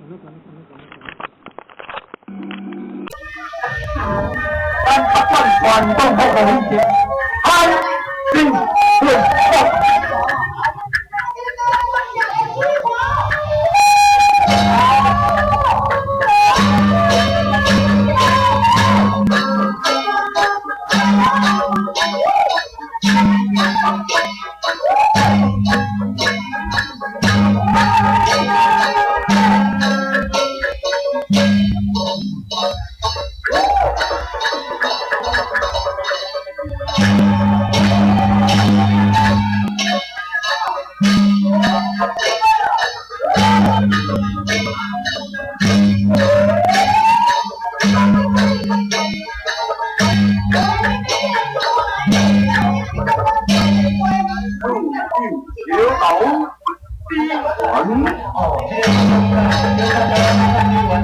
咱不管传统服务仪式，安心顺福。小狗之魂，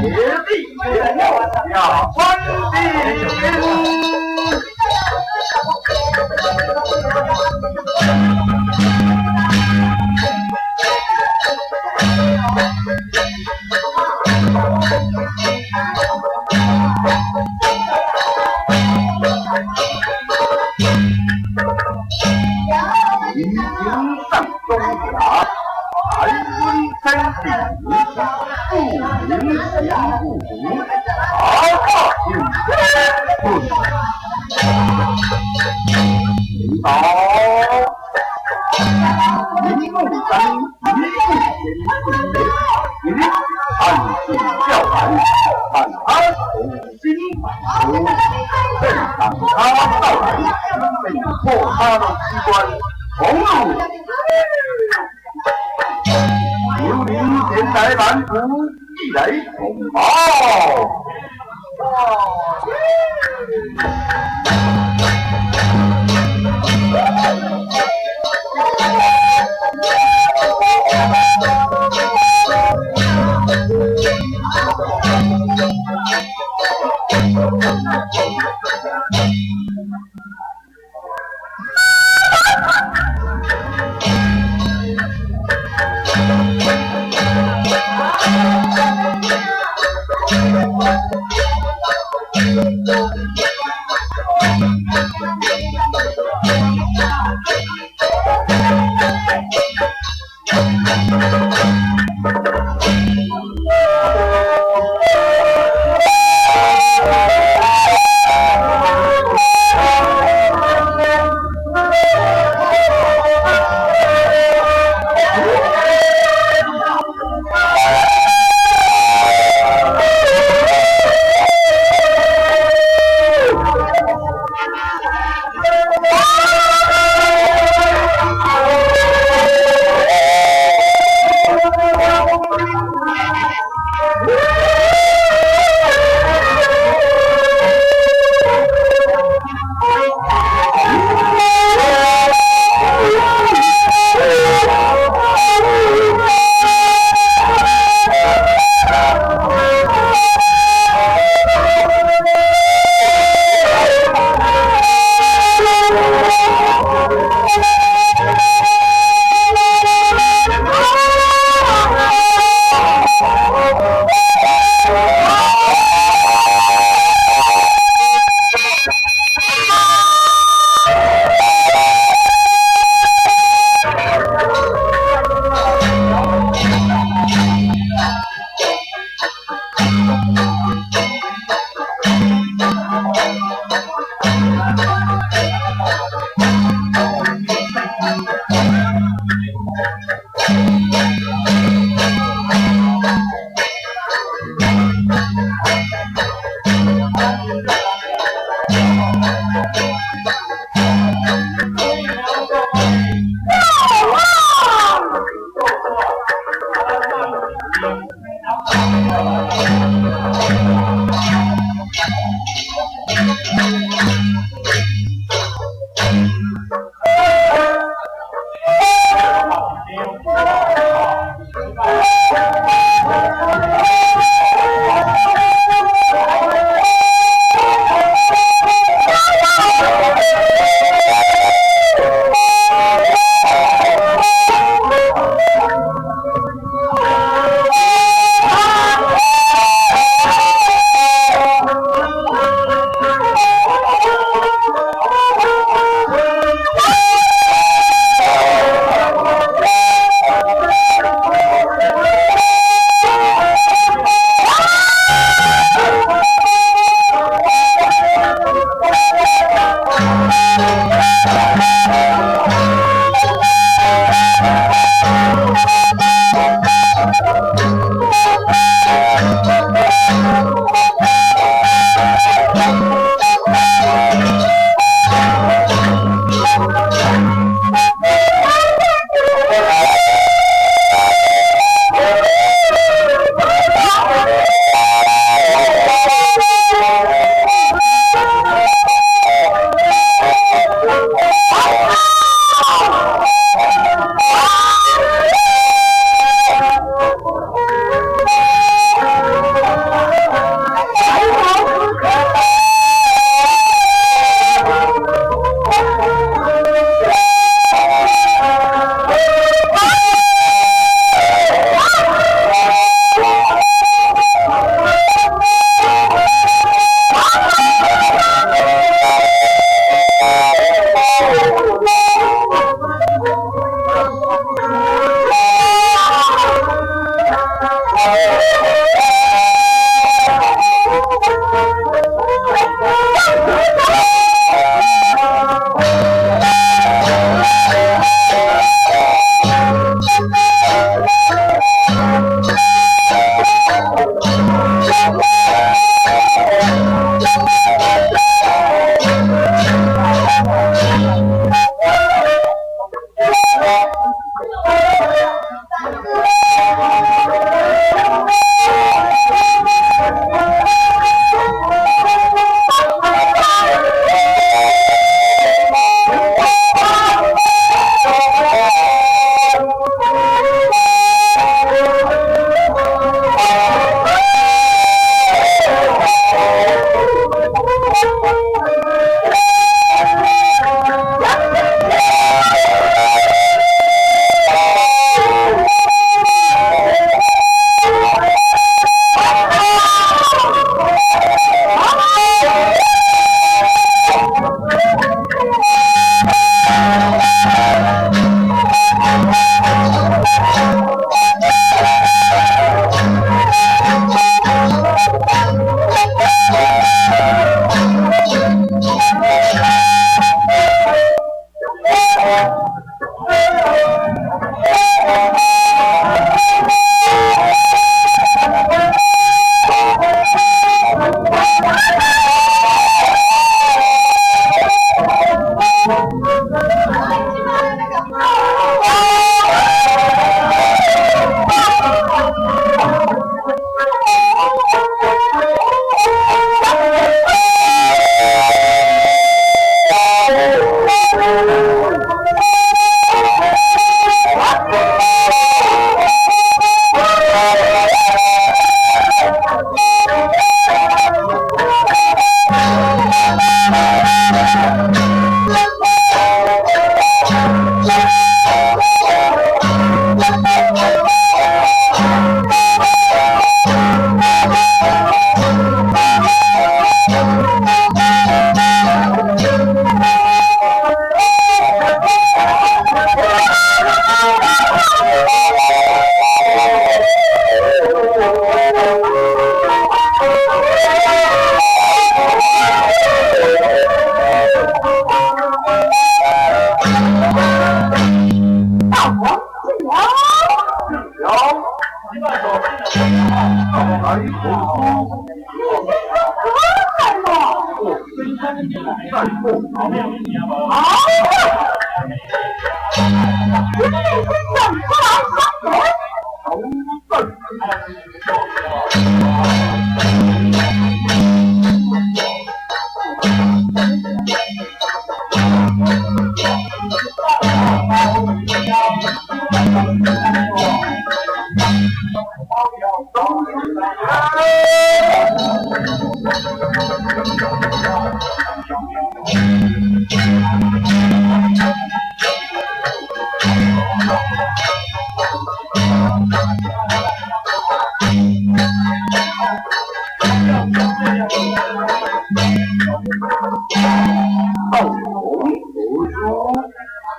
野地下关的。民间上中峡，台湾天地，著名贤故府，大大庆春。到民木山一路前进，一日汉水教来，汉阿同心无，正当他到来，被破他的机关，红路。有灵前来万福，一来同胞。大王进了。了，来红你先生可在么？我先生在后堂。好，请李先生出来相见。好的。道红何书？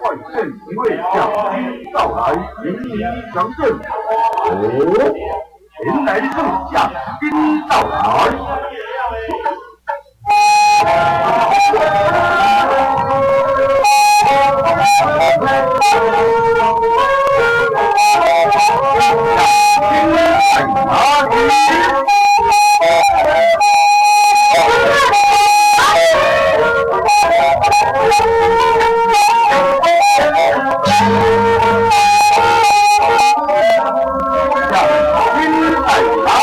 外县一位将军到来，迎你相见。哦，原来是将军到来。将军在哪里？将军在哪里？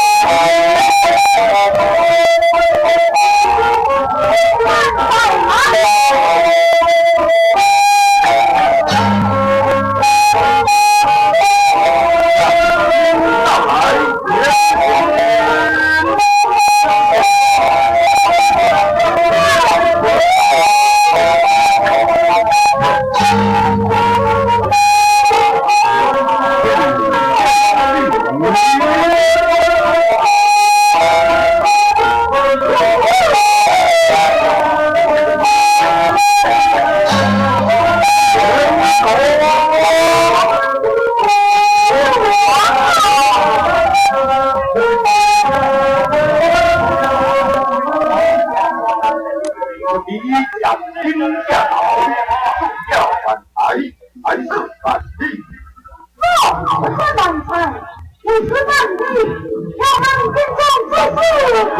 到来。你将军驾到，重要万财还是万利？我是万财，你是万利，我们跟上这是何？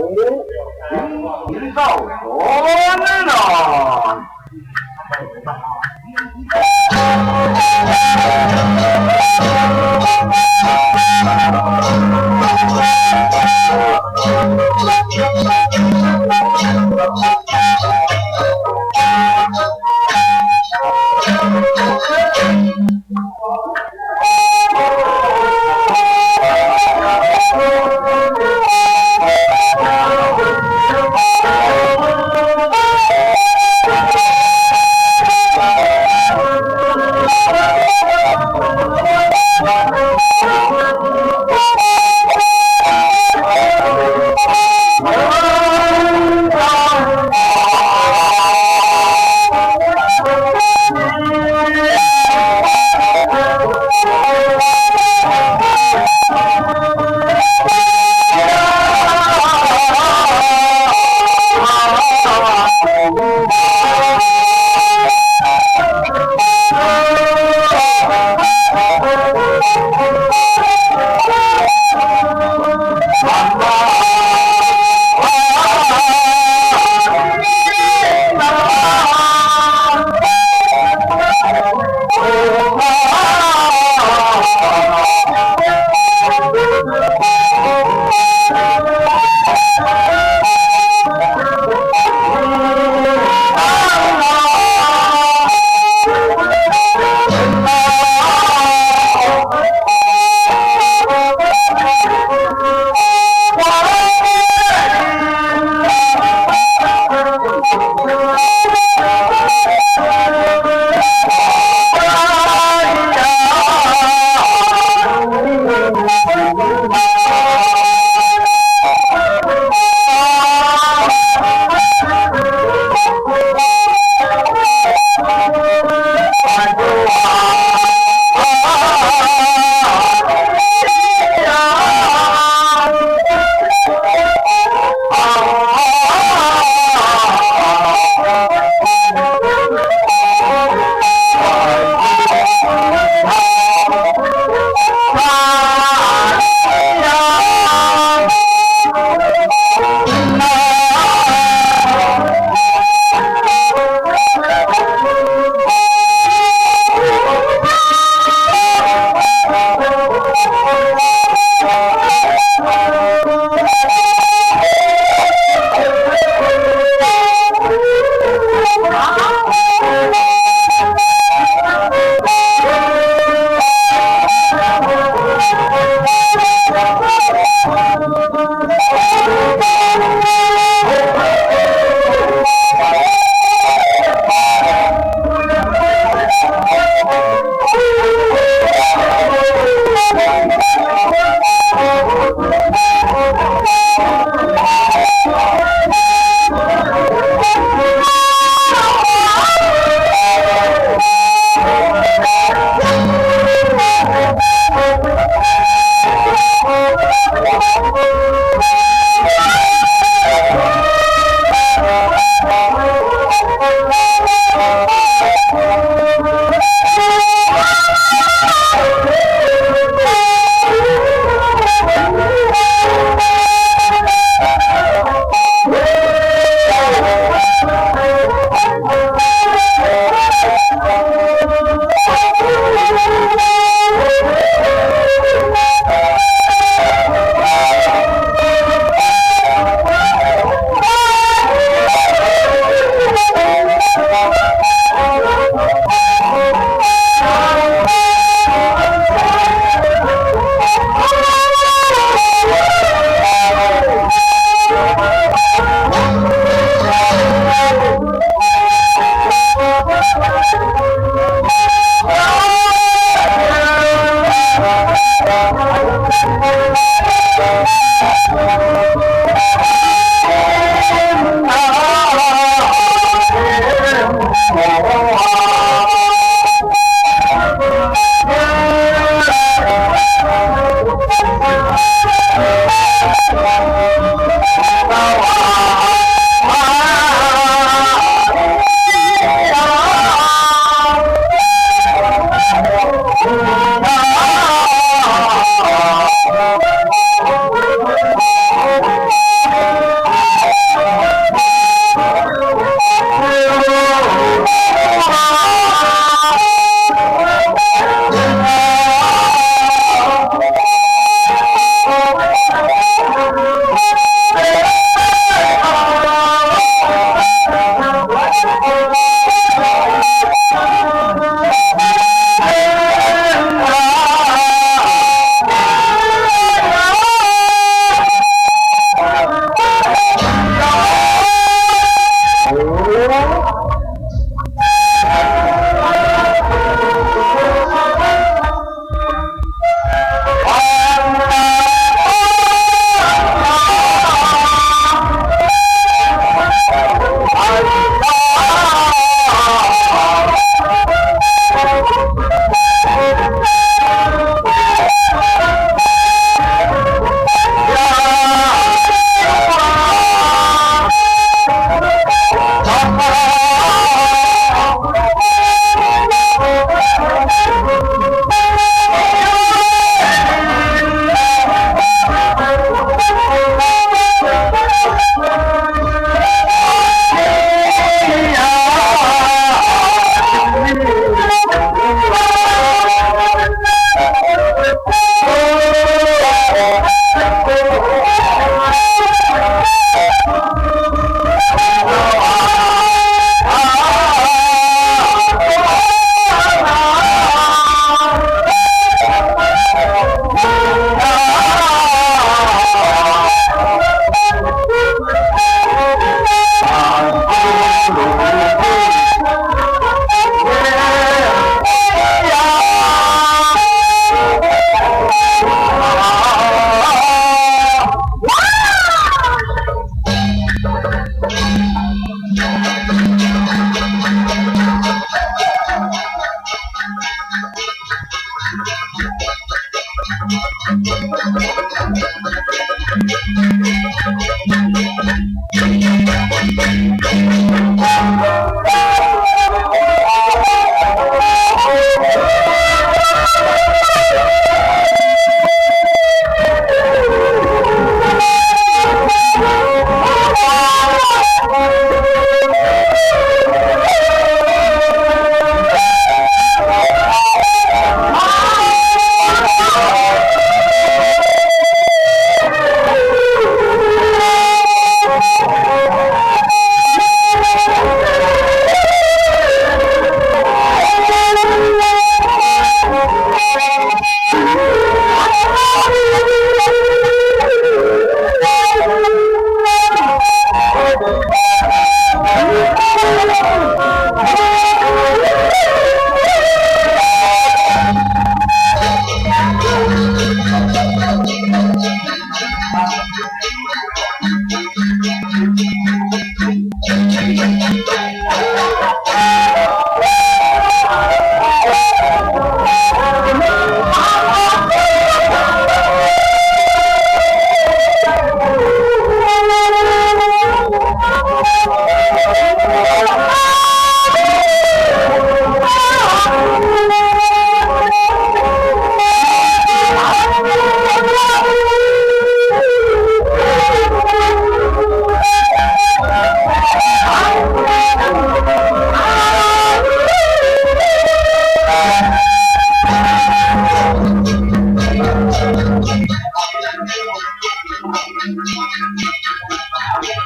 請到轉來。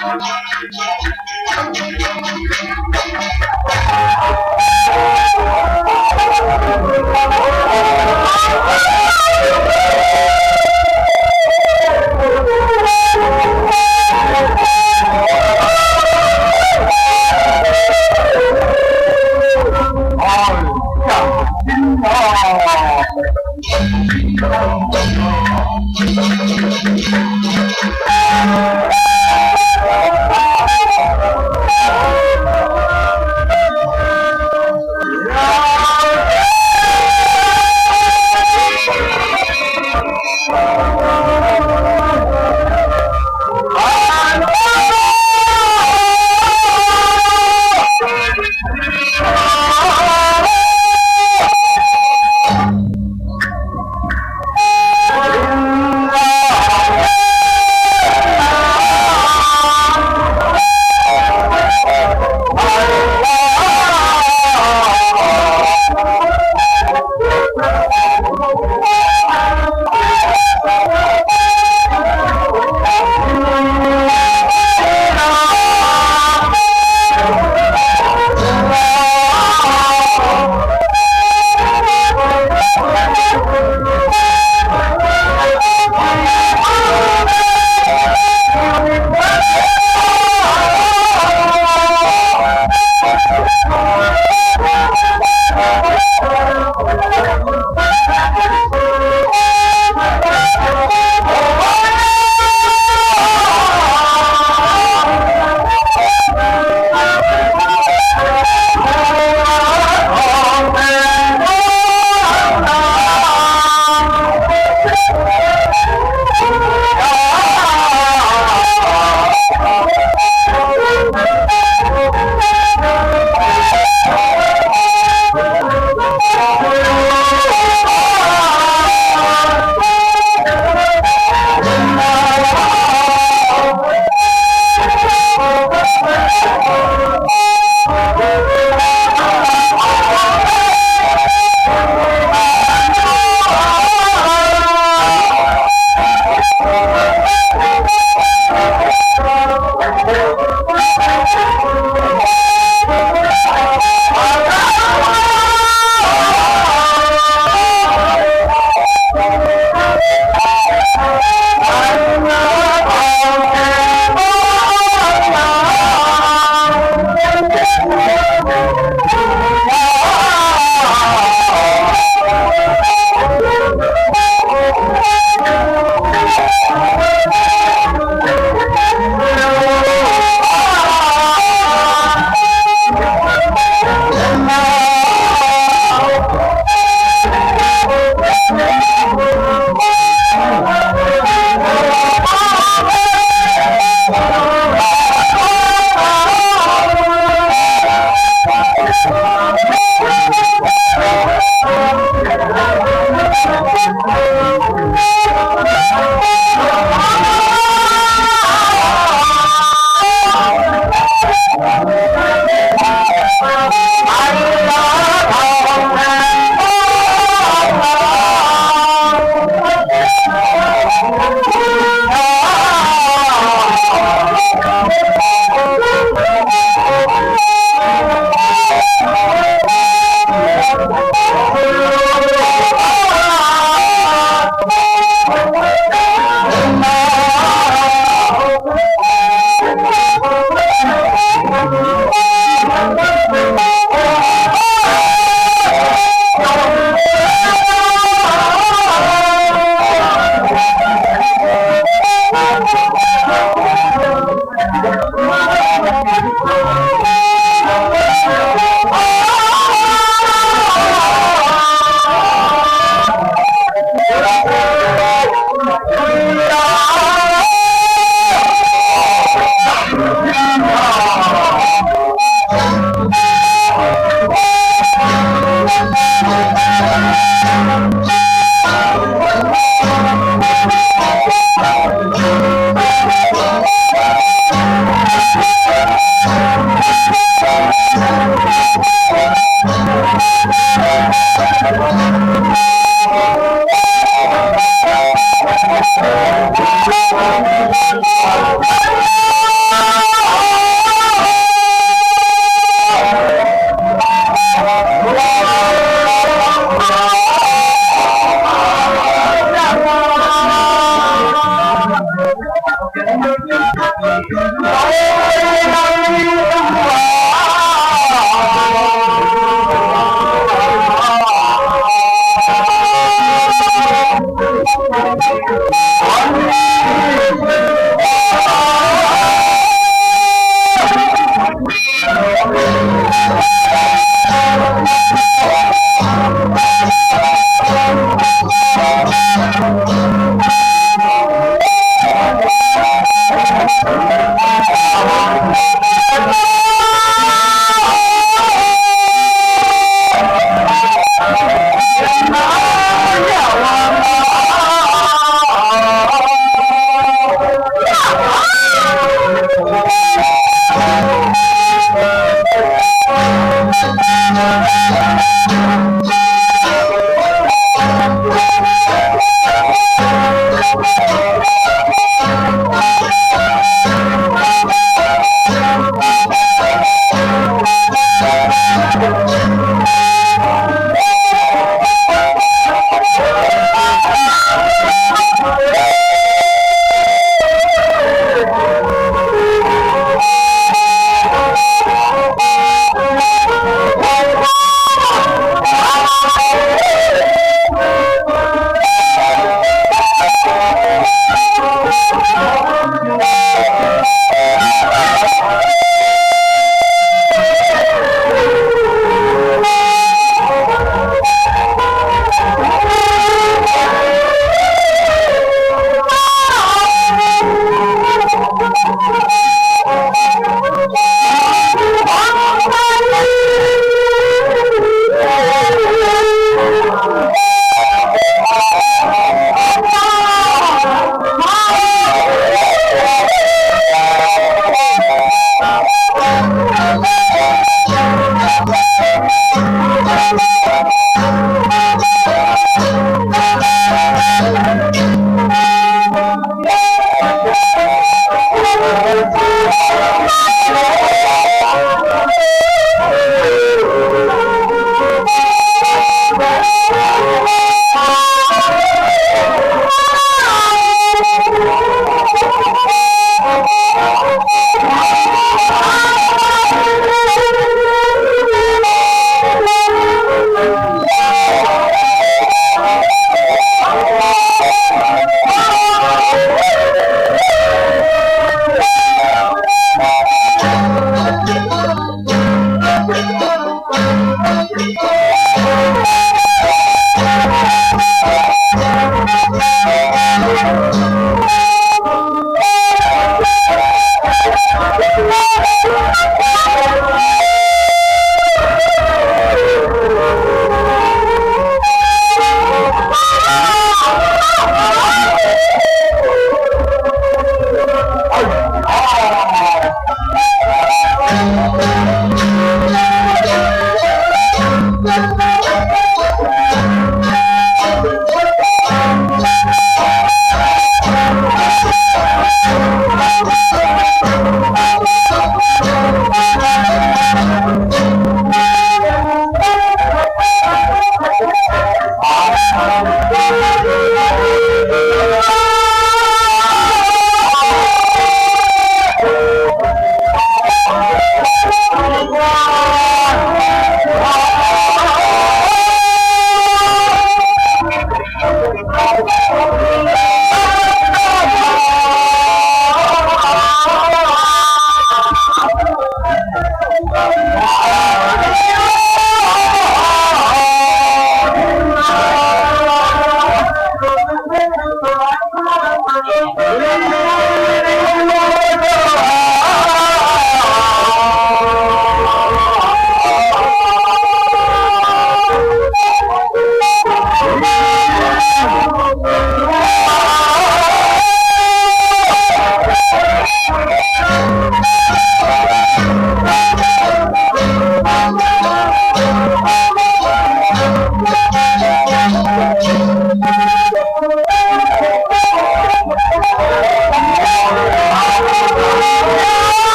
哎，将军啊！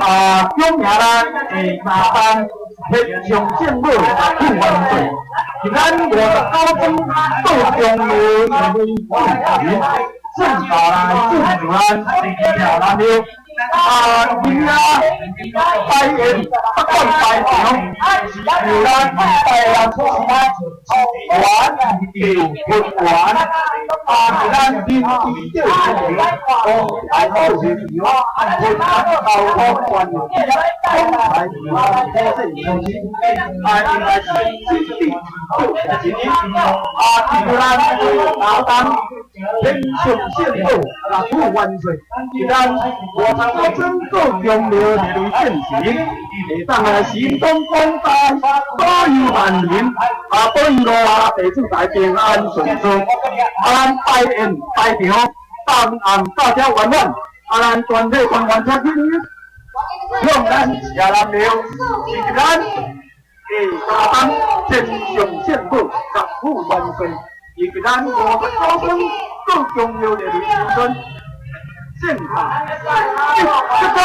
啊，恭迎咱下三班天上圣母去万岁，是咱59庄道中的一位主持，正大来祝咱跳咱了。啊，今仔拜宴不管拜场，是由咱台南市原地分园，啊，是咱林市长王来主持，分咱交通关总裁黄国胜先生，啊，应该是新地做一日，啊，是咱老当天上圣母来主万岁，是咱59庄道中庙的进行，会当来神通广大，保佑万民，啊，保佑罗啊地主台平安顺遂，啊，咱拜宴拜场，当暗大家圆满，啊，咱全体官员出去，向咱谢南庙，是咱下三班天上圣母十府万岁，以及咱59庄道中庙的时阵，献塔一鞠躬。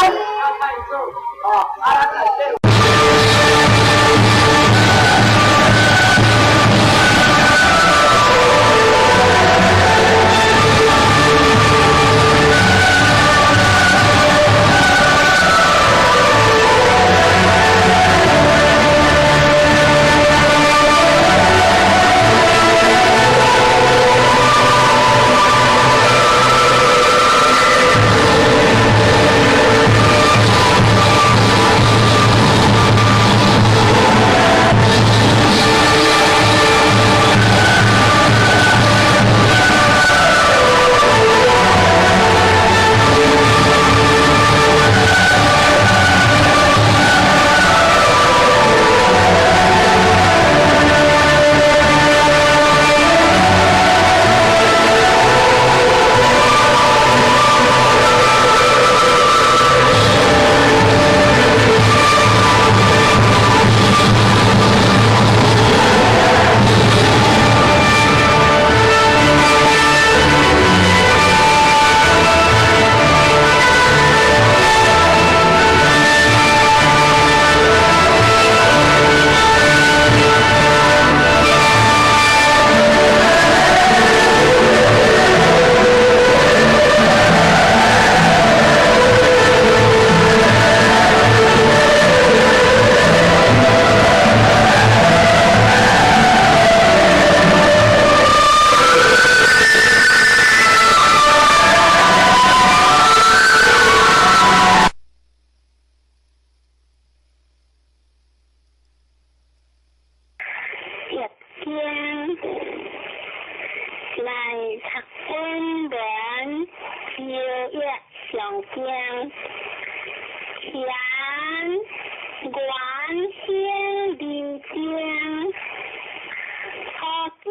上經，乾元興二正，初九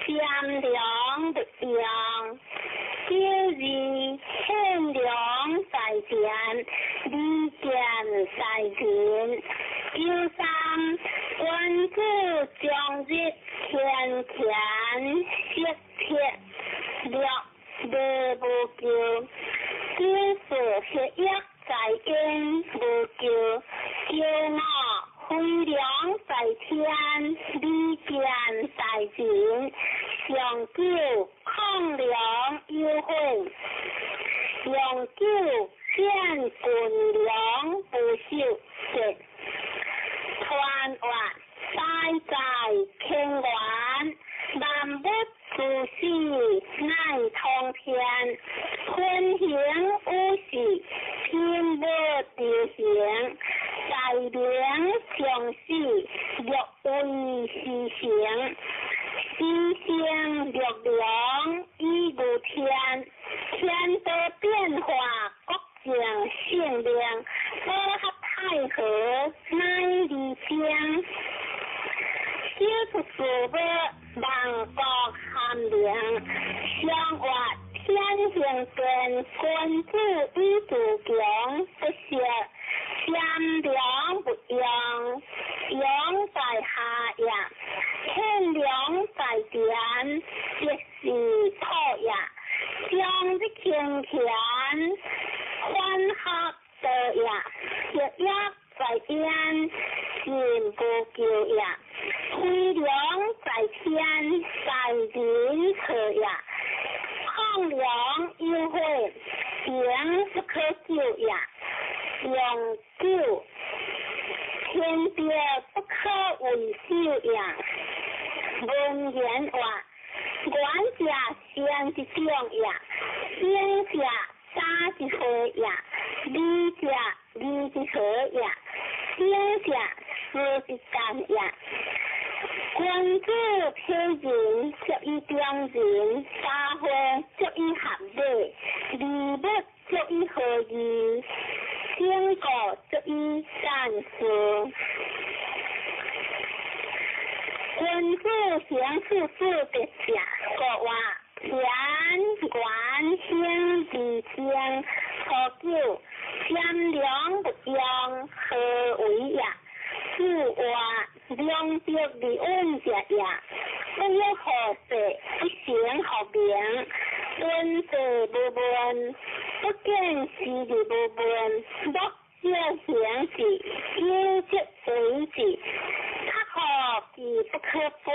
占糧勿用，九二獻糧在田，利見在人，九三君子終日天乾色鐵六禮無咎，九四協約在因無咎，九五飛龍在天，利見在人，上九抗糧有悔，用九見軍糧不受節，傳話大在天元，萬物諸事乃通天，天行五事，天無丟形，在明上死，六為時成，時成六良以如天，天道變化，國政性命，和合太和乃離正，小出事物萬國含靈，相活天行變，君子以自強，不惜善良不用，用在下也，天良在田，即是土也，將日清田，歡合道也，協約在天，善無咎也，飛龍在天，在人錯也，抗糧有悔，行不可救也，用久天地不可為首也。文言話，願者善之長也，行者早之會也，理者義之和也，行者事之干也。君子體人，足以中人；三會足以合禮，二物足以合義，整個足以善事。君子行處事得正，國話乾元興二正，初九占糧勿用，何為也？子話兩德而穩者也，不欲好勢，不成學名，敦濟無問，不見時而無問，莫少行之，有則為之，較好其不可拔，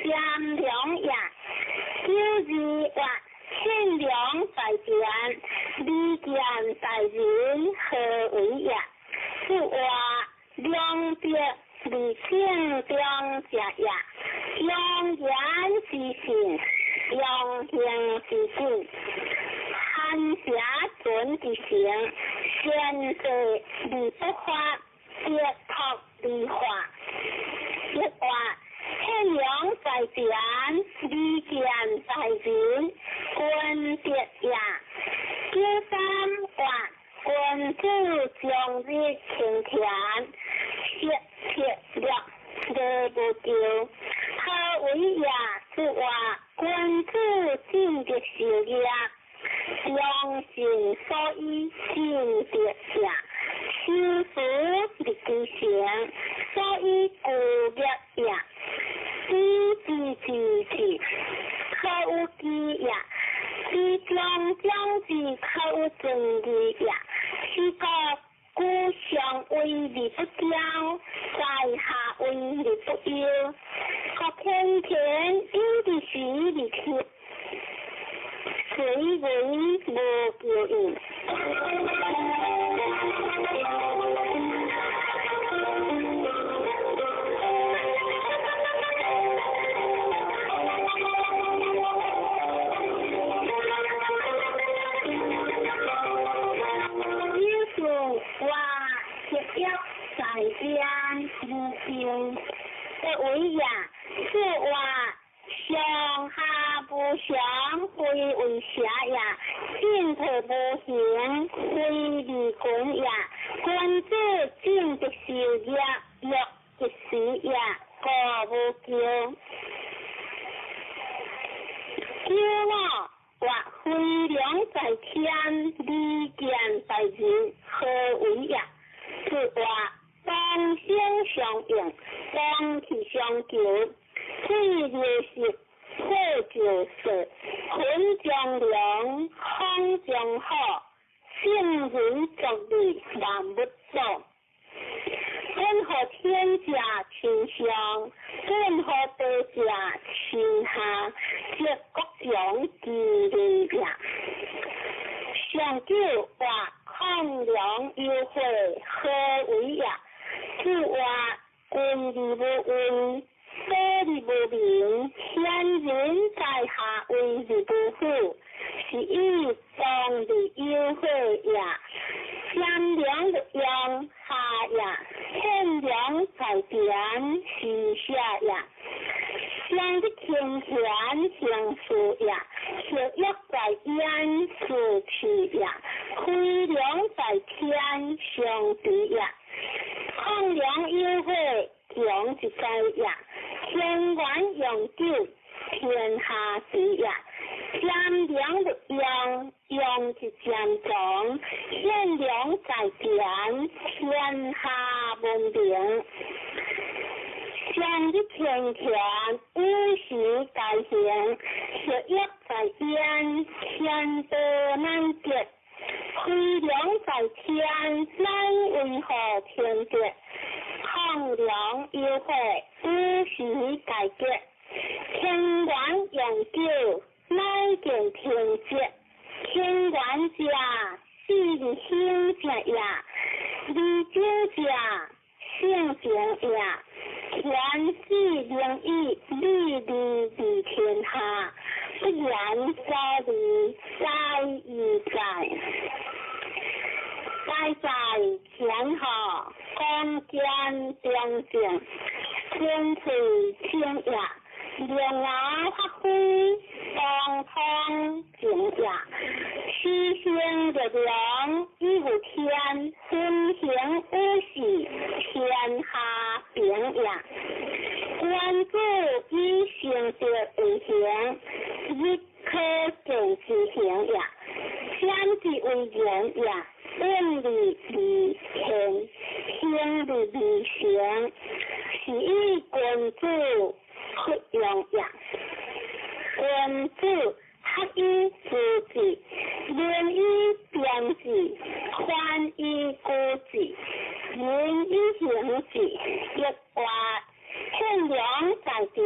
占糧也。九二話獻糧在田，利見在人，何為也？子話兩德而正中者也，用言之信，用行之信，寒邪存之成，善事而不發，得託而化。一話獻糧在田，利見在人，君德也。九三話君子終日清田，色鐵六禮無咎，何為也？子話君子進德修業，良心所以進德也，修辭立其成，所以固業也。知之之之，可有知也；知中將之，可有尊義也。是故故上位而不驕，在下位而不憂。國天天有的時而天，隨為無咎應。九四話協約在邊無咎，不為也。子話上下不相，非為邪也。進退退無形，非利君也。君子正直受業，欲一時也，故無咎。九五或飛龍在天，利劍在人，何為也？是話同聲相應，同氣相求，水流石，火就色，雲中龍，風中虎，聖人作利，萬物祖。本予天者親上，本予地者親下，則國強其利也。上九話亢龍有悔，何為也？是話君而無威，所而無名，賢人在下威而無虎，是以當而有悔也。賢良勿用下也，賢良在田是下也。上日清賢行事也，學欲在焉是氣也。飛龍在天上地也。亢龍有悔，強一在也。天元永久，天下治也。賢良勿用，用一漸強。賢良在田，天下文明。上日清賢，五時大行，學欲在焉，天道難得。飛龍在天，乃為何天德？亢龍有悔，五時大吉。天元永久，乃見天節。天元者，四日興者也；二九者，聖情也。天子灵以利利利天下，不言所利，在亦在。在在天下，光见中正，天垂天也。龙牙发挥，当通情也。七星月亮以有天，分行五事，天下平也。君子以成德為行，日可見之行也。先之為人也，本利利天，行利利成，是以君子不用也。君子合以知之，仁以辨之，宽以固之，仁以行之。亦話憲良在田，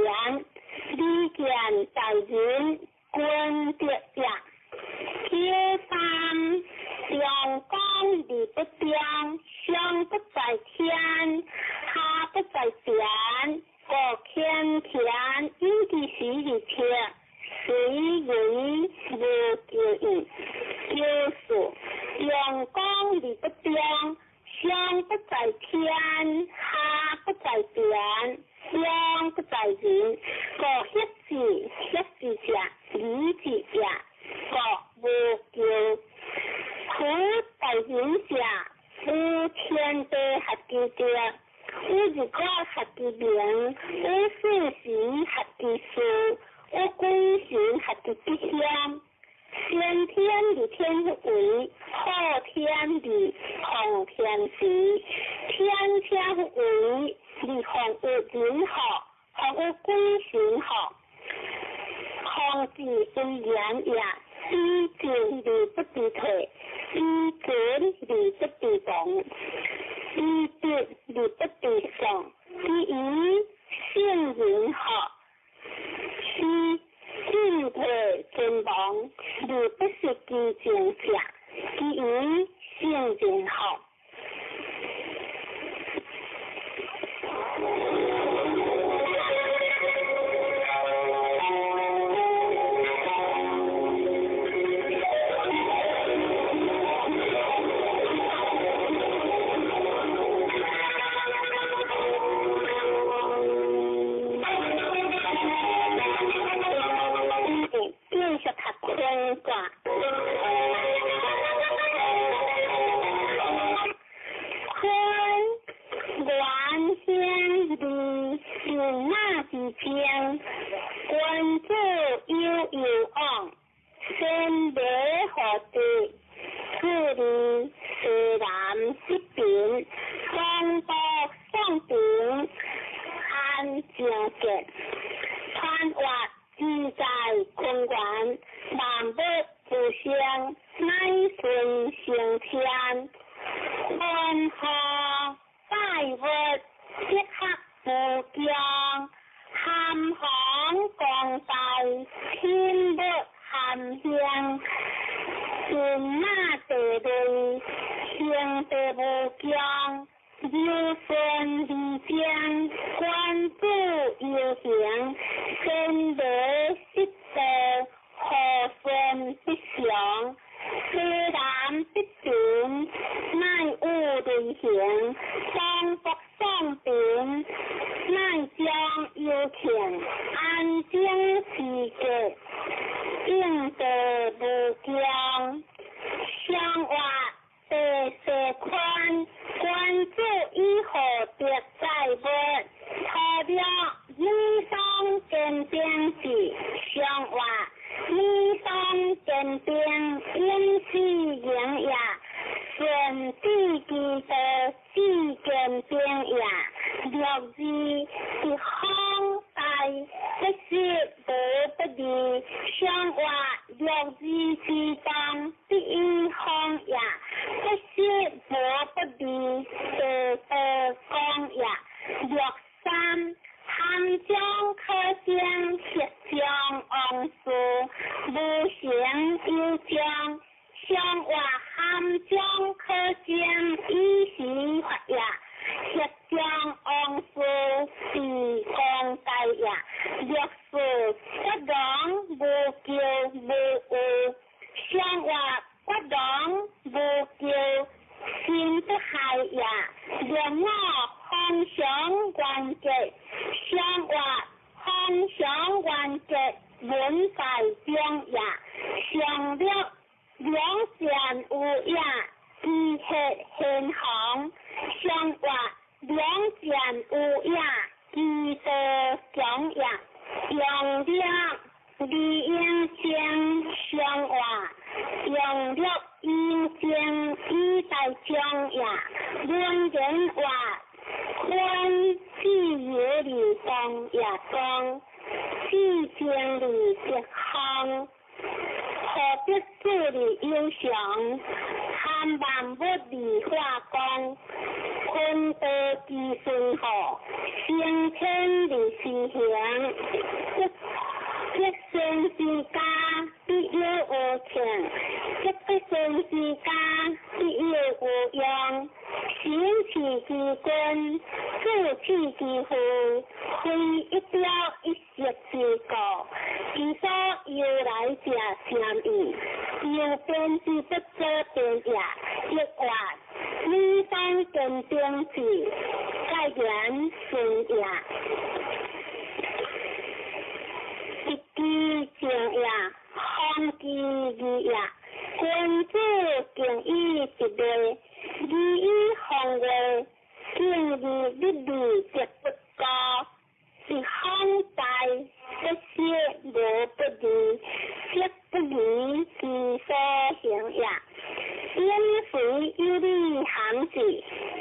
利劍在人，君德也。九三，陽光而不中，上不在天，下不在田，故天天以其時而天，隨為無求意。九四，陽光而不中，上不在天，下不在田，中不在人，故協之協之者，理之也，故無求。夫在人者，有天地合其德，有日月合其明，有四時合其事，有鬼神合其吉祥。先天而天為，後天而奉天時，天車為而奉有人學，奉有鬼神學。奉之為言也，以進而不知退，以存而不知亡，以德而不知喪，是以聖人學，是進退存亡而不失其正者，是以聖人學。繼續讀坤卦。君子有攸往，先礼后德，处理西南北平，东北宋平，安正杰，川越自在坤元，万物不生，乃顺成天，云何拜物，即刻无疆，含红光大，天物含香，神马地类，行地无疆，柔顺而将，君子游行，先礼失道，和顺必祥，西南必平，乃有类行，东北宋平，乃将有庆，安静时节，应地无疆，相活地势宽，君子以厚德载物，土了女双坚定志，相活女双坚定，永世营业，顺治之道，至坚定也。六字一方大，不是无不利，相活六字之当，第一方也，不是无不利，地道讲也。六三汉将可将，黑将王事，无形有将，相活汉将可将，以时发也。黑将王事，地公大也。六四不容无求无有，相活不容无求，心不害也。六五方向原结，相活方向原结，文在中也。上六两善有也，知黑现行，相活两善有也，知道强也。用六李应将相活，用六应将以待将也。论人话，宽自由而讲也讲，至情而德行，何必自而有常，含万物而化光，坤道之顺好，升天而施行，积善之家，必有无庆；积不善之家，必有无用。行持之君，自治之父，非一朝一夕之故。其所由来者善矣，由边之不做边也。一话女方坚定志，盖言顺也。一枝正也，方其义也。君子敬以直礼，礼以方位，敬而立义则不高。一方大，不失无不利，色不离其所行也。因随有理行事，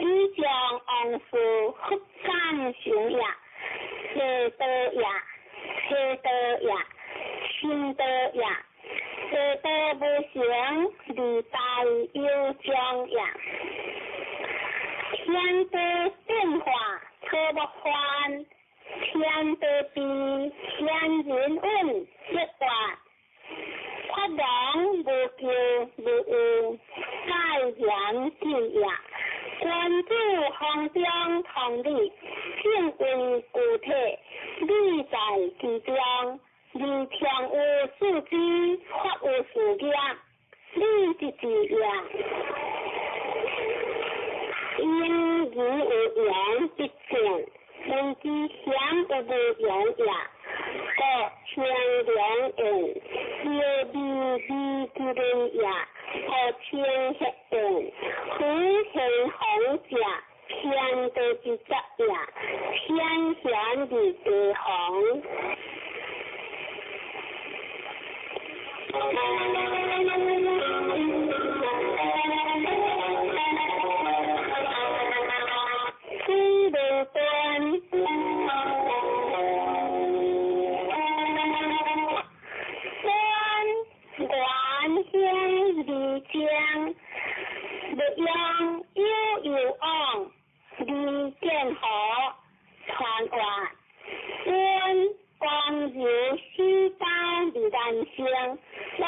以将往事复感行也。地道也，车道也，心道也。地道无形，利大有将也。天地变化，草木繁；天地变，天人稳，一话。发人无求无有，盖言进也。君子方中同理，正为具体，理在其中。而常有四肢，法有四业，理即是也。因而有言必正，为之险有无言也。故清凉言，六义义之论也。故清黑言，非现红者，天地之则也。天贤而地红。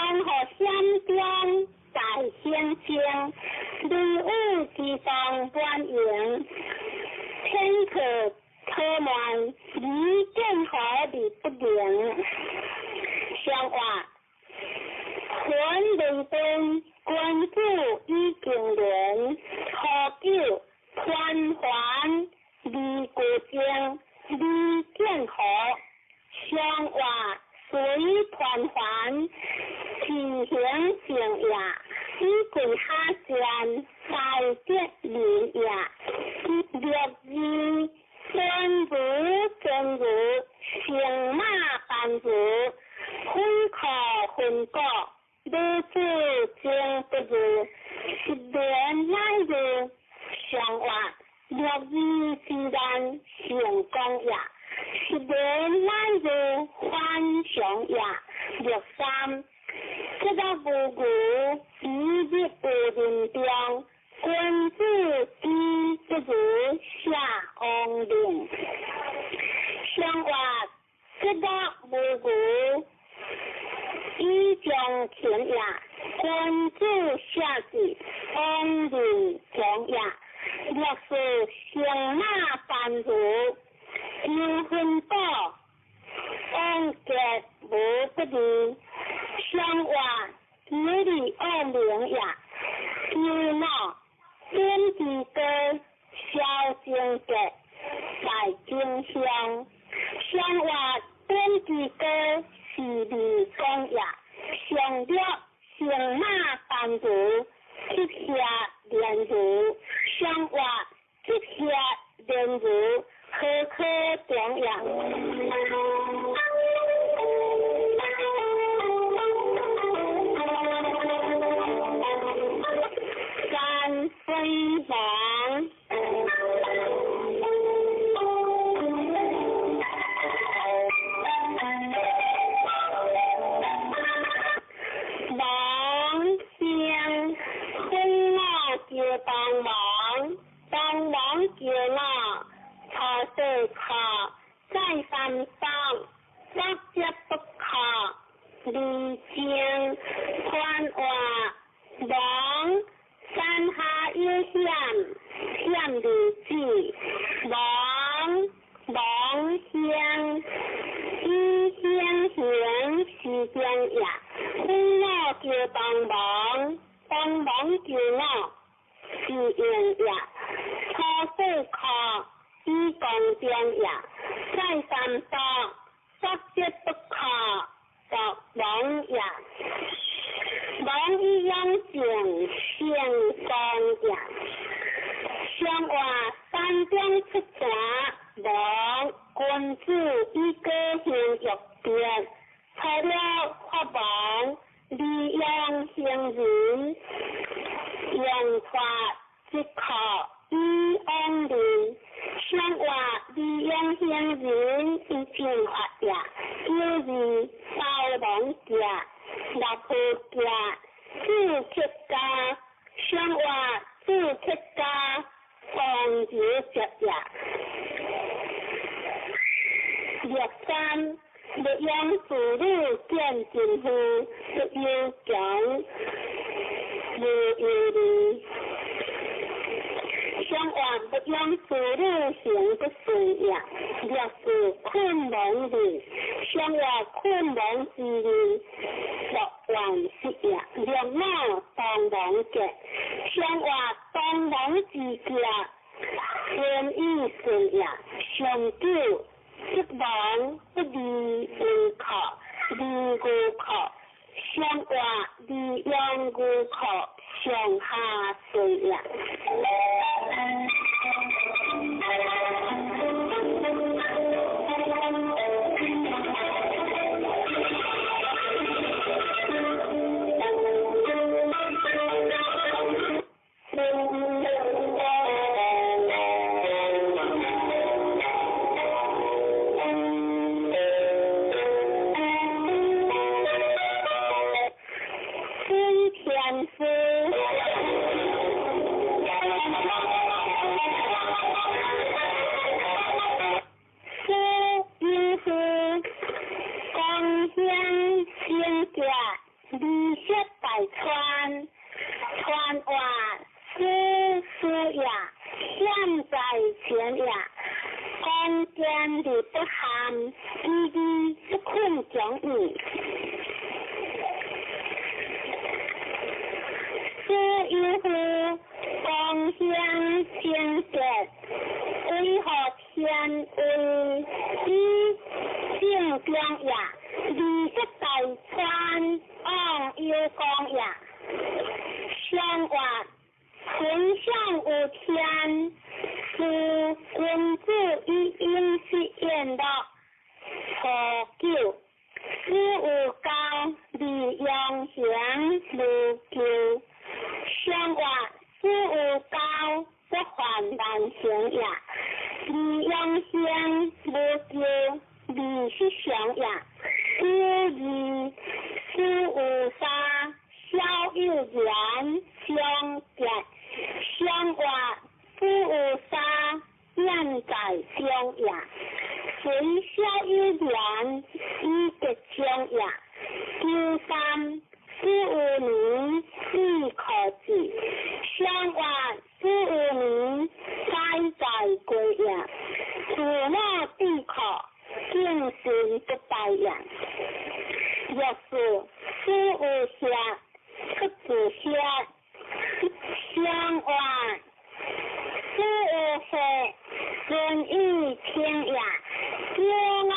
江河险中在险境，雷雨之中满营，天可可慢，离见何而不灵？相话，魂未定，君子以敬人，何久团环离故境，离见何？相话随团环，其行正也，以贵下贱，在德人也。六二真如真如，乘马班如，分可分果，女子情不如，失恋乃如，相话六二之难成功也。失恋乃如反常也。六三，这个无牛，一日无人中，君子之不如下王令。相话这个无牛，以将勤也。君子下智，王令强也。六四乘马班如，有分果，王结无不利。相话有利恶名也。有脑点之高，消精结在真相。相话点之高是利讲也。上六乘马班如，七下连如。相话七下连如，何可重也？三飞王。王生分我叫帮忙，帮忙叫我，初四课再三当，不接不可，离情宽话王山下有险，险如子，王王乡以乡行是中也。分我叫帮忙，帮忙叫我是应也。初四课以公中也。再三当，不接不可，作王也。王以养正，成功也。相话山中出泉，王君子以果行欲变，出了法王，利用行人，用法即可以往人。相话利用行人以进法也，有如刀王家、六婆家、四铁家，相话四铁家，王子接也。六三，欲养子女见真夫，不忧强，无忧虑。相话不养子女行不顺也，六四困亡日，相话困亡之日，乐万事也。六五当亡结，相话当亡之结，天意顺也。上九，失亡不离无可，离无可，相话离养无可，上下顺也。孙天师。苏英夫，光乡先家二色大川，川活师师也，险在前也。光见而不憾，依依不困迥异。师有夫，光显清洁，为何天为以正中也？二色大川，往有光也。相活，浑相有天，是君子以应是宴乐。初九，师有教，利用行无咎。相活，师有教，不患难行也。利用行无咎，利是常也。九二，师有三，小有言，相结。相活，师有三，险在中也。随小有言，以吉中也。九三，师有年，以可治。相活，师有年，灾在归也。自我必可，敬神不败也。若是师有下，不自下。相活，师有岁，顺意天也。九五，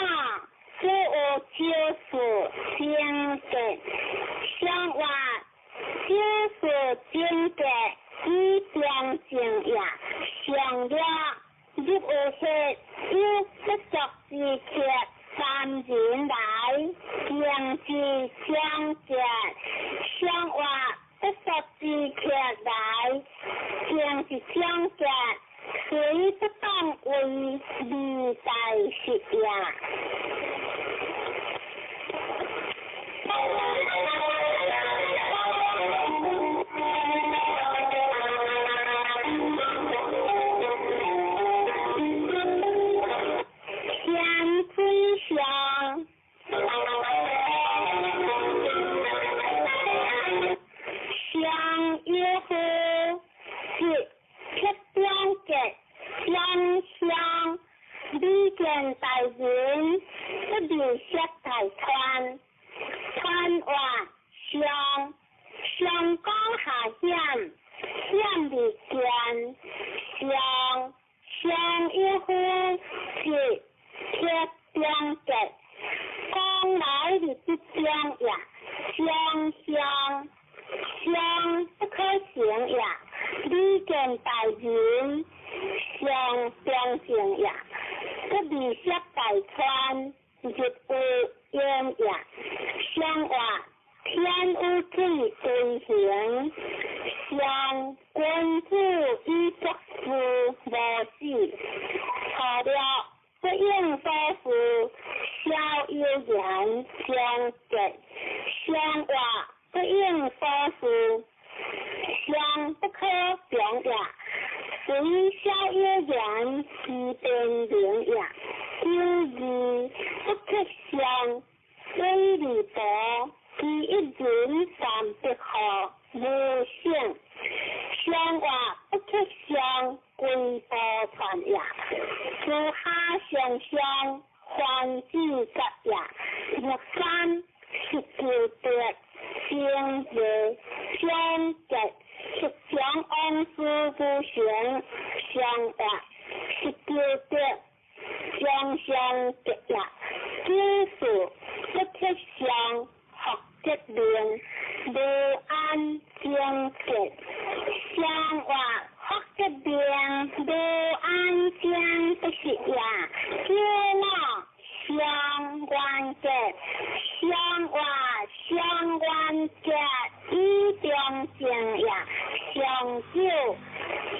师有九四，正结。相活，九四正结，以中正也。上了，入有岁，有不足之客，三人来，行之相结。相活，不足之客来，行之相结，虽不当为利在实也。天水上，上有夫，是铁中结，相相，李见大人，不离色大川，川活上，上讲下险，险未见，上上有夫，是铁中结，讲来是不中也，相相，相不可行也，李见大人，相中正也，不离色大川，日有烟也。相活，天有水归行，相君子以作事无死。错了，不应所事，小有言相结。相活，不应所事，相不可强也。随小有言，其变明也。九二，不克相，水利薄，其一人三百号无性。相活，不克相，归波传也。自下上相，还子节也。六三，十九德，正月相结，十强王师不成，相活，十九德，相相结也。九四，不克相，福德明，无安正结。相活，福德明，无安正不是也。九五，相愿结，相活，相愿结，以中正也。上九，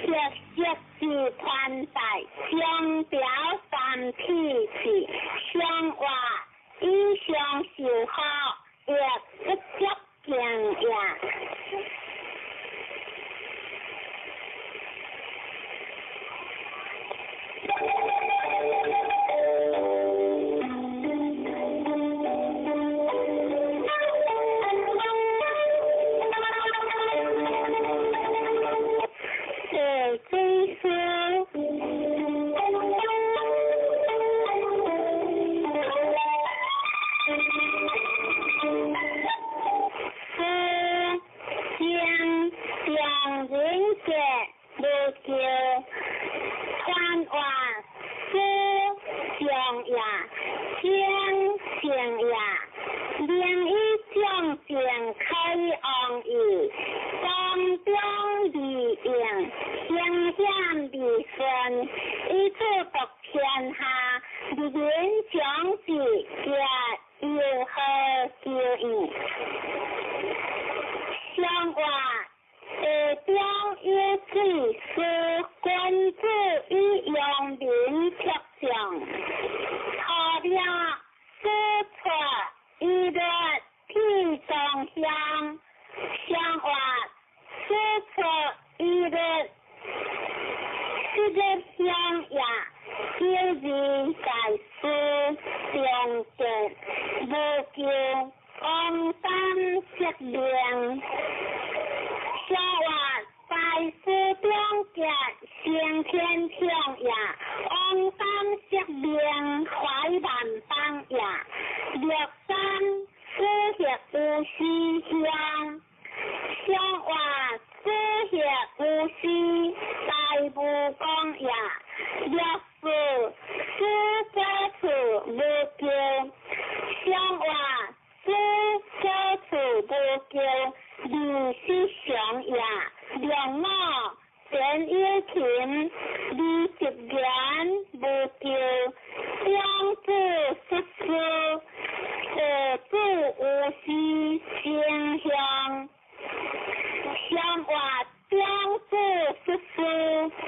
色色之宽带，相表三体气，相活，以相受好，亦不足敬也。正開王義，光中利用，興險利順，以此國天下，人民長治，皆有何求應？上話地中有水，使君子以陽民卓上，初了始出以律天中鄉，上話始出以律失律鄉也，九字在書中節無求王三釋命。小話在書中節先天聽也，王三釋命懷萬邦也，六三死協有時鄉，上話死協有時大無講也，六四死者處無求，上話死者處無求，二是常也，兩五田有琴，二十言無求，兩子失事，二子有時正向，上話兩子失事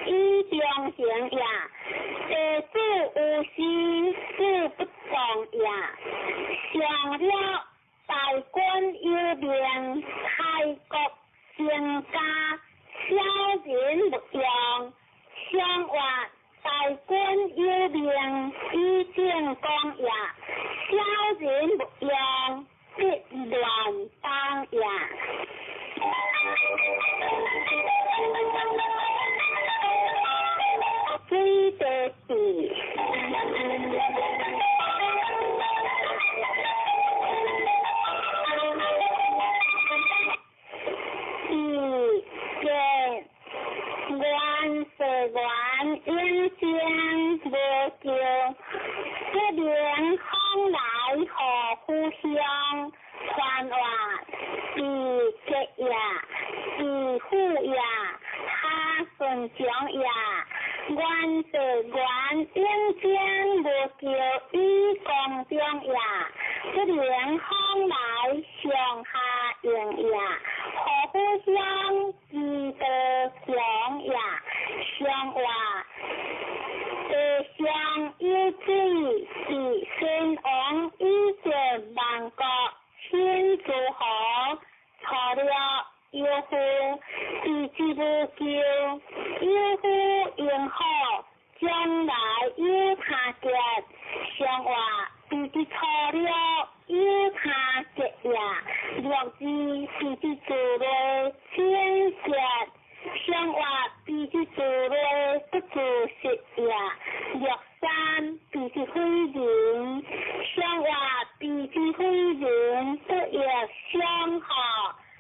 以中行也，地主有時事不動也，上了大軍有命，開國成家，小人勿用。上話大軍有命，以正講也，小人勿用，必亂邦也。水地地。地节元世元永生無求，不明風來何故鄉？傳話地節也，地府也，哈順長也。元世元永生無求，以光中也，不明風來上下應也，何故鄉？基德強也，上話地上有水，是先王以前萬國親諸侯，錯了有夫，地之無求，有夫應好，將來有他結，上話地之錯了有他結也，六字地之做了清潔，上話地之做了不做實也，六三地之非人，上話地之非人不亦相合，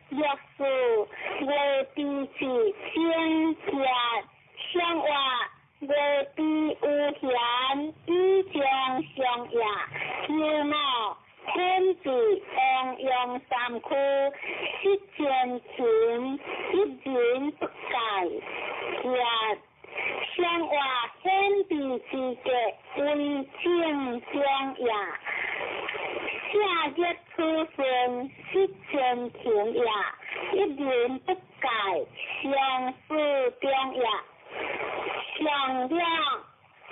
六四月地之清潔，上話月地有閒以將相也，九五天地王陽三區，失前秦一人不改，也上話天地之格為正中也，下月出生失前秦也，一人不改相思中也，上兩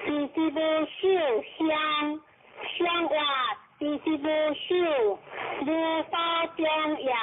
地之無秀鄉，上話地之無秀無法中也。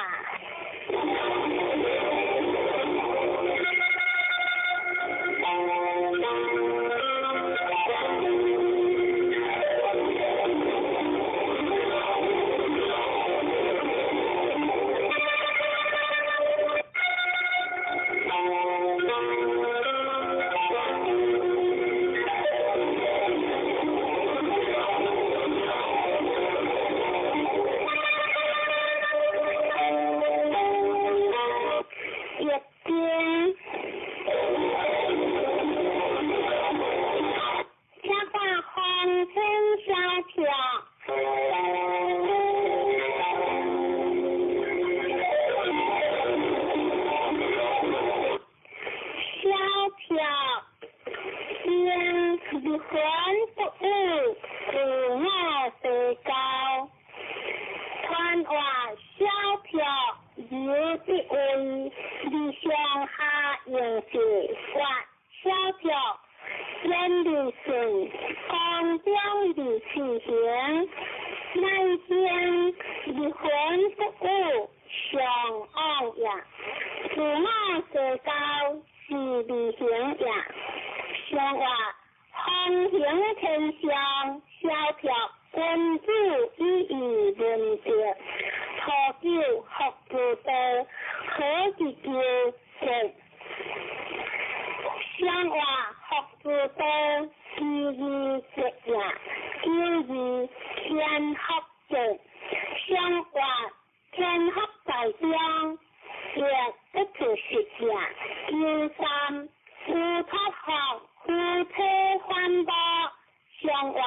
传话小票由得位，而上下应是发小票严利顺，光中二四行，乃将日魂不武上往也，自我地高是利行也，上话风行天上小票。君子以义文德，初九福之道，何其求节？上话福之道，其义节也，九二天福节。上话天福在中，节不出实也。九三乌托福，夫妻反目，上话。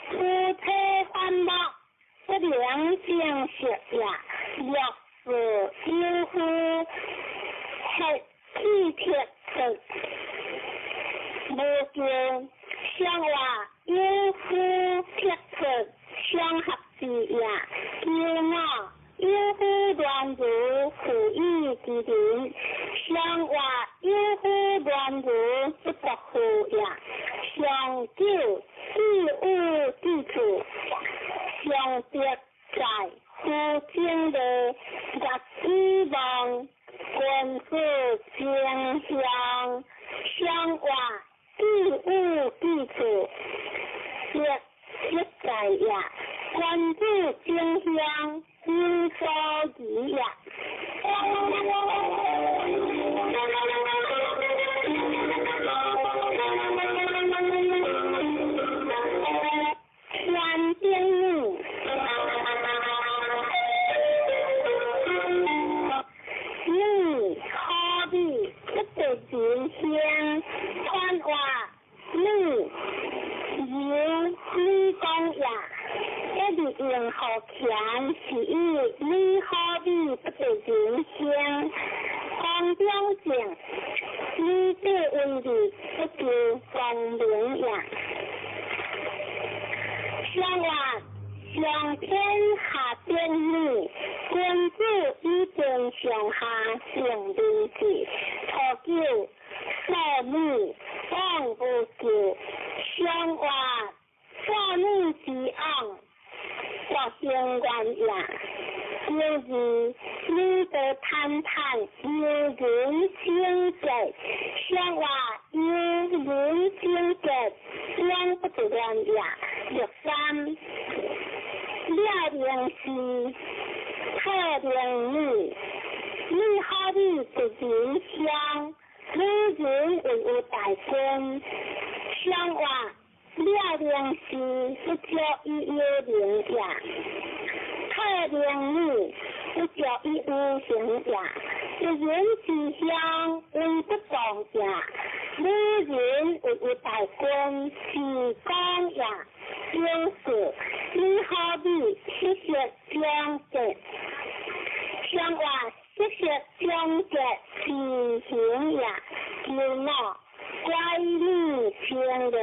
夫妻反目，不良正色也。六是有夫，黑气铁色，无叫相话有夫铁色相合之也。九五有夫乱如负义之人，相话有夫乱如不得负也。上九四五之处，上德在夫正的月子望，君子正向，相话四五之处，德德在也。君子正向，有所疑也。天顶女，女好比不得人香，传话女由女讲也，一日用好钱是以女好比不得人香，光中正，女子为义不求光明也。上话上天下天女，君子以天上下成人志，初九少女往无救，上话少女之往，国兴愿也。九二女德坦坦，有人清洁，上话有人清洁，两不得乱也。六三了灵是特灵女，女好比一人香，女人为有大军，上话了灵是不足以有灵也。特灵女不足以无形也。一人之乡为不当也，女人为有大军是讲也。九四女好比七色相结，相话七色相结是形也。九五乖女清丽，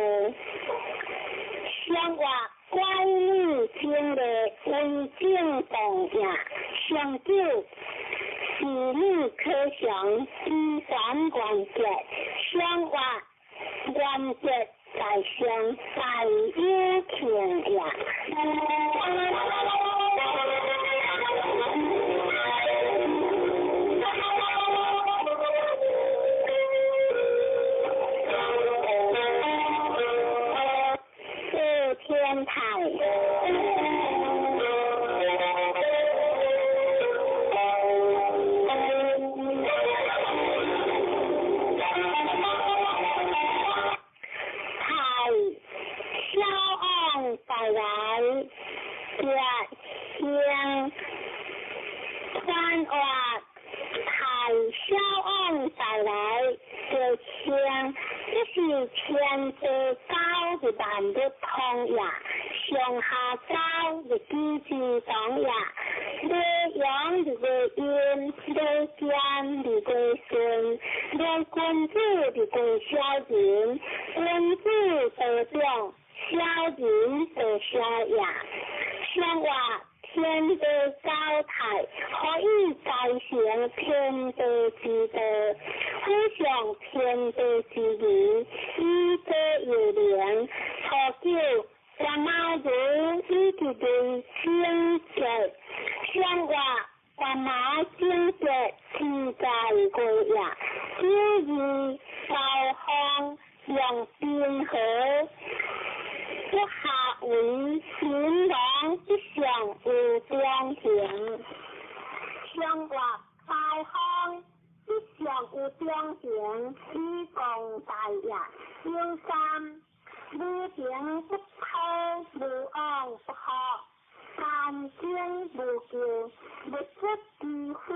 相话乖女清丽为正当也。上九是女可祥依权原则，相话原则在上大有庆也。四天台。传话太小王带来的枪，这是天地高的万物通也，上下高的机之当也，雷阳的雷阴，雷天的雷顺，雷君子的雷小人，君子得长，小人得小也，上话天地高。交替，可以繼承天地之道，非常天地之義，以這有靈。初九，關貓如以之類清潔，相活關貓整潔，天在過夜，九二高方用冰河，不下為新郎之上有中行，相活高方之上有中行，以共大業。九三，無情不可，無往不好，三生無救，物質之苦，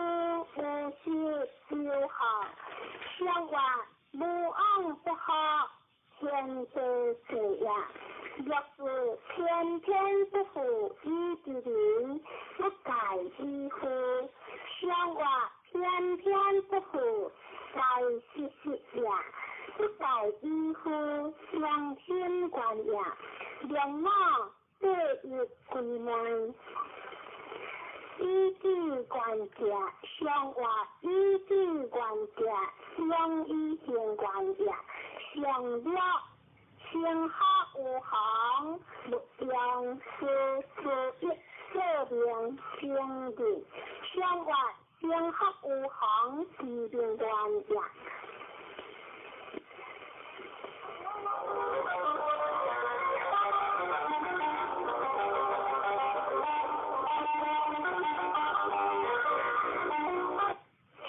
無失丟好，相活無往不好，天地歲也。若是天天不負以之人，不改以負，相活天天不負，該失失也。不改以負，良心觀也。兩老對日歸門，以子觀者，相活以子觀者，相以行觀也。相樂生學有行，勿用事事一說明生日。相活生學有行，知明觀也。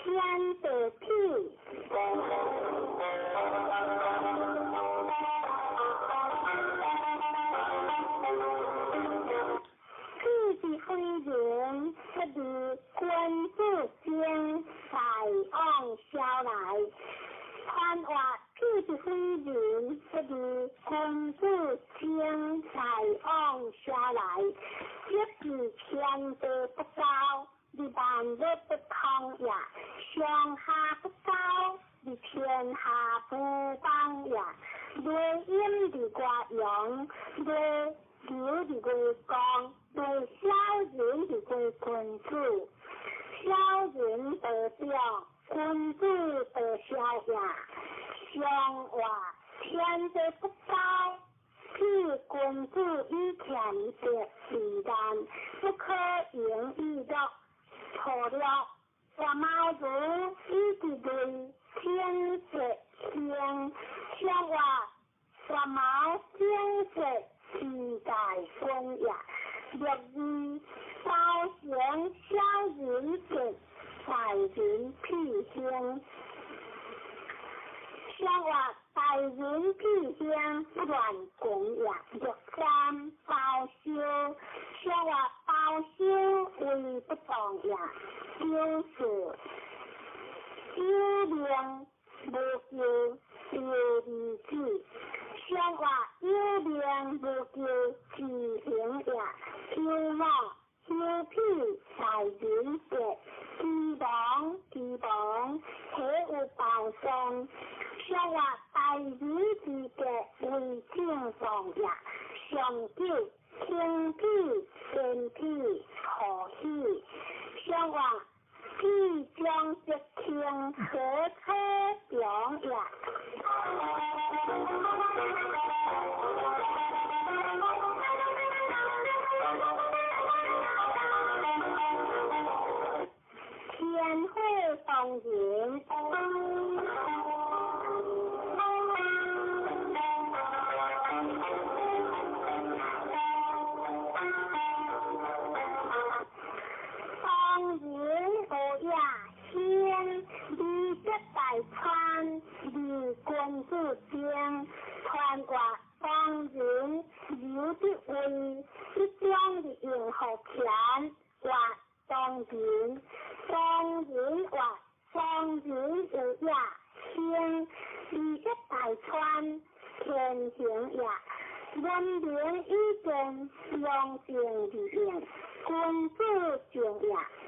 天地痞，痞是非人，不如君子精，大往小來。傳話痞是非人，不如君子精，大往小來。這是天地不交，你萬物不通也；上下不交，你天下不邦也。內陰佇外陽，內柔佇外剛，內小人佇外君子。小人得表，君子得小也。上話天地不交，譬君子以謙德為難，不可盈以樂。錯了，關貓如以之類天色星，相活關貓天色之大君也。六二包成小人德，大人屁興。相活大人屁興不亂講也。六三包修，相活包修為不當也。九四有命無求丟兒子，相活有命無求自行也。九五修屁大人德，之亡之亡，何有包喪？相活大人之德為正當也。上九輕屁堅屁何喜，相活屁將則輕，何可強也？天火當人。當人有也先，禮節大川，禮君子精，傳話當人有的位，一將的用好錢，話當人，當人話當人有也先，禮節大川，天行也。文明以見，良政而應，君子正也。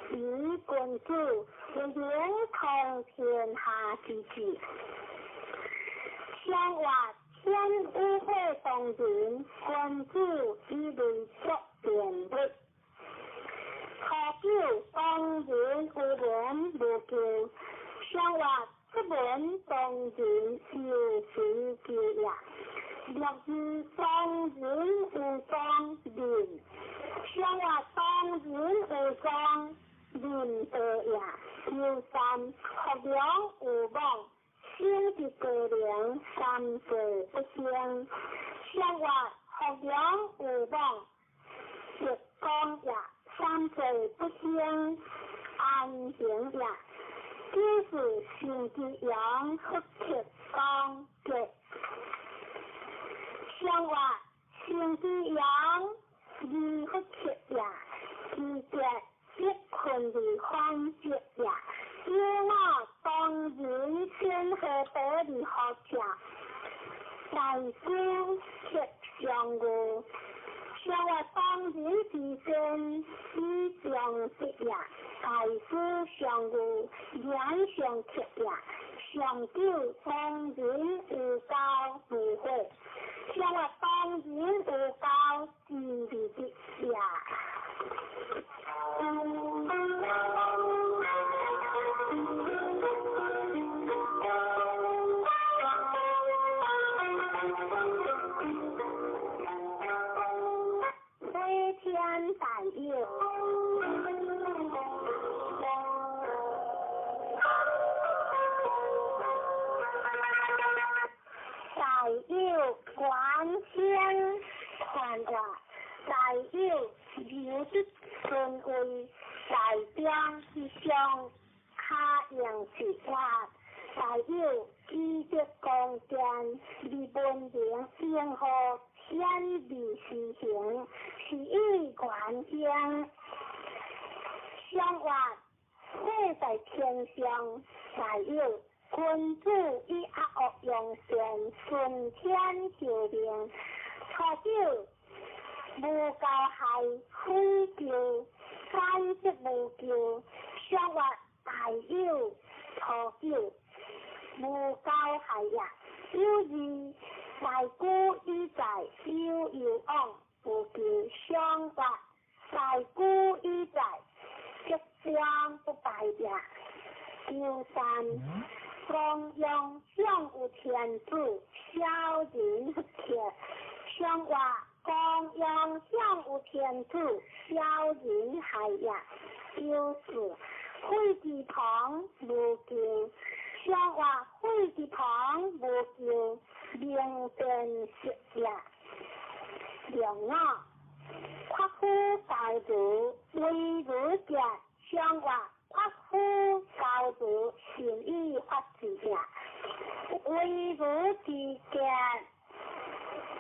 以君子為能通天下之治。相活天有火當人，君子以類作辯論。初九人有文無求，上月出門當人有隨求也。六字當人有當人，上月當人有當人道也。求三福良有望，生佇高齡三歲不生。上月福良有望，德光也。三歲不生，安行也。就是成之陽福克光吉。上月成之陽二福克也，二吉必困而反吉也。有我當人先何得而好者，大師克上月。上月當人之身，以上德也。大師上月言上克也。上九當人有交無悔，上月當人有交之利的也。飞天大有，大有关天传话，大有留得尊位，大中之上卡用之法，大有积德光电，立文明平和显微施行，是以原兴。上月世在天上，大有君子以阿恶用善，顺天受命。初九无交害，非求三则无求。上月大有初九無交害也。有二大古以在有有往無求。上月大古以在吉祥不敗也。求三光陽上有天子，小人不克。上月光陽上有天子，小人害也。求四废之旁無求。上月废之旁無求，明辨色也。兩五夸夫教主为如者，上月夸夫教主善以法治也。为如之者，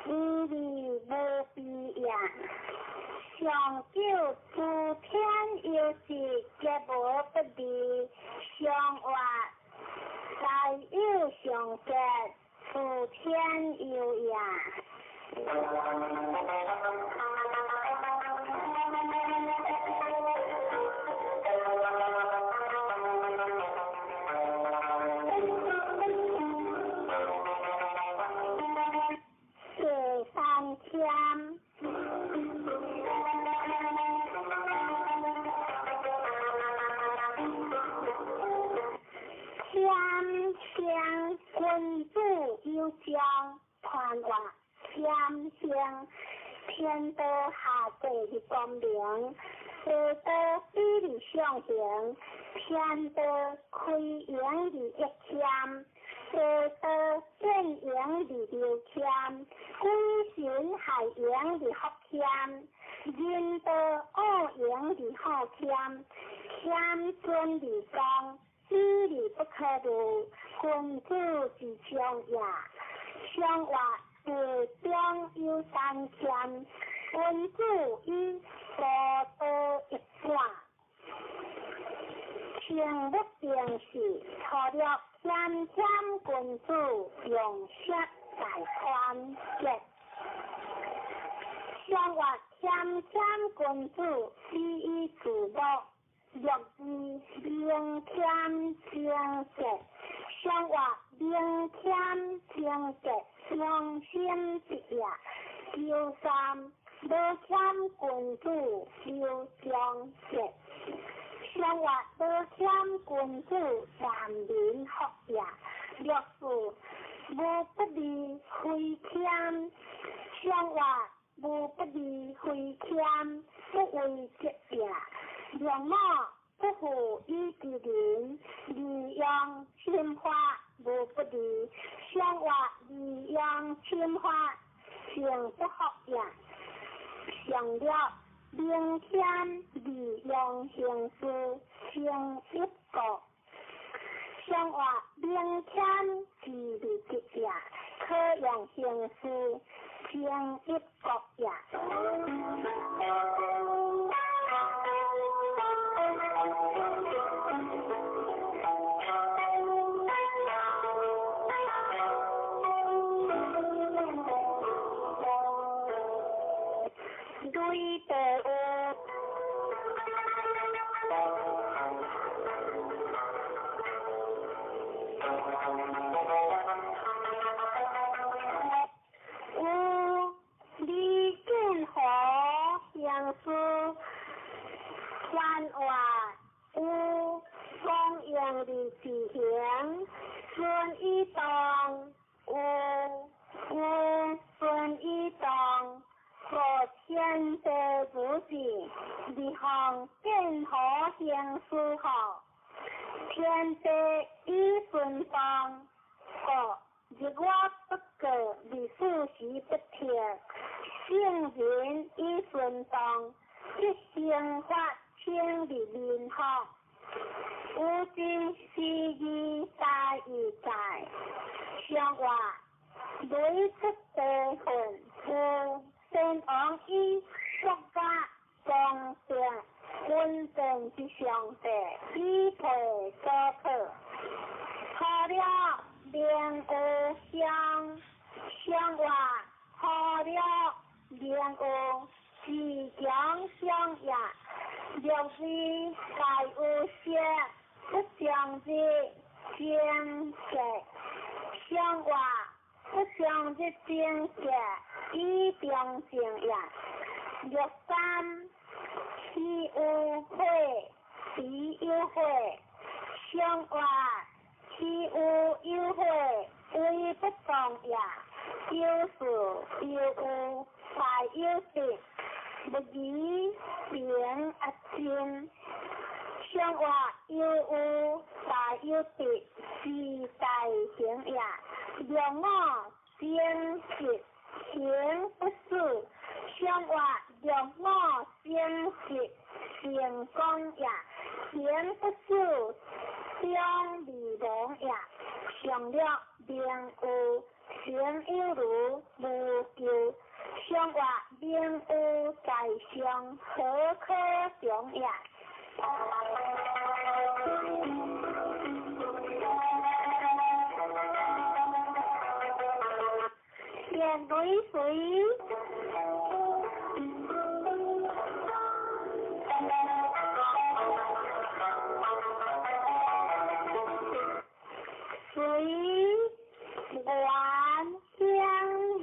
无利无弊也。上九诸天有时皆无不利。上月大有上吉，诸天有也。第三天，天生君子有将传话，天生天道下地的光明，地道比例上行，天道开源而益谦，地道变盈而流谦，鬼神害盈而福谦，人道恶盈而好谦，谦尊而刚，比例不可入，君子之将也。上月地中有三谦，君子以多多益善。清不定时，初六谦谦君子用色大团结。上月谦谦君子礼以自乐，六字明谦清洁。上月明谦清洁，良心之也。求三无谦君子留中节。上月謙君子難民福也。六四無不利非謙，上話無不利非謙，不為吉也。兩母不負以之人，利用侵犯無不利，上話利用侵犯，成不福也。上了明謙利用行事，成一國。上話明謙之利吉也，可用行事，成一國也。對地有，有李建和行事，番话有光荣的执行，孙以当有有孙以当。和天地主子，立项建和行事好，天地以顺当，国日月不过，历史时不停，圣人以顺当，一生发清的民福，有真是义大义在，上话雷出地魂有。先王以国家公正稳定之上帝，以配所可。好了，明有相，相话好了，明有自强相也。六字大有色，不相日正格，相话不相日正格。以中正也。六三岂有火，彼有火，相话岂有有火，为不动也。有事有有，大有得，不疑平阿真。相话有有，大有得，是大行也。两我正直。行不死，相话两我正直成功也；行不死，将未亡也。上了明有，行有如无咎。上话明有在上，何可强也？电雷水，水源乡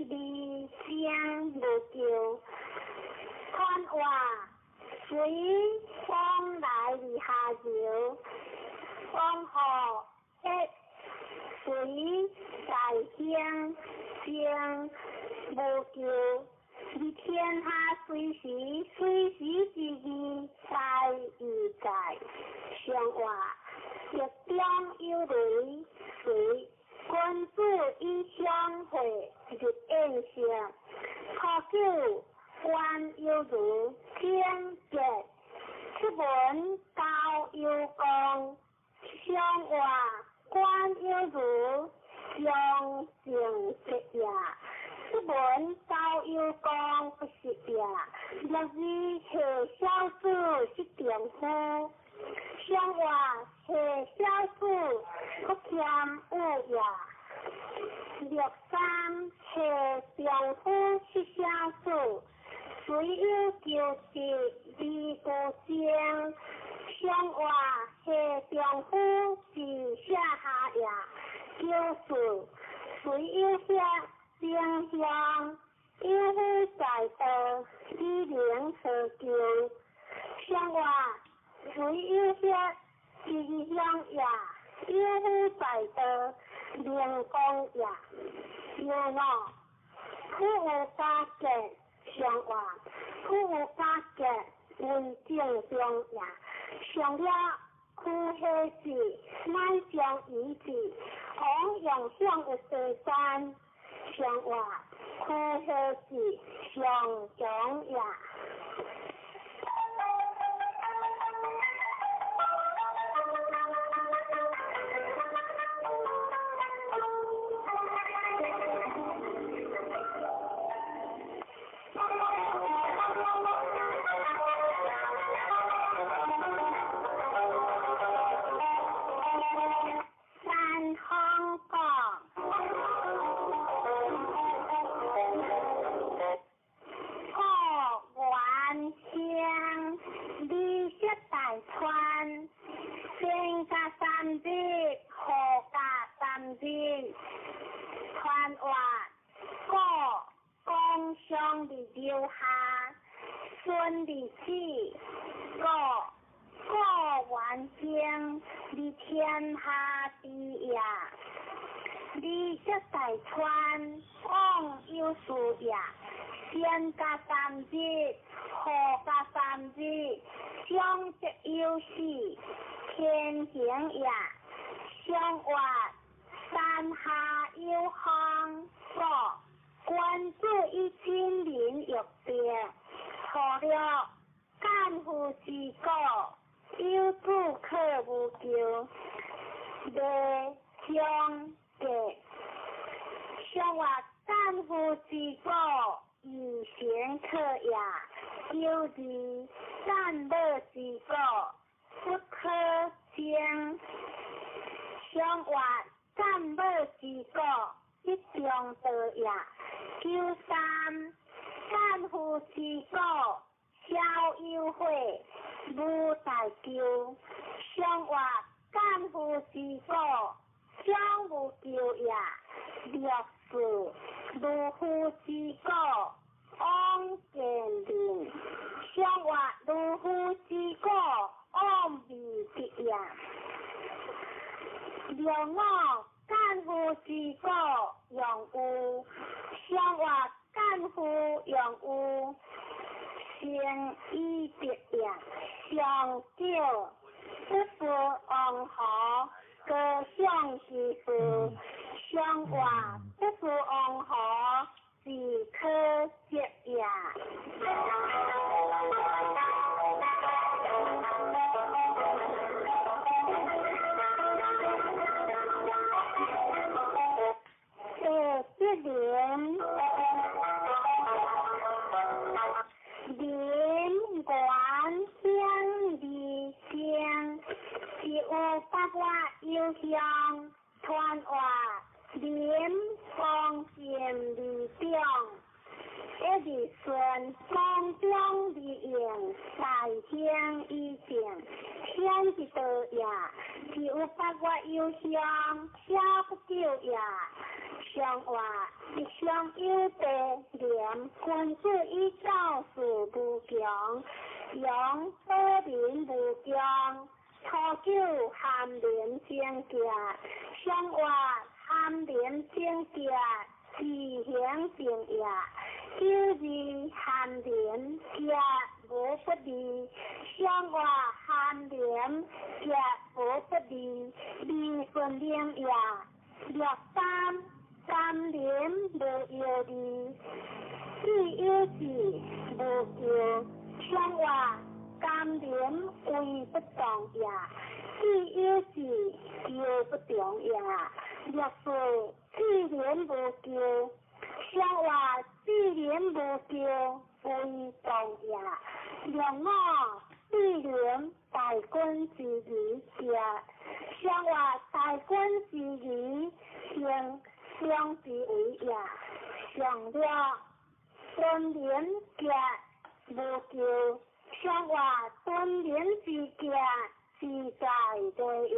离乡无救，看话水往来的下游，往后一水在乡乡。无求，你天下随时随时之义在义在，上话日中有雷水，君子以相会日宴上，初九官有如天节，出门高有功，上话官有如将正节也。出门高有功不是也，六日下小子是丈夫，上话下小子不谦有也。六三下丈夫是小子，虽有求得而无争，上话下丈夫是下下也，求事虽有些。正向有夫在道，以能何求？上话虽有些吉祥也，有夫在道，明光也。六五，普有家见，上话，普有家见，为正中也。上了苦下子，乃将遗志，王用向的西山，上话苦下子，上强也。三香港，古元乡，绿色大川，先加三日，后加三日，传话古公上的留下，孙的子，古古元乡，的天下之也。绿色大川，往有事也。先加三日，后加三日，相则有时，天行也。相话山下有风，古君子以亲民欲别，初六干夫之果，有子可无求，未相隔。上话干夫之果，以贤可也。九二干母之果，不可争。上话干母之果，一中道也。九三干夫之果，小有悔，无大咎。上话干夫之果，小无咎也。六四如夫之果，往见民。上话如夫之果，往未得也。六五干夫之果，用有。上话干夫用有，成以得也。上九不是王侯，高尚之事。上话不是王侯，是可接也。第一林，林元乡二乡，是有八月有乡，传话林光剑二中，一日顺光中二用，大兴以正，天之道也。是有八月有乡，小不久也。上话一向有德廉，君子以教事无穷，扬保民无穷。初九含廉贞洁，上话含廉贞洁，自行正也。九二含廉洁无不利，上话含廉洁无不利，利顺灵也。六三三廉无忧虑，只有志无求。上话甘廉为不动也，只有志求不动也。六四志廉无求，上话志廉无求为动也。六五志廉大君之义也，上话大君之义行相之为也。上六尊廉洁无求，上话尊廉之洁自在对也。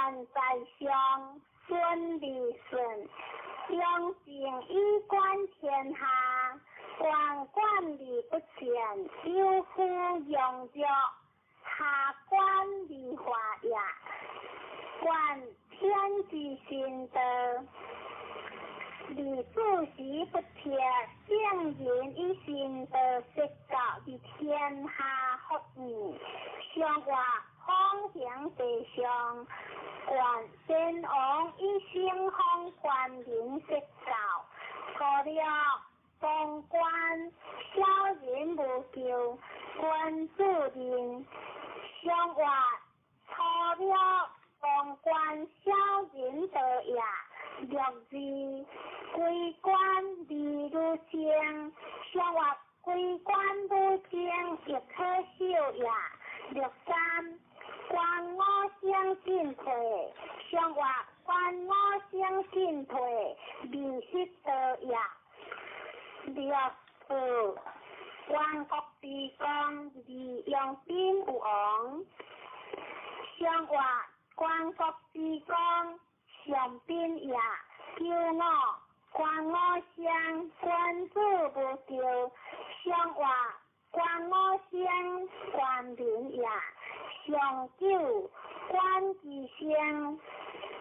願在上，順利順，中正以觀天下，官官而不前，有夫用著，下官而化也。觀天之心道，而主時不撤，聖人以心道說教於天下福義，上話方行地上，觀先王以聖風觀民說教，初六當官小人無咎，君子人上話初六當官小人道也。六二歸官而如正，上話歸官如正亦可守也。六三觀五星進退，上話觀五星進退，未失道也。六四觀國之功，而用兵有王，上話觀國之功，上賓也。九五觀五星，君子無咎，上話觀五星，觀民也。上九觀其聲，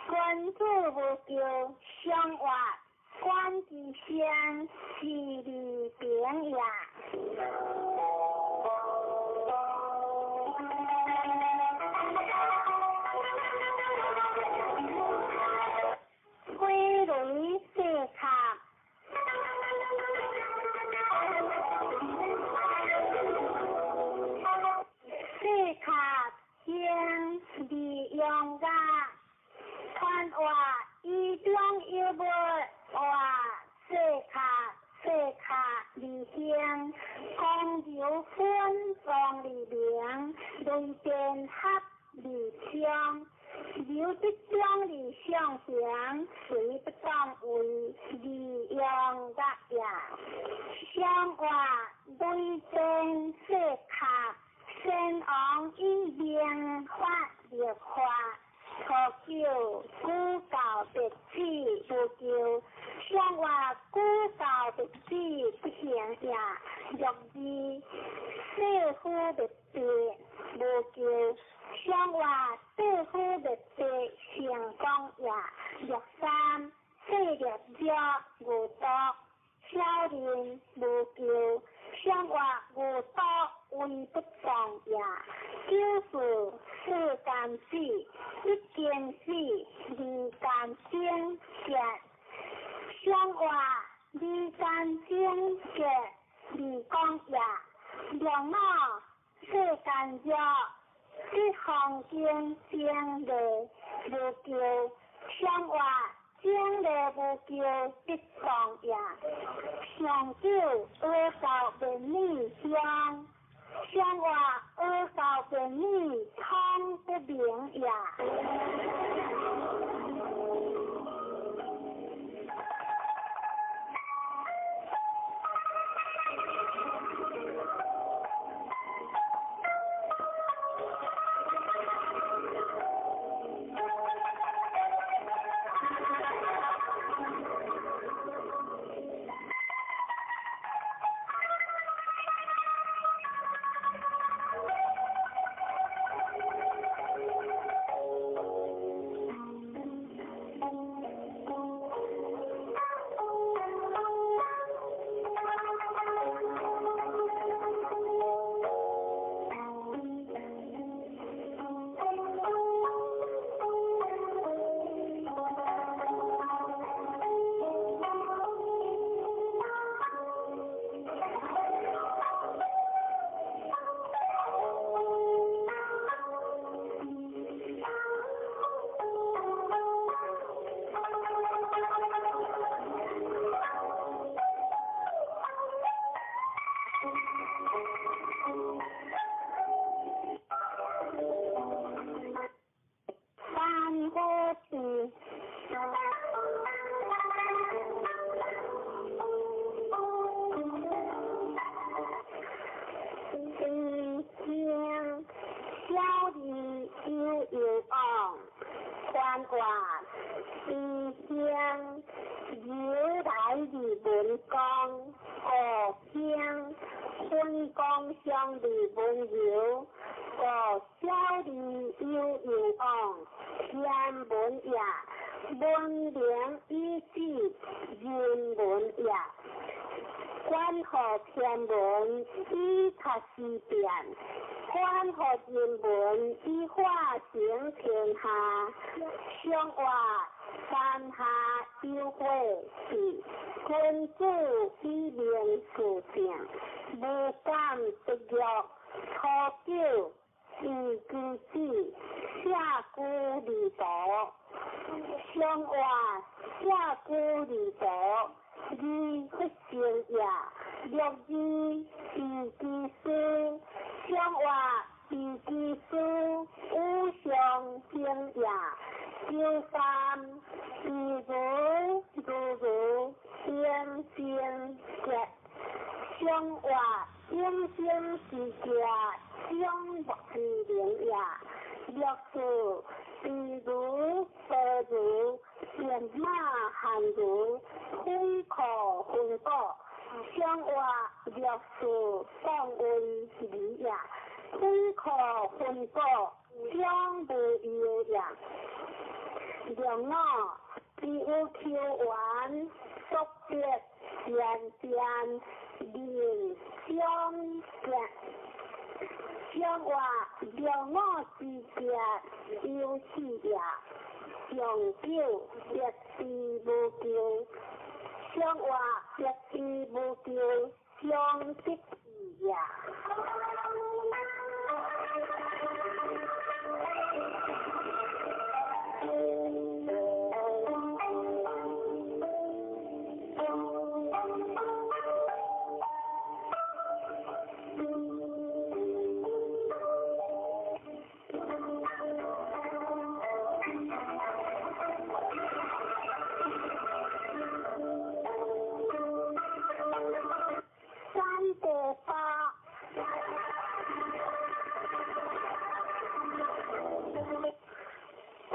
君子無咎，上話觀其聲，是利平也。飛雷四卡，四卡天利用噶，传话以中有无话四卡四卡利兴，公牛分庄利明，雷电合利昌。刘德章的上行，随不当为利用个也。上话雷电四卡，先王以明法立法，初九古教别子无咎，上话古教别子不行也。六二世夫别别无咎，上话世夫别别成功也。六三世略者无毒，小人無咎，上話無毒為不當也。九四世間死，一經死，二間精結，上話二間精結，二講也。兩五世間弱，這方經精利無咎，上話精利無咎，不當也。上九阿教便女香，上話阿教便女通不明也。三个字。一天，小儿有有王，还活慈兴由来二文公五兴分公相二文柔五小二有有往天文也文明以止人文也。关乎天文以察时变，关乎人文以化成天下。上活三下有火是君子以明事正，无敢得欲。初九以居子，下居二途。上活下居二途。二不成也，六二以其事，上活以其事，五常兴也。九三以如如如应生结，上活应生之家，上莫之灵也。六四比如白如变马汉如分可分果，上活六四当为理也。分可分果，将无忧也。六五比有求缘，速别善变灵相结。上活六五之结有四也。上九别之无求，上活别之无求，上得志也。三地八，八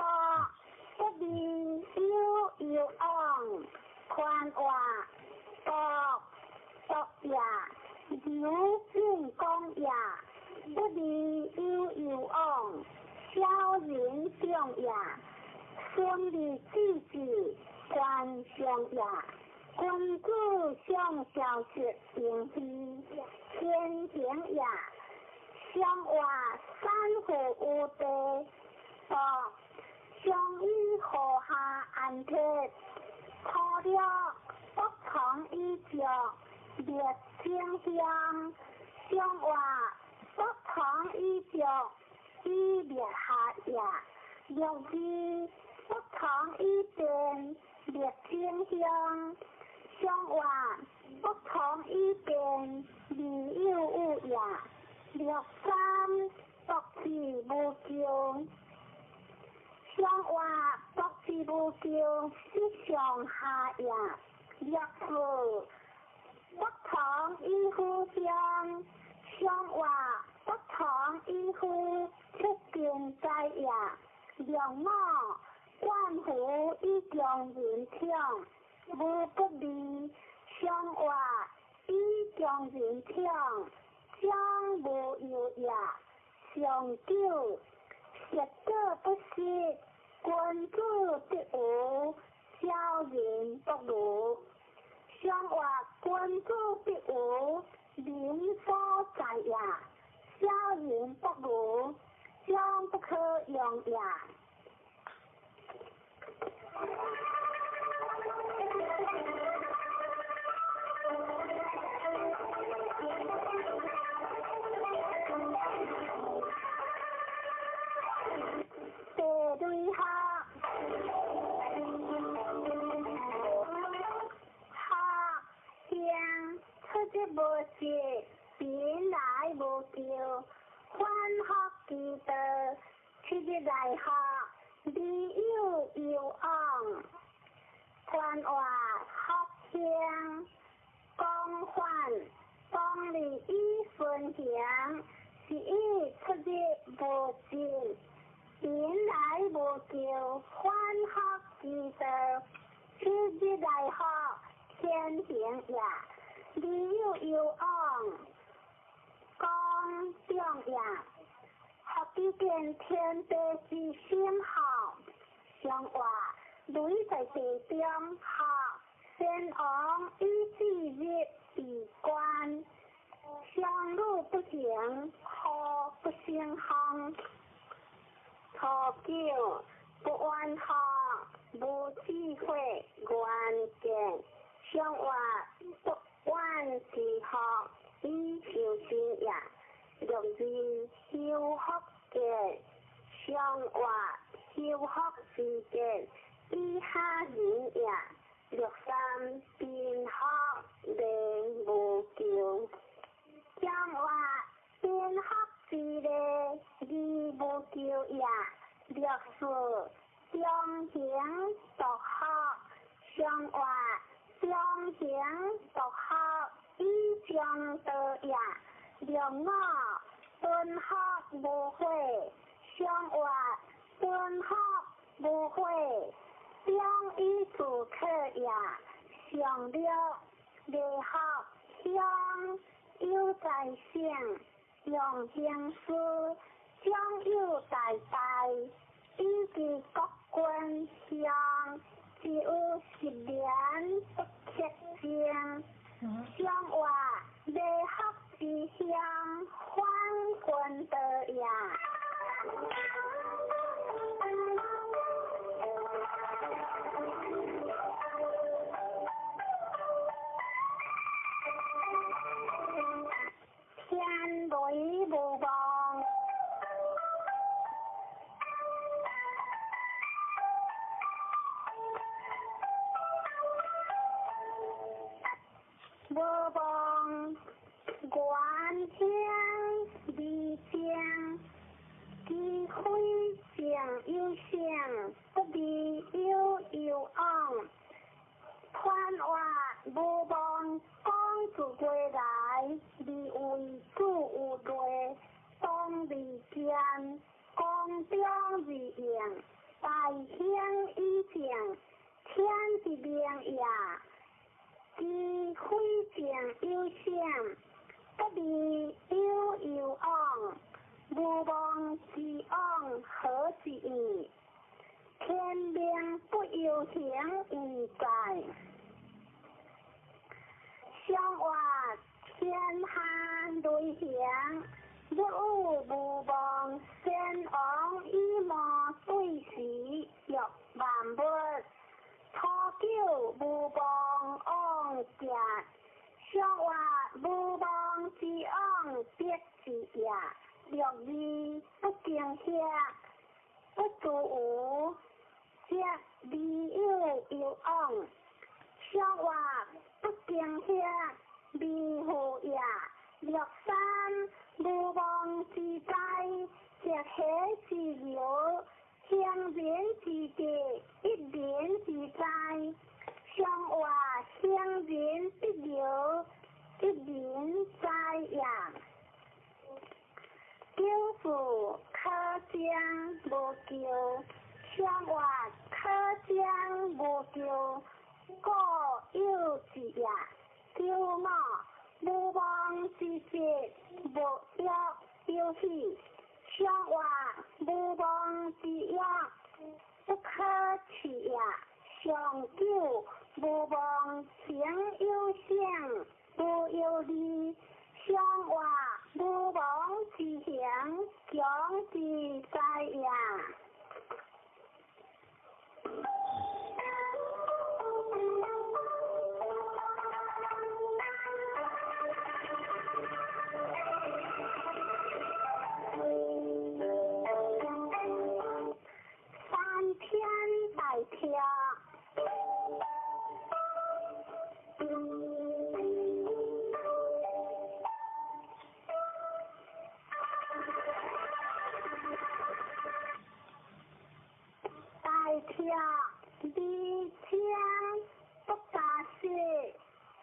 不离有有往，宽活独独也，刘进公也，不离有有往，小人长也，孙立子子官上也。君子上小学平非天行也，上活三户有地，独上以河下安铁，初六不从以脚列清香，上活不从以脚以列下也，六二不从以变列清香。上活不从以变，理有有也。六三独自无求，上活独自无求，是上下也。六四不从以夫相，上活不从以夫出根在也。六五观乎以强人强。无不利，上活以强人强，将无忧也。上九实果不失，君子得无，小人不如。上活君子得无，民所在也。小人不如，将不可用也。地雷下，下乡出之无事，贫来无求，反复其道，七日来学，理有有往，宽活福兴，广泛讲理以分行，是以出入无尽，人來無求，反復之道，此日來福，天行也。理有攸往，公眾也。福知見天地之心好，上話雷在地中好，先王以至日為官，相路不行，河不勝風。初九不怨福，無智慧，願見上話不怨之福，以修身也。六二修福見，上話修福之見，以下人也。六三貧福連無求，上話貧福之禮，而無求也。六四中行獨福，上話中行獨福，以上道也。六五敦福無悔，上話敦福無悔，中以自克也。上六禮福鄉有在省，用行事長有大大，以及國君鄉，只有十年不克正。上話禮福之鄉，反君道也。天雷無望，無望，願興而正，機非正有性，不離有攸往。寬話無望，講自歸來，而為主有類，當而堅，公中而應，大興以正，天之明也。機非正有性，不離有攸往。無望之往何之矣？天命不由行而在。上話天下雷行，日有無望，先王以魔對時，欲萬物。初九無望往行，上話無望之往必之也。六二不驚嚇，不自無，則理有攸往。上話不驚嚇，微乎也。六三無望之災，則喜之流，行人之德，一人之災。上話行人必流，一人災也。九四可將無求，上話可將無求，故有之也。九五無望之節，無欲有喜。上話無望之欲，不可取也。上九無望行有性，無有利。上話無望之行，強之哉也。三天大跳。大跳離清不加雪，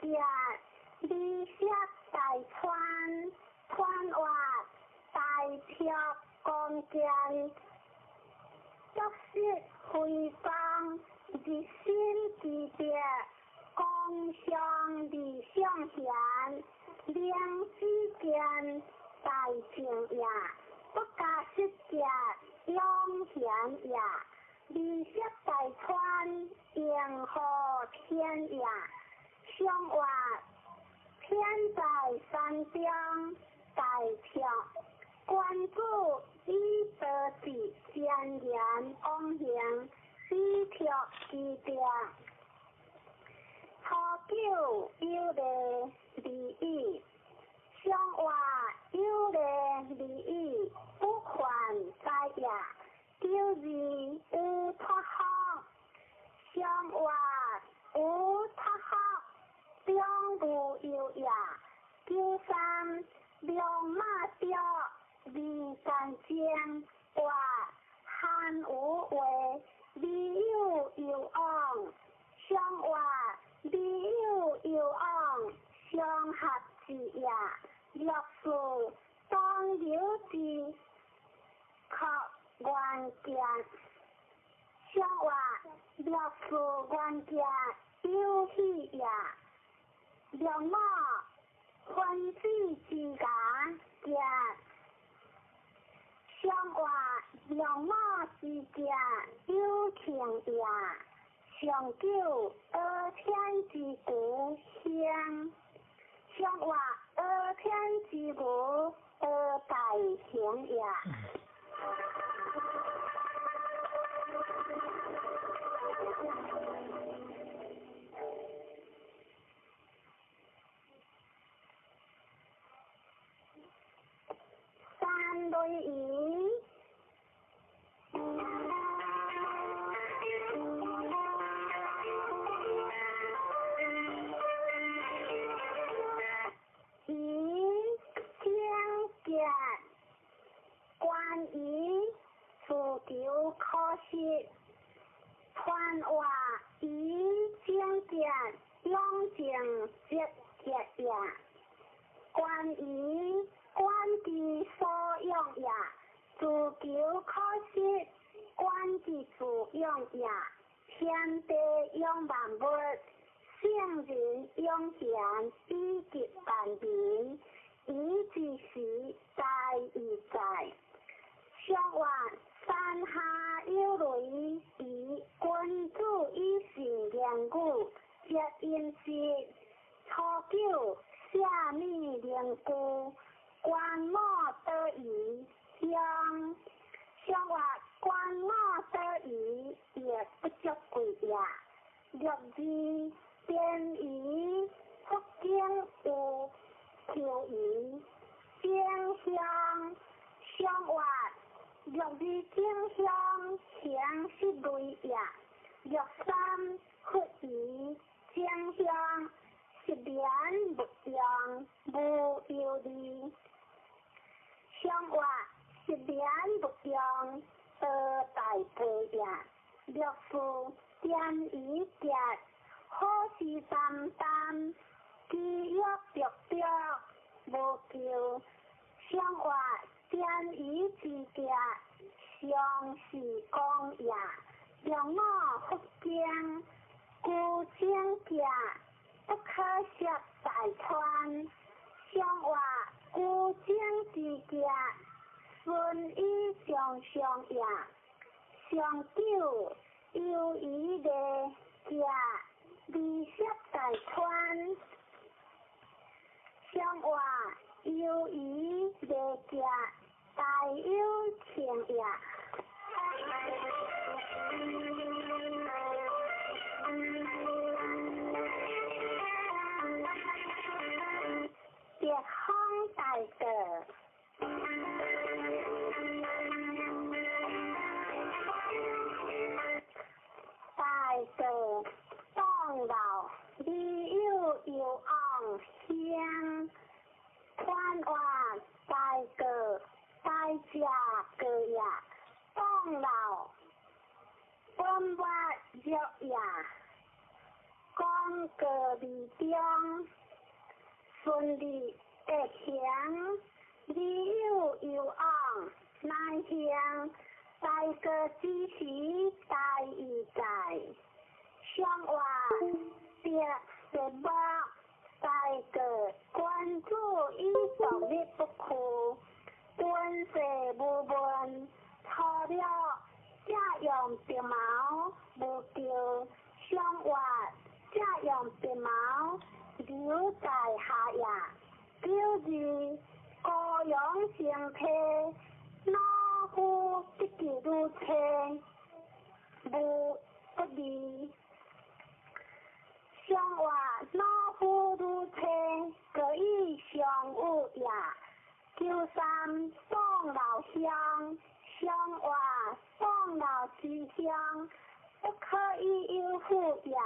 行離色大川，川話大跳光劍，足色非方，日新之德，光上理想贤，灵之见大正也，不加失节永贤也，利息大川迎合天也，相话天在山中大跳，关注以德治善言往行，以托之德。初九有礼利语，相话有礼利语，不犯灾也。九二有托福，相话有托福，中无忧也。九三龙马雕，二干净，话汉无话，利有有往，相话利有有往，相合之也。六四当有之，可愿见，相话六四愿见有喜也。六五分子之家见，相话六五之见有情也。上九阿天之故乡，相话阿天之故阿大行也。三类鱼。鱼精结，关于自求可惜，传话鱼精结，养成积极也。关于管之所用也，自求可惜，管之自用也。天地养万物，圣人养贤，以及万民，以之时在以在。相话山下有雷，以君子以信言语，接音诗。初九下米灵具，观摩得宜乡。相话观摩得宜，也不足贵也。六二便宜，福建有秋宜，正香相话六二正香形是类也。六三佛宜正香是莲不用无忧虑，相话是莲不用得大悲也。六四点一节，好事担当，饥欲着着无求。相话点一之节，相是讲也。六五福经，古经节。不可涉大川，相话古井之节，顺以上上也。上九由于的节，利涉大川，相话由于的节，大有情也。别风大道，大道当老，你有有昂香，传话大道大家个呀，当老本我热呀，讲个理中。顺利的行，你有有往，难行，大過之時大義在，上話別別目大過君子以獨立不屈，敦世無問，初了這用白毛無救，上話這用白毛留在下也。九二高陽生體，老夫得其如車，無不利。上話老夫如車，各以相有也。九三宋老鄉，上話宋老之鄉，不可以有負也。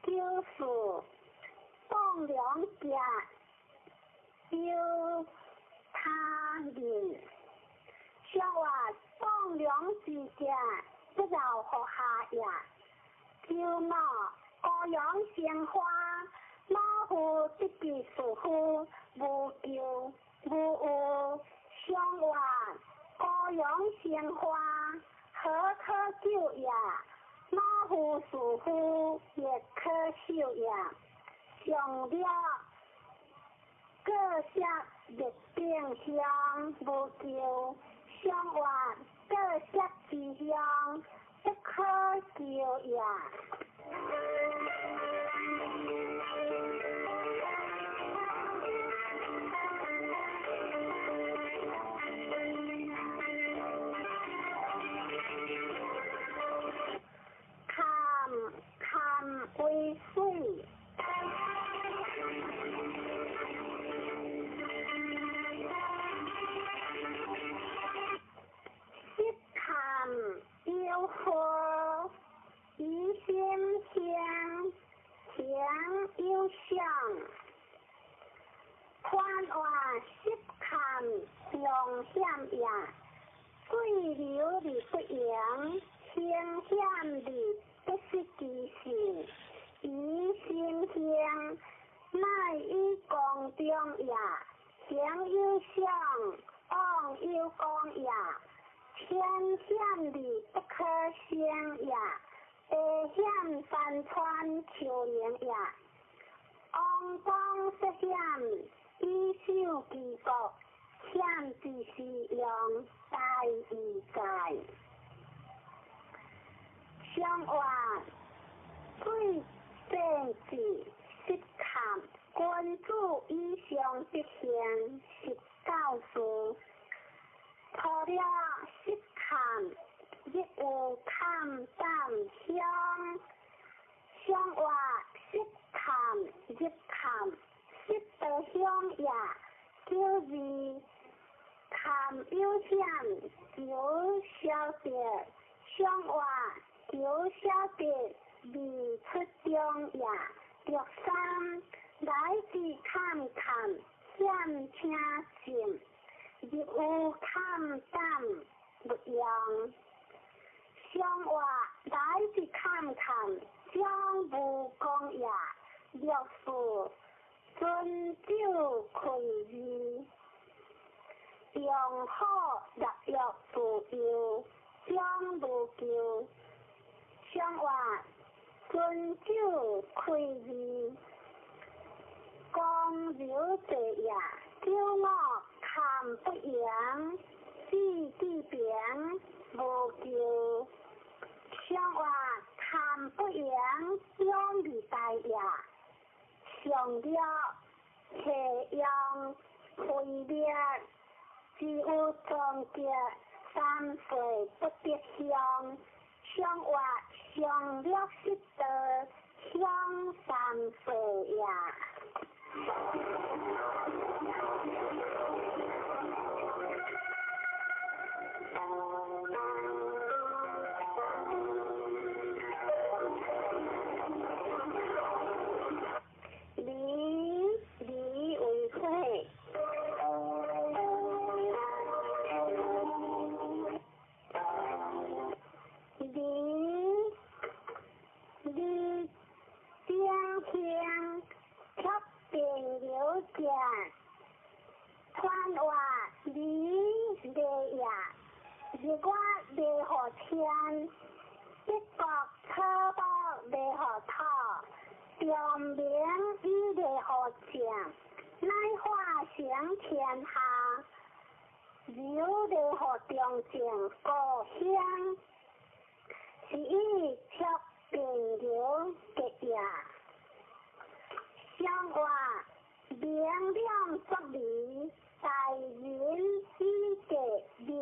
九四宋良家，有他人。上話宋良之家，不饒河下也。九五高陽生花，老夫得其士夫，無咎無有。上話高陽生花，何可救也？老夫士夫，亦可受也。上了各色熱定香，無咎。上話各色之香，不可救也。坎坎為水。濕坎有火，疑心香，行有相。寬話濕坎常險也，水流而不盈，行險而不失其性。疑心香，乃以公中也。行有相，往有功也。天險而不可勝也，地險山川丘陵也。王公涉險，以守其國，險之是用，大義在。上話水政治失坎，君子以上德行，是教示。除了失坎，亦有坎膽鄉。上話失坎入坎，失得鄉也。九二坎有險，求消得。上話求消得，未出中也。六三來自坎坎，險請進。入有坎膽勿用。上話來自坎坎，將無功也。六四尊酒開義，用好立約自由，將無咎。上話尊酒開義，公流者也。九五坎不盈，志地平，無咎。上話坎不盈，將未大也。上了斜陽灰滅，只有終結三歲不得鄉。上話上了失道，鄉三歲也。離離為火，離離頂香，卻變流者，傳話離離也，日月袂予天，北国草木袂予土，长明以袂予正，乃化成天下，柔袂予中正故乡，是以卓平柔结也。上话明亮作理，大人以格明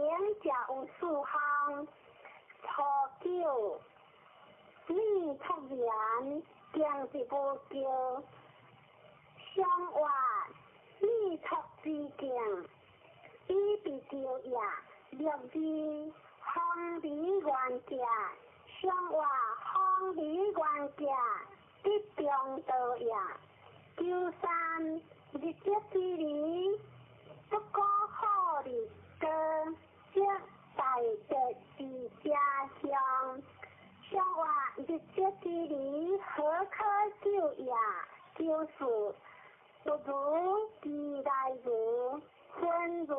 者有四项。初九，你出言，经一无叫。上话你出之境，以被叫也。六字方离原价，上话方离原价，得中道也。九三日节之理，不可好日高，则大德之家乡。上话日节之理，何可救也？九四不如其来如，分如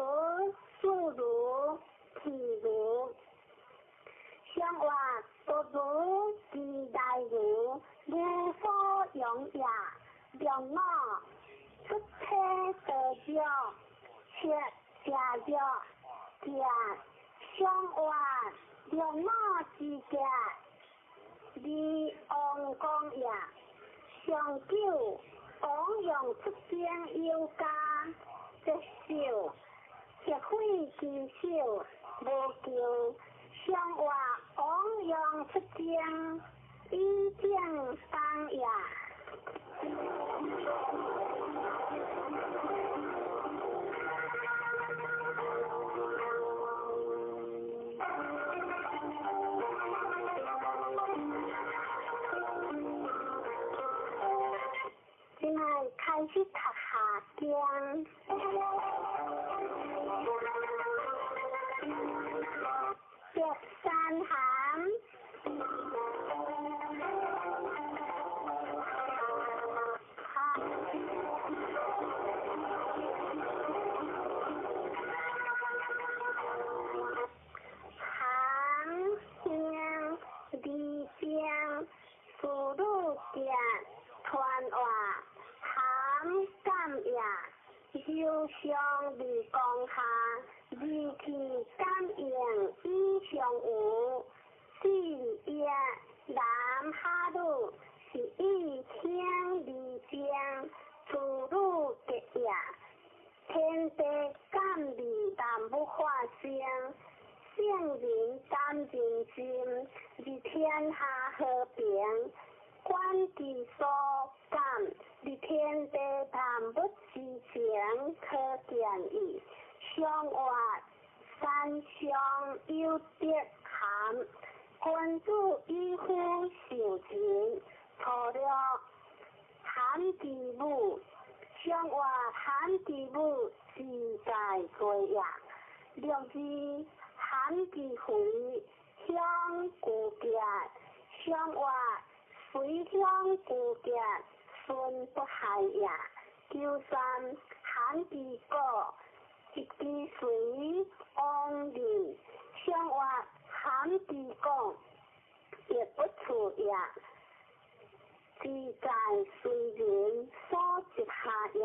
数如譬如。上话不如其来如，无所用也。六五出体得着，七食着食。上话六五之价，二王公也。上九王用出征有加，节少节费之少无求。上话王用出征，以正当也。这摆开始读下经。白山函。受伤未讲下，二气感应以上有，四业男哈女是以听而正，处女结业，天地感味万物化生，圣人感人心，而天下和平。观其所感，而天地万物之情可见矣。上话三上有德涵，君子以夫受情，初六含之母，上话含之母自在过也。六字含之肥，乡古结，上话随乡古结，孙不害也。九三含之果，一之随往人，上话含之讲，亦不处也。自在随人所执下也。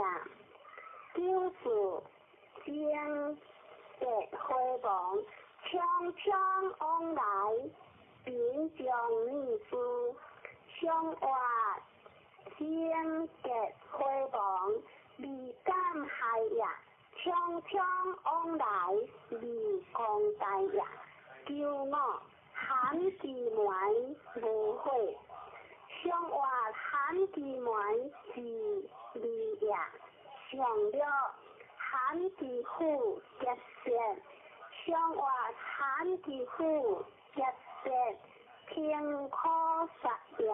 九四精结回亡，匆匆往来，贫将女士。上话精结回亡，未敢害也。匆匆往来，未公大也。九五含之门无悔，上话含之门是利也。上六含之虎结舌，上话含之虎结舌，平可杀也。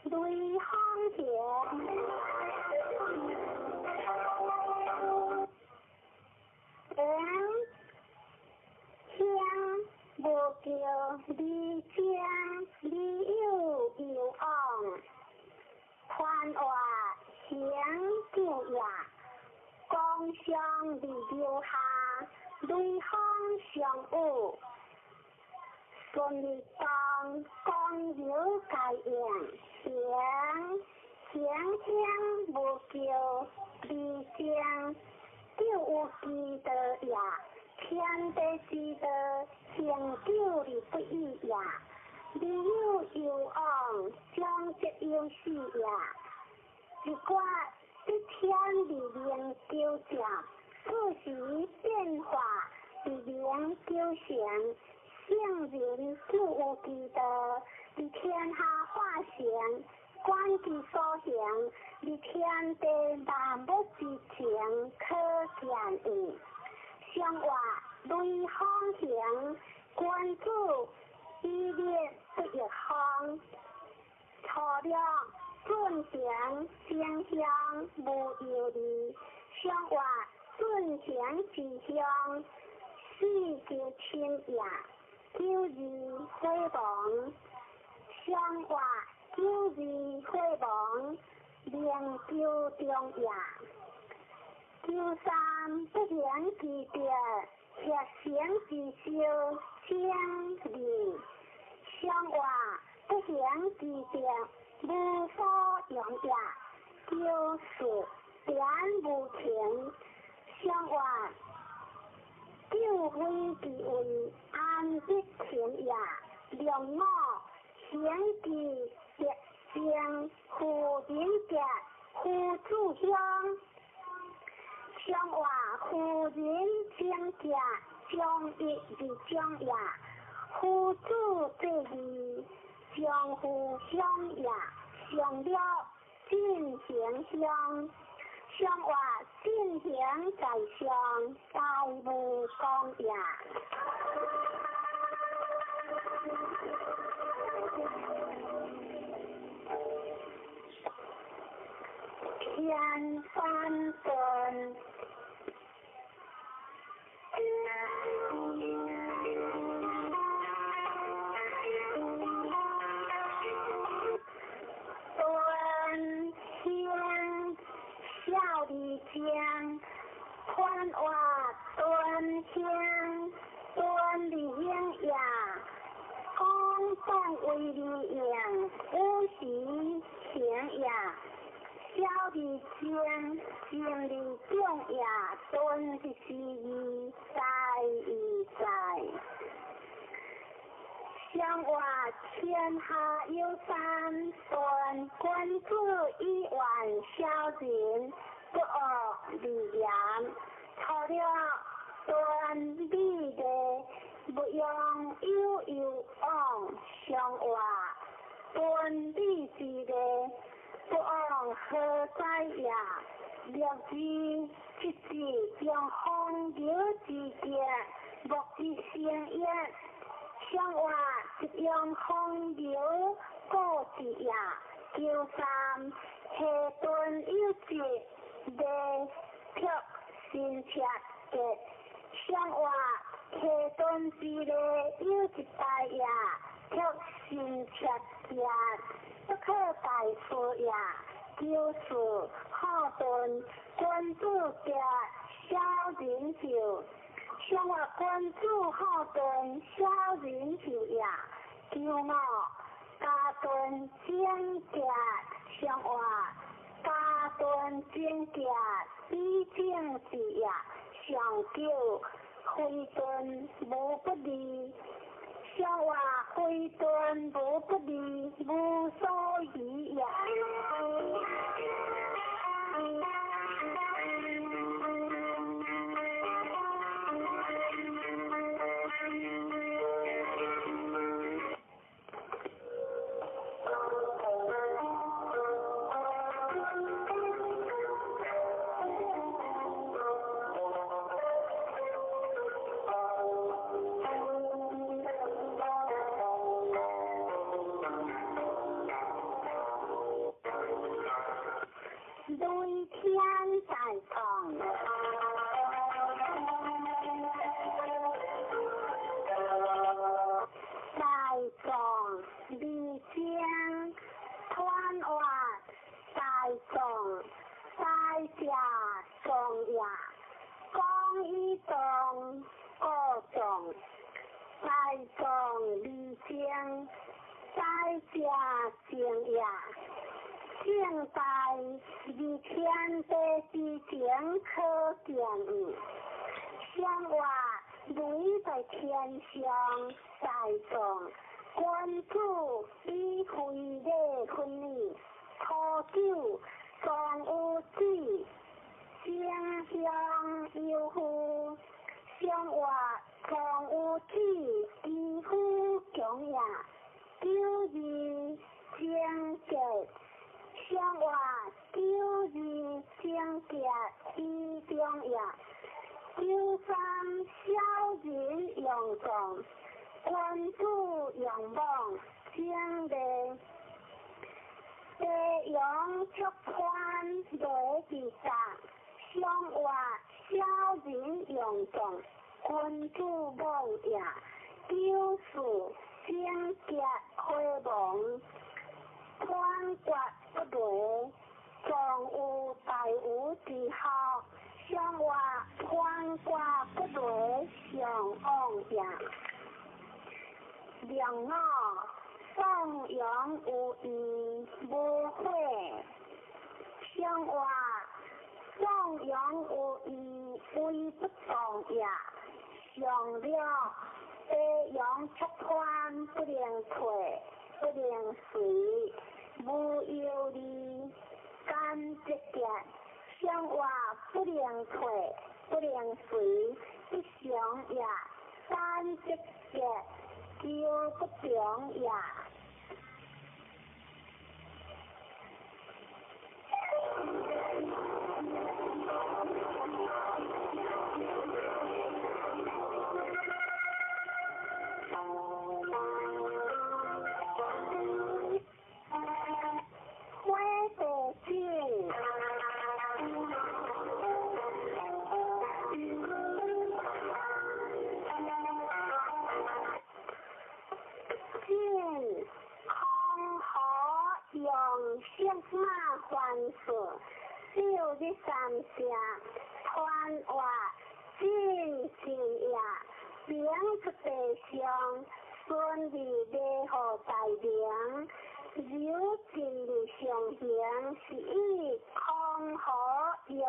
雷锋桥，人乡无叫李留下雷鋒相遇，順利當光有該應，行行行無叫離正，就有之道也，天地之道，恆久而不易也。未有攸往，終則有始也。一卦得天而明求正，四時變化而明求成。聖人就有其道，佇天下化成，觀其所行，佇天地萬物之情可見矣。上話雷鋒行，君子以立不逾方。初六進行正向無憂慮，上話進行之向，四求親也。九二火亡，上話九二火亡，明求中也。九三不行之德，協成之修，正義。上話不行之德，無所用也。九四點無情，上話九非其位，安得情也？兩五行之德正，夫人德，夫子鄉。上話夫人正德，將一而長也。夫子濟義，將夫鄉也。上了進行鄉，上話進行在上，大無功也。天翻頓。敦興孝義正，寬話敦興，敦義興也。公當為利用，有時行也。小義正，正義重也。敦是義，在義在。上話天下有三端，君子以遠小人，不惡而言。初六端美麗，勿用有攸往。上話端美之禮，不往何在也？六二七子將風流之德，莫之成也。上話一用風流故之也。九三下敦有節，禮卻新赤節。上話下敦之禮有一大也，卻新赤節，不可大事也。九四好敦，君子德，小人受。上話君子好敦，小人受也。九五家敦正德，上話家敦正德，以正治也。上九非敦無不利，上話非敦無不利，無所疑也。當過壯，大壯離精，大者正也。正大離天地之前可見矣。相話雷在天上，大壯君子以非禮訓矣。初九壯有子，正向有夫。相話壯有子，其夫強也。九二貞節，相話九二貞節以中也。九三小人用壯，君子用妄，正禮。地陽出寬雷之甲，相話小人用壯，君子妄也。九四貞節火亡，判決不雷，壯有大禹之孝，相話判決不雷，上往也。兩五宋陽有義無悔，相話宋陽有義威不動也。上了地陽出寬不能退，不能隨，無憂慮，干節節，相話不能退，不能隨，不祥也。三節節，求不中也。火地井。晋康河用色马还事，六日三声，传话晋晋也，兵出地上，顺利礼号大明，由晋的上行，是以康河用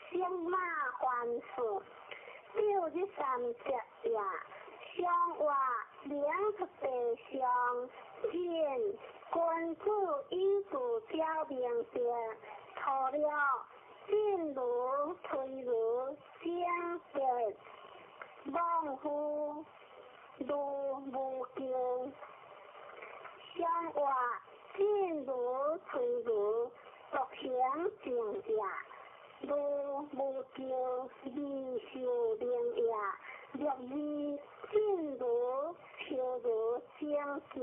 色马还事，六日三节也。相话两出地上，晋君子以自表明白，除了进如推如正节，妄夫如无咎。相话进如推如独行正也，如无咎未受明也。六二进如秋如正节，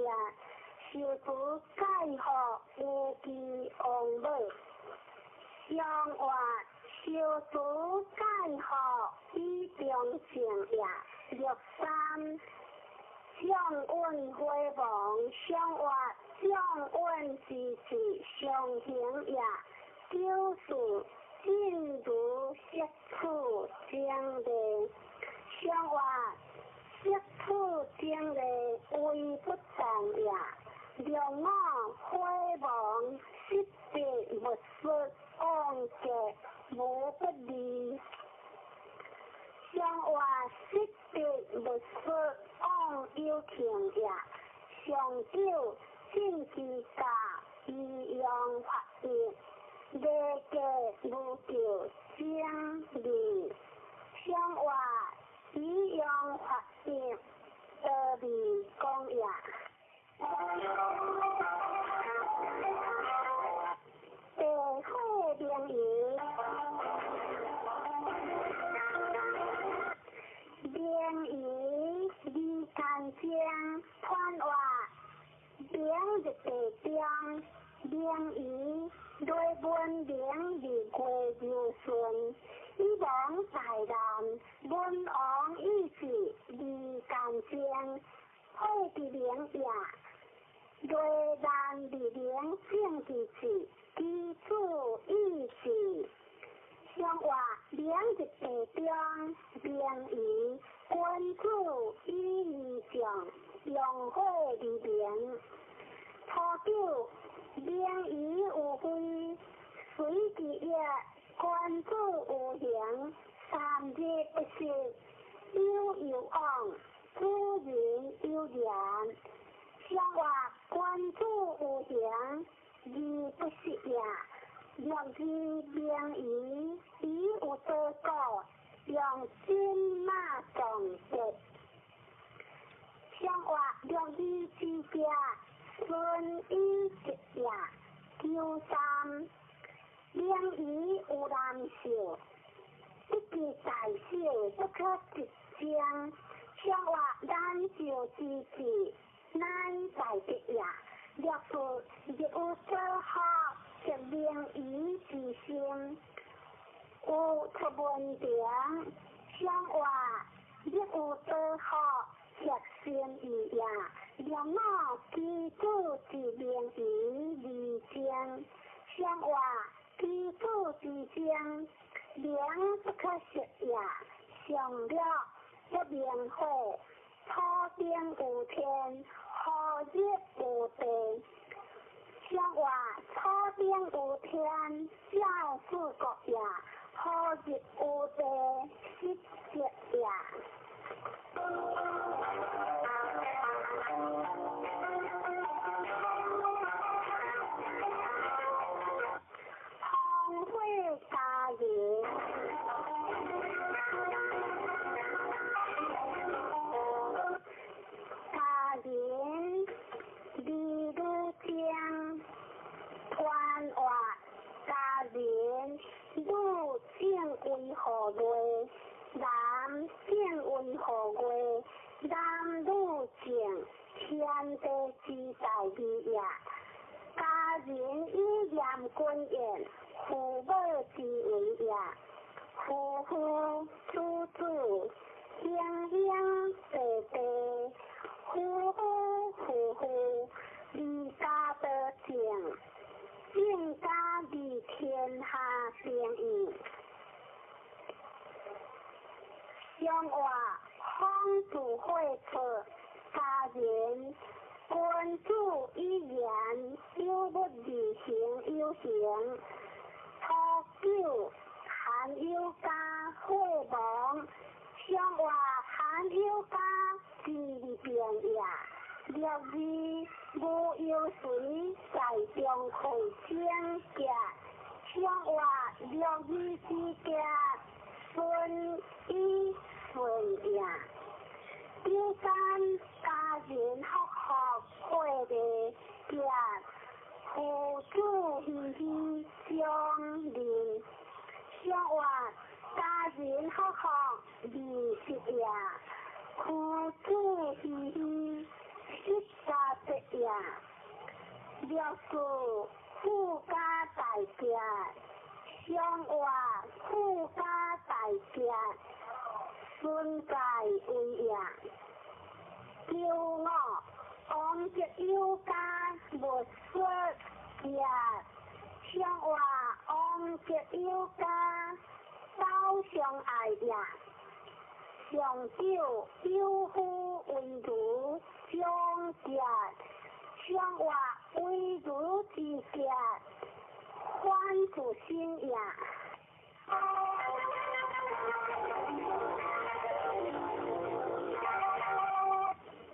受主解学无记王母。相话受主解学以中正也。六三将运火亡，相话将运之志上行也。九四进如色处正礼，相话色处正礼威不动也。六五火亡，失别勿失，往结无不利。相话失别勿失，往有情也。上九进之家，以阳发育，礼节无咎正义。相话以阳发育，得利公也。地火明夷，明夷离干净，传话明日地中，明夷雷文明日月流顺，以王大难，文王意志离干净，火之明也。雷难日明正之志，基础意志。相话明明日地中，明仪君子以义重，用火而明。初九，明仪有非，随其业，君子有形，三日不食，有有往，主人有言。上话君子有形，而不食也。六字明仪，以有多故，用金马撞节。上话六字之家，顺以节也。九三，明仪有难受，不计大小，不可直将。上话难受之至，乃大吉也。六四日有所学，则明仪之心，有出门庭。上话日有所学，则心意也。六五基础之明仪而精。上话基础之精，明不可失也。上六不明火，土顶有天，何日有地？上话土顶有天，照四国也；何日有地，失节也。风火家人，家人李女将，团话家人女正为何月？男正为何月？男女正，天地之大义也。家人以严君言，父母之为也。夫妇子子，兄兄弟弟，夫夫妇妇，离家得正，正家离天下定义。上话方子会错，家人君子以言，有不而行有形。初九，含有家火亡，上话含有家之变也。六二无忧随在中会整洁，上话六二之家顺以顺也。九三家人福福会的节，父子喜喜相认。上话家人福福二十也，父子喜喜十三节也。六四富家大节，上话富家大节，孙界为也。九五王德有家无说节，上话王德有家走相爱也。上九有夫为如长节，上话为如之节，反自身也。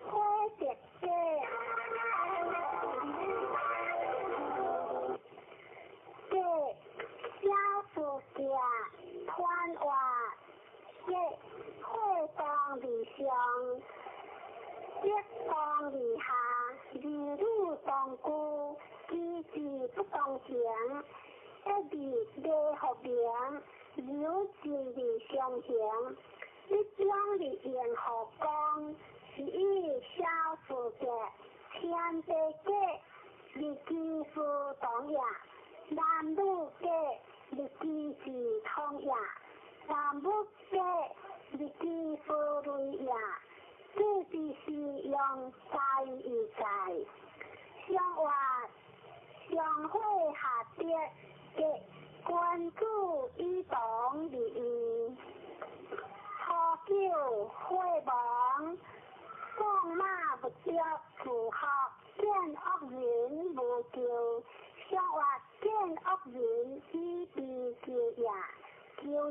火节节，节小事节，团话节火当而上，节当而下，儿女当顾，机智不当行，一字礼福明，柔情而相行，一将而言何光，是以小事节，天地节，日机事同也；男女节，日机事同也；男女节，日机事类也。这是用在一在，上话上火下跌，节君子以堂而义。初九火亡，放马不着自学，见恶人无咎。相活见恶人以悲救也。九二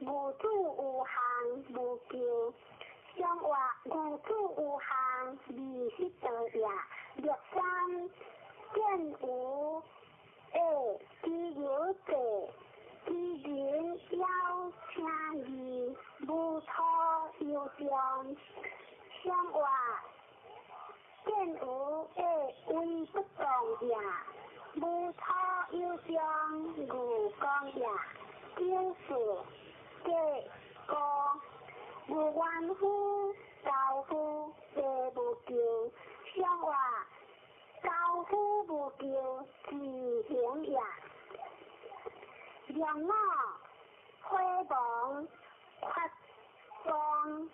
无主有项无咎。相活无主有项二十道也。六三见无下其有者，其人枵请义，无错有中。相活见有下为不动也，无错有中无光也。九四计高无冤夫，高夫地无咎。相活高夫无咎，自行也。两五火亡，发庄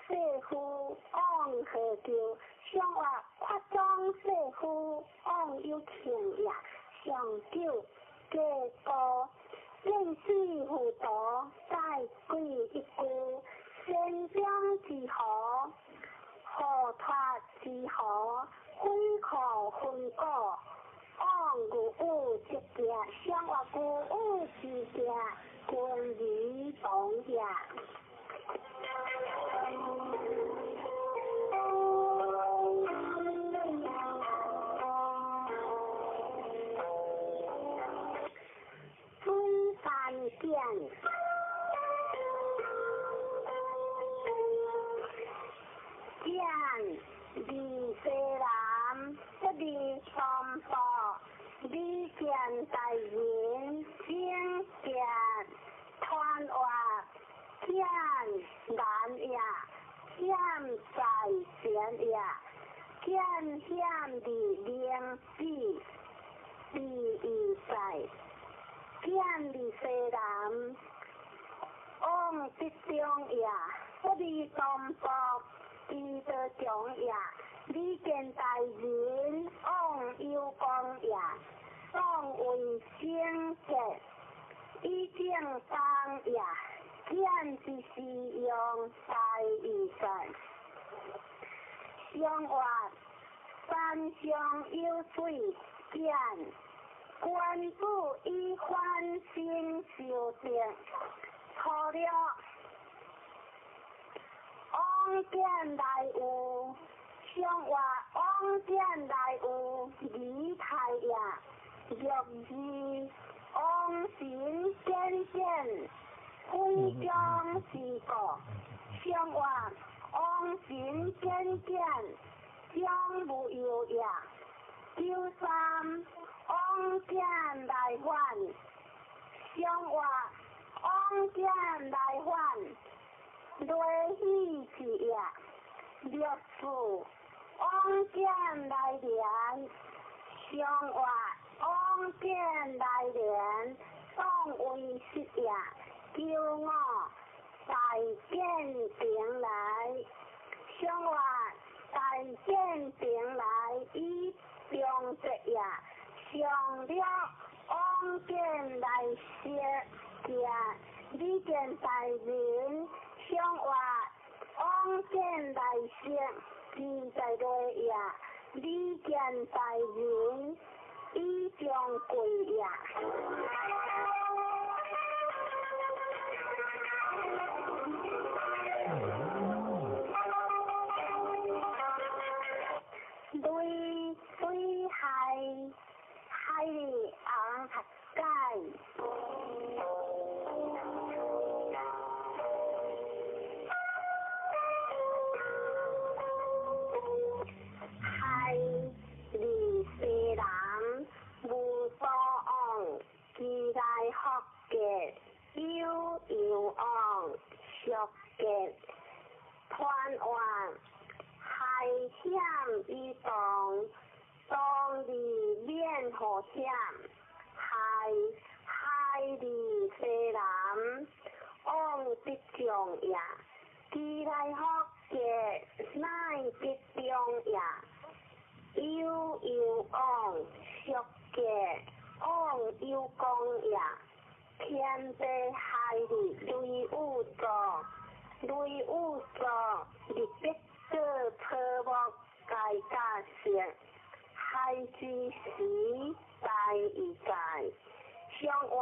世夫往何咎？相活发庄世夫往有庆也。上九计高见死糊涂，再鬼一句。先将之何，何脱之何，悔可分果，往有有之行，相活有有之行，君儿同也。水山见。见李西南，不离三宝，李见大人，正见团活，见难也，险在前也，见险的灵子，第一在，见李西南，往得中也，不离东宝。彼得强也，李见大人往有光也，当为圣洁，以正当也，见之是用大义在。相活山上有水见，君子以反省修正，初六。往见来有，相活往见来有仪态也。六二往神显显，非将之过。相活往神显显，将无忧也。九三往见来还，相活往见来还。雷喜之也，六四往见来连，相活往见来连，当为实也。九五大见平来，相活大见平来以中节也。上六往见来学也，李见大人。相活往见来学，自在落也。李见大人，以将贵也。雷水海，海里红合解。海离西南无所往，其来福结有有往，俗结团圆，海险以动，当地免祸险。海海离西南往得中也，其来福结乃得中也。有有往，俗结往有功也。天地海日雷雨作，雷雨作，日必过草木皆甲色，海之时大以在，上话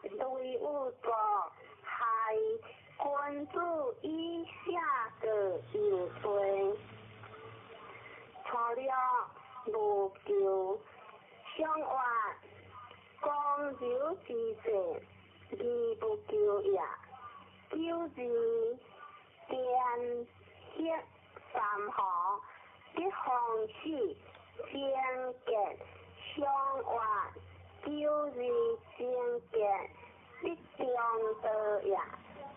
雷雨作海君子以下个有罪，初六无求，上话公柔之势，义不求也。九字天黑三河，得风水贞洁，上话九字贞洁，得中道也。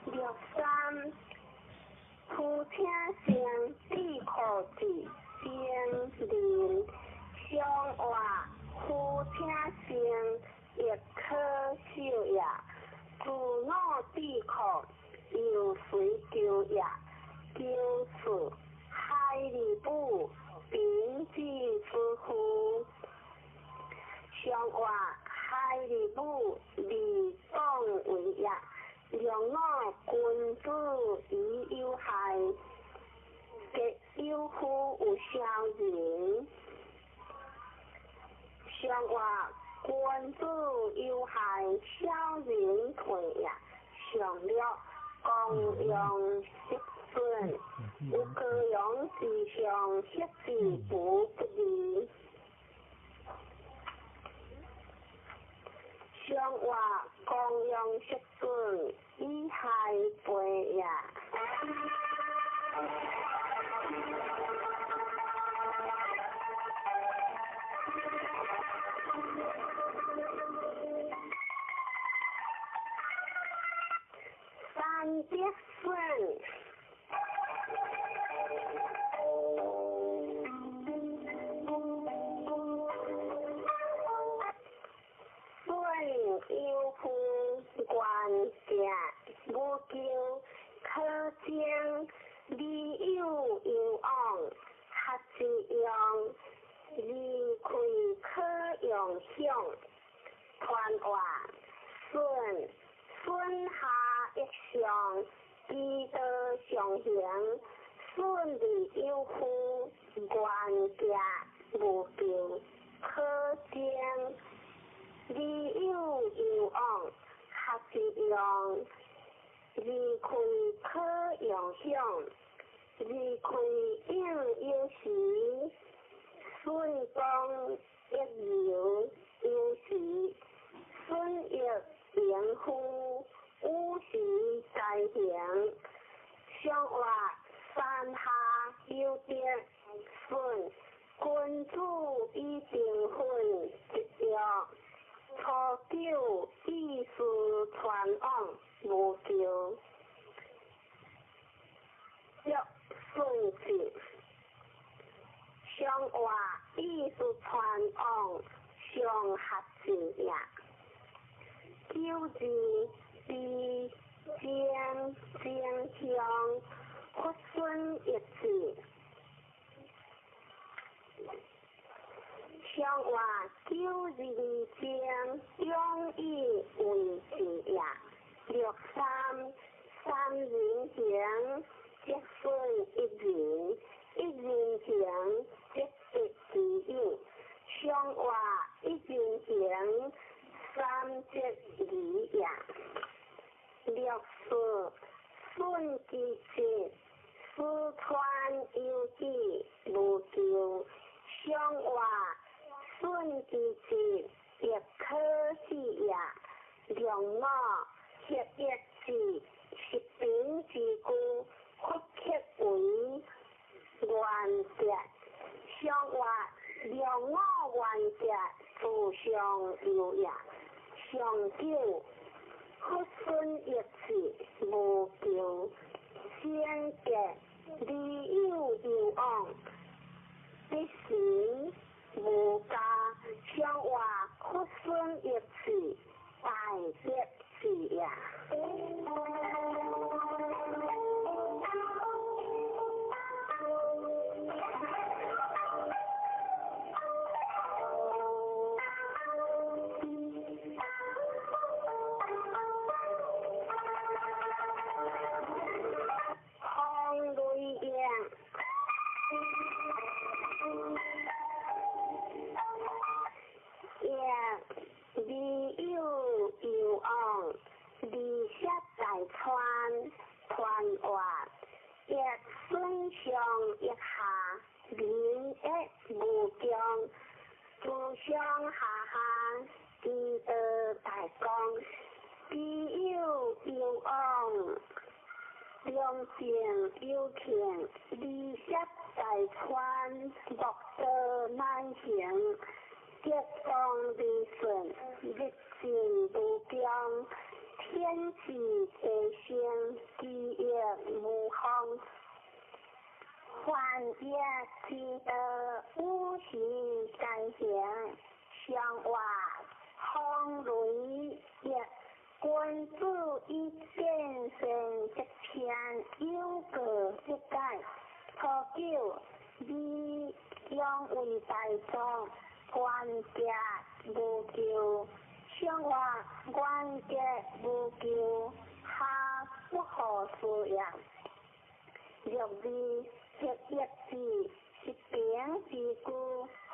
六三夫听声，智库子精灵，上话夫听声，亦可受也。自我智库又随求也。九四海里部秉之之夫，上话海里部利党为也。两我君子以有害，皆有夫有小人。上话君子有害，小人退也。上六公羊失损，有高阳之上，失之不不利。上话公羊失损，以害背也。三节损。损有夫愿行无求，可将理有有往，合之用，离开可用享。传话损损下一上，其道上行，损利有夫，愿行无求，可将理有有往，合之用，离开可用享。离开应有时，损光一流有时，损益盈夫，五时在行。上话山下有德，损君子以定分一约。初九意思传往无求，约顺子。上话意思传往上合字也。九字比正正向佛孙一字。上话九字正中以为字也。六三三人行，积分一人，一人行积得其有。上话一人行，三节二也。六四顺其节，四川有志无求。上话顺其节，亦可喜也。两我合一字，十平之故，佛刻为原则。上话两我原则，自上有也。上九佛孙一字无求，先觉理有有往，必时无加。上话佛孙一字，大德字也。上一下，民益無窮，自上下下，之道大光，知有攸往，良政有庆，利息大川，莫道难行，吉光利顺，日进无穷，天志地升，基业无方。凡业之道，五行皆行，上话风雷业，君子以见善则天，有过则改。初九，你养为大众，官家无咎。上话官家无咎，下不可思也。六二黑一字是平之句，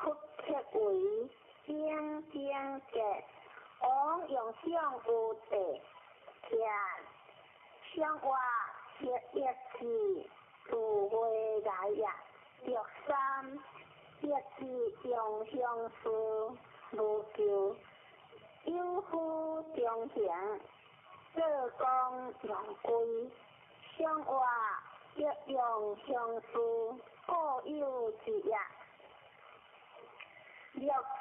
复刻为正正格。王用上有地，徛上话黑一字自未来也。六三一字用相思无咎，有夫中行，做工用归。上话欲用相思，固有之也。六四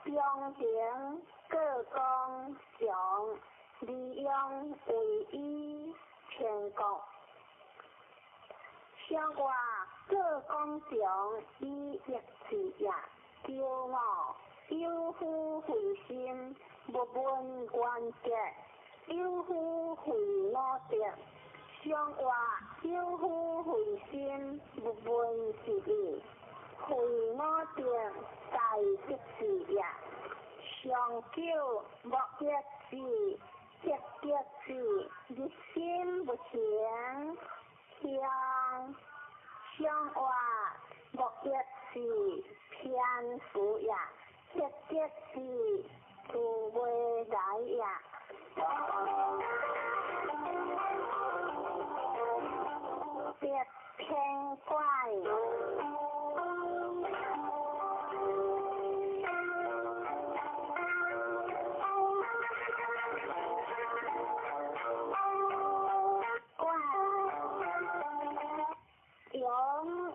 中行，各公常，利用为以天国。上话各公常以一之也。九五有夫慧心，勿问原则；有夫慧脑德。上话有夫慧心，勿问是义。慧脑德大德之也。上九莫一字，积极字，日心不行。向上话莫一字，偏福也。积极字，自未来也。别偏怪。怪。永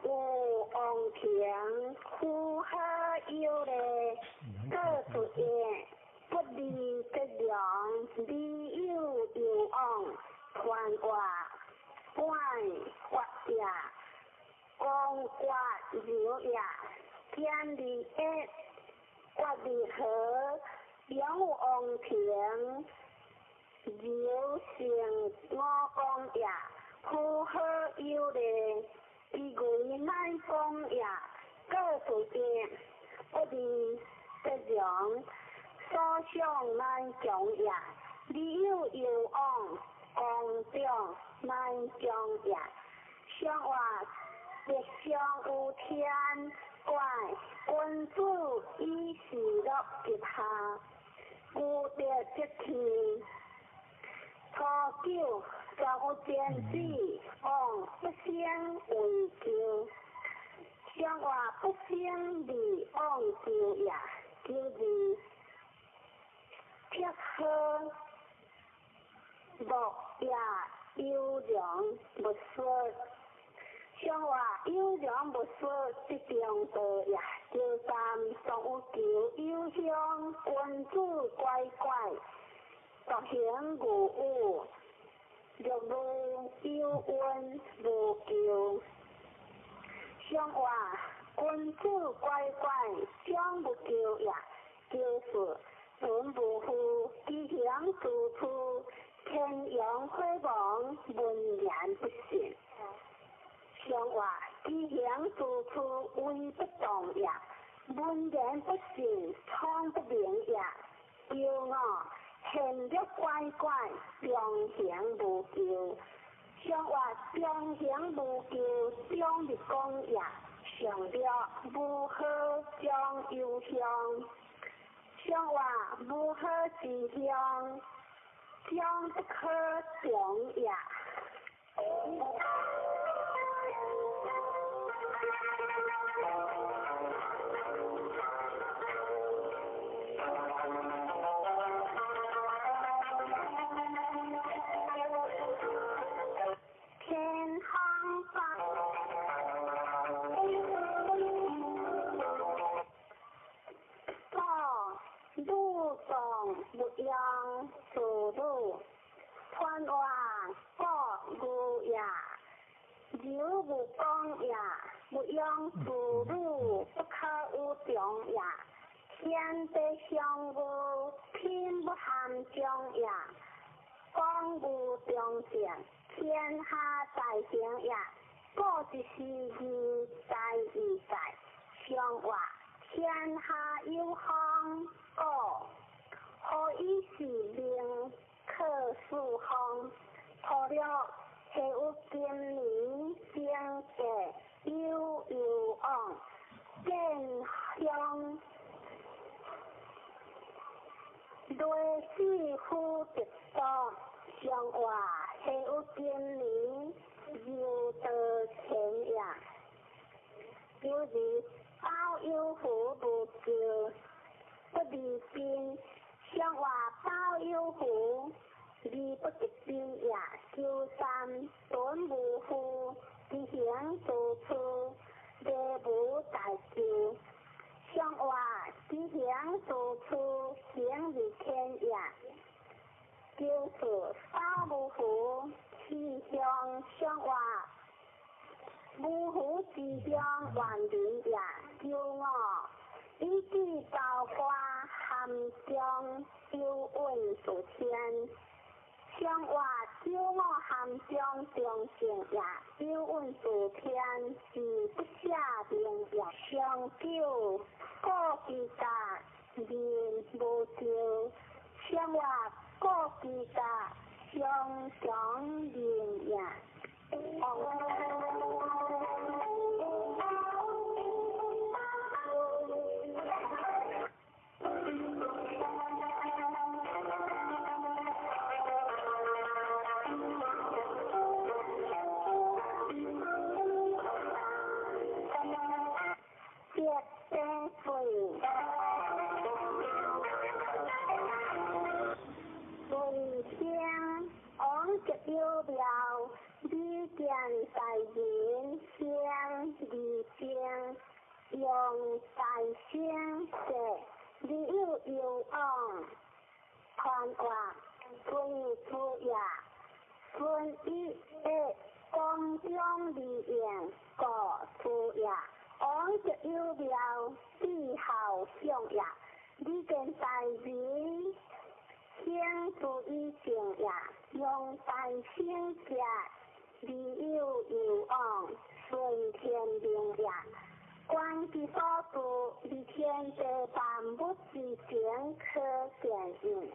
有王庭，呼哈有礼，各出现，不利则良，利有攸往，传话。怪发也，光刮流也，天地一，刮地河，两有王庭，流成五公也，呼好有礼，其为乃公也，各出现，不利则良，所想难强也，利有攸往，公长难强也。上话日上有天，怪君子以事乐及下，无德则天。初九，全有天子，王不生为咎。上话不生利王咎也，九二铁好。莫也优良勿说，上话优良勿说，则中道也。九三上有求有乡，君子乖乖，独行无有，六路有恩无咎。上话君子乖乖，将无咎也。九四存无负，其行自处。天阳火亡，文言不信。上话其行自处，为不动也；文言不信，聪不明也。九五现略乖乖，中行无咎。上话中行无咎，中日讲也。上略无好将忧乡，上话无好之乡。将不可强也。無講也，勿養子女，不可有長也。天地相無，天不含將也。講無中正，天下大成也。故一時義在義在，上話天下有風，故何以是命可四方？除了下有今年經濟有有往，見鄉雷死夫得多，上話下有今年有道前也。就是包有福無救，不離邊，上話包有福。而不得兵也，九三頓無負，知行做處，禮無大救。上話知行做處，行如天也。九四包無負，氣象上話無負之鄉萬人也。九五以至包括含中有運數天。上話九五含中中正也，有運數天是不下明也。上九故其家人無救，上話故其家上強人也。有庙，李见大人先李正，用大声说，你有有往，传话孙子也，孙一的光中利用故子也，王就有庙，帝孝相也，李见大人。先注意正也，用大声者，利有有往，顺天命也。观其所住，而天地万物之情可见应。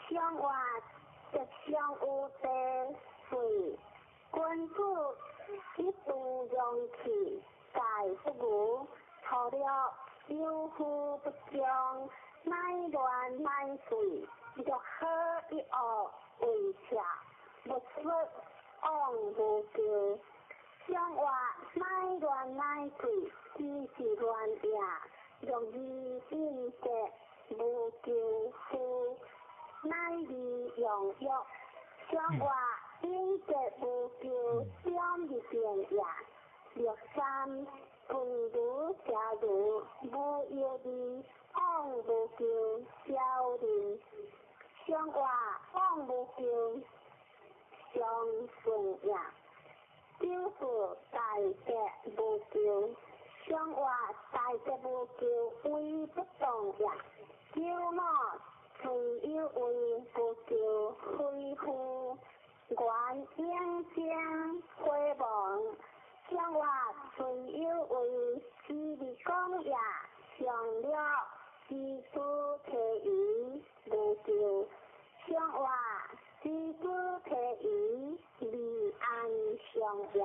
上话吉祥有地水，君子一度容器，盖不无，除了有福不将。乃乱乃水，若好一恶为邪，勿说往无救。上话乃乱乃水，只是乱也。若义应节无救夫，乃利用欲。上话应节无救，将入变也。六三分如邪如无药味。往无求，小人上话往无求，上顺也。九四大德无求，上话大德无求，为不动也。九五虽有为无求，非夫愿应将回望。上话虽有为，只是讲也。上了知主提鱼无救，上话知主提鱼离岸上也。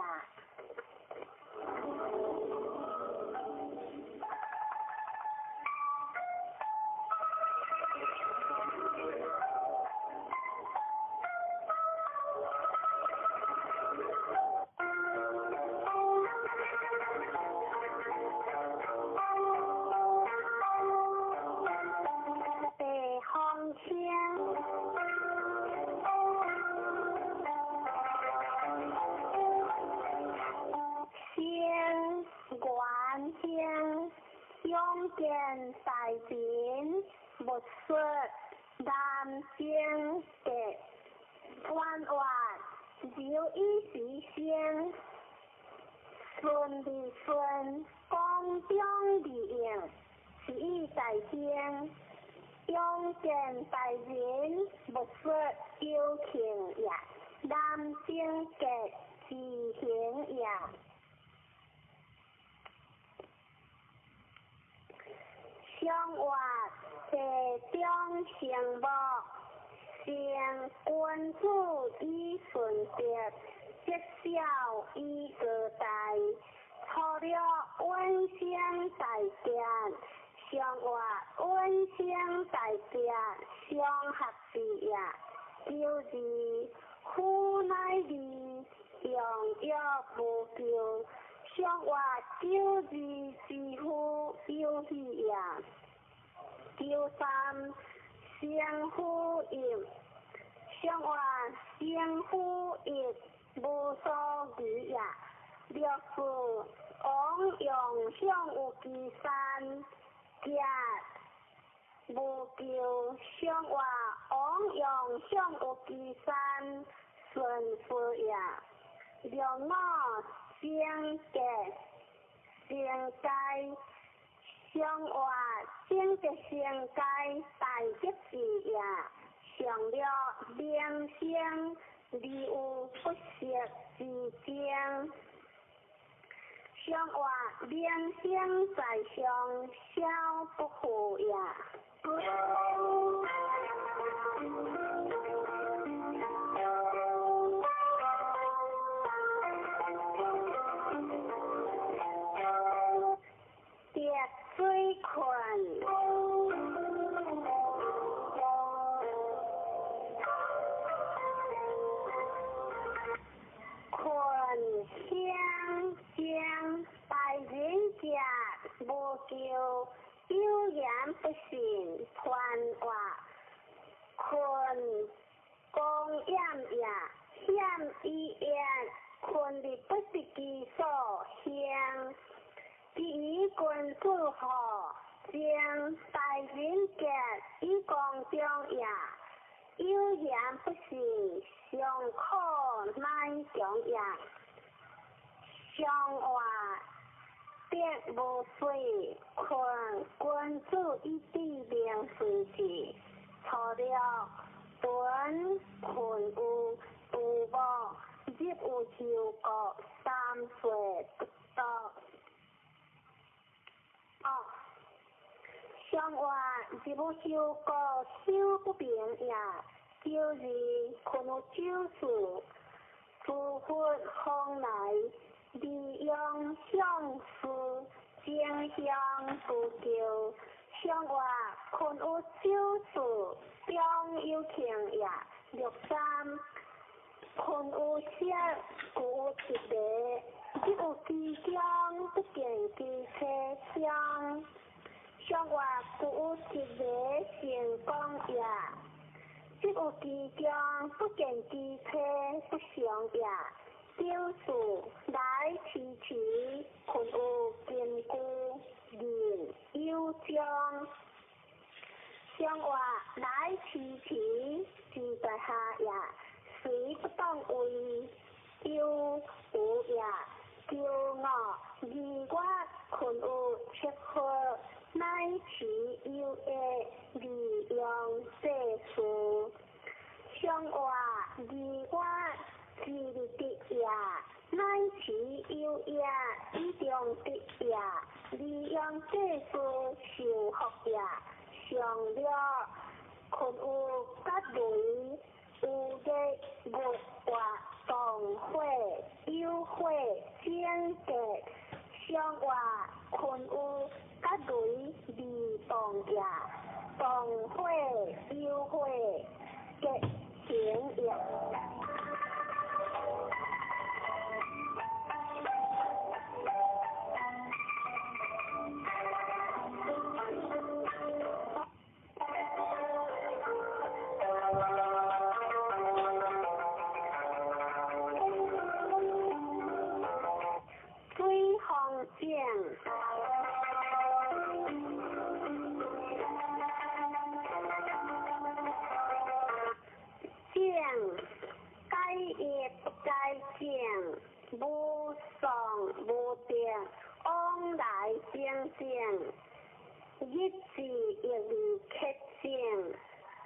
见大人，勿说南京的官话，留一时先，順利順，光中利用，是以大興。勇健大人，勿說有慶也。南征格之行也。相活地中成木，成君子以順德，積小以高大。初六穩生大吉，上活穩生大吉，上合字也。九二虎乃二，用藥無救。上活九二之夫有喜也。九三生虎翼，上活生虎翼無所疑也。六四王用向有其山，吉無救。上活王用向有其山，順父也。六五正格成街，上活正格成街大吉字也。上六明星，而有不息之争。上活明星在上，小不负也。滴水困。困相将大人者無救，有言不信，傳話困公厭也，險以言困的不是其所行。第一君子好，將大人格以公中也，有言不信，尚可乃強也。上活得無水，困君子以知明隨事。初六屯困有有無，入有丘國，三歲不到。哦，上活入有丘國，修不平也。九二困有酒事，諸佛方來，利用相思，争相不救。上活困有酒事，中有庆也。六三困有色，故有一个，入有其中，不见其车厢。上活故有一个成功也，入有其中，不见其车不祥也。九四来迟迟，困有根据，人有将。上活来迟迟，之在下也，虽不当为有无也。九五二月困有七号，乃持有益，利用世事。上活二月之日得也，乃持有益，以中得也，利用世事受福也。上六困有吉雷，有日月活动火，有火整格。上活困有吉雷未动也，动火有火吉行也。水风井。井该业不该井，无丧无正，日字亦未克正，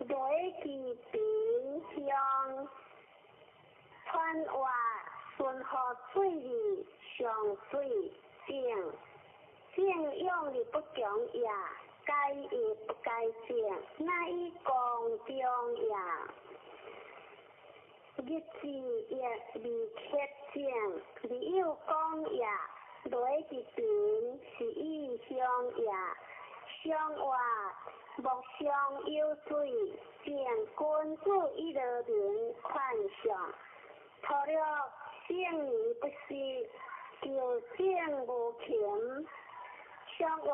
雷其平乡，川活顺河水利上水正，正用而不强也，该亦不该正，乃以公中也。日字亦未克正，未有讲也。雷伫平是以乡也，相活莫相有水，正君子以乐民宽上，除了圣而不失，求正无勤。相活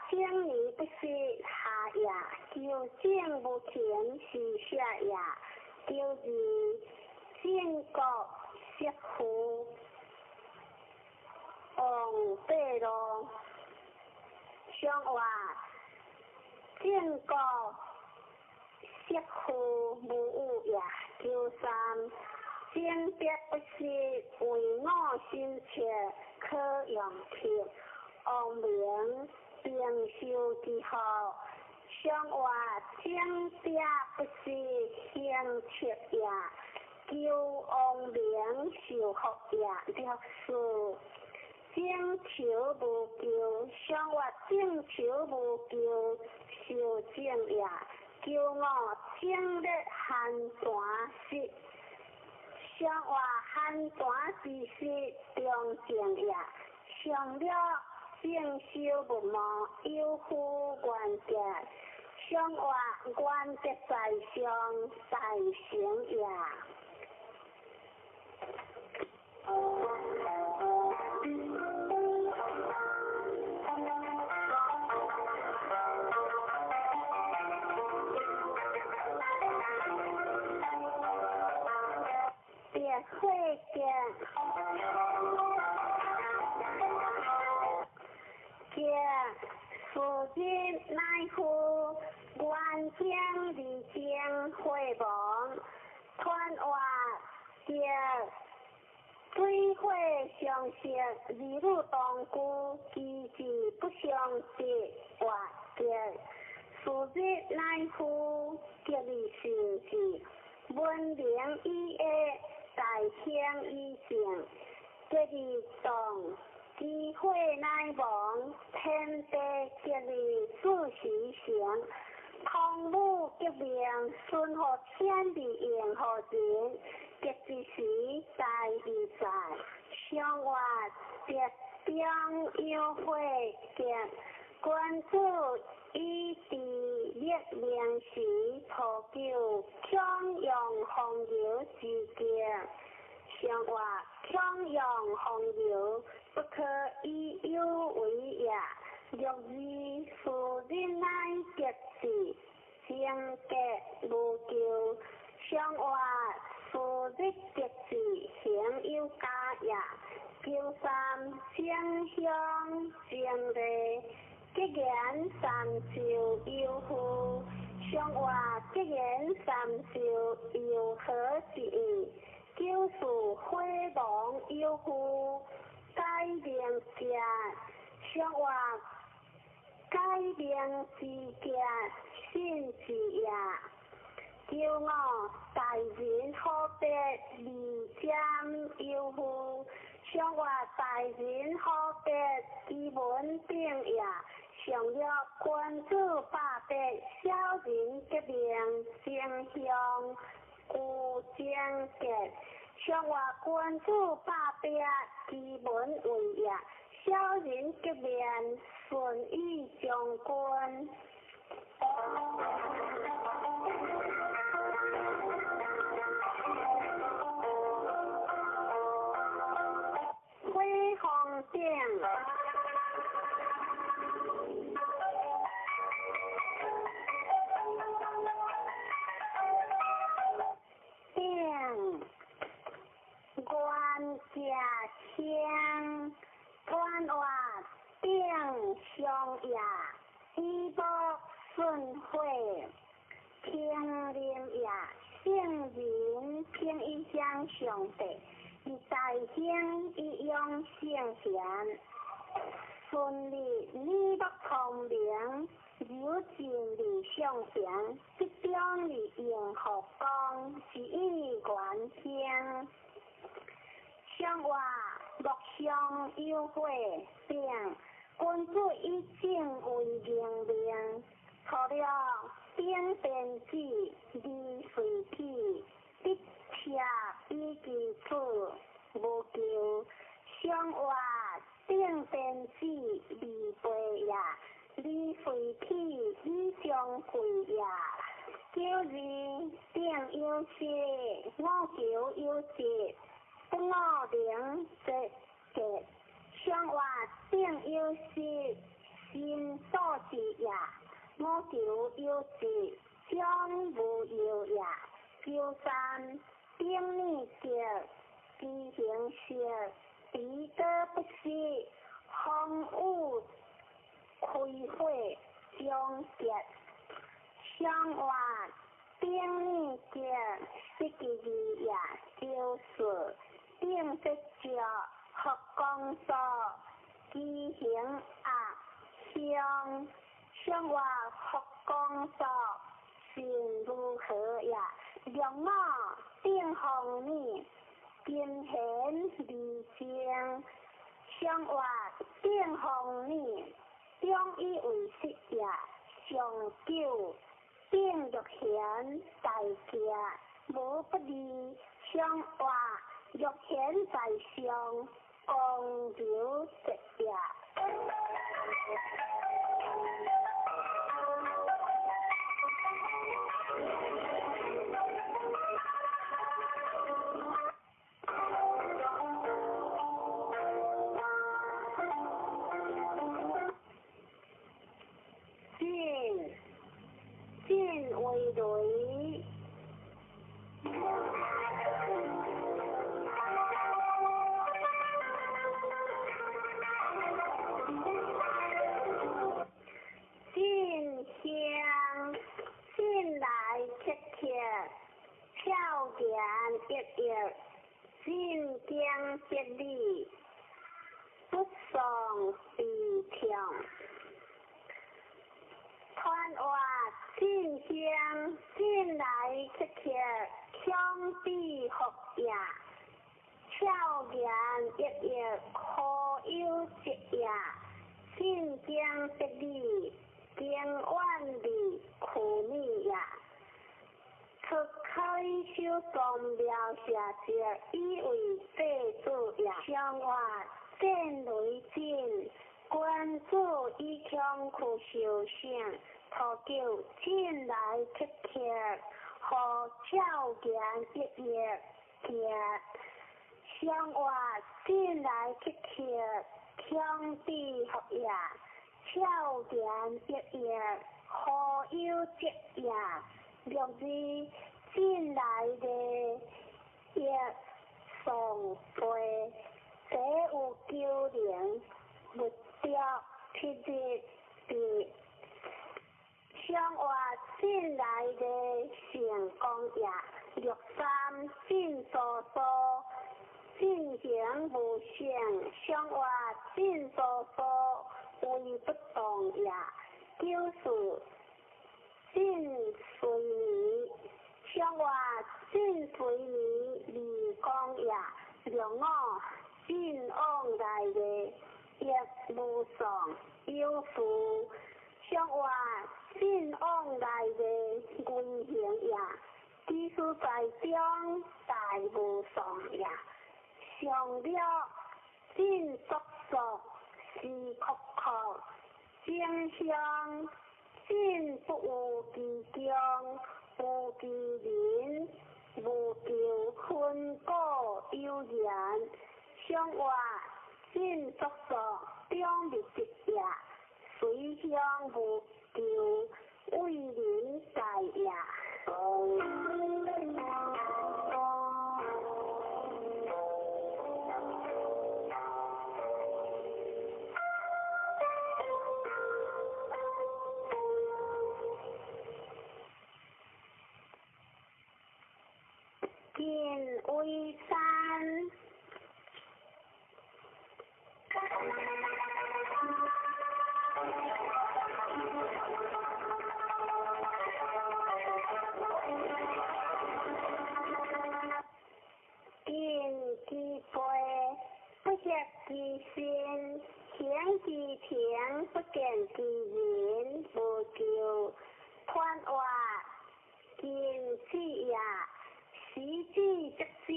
正而不失下也，求正无勤是下也。求二正国媳妇王八路，相活正国媳妇无有也。求三正德不失，为我心切可用克。王明平寿之后，相活正德不失行彻也。求王明受福也。六四正求无求，相活正求无求受正也。求五正日寒泉时，相活寒泉之时中正也。上了正修无妄，有夫原德，相活原德在上，大成也。别会见。见此日乃夫原将二将会亡，传话见水火相食，二女同居，其志不相敌，活见此日乃夫吉利受字，文明以下，大兴以正，吉利动。机会乃亡，天地吉利自时成。汤武革命，顺乎天地应乎人。吉之时，大义在。相活德中有火吉，君子以治立命时，普求强扬风流之极。相活强扬风流，不可以有为也。六二是日乃吉字，正格无咎。相活是日吉字，行有加也。求三正乡正礼，吉言三就有福。相活吉言三就有何之意？九四火亡有夫，改名家，相活改名之家，信之也。求五大人好别二占有夫，相活大人好别其文定也。上了君子百别，小人革命正向有正格。上活君子百别，其文为也。小人革命顺意将军。火风顶。顶原家乡，传话顶上也，以木顺火，平林也，圣人平一相上帝，以大兴以养圣贤。顺利你目聪明，柔情理上行，集中你应福光，是以元兴。上话木上有火并，君子以正为明命。初六顶天子，二随体，得车以其处，无求。上话顶天子，二背也，二随体以相会也。九二顶有时，五求有节，不五灵节节。上话顶有时，心所至也。五求有节，将无忧也。九三顶礼节，知行色，敌德不失，风雨开火终结。上话顶礼节，失其二也。九四顶节石，佛光所，知行鸭香。上话佛光所，心如何也？六五顶风雨，金贤离情。上话顶风雨，中以为实也。上九顶玉贤在家，无不利。上话玉贤在上，光流节也。进进为雷。进香进来切切，俏言熠熠，进经别理，不丧悲痛。传话进香进来切切，强比福也，俏言熠熠，可有节也，进经别理，经远离苦米也。出开修宗庙下节，以为祭祖也。上话战雷震，君子以强苦修行，初九进来切切，和俏言熠熠行。上话进来切切，强比福也，俏言熠熠，何有节也？六二进来的一送背，这有九灵，目标七日的。上话进来的成功也，六三进多多，进行无限。上话进多多，为不动也。九四进随你，上话进随你离光也。六五进往来的亦无丧有福。上话进往来的危行也，技术在中大无丧也。上了进速速是阔阔，正向进不有其中，无其人，无求分果有缘。上话进速速中密集也，随向无求为人在也。晋为山。身，行其情，不見其人，無求。傳話盡智也，時止則止，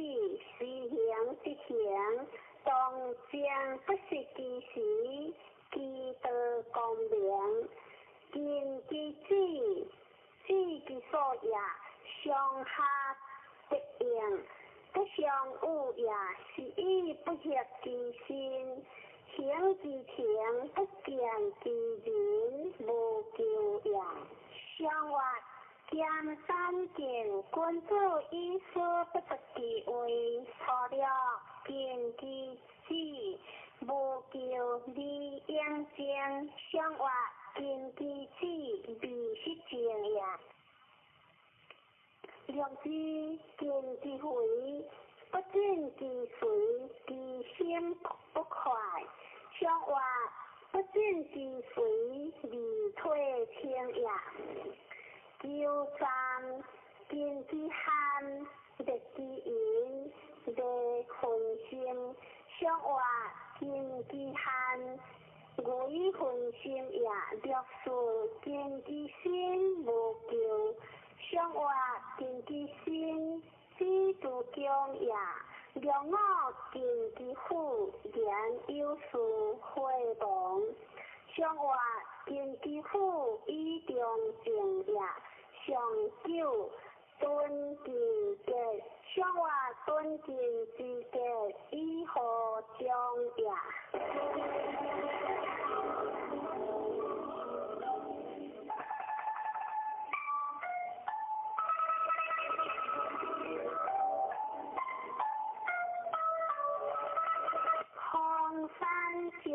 時行則行，當正不失其時，其道光明。盡其智，知其所也，上下得應，不相惡也，是以不協其身，行其情，不見其人，無求也。上活兼三見，君子以思不得其位，初六盡其智，無求而應正。上活盡其智，未失正也。六字盡其肥，不進其髓，其心不快。上活不進其髓，而退清也。九三盡其汗，力其淫，利分心。上活盡其汗，為分心也。六四盡其身，無求。上活盡其身，知足強也。六五盡其腹，言有事會亡。上活盡其腹，以中正也。上九敦其格，上活敦敬之格，以何中也。红山剑。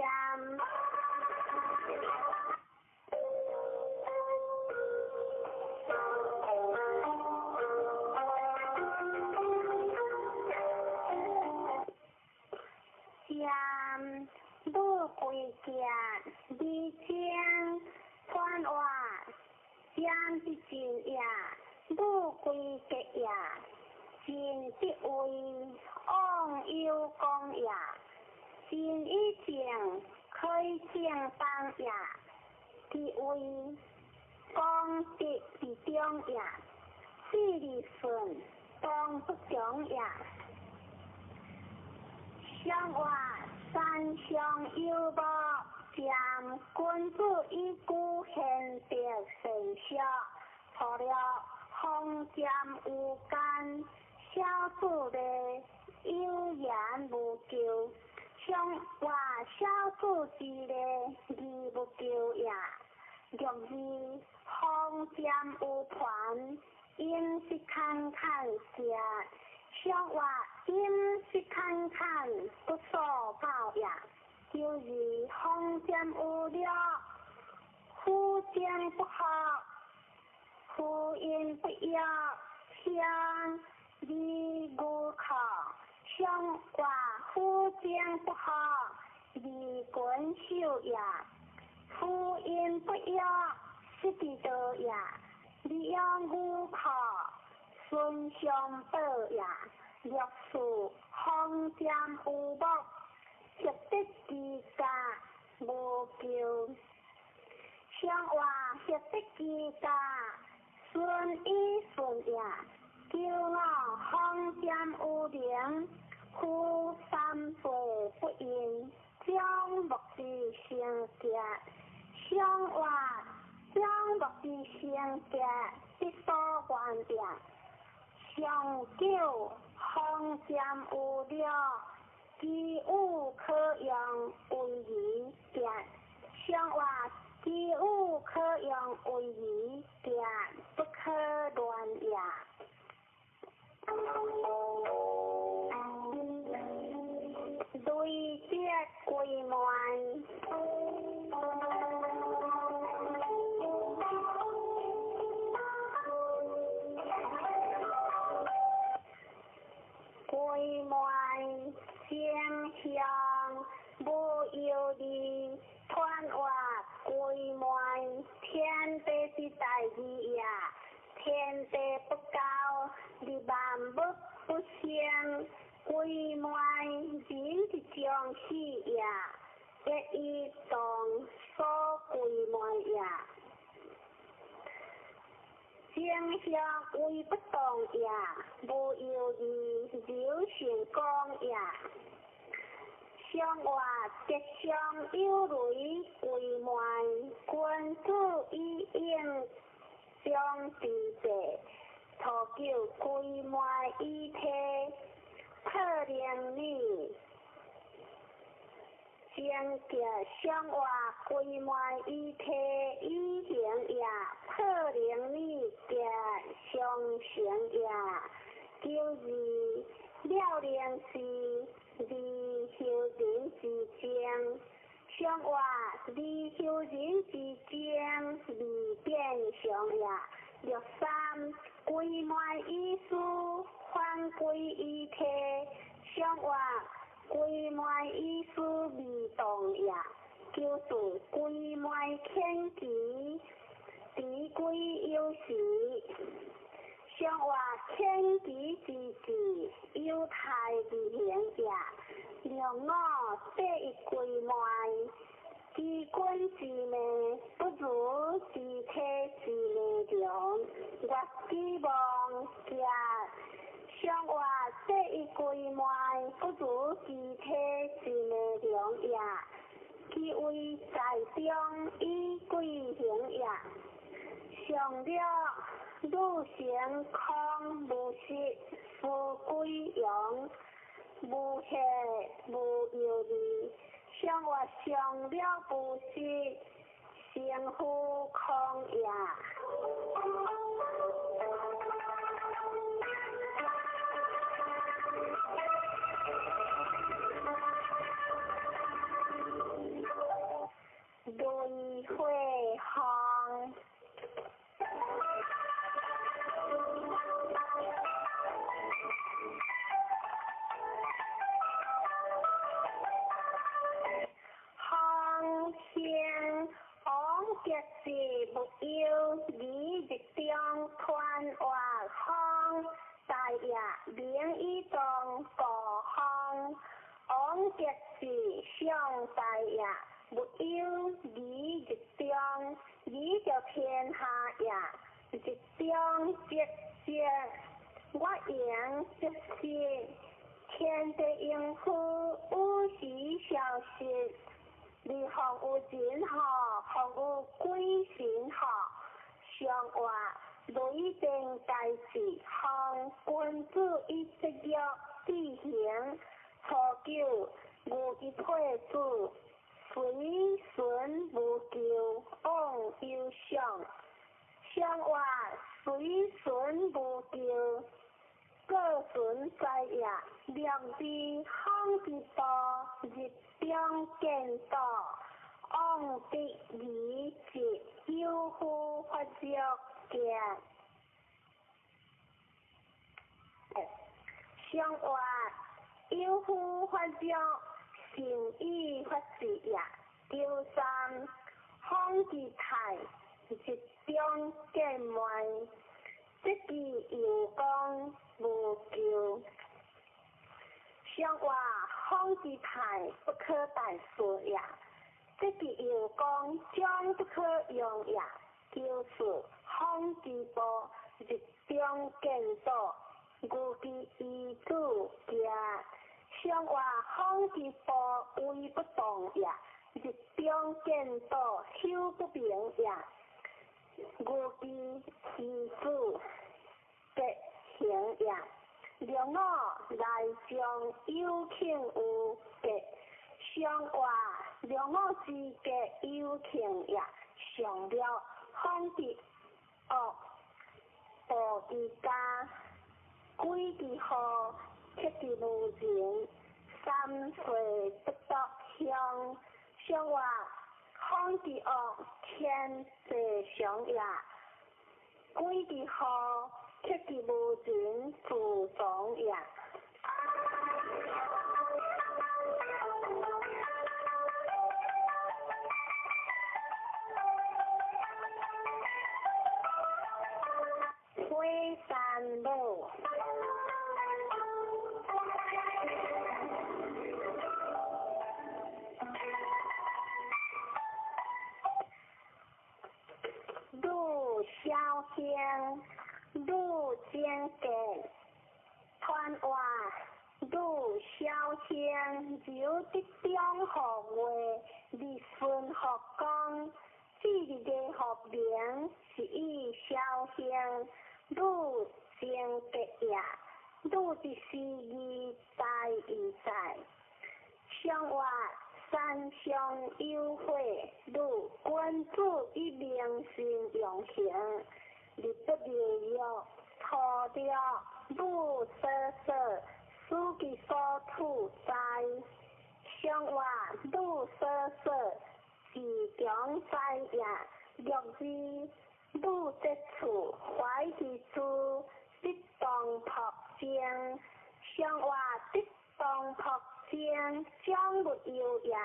剑，无贵剑，二将传话，剑之进也，无贵格也，进得位，往有功也，进以正，开正当也，其位，功德之中也，势利顺，当不强也。上活三上有无，剑君子以居贤德善学，除了封剑有间，小子的有言无求。上活小子之礼，义无求也。六二封剑有盘，应是坎坎食。上活应是坎坎，不所报也。九二封剑有略，夫将不合，夫因不约，相离无可。上活夫将不合，离君守也。夫因不约，失其道也。利用无可，孙相报也。六四封剑有目，协得其家无求。上活协得其家，顺以顺也。九五封剑有灵，夫三岁不应，将木之成结。上活将木之成结，必所愿也。上九封剑有略，其有可用为而结。上活其有可用为而结，不可乱也。累积归满。归满正向无忧虑，传话归满天地之大义也，天地不交，利万物不生，归歸賣人一種戲也，得以當所歸賣也。正向為不動也，無猶豫流成功也。上話吉祥有雷歸賣，君子以應將之地，初九歸賣以體，破靈女。正吉上話歸賣以體以行也，破靈女吉上成也。九二了靈是二修人之精，上話二修人之精二變相也。六三歸賣以思反歸以體，上話歸賣以思未動也。九四歸賣天機，持歸有時。上話天機之志，有太而行也。六五第一歸賣，知君之命不如知體之命長。月之望行，上話第一歸賣不如知體之命長也。其為在中以貴行也。上了女成空無實，夫歸陽，無血無猶豫。上話上了無實，成夫空也。雷火风。风兴王吉是无忧，二日中团活风，大业明以当故风。王吉是上大业，无忧二日中，二就天下也，日中节节，我赢则是天地应付，有时消失。二风有人吼，风有鬼神吼。上话雷电大事，风君子以节约志行。初九牛之退子，随顺无求，往有上。上话随顺无求，各顺在也。两地风之道，日中见道，往得离节，有夫发作见。上话有夫发作，诚意发誓也。九三风之泰，日中见卖，这句又讲无求。上话风之泰不可代说也，这句又讲将不可用也。九四风之波，日中见道，牛之遗子行。上话风之波为不动也，日中见道修不明也。牛之遗子吉行也。六五内将有庆有吉，上话六五之吉有庆也。上了风之恶，暴之家，鬼之祸，克之无情，三岁不得乡。上话风之恶，天地常也；鬼之祸，克之无情，自从也。火山母。興，女精格，傳話女小興，由得中號月，日順福公，至日的福名是以小興，女精格也，女的思義在義在，上話山上有會，女君子以明心用行，日不流欲，土著女所說，使其所處在，上話女所說，自強在也，六字女節處，懷其處，得當朴正，上話得當朴正，將勿憂也。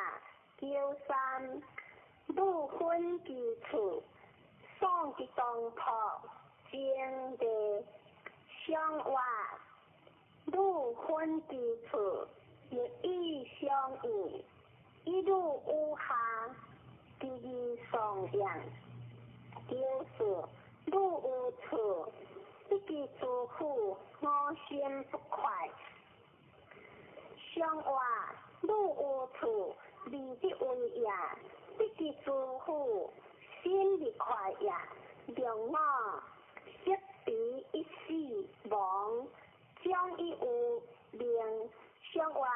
九三女分其處，送其當朴正地，上話女分其處，欲以相應，一路有下，第二送養。九四女有處，得其師傅，我心不快。上話女有處，利得為也，得其師傅，心亦快也。兩五識彼一死亡，將以有命。上話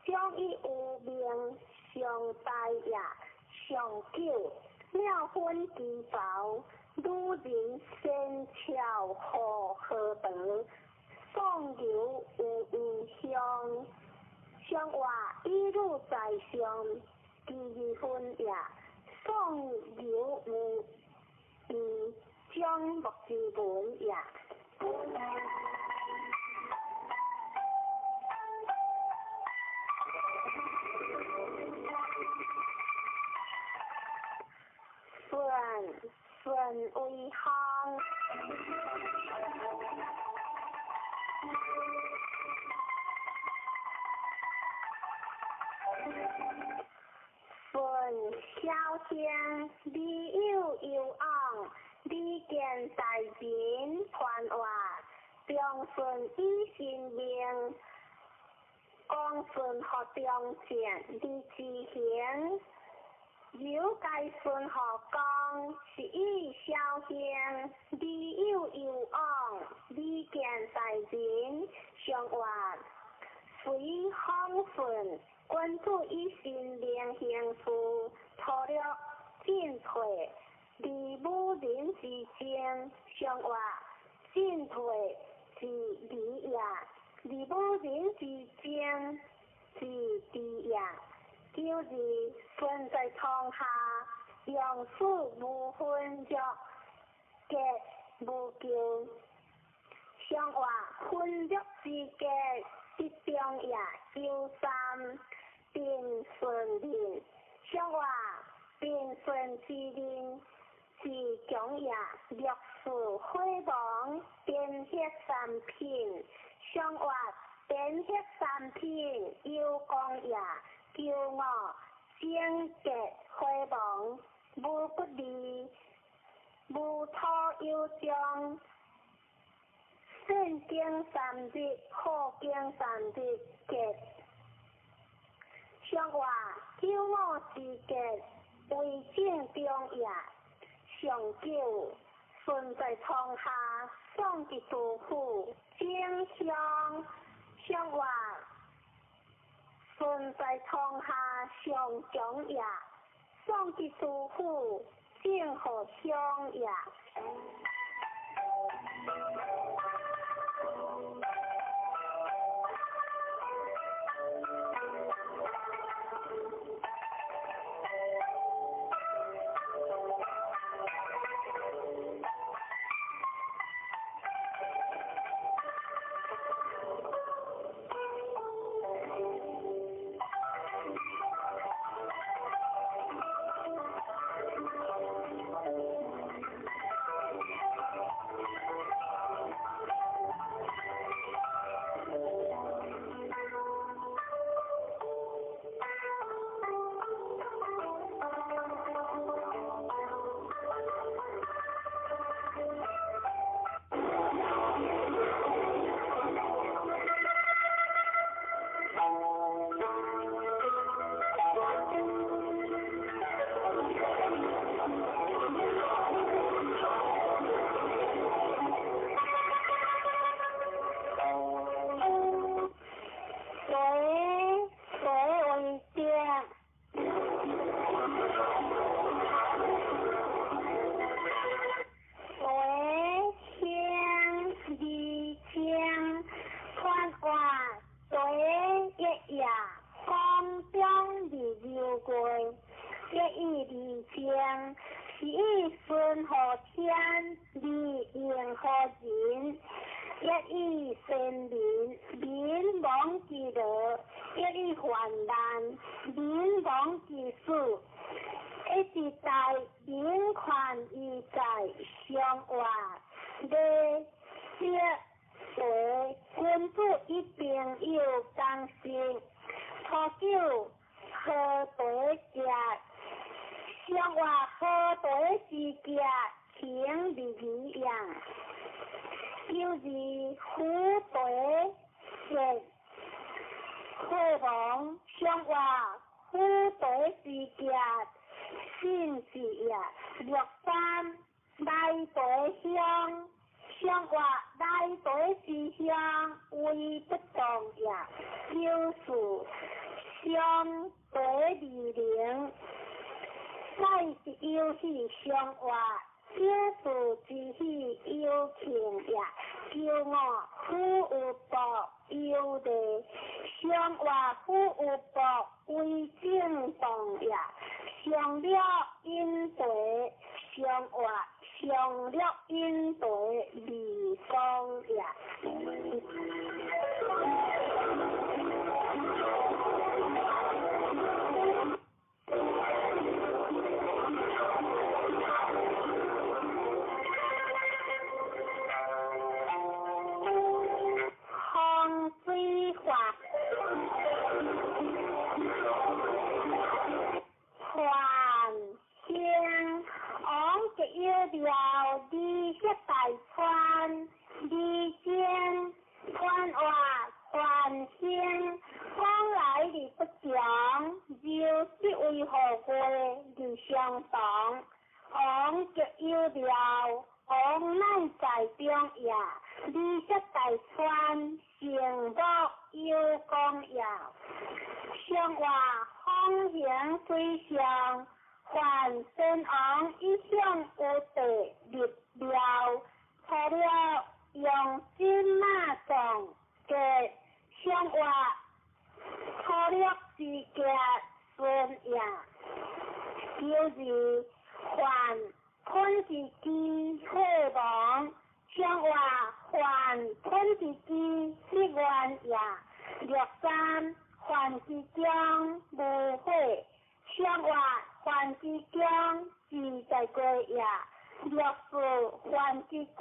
將以有命，上大也。上九妙分其薄，女人仙巧何何德，送牛有异香。上話一路在上，第二分也。送牛有異將木之文也。順順為行。順小興，李有有昂，李見大人傳話，長順以神明，講順學中正，李之行，有該順學講，是以小興，李有有昂，李見大人上話，隨風順。君子以神明行事，粗略進退，而武人之爭，上話進退之理也；而武人之爭之智也。九二順在堂下，用事無分弱，格無咎。上話分弱之格，得中也。九三平順人，上話平順之人是強也。六四火亡，天血三品，上話天血三品有功也。九五整格火亡，無不利，無土有將。善經三日，好經三日，格。上話九五之格，為正中也。上九順在床下，送其杜甫，正香。上話順在床下，上強也。送其杜甫，正好香也。過，一以二情，是以順乎天，二應乎人，一以先民，民亡之樂，一以患難，民亡之死。一直在民權義在相活，禮節為君子以朋友共識。初九好茶食，相活好茶之食，情義義也。九二虎茶食，火王相活虎茶之食。信是也，六三來茶香，相活來茶之香，為不動也。九四相茶二零，乃是有喜相活，九四之喜有慶也。九五虎有報有禮，相活虎有報為正動也。上了飲茶，相活上了飲茶未講也。風水法。還興王極有料，二色大川，二間寬活還興，往來而不詳，就即為何過而相同。王極有料，王乃在中也。二色大川，成木有功也。相活風行水上，凡先王一向有地立廟，除了用金馬藏嘅相活粗略之家孫也。九二凡吞之機火王，相活凡吞之機立願也。六三凡之中無火，相活凡之中自在過也。六四凡之群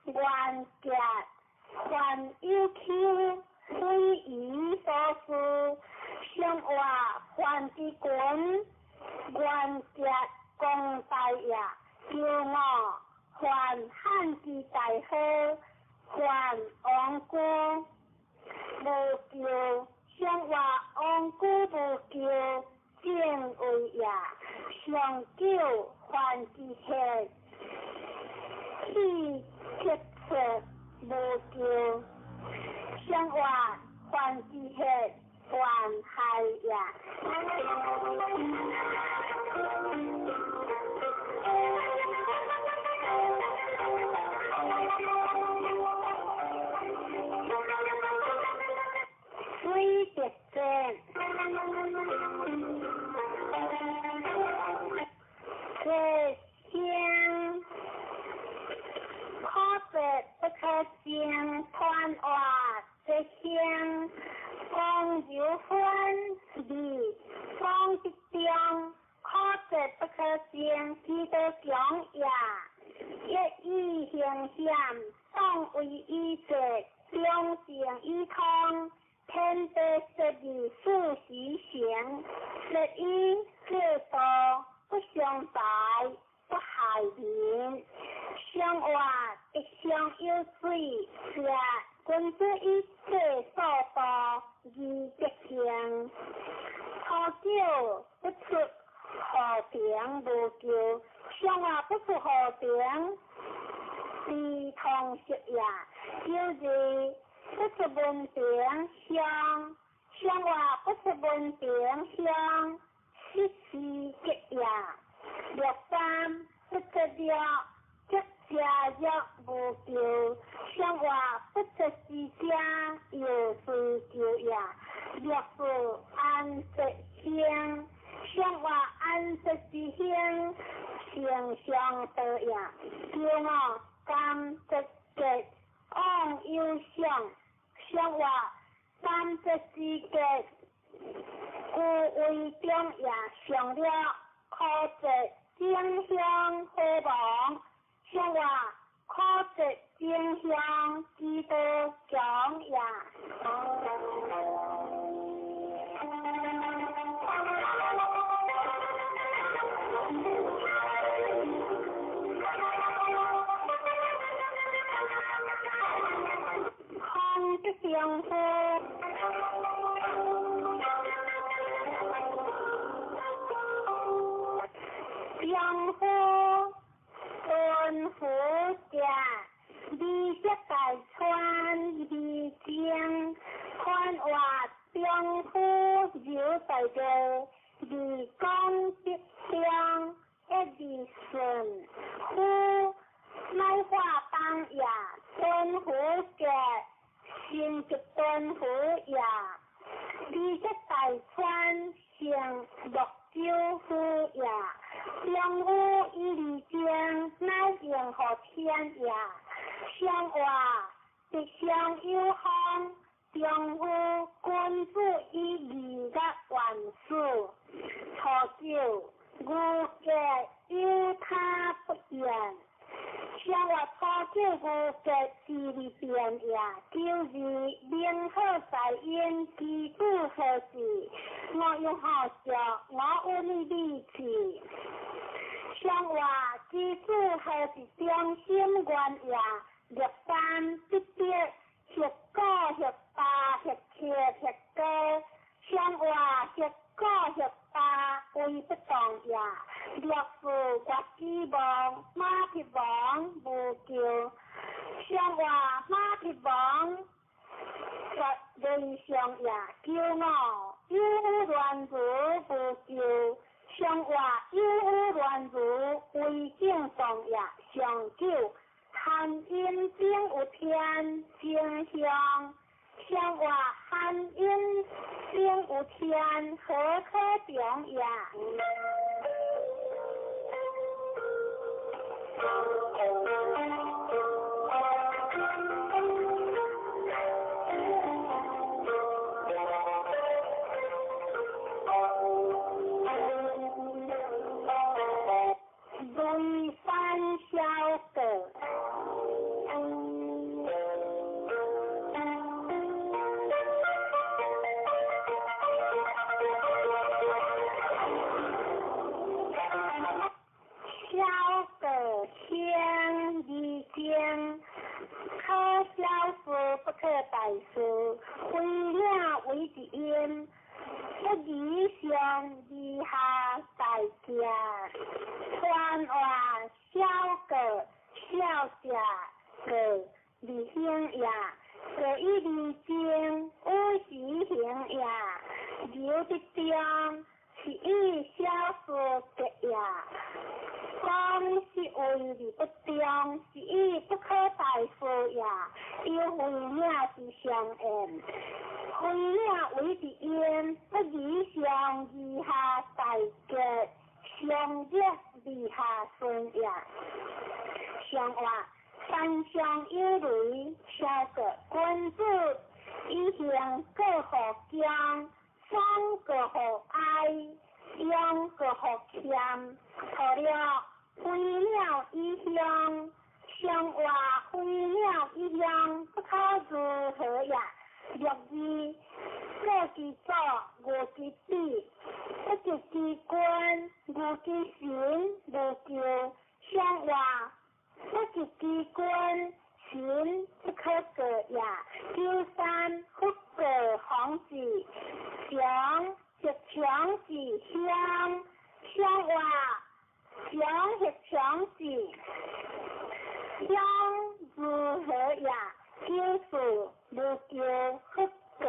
元結，凡有丘非夷所思，相活凡之群元結公大也。九五凡漢之大好，凡王居無咎，相活王居無咎，正位也。上九凡之客，氣結出無咎，相活凡之客，凡害也。水滴戰，這聲可說不可勝，傳話這聲講柔歡二講之中，可說不可勝，其道強也。一以行險，當為以節，兩性以通。天地設立四時行，設以制度不相敗，不害民。相活一相有水，是君子以制所度而德行。初九不出河平無咎，相活不出河平，非通識也。九二不出門庭鄉，相活不出門庭鄉，失時吉也。六三不出了，即家若無咎，相活不出之家，又隨咎也。六四安則興，節之興，成上道也。九五感節結，往有想，上話感節之結，故為中也。上了可節正向火亡，上話可節正向之道強也。空的丈夫，丈夫敦福者，美色大川美情，宽话丈夫柔大个，二讲德中一二顺，夫乃化当也，敦福者。成吉敦福也，美色大川成洛州府也，丈夫以二情，乃应乎天也。上话吉祥有方，丈夫君子以义甲万事。初九，牛结有他不言。上话初九牛结之利变也，九二明好在因，其子何事？我有好笑，我有你理气。上话其子何是中心愿也？六三得得，学高学大学七学高。上话学高学大为不动也。六四国之王马匹王无救。上话马匹王绝人上也。九五有乱如无救。上话有乱如为正动也。上九含阴顶有天正向。上话含阴顶有天何可中也？雷山小阁。小阁先二经，可小事不可大事，非领为一因，不以上以下大家。传话小阁小者阁二行也，阁以二经，有时行也，留得中是以小事结也。讲是为而不中，是以不可大事也。有非领之相应，非领为之因，不以上以下大结，上热以下顺也。上话山上有雷，小阁君子以行过乎江，双过乎哀，用过乎谦，错了飞鸟一乡，上话飞鸟一乡，不可如何也？六二过其祖，无其子，不及其君，无其神，无救。上话不及其君，神不可过也。九三不过皇子，强是强子乡，上话强是强子，乡如何也？九四无救不过，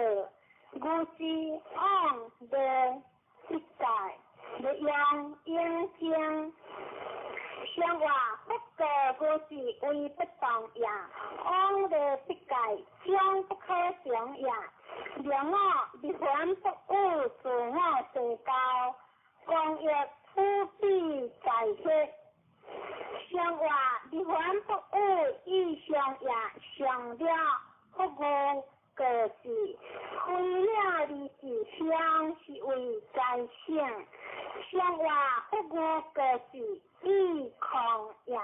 无之往的一代，欲用应经。上话不过无是为不动也，往的不改，将不可成也。两我立凡不与自我地交，光欲出不必在血。上话日凡不语意上也上了不语过是，非了二是相是为在性。上话不语过是意空也。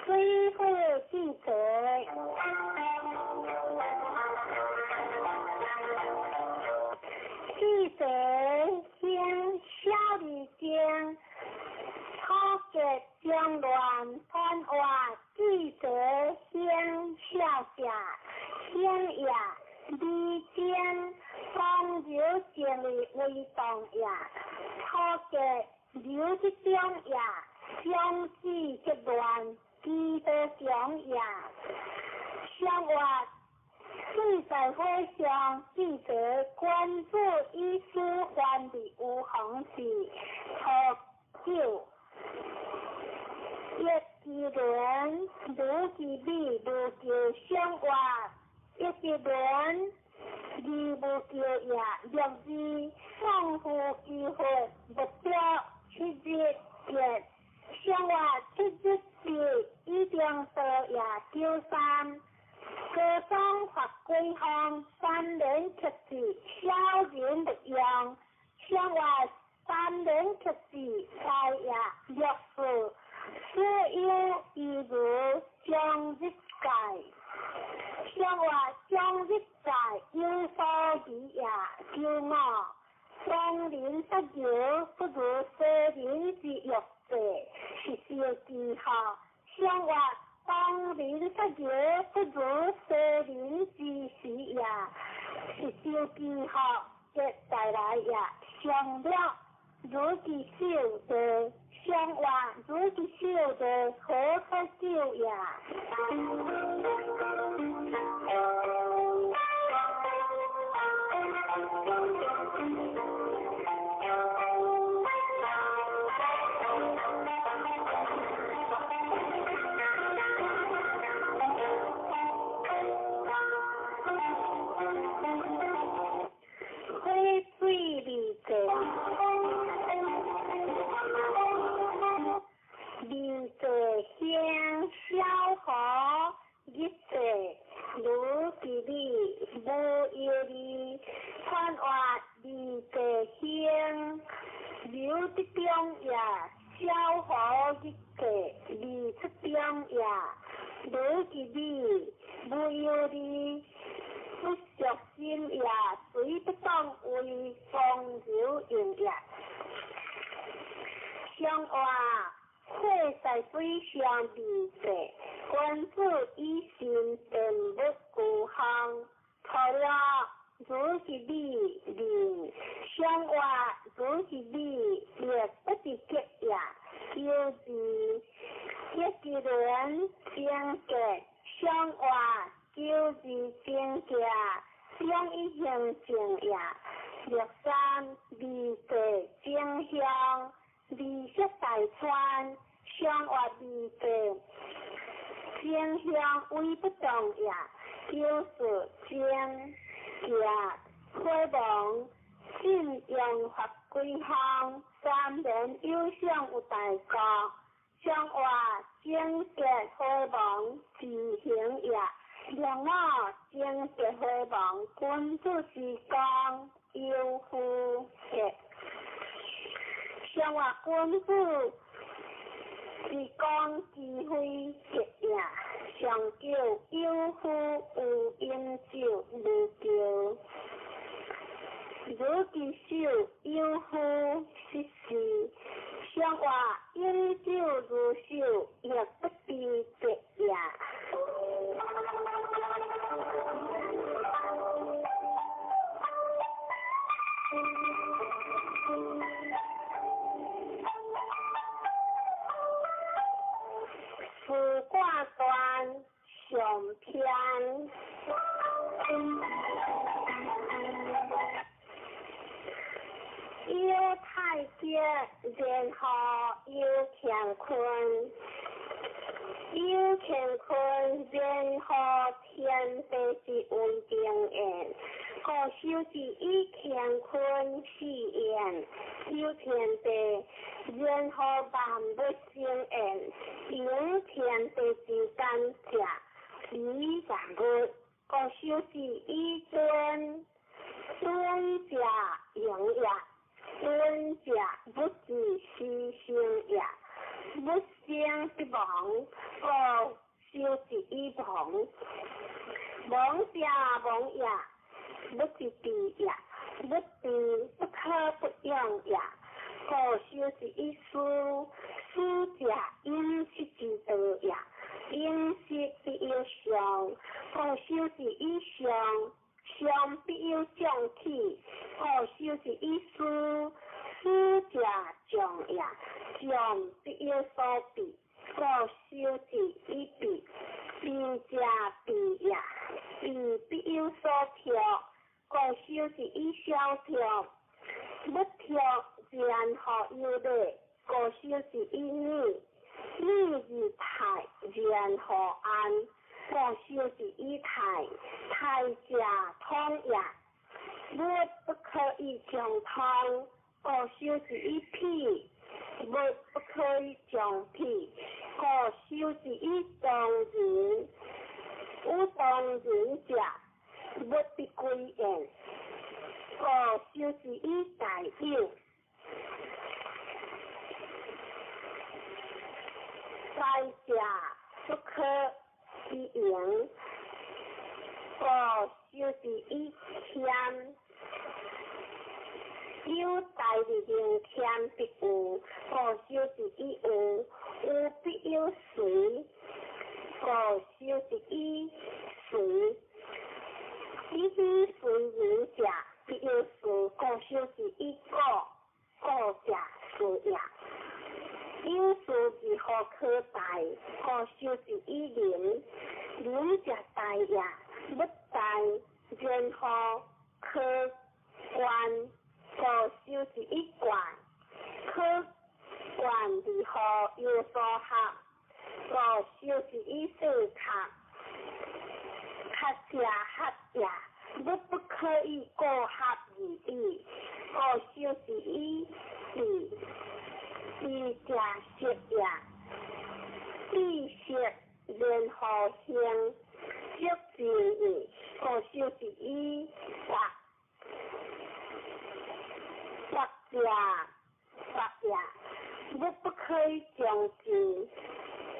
水火记者，记者先小二经，初结中乱贪话，记者先小者，先也，二经风流静的为动也，初结流之中也，相子结乱。基督强也，上话四在会上，记者关注医师患的有红是初九，一支轮，如其美，无叫上话，一支轮，二无叫也，六字送夫机会，目标七日结。上话七日是一定多也九三，高中发归方三连七字小人不用，上话三连七字财也六四，所有一如将日界，上话将日界有所疑也九五，双人不摇不如西人之欲。是小记号，上话当人不摇不如西人之时也，是小记号的带来也，上了如其手的，上话如其手的何可救也？二济乡小河日济如其美，无忧虑，传话二济乡刘德中也，小河日济二出中也，如其美，无忧虑，不着心也，随不当为风流应也。上话火在水上二济，君子以心定物孤芳，除了如是美人，上话如是美，亦不是结也。九字一支轮正结，上话九字正结，两一行正也。六三二济正向。二色大川，上话二济正向为不动也。九四正结火亡，信用法归方，三年有相有大国，上话正结火亡自行也。两五正结火亡，君子之功有夫结。上话君子是讲智慧结也，上叫有夫有饮酒无叫，如其手有夫失事，上话饮酒如手，亦不知结也。四卦端上篇，有太極，然後有乾坤；有乾坤，然後天地之為定焉。故修之以乾坤四焉，有天地，然後萬物生焉。用天地之間者，理萬物。故修之以尊，尊者用也。尊者不知其生也，不生必亡。故修之以亡，亡者亡也，不知知也，不知不可不用也。故修之以思，思者饮食之道也，饮食必有常。故修之以常，常必有将起。故修之以思，思者将也，将必有所避。故修之以避，避者避也，避必有所託。故修之以相託，不託然後有禮。故修之以禮，禮而泰，然後安。故修之以泰，泰者通也。物不可以將通，故修之以否。物不可以將否，故修之以當人。有當人者，物必歸焉。故修之以大有，大者不可以盈。故修之以謙，有大而能謙必有，故修之以有，有必有隨。故修之以隨，以隨人者，必有事。故修之以故，故者事也。有事如何可大？故修之以仁，仁者大也。不大，然後可觀。故修之以觀，可觀如何有所合？故修之以四合，合者合也。物不可以過合而已。故修之以比，比者色也。比色然後興，色之義。故修之以達，達者達也。物不可以將之，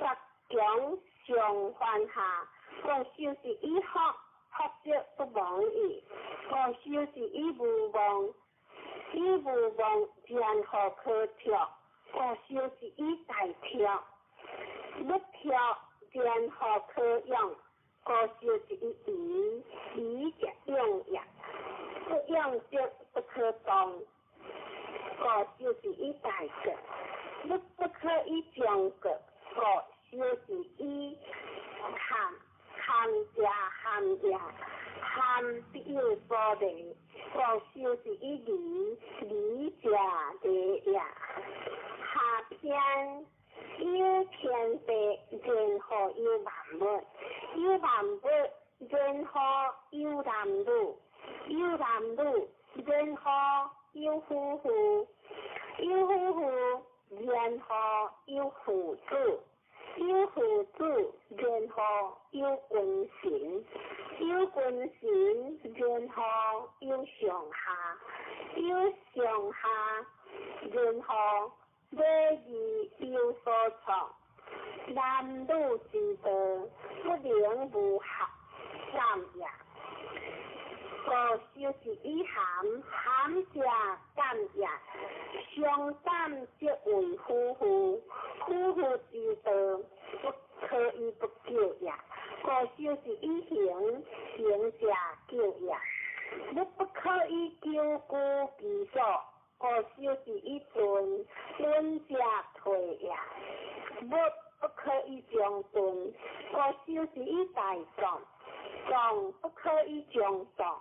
達強上犯下。故修之以福，福則不亡矣。故修之以無妄，以無妄然後可託。故修之以大託，不託然後可用。故修之以疑，疑者用也。不用則不可動。故修之以大國，物不可以將國。故修之以堪，堪者堪也，堪必有所利。故修之以利，利者利也。下篇有天地，然後有萬物；有萬物，然後有男女；有男女，然後有夫婦；有夫婦，然後有父子；有父子，然後有君臣；有君臣，然後有上下；有上下，然後禮義有所創。男女之道，不能無合感也。故修之以含，含者感也。相感則為夫婦，夫婦之道，不可以不久也。故修之以行，行者久也。物不可以久居其所，故修之以頓，頓者退也。物不可以將頓，故修之以大壯，壯不可以將壯，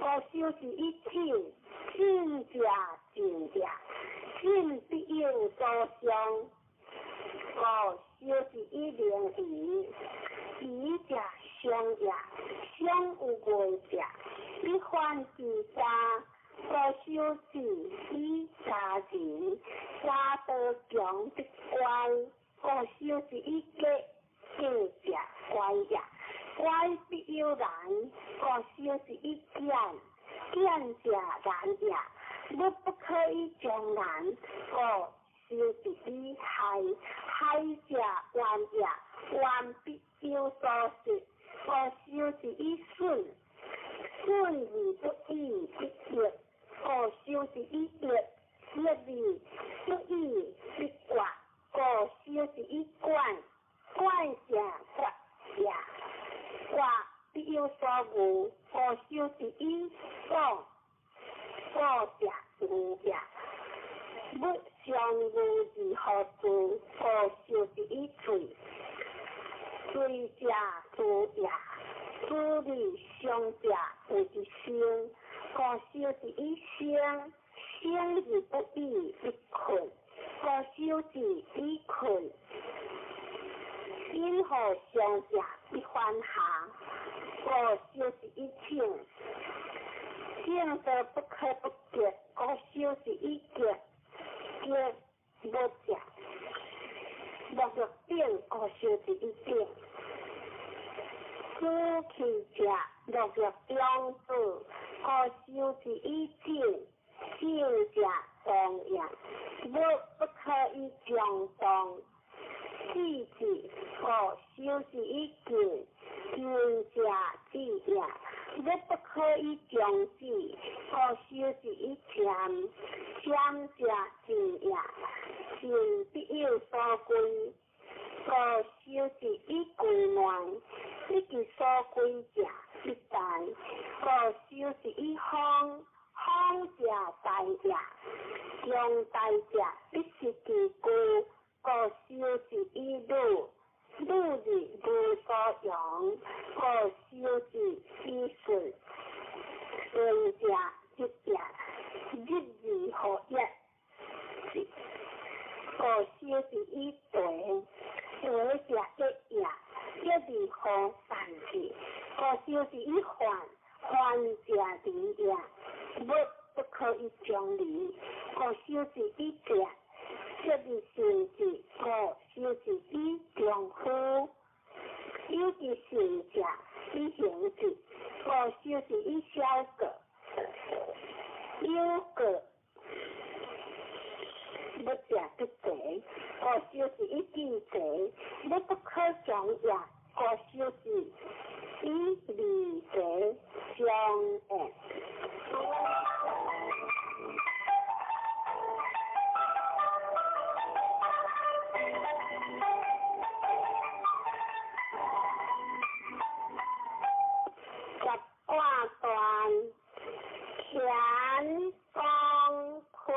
故修之以進，進者進也。故修之以家人，家道强必乖。故修之以格，格者乖也。乖必有难，故修之以简，简者难也。物不可以将难，故修之以害，害者怨也。怨必有所失，故修之以损，损而不已必益，故修之以益，益而不已必决，故修之以管，管者决也。决必有所恶，故修之以广，广者恶也。物相恶而何助？故修之以罪，罪者诛也。诛而伤者谓之生，故修之以生，生而不已必困，故修之以困。因何伤者必反下，故修之以正，正则不可不结，故修之以结，结无者，无欲顶，故修之以顶。主气者，乐欲中子，故修之以正，正者动也。物不可以将动，气之，故修之以静，静者止也。物不可以将止，故修之以潜，潜者静也。静必有所归，故修之以归内，不其所归者必大，故修之以方，方者大也。强大者必失其具，故修之以鲁，鲁而无所用，故修之以顺，顺者日也，日而何也？故修之以地，地者一也，一而何散之？故修之以患，患者离也。物不可以将离，故修之以节，节而顺之，故修之以中夫。有其顺者以行之，故修之以小过。有过物者必齐，故修之以敬齐。物不可将也，故修之以离齐相应。十卦断，乾宫坤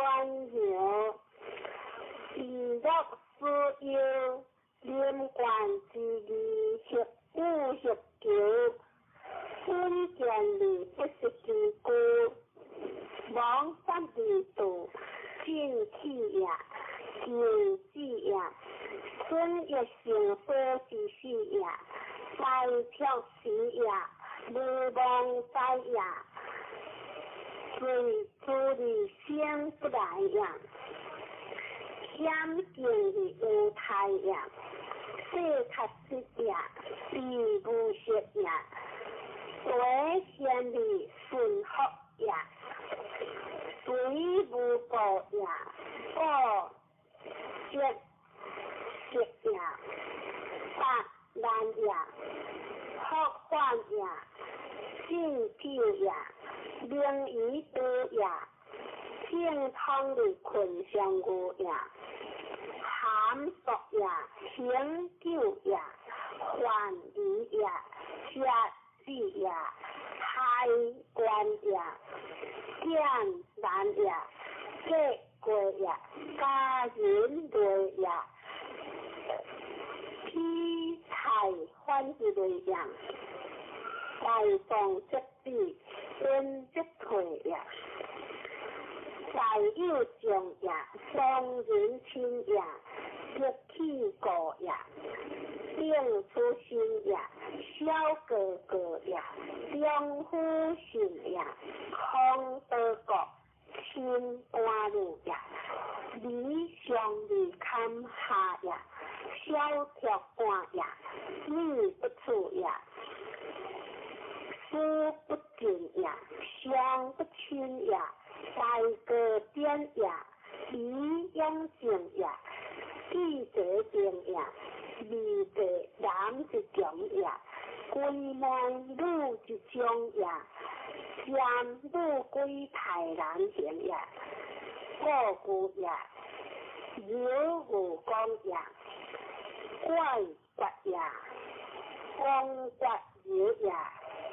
爻，以乐思忧，临官之义，协武协求，稳健而不失其具，亡法而度，进气也，静止也，春欲成所之始也，开拓时也，无妄哉也，随诸而生不来也，险境而无态也，世确实也，必无失也，为贤而顺福也，随无过也，过节节也，八难也，福患也，进酒也，名于多也，正通的困上无也，含索也，行久也，患疑也，节子也，开关也，简难也，结过也，家人类也，披菜反之类也，大众则止，恩则退也，大有将也，双人亲也，得气过也，定出身也，小哥哥也，中夫信也，空德国，心安如也，理上二堪下也，小条官也，女不处也，思不尽也，相不亲也，大过典也，理养正也，记者定也，二过男一强也，归门女一种也，占女归太难行也，故故也，有无光也，怪怪也，光怪有也，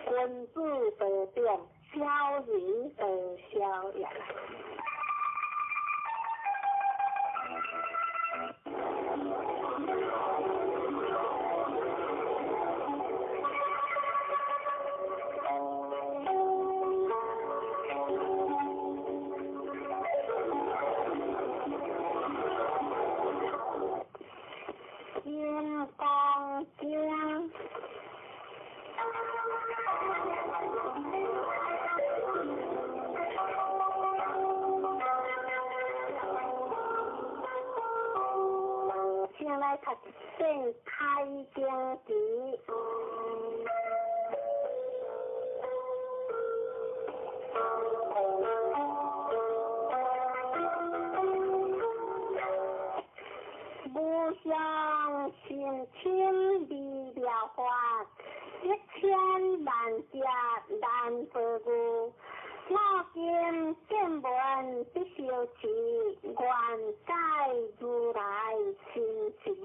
君子得变，小人得小也。金刚经。先来读正开经词。无上甚深微妙法，一千万劫难遭遇。我今见闻得受持，愿解如来真实义。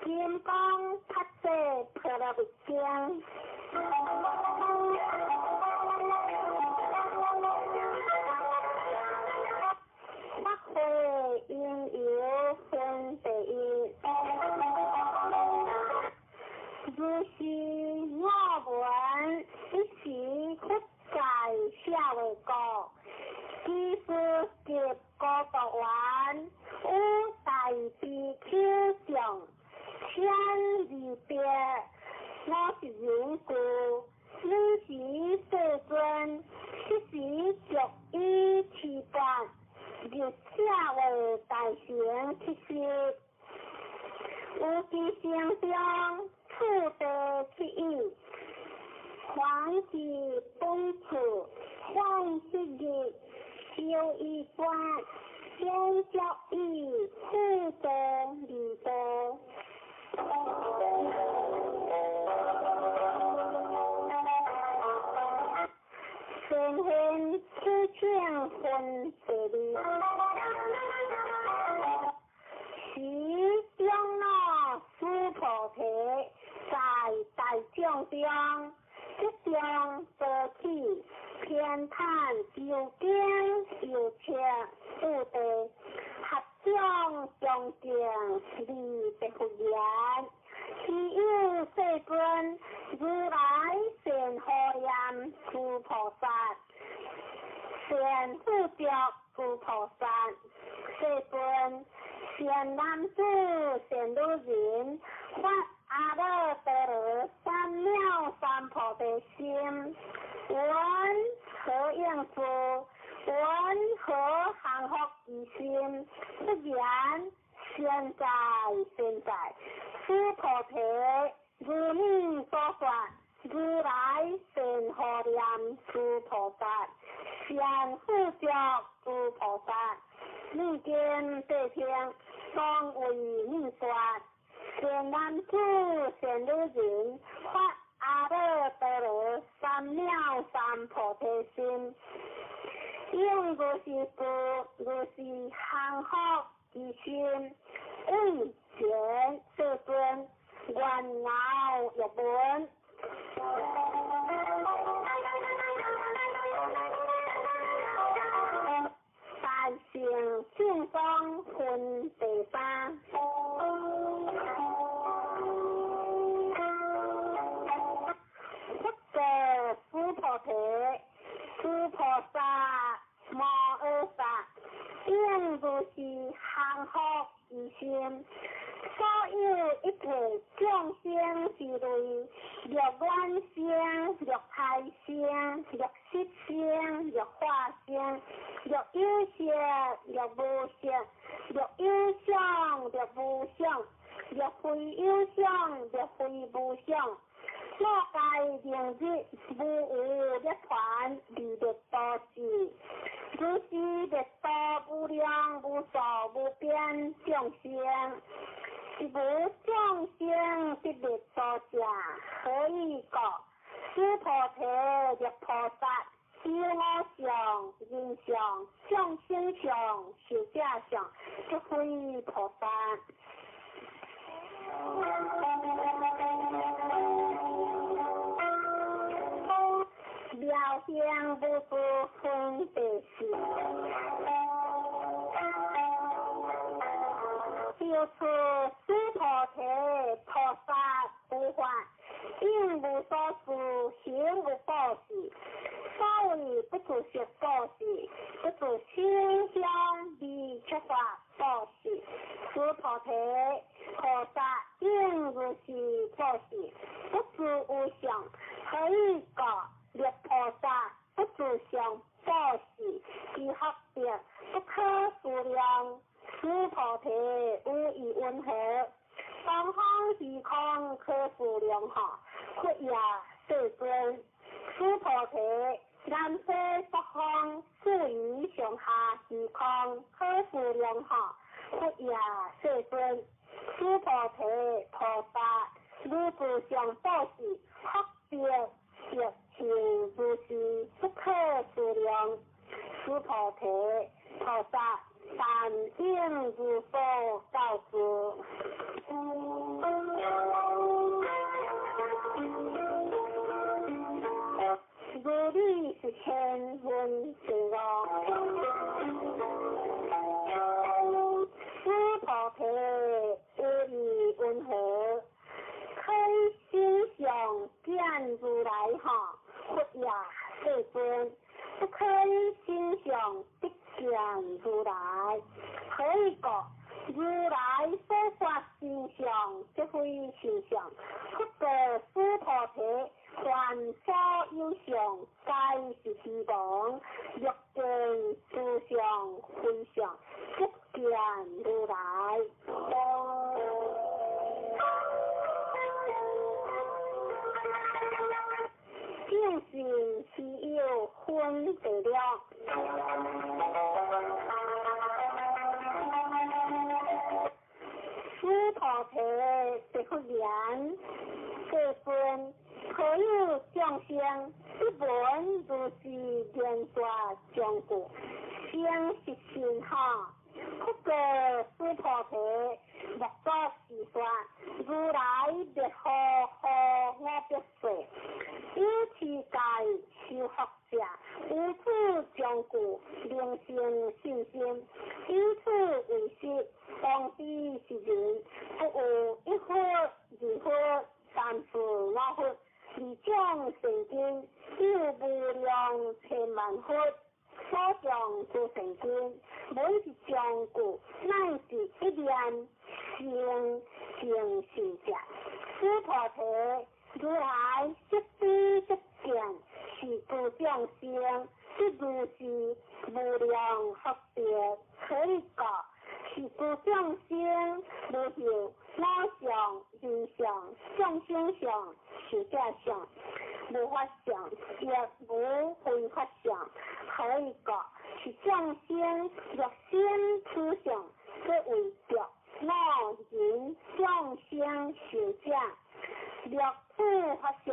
金刚菩萨婆罗蜜经。法会因由分第一，如是我闻，一时佛在舍卫国，居士及孤独园，与大比丘众千二百五十人俱，尔时世尊，彼时足以持钵，入舍卫大城乞食，有其城中次第乞语，凡是本处，凡是日，修一观，先教以次第二道。先现此请分第二，时长老须菩提在大众中，即中多起偏袒究竟有情有地，合众恭敬礼白佛言：希有世尊，如来善护念诸菩萨，善护着诸菩萨。世尊，善男子、善女人，发阿耨多罗三藐三菩提心，闻何应事？闻何降伏其心？不然，善哉善哉，须菩提，如你所说，如来善护念诸菩萨，善护着诸菩萨。你今谛听，当为你说。善男子、善女人，发阿耨多罗三藐三菩提心，应如是事，如是降伏其心，为前世尊，愿饶欲闻。大乘正宗分第八。佛告须菩提：诸菩萨摩诃萨，应如是降伏其心，心。所有一切众生之类，若缘生、若胎生、若色生、若化生，若有色、若无色，若有相、若无相，若非有相、若非无相。我该明日无有涅槃，离灭度时，如是灭度无量无数无边众生。是无众生得灭度者，何以故？须菩提，若菩萨有我相、人相、众生相、寿者相，即非菩萨。妙行无住分别时，就此须菩提，菩萨无法，应无所住，行无布施。所谓不住色布施，不住色香味触法布施。须菩提，菩萨应如是布施，不住无相。何以故？若菩萨不住相布施，其福德不可思量。须菩提，有疑云何？东方虚空可思量哈，佛也世尊。须菩提，南西北方四夷上下虚空可思量哈，佛也世尊。须菩提，菩萨如住相布施，福德德行如是不可思量。须菩提，菩萨但应如所告知。如理是千闻之乐。须菩提，有疑云何？可心相见如来哈，佛也世尊。不可以心相得见如来。何以故？如来所发心相，即非心相。不过须菩提，凡所有相，皆是虚妄。若见诸相非相，即见如来。正信是有分别了。须菩提，答复言：世尊，何有众生不闻如是言说将故，生是心哈？不过须菩提，莫作是说，如来灭何何我别说？有持戒修福者，有此将故，能生信心。以此为实，当知是人，不有一佛、二佛、三四五佛，二种善根，有无量千万佛。所讲诸善根，每一将故，乃是一念生成信者。须菩提，如来即知即见，是诸众生，即如是无量福德。何以故？是诸众生无有我相、人相、众生相、寿者相，无法相，亦无非法相。何以故？是众生若生此相，即为着我人众生寿者；若此法相，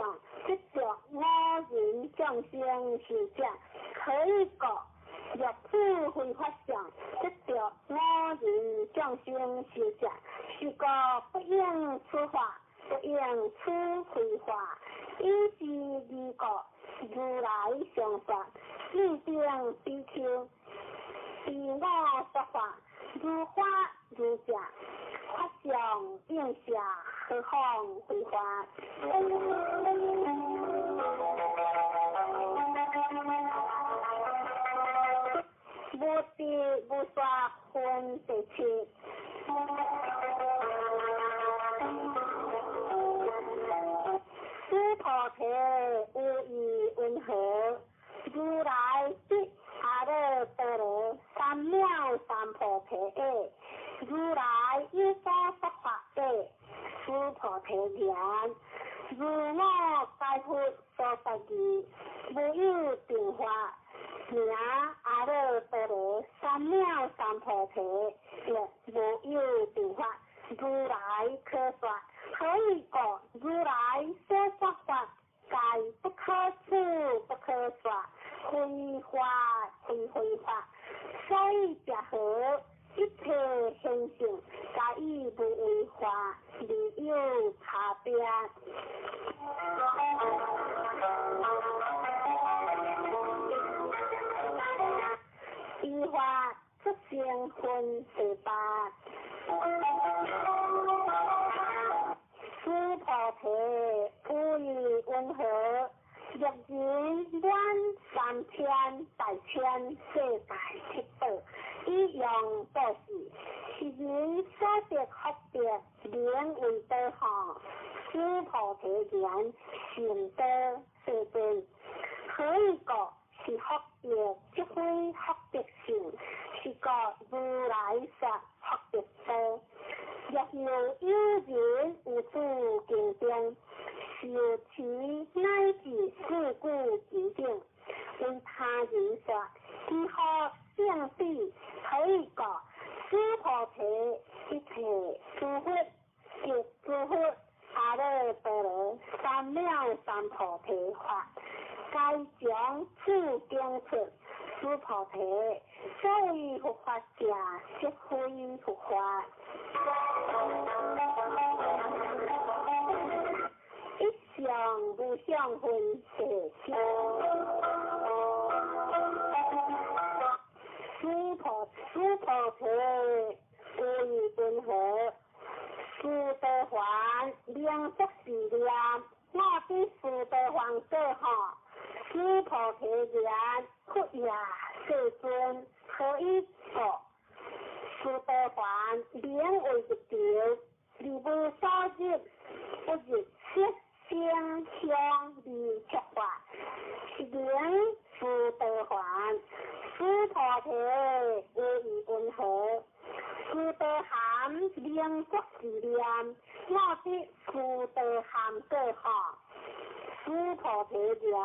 即着我人众生寿者。何以故？若此非法相，即着我人众生寿者。是故不应此法，不应此非法。以是二故，如来常说：汝等比丘，依我说法，如法如者，法相应下，何况非法？无知无说分别痴。須菩提有意云何？如來得阿耨多羅三藐三菩提耶？如來有所說法者，須菩提言：如我解佛所說義，無有定法，名阿耨多羅三藐三菩提，亦無有定法。如來可說，何以故？如來所說法，皆不可思，不可說，非法非非法。所以者何？一切現象，皆以無為法而有差別。依法出生分第八。須菩提，有意云何？若人滿三千大千世界七寶，以用布施，是人所得福德，名為多吼。須菩提言：甚多，世尊。何以故？是福德，即非福德性，是故如來說福德多。若有有人有此經中，受持乃至四句之頂，為他人說，其福勝彼。何以故？須菩提，一切諸佛及諸佛阿耨多羅三藐三菩提法，皆從此經出。須菩提，所謂佛法者，即非佛法。一相無相分第七。須菩提，有意云何？須陀洹名作是念，我對須陀洹說吼，須菩提言：佛也，世尊，何以故？須陀洹名為入道，而無所入，不入色聲香味觸法，是名須陀洹。須菩提，有意云何？須陀含名作是念，我得須陀含過吼。須菩提言：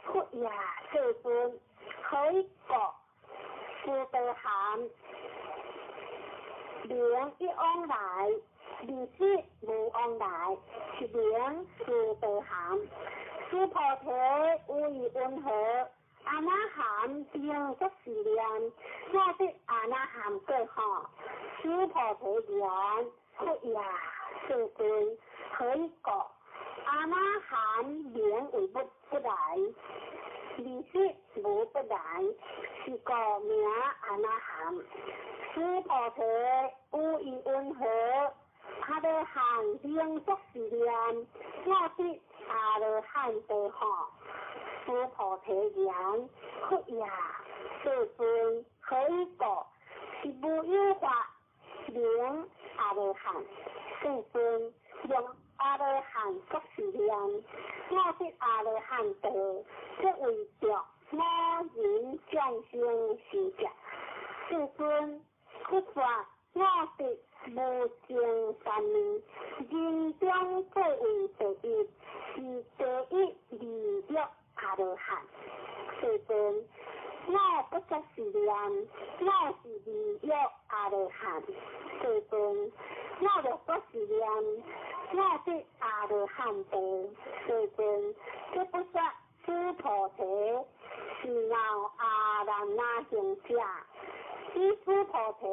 佛也，世尊，何以故？須陀含名一往來，二識無往來，是名須陀含。須菩提，有意云何？阿那含名作是念，我得阿那含過吼。須菩提言：佛也，世尊，何以故？阿那含名為不不來，二識無不來，是故名阿那含。須菩提，有意云何？阿羅漢名作是念，我得阿羅漢道吼。須菩提言：佛也，世尊，何以故？是無有法名阿羅漢。世尊，用阿羅漢作是念，我得阿羅漢道，即為著我人眾生是者。世尊，佛說我得無盡三昧，人中最為第一，是第一利益阿羅漢。世尊，我不作是念，我是利益阿羅漢。世尊，我若作是念，我得阿羅漢道。世尊，這不說須菩提是鬧阿難那行者，彼須菩提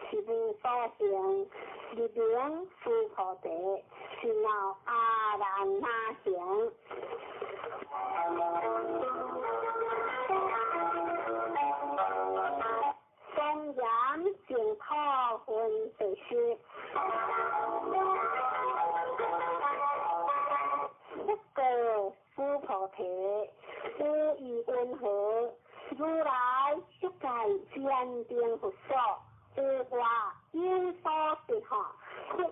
是無所行，入名須菩提是鬧阿難那行。莊嚴淨土分第十。不過須菩提，有意云何？如來色界禪定佛所，有法有所得，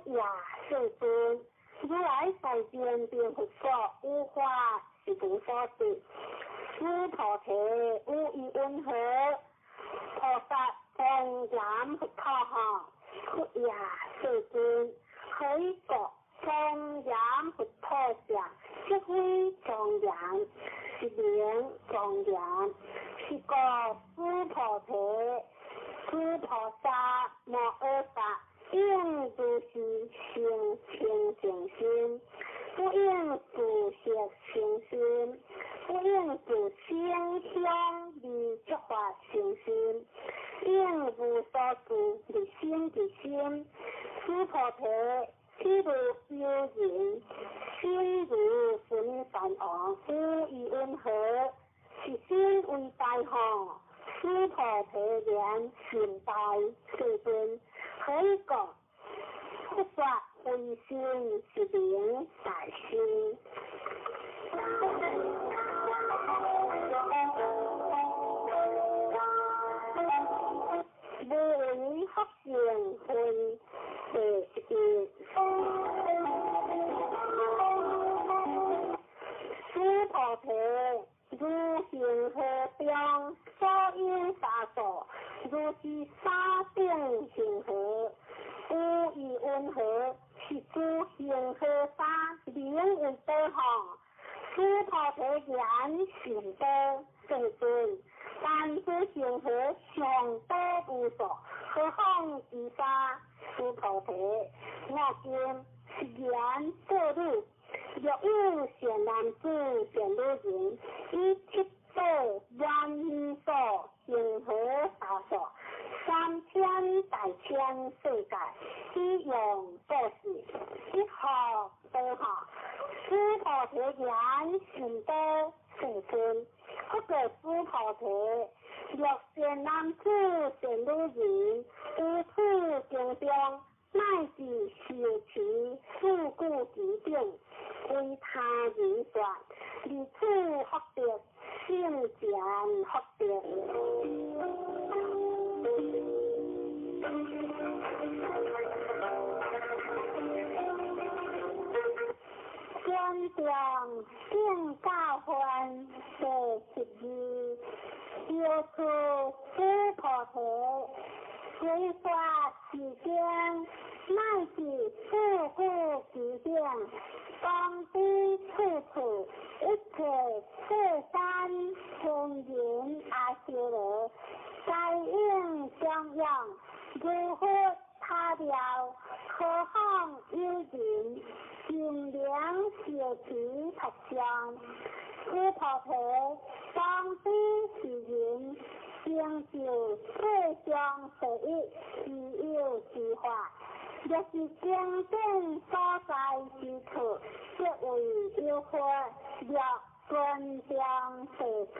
耶，世尊，如來在邊邊佛說有法是無所得，須菩提有疑云何？菩薩莊嚴佛土吼，佛耶，世尊，何以故？莊嚴佛土者，即非莊嚴，是名莊嚴。是故須菩提，諸菩薩摩訶薩應如是生清淨心，不應住色生心，不應住聲香味觸法生心，應無所住而生其心。須菩提，譬如有人心如須彌山王，有疑云何？是心為大吼，須菩提言心大，世尊，何以故？佛說非心是名大心。無為福善分第11。須菩提，如恒河中所有沙數，如是沙等恒河，有疑云何？是諸恒河沙名為多吼。須菩提言甚多，世尊，但此恒河尚多無數，何況其沙？須菩提，我今是言作汝，若有善男子、善女人，以七寶萬二數恒河沙數，三千大千世界，以用布施，一學多吼。須菩提言甚多，世尊，佛告須菩提，若善男子、善女人，於此經中，乃至受持四句偈等，為他人說，離此福德，勝前福德。尊重圣教分第12，叫做须菩提，随法持经，乃至四句偈等，当知处处一切世间天人阿修罗，皆应供养，如佛塔庙，何況有人心靈受持佛像？須菩提，當知是人成就世上第一稀有之法，若是經典所在之處，即為有佛若尊重世故。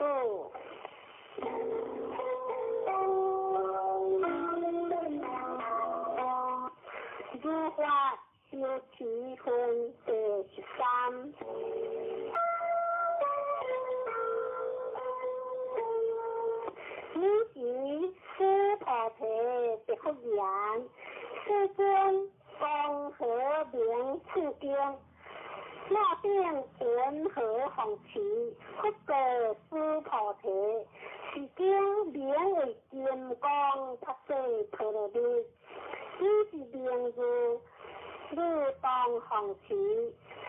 如法修持分第13。尔時須菩提答覆言：世尊，江河明此經，我等云何奉持？佛告須菩提：是經名為金剛菩薩婆羅蜜，彼是名字，汝當奉持。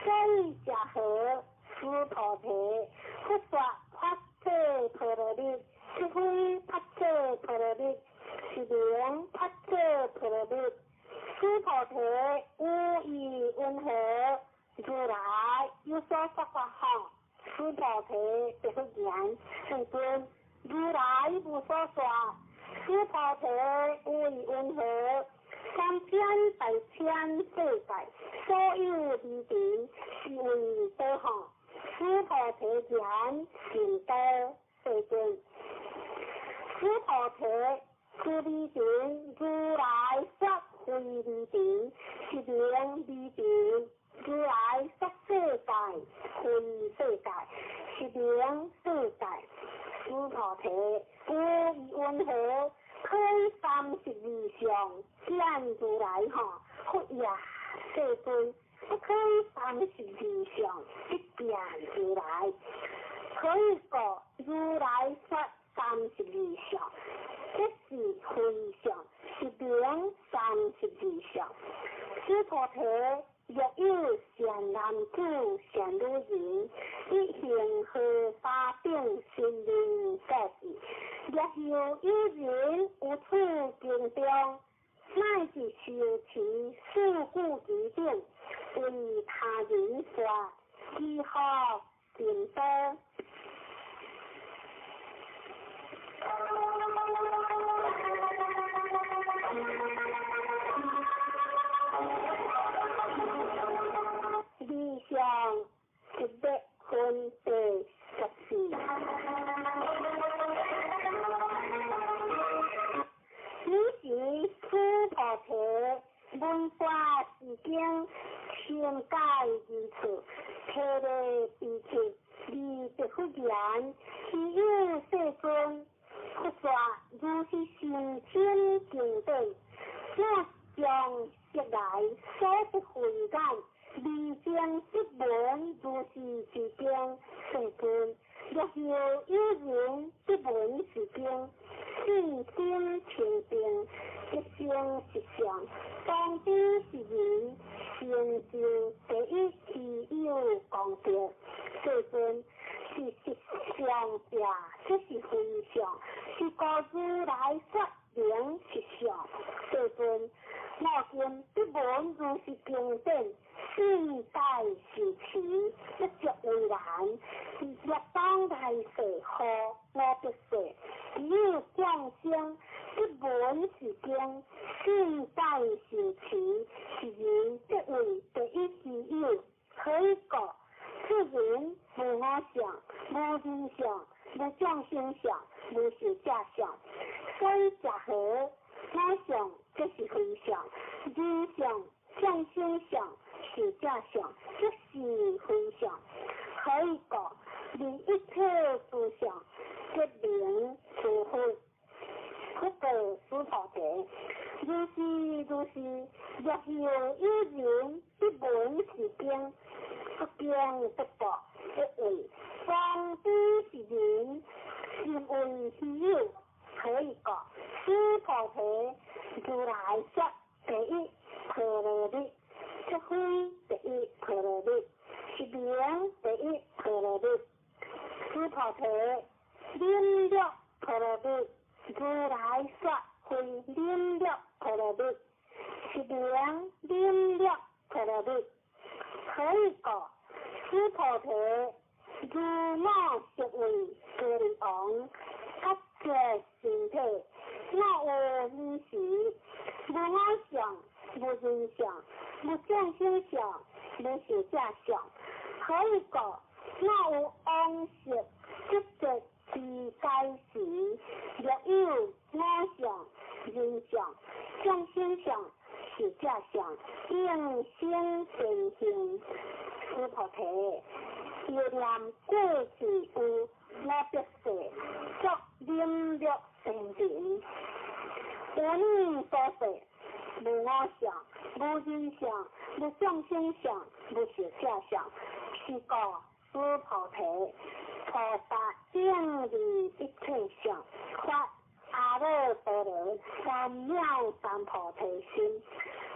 所以者何？須菩提，佛說法體婆羅蜜，即非法體婆羅蜜，是名法體婆羅蜜。須菩提，有疑云何？如來有所說法吼。須菩提答覆言：世尊，如來無所說。須菩提，有疑云何？三千大千世界，所有離塵是為多吼。須菩提言甚多，世尊。須菩提，此離塵如來說非離塵，是名離塵。如來說世界非世界，是名世界。須菩提，有疑云何？開32相見如來吼。佛耶，世尊，不可以三十二相，一变如來。何以故？如來說三十二相，這是非相，是名三十二相。須菩提，若有善男子、善女人，欲行荷花等神靈布施，若有有人於此經中，乃至受持四句偈等，為他人說，其福甚多。二相一百分第十四。彼時須菩提聞法是經，深解義處，體禮悲泣，而答佛言：希有世尊，佛說如是甚深經典，我將昔來所得慧眼，未曾得聞如是之經。世尊，若有有人得聞是經，信心清淨，即生實相，當知是人成就第一希有功德。世尊，是實相者，這是非相，是故如來說名實相。世尊，我今得聞如是經典，信解受持，不足為難。若當來世後無別世，只有眾生得聞是經，信解受持，是人得為第一希有。何以故？此人無我相，無人相，無眾生相，無壽者相。所以者何？我相這是非相，人相、眾生相、壽者相，這是非相。何以故？離一切諸相，即名諸佛。佛告須菩提：如是如是，若有有人得聞是經，不驚不怖，不畏，當知是人，甚為希有。何以故？須菩提，如來說第一波羅蜜，這非第一波羅蜜，是名第一波羅蜜。須菩提，忍辱波羅蜜，如來說非忍辱波羅蜜，是名忍辱波羅蜜。何以故？須菩提，如我昔為歌利王，割截身體，我有爾時，無我相，無人相，無眾生相，無壽者相。何以故？我有往昔得解之解時，若有我相、人相、眾生相、壽者相，應生善行。須菩提，憶念過去有無別世，作忍辱仙人。有爾所說，無我相，無人相，無眾生相，無壽者相，是故須菩提，菩薩應離一切相，發阿耨多羅三藐三菩提心，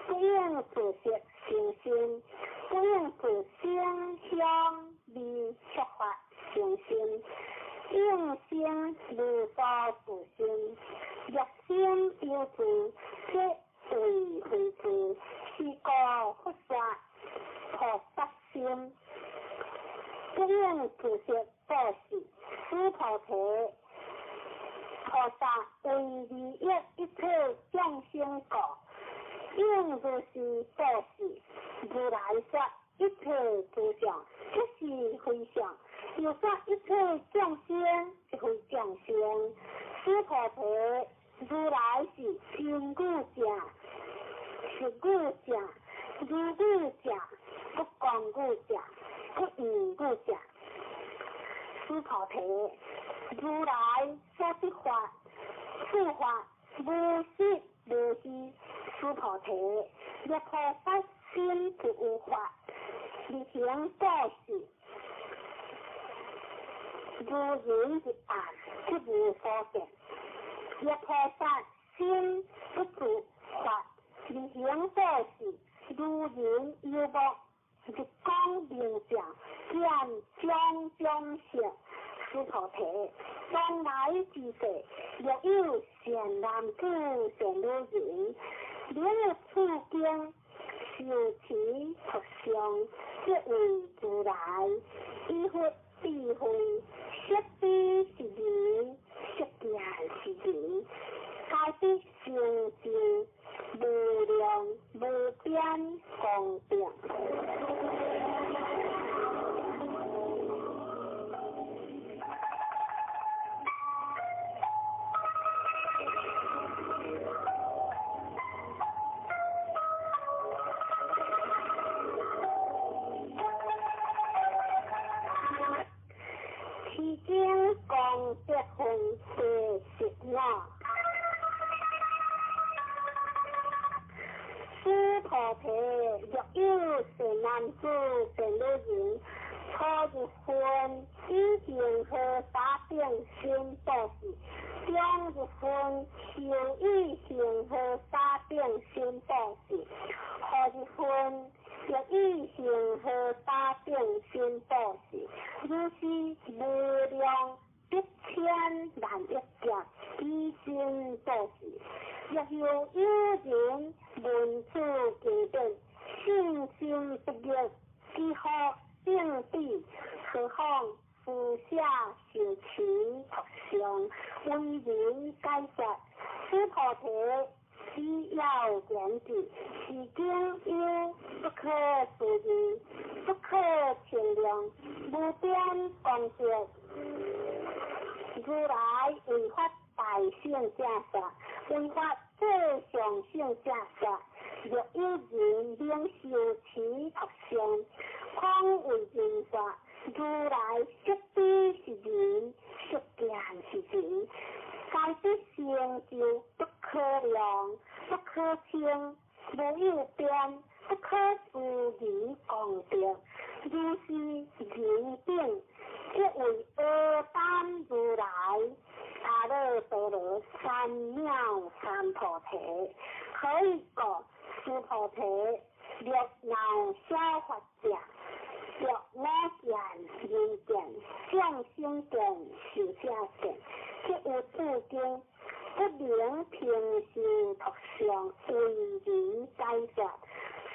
不應自色生心，不應自聲香味觸法生心，應生無所住心。若心有住，則為非住，是故佛說菩薩心，不應自色布施。須菩提，菩薩為利益一切眾生故，應如是布施。如來說一切諸相，即是非相；又說一切眾生，即非眾生。須菩提，如來是真語者，實語者，如語者，不誑語者，不異語者。須菩提，如來所得法，此法無實無虛。須菩提，若菩薩心不有法，日行布施，如人入暗，即无所见。若菩萨心不住法，日行布施，如人游目，日光明照，见种种色。须菩提，将来之世，若有善男子、善女人，能此经受持读诵，即为如来以佛智慧，色非是人，色见是人，皆得成就无量无边功德。其中功德分第十五。须菩提，若有善男子、善女人，初入分以恒河沙等身布施，中入分修以恒河沙等身布施，后入分欲以恒河沙等身布施，如是无量百千万亿劫以身布施。若有有人闻此经典，信心不灭，几乎正彼，何况施舍受持读诵，为人解说。须菩提，只要言之，是经有不可思议、不可称量、无边功德。如来为法大圣者说，为法最上圣者说。若有人能受持读诵，况为人说，如来色非是人，色见是人，皆得成就不可量、不可称、无有边、不可思议功德。如是人等，即为阿单如来阿耨多罗三藐三菩提。何以故？须菩提，若闹小法者，若我见、人见、众生见、寿者见，即有此经，不能平受读诵，为人解说。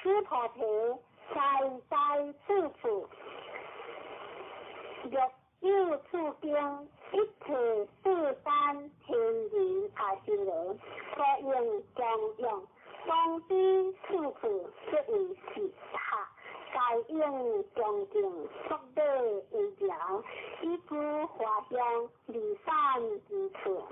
须菩提，在在处处，若有此经，一切世间天人阿修罗，所应供养，当知处处即为是塔，皆应恭敬作礼为条，以诸华香离散之处。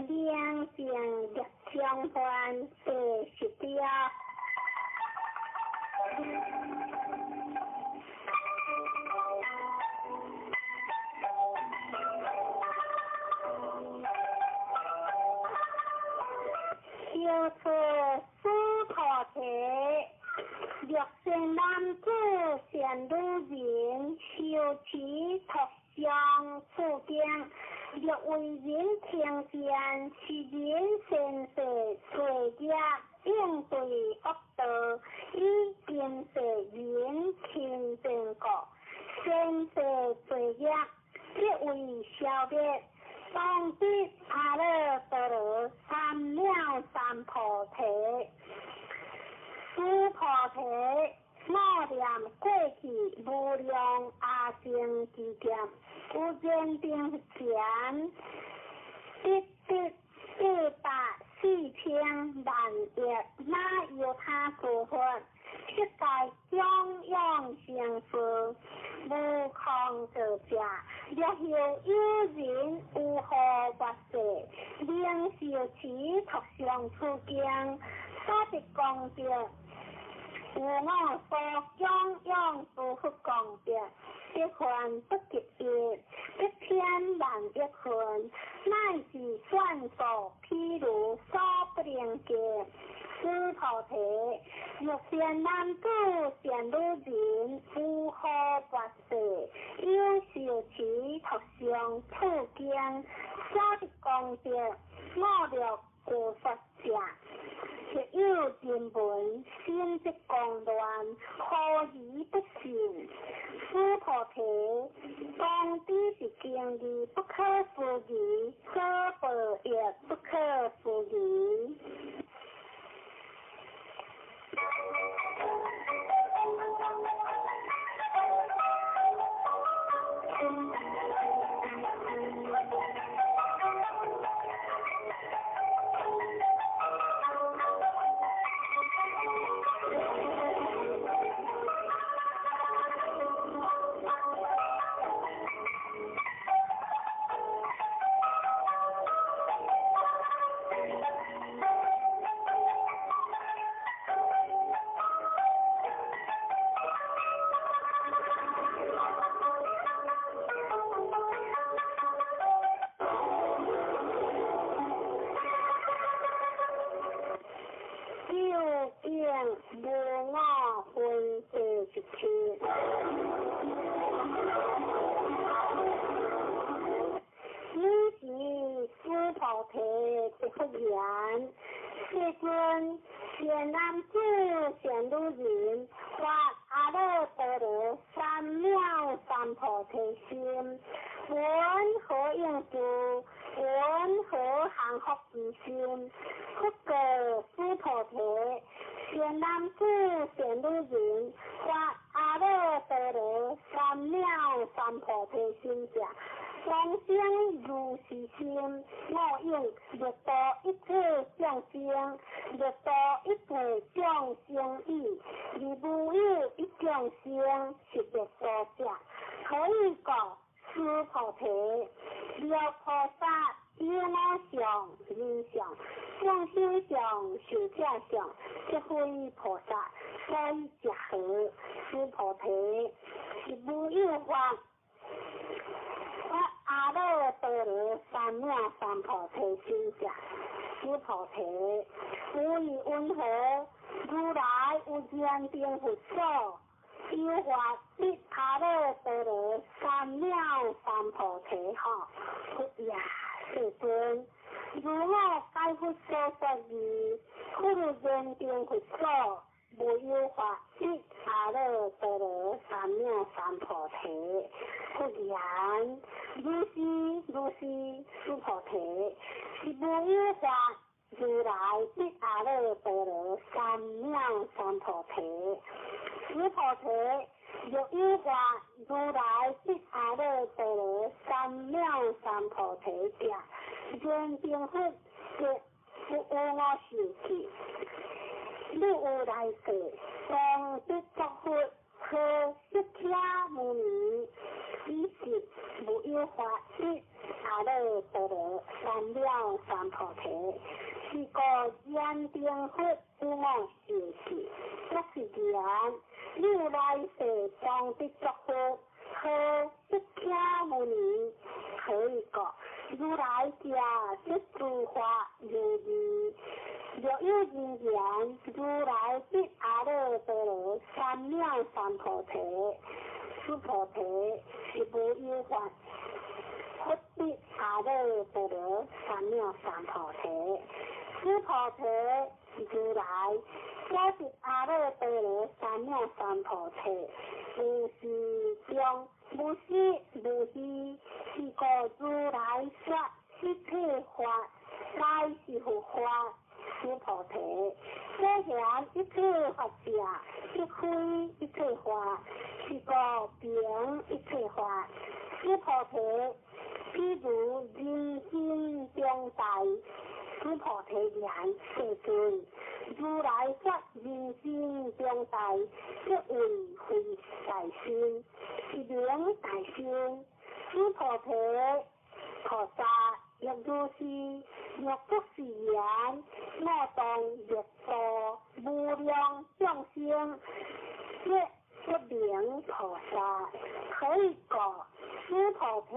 明净业相还第十条。小出须菩提，若善男子、善女人，受持读诵此经，若为人听见，是人善世罪业，应对恶道，以今世人清净故，善世罪业即为消灭。当得阿耨多罗三藐三菩提。须菩提，默念过去无量阿僧只劫，有人顶前得得84000万亿那由他诸佛，悉皆供养成佛，无空造者。若后有人有何法世，能受持读诵此经，所得功德，有我所供養諸佛功德，得還不及一，一千萬億分，乃至算數譬如所不能及。須菩提，若善男子善女人，有好跋涉，有受持讀誦此經，所得功德，五欲過法者，若有人聞，心即狂亂，何而不信？須菩提，當知是經義不可思議，所報亦不可思議。究竟無我分第一切。爾時須菩提答佛言：世尊，善男子善女人，發阿耨多羅三藐三菩提心，雲何應住？雲何降伏其心？佛告須菩提：善男子善女人，發阿耨多羅三藐三菩提心者，當生如是心，我應欲度一切眾生，欲度一切眾生已，而無有一眾生是欲度者。何以故？須菩提，若菩薩有我相、人相、眾生相、壽者相，則非菩薩，所以者何？須菩提，是無有法。發阿耨多羅三藐三菩提心者，須菩提，無以雲何？如來有燃燈佛所，有法得阿耨多羅三藐三菩提。吼，佛也，世尊，如我解佛所說義，佛有燃燈佛所，無有法得阿耨多羅三藐三菩提。佛言：如是如是，須菩提，是無有法如來得阿耨多羅三藐三菩提。須菩提，若有法如來得阿耨多羅三藐三菩提者，燃燈佛則不有我受記。汝有來世，當得作佛，號釋迦牟尼，彼時無有法得阿耨多羅三藐三菩提。是故燃燈佛有我受記，作是言：汝來世當得作佛，號釋迦牟尼。何以故？如來者，說諸法如義。若有人言，如來得阿耨多羅三藐三菩提，須菩提，是無有法佛得阿耨多羅三藐三菩提。須菩提，如來所得阿耨多羅三藐三菩提，無是中，無實無虛，是故如來說一切法，皆是佛法。須菩提，所言一切法者，即非一切法，是故名一切法。須菩提，譬如人心中大，須菩提言：世尊，如來說人心中大，即為非大心，是名大心。須菩提，菩薩。亦如是，若作是言，我當欲度無量眾生，則不名菩薩。何以故？須菩提，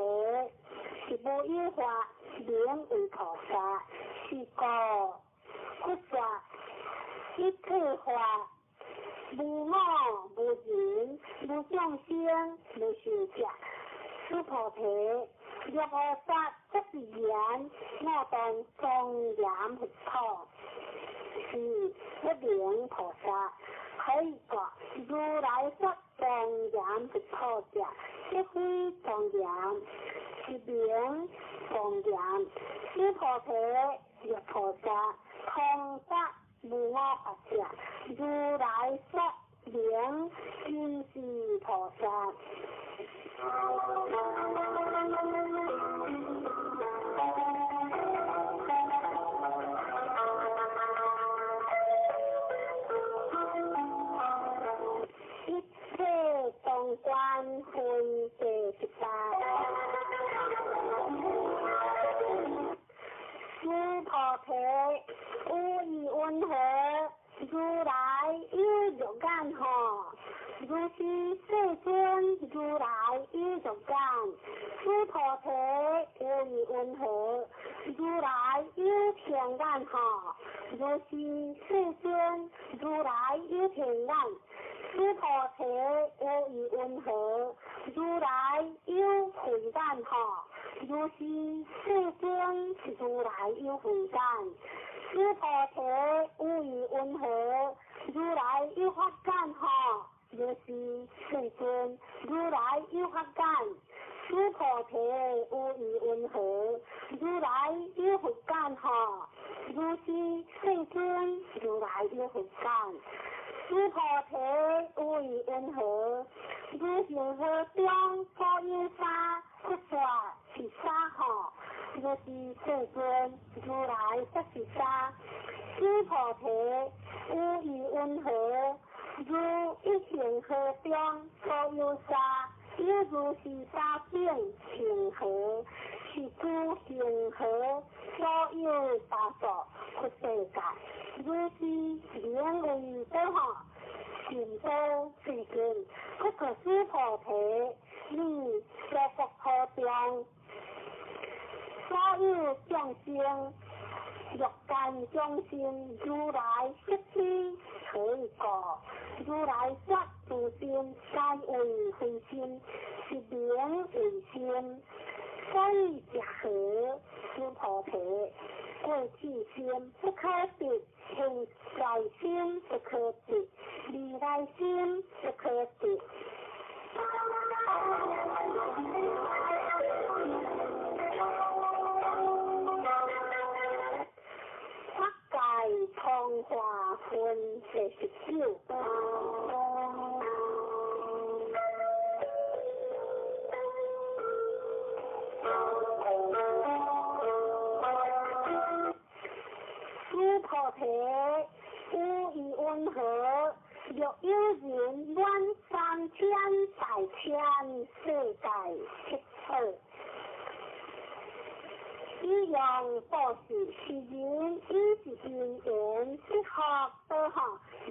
是無有法名為菩薩，是故佛說一切法無我無人無眾生無壽者。須菩提，若菩薩作是言，我當莊嚴佛土，是不名菩薩。何以故？如來說莊嚴佛土者，即非莊嚴，是名莊嚴。須菩提，若菩薩通達無我法者，如來說名真是菩薩。一切當觀分第18。須菩提，有意云何？如來有肉眼吼？如是世尊，如來有肉眼。須菩提，有意云何？如來有天眼吼？如是世尊，如來有天眼。須菩提，有意云何？如來有慧眼吼？如是世尊，如來有慧眼。須菩提，有意云何？如來有法眼吼？如是世尊，如來有法眼。須菩提，有意云何？如來有佛眼吼？如是世尊，如來有佛眼。須菩提，有意云何？如恒河中所有沙，佛說是沙吼？如是世尊，如來說是沙。須菩提，有意云何？如一恒河中所有沙，有如是沙境恒河，是諸恒河所有沙數佛世界。如是名為多吼，善多世尊。不過須菩提，你說佛土中所有眾生，欲界眾生，如來悉知。何以故？如來說諸心皆為非心，是名為心。所以者何？須菩提，過去心不可得，現在心不可得，未來心不可得。法界通化分第19。須菩提，有意云何？若有人滿三千大千世界七寶，以用布施，是人以是因緣得福德吼，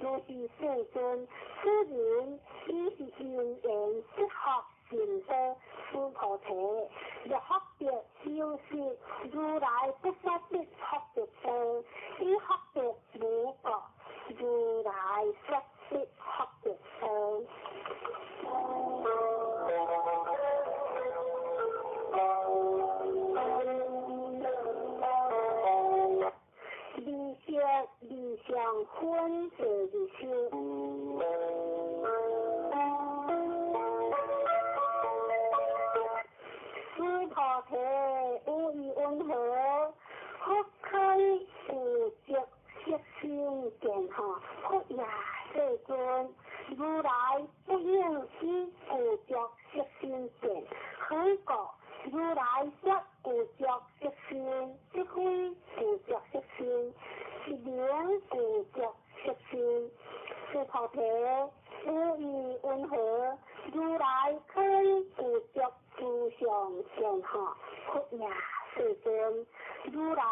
如是世尊，此人以是因緣得福善德。須菩提，若福德修習，如來不說得福德多，以福德無過，如來說得福德多。二相分第20。須菩提，有意云何？佛可以有著色心見吼？佛也世尊，如來不應以有著色心見。何以故？如來說有著色心，即非有著色心，是名有著色心。須菩提，有意云何？如來可以有著諸相見吼？佛也世尊，如來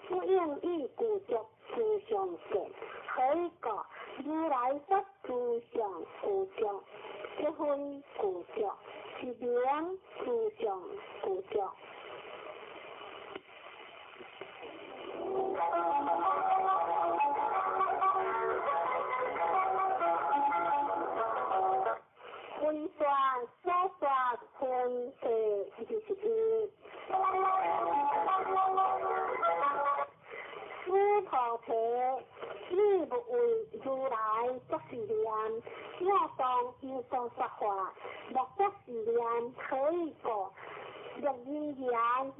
不應以具足諸相見，何以故？如來說諸相具足，即非具足，是名諸相具足。分說所說分第21。須菩提，你勿為如來作是念，我當有所說法，莫作是念，何以故？若人言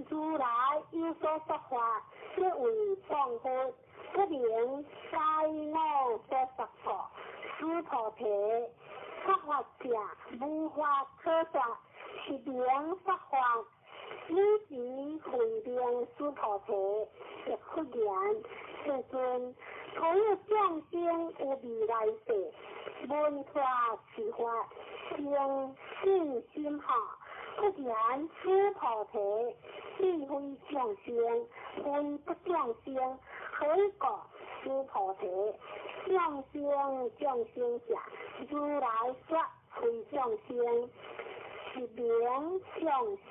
如來有所說法，即為謗佛，不能該我所說故。須菩提，說法者無法可說，是名說法。汝時慧明須菩提，亦復言：世尊，所有眾生有未來世，聞法持法，生信心吼。復言須菩提，彼非眾生，非不眾生，何以故？須菩提，眾生眾生者，如來說非眾生，是名眾生。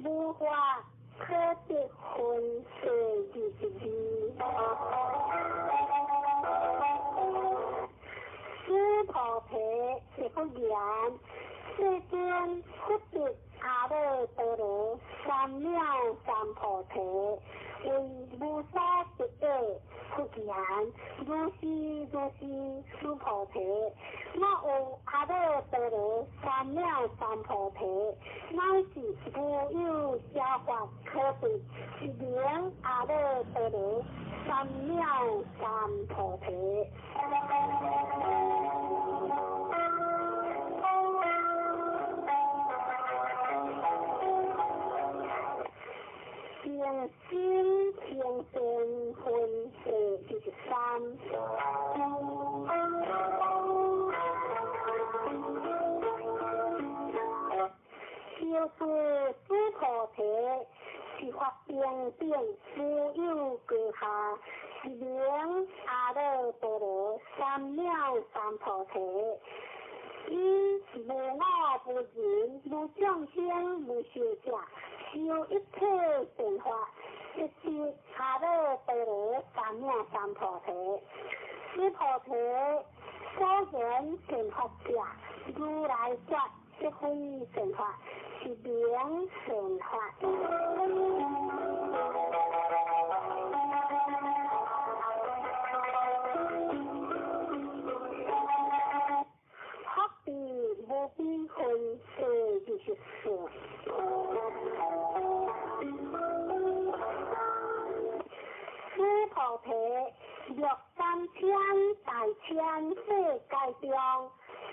無法可得分第22。須菩提，亦復言：世尊，佛得阿耨多羅三藐三菩提，為無所得者。復言：如是如是，須菩提，若有阿耨多羅三藐三菩提，乃是無有邪法可得，是名阿耨多羅三藐三菩提。平心平善分第23。就是須菩提，是法平等，無有高下，是名阿耨多羅三藐三菩提。以無我無人無眾生無壽者，修一切善法，即是阿耨多羅三藐三菩提。須菩提，所言善法者，如來說即非善法，是名善法。福地無邊分第24。須菩提，若三千大千世界中，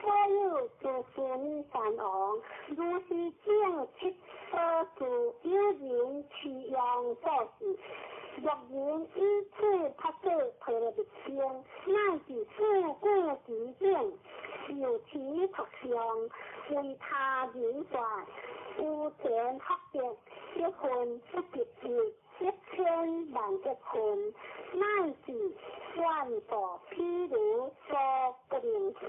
所有諸須彌山王，如是正七所住，有人持用做事，若人以此菩薩婆羅蜜經，乃至四句其等，受持讀誦，為他人說，有前福德，一分不及一，1000萬億分，乃至萬度譬如所不能及。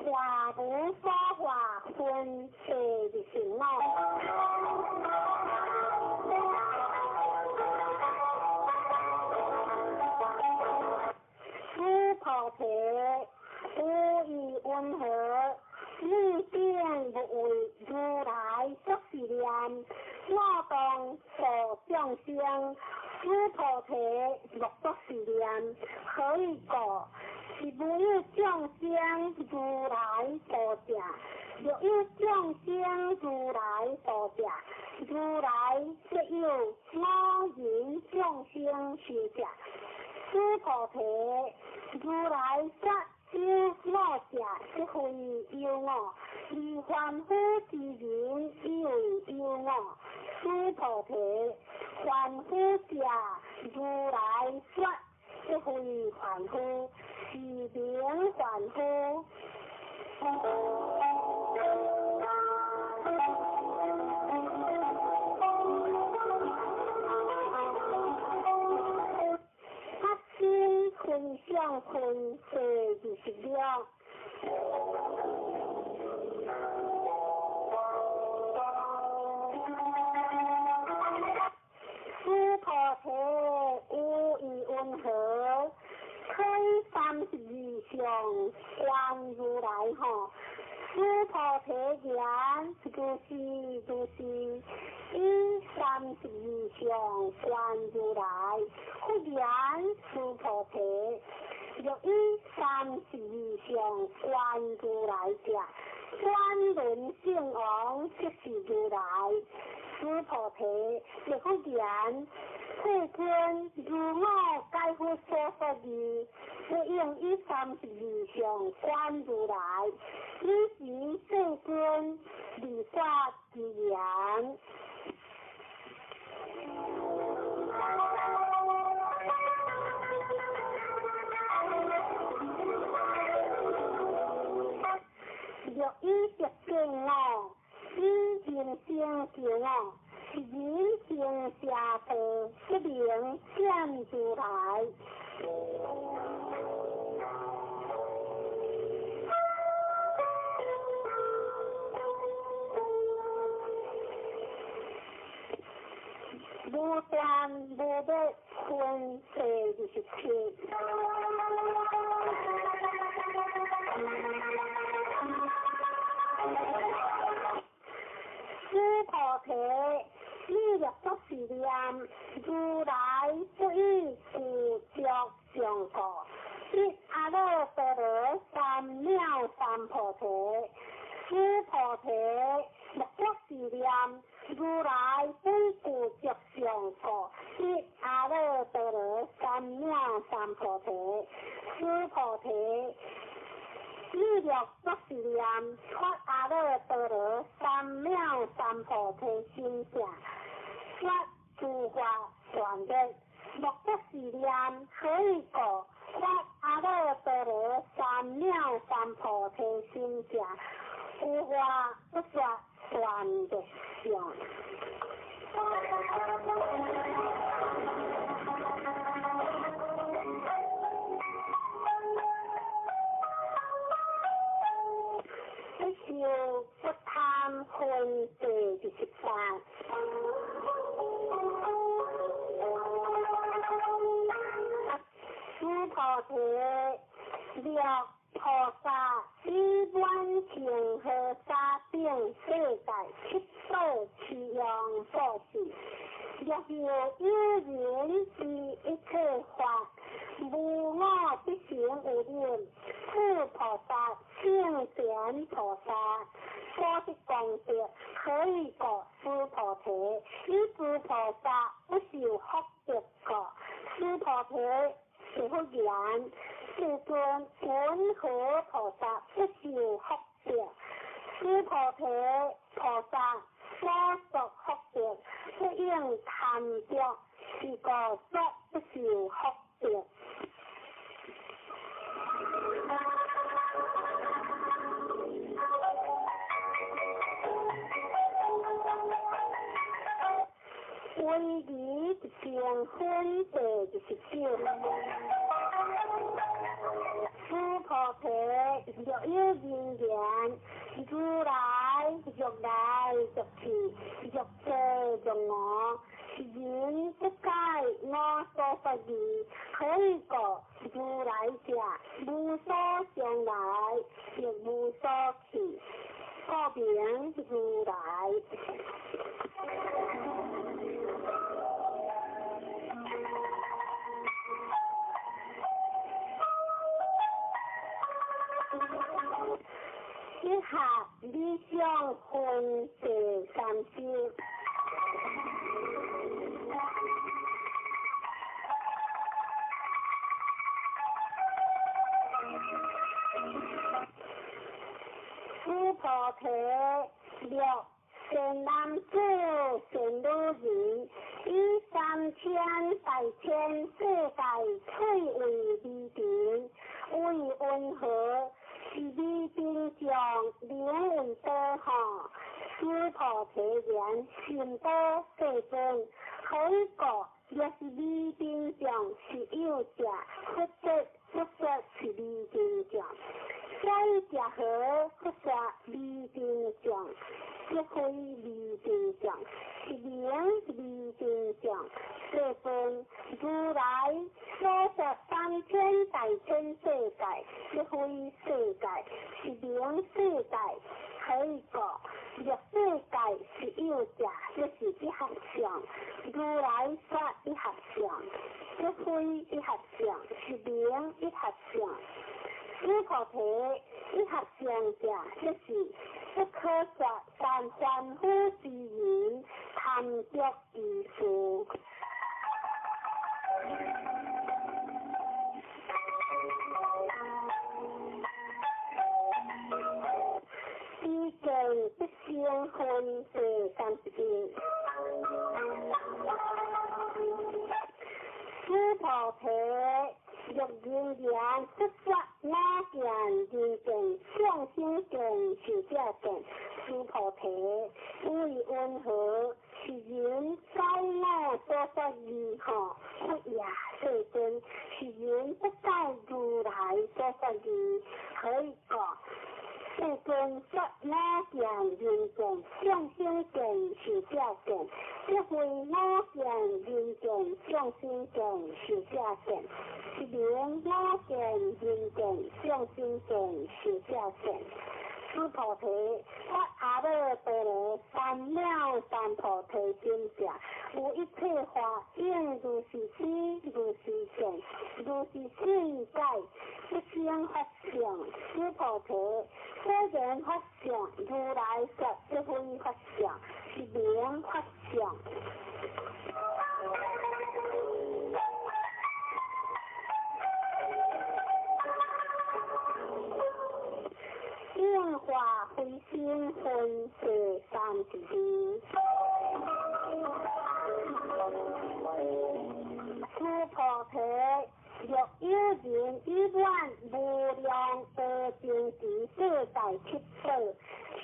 華無所化分第25。須菩提，無疑云何？你便不為如來作是念，我當度眾生。須菩提，莫作是念，何以故？是無有眾生如來度者，若有眾生如來度者，如來則有我人眾生壽者。須菩提，如來說有我我者，即非有我；离凡夫之人，亦为有我。须菩提，凡夫者，如来说，即非凡夫，是名凡夫。分相分第26。须菩提，有意云何？开32相观如来吼。须菩提言：如是如是，以32相观如来。佛言：须菩提，若以32相观如来者，转轮圣王即是如来。须菩提，若佛言：世尊，如我解佛所说义，不应以32相观如来。彼时世尊离法之言。若以得见我，以人生求我，是人生邪道，不能见如来。无断无灭分第27。须菩提，你若作是念，如来不以具足相故，得阿耨多罗三藐三菩提。须菩提，若作是念，如来不以具足相故，得阿耨多罗三藐三菩提。须菩提，你若作是念，发阿耨多罗三藐三菩提心者，说诸法断灭。若作是念，何以故？发阿耨多罗三藐三菩提心者，有法不说断灭相。不受不贪分第28。须菩提，若菩萨以满恒河沙等世界七宝七样布施，若有有人知一切法，无我必成有念，此菩萨圣贤菩萨所得功德，何以故？须菩提，以诸菩萨不受福德故。须菩提，是佛言：世尊，云何菩萨不受福德？须菩提，菩萨所作福德，不应贪着，是故说不受福德。威仪成分第29。须菩提，若有人言，如来欲来欲去，欲坐欲卧，人不解我所说义，何以故？如来者，无所将来，亦无所去，故名如来。以下理想分第30。須菩提，若善男子、善女人，以三千大千世界翠為微塵，為雲何？是微塵眾，名為多吼。須菩提言：甚多，世尊。何以故？若是微塵眾是有者，佛說佛說是微塵眾。所以者何？佛說微塵眾，即非微塵眾，是名微塵眾。世尊，如來所說三千大千世界，即非世界，是名世界。何以故？若世界是有者，即是一合相。如來說一合相，即非一合相，是名一合相。須菩提，一合相者，即是不可說但凡夫之人貪著於事。彼見必生分第31。須菩提，若人言佛說我見、人見、眾生見、壽者見，須菩提，為云何？是人解我所說義吼，佛也，世尊，是人不解如來所說義，何以故？世尊說我見、人見、眾生見、壽者見，即非我見、人見、眾生見、壽者見，是名我見、人見、眾生見、壽者見。須菩提，發阿耨多羅三藐三菩提心者，有一切法應如是知，如是見，如是信解，不生法相。須菩提，所言法相，如來說即非法相，是名法相。應化非生分第32。須菩提，若有人以願無量阿僧祇世界七寶，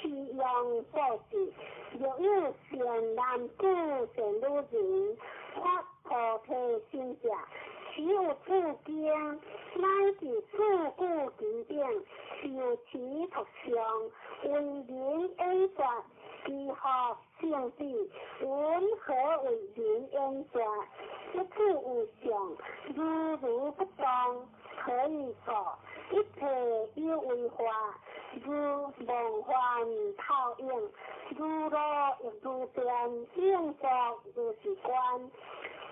持用布施，若有善男子、善女人，發菩提心者，持有此經，乃至四句偈頂，受持讀誦，為人演說，其福勝彼。云何為人演說？一切有相，如如不動，何以故？一切有為法，如夢幻泡影，如露亦如電，應作如是觀。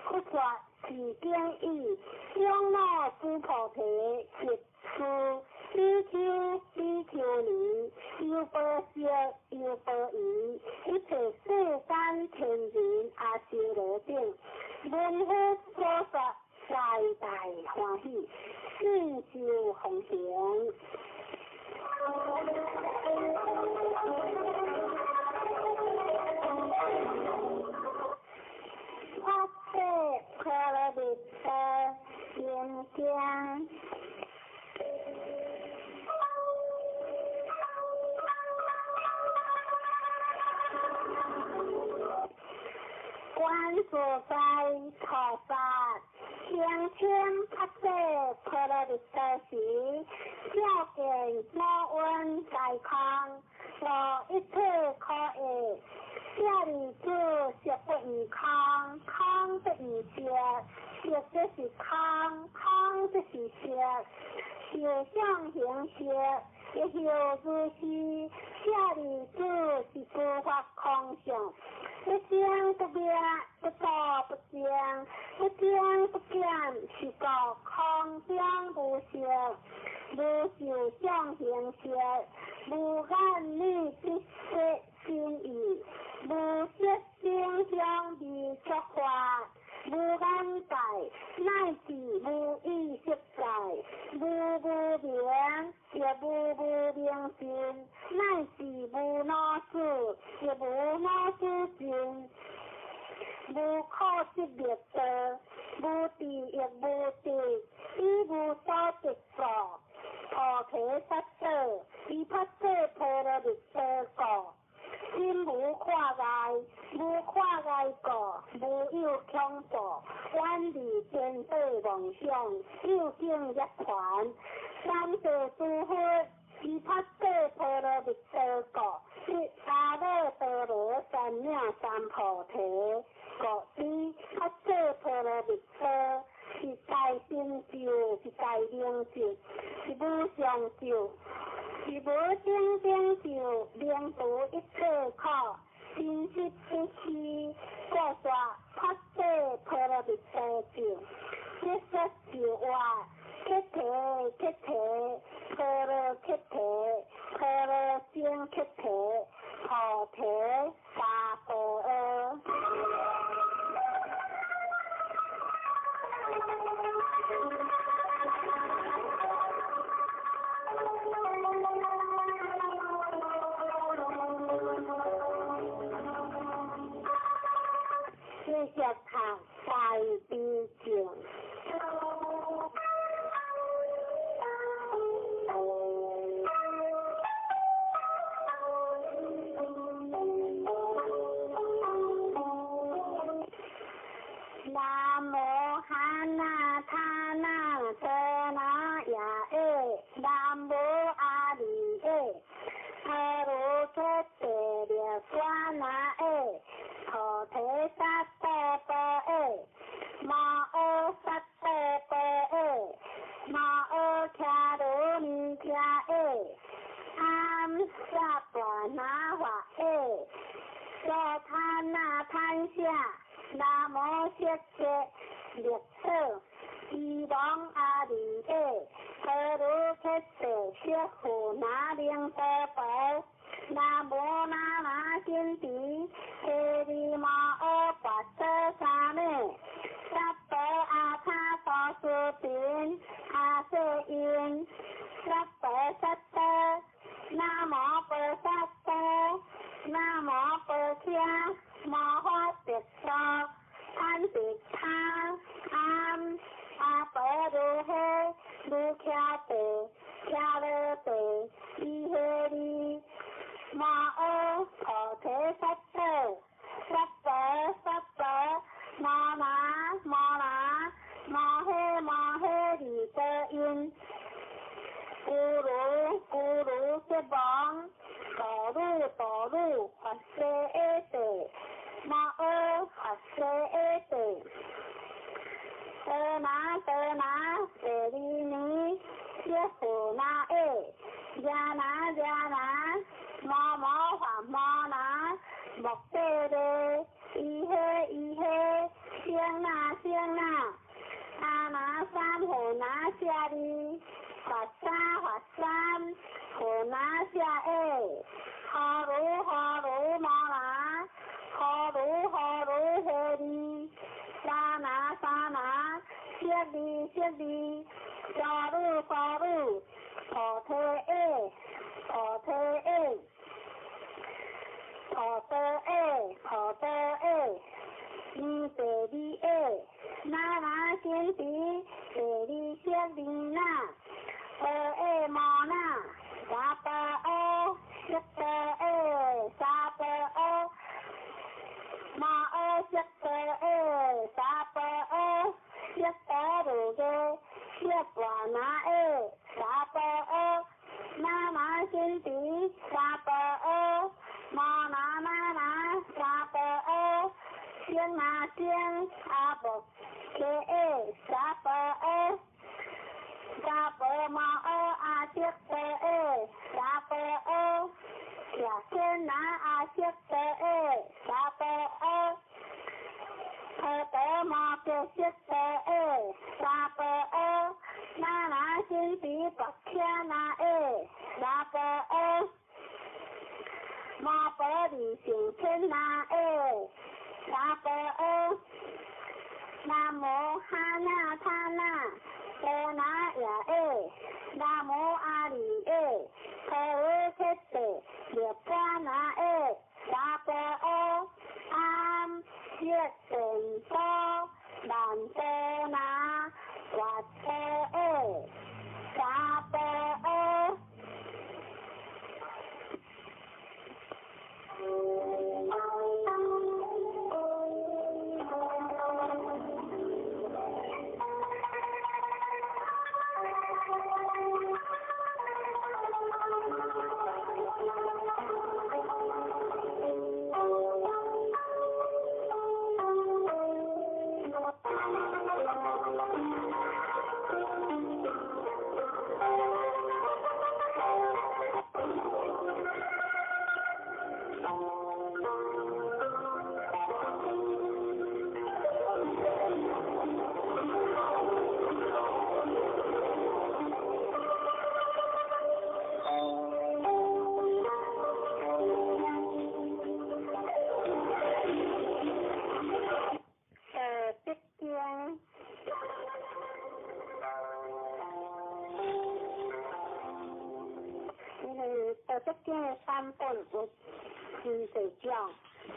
佛說是經已，長老須菩提及諸比丘、比丘尼、優婆塞、優婆夷，一切世間天人阿修羅等，聞佛所說，大大歡喜，信受奉行。發誓婆羅蜜多心經。觀自在菩薩聲稱發誓婆羅蜜多時，照見五蘊皆空，無一切可愛。舍利子，色不異空，空不異色，色即是空，空即是色，受想行識，亦復如是。舍利子，是諸法空相，不生不滅，不住不增，不增不減，是故空中無色，無受想行識，無眼耳鼻舌身意，無色聲香味觸法。無眼界，乃至無意識界，無無明，亦無無明盡，乃至無老死，亦無老死盡，無可得滅道，無智亦無得，以無所得故，菩提薩埵，以菩薩波羅蜜多故。心無掛礙，無掛礙故，無有恐怖，遠離顛倒妄想，究竟涅槃。三世諸佛，以菩薩波羅蜜多故，得阿耨多羅三藐三菩提。故知菩薩波羅蜜多是大成就，是大明咒，是無上咒。是無頂頂咒，能除一切苦，真實不虛，故說菩薩波羅蜜多咒。結說咒話，揭諦揭諦，波羅揭諦，波羅僧揭諦，菩提薩婆訶。繼續讀大悲咒。南無哈那他那陀那耶耶，南無阿彌耶，阿罗揭諦涅槃那耶，菩提薩埵波耶，摩訶薩埵波耶，摩訶迦羅尼迦耶，阿萨婆那華耶，娑他那贪下，南無色界力所，伊王阿彌耶，阿罗揭諦色富那灵多婆，南無那那金提，提利摩诃跋陀沙弥，萨婆阿他多斯频，阿瑟因，萨婆萨多，南無菩萨多，南無婆伽摩诃毗娑，贪毗他阿阿婆如诃如伽地伽罗地伊诃利摩诃菩提萨埵萨婆萨婆摩那摩那摩诃摩诃利多因，咕噜咕噜吉王，哆噜哆噜法师阿地，摩诃法师阿地，哆那哆那舍利尼，耶佛那耶，耶那耶那，摩摩法摩那，莫底咧，伊嘿伊嘿，声那声那，阿那三佛那舍利，法三法三，佛那舍耶，哈鲁哈鲁摩那，哈鲁哈鲁嘿利，沙那沙那，舍利舍利，沙鲁沙鲁，菩提耶，菩提耶，菩提耶，菩提耶，尼地利耶，那那先地，地利舍利那，婆耶摩那，沙婆阿，色婆耶，沙婆阿，摩阿色婆耶，沙婆阿，色婆如耶，色婆那耶，沙婆阿，那那先地，沙婆阿，摩那那那，沙婆阿，声那声，阿婆耶，沙婆阿，沙婆摩阿阿色婆耶，沙婆阿，耶天那阿色婆耶，沙婆阿，婆陀摩诃色婆耶，沙婆阿，那那先地白天那耶，沙婆阿，摩婆利胜天那耶，沙婆阿，南無哈那他那波那耶耶，南無阿里耶，陀罗切地涅槃那耶，萨婆诃，阿悉顿多曼多那跋陀耶，萨婆诃。道德经。因为道德经的版本有真济种，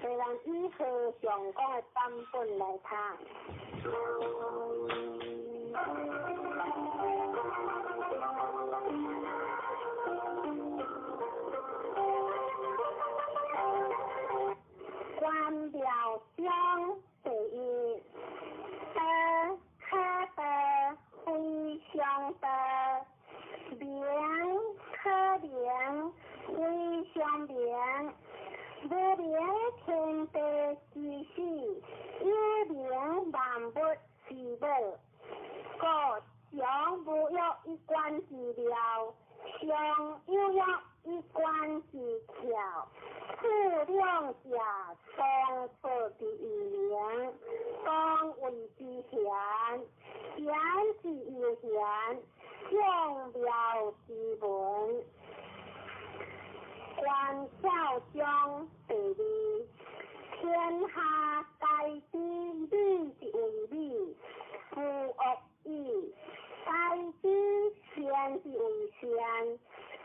所以咱以和尚讲的版本来读。关庙章第一，道可道，非常道；名可名，非常名。无名天地之始，有名万物之母。故常无欲以观之妙，常有欲以观之窍。此两者，同出之异名，同谓之玄。玄之又玄，众妙之门。关窍章第二，天下皆知美之为美，夫恶语；皆知善之为善，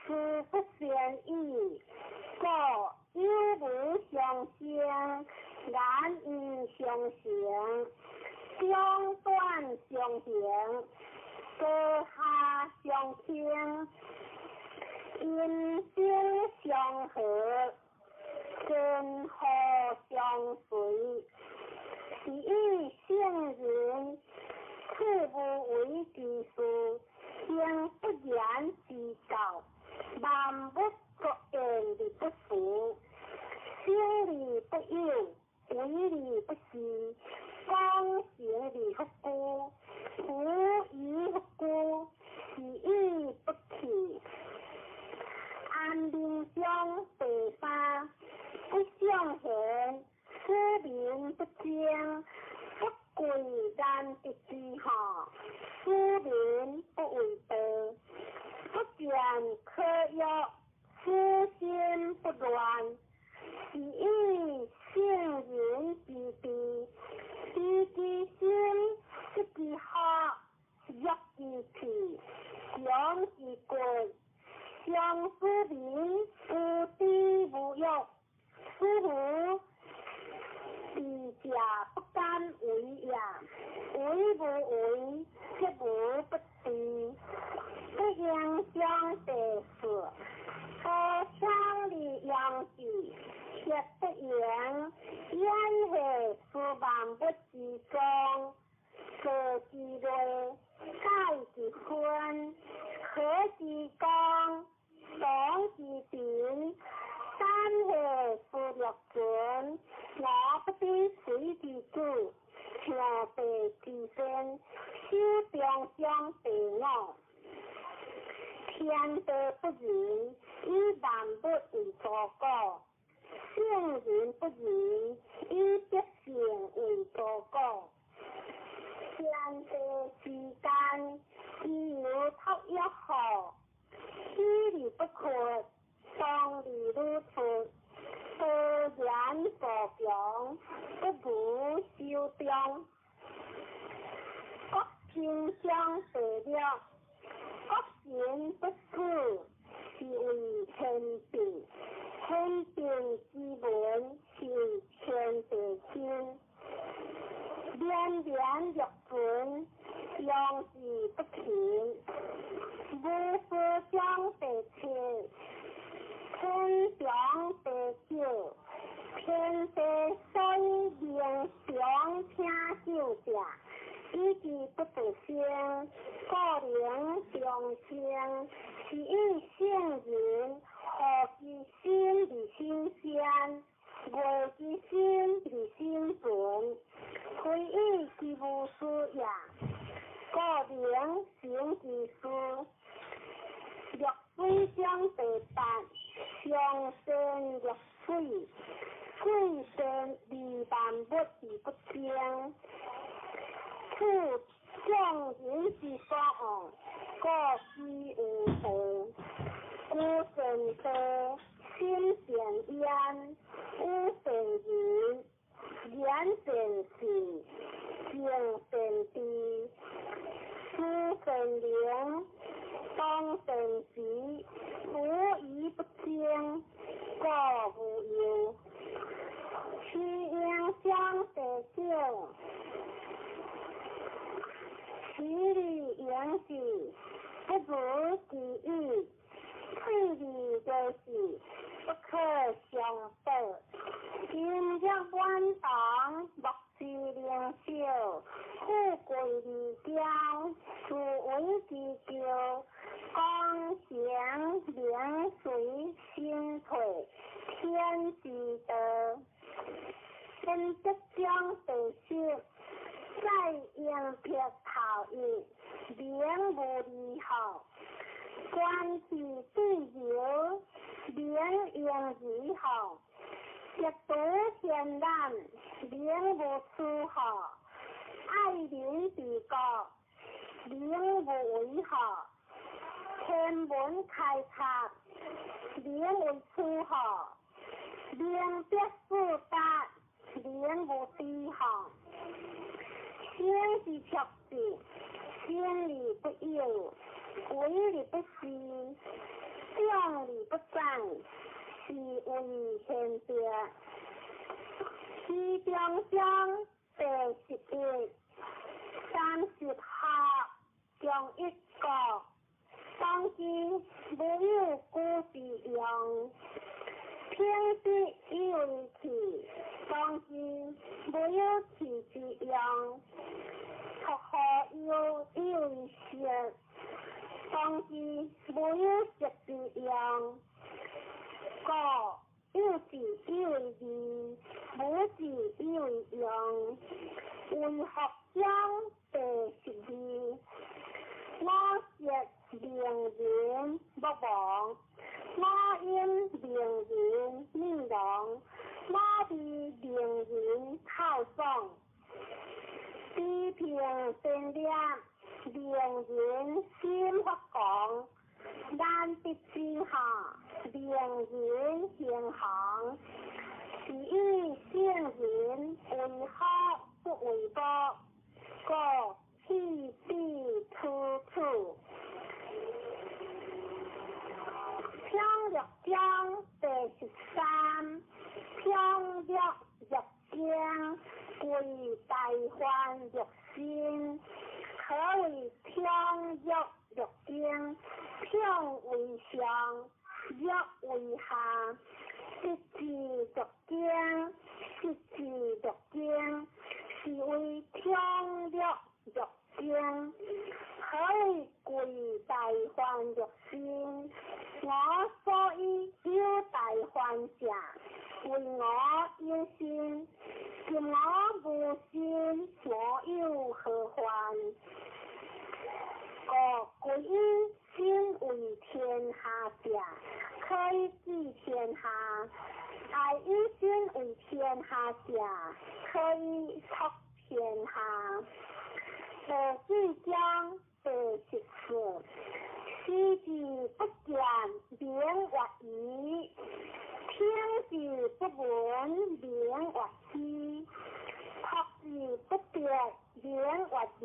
斯不善已。故有无相生，难因相成，长短相形，高下相倾，阴晴相合，根祸相随。是以圣人处无为之事，行不言之教，万物各言而不实，生而不有，为而不恃，广行而不居，无以不居，是以不去。安民章第三，不尚贤，使民不争，不贵难得之下，使民不为道，不见可欲，使心不乱。是以圣人之治，知其心，失其学，弱其气，强其骨。相思民无知无欲，斯无智者不敢为也。为无为，则无不治。不应将第四，高强而养之，却不言，焉会是万物之宗？坐之类，改之分，和之光，同之平，三下是六全，我不知谁之主，象地之先，守中章第五。天地不仁，以万物为刍狗；圣人不仁，以百姓为刍狗。天地之間，自有托育好，起而不缺，當而如出，多言助強，不如守中。天章第六，國神不死，是為天變；天變之文，是為天地心。連連若存，用之不勤。無事章第七，天長地久，天地所以能長聽久者，以其不得生，故能長生。是以聖人何其心而心善，愛其心而心存，非以其無事也，故能成其事。濁水章第八，上善若水，水善利萬物而不爭。此眾人之所惡，故居有道。居善地，心善焉，語善言，言善信，行善知，思善能，動善時，無疑不爭，故無憂。徐英章第九，其利用之，不如其已；退而就是，不可相報。心若滿堂，莫之能少；富貴而驕，斯為之驕。功成名隨身退，天之道。本德章第十，在應撇頭一，名無離號。觀其對流，名應離號。極度天然，名無出號。愛民治國，名無為號。天文開拓，名為出號。明別四達，名無低號。生之卓志，生而不有，為而不恃，長而不宰，是為賢德。徐中章第11，30學中一國，當今無有古之用。平之以為器，當今無有器之用。托何有以為色，當今無有色之用。故有志以為義，無志以為用。為學章第12，我色名人莫忘，我音名人面容，我味名人口爽。地平天裂，名人心發狂。難得之下，名人行行。是以聖人為學不為國，故棄彼處處。平略章第13，平略若精，貴大患若身。何為平略若精？平為上，略為下。得之若精，失之若精，是為平略若精。何為貴大患若身？我所以有大患者，為我有心。今我無心，我有何患？故貴以身為天下者，可以治天下；愛以身為天下者，可以託天下。第四章第14，視之不見，名曰夷；聽之不聞，名曰希；託之不得，名曰離。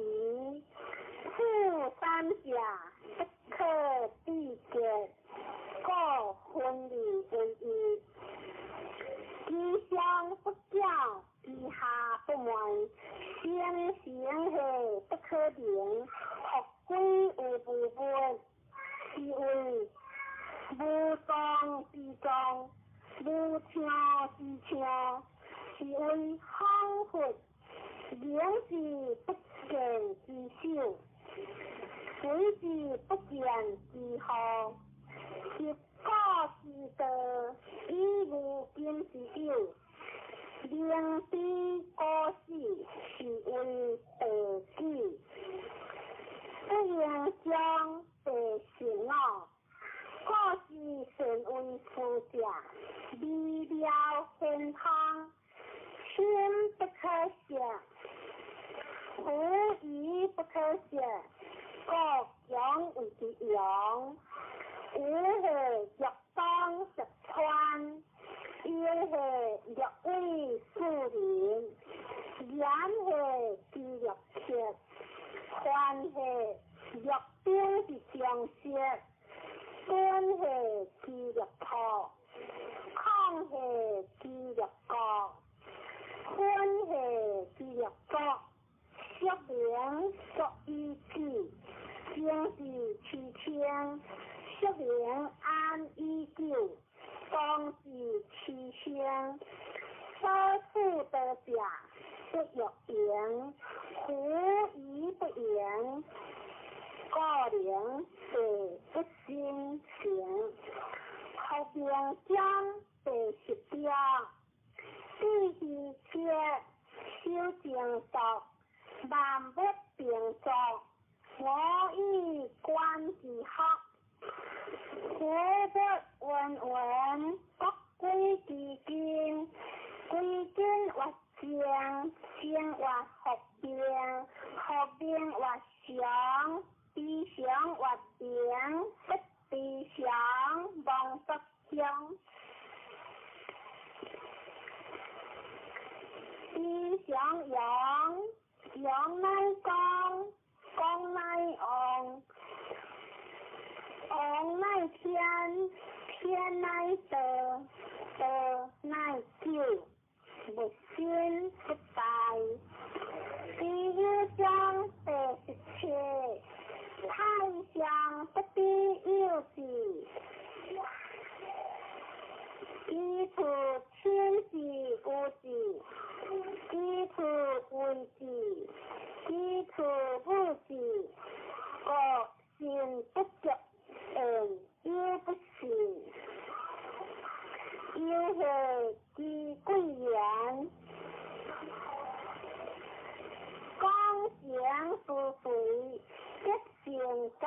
無狀之狀，無相之相，是為仿佛，名之不見之首，水之不見之河，習古之道，以無今之有，明知古死，是為地基，不應將第十五。古之善為師者，微妙玄通，深不可測，狐疑不可測，故強為之用。有係欲當十川，有係欲為庶人，言係之欲切，凡係欲兵之將色，本係之欲破，空係之欲國，分係之欲國，說明作以止，正是其清，說明安以久，當是其生，所處得者不欲盈，狐疑不盈，故能地不生成。後邊將第十條，智希切修正作，萬物並作，我以觀之學，苦不溫溫，各歸其根，歸根曰靜，靜曰復明，復明曰常，非常曰明，不非常，妄作相。非常陽，陽乃光，光乃旺，旺乃天，天乃道，道乃久，物生不敗。第一章第十七，太上不知有之，其處親之有之，其處為之，其處無之，故信不足言有不信，有係之貴言，講行是非，德性皆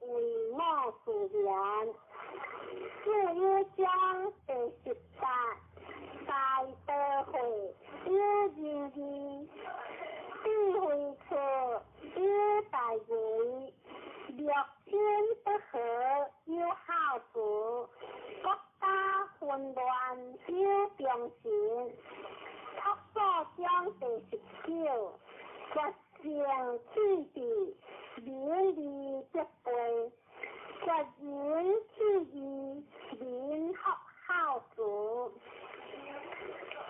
為我自然。四有章第十八，大道會有仁義，智慧處有大為，六親不和有孝慈，國家混亂有忠臣。朴素章第十九，決勝氣質，民利必備，決仁氣義，民福孝慈，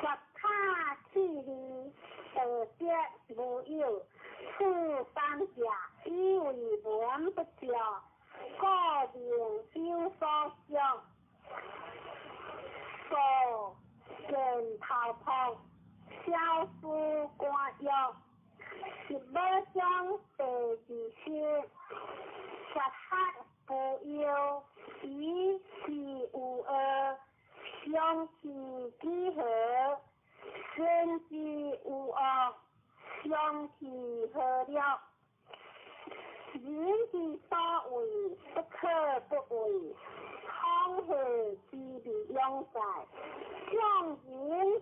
決他氣利，道德無有，處三者以為文不足，故名有所想。數見頭璞，小思官欲，十五章第二十，決學不憂，以事無惡，相其幾何？善之無惡，相其何了？人之所為，不可不為。康熙之利永在，眾人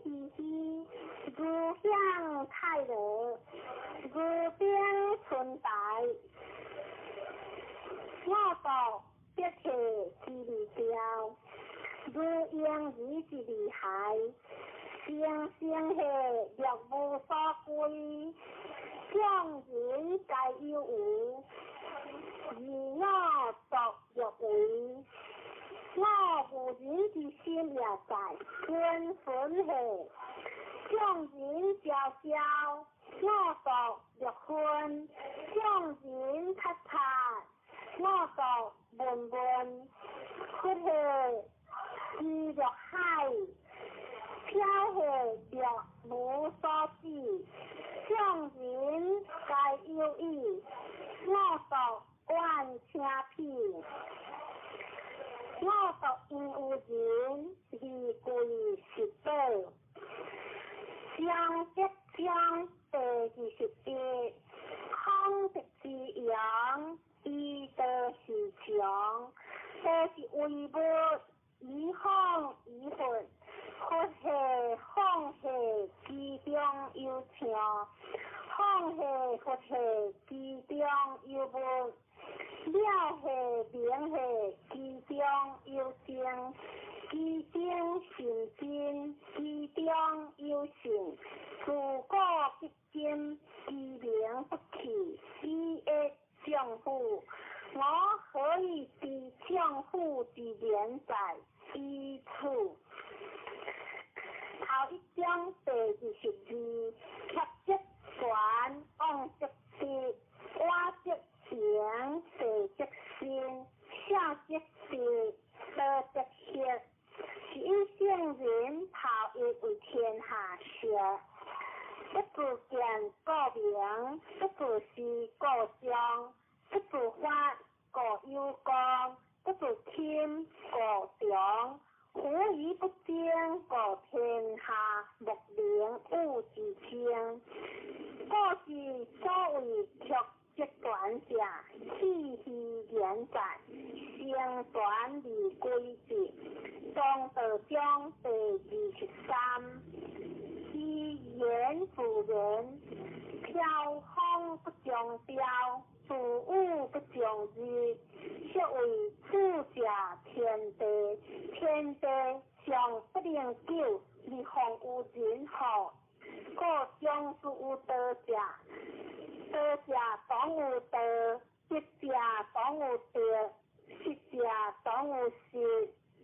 之希，如享泰樂，如冰春白。我國必體之利標，如嬰兒之利害。生生係若無所歸，眾人皆有無，而我獨欲為。我無人之心也在，君分係眾人昭昭，我獨欲昏；眾人察察，我獨悶悶。昏佛系知若海，飄係若無所止，眾人皆有意，我獨願聽彼。我獨應有人，而貴是寶。章則章第21，孔德之揚，以道是常，道是為物，以風以佛，佛係放係其中有唱，放係佛係其中有物，了係明係其中有精，其精甚真，其中有信，自古及今，其名不去，以益丈夫。我何以知丈夫之言哉？以此。頭一章第22，怯則權，妄則得，我則行，地則生，孝則直，道則行。是以聖人頭一為天下師。不自見故明，不自私故彰，不自發故有功，不自謙故長。夫夷不爭，故天下莫能與之爭。故之所謂曲則全者，氣虛言哉，成全而歸之。莊道章第23，其言自然，飄風不終朝，自雨不終日，是謂主者天地，天地尚不能久，而況有人乎？故終之有道者，道者當有道，德者當有德，失者當有失，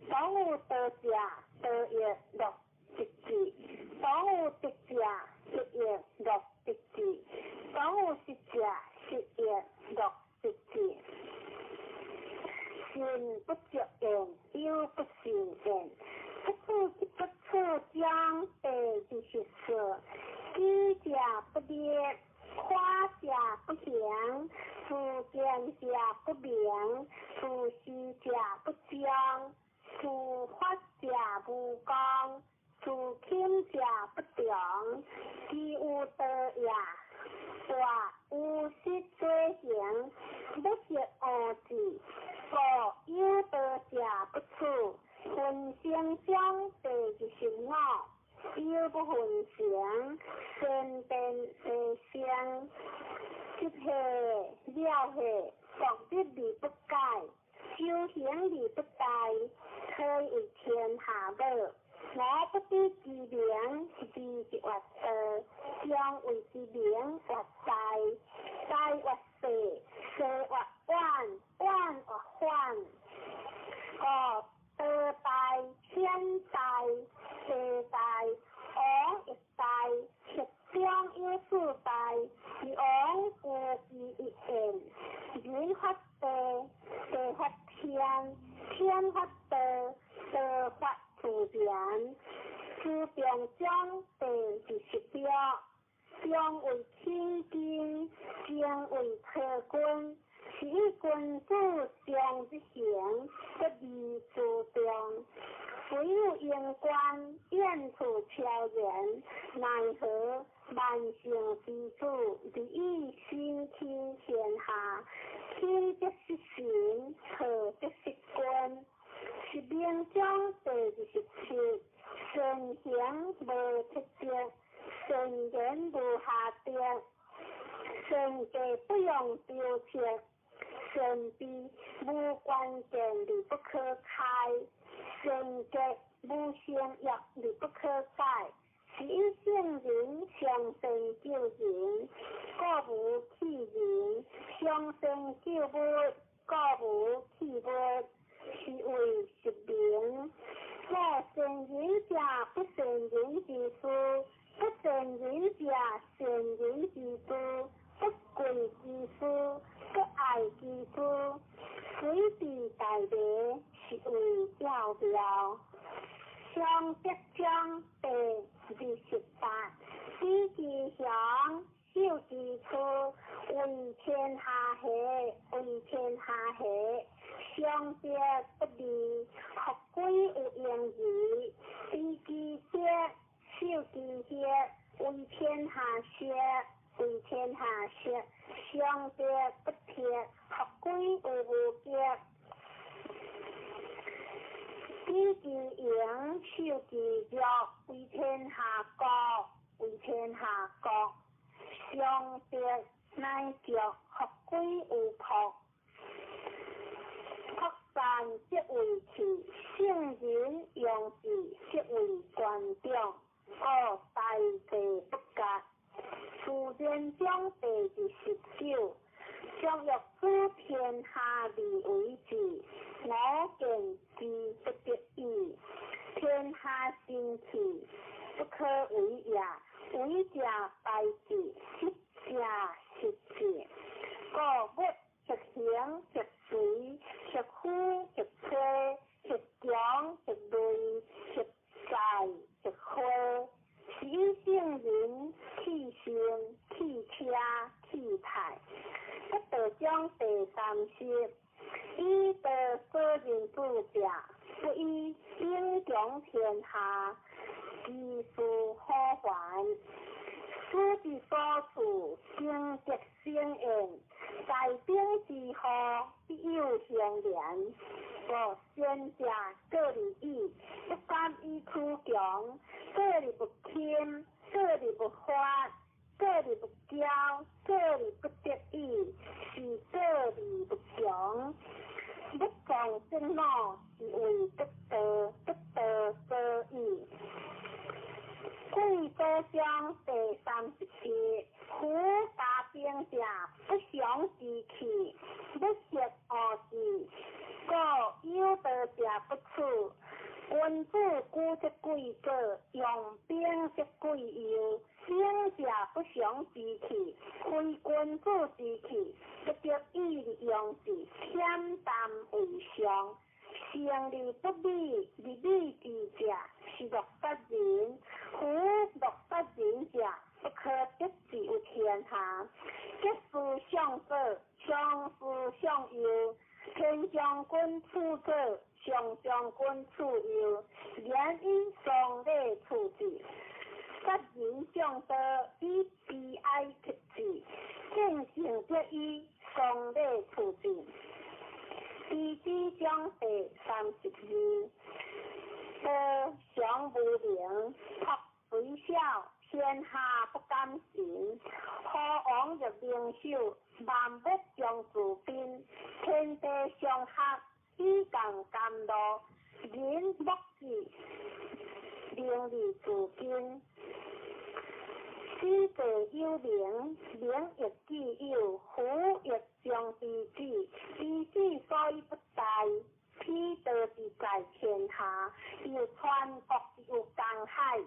當有道者，道亦樂得之；當有德者，德亦樂得之；當有失者，失亦樂得之。信不足焉，有不信焉。不處不處章第24，己者不立，誇者不行，自見者不明，自私者不彰，自發者無功，自謙者不長。其有道也，大有失做行，不識惡字，故有道者不處。分成章第25，有不分成，善變地生，執係了係，獨日而不改，修行而不怠，可以為天下母。我不知其名，字即曰道，將謂之名曰大，大曰細，細曰遠，遠曰反。故道大、天大、地大、王亦大，其中有四大，而王有其一焉。人發地，地發天，天發道，道發自然。自中章第26，中為起根，靜為託根。是以君子常日行，不離自中。唯有用官，遠處超然，奈何萬聖之主，而以身輕天下。輕則失神，錯則失君。是明章第27，善行無鐵則，善言無瑕德，善計不用雕刻，善悲無關鍵而不可開，善結無成約而不可改。是以聖人上善救人，故無棄人；上善救物，故無棄物。是謂實名。若善人者，不善人之師；不善人者，善人之師；不貴之師，不愛之師。隨地大迷，是謂妙。上德章第28，知其雄，守其处，为天下下，为天下下。上德不离，复归有盈余。知其德，守其德，为天下学，为天下学。上德不铁，复归有无德。知其荣，守其弱，为天下国，为天下国。上德乃足，复归有朴。朴善则为器，圣人用之，则为官长。故大地不割。自然章第29，将欲主天下而为之，我见之不得已。天下兴起，不可为也。为者败之，失者失之。故物欲行，欲随，欲夫，欲吹，欲强，欲锐，欲在，欲花。是以圣人气性、气车、气态。不道章第30，以道所任主者，不以兵强天下，其事可还。此之所处，生德生焉，在兵之后，必有相连。故先者过而已，不敢以趋强，过而不轻，过而不发，过而不骄，过而不得已，是过而不强。不讲正脑，是为得道，得道所以。贵州章第37，夫大兵者，不祥之气，不识恶事，故有道者不处。君子居则贵者，用兵则贵右。兵者不祥之气，非君子之气，不得已而用之，恬淡为上。胜而不美，而美之者，是乐杀人。夫乐杀人者，不可得志于天下。得失相左，相思相右。天将军处左，上将军处右，言以双礼处之。杀人将刀，以悲哀克之。见性则以双礼处之。地支章第32，道常无能，朴虽小，天下不敢行。何王入灵首，万物将自宾。天地相合，以共甘露。人莫之，名利自根。此地有名，名亦既有，福亦将之子。之子所以不大，彼道之在天下，又传国之有江海。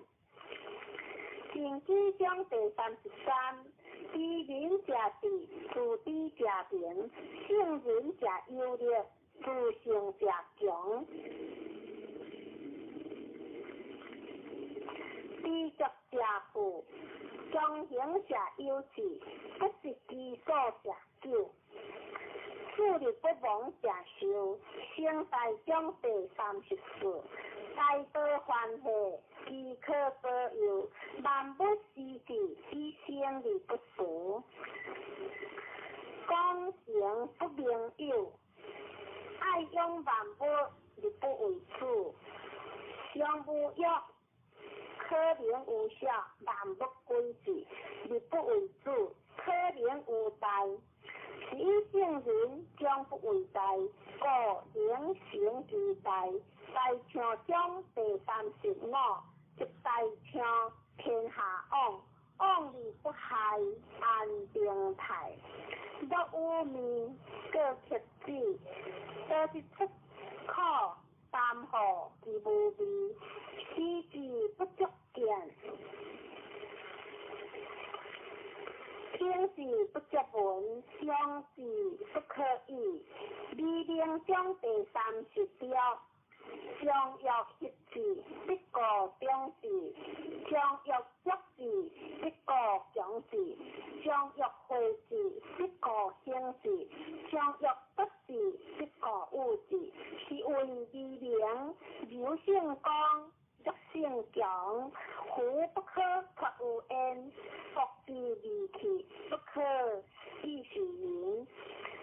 经济章第33，知人者智，自知者明，圣人者有力，自信者强。知足者富，强行者有志，不择其所者久。树立不亡者寿。成大章第34，大道欢喜，其可保佑，万物施之，以生而不俗。讲诚不明有，爱养万物而不为主。上无欲，可能有小，万物归之，而不为主；可能有大，是以圣人将不为大，故能成其大。大象章第35，即大象天下往，往而不害，安定泰。若有命，过克子，多是出苦，担负其无味，使之不足见。听之不足闻，想之不可语。美名章第36，将常欲協治，不顧長治；常欲足治，不顧強治；常欲惠治，不顧興治；常欲不治，不顧有治。是謂微明，柔勝剛，弱勝強。夫不可脫有焉，國之利器，不可以示人。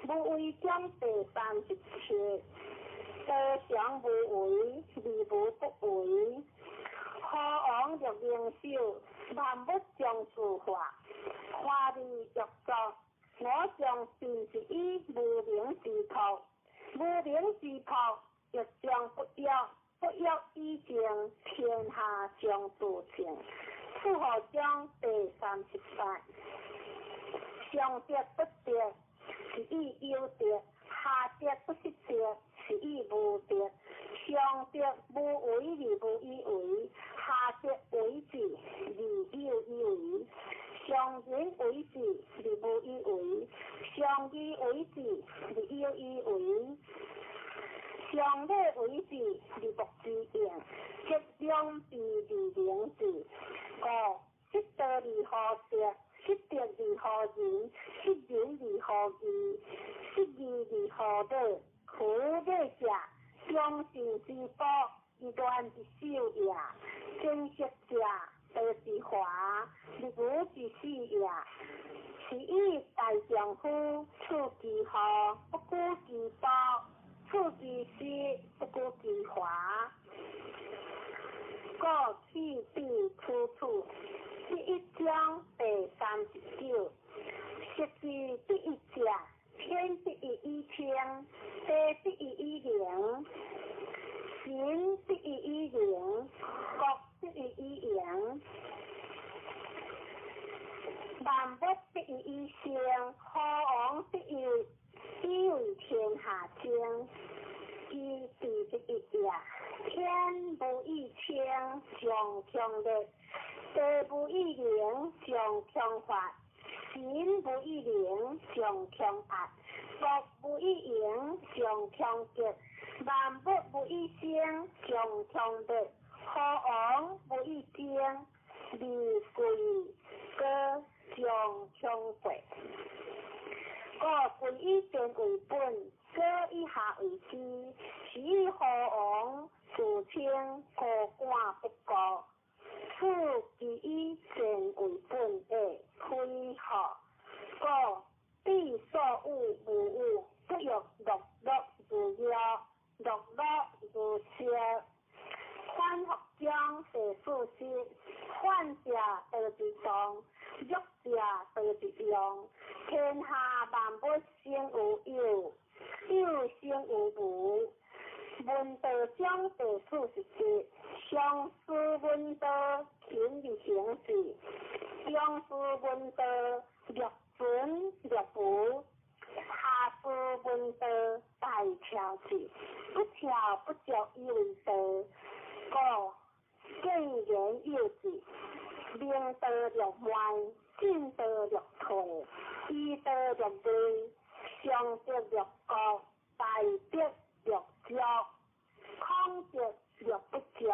無為章第37，道常無為，而無不為。何王欲明首，萬物將自化，華麗欲作，我將盡是以無明之託，無明之託，欲將不欲，不欲以靜，天下將自清。楚河章第38，上德不德，是以有德；下德不失德，是以無德。上德無為而無以為，下德為之而有以為。上仁為之而無以為，上義為之而有以為。上禮為之而莫之用，則兩弊而明之。故失道而後德，失德而後仁，失仁而後義，失義而後禮。夫禮者，忠信之寶，以亂之首也；貞色者，道之華，立無之始也。是以大丈夫處其厚，不顧其薄；處其實，不顧其華。故去彼處處，第一章第39，失之第一者，天第一以清，地第一以靈，神第一以仁，國第一以榮，萬物第一以生，何王第一以為天下精。其地第一也，天無以清，上強烈；地無以靈，上強發；神無以靈，上強壓；國無以榮，上強極；萬物無以生，上強滅；何王無以精，而貴高上強國。故君以賤為本，國以下為師。是以何王自稱高官不顧，此其以賤為本的非何？故彼所有無有，不欲樂樂如藥，樂樂如燒。反復章第40，反者道之動，弱者道之用。天下萬物生有有，有生有無。聞道章第47，上師聞道，勤而行之；中師聞道，略存略無；下師聞道，大巧之，不巧不足以為道。故見言有之，明道略慢，進道略退，醫道略微，上德略高，大德略足，空德略不足，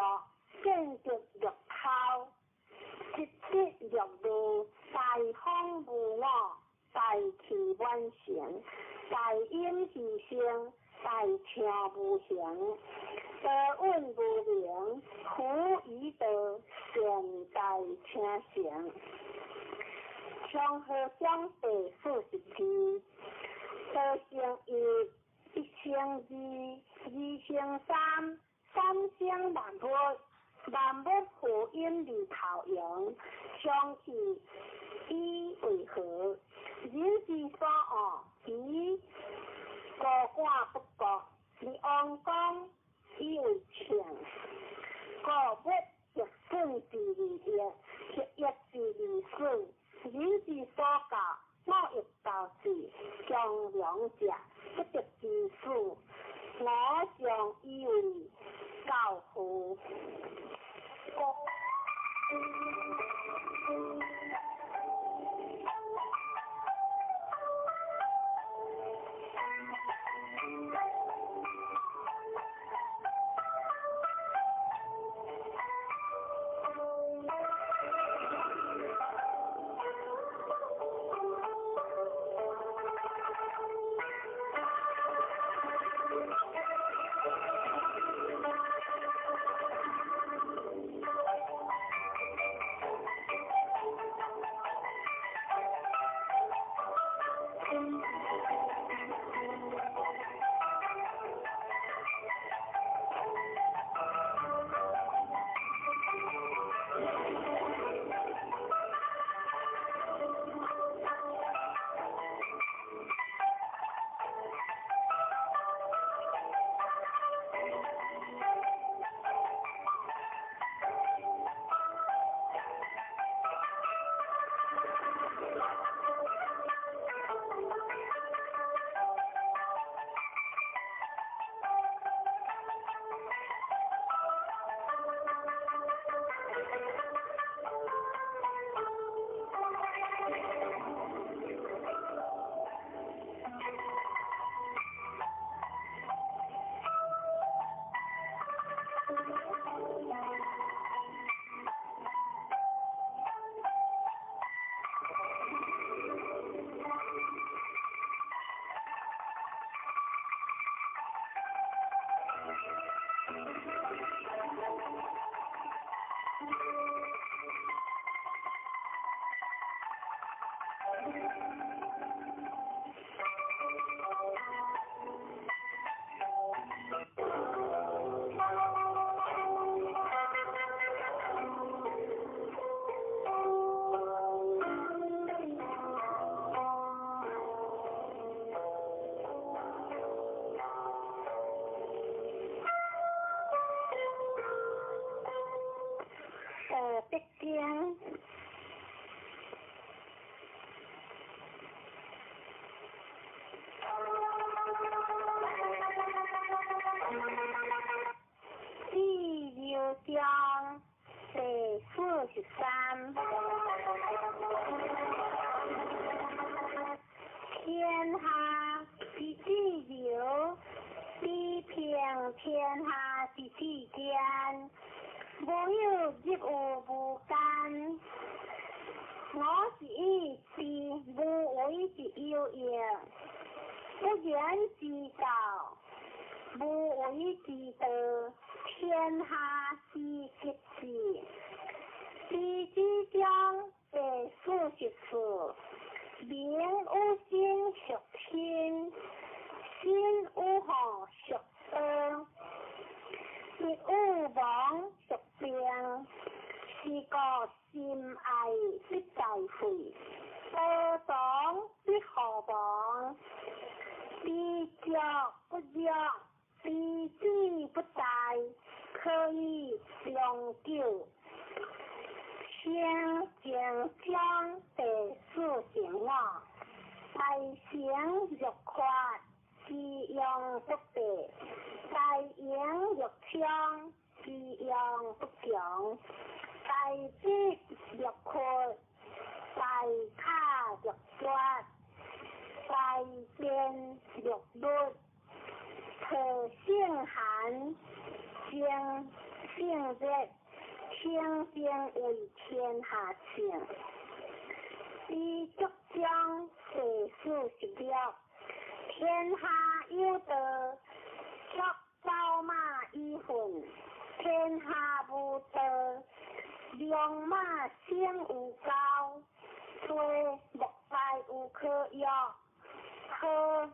見德略偷，失德略微，大方無我，大器晚成，大隱其身，大暢無形，道隱無名，夫以道善大成成。長河章第42，道生一，一生二，二生三，三生萬物，萬物負陰而頭陽，相去以為和。人之所惡，以高官不國，而王公以為稱。故物逆損之而益，逆益之而損。人之所教，我欲教之。忠良者不得其死，我尚以為教父。道德经。第六章第43。天下之至柔，比平天下之至坚。无有入于无间。我是以知无为之有益，不言之道，无为之道，天下之极致。知之章第44，民有心属天，心有何属道，必有亡属病，是故心爱必在会，道藏必何亡，知足不辱，知止不殆，可以长久。清净章第45，大成若缺，其用不废；大盈若冲，其用不强；大智若阔，大卡若绝，大辩若律，特性寒，性性热，清净为天下圣。知足章第46，天下有道，足走马以奋；天下无道，良马生有高。做莫大有可欲，好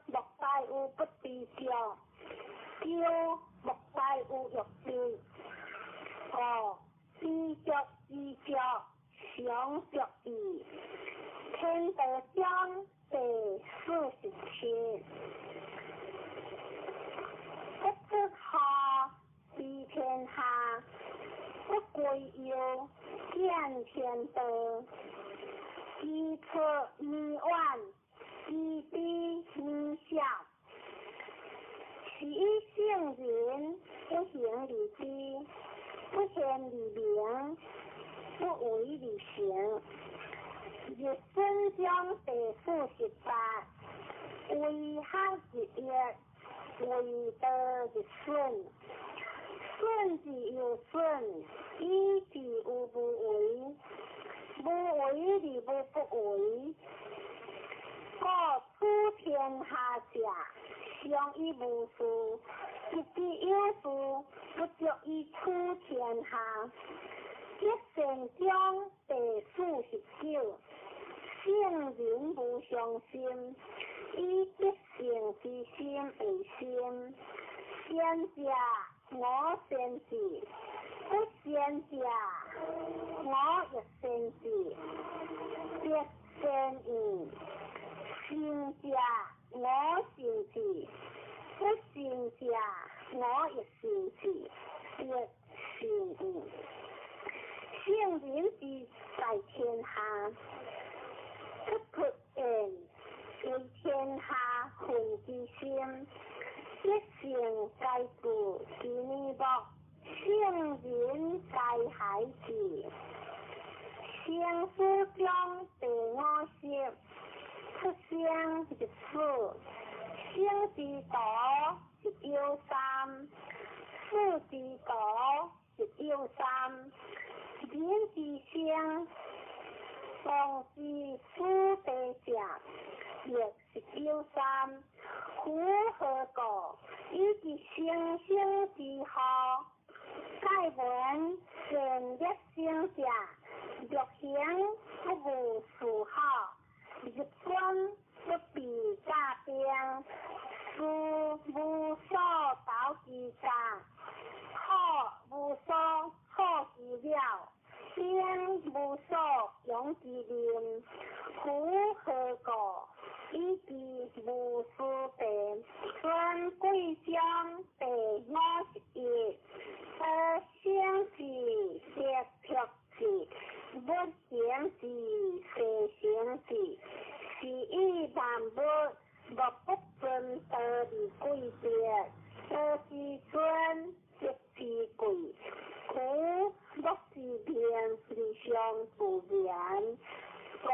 莫大有不知足，骄莫大有欲得。五知足知足，常足矣。天道章第47，不出户，知天下；不归右，见天道。知错弥远，知彼弥少。是以圣人不行而知，不见而明，不为而成。日损章第48，为学日益，为道日损。损之又损，以至于无为。无为而无不为。故处天下者，常以无事；得之有事，不足以处天下。德善章第49，圣人无上心，以德性之心为心。先者我先之，不先者我亦先之。德善矣，信者我信之，不信者我亦信之。德善矣。圣人之在天下，不出言，为天下分之心。德性皆具其面目，圣人皆孩子。生死章第50，出生入死，生之徒日有三，死之徒日有三。人之生，当知死地者，亦是有三。夫何故？以及生生之后，盖闻善恶生者，欲行不无事好，入關不避駕兵，事無所投其家，苦無所好其了，兵無所用其民，夫何故？以其無私地，孫貴章第51，得生是得福是，不行是世成是，是以萬物莫不尊道而貴別，道之尊則之貴，故莫之名而相不言。故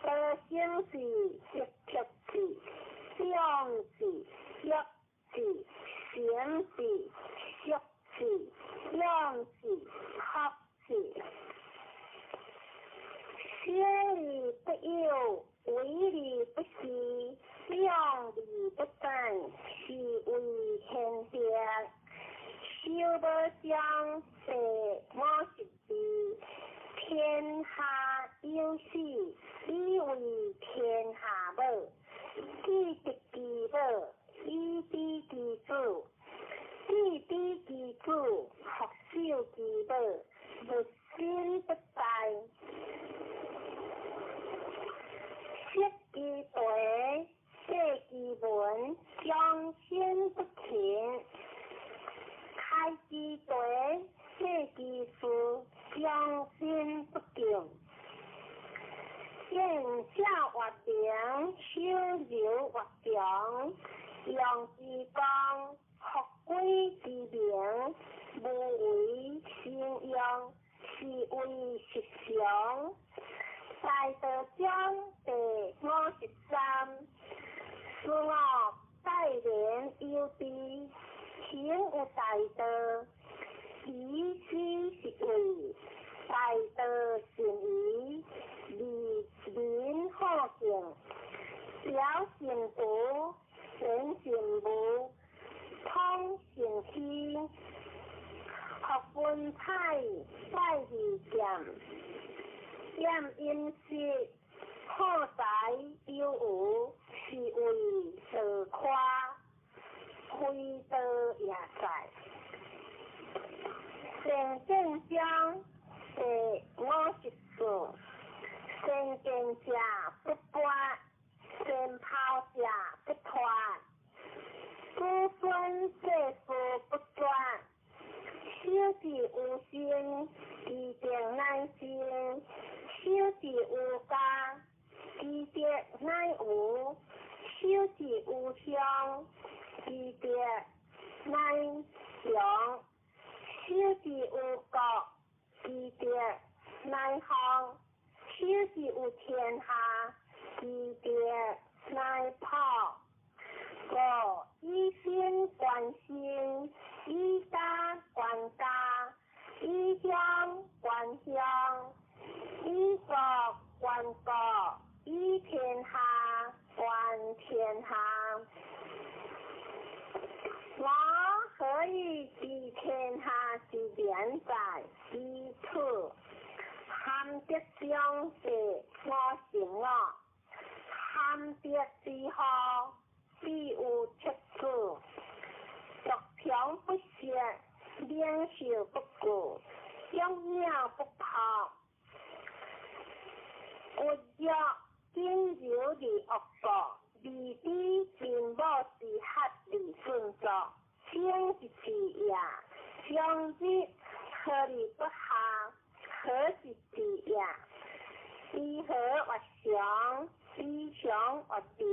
得生是得福是，長是育是，成是熟是，養是學是。小而不有，為而不恃，兩而不爭，是謂玄德。修無章第52，天下有死，以為天下母；既得其母，以知其子；既知其子，復守其母，物身不殆。失其地，廢其文，終身不勤；開其地，廢其事，終身不敬。見正越明，守柔越強，用之光，復歸之明，無為生用，是謂實常。大道章第53，事我待人有知，行有大道，以此是謂大道善疑，利民好敬，表善德，顯善無，通善虛，學文采，拜二劍，厭飲食，好財有餘，是謂道誇，非道也在。善見章第54，善見者不拔，善拋者不脫，子孫世事不絕，守之有心，其定乃生；守之有家，其德乃無；守之有鄉，其德乃強；守之有國，其德乃方；守之有天下，其德乃普。故以身觀身，以家觀家，以鄉觀鄉，以國觀國，以天下觀天下。我何以知天下之廉哉？以此含德章第55，含德之後，必有七子。獨強不息，領袖不顧，養鳥不拋，骨弱僅柔而惡國，利之貧母之合而順作，生之治也。長日何而不下？何之治也？知和曰祥，知祥曰平，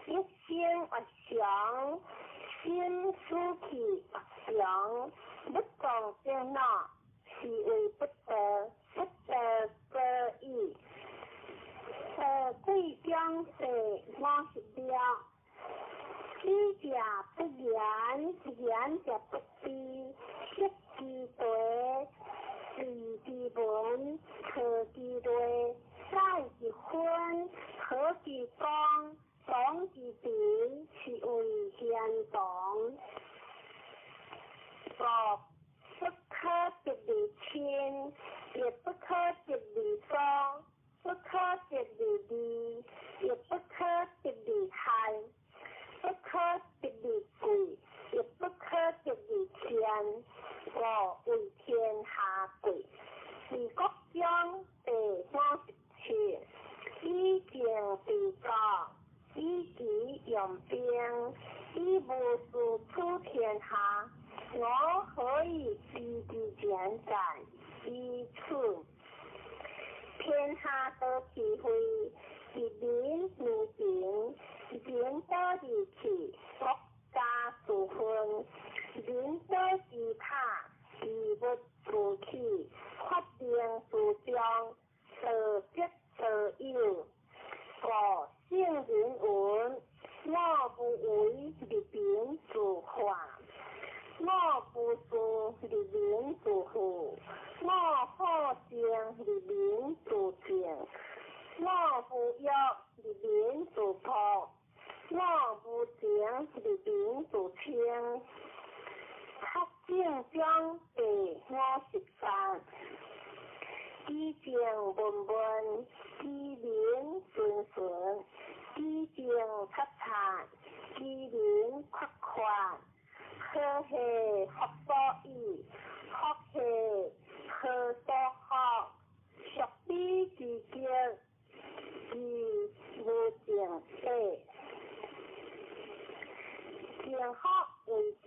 一生曰祥，心思氣曰常，不動則惱，是謂不道，不道則已。貴章第56，知者不言，言者不知，失其地，利其文，錯其類，改其分，何其光，當其時，是謂賢同。故不可得而親，亦不可得而疏。不可得而利，亦不可得而害；不可得而貴，亦不可得而賤。故為天下貴。治國章第57，以政治國，以己用兵，以無事取天下，我何以知之簡哉？以此，天下得其會，一民為平，人得而去，國家自分；人得其塔，其物自起，發明自彰，道德道有。故聖人云：我無為而民自化，我無事而民自富，我好靜而民自靜，我無欲而民自樸，我無情而民自清。學政章第53，其政文文，其民順順，其政察察，其民闊闊。何係福所倚？福係何所福？屬彼之極，其無正者。正福為慈，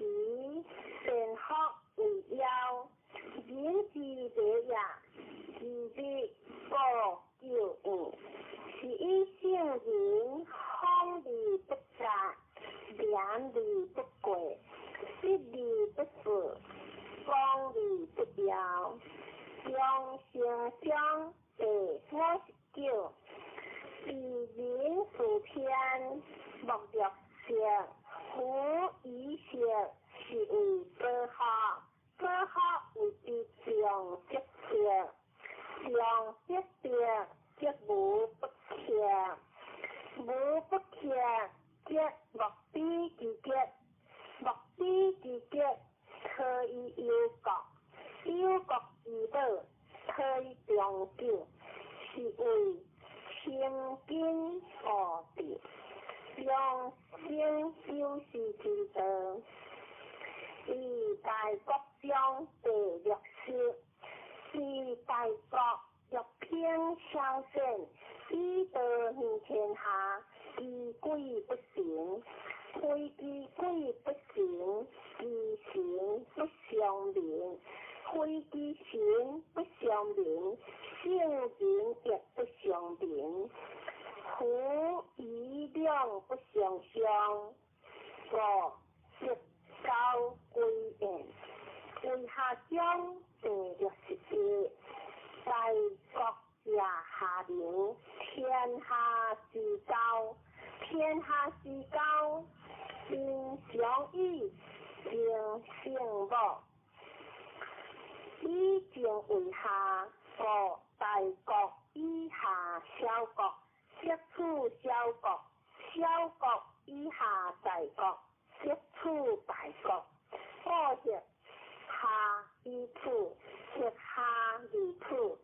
善福為堯。人之禮也，其日故久遠。是以聖人謊而不詐，廉而不過，實而不虛，廣而不妖。養生章第59，治民事天，莫若食。夫以食是為保福，保福謂之常則德，常則德則無不克，無不克則莫比之極，莫比之極可以憂國，憂國之寶可以長久，是謂清謹固治。養生修士之道，以大國章第60，治大國若烹小鮮，以道行天下，其軌不成，非其軌不成，其神不相明，非其神不相明，聖人亦不相明。夫疑兩不相傷，故德高歸焉。為下章第61，大國者下民，天下之交，天下之交，民相以情聖母。以政為下，故大國以下小國。則處小國，小國以下大國，則處大國。故協下以處，協下而處，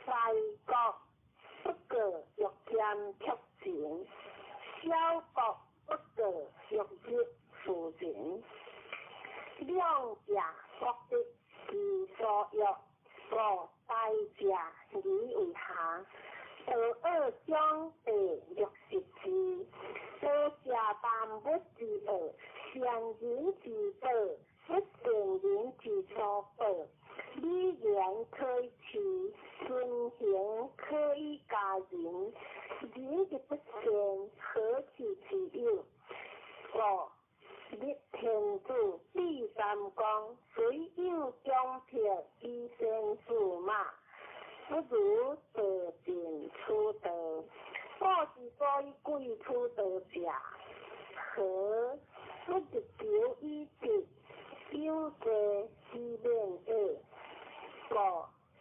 大國不過欲兼卻情，小國不過欲入庶人。兩者各得其所欲，故大者而為下。道惡章第64，道者萬物之惡，善人之寶，不善人之所寶。禮言可以齊，尊行可以加人。人之不善，何其之有？故立天子，立三公，雖有強迫以先駟馬，不如道盡此道。古之所以貴此道者，何不日求以德，有罪之免也？故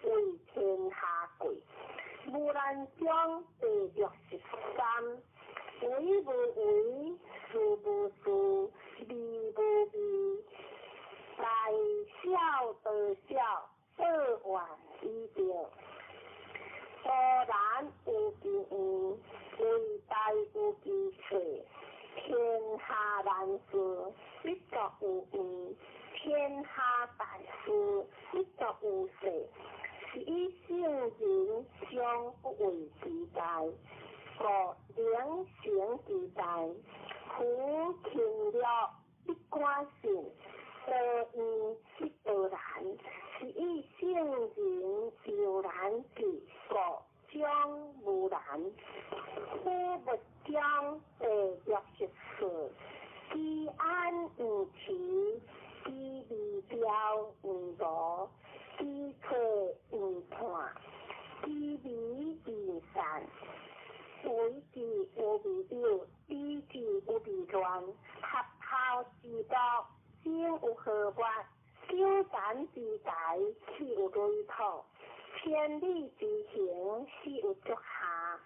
為天下貴。無難章第63，為無為，事無事，利無利，大小道小，報怨以德。固然有下大事，不作有勢，是以聖人常不為之大，故能成之大。夫勤樂必寡信，多怨必多難，是以聖人猶難至，故將無難。夫物章第64，居安毋遲，居未兆毋羅，居退毋叛，居微毋散。為之有未有，比之有未亂。合頭之道，生有何物？糾纏之台，起有累土。千里之行，始有足下。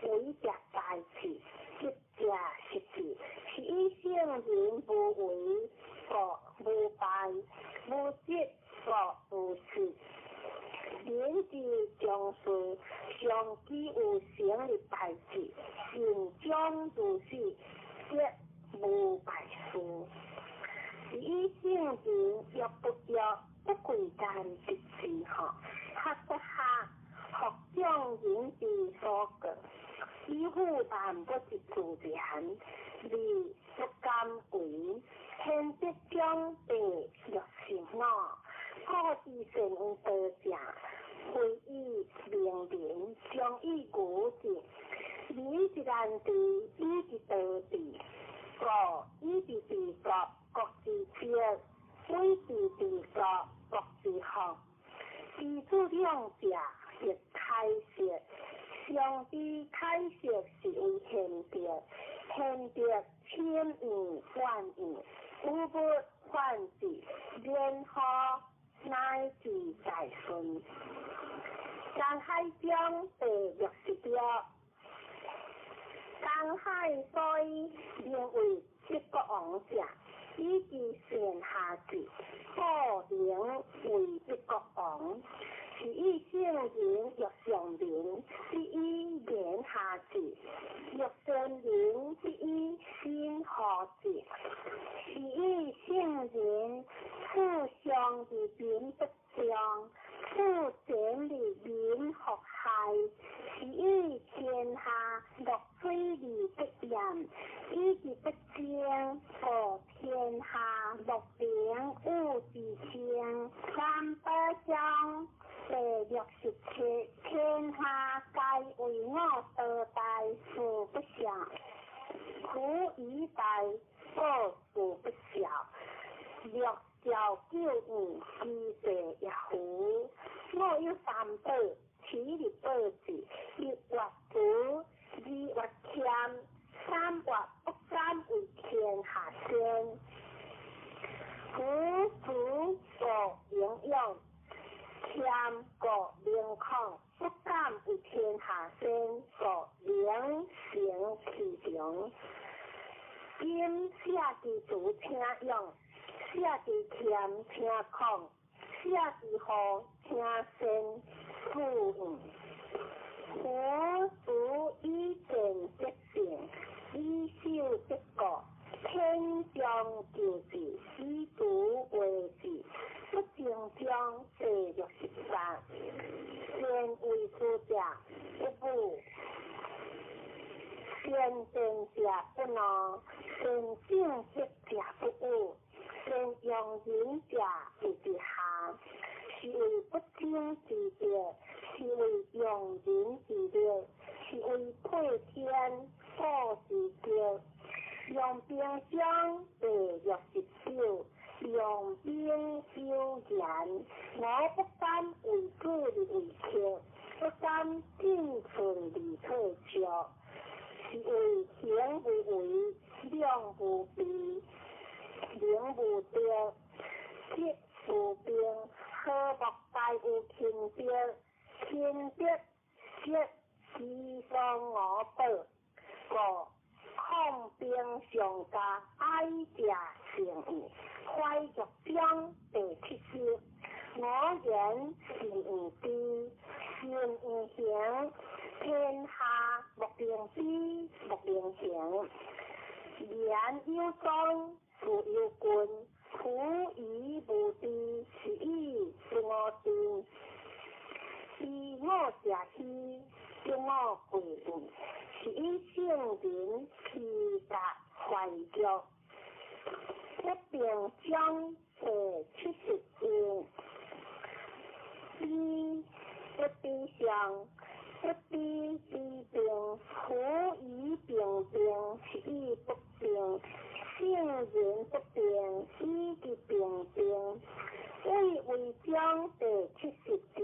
為者大志，執者實志，是以聖人無為，故無敗；無執，故無失。人之將事，常期有成的代誌，善終如始，則無敗事。是以聖人欲不欲，不貴間得志吼，學不學，學眾人之所過，以輔萬物之自然，而不敢為。天德章第65，古之善有道者，非以明民，將以愚之。民之難治，以之多治。故以之治國，國之治；以之治國，國之福。知主兩者，亦開釋。上之開釋是為賢德，賢德千萬萬萬，有物反之，然後乃至大順。江海章第66，江海所以名為七國王者，以其善下治，故名為一國王。是以聖人欲上民，必以言下治；欲善民，必以心和治。是以聖人處上而民不爭，處前而民復害。是以天下樂水而不淹，以其不爭，故天下樂能與之爭。三寶章第67，天下皆為我多大，事不肖；苦以大，故事不肖。六兆九五，其地也夫。我有三寶，持日保之：一月慈，二月謙，三月不敢為天下先。夫慈故營養，謙故明曠，不敢為天下先，故能成其長。今寫之慈請勇，寫之謙請曠，寫之和請先，富裕。夫慈以善則勝，以守則固。天將救治，以慈為治，不正章第68。善為師者不武，善辯者不怒，善正直者不忤，善用人者為之下。是為不爭之德，是為用人之力，是為配天古之德。陽兵章第69，陽兵有言：我不敢為主而為客，不敢進寸而退卻，是為行無為，量無備，能無德，吉無兵，和睦大有勤德，勤德則其喪我寶，故抗兵上加愛者成義，懷玉章第70。我言是毋知，心毋行，天下莫能知，莫能行。言有宗，事有君，狐疑無知，是以不我知。彼我者虛，得我貴人，是以聖人披甲懷玉。不平章第七十一，彼不彼上，不彼彼平，狐疑平平，是以不平。聖人不平，以其平平。畏威章第七十二，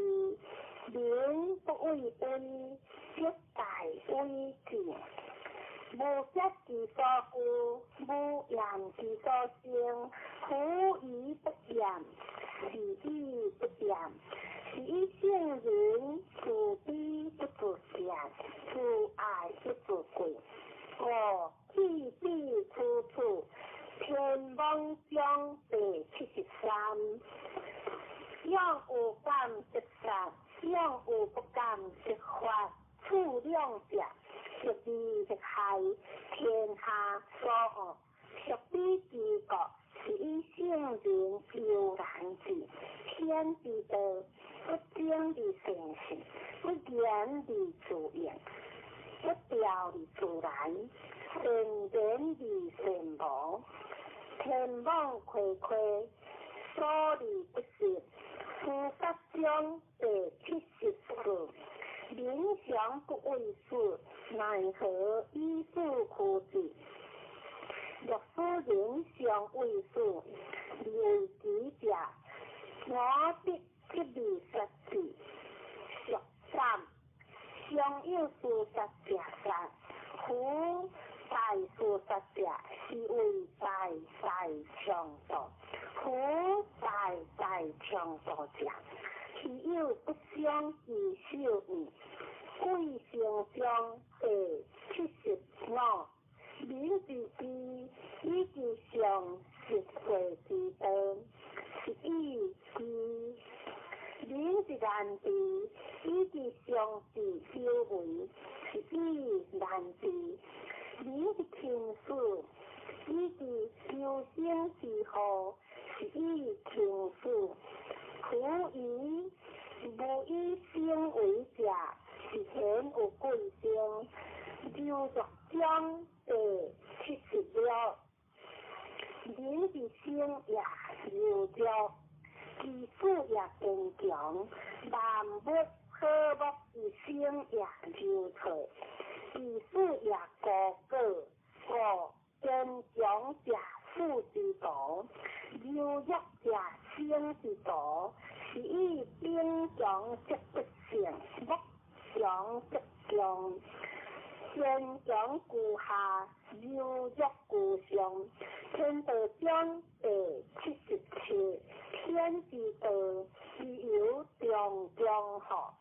民不畏威，則大威至。無則其所懼，無厭其所生，狐疑不厭，是以不厭。是以聖人自卑不自賤，自愛不自貴。五去彼處處，天網章第七十三。勇有感則殺，勇有不感則發。處兩者，熟利則害，天下所惡。屬彼之國，是以聖人悠然治。天之道，不爭而成事，不言而自應，不調而自然，善言而善無。天網恢恢，疏而不失。司法章第七十四。民常不畏死，奈何以死驅之？若使人常畏死，而為己者，我必極力殺之。俗三，常有司殺者殺，夫大司殺者，是謂大大強盜。夫大大強盜者，其有不傷其手矣。貴成章第七十五，民之知，以其常實會之道，是以知；民之難治，以其常治有為，是以難治；民之輕死，以其求生之禍，是以輕死。夫以無以生為者，是顯有貴生。柔弱章第七十六，人之生也柔弱，其死也堅強。萬物和睦之生也柔脆，其死也高高。故堅強者死之徒，柔弱者生之徒。是以兵強則不勝，木強則強。堅強居下，柔弱居上。天道章第七十七，天之道，其猶中中乎？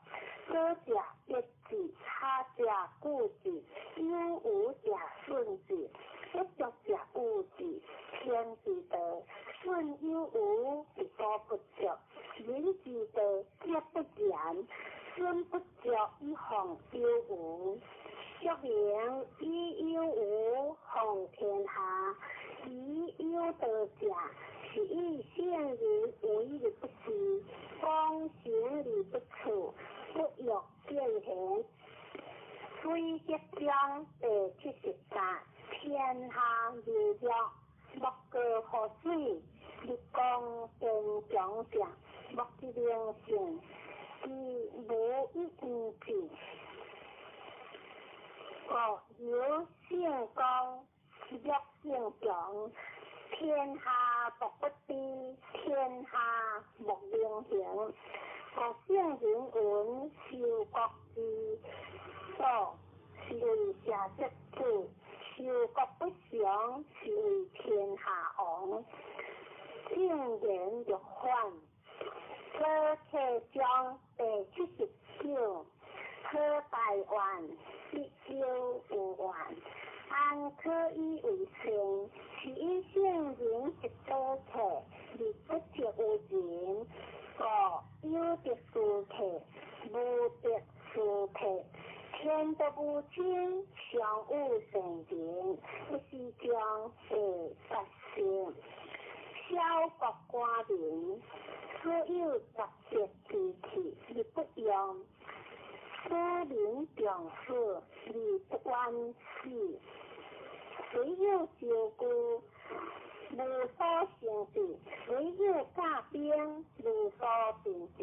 左者必之，下者固之，有無者順之，不足者惡之。天之道，順有無而所不足；人之道，則不然。損不足以防有無，說明以有無防天下，以有道者，是以聖人為而不治，躬行而不處，不欲見賢。水德章第七十三，天下柔弱，莫過乎水；日光堅強者，莫之能勝。其無以為治。故柔勝剛，弱勝強。天下莫不知，天下莫能行。故聖人云：修國之所，是為社稷主；修國不常，是為天下王。正言若反。左契章第七十九，好大願，必小有願。安可以為善？是以聖人一道客，而不得有人。故有德斯客，無德斯客。天道無親，常有善人，不是將第八聖。小國官民，此有十節之氣而不用，此民重死而不冤死。雖有招具，無所成治；雖有甲兵，無所成治。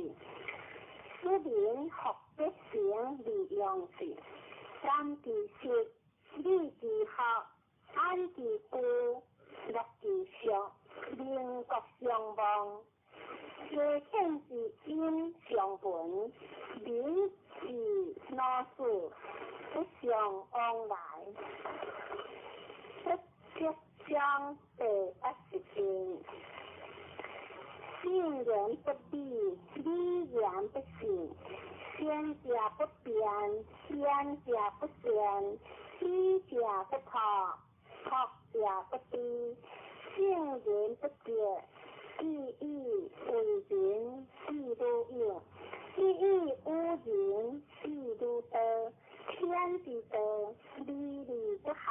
此民福必成而用之。三之實，理之學，安之居，樂之俗，民國相望。家遣之音相聞，民之惱事不相往來。不吉將第八十篇。信言不立，理言不信，先者不變，先者不善，知者不破，破者不知，聖人不覺，既以為人，既如用；既以無人，既如道。天之道，理而不害；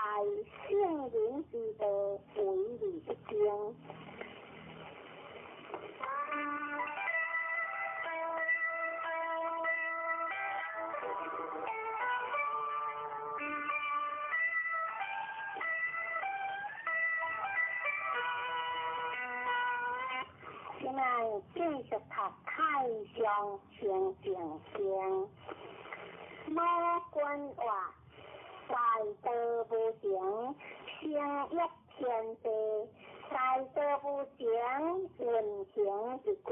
聖人之道，為而不爭。現在繼續讀《太上清淨經》。老君話：大道無形，生育天地；大道無形，運行一決；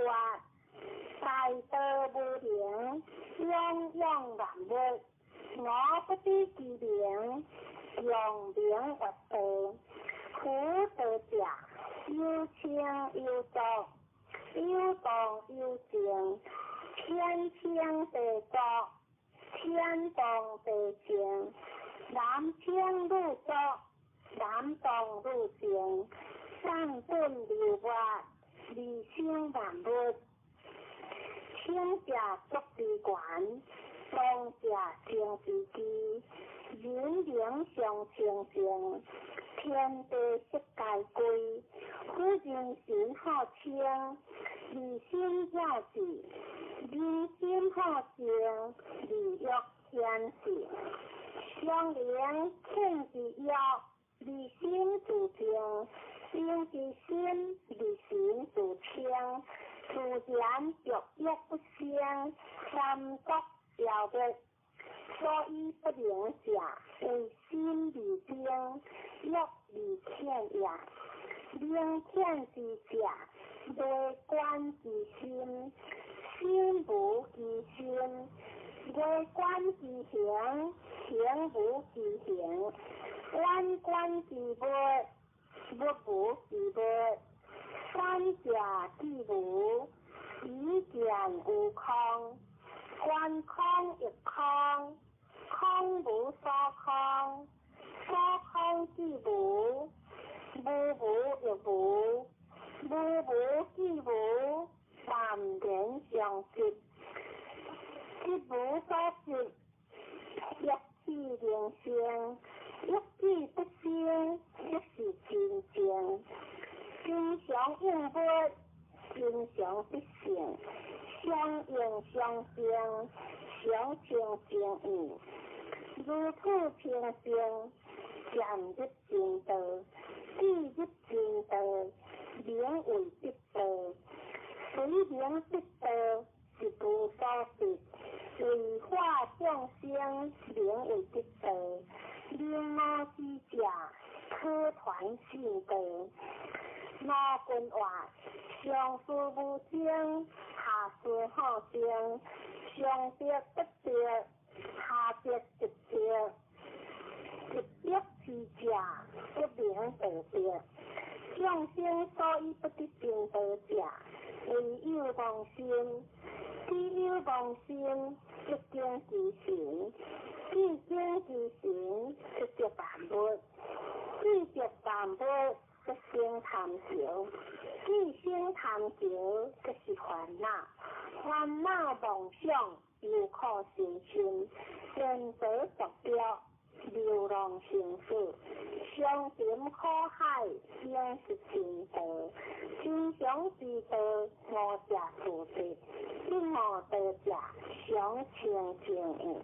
大道無形，養養萬物。我不知其名，用名曰道。夫道者，有清有濁，有動有靜，天清地濁，天動地靜，男清女濁，男動女靜，上頓流活，而生萬物。清者濁之源，動者靜之基，人靈相清淨，天地色皆歸。夫人心好清，而心了智；人心好靜，而欲顯示。相靈天之欲，而心自靜；心之心，而心自清。自然欲欲不生，三毒消滅。所以不能者，為心而精，欲而淺也。明淺之者，微觀之心，心無其心；微觀之形，形無其形；遠觀之物，物無其物。三者既無，以見有空。觀空亦空，空無所空，所空既無，無無亦無，無無既無，淡然相即，即無所執，欲起能生，欲起不生，即是真正。真常應物，真常必性，相應相生，常清淨義，如此清淨，漸入真道，既入真道，名為得道。雖名得道，實無所得。為化眾生，名為得道。明悟之者，可傳信道。老君話：上事無爭，下事好爭；上得不得，下得即得。一得之者，不名道得。眾生所以不得正道者，唯有妄心。只有妄心，即經其神；既經其神，即得萬物；既得萬物，則生貪著；既生貪著，則是煩惱。煩惱妄想，猶苦生心，顛倒坐標，流浪成佛，相沉苦海，生是正道，真常之道，无者自得，不无道者，常清净义。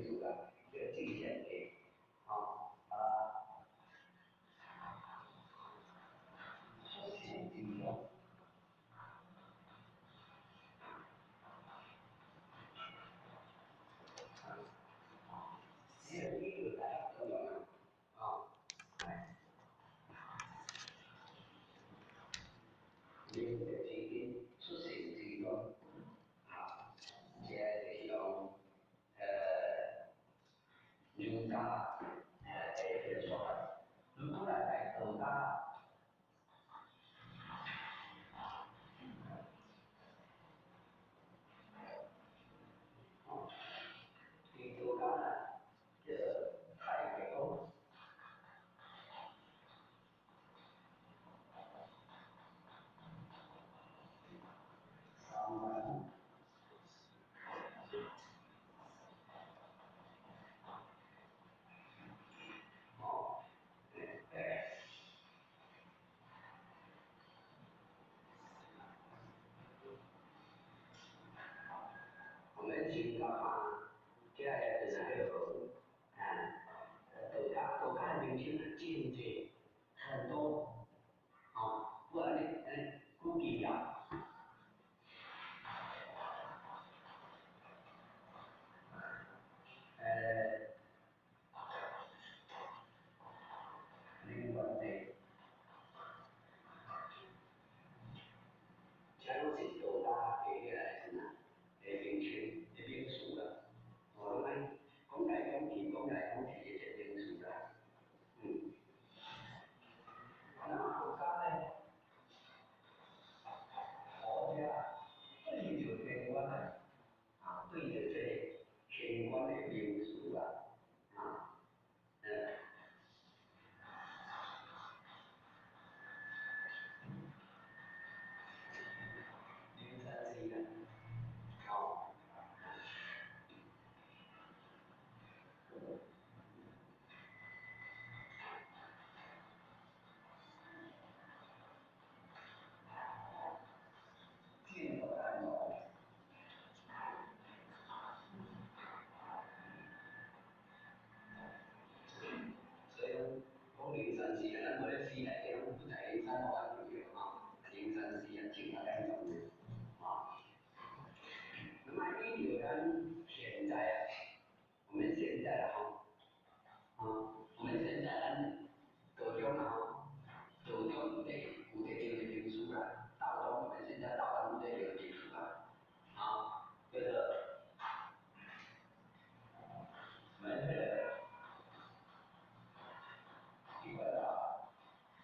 名词啦，叫制宪地，吼啊，出生之中。这个理论大家都有啦，哦，来，明德之根，出生之中，啊，这就是讲，儒家的这个说法。如果来在道家，哦，伫道家呢，叫做太极功。三元。哦，我們先講看，這個就是叫做啊，道家的名稱啊，真濟很多，哦，我按呢按呢估計啊，靈元地，這攏是道家的彼個啥的名稱的名詞啦。哦，攏按講來講去，講來講去的這名詞啦。那麼佛家呢？佛家對著天官啊，啊，對著這個天官的名詞啦，啊，靈山寺啦，哦。見到安怎？所以講靈山寺啊，咱無咧寺內底攏不在靈山路安對吼，靈山寺啊，正啊嚴重的，啊。那麼依照咱現在啊，我們現在啊吼，啊，我們現在咱道中啊吼，道中有咧用的名詞啦，道中我們現在道中有咧用的名詞啦，啊，叫做我們這個一貫道，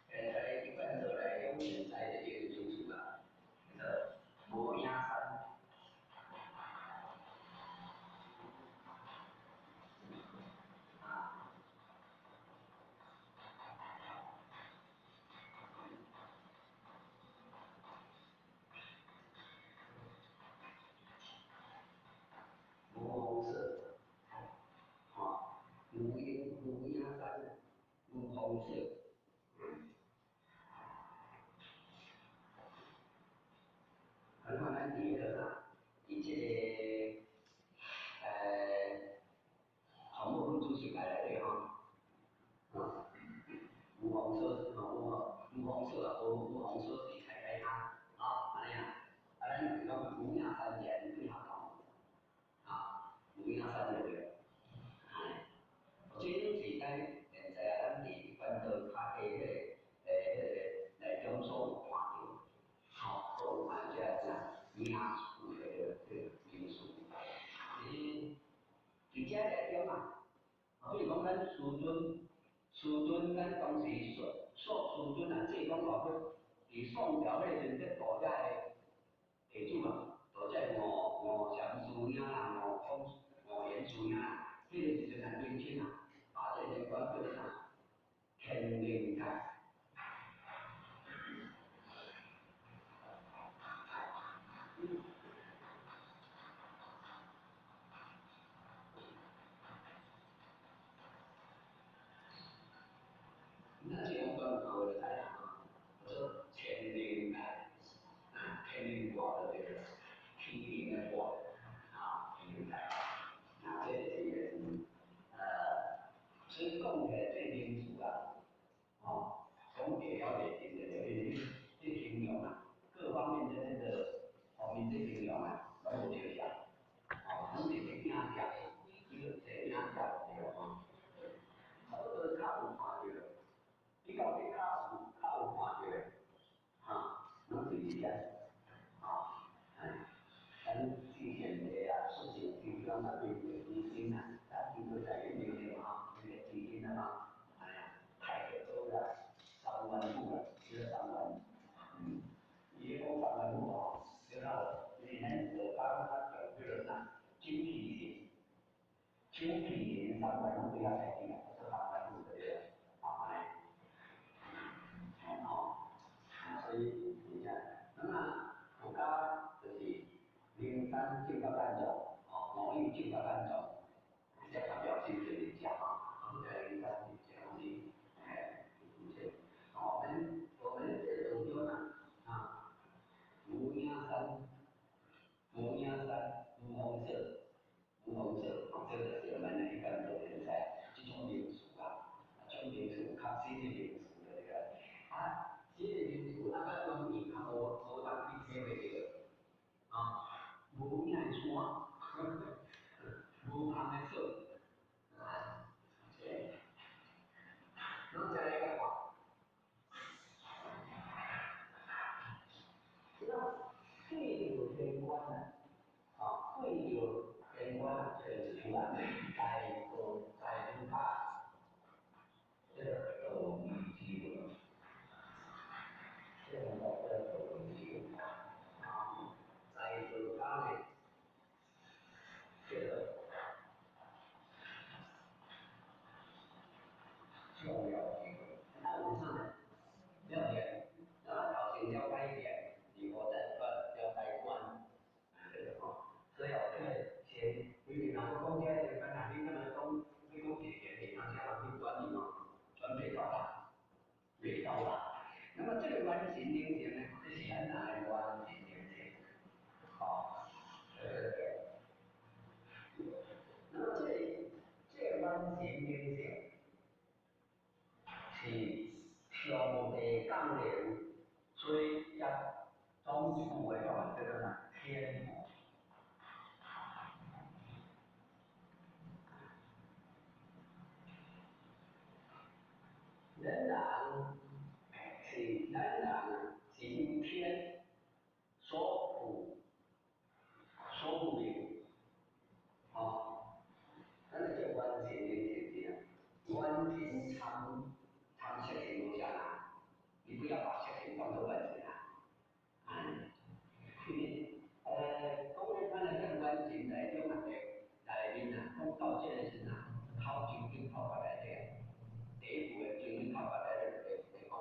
現在一貫道來講，現在的這個名詞啦，叫做無影山。啊，無紅色，吼，無影山，無紅色。啊，你看咱佇彼個啥，佇這個洪武分主席內底吼，啊，吳紅色，吼，吳紅色啊，吳紅色是開開哈，啊，按呢啊，啊，咱就是講無影山前對下講，啊，無影山就對，哎，這攏是咱現在啊，咱佇一般道較低彼個，彼個內中所有看著，吼，所有看這個啥名詞的這個名詞，佇這內中啊，啊，比如講咱師尊，師尊咱當時說師尊啊，這講落去，佇宋朝彼個時陣，這道家的地主啊，道這吳禪師兄啦，吳空、吳延師兄啦，彼個時陣啊，年輕啊，把這個人管叫啥？天靈界。那這種講法我就知影吼，叫做天靈界，啊，天靈蓋就對了，天靈的蓋，啊，天靈界，啊，這就是。明星啊，咱听过在有名的嘛，那个基金的嘛，哎呀，太多了，三万五了，这个三万，伊咧讲三万五哦，对了，因为咱下班较重叫做啥？酒皮酒皮三万五对遐才去啊，做三万五对了，啊，安尼，哦，所以你讲，那么国家就是灵山正法眼藏，哦，五蕴正法眼藏，这较表示就是食吼，这灵山这东西，哎，就是我们这当中啊，啊，无影山，无影山，无红色，无红色，这就是我们一般都会知，这种名词啊，这种名词较新的名词对个，啊，新的名词啊，较容易较无当去体会著，啊，无影的山，无旁的色，啊，这，咱再来看。对着天官啊，啊，对着天官这个是啊，大道大儒家这个道义之论，这个叫道义之论啊，大道家呢，这个重要之论，啊，为啥呢？了解，那头先了解点，如何在了解观，这个吼，所以哦，这个先，因为若讲讲这个，本来你可能讲，你讲一个原理，然后请人去转移哦，转袂到啦，袂到啦。那么这个原神灵性呢，这是咱哪的原神灵性？好，对。那么这个原神灵性是上帝降临，所以才总一句话讲叫做啥？天赋。咱人是咱人是因天所赋所赋的，吼，咱就叫原神灵性啊，原神参参色情无啥啦，你不要把色情当做原神啊，嗯，讲咧，咱来讲原神内中啊，内面啊，讲到这个时阵啊，考正经考法内底啊，第一步的正经考法内底就讲讲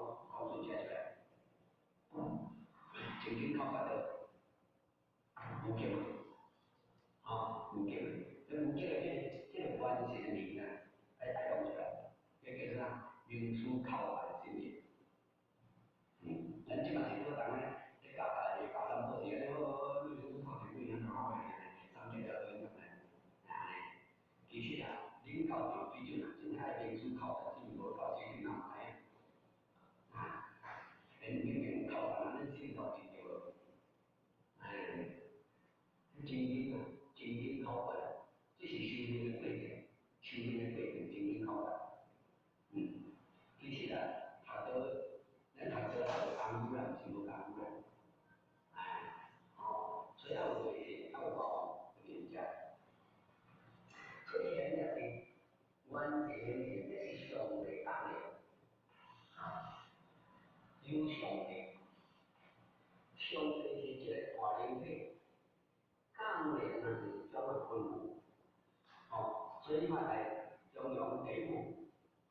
出这出来，正经考法就无极嘛，吼，无极，这无极的这个原神的名啊，爱爱讲出来，这叫做啥？名词考法的心理。咱这嘛是做人咧，咧教教咧教淡薄是安尼，好，你你考前几年好诶，三节了对咁来，安尼。其实啊，恁考场水准啊，真爱名词考法，真无够水准哪知影？啊，恁明明考法，恁心头真对无？哎，真经啊，真经考法，这是修行的过程，修行的过程，真经考法。其实啊，读到咱读书读到功夫啦，毋是无功夫啦，哎，哦，所以犹有就是犹有够就是遮。所以咱也是原神灵性，这是上帝降临，啊，有上帝，上帝是一个大灵体，降临啊是怎啊吩咐，哦，所以你看来中庸第一步，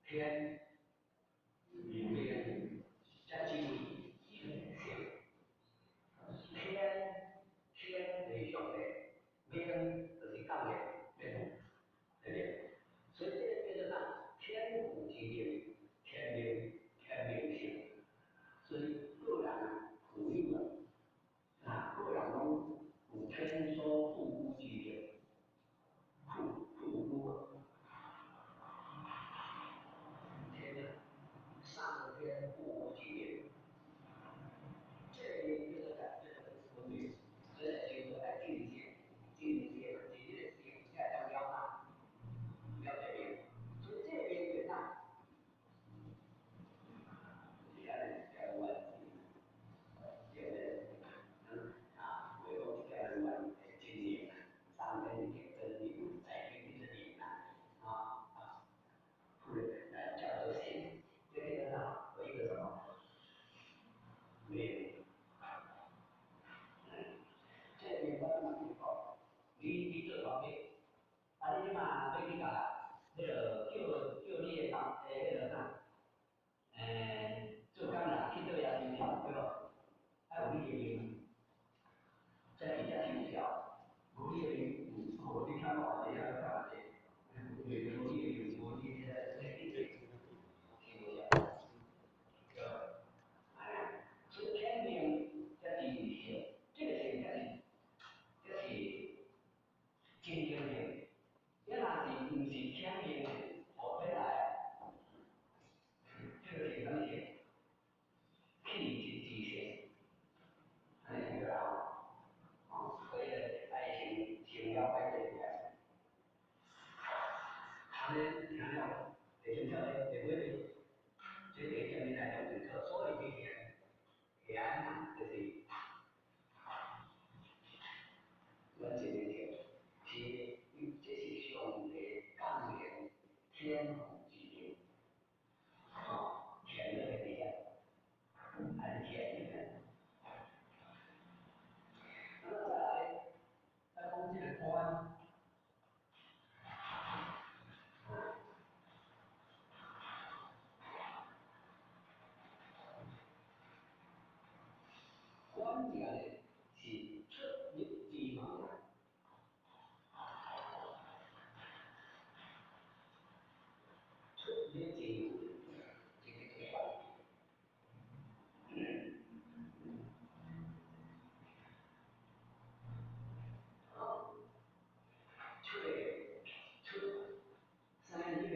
天。命，才是性。天，天就是上帝，命就是降临，对不？对不对？所以这个叫做啥？天赋之命，天命，天命性。所以个人啊，富有啊，啊，个人拢有天所赋予之力，赋予啊，天啊。上天叫你共彼落叫叫你的同欸彼落啥？做工人去佗遐申请，對無？愛有你的名，才是有效。無你的名，無你看我這遐看這，無你的名，無你的是無效。對，哎，所以天命才是性，這個性才是真正的。你若是毋是天命的，後尾來，這個是啥物性？氣質之性，按呢對啦吼。所以咧，愛先了解這個。按呢聽了會清楚咧，會會這個前面來講清楚，所以這個顯啊，就是阮這個是，這是上帝降臨天父之靈，吼，顯落來佇遐，還是顯的。那麼再來，再講這個觀。觀這個咧是出入之門啊，出入之門，這個叫觀。好，出來出生入的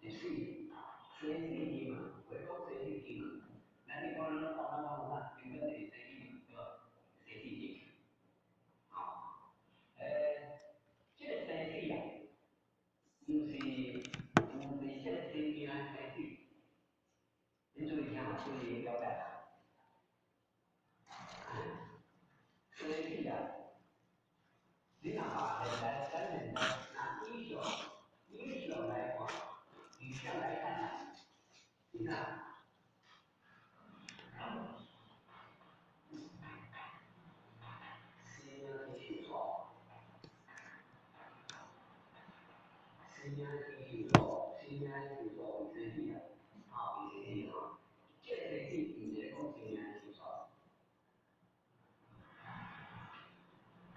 是死，生死之門，話講生死之門，咱你講咱講咱講啥？根本就是生死門，對無？生死之門。好，這個生死啊，毋是這個生命的生死，你注意聽，注意了解。生死啊，你若把現在咱現在拿以上來看，以上來看啊，你看，生命是受苦，生命是受苦，生命是受苦為生死啊，吼，為生死吼，這個生死毋是講生命受苦，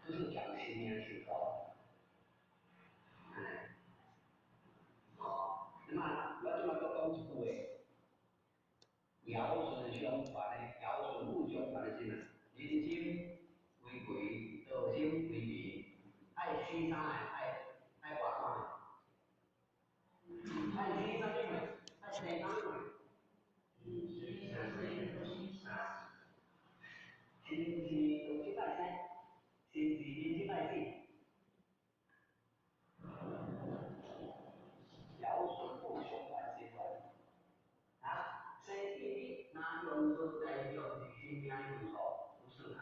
就是講生命受苦。哎，哦，那麼我這擺閣講一句話，堯舜相傳的，堯舜禹相傳的是啥？人心為貴，道心為民，愛死啥的，愛活啥的？愛死啥物的？愛生啥物的？是毋是道心愛生？是毋是人心愛死？堯舜禹相傳是啥？啊，生死你若用做來用是生命的因素，不是啊。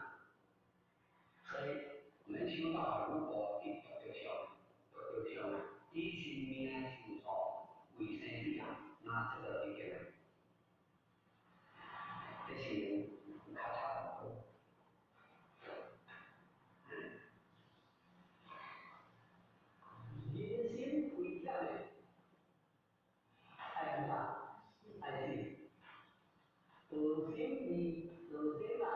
所以我們修道如果去得著相，得著相啊，以生命的因素為生死啊，那這個已經這是較差不多。人心危險的，愛按怎？愛死。道心為道心啊，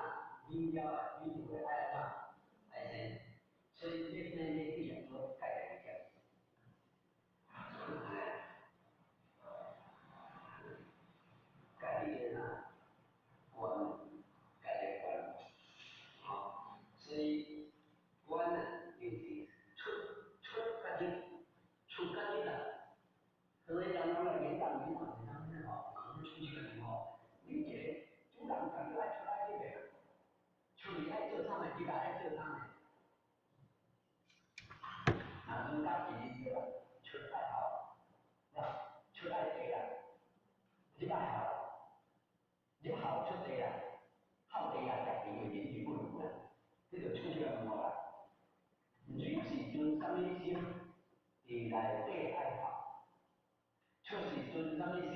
明了啊，明就會愛按怎？愛生。所以這生這死啊，都蓋在一起。哎，家己的啥觀，家己的觀，吼，所以觀啊，就是出出甲入，出甲入啊。所以人講來演講演講是啥物吼？人出去個時候，你一個主人家己愛出來入的，出去愛做啥物，入來愛做啥物。啊，儒家是對吧？出愛孝，啊，出愛地啦，入愛孝，入孝出地啦，孝地啊，食地為民是不如啦，這就出去個問啦。你是存啥物心，佇內底愛孝；出是存啥物心，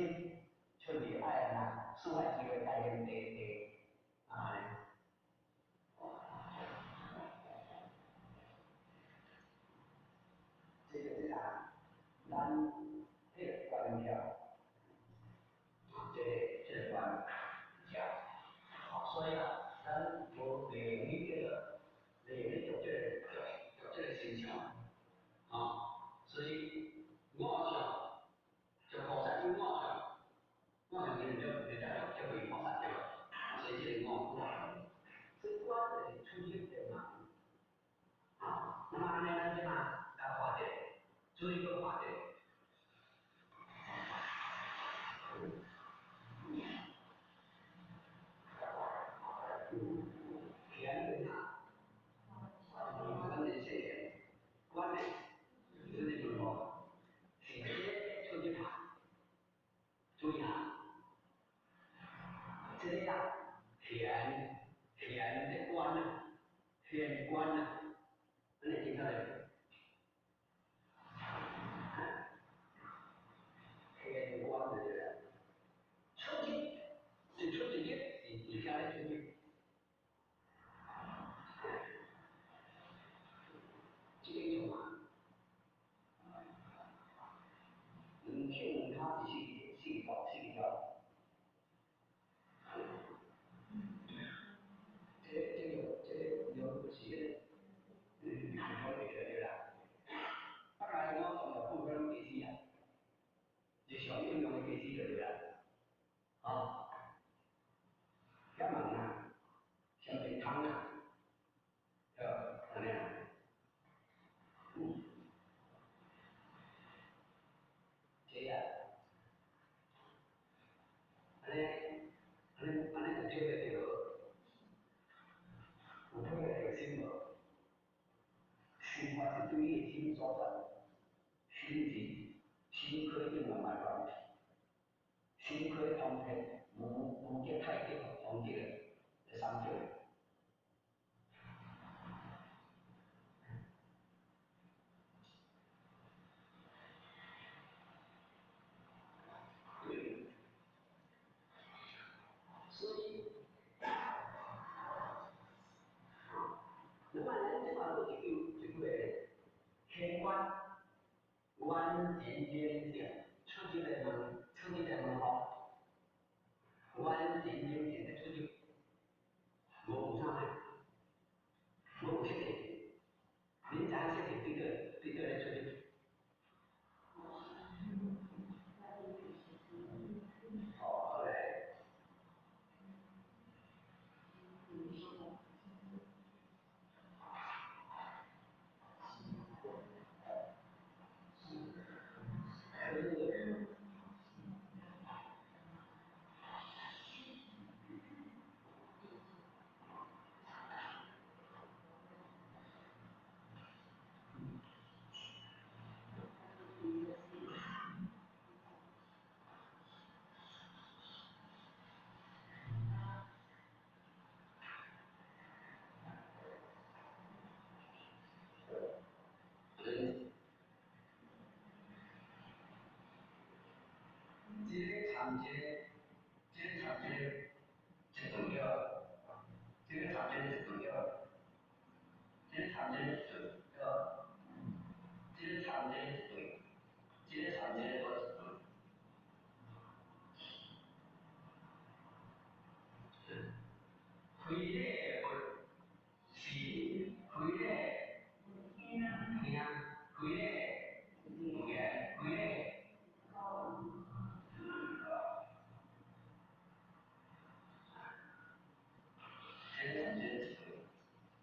出去愛按怎？四海之內皆兄弟弟，啊。這個這個。咱彼个关票，这个关票，所以啊，咱無利用去叫做利用去讀這個心相，所以五相就菩薩有五相，五相就是就就為菩薩對，所以這個五相，所以觀就是出入的嘛，那麼按呢咱這嘛來畫一個，注意閣畫一個。田啊，咱是说观呢，这个就是说，是这个出入行，注意啊，这个啊，田的观啊，田观啊，咱會聽到咧？田觀就是出入，是出入是佇遐咧出入。這個像啊，兩手兩跤是四條四條，這個是兩條對啦。大概我從來部分攏記死啊，日常應用的記死就對啦。遐問啊，上健康啊，對，按呢啊。這啊，按呢就體會著，有體會著心無？心法是對伊的心所在，心智、心可永遠袂關，心可通天，無無極太極通極的三極。所以，那麼咱這嘛閣一句話，天觀完全明淨，出入的門，出入的門戶，完全明淨的出入，無有啥呢？無有色地，恁知影色地對佗咧出入？好來。這個參這個，這個參這個一段了，這個參這個一段了，這個參這個一段了，這個參這個一對，這個參這個一對。開禮佛是開禮聽，開禮言，開禮。這個參這個一對，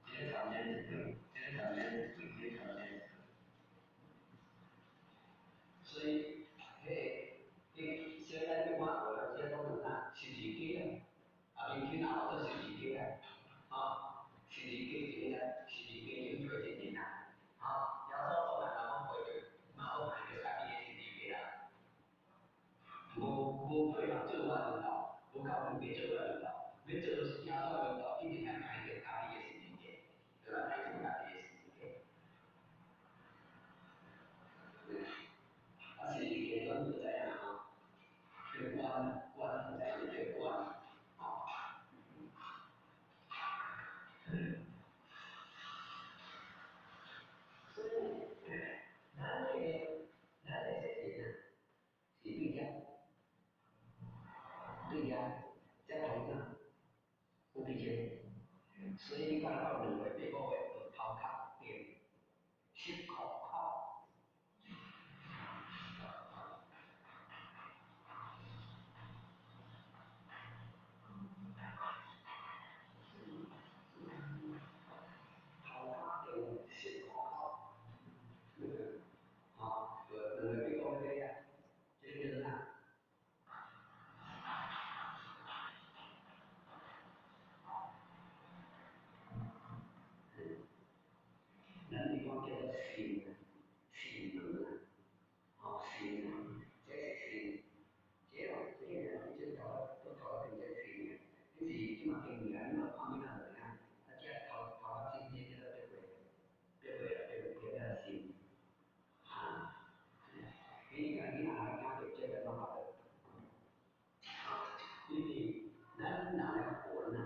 這個參這個一對，這個參這個一對，這個參這個一對。所以，彼個，你小咱去看無啦，這講啥十字架啊，啊，明天也學做十字架啊，十字架一個，十字架就做一年啊，耶穌當然嘛講陪著，嘛好看著家己的十字架啦。無配合做我領導，無夠能力做我領導，欲做就是耶穌領導，一定愛開著家己的十字架，對吧？開著家己的十字架。啊，十字架咱就知影吼，這個觀觀知影這個觀，所以，咱這個這個叫做啥？咱是講叫做神啊，神門啊，吼神啊，這是神，這哦，這個人這頭都頭變這神啊，你是這麼經驗，你嘛看你看就知影，啊，這頭頭殼真真叫做變過，變過啊，變過叫做神，哈，你看你若聽著這個攏曉得，因為咱人的魂啊，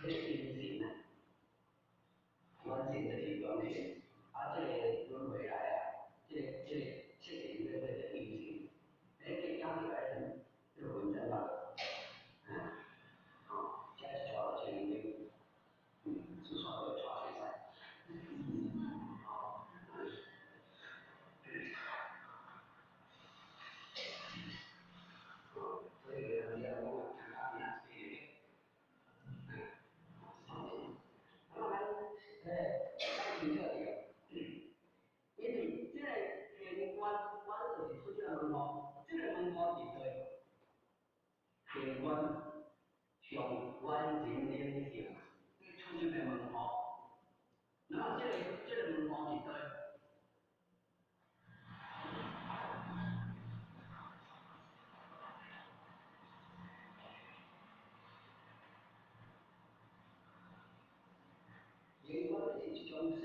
彼個精神啊。完成就是完成，啊，這個輪迴來啊，這個七情這個這個陰性，你去講起來陣，這個魂真大，啊，哦，這是帶到前面，是帶到帶出來，哦，哦，所以人家講啊，參加咩事嘅，那麼咱，咱清楚著，因為這個玄關，關就是出這個門戶，這個門戶佇佗？玄關上完成靈性，出入的門戶。那麼這個門戶佇佗？玄關就是一種生，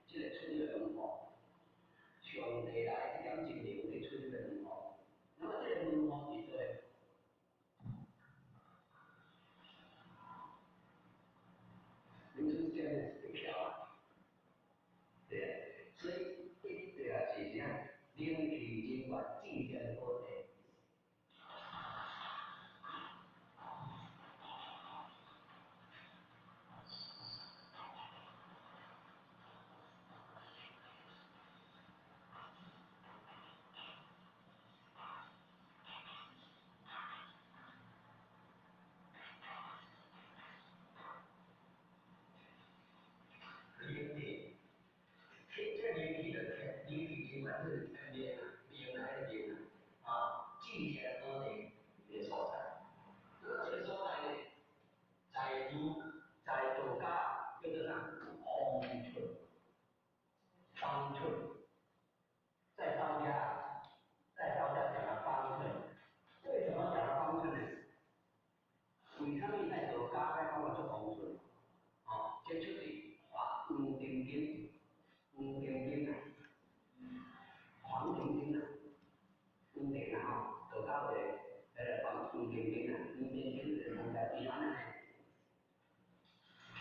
這個出入的門戶。上帝來這點精靈去出入的門戶。那麼這個門戶佇佗？恁出這個是橋啊，對啊，所以一對啊是啥？靈氣人員至善寶地。靈氣，這靈氣就天，靈氣人員就是天命啊，命啊，彼個命啊，啊，至善寶地的所在。那這個所在呢，在儒在道家叫做啥？方寸，方寸，在道家，在道家講的方寸，為什麼講的方寸呢？為什麼在道家愛講做方寸？哦，這出自《黃帝經》，黃帝經啊，黃帝經啊，黃帝啊吼，道家的彼個黃黃帝經啊，黃帝經就是講在地安尼。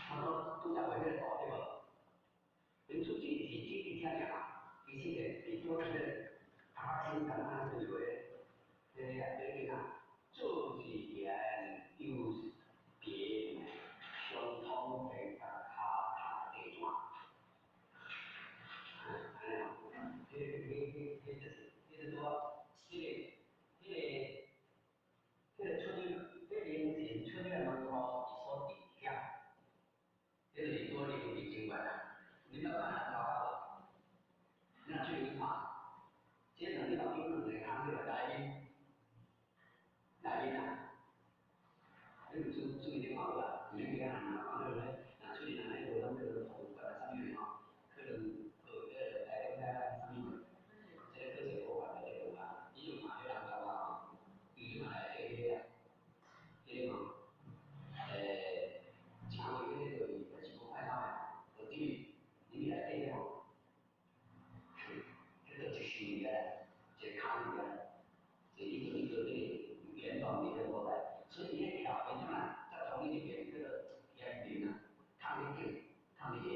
他說拄則話彼個圖對無？恁出這是這一聽爾，其實個佇做這個頭仔先簡單就是話，這個啊，這個啊，做是緣，又是別，相通的甲跤踏地毯。安尼吼，彼就是，彼個拄好，彼個出入，彼靈神出入的門戶佇所佇遐，這就是拄靈氣精源啊。你捌看人頭殼無？你若注意看，這兩個頭頂兩個空個內面，內面啊，你有注意咧看無啊？毋免去遐行啊，看到咧，若出去人咧無攏叫做圖書館啥物吼，可能學彼個台中遐啥物，這個科學博物館內底有啊，你就看彼人頭殼吼，伊嘛內底彼個啊，彼個吼，請位彼個就是是無歹看的，就等於入去內底吼，彼個一樹啊，一個空啊，一個一個彼個圓狀佇彼個所在，所以伊咧跳變怎啊？才從伊一邊叫做天靈啊，空咧叫，空咧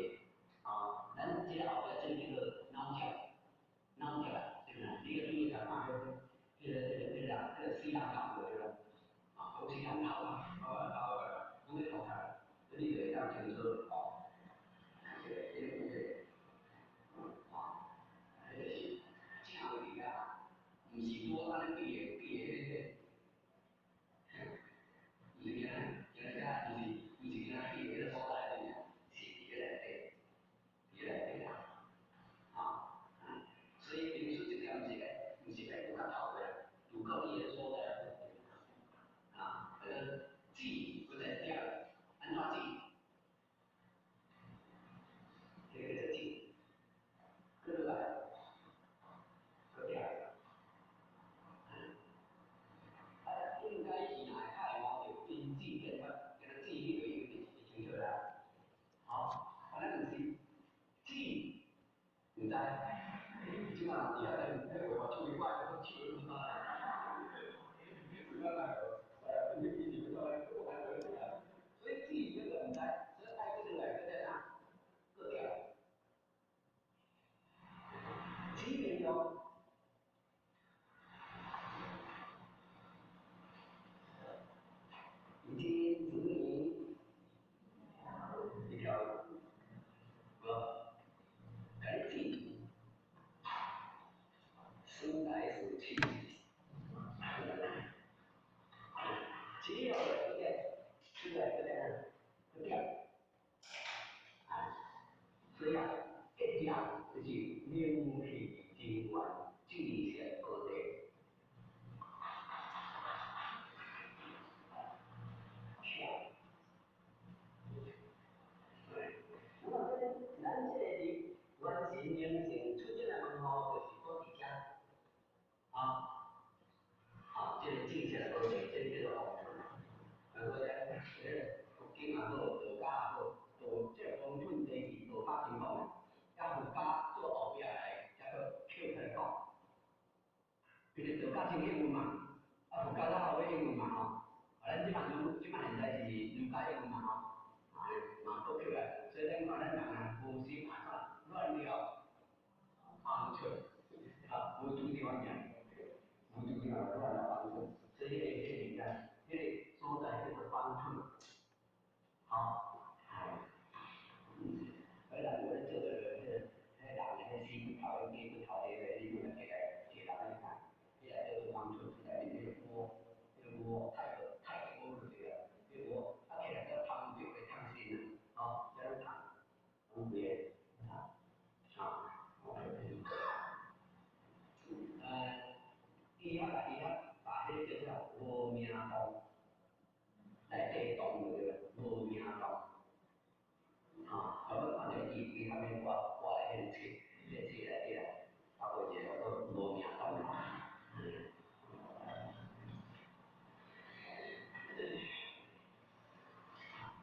下，啊，咱這個後壁這個叫做腦跳，腦跳啊，對不對？你個注意看看，彼個人，彼個死人頭對無？啊，講死人頭啊，啊啊，攏咧頭殼，你就會當清楚哦。這個，啊，彼個是正位啊，毋是拄按呢比的彼個，毋是今今遮，毋是今比的彼個所在爾，是佇彼內底，佇彼內底啦，啊，所以靈數這點是毋是愛閣較頭的。我手袂歹，我手袂歹。所以记这个毋知，所以爱搁落来搁再啥，搁调。几点钟？已经子女一条，无，赶紧，生来死去，只要一个出来个个点，啊，所以啊，结业就是灵气真源，智识高地。那么咱这个原神灵性出这个门户，就是搁伫遮，啊，啊，这个知识高地，这个叫做方寸。啊，所以咧，佛经也好，道家也好，道这个方寸地是道家真讲的，啊佛家做后壁来才阁捡起来讲。其实道家真应运嘛，啊佛家较后尾应运嘛吼，啊咱这摆儒，这摆现在是儒家应运嘛吼，啊嘛阁捡来，所以咱看咱人啊，无心啊怎乱了方寸，啊无注意环境，无注意啊乱了方寸，所以彼个彼个彼个所在叫做方寸，好，嗯，咱有咧做个彼个彼个人彼个死骨头、假骨头，彼个你用来摕来摕来看，彼个叫做方寸，内面彼个窝，彼个窝太个太个窝就对了，彼个窝啊起来叫汤就会烫身啊，吼，遮拢烫，拢规个烫，啊，医学啊，医学把彼个叫做无名洞，内底洞就对了，无名洞。啊，我看到伊伊下面挂挂的彼个册，彼个册内底啊，包括一个叫做无名洞。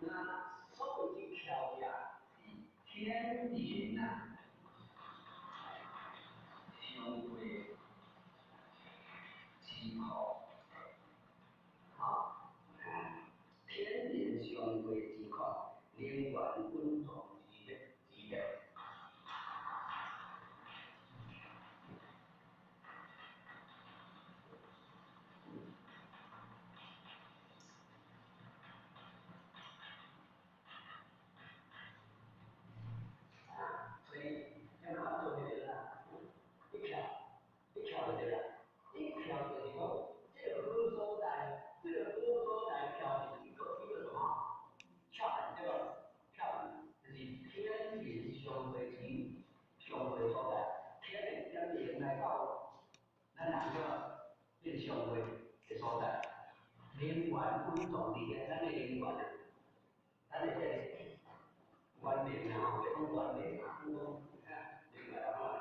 那所谓之巧呀，是天人啊，相会之苦，啊，天人相会之苦，灵元稳重之力之力。啊，所以要看做彼个啦，一翘，一翘就对啦，一翘就是讲，这个好所在，这个好所在翘是一个一个什么？翘对吧？翘就是天人相会之相会所在，天人点灵来到咱人个变相会的所在，灵元稳重伫遐，咱的灵元啊，咱的这个元灵啊，吼，讲元灵啊，讲讲灵元啊，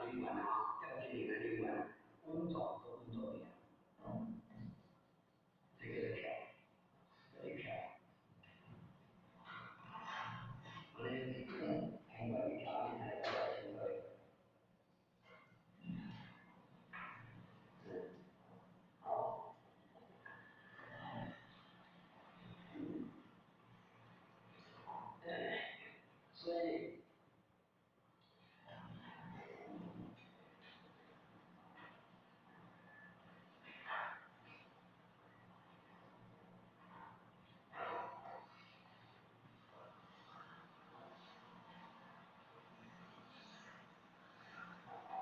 灵元啊，将近灵的灵元，稳重都稳重伫遐，这个叫翘，这个翘。我咧听讲一翘，你才会较清楚。嗯，好。所以，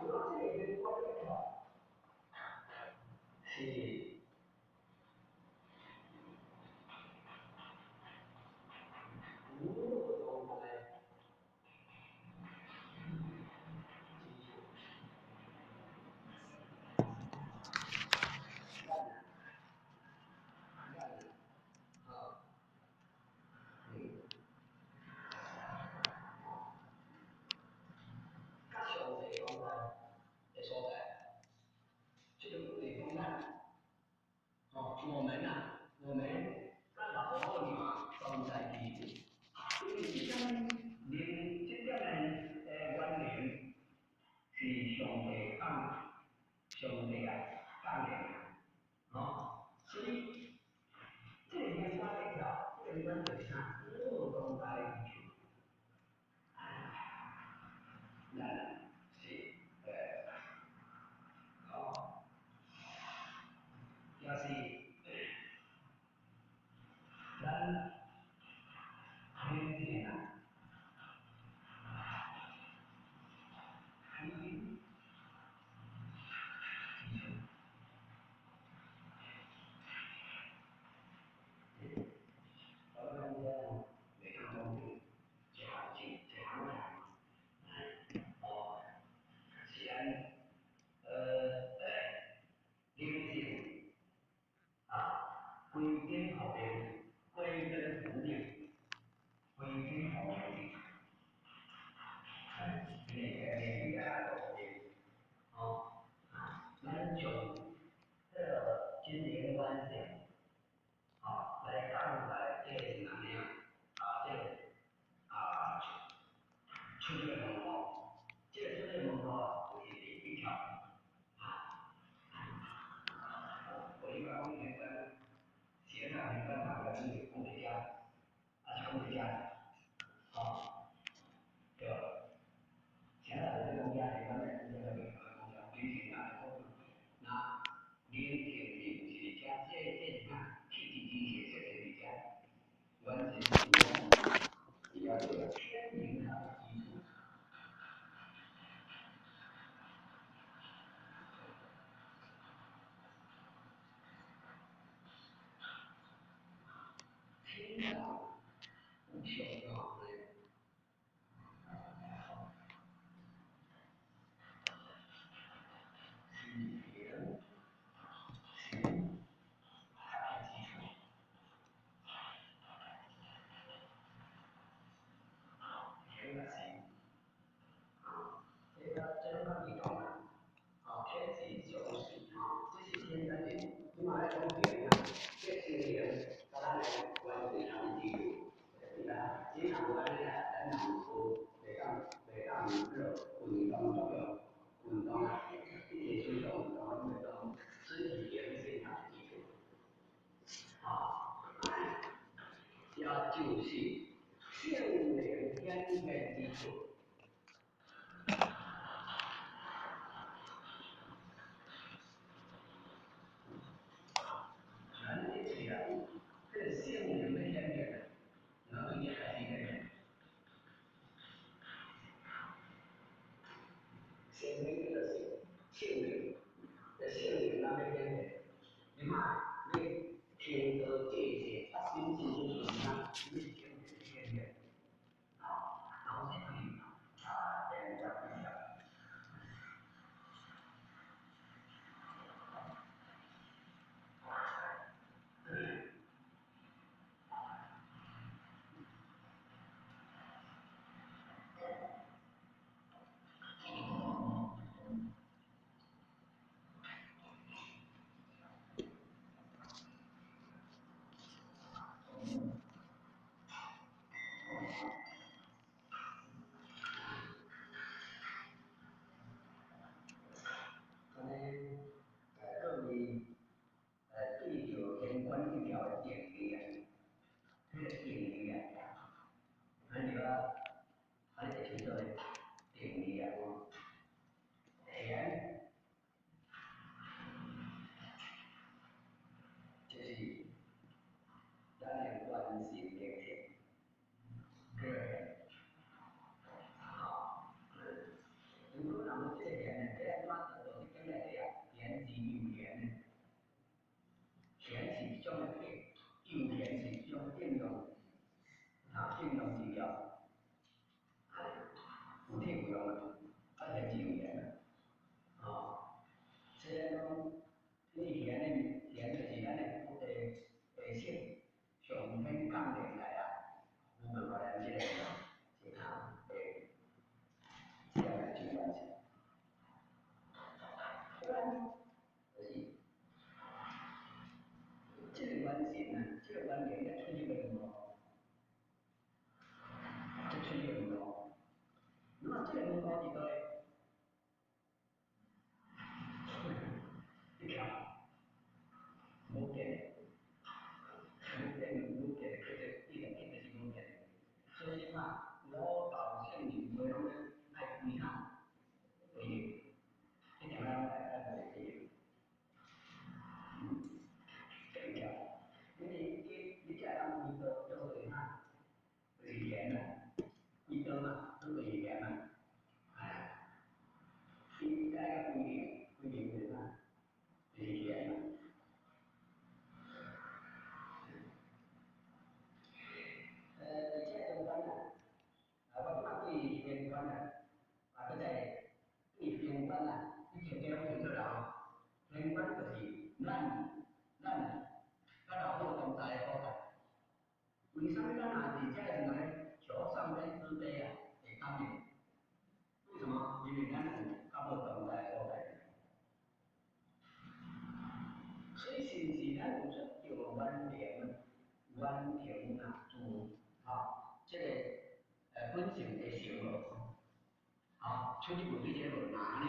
如果这个人关键是无漏状态基础。咱啊，较详细讲来的所在。就是咱灵性啊，归根之处。我感觉袂当讲一行一一行人，哦，是按灵性啊，归根后边，归根无定，归根后边，哎，连连个后边，哦，咱从这个真灵完成，哦，来讲来这个是安尼啊，啊，这个啊，出这个门户，这个出这个门户就是伫地壳，啊，我应该讲玄关，斜上玄关上个讲伫遮，啊是讲伫遮，哦，对吧？现在就是讲遮玄关咧，讲遮个讲遮，灵性啊，那灵性是毋是伫遮？这是啥？气质机械设计伫遮，完全是讲，是啊，这个天灵它的基础。天道有上大的。是灵神它的基础。天啊神，啊，这个这个较异同啊，啊，天时上时，啊，这是天咱是，即马咧讲灵啊，这是灵，甲咱的完全它的基础。是啊，只若无按呢啊，咱若无袂当袂当做运动作用，运动啊，一切水动运动拢袂当，身体灵性它的基础。啊，也就是圣灵显现之处。咱这喙啊，这个圣灵的显现啊，哪对这开始显现？圣灵就是圣灵，这圣灵咱要显现，你看，你听到这些发生之时啊，你是显现现，好，然后是可以啊，连接一下。安呢，各位，对著天官地条的定义啊，彼个定义啊，咱就啊，安呢会清楚的定义啊，玄，就是咱的原神灵性，叫玄。好，如果人无这个玄呢，这按怎做做这经内底啊？玄是有玄，玄是一种的体，有玄是一种应用，啊，应用治疗，有体有用啊，啊玄是有玄啊，哦，虽然讲，你玄的玄就是咱的地地性上天降临来啊，有问予咱这个这个这样的真关系。就是这个元神啊，这个元灵才出入个门户，这出入个门户。那么这个门户伫佗？你看，无变的，无变无变的，叫做伊个叫做是无变的。所以嘛，五道圣人袂拢咧爱归向，归入，一定咱爱爱归入。完成完成啊，自吼，這个本性的成無，吼，出入問題這個無難呢，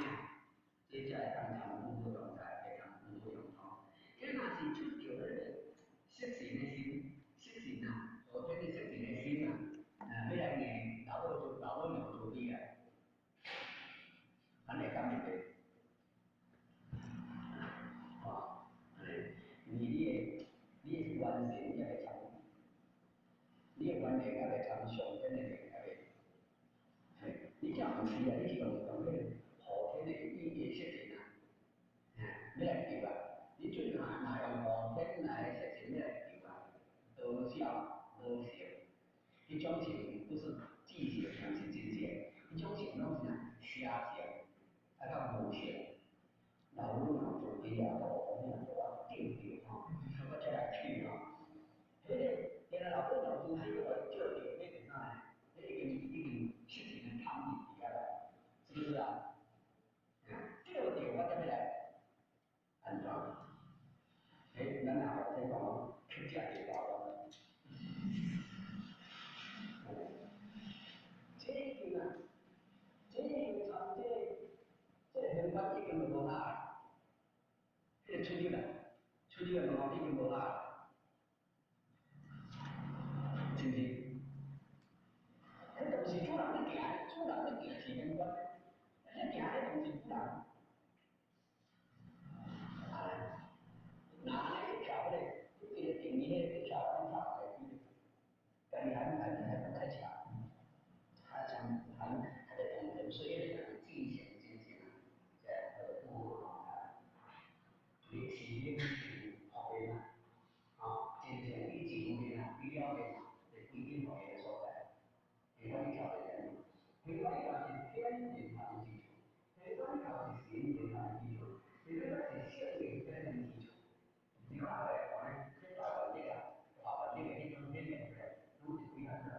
這才會當參悟狀態，會參悟用通。這若是出著彼个色神的心，色神啊，後天的色神的心啊，欲來念老母做老母娘慈悲啊，咱會感應著。吼，因為你的元神猶未參，你的元靈猶未參上天的靈猶未，嘿，你這毋是啊，你是用用彼个後天的意業色神啊，欲來求啊，你最若用後天來色神欲來求啊，無效無成。彼種情不是自性，毋是真正，彼種情攏是啥？邪情，啊較無性。老母娘慈悲啊，老母娘做我敬著吼，我才來去吼。彼个原來老母娘慈悲，我照著，彼個啥呢？彼已經色神的貪欲佇遐啦，是不是啊？照著我才欲來按怎？欸，咱若後天講乞食就大亂。這已經啊，這已經參這個刑法已經無效，彼個出入啊，出入的門已經無效，是毋是？彼就毋是主人咧行，主人咧行是玄關，咧行咧毋是主人。啊，若按呢去跳彼个，彼个定義彼個去跳，按跳來去，家己還不太強，還像還在動人，所以彼個自性真正啊，這個不啊，你是恁是後邊啊，啊，真正以前面啊，比了面啊，是規定互伊的所在，下關去跳的人，下關去跳是天人合一之處，下關去跳是神人合一之處，下關是聖靈天人之處。你看來講呢，這大原理啊，大原理的彼種顯現出來，攏是幾項啦。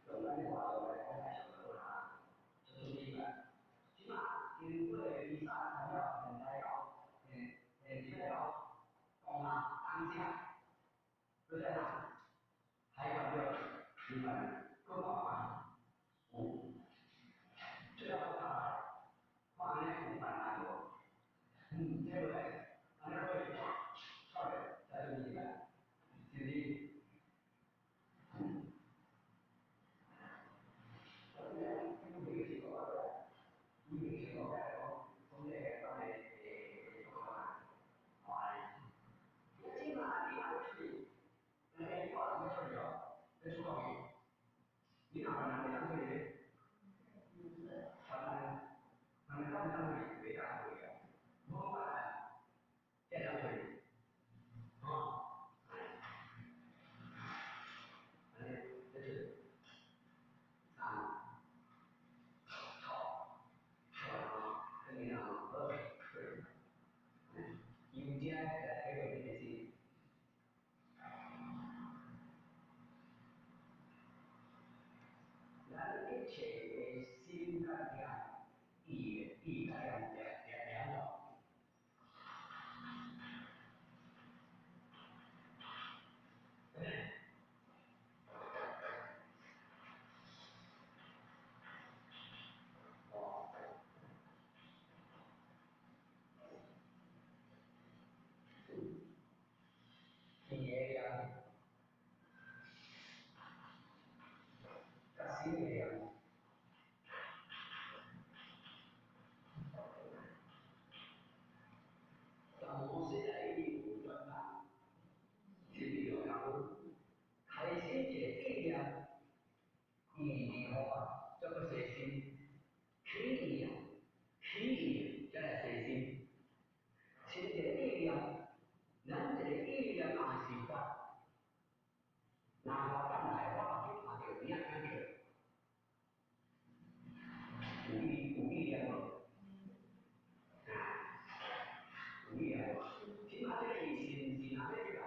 用咱的话来讲，太上好啦，就注意啦。这马经过弥撒参了，现在到，现现在到，讲啊，当下，对不对啊？海关对，你们讲嘛，有，最后看来，看按呢有办法无？这个咧，按呢可以，出来，再注意啦，是不是？你若凡人会当出去，凡人，凡人当当去袂当出去啊，无凡人才当出去，吼，按呢，这是三，错，错吼，等于吼，好，对，由遮来体会这个心。咱一切的心甲念，意意甲念两两种。哦。意的念，甲心的念。但摩西来伊有转法，是比如讲，开始一个意念，意念好啊，叫做随心，起意啊，起意才来随心。是一个意念，咱一个意念也是法，若我等来，我嘛去看著有影听着，有意念无？啊，有意念无？这马这个意是毋是哪要入来？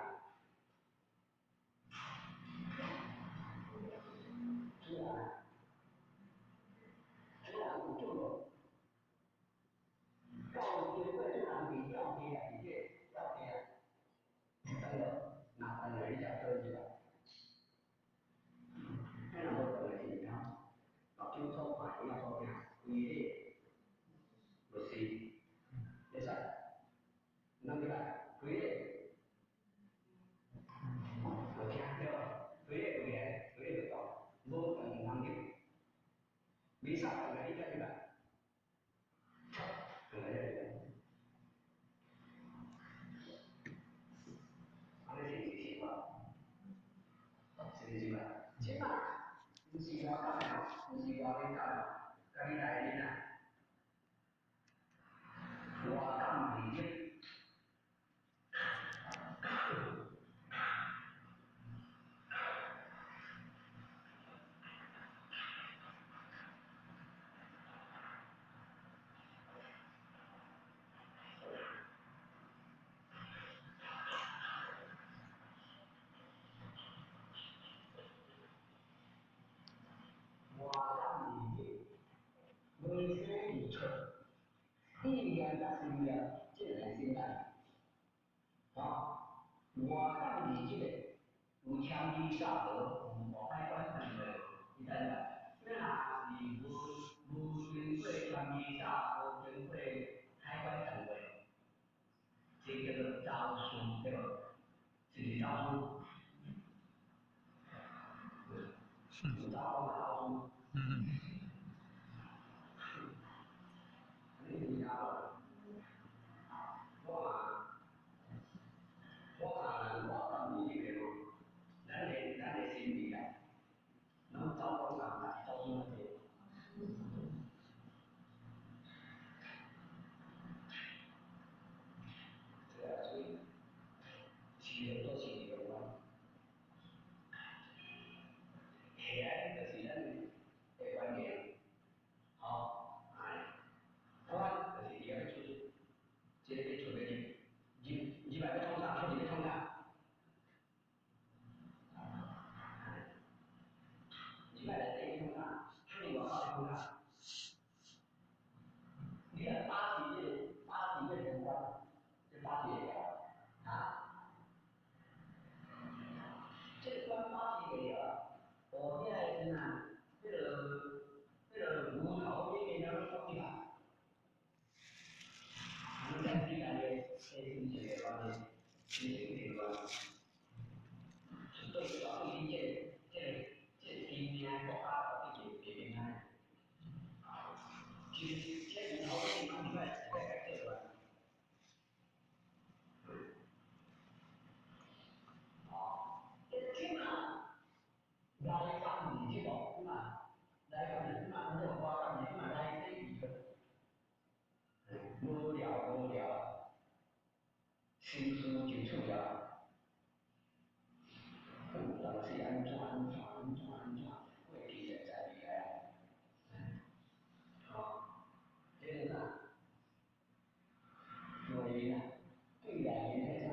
主人，主人有做无？到经过主人伫吊地啊，伫这吊地啊，等落，若等来你才倒入来。彼若无转来是啥？目睭所看，耳所听，规个无是，会使，咱入来，规个无听对无？规个规个规个就讲，无转通入，弥撒转来你才入来，转来才入来。按呢是毋是习惯？是毋是嘛？这马毋是我讲的，毋是我咧讲的，家己来恁啊。我感二日。我感二日，无生而出，意念甲心念，这两个心态。吼，我感二日的有谦卑萨无，有海关断过，你知影？你若是无经过谦卑萨，无经过海关断过，这叫做走私，对无？是毋是走私？有走讲走私。你知影无？我嘛，我看我感二日的吼，咱的心理啊，拢走讲人，也是走私那济。对啊，所以市场做市场啊，起来就是咱的关键，吼，哎，款就是伊个安，國家到底袂平安。其實這源頭是講出來，是來做出來。哦，這這馬來講字這個，這馬來講字，這馬阮這個我講字，這馬來生字無聊無聊，心思就出了。有當時按怎按怎按怎按怎，過去現在未來啊。哦，這個啥？內面啊，對內面彼啥？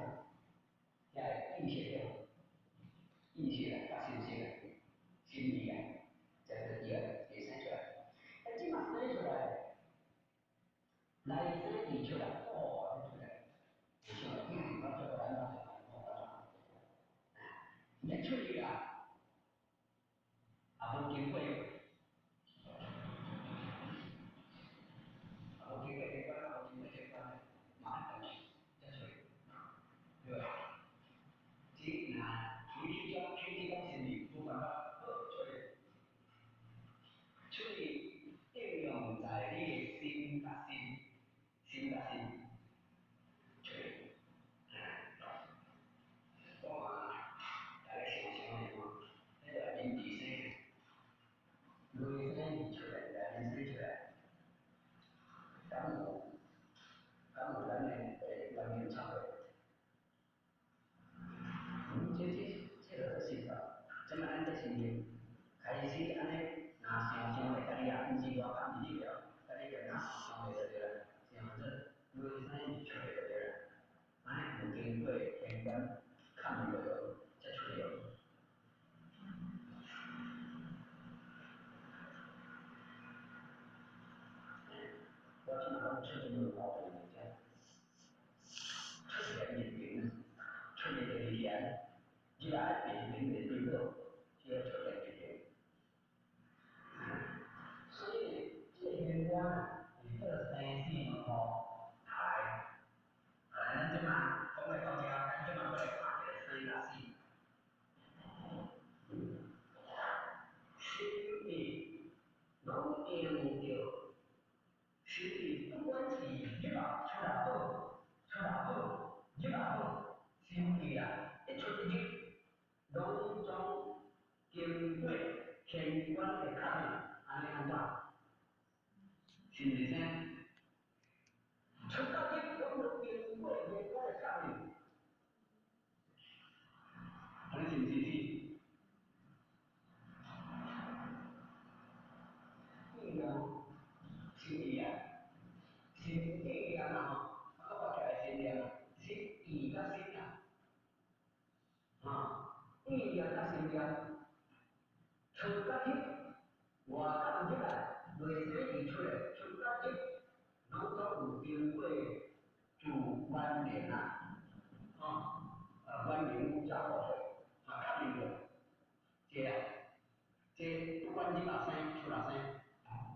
遐個意識了，意識啊，甲心識啊，心理啊，才個伊啊會生出來。啊，這馬生出來，來生字出來，哦，出來，就像我做個安怎我安怎，你出去啊，也無經過，也無經過這關，無經過這關，馬上就才出去，對吧？這若處於這種處於這種心理，無辦法好出去，出去應用在你的心佮心，心佮心出去，講啊，大家想想的吼，彼個面子生，內生出來，內面生出來，敢有敢有咱的原因差別？這個是實這擺咱這心理開始按呢，若想想咧，家己也毋是偌感知了，家己就若想想咧就對啦，想做內生出來就對啦，按呢有經過天關看袂到才出來。我這擺講出一門後邊遮，出來認定，出來就離言，入來認定認定到，叫出來認定。所以這個玄關是做生死門戶，來，來，咱這擺講來到這，咱這擺過來看一個生甲死。心意攏用著，心意不管是入啊出也好，出也好，入也好，心意啊一出一入，攏總經過天關的確認，按呢按怎？是毋是啥？出甲入攏總經過天關的確認，按呢是毋是死？意念，心意啊，心意念啊吼，我看起來心念啊，心意佮心啊，啊，意念佮心念，出佮入，外甲入來，內生字出來，出佮入，攏總有經過自關聯啊，啊，關聯有遮個啊，確認著，這啊，這不管入也生，出也生，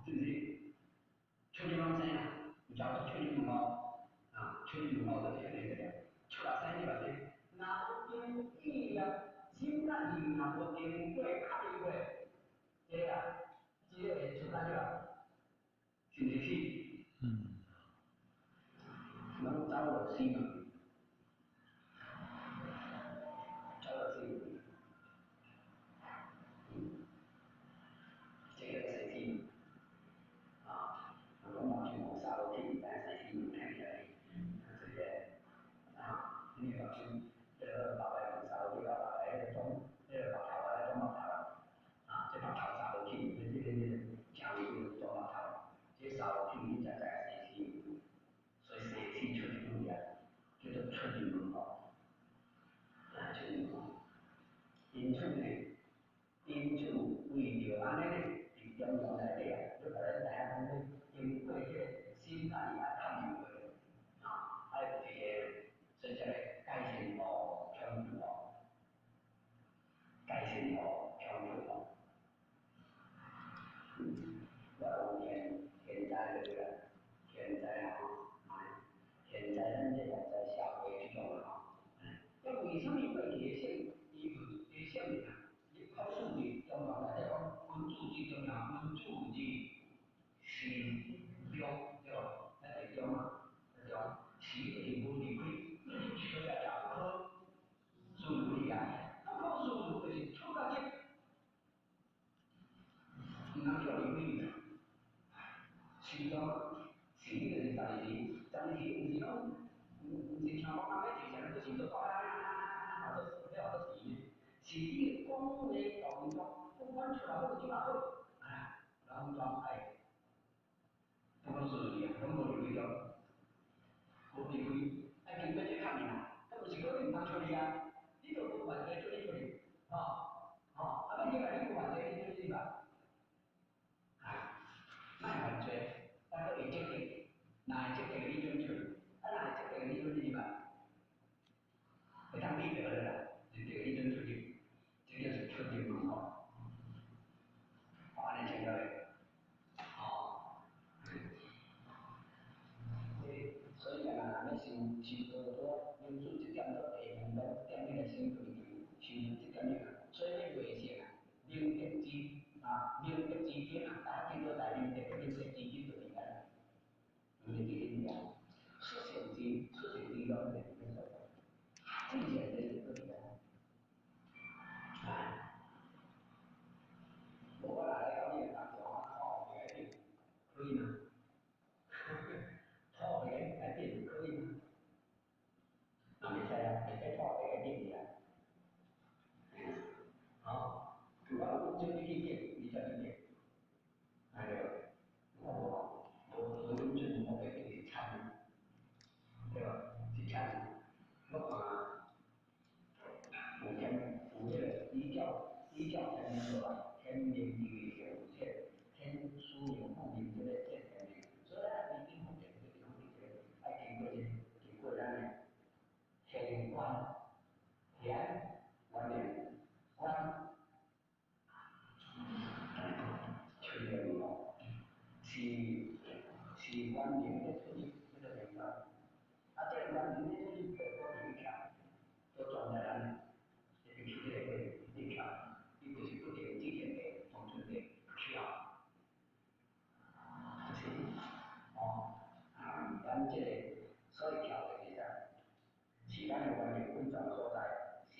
是毋是？出入攏生啊，有遮個出入門戶，啊，出入門戶就是按呢個了，出也生，入也生。若無經意念，心佮意若無經過確認過，這啊，這個會出甲入，是毋是死？嗯。攏走落死門，走落死門。這個生死門，啊，我講目睭無殺落去，毋知影生死門聽起來，這個啊，你目睭這個白白無殺落去，白白彼個裝，彼個白頭啊，裝白頭，啊，這白頭殺落去，這個正面裝白頭，這殺落去你才知影生死門，所以生死出入啊，叫做出入門戶，啊，出入門戶。因此呢，因此為著按呢呢，佇中庸內底啊，你予咱知影講，經過這個心甲意愛確認過，啊，愛有一個所以才個界線哦，強度哦，界線哦，強度哦。我有現在就是啦，現在啊，現在咱這現在社會這種啊，這為啥物過去的聖伊有的聖人啊？伊考試佇中庸內底講，君嘛，文主字是中，对无？咱伫中啊，中，时就是无离开，出来就可自如去啊，不可自如就是出到这，毋通叫离开去。是中，时就是十二时，十二时毋是讲，毋是听讲人咧坐禅，都是做啊，做了做时呢？是你讲话动作，不管出来好就好，啊，拢总爱，不可自如啊，拢无离开中，无离开，爱经过这较难，啊，毋是讲你毋通出去啊，你都无犯罪，出去出去，吼，吼，啊，要进来你无犯罪，你出去吧，啊，莫犯罪，咱阁会积极，若会积极你准出去，啊，若会积极你准入吧，会当得着啦，就得你准出去，这就是出入门吼，按呢清楚袂？吼，所以啊，若欲修修道多，明主这点做地门点点你来修对修这点你，所以你袂成啊，明德之啊，明德之根啊，大家见到在明德明德之根就伫遐，明德之根伫遐，出善之出善之拢伫遐所在，至善的就伫遐，啊，无我若来教你当场啊，土改变，可以吗？土改变可以吗？啊，袂使啊，袂使土改变去啊。好，主要就你去变，你才去变，哎对，我无无无准准我变是惨，对吧？是惨。我看有天有彼个依教天命落来，天命二有这天书有复命这个这天命，所以咱已经复命这个地方这个爱经过这经过咱的天官天元明官。出来哦，是元明咧出入这个地方，啊，这个元明咧出入就我伫咧徛，都装在咱这边出这个伫徛，伊就是不定之前的农村的徛，就是哦，啊，咱这个所以徛就是啥？是咱的元明本庄所在，是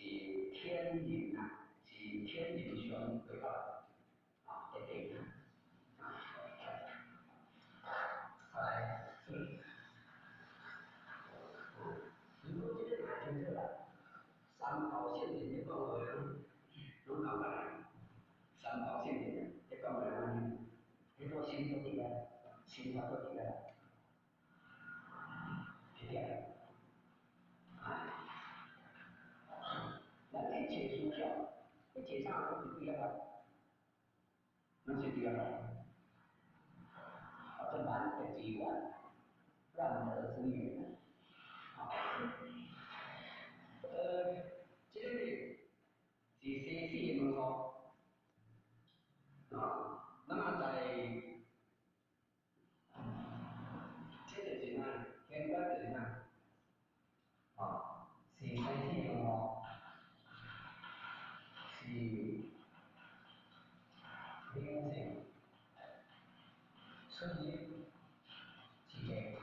天人啊，是天人相对话，啊，一定。来，如果这个太清楚啦，三宝圣人咧讲话，拢感觉啦。三宝圣人咧讲话安尼，彼个心都伫咧，心法都伫咧，伫咧。哎，咱去找思想，去找啥拢是对遐个，拢是对遐个。啊，这万德之源，万德之源。啊，这个是生死的门户。啊，那么在这就是啥？天官就是啥？啊，是生死的门户，是灵性出入之地，啊，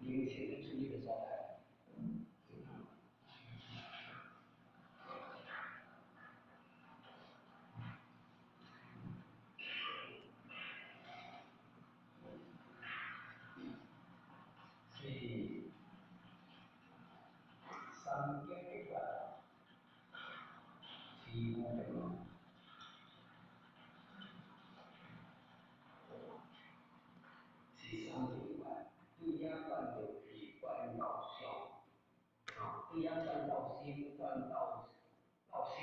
灵性的出入的所在。是三经一法，是五种。是三经法，对遐转到气，转到相，啊，对遐转到心，转到心，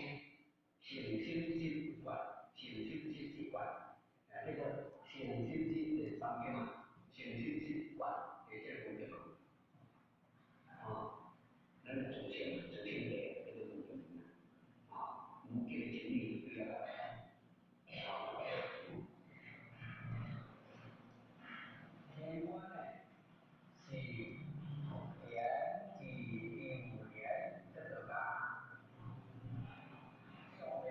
成心心观，成心心之观，啊，这个成心心就是三经嘛，成心心观，是这个功德。啊，咱祖先祖先的这个功德，啊，毋记得真理对遐个，啊。天官呢是天地有缘这个家，上了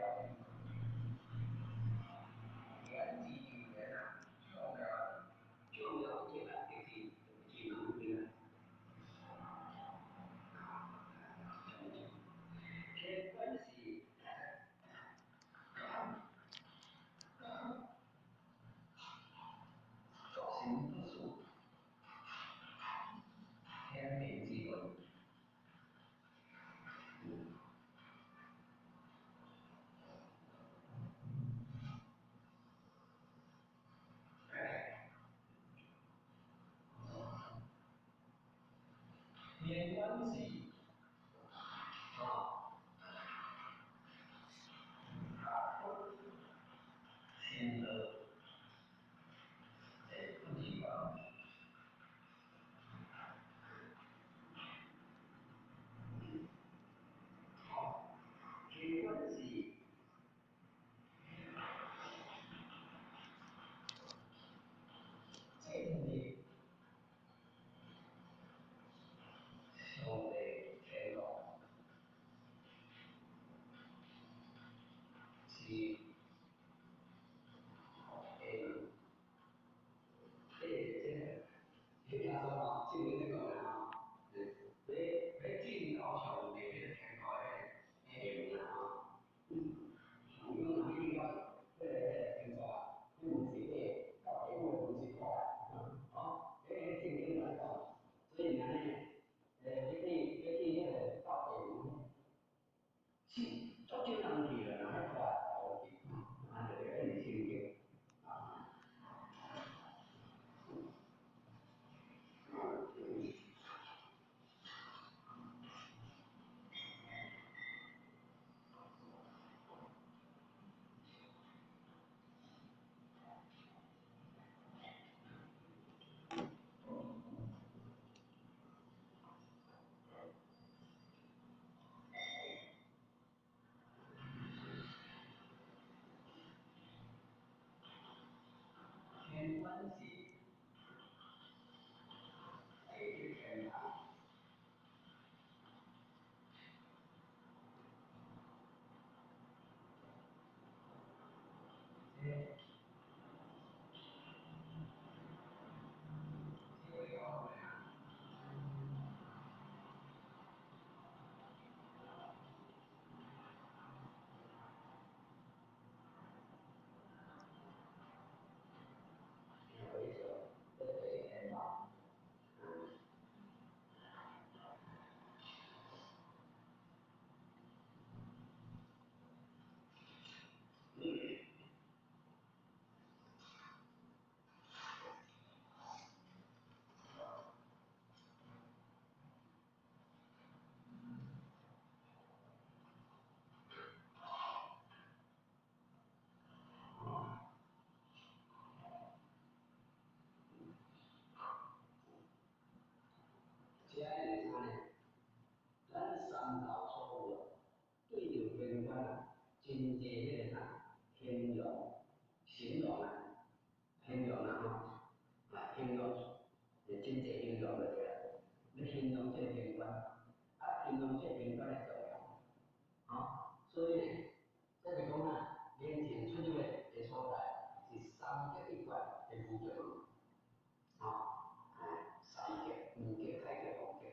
關是，吼，下骨心樂的不離關。好，天關是正日上帝天國是這個，聽說吼，正經咧講啦吼，欲進到上帝彼个天國的會門啦吼，有講人去進到彼个天國啊，彼門是彼個到地府的門是大的，吼，彼个聖經來講，所以按呢，欲去彼个到地府，是足少人去啦，若遐大無去，按呢就變成聖經。天關是地獄天堂，這個講咩啊？回首，這個地獄天堂。這是啥呢？咱三道所有對著天關啊，真濟彼個啥形容、形容啊，形容啊吼，啊形容，真濟形容就對啦。欲形容這個天關，啊形容這個天關的重要，吼，所以呢，這是講啊，靈性出入的所在是三極一貫的無極門，吼，三極、五極、太極、王極，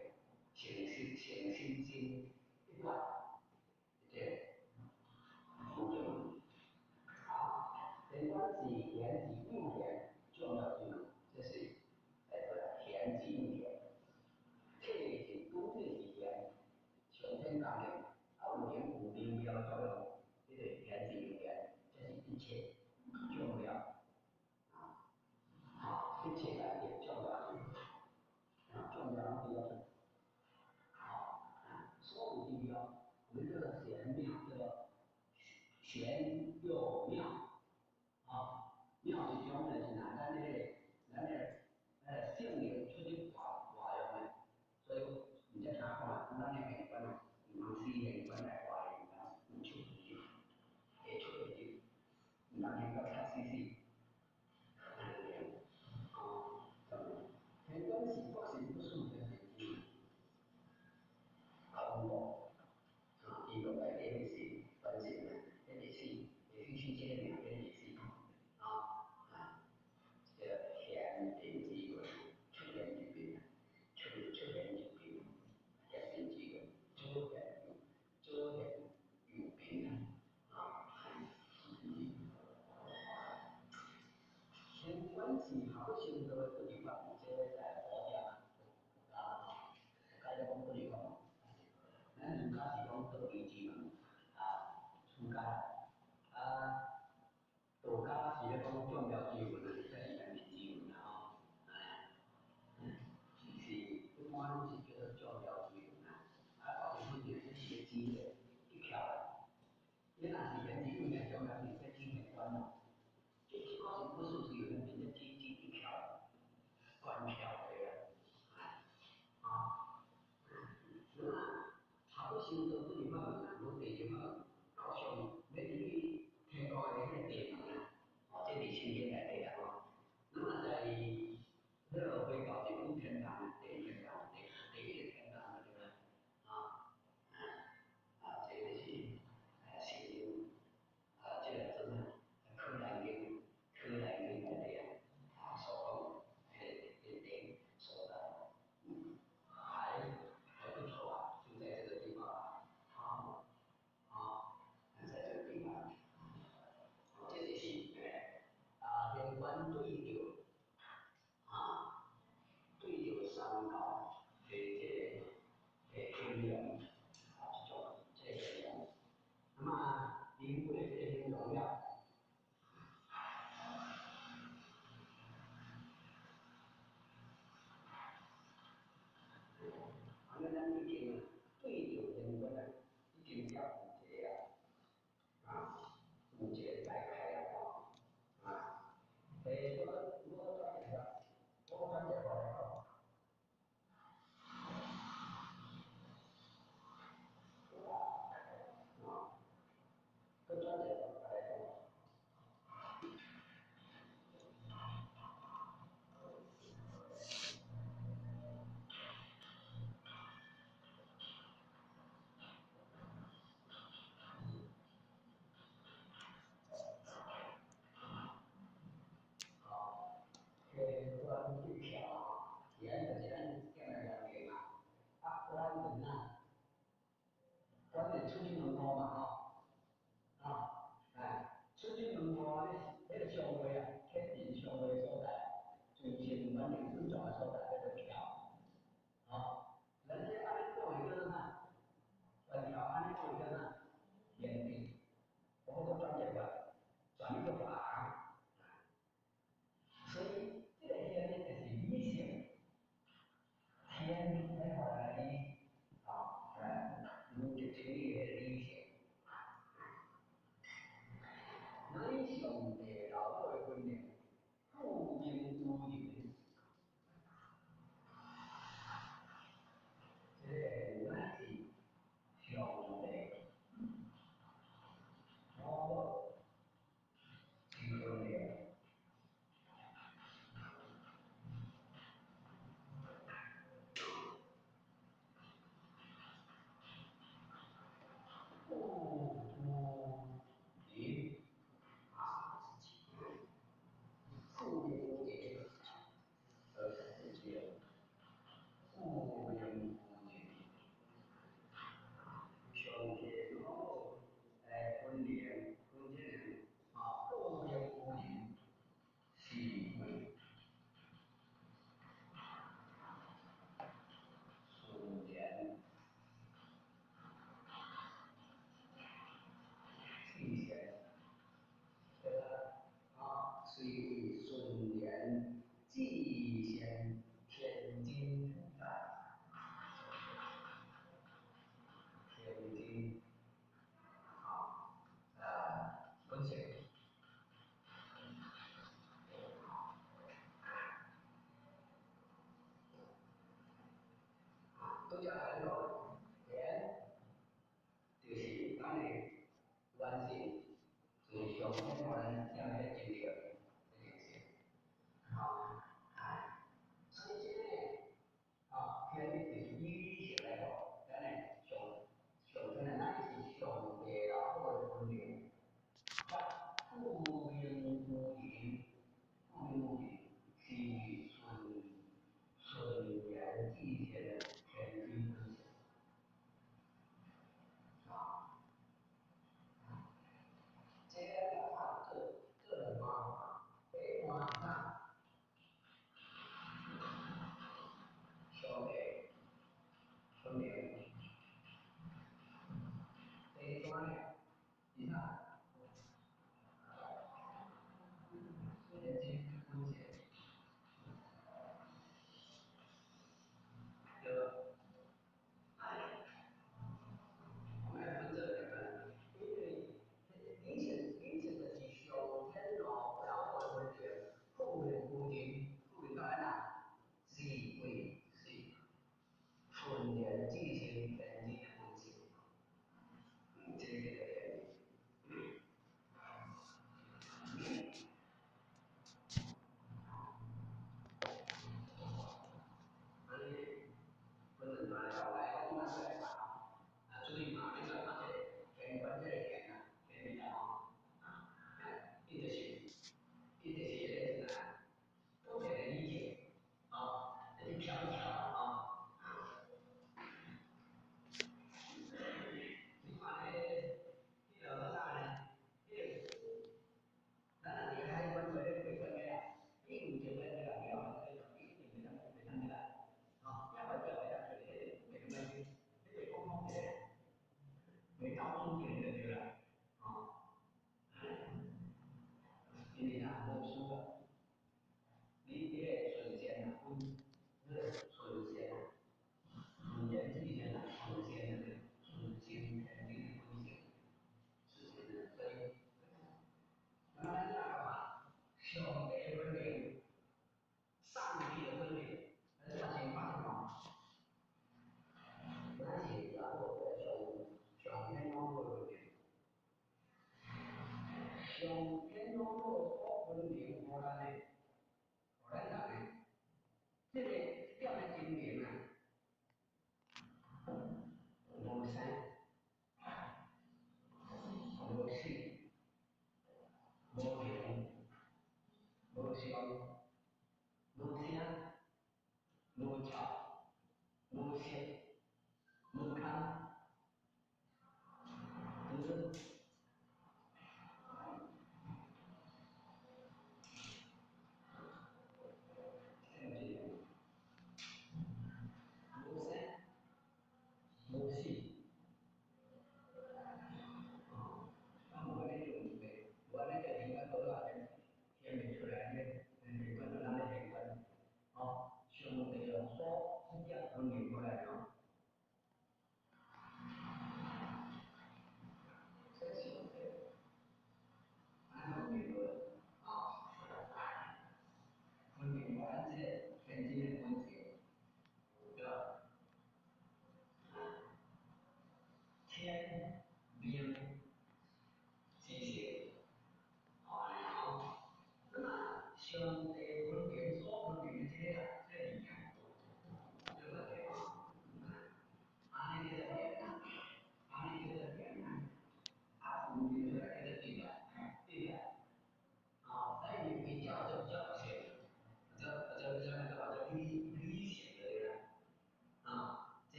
誠心、誠心心一貫，這個無極門。好，天關是玄之又玄，重要之門，這是玄之又玄，體是主體是玄，上天功能，啊有靈有微妙作用，這個玄之又玄，這是一切重要，啊，好，一切來的重要之門，啊，重要攏佇遐出，好，啊，所有之妙，我們這個玄妙叫做玄又妙，啊，妙是種就是若咱彼個，咱個聖靈出入大大用的，所以毋才聽講，咱的玄關啊，毋通死玄關來大玄關，毋出毋入，會出會入，毋通玄關卡死死，按呢對，哦，咁玄關是不生不死的神之空無，啊，伊個內底彼是本性啊，彼是死，會去死這個命，彼是死，啊，啊，這個玄定之門出現。上帝老母的分灵，父明夫人，这个乃是上帝老母之分灵。父夫人啊，父明夫人，26，父明夫人，上帝老母分灵分这个啊，父明夫人是为顺延至善，对吧？啊，是为顺延至善天真啊，天真啊，本性。拄才甲你讲，天就是咱的完成，就是上天予咱点彼个精神，这件事。好，哎，所以这个啊，天就是以理性来讲，咱的上上天的乃是上帝老母的分灵，甲父明夫人，父明夫人是顺顺延至善的天真本性。啊，这个要拍做做两段，第一段啥？上帝分灵，第二段呢是啥？天真本性，对。哎，我们来分这两个，因为理性理性就是上天老老母的分灵，父明夫人，父明到咱啊，是为是纯然至善天真的本性，这个叫做天。按呢，分两段来来讲，咱来看啊，注意嘛，你来看这个天官这个天啊，天字吼，啊，伊就是迄个啥，普遍的理解，哦，你调一调啊。你看迄个，迄个啥呢？迄个，咱若伫海关做咧过关的啦，你有证的啦，你后你一定袂当袂当入来，吼，要不然袂当出来，迄个袂关迄个讲讲个，袂走出去就对啦，吼。因为啥无输啊，你迄个顺线啊，分迄个顺线，顺延至善啊，顺线啊，顺性天真的本性，是这个，所以，咱咱哪干嘛？上帝分灵，上帝的分灵，咱发现发现无？咱是老母的上上天老母的分灵，上天老母所分灵予咱的，予咱人的，这个点的精灵啊，无生，无死，无形，无相，无声，无臭，无色，无空，就是。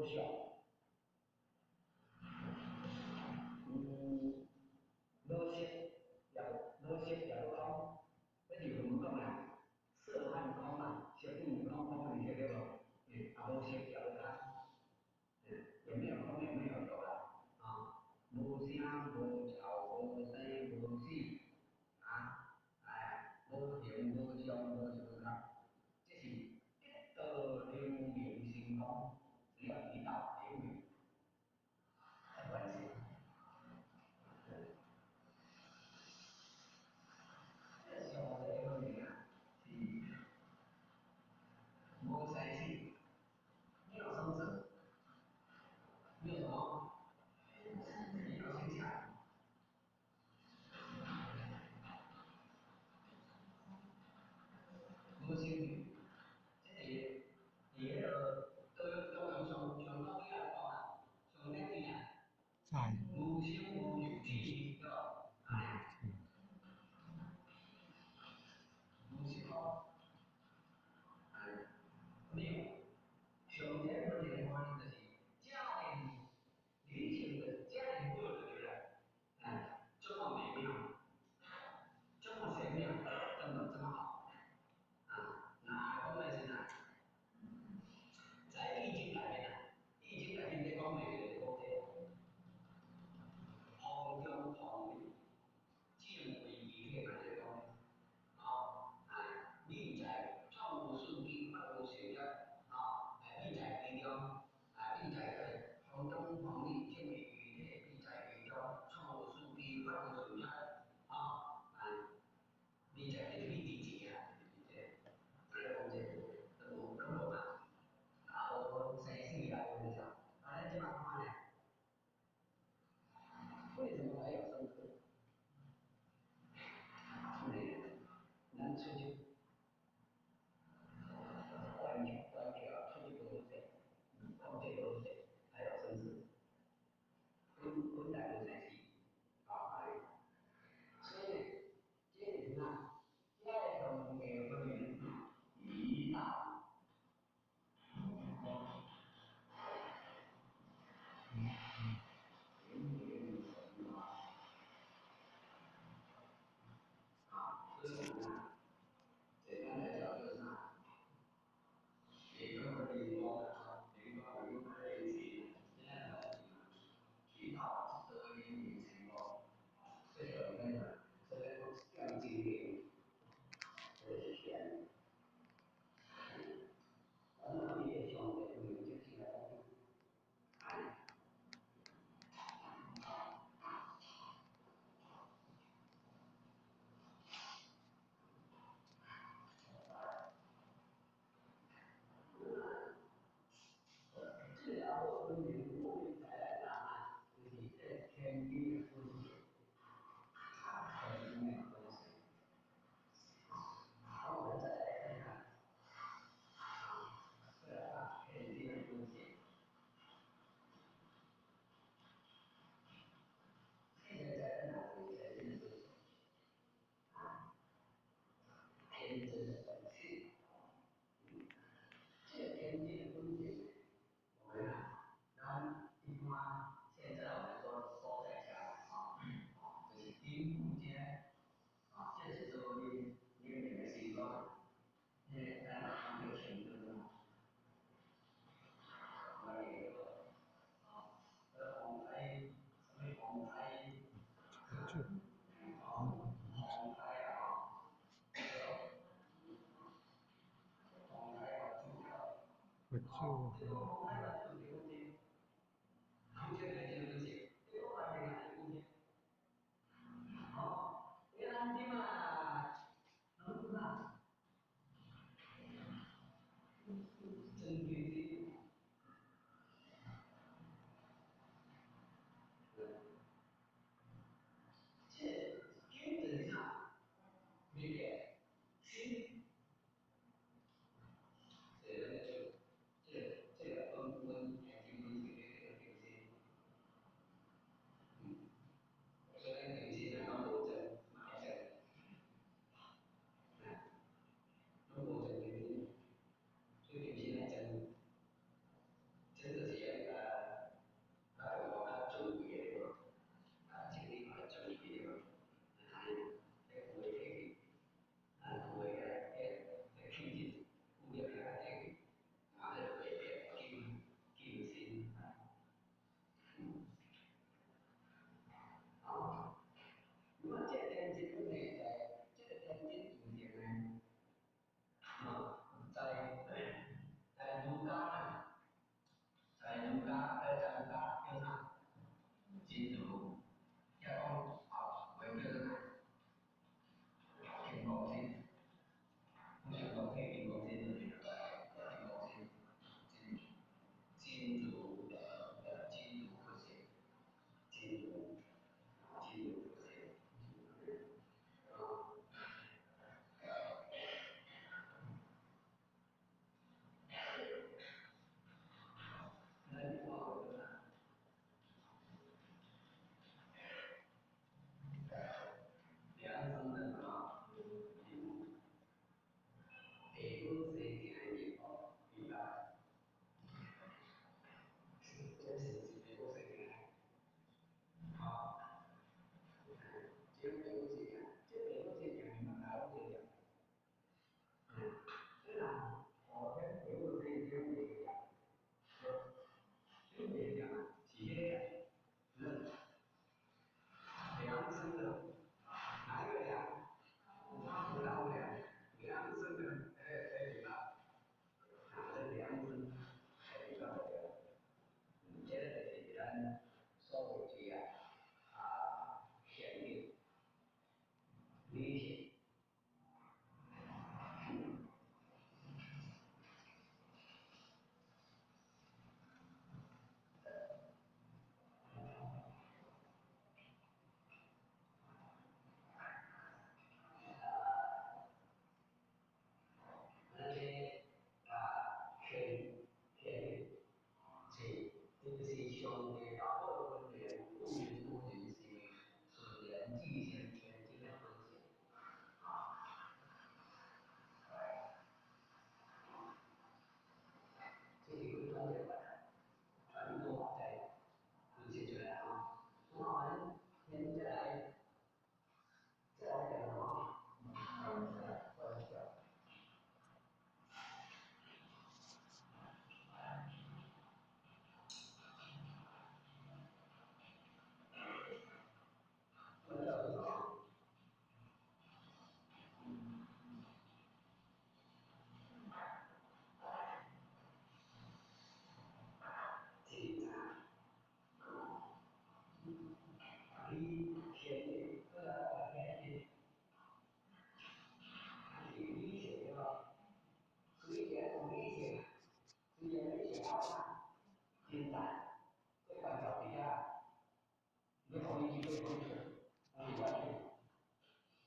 相，無色也無色也無空，這是佛講啦，色和空嘛，色不空，空無色對無？也無色也無空，也沒有空，也沒有有啦，啊，無聲無臭無生無死，啊，哎，無形無相無色無空，這是得道留名成功，只要一道留名，才完成。這上帝方面啊，是無生死，沒有生死，沒有什麼，沒有生下，無生死，這是佇彼个中中上上高邊來講啊，上頂邊啊，無生無有之，對無？哎，無是空，哎，沒有。上天本來看就是這爾理性的，這爾好就對了，哎，這麼美妙，這麼玄妙，這麼這麼好，啊，那講的是哪？在易經內面啊，易經內面在講的就是講這個，風中風力，正為其體，嘛就是講，哦，哎，命在創無順機，發無善業，哦，哎，命在其中，哎，命在風中風力，正為其體，命在其中，創無順機，發無善業，哦，哎，命在其命佇錢啊，就是這個，按呢講這個，都無攏無嘛。啊，無生死啊，無啥。啊，咱這馬看呢，為什麼還有生死？因為咱出去關關起來，出去無好勢，控制無好勢，還有生死。本來無生死，啊，所以呢，這個是啥？這個上帝分明一大。啊，所以呢，簡單來講就是啥？每個靈光啊，靈光有可以去，現在來講，一道得以成功，這個那個，這個講經驗，這是玄。咱那也上帝分明就是來講，哎。這個分明後面再來講啊，就是這天地的本性，啊，天地的本性。好，我們再來看看，啊，這個天地的本性。現在在哪裡？天地的本性，啊，天真的本性。這個天地的本性，我們啊，咱一般現在我們說說在家啊，就是頂骨這，啊，這是做靈靈命的形狀，這咱講叫天尊啊，那個啊，這風台什麼風台，啊，風台啊，風台啊，佛祖。這個風台啊，就是講這，空間來這個東西，這個外面來空間。哦，你咱這嘛，攏啥？真經的。這經就是啥？物件，心。這個就，這個這個這就是上帝老母的溫柔，婦人婦人是順連至聖虔這個本性。這是佢轉這個傳播在分析出來啊。那我們現在來再來講什麼？關照。關照是什麼？檢查。你填的，填的，是理性對吧？所以講理性，雖然理性啊，簡單，這關照底下，你同意這個方式，沒關係，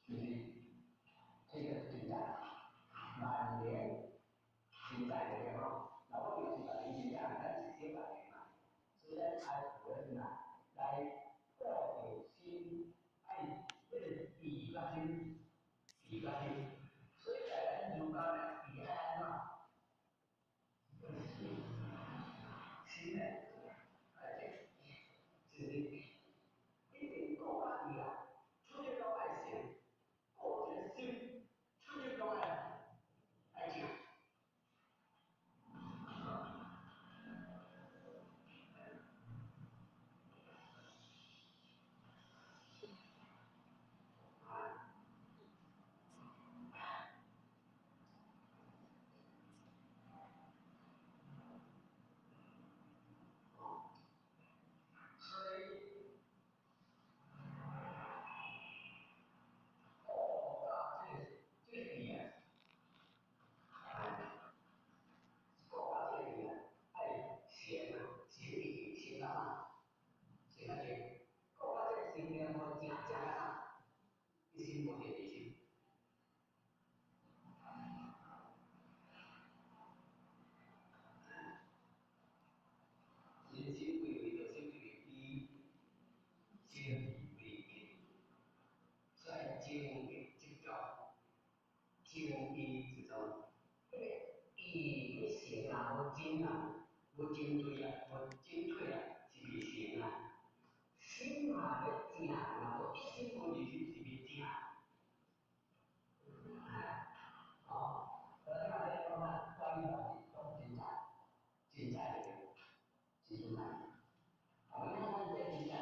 就是這個簡單，萬年簡單的對吧？那我就是把你簡單，咱是小萬年嘛，所以咱愛學的是哪來？顧著心，愛這個意甲心，意甲心，所以在咱儒家呢，伊愛按怎？心，心呢，愛這，就是一定顧家己啊，出去攏愛成，顧這個心，出去攏愛愛靜。所以，顧家這個字啊，顧家這個字啊，愛成啊，成義成啊，成啊成，顧家這個心念無正正啊，一心無定一心。人心歸位，就心歸位，伊心未定，所以正義執著，正義執著，彼個意咧成啊，無真啊，無真對啊，無真對啊，是未成啊。心嘛咧正，若無一心無二心是未正。啊，哦，所以我咧講啊，關於是講真在，真在的，真正在。啊，你看咱這真在，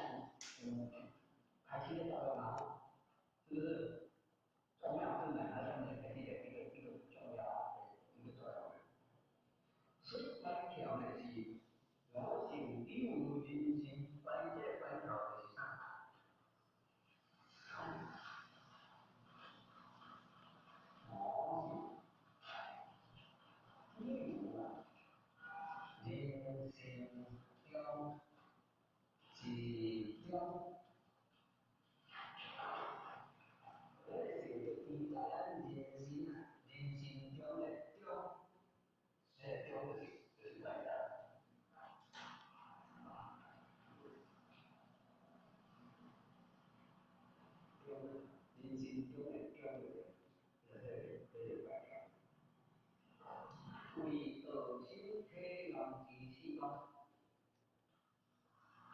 開始咧作用啊，是不是？重要是兩個上面的一個重要的一個作用。所以關鍵呢是我性有人生，關鍵關鍵就是啥？我性有啊，人生中一種。這個是伊在咱人生啊，人生中的中，這個中就是關照。中，人生中的中就是關照。為道心體驗之四關，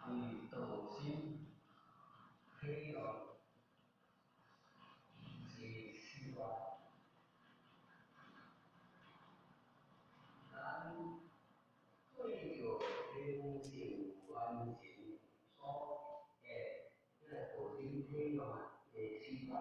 為道心體驗之四關，咱對著靈性完成所的這個道心體驗的四關，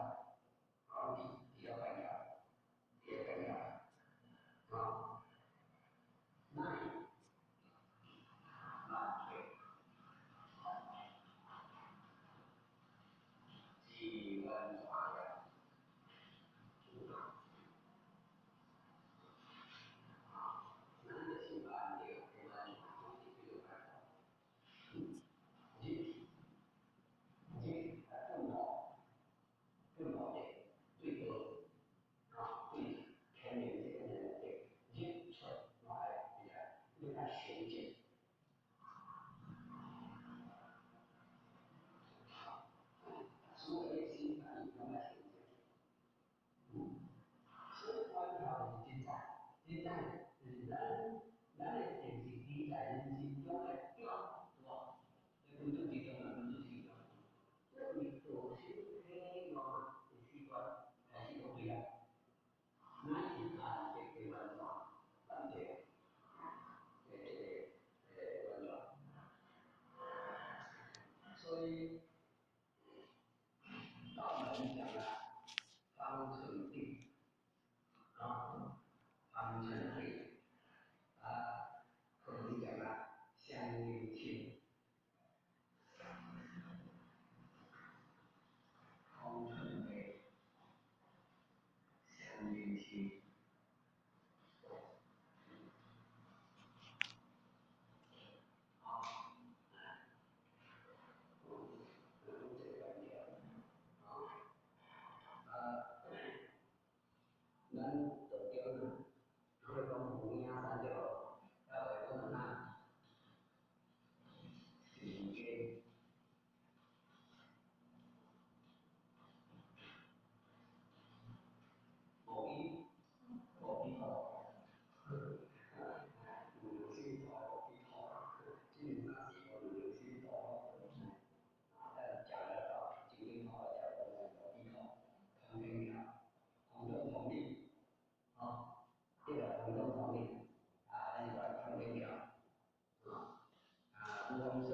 黄色，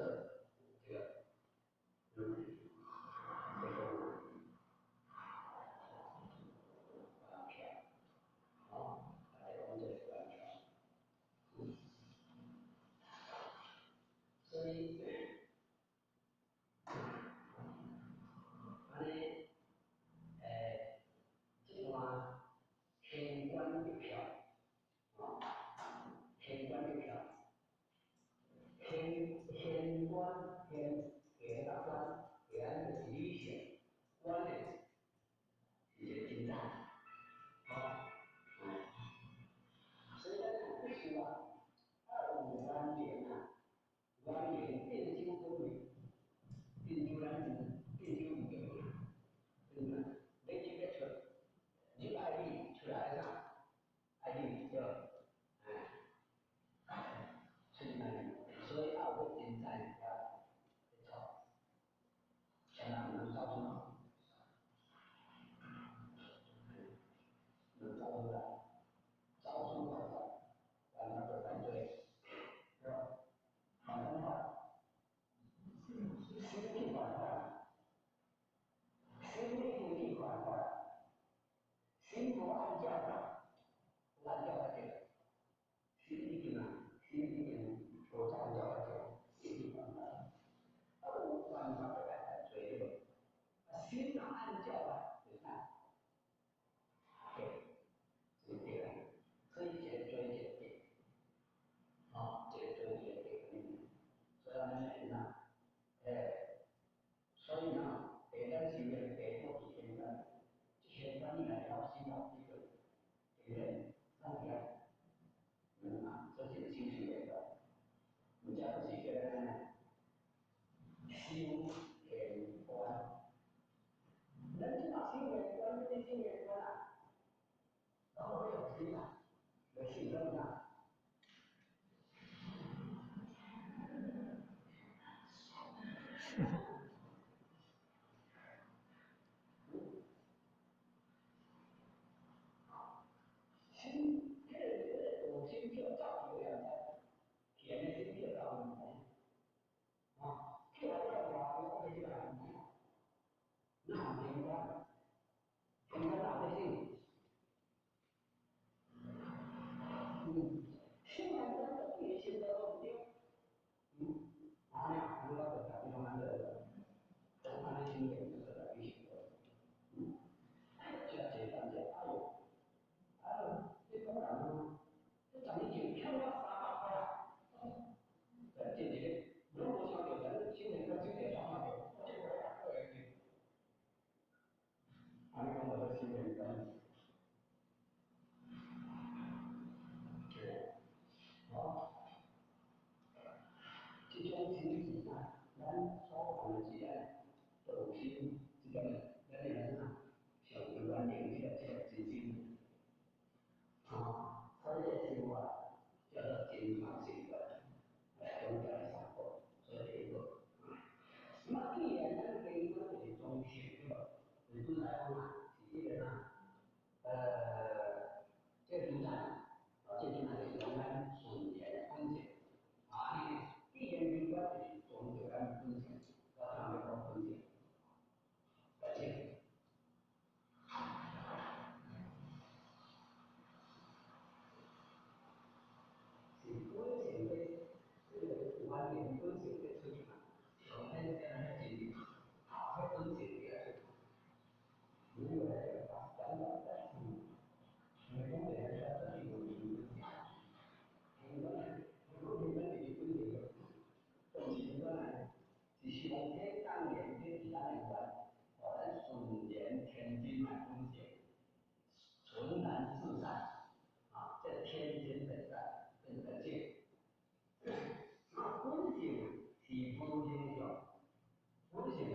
这个，这个，完全，哦，来讲这个完全，所以，按呢，这段天官立票，哦，天官立票。天官天下大官，天就是女性，官呢是一个金子，哦，所以咱必须啊，二五元年啊，元年定州分位，定州咱定州有对无？对无？你入要出，入爱你出来啥？爱你对，哎，出来。所以后尾真在遐咧错，啥人能走出？能走出来，走出来，办法就犯罪，对吧？犯法，心去犯法，心已经去犯法，心无按照法，无按照法对，心已经啊，心已经。无按照法对，已经犯法，啊有犯法就来犯罪了。啊，心若按照法就啥？对，是对啦。所以一个罪一个结，哦，一个罪一个结所以按呢哪？所以呢，第咱修炼第一步是天官，天官你来了心了这个，对不对？上天，啊，这是修行的。毋则阁是叫咱修天观。咱这嘛修天观，这修天观啊，然后要用心啊，要心怎啊？心，彼个道心叫走去了，知？田的心叫走毋知？啊，叫来了外，我讲你这个毋知？哪有天官？天官哪有心？心来讲，就对心都毋对。啊，我就甲你讲安尼，讲按呢心念就是来去修。这这当这，哎哟，哎哟，你讲人啊，这10年前欠我300块啊！这一个，拢无想到，咱新年咱这个状况着，我这个月过会去。按呢讲就做新年观。对，哦，这种心情啊，咱所讲的是安道心，这种咱的人啊，上完成这个真心，啊，所以这个生活叫做真法生活，来中间的三步，所以第一步。那既然咱第一步就是中性，对无？就是本来讲啊，是这个啊，这个主产，啊，这主产就是讲咱顺然的本性，啊，你既然明白就是宗着咱本性，我通要讲本性，而且。是本性的，这个原来本性的出嘛，上天这样真，啊，彼本性的出。如果来讲，咱咱是，因为讲的咱咱是有本性，因为如果你本是本性的，就是怎来，是上天降临这是咱的缘，予咱顺然天真来本性，纯然自在，啊，这天真本在，本在这。啊，本性是无形象，本性是。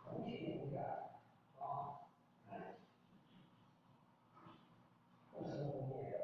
无形无相，啊，哎，不生不灭的。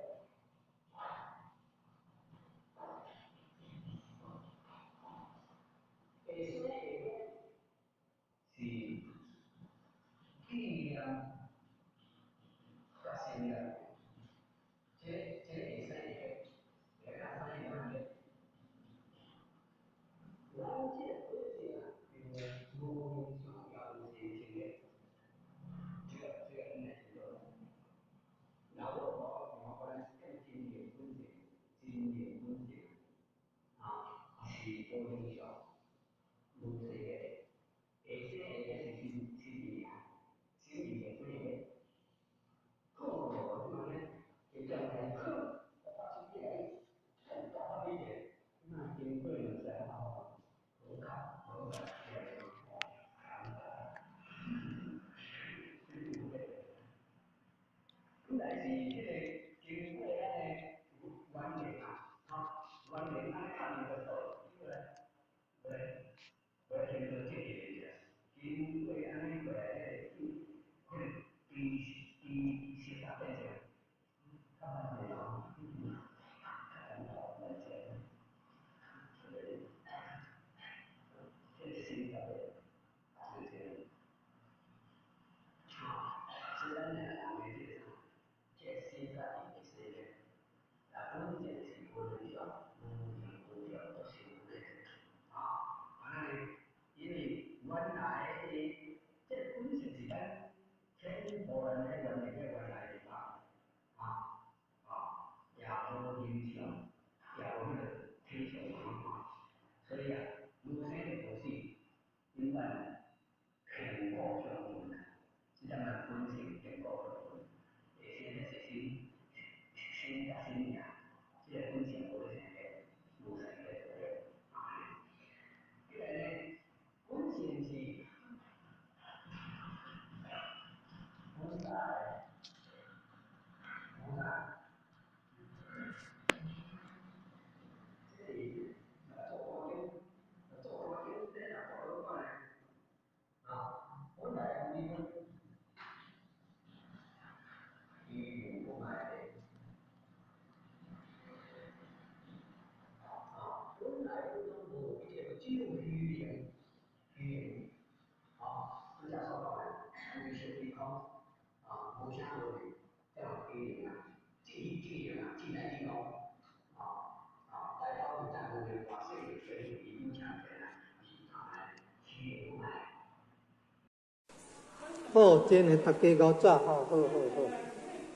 好，真的大家熬早吼，好好好。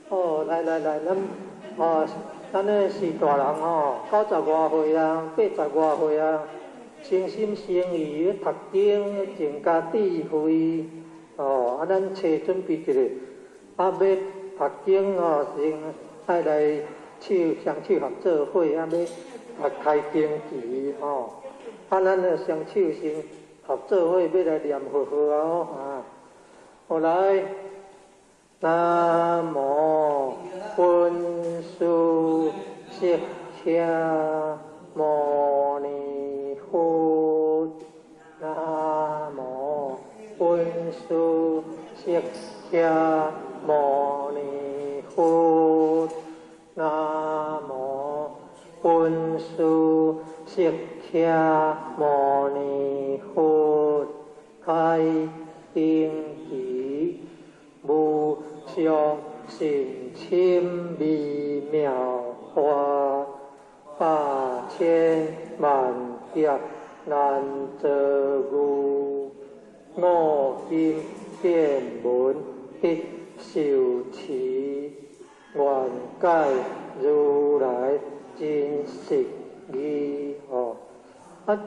哦，来来来，咱哦，咱咧是大人吼，90外岁啊，80外岁啊，诚心诚意咧读经，增加智慧。哦，啊，咱揣准备一下，啊，欲读经哦，先爱来手双手合做伙，啊，欲开经旗吼。啊，咱咧双手先合做伙，欲来念佛号啊，哦啊。后来，南无本师释迦牟尼佛。南无本师释迦牟尼佛。南无本师释迦牟尼佛。开经旗，无上甚深微妙法，百千万劫难遭遇。我今见闻得受持，愿解如来真实义吼。啊，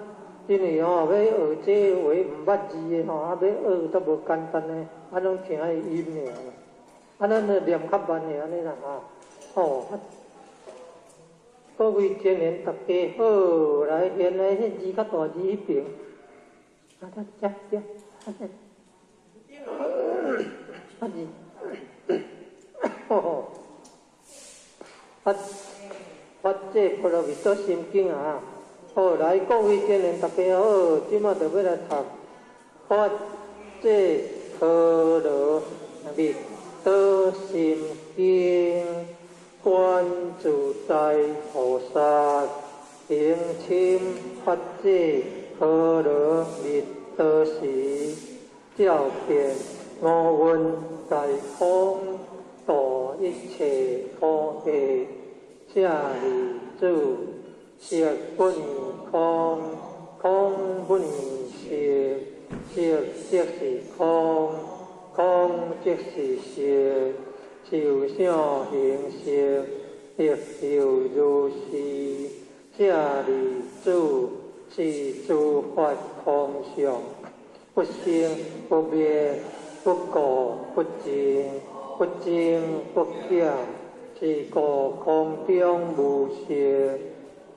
因为吼欲学这话毋捌字的吼，啊欲学都无简单呢，啊拢听伊音尔，啊咱就念较慢尔按呢啦哈。吼，啊，各位青年大家好，来，现在彼字较大字彼边，啊，遮遮遮，啊这，啊字，吼吼，啊，发这波罗蜜多心经啊。好，来，各位青年大家好，这马就欲来读《发这波罗蜜多心经》，观自在菩萨行深发这波罗蜜多时，照遍五蕴皆空，度一切苦厄。舍利子，色不異空，空不異色，色即是空，空即是色，受想行識，亦復如是。舍利子，是諸法空相，不生不滅，不垢不淨，不增不減。是故空中無色，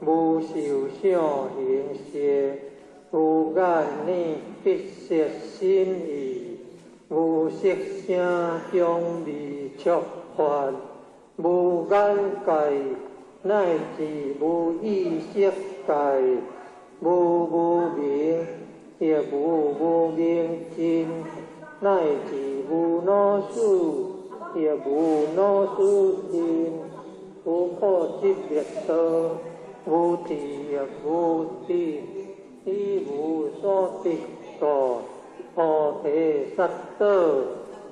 無受想行識，無眼耳鼻舌身意，無色聲香味觸法，無眼界，乃至無意識界，無無明，亦無無明盡，乃至無老死，亦無老死盡，無苦集滅道，無智亦無得，以無所得故，菩提薩埵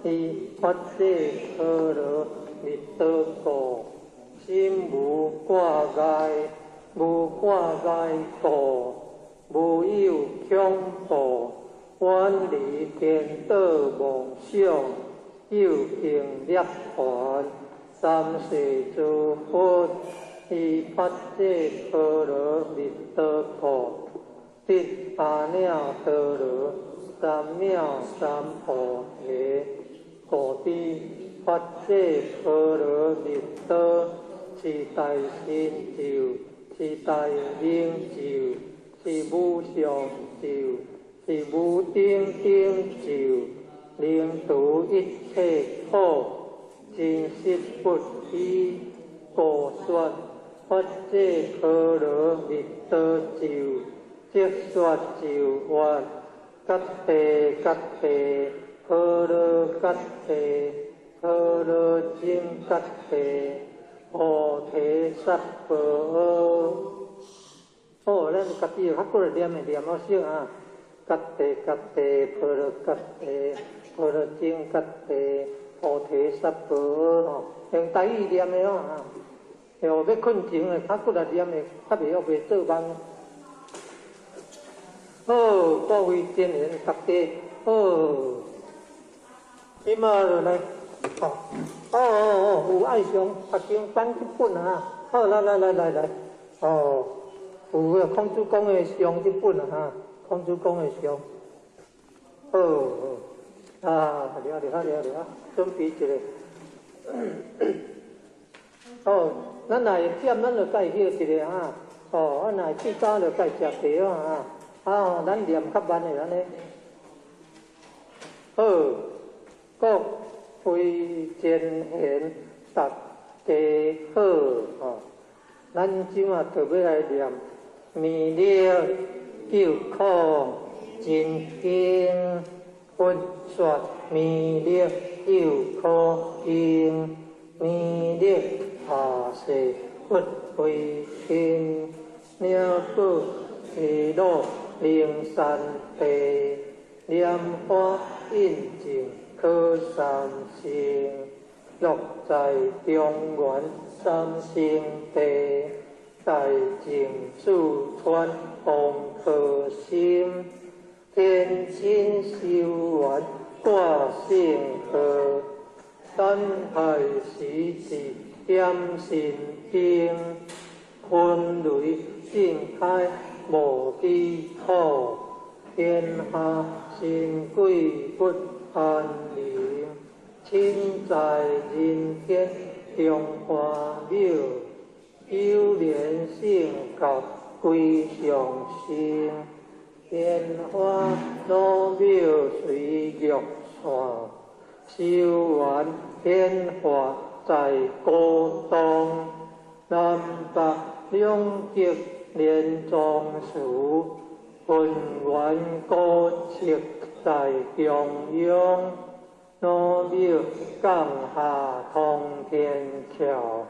依法界波羅蜜多故，心無掛礙，無掛礙故，無有恐怖，遠離顛倒妄想，究竟涅槃，三世諸佛依法界波羅蜜多故，得阿耨多羅三藐三菩提。故知法界波羅蜜多是大神咒，是大明咒，是無上咒，是無頂頂咒，能除一切苦，真實不虛。故說法界波羅蜜多咒，即說咒曰：揭諦揭諦，波羅揭諦，波羅僧揭諦，菩提薩婆訶。好，咱家己較過來念的念好少啊。揭諦揭諦，波羅揭諦，波羅僧揭諦，菩提薩婆訶吼，用台語念的哦啊。哦，欲睏前的較過來念的，較袂曉袂做夢。好，各位真緣大家好，這馬就來，哦，哦哦哦，有愛上讀經班這本啊，好，來來來來來，哦，有個孔子講的上這本啊，哈，孔子講的上，好，好，啊，了了了了，準備一下。哦，咱若會忝，咱就愛歇一下哈。哦，啊，若會醉飽就愛食茶啊。啊，咱念較慢的按呢。好，各位前賢，大家好吼。咱這馬就欲來念彌勒救苦真經，佛說彌勒救苦經，彌勒下誓佛威神，鳥寶西路靈山地，蓮花印證可三乘，樂在中原三聖地，大淨四川王婆心，天親修緣掛聖號，等待時至點神燈，雲雷震開無基礎，天下神鬼不安寧，親在人間中華廟，有蓮聖教歸上生，蓮花老廟隨玉線，修緣顯化在古洞，南北兩極連莊寺，渾圓古蹟在中央，老廟降下通天橋，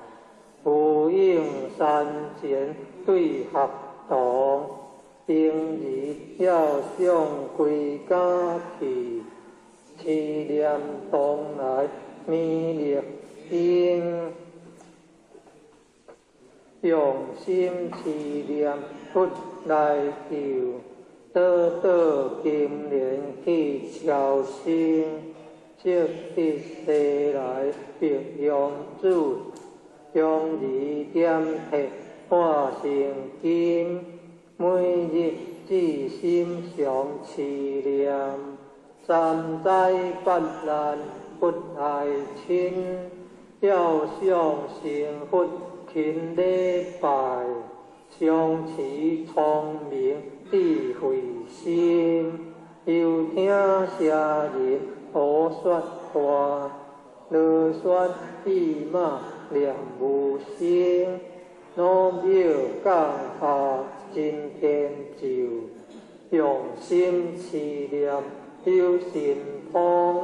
呼應山前對合堂，平日要上歸家去，持念東來彌勒兵。用心持念佛来求，倒倒金莲去超生，积得西来白羊子，将儿点体化成金，每日至心常持念，三灾八难不爱亲，要想成佛勤礼拜，常持聪明智慧心，又听邪人胡说话，啰嗦语骂念无声，努秒降下真天咒，用心持念有神通，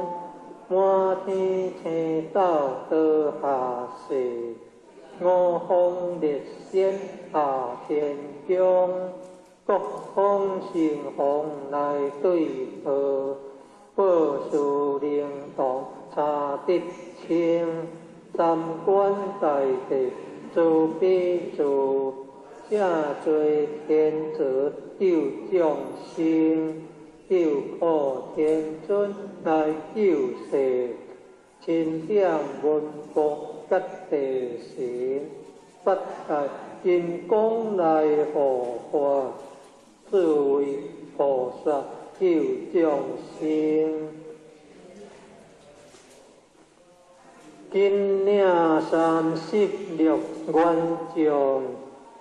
满天星斗倒下世。五方列仙下天宫，各方神王来对号，报事灵童查得清，三官大帝慈悲助，正做天泽救众生，救苦天尊来救世，钦点文武甲地神，八大金刚来护法，四位菩萨救众生。金领36员将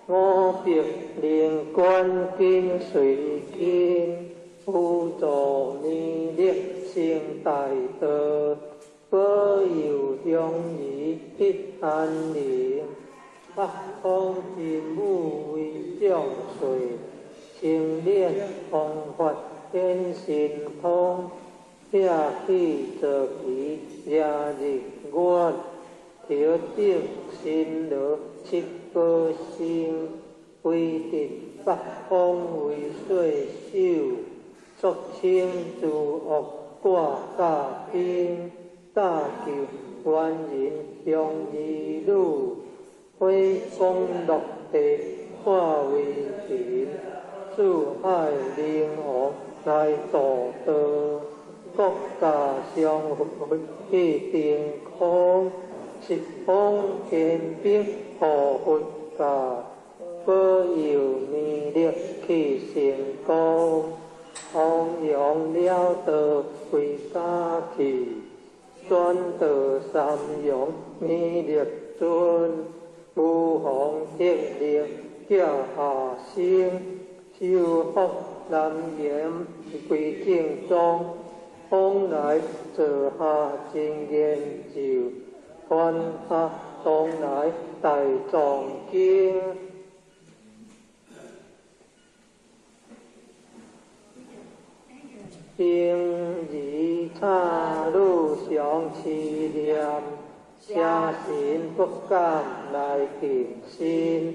，500灵官紧随跟，辅助弥勒成大道，保佑乡儿得安宁。八方真武为众瑞，清练方法显神通，拆去坐骑掠日月，头顶神罗七宝星，威震八方为岁首，肃清诸恶挂甲兵，搭救冤人乡儿女，火光落地化为云，四海灵王来度道，国家相佛去定空，十方天兵护佛教，保佑弥勒去成功，弘扬了道归家去，转到三阳弥勒尊，无妨铁力叫下生，修福南岩归正宗，往来坐下真言咒，传下东来大藏经。平儿插女常持念，邪神不敢来近身。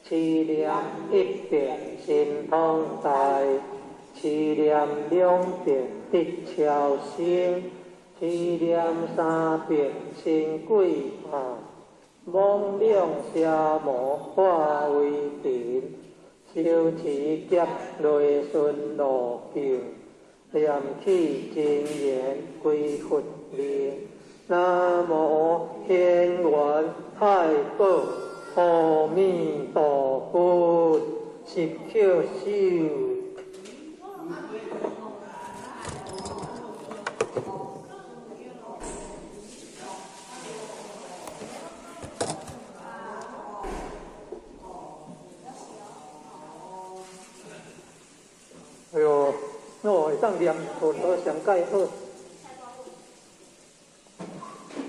持念一遍神通大，持念两遍得超生，持念三遍神鬼怕，妄量邪魔化为尘，修持劫内顺路径，念起真言归佛名。南无天元太保阿弥陀佛，十叩首。哎哟，我会当念佛陀上盖好。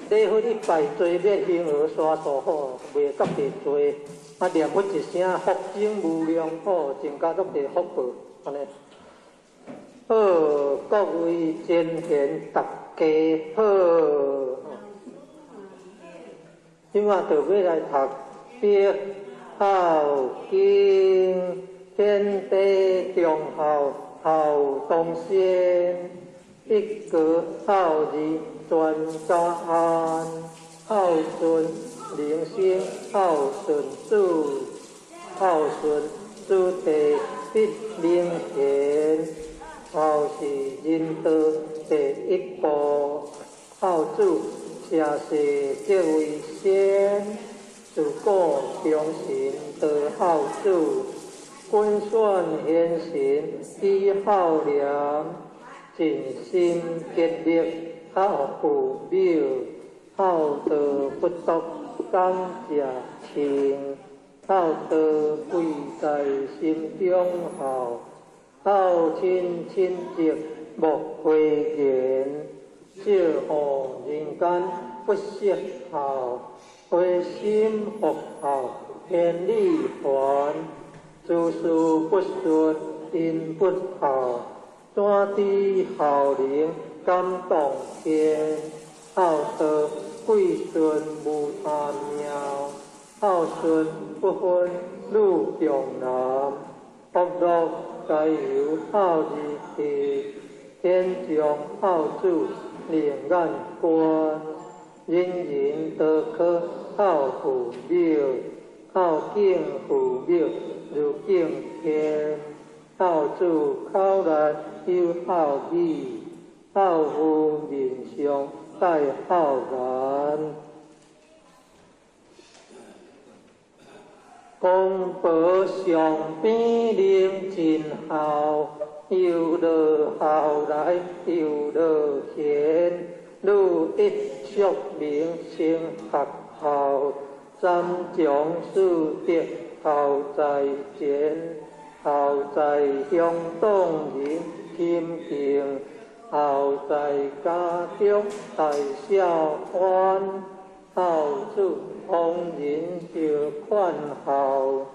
礼佛一拜，做灭婴儿沙数吼，袂觉得济。啊，念佛一声，福增无量吼，增加足济福报，按呢。好，各位前贤大家好。这马就欲来读《别孝经》，天地忠孝孝东先，一国孝义全家安。孝順人生孝順子，孝順子弟必明賢，孝是仁道第一步，孝子社稷則為先，自古忠臣多孝子，君選賢臣以孝廉，盡心竭力孝父母，孝道不獨感謝親，孝道貴在心中孝，孝親親則莫諱言，少予人間不識孝，回心復孝天理還，諸事不順因不孝，怎知孝能感動天？孝道貴順無他妙，孝順不分女強男，福樂皆由孝字得，天將孝子另眼觀，人人都可孝父母，孝敬父母如敬天，孝子口內有孝語，孝父面上帶孝顏。公婆上邊能盡孝，又落孝來又落賢，女一淑明成學校，三從四德孝在前，孝在鄉黨人親近，孝在家中大孝歡，孝子逢人就勸孝，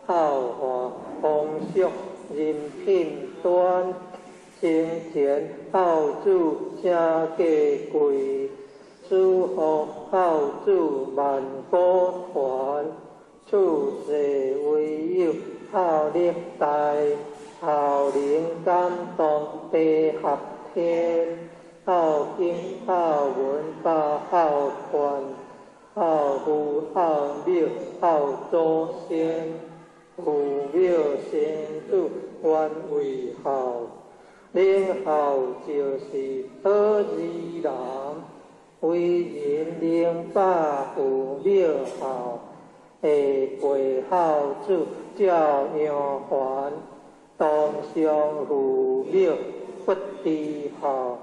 孝化風俗人品端，生前孝子誠價貴，死後孝子萬古傳，處世唯有孝力大，孝能感動地合天，孝經孝文百孝勸，孝父孝母孝祖先，父母生子原為孝，能孝就是好兒男，為人能把父母孝，下輩孝子照樣還，當上父母不知孝，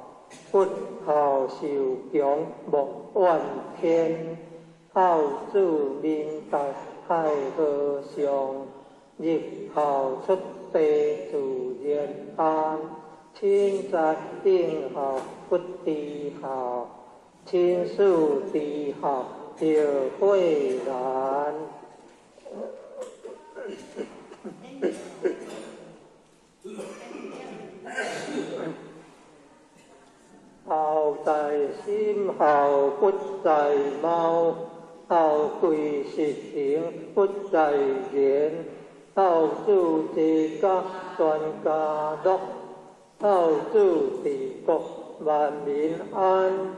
不孝受強莫怨天，孝子明達海和尚，日後出地自然安，親在應孝不知孝，親事知孝著悔難。孝在心，孝不在貌，孝貴實行不在言，孝子齊家全家樂，孝子治國萬民安，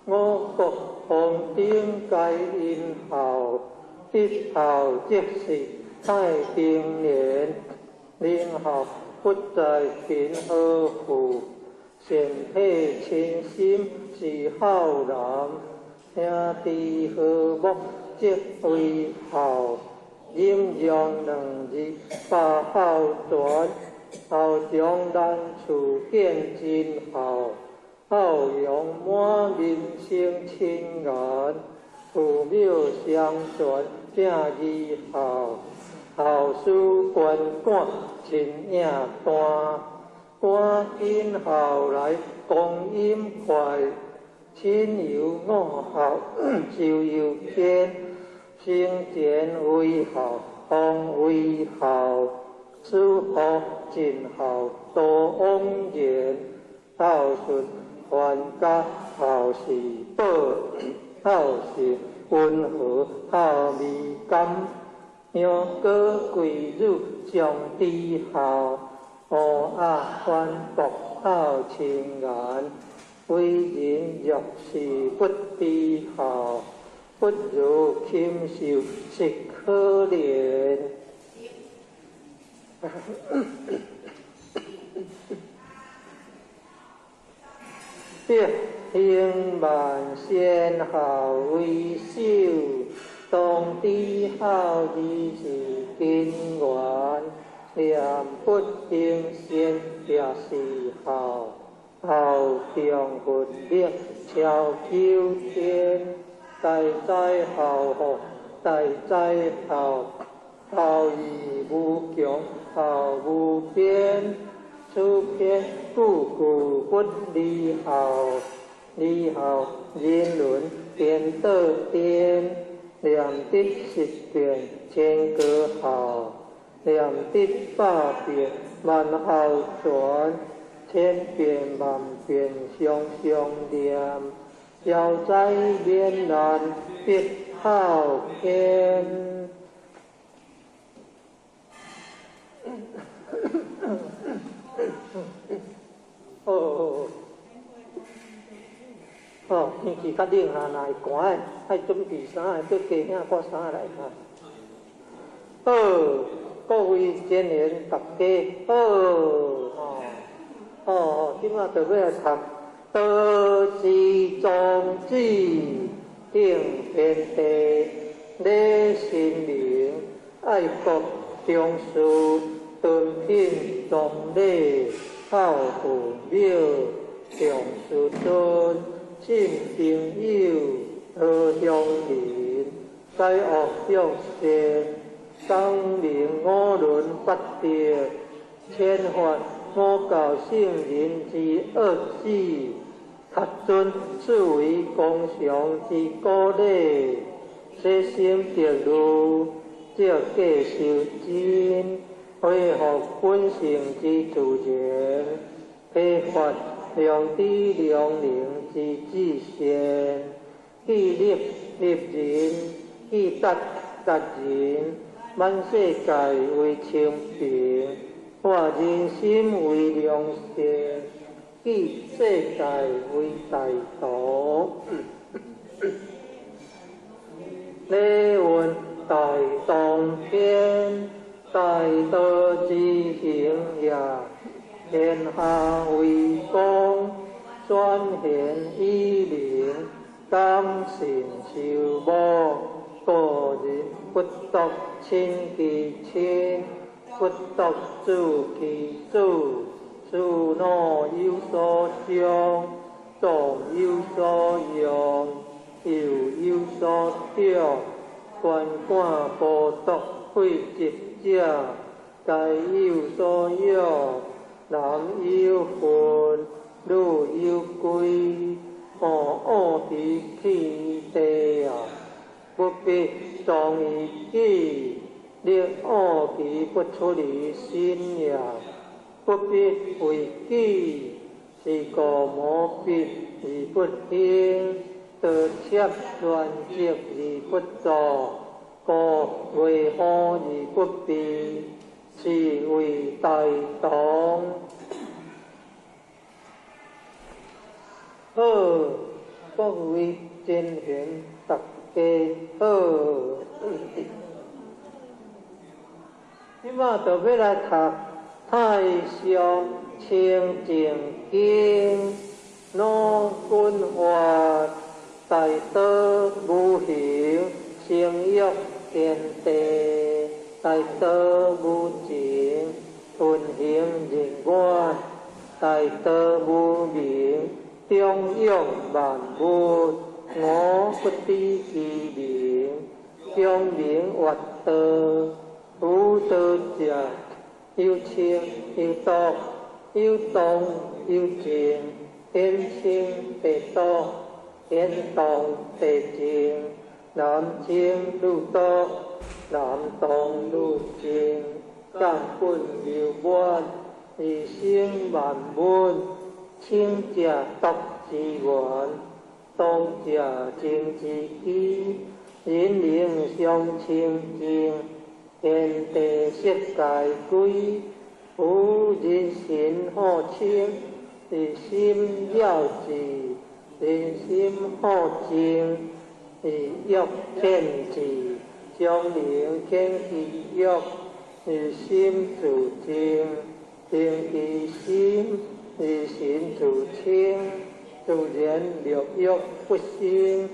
五穀豐登皆因孝，一孝即是太平年，能孝不在貧和富，善體親心是孝男，兄弟和睦則為孝，忍讓兩字百孝全，孝將難處見真孝，孝容滿面生親顏，父母相傳正義孝，孝事關趕親影單，趕緊孝來光陰快，親友五孝壽悠天，生前為孝，方為孝，死後盡孝多枉然，孝順傳家孝是寶，孝順溫和孝味甘，楊過貴女上知孝，烏鴉反駁孝親顏，為人若是不知孝，不如禽獸實可憐。必行萬善孝為首，當知孝義是根源。念佛行善也是孝，孝中佛力超九天。大哉孝福，大哉孝，孝義無窮，孝無邊。此篇句句不離孝，離孝人倫顛倒顛，念得十遍千個孝，念得百遍萬孝全，千遍萬遍常常念，消災免難必孝天。好，好，天氣較冷哈，若會寒的，愛準備衫，閣加領掛衫來哈。好，各位真賢大家好，吼，哦，今仔就欲來讀道之宗旨，定天地，禮神明，愛國重視，敦品崇禮。孝父母，重師尊，信朋友，和鄉鄰，解惡向善，光明五倫八德，千法五教聖人之惡旨，恪遵四維公常之古禮，洗心滌慮，照價修真。恢復本性之自然，開發良知良能之至善，記立立人，記達達人，滿世界為清平，化人心為良善，記世界為大道。禮運大當天。大道之行也，天下為公，轉現以靈，感信修母，個人不獨親其親，不獨子其子，慈老有所長，壯有所用，幼有所長，觀看報讀廢疾者，皆有所養，男有分，女有歸，哦，惡於其地啊，不必裝於己，令惡其不出於心也，不必為己，是故無必而不行，道切亂積而不作。故為何而不避？是謂大同。好，各位真賢大家好。這馬就欲來讀《太上清淨經》，老君話大道無形，成育天地，大道無情，運行人願，大道無名，長養萬物，我不知其名，將名曰道，夫道者，有清有濁，有動有靜，天清地濁，天動地靜。男清女濁，男動女靜，根本流滿，而生萬物。清者濁之源，動者靜之基。人靈相清淨，天地色界歸。夫人心好清，而心了智；人心好靜，欲遣智，常能遣其欲，心自靜，定其心，神自清，自然六欲不生，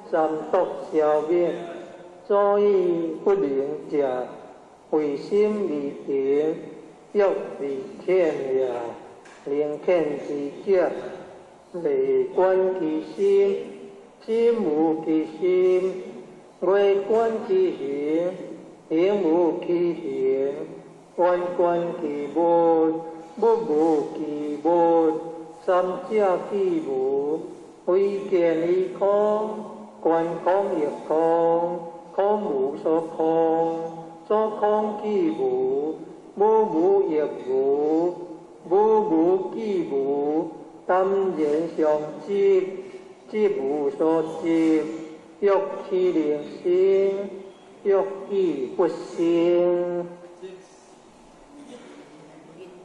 三毒消滅，所以不能食，為心未定，欲未遣也。能遣之者，未觀其心，心無其心；未觀其行，行無其行；願觀其物，物無其物。三者既無，非見於空，觀空亦空，空無所空，所空既無，無無亦無，無無既無，耽然相執，執無所執，欲豈能生？欲既不生，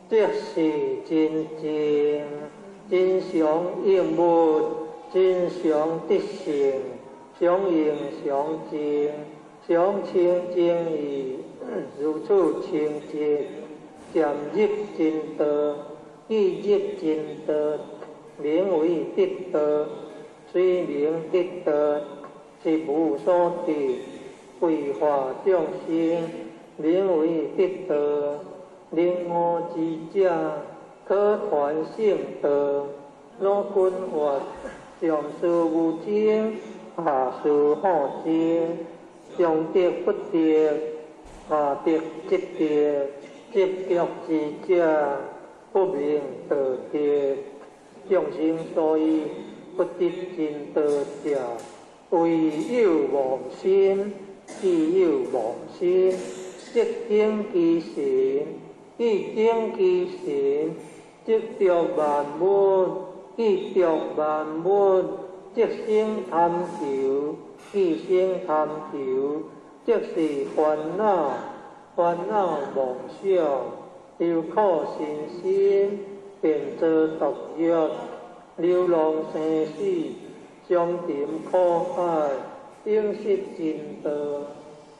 即是真正真常應物，真常得性，常應常淨，常清淨義，如此清淨，漸入真道，既入真道，名為得道。雖名得道，實無所得，為化眾生，名為得道。能悟之者，可傳聖道。老君曰：上師無精，下師好精。上得不得，下得即得。執著之者，不明道德。眾生所以不得真道者，唯有妄心，既有妄心，即等其神；既等其神，即著萬物；既著萬物，即生貪求；既生貪求，即是煩惱，煩惱妄想，憂苦身心，便作毒藥，流浪生死，相沉苦海，永失真道，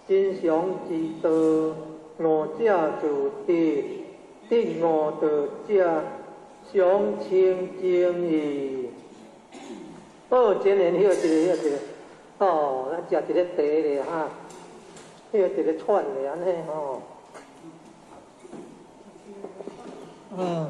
真常之道，悟者自得，得悟道者，常清淨義。好，真緣歇一下，歇一下。哦，咱食一个茶咧哈，歇一个喘咧，按呢吼。嗯。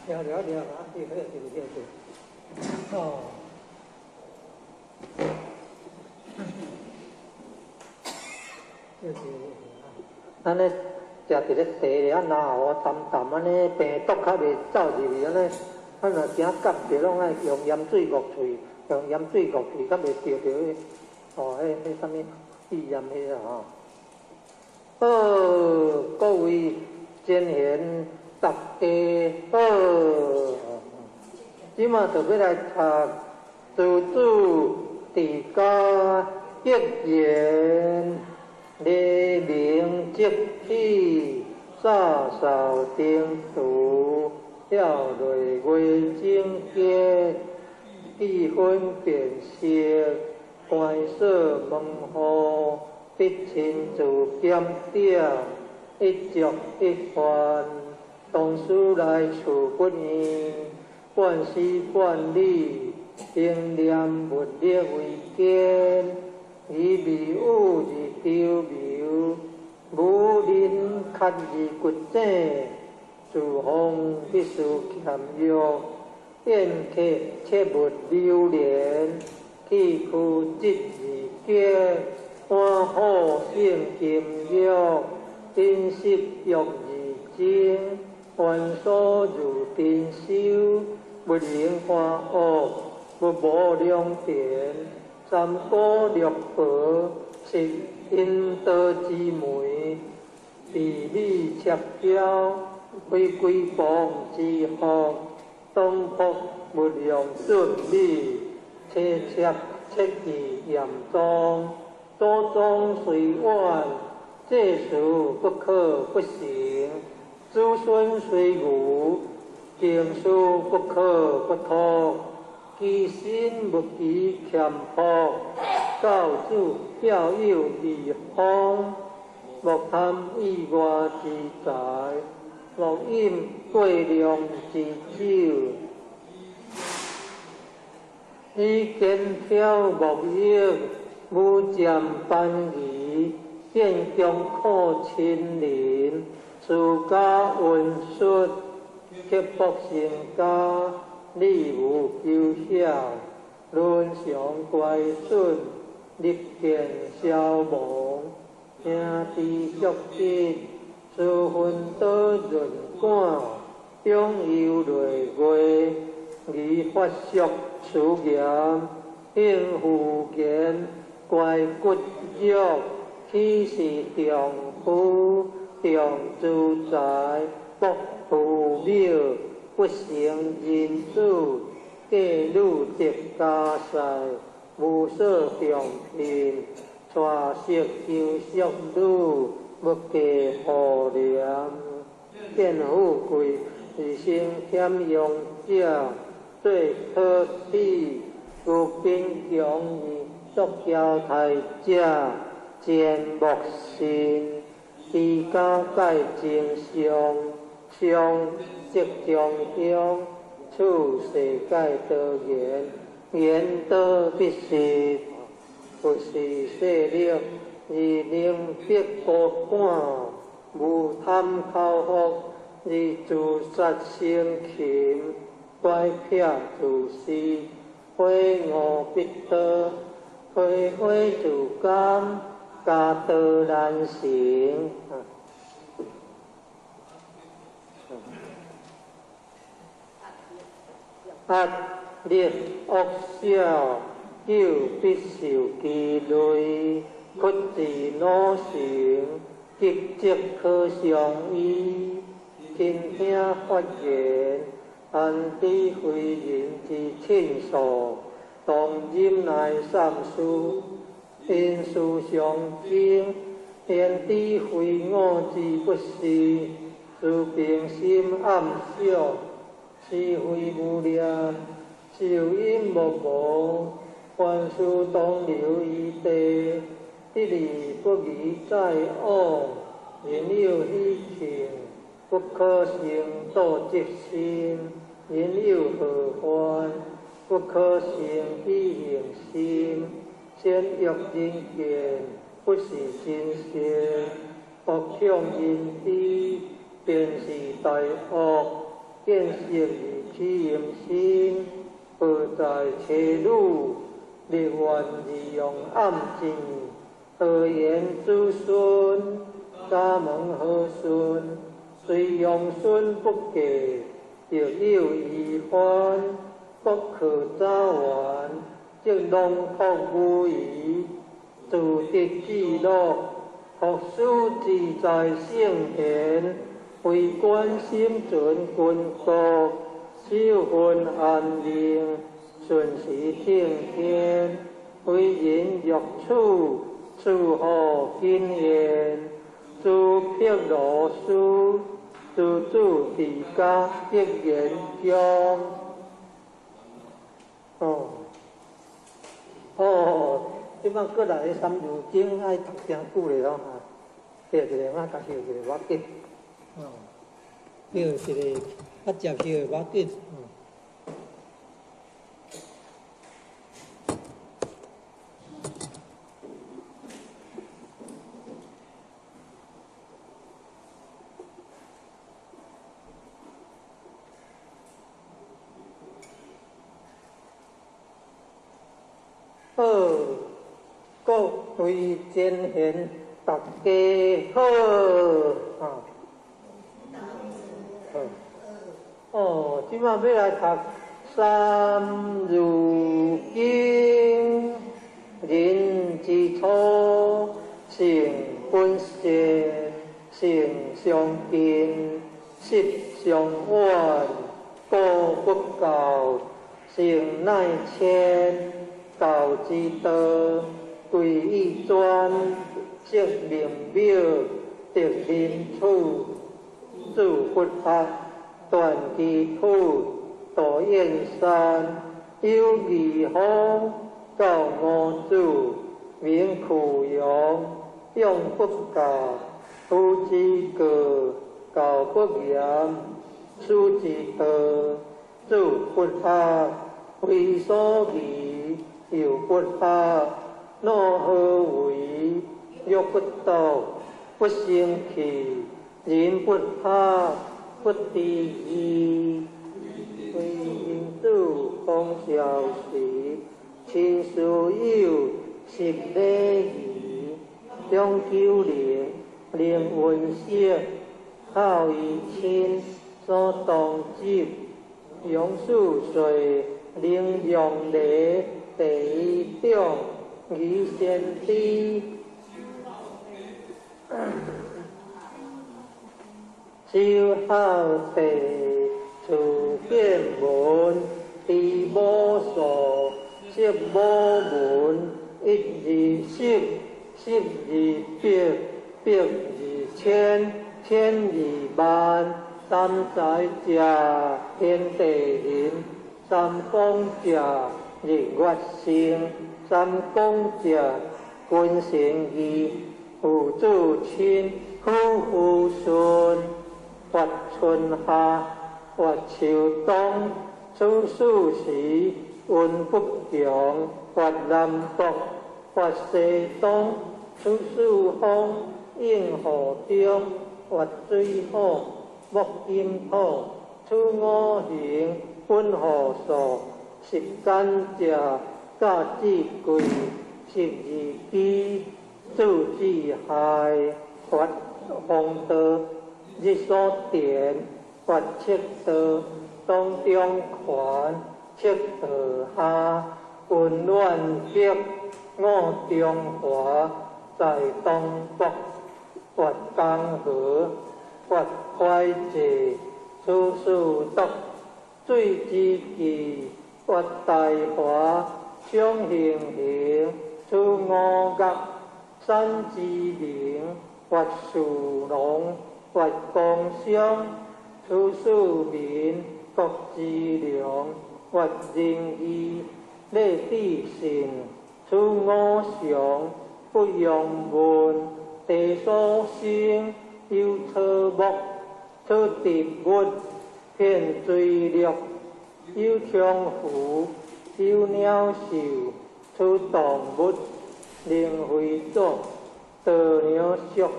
了了了，啊，对，对对对对，哦，对对对，安呢食一个茶咧，啊，然后淡淡按呢，病毒较袂走入去，按呢，啊若惊夹著，拢爱用盐水漯喙，用盐水漯喙，较袂著著彼，哦，彼彼啥物肺炎彼啦吼。好，各位真贤。大家好，这马就欲来读自主治家格言，黎明即起，洒扫庭除，跳落月整洁，记分辨析，关锁门户，必亲自检点，一粥一饭。同事来处不厌，惯事惯理，经念物力为坚，以迷悟而丢谬，无人确而骨井，自奉必须俭约，宴客切勿流连，气虚质而结，欢好胜禁欲，饮食欲而精。凡所如贫修，不能欢恶，不无良田，三姑六婆是阴道之媒，地理切标，非规磅之福，当福无量顺美，切切切记严宗，祖宗虽远，这事不可不行；子孙虽愚，经书不可不托。其身勿欺俭朴，教子教幼义方，莫贪意外之财，莫饮过量之酒。以肩挑木役，武将班仪，建强苦亲邻，私家温顺，刻薄成家，礼无求晓，伦常乖顺，立见消亡，兄弟足吉，私分多润感，长忧累月，而发俗辞严，应付言，乖骨肉，岂是重夫重资财，不父母，不成人子，嫁女得家婿，无所重聘，娶媳求淑女，勿嫁妇廉，见富贵，自身俭用者，做可比，如贫穷而作娇态者，贱莫信。居家盖真相，相即将乡，处世界多言，言多必失，不是势力，而能逼高感，无贪口福，而自杀生擒，乖僻自私，悔悟必多，悔悔自甘，家道难成。压力恶小，久必受其累；屈志努成，吉则可相依。倾听发言，安知非人之亲属？当忍耐三思，因事相争，言知非我之不是，自平心暗想，是非无念，受因莫无，凡事当留余地，得而不宜再往，人有喜庆，不可生妒嫉心；人有祸患，不可生喜恨心。善欲人见，不是真善；恶向人知，便是大恶。见色而起淫心，报在妻女，立愿而用暗箭，何言子孙？家门何顺？虽用孙不嫁，亦有遗患，不可早完，则囊括无余，自得至乐，学书自在圣贤，为官心存君国，守分安宁，顺时听天，为人欲处，处何谨言，诸辟罗书，诸子治家得言中。哦，哦，这摆过来三字经爱读诚久咧咯哈，翕一个，我甲翕一个，无要紧。哦，翕一个较捷翕的无要紧。好，各位前贤，大家好。啊，好。哦，这摆欲来读《三字经》，人之初，性本善，善性相近，習相遠，果不究，性乃遷，教之道，歸依專，釋名廟，得人處，住佛學，斷機土，道燕山，有義方，教五祖，名苦陽，用不教，夫之過，教不嚴，師之道，住佛學，非所疑，又不學，若何為？若不道，不生氣，人不學，不知義。為因子風消時，親師友，習禮儀，長久靈，靈溫色，孝義親，所當執，楊四歲，靈楊禮，第一長，儀先知。修孝地，處見聞，知母數，識母聞，一二十，十二百，百二千，千二萬，三才者，天地人，三光者，日月星，三公者，君臣義，父子親，夫婦順，發春夏，發秋冬，處四時，運不窮，發南北，發西東，處四方，應雨中，發水火，木金土，處五行，分雨數，十干者，甲子季，12支，子之害，發風道，日所電，發赤道，當中權，赤道下，溫暖北，五中華，在東北，發江河，發快濟，處四篤，水之氣，發大華，雙行行，處五岳，山之名，發樹龍，發光商，處四民，國之良，發仁義，禮智信，處五常，不用問，地所生，有草木，處植物，遍水陸，有長湖，有鳥獸，處動物，靈飛祖，道娘俗，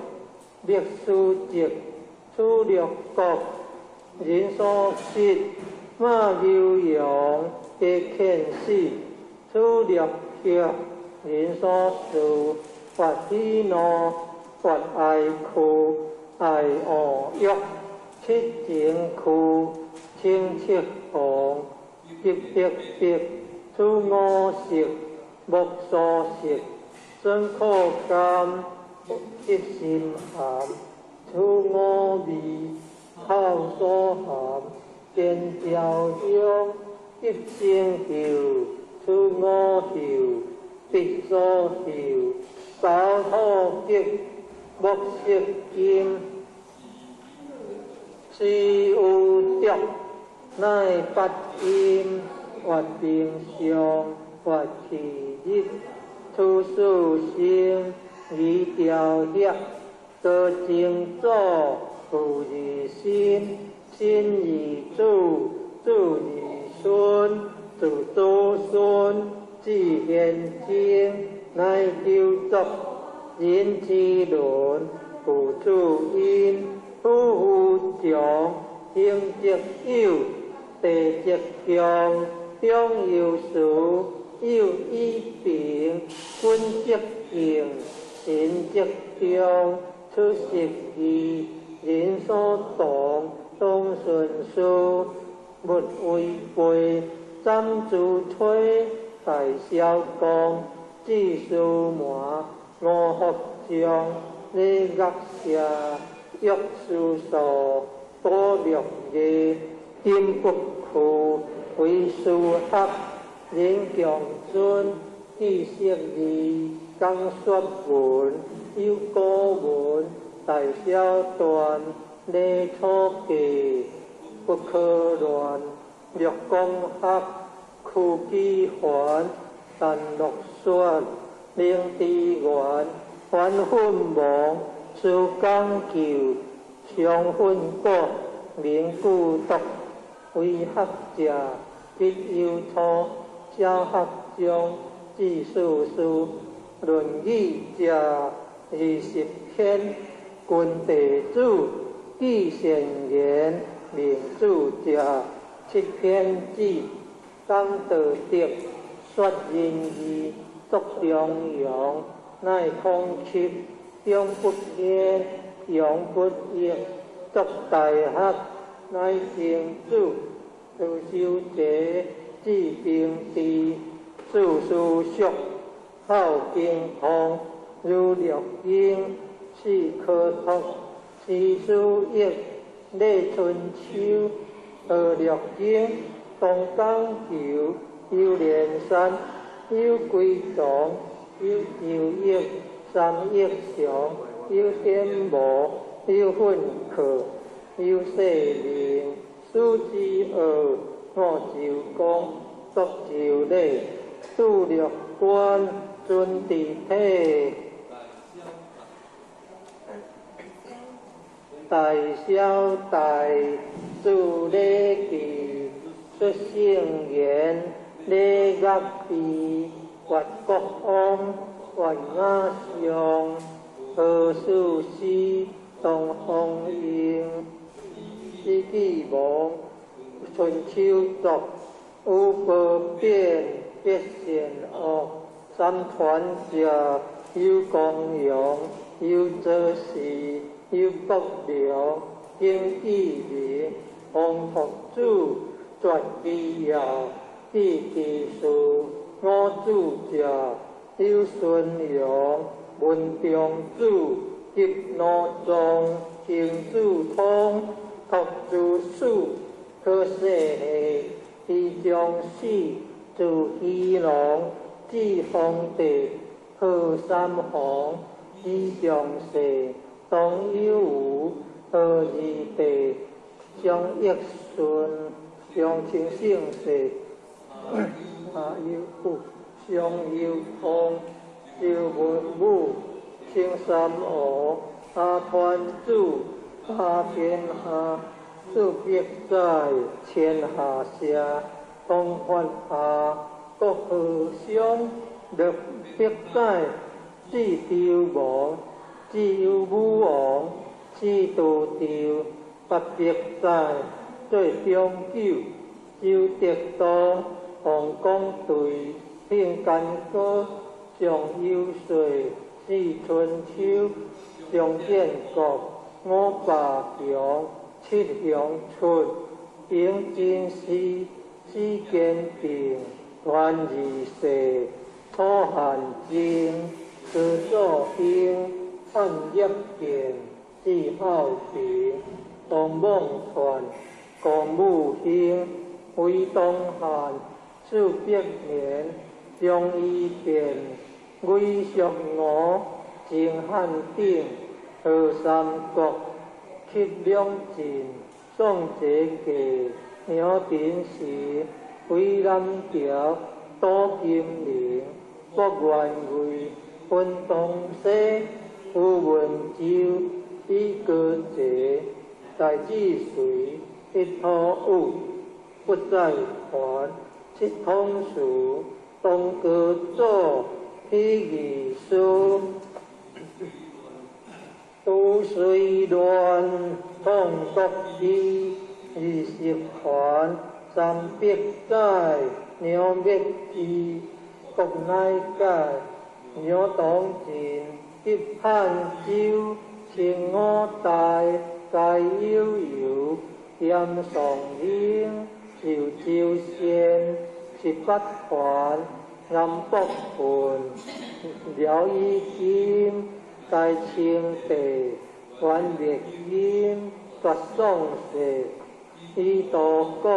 歷史籍，處六國，人所失，馬牛羊，皆遣死，處六客，人所事，發喜怒，發哀哭，愛惡欲，七情區，清七紅，急急急，處五色，目所色，酸苦甘，一心含，處五味，口所含，見焦香，一生嗅，處五嗅，鼻所嗅，走土極，目色金，思有濁，乃八陰，發冰霜，發氣熱，處四生，二調血，多情祖，父二身，身二子，子二孫，子子孫，至現今，乃九族，人之倫，父子因，夫婦長，兄則友，弟則兄，長有慈，友以平，君則敬，臣則忠，處十二，人所同，當順事，勿違背，斬豬炊，大小公，子司門，五福將，禮樂射。玉书数，多略义，金不屈，为师学，人强尊，知识义，讲说文，有古文，大小段，礼初记，不可乱，略讲学，屈机环，陈乐选，灵智源，反奋亡，思讲究，上奋果，明故读，为学者，必有初，小学中，知世事，论语者，20篇，君弟子，记善言，明主者，7篇子，讲道德，说仁义，作中庸，乃孔吸，中不偏，阳不抑，作大学，乃曾子，自修齐，至平治，四书熟，孝经通，如六经，四科托，诗书易，礼春秋，学六经，东讲求，有连山，有归藏，有周易，三益祥，有天魔，有训课，有世命，始之恶，五周公，作周礼，杜略官，尊治体，大小大，自礼记，出圣言，礼乐备，越国王，越雅上，何事师，东方英，史记王，春秋作，有褒贬，别善恶，三团者，有公羊，有左氏，有国梁，经济明，王拓子，绝基要，记其事，五子者，有孙阳，文中子，及奴宗，行子通，拓子史，可世系，李将死，自基隆，至皇帝，贺三皇，李将世，东有无，何二帝，张益顺，张清盛世，阿有富，张有通，周文武，青三吴，阿团子，阿天下，四百载，千下社，东发下，国和商，600载，至周王，至有武王，至道周，800载，做中久，周德道，王公队，庆干戈，上游说，四春秋，上建国，五霸强，七雄出，平真师，四坚定，团二世，楚汉争，朱祖兴，汉业建，至孝平，东孟传，公武兴，为东汉，400年，张仪变，魏蜀吴，秦汉鼎，何三国，七两晋，宋节继，杨廷时，为南朝，杜金陵，郭元贵，分东西，吴文州，李高济，大智随，一土武，不再还，七统书，东高祖，起义书，都虽乱，创国义，20环，300载，娘灭之，国乃解，娘当晋，及汉州，清五代，该悠悠，严宋兴，寿州县，18环，南北郡，辽以金，该清帝，还灭金，绝丧世，以道讲，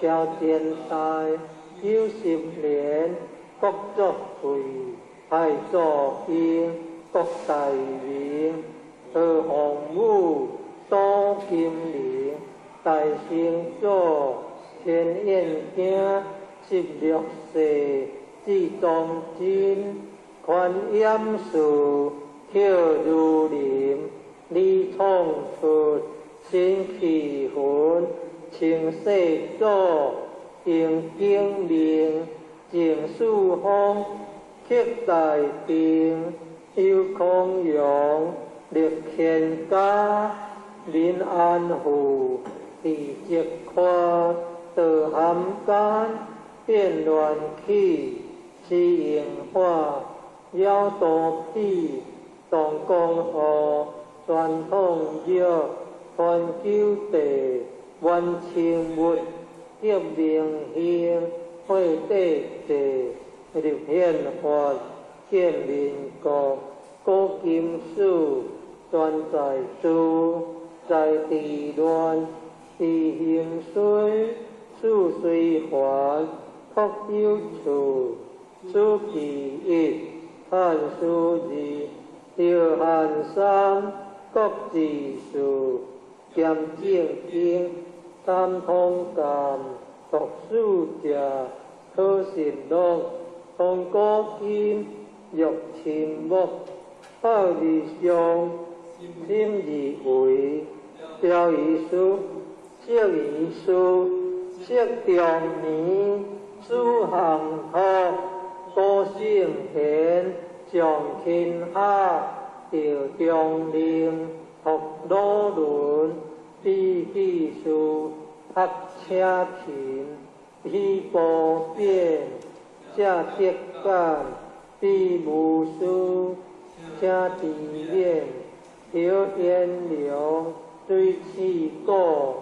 超前代，90年，国作贵，海作英，国大明，何洪武，都金陵，大成祖，千燕京，16世，至忠贞，宽严术，巧如林，李创出，新气魂，清世祖，英景明，郑四方，克大定，邱康阳，立乾家，林安富，李泽宽，道含间，变乱起，施荣华，了肚皮，唐江河，传统药，传九地，万清物，革明兴，会帝制，立宪法，建民国，古金史，全在诸，在地乱，地兴衰，事随凡，福有处，此其一，汉书二，朝汉三，国之事，兼正经，三通鉴，读书者，可信录，通古今，欲亲目，孝而上，心而为，表仪书，释仪书，释中年，子行托，古圣贤，上勤下，赵中令，托鲁伦，比记事，学车勤，喜波变，谢德感，比无私，请知免，刘彦良，水气鼓，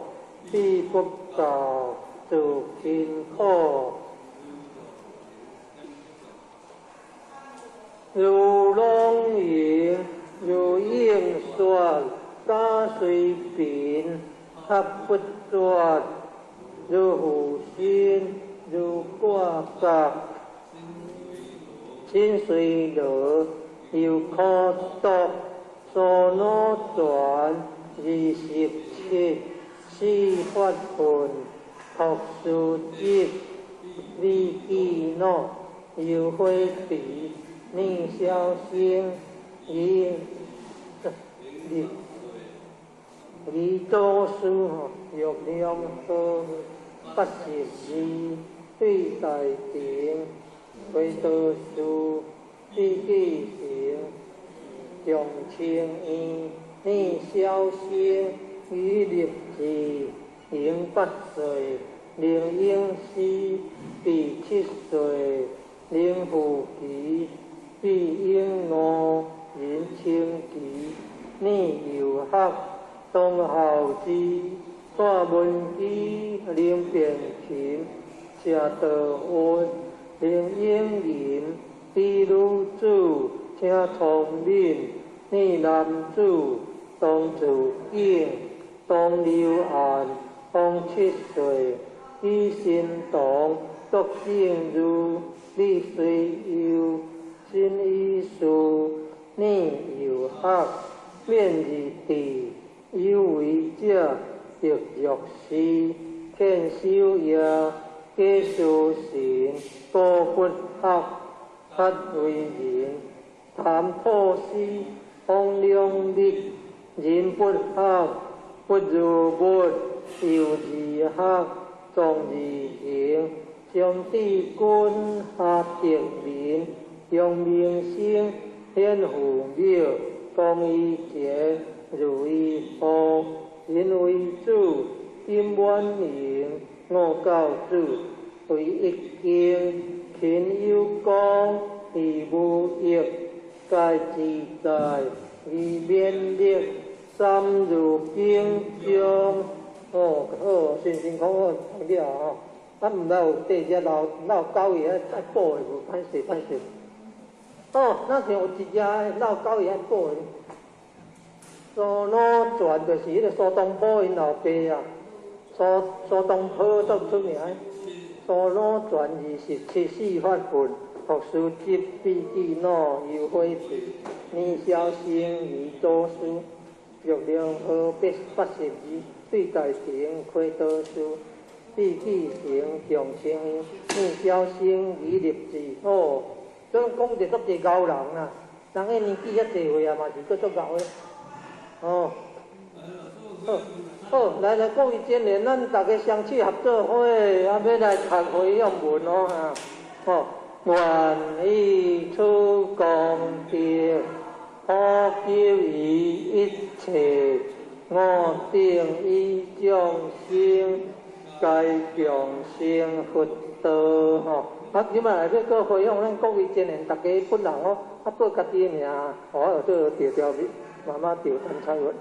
比不道，做辛苦。如龙吟，如应说，家随贫，合不绝，如负心，如挂角，心随乐，又可读，所脑传27，四发奋，读书集，李记诺，尤辉比，聂小星，李李李祖师吼，玉良和82，对大庭，回道士，李继成，张清义，聂小星，于立志，赢8岁，林英诗，第7岁，林富奇，毕英五，林清奇，聂友学，董孝之，蔡文基，林变琴，谢道文，林英林，李女子，请聪明，聂男子，董子敬，董刘安，董7岁，李新堂，卓正如，李随友，新医师，聂友学，免日地，有为者，得玉师，天守业，假书神，高不学，学为人，谈破师，方良力，人不学，不如物，由而学，壮而行，张志军，夏德民，杨明星，显父庙，江一杰，如意福，林为主，金满盈，五教子，韦一经，秦有光，李无益，该自在，李勉力，三如经中，哦，好，辛辛苦苦读了吼，啊，毋知有缀只老老狗伊爱爱补的无？歹势歹势。哦，那像有一只老狗伊爱补的。蘇魯傳就是彼个蘇東坡𪜶老爸啊，蘇東坡足出名。蘇魯傳27四發奮，讀書執筆記腦猶悔疲，年少成於祖師，玉龍河82，對大庭開道士，筆記成長青衣，年少成於立志。哦，這講者足濟𠢕人啦，人彼年紀遐濟歲啊，嘛是閣足𠢕的。哦，好，好，來來，各位真蓮，咱逐家雙手合做伙，啊，欲來讀回向文哦，哈，哦，願以此功德，普及於一切我等與眾生，皆共成佛道，吼。啊，這擺來欲閣回向咱各位真蓮，逐家本人哦，啊，報家己的名，我叫做趙兆美。媽媽趙陳彩雲，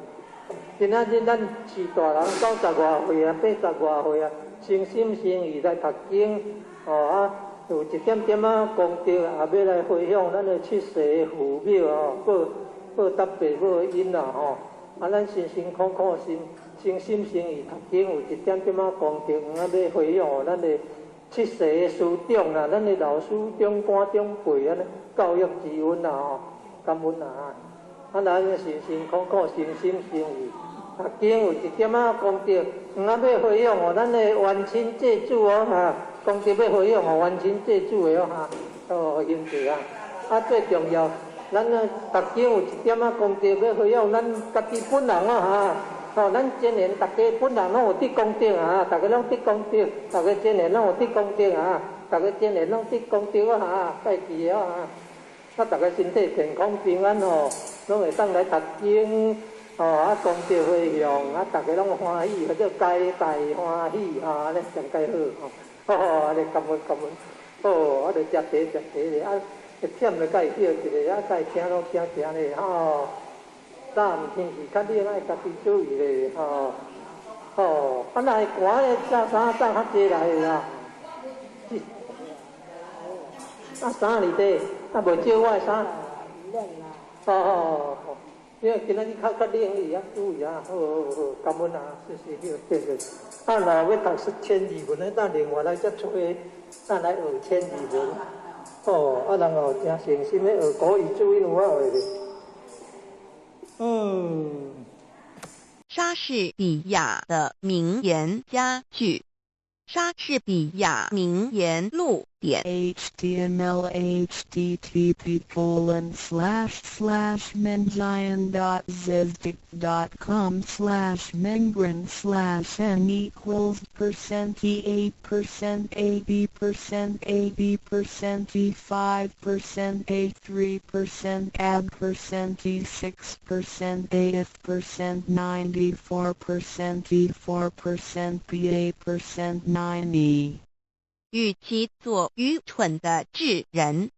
今仔日咱是大人九十外歲啊，八十外歲啊，誠心誠意來讀經，哦啊，有一點點仔功德，也欲來回向咱的七世父母哦，報報答父母的恩啊吼。啊，咱辛辛苦苦心誠心誠意讀經，有一點點仔功德，啊，欲回向予咱的七世的師長啦，咱的老師長官長輩按呢教育之恩啊吼，感恩啊！啊，咱辛辛苦苦、誠心誠意讀經有一點仔功德，啊，欲回向予咱的冤親債主哦哈，功德欲回向予冤親債主的哦哈，哦，兄弟啊！啊，最重要，咱啊讀經有一點仔功德，欲回向咱家己本人哦哈，哦，咱真蓮逐家本人攏有得功德啊，逐家攏得功德，逐家真蓮攏有得功德啊，逐家真蓮攏得功德啊哈，拜記哦哈。啊，逐家身體健康平安吼，攏會當來讀經，吼啊，功德回向，啊，逐家攏歡喜，叫做皆大歡喜，啊，按呢上蓋好吼，吼，按呢感恩感恩，好，啊，就食茶食茶咧，啊，會忝就共伊歇一下，啊，共伊聽攏聽聽咧，吼。早暗天氣較冷，愛家己注意咧，吼。吼，啊，若會寒咧，著衫著較濟來啦。啊，衫佇佗，啊，無借我的衫。哦哦哦，因為今仔日較較冷，你愛注意啊。好好好，感恩啊，謝謝，謝謝。啊，若欲讀書千字文的，等另外來才揣，咱來學千字文。哦，啊，人哦誠誠心咧學國語注音有法學咧。嗯。莎士比亞的名言佳句。莎士比亞名言錄點 html http://mingyan.zizdic.com/mingren/n equals %E8% AB% AB% E5% A3% AB %E6% AF% 94% E4% BA percent 9 E。與其做愚蠢的智人，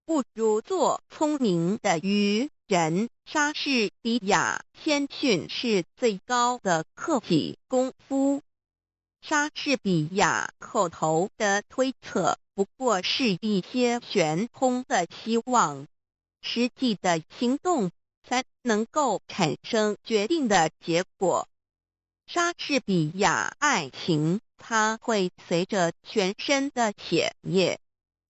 不如做聰明的愚人。莎士比亞謙遜是最高的克己功夫。莎士比亞口頭的推測不過是一些懸空的希望，實際的行動才能夠產生決定的結果。莎士比亞愛情，它會隨着全身的血液，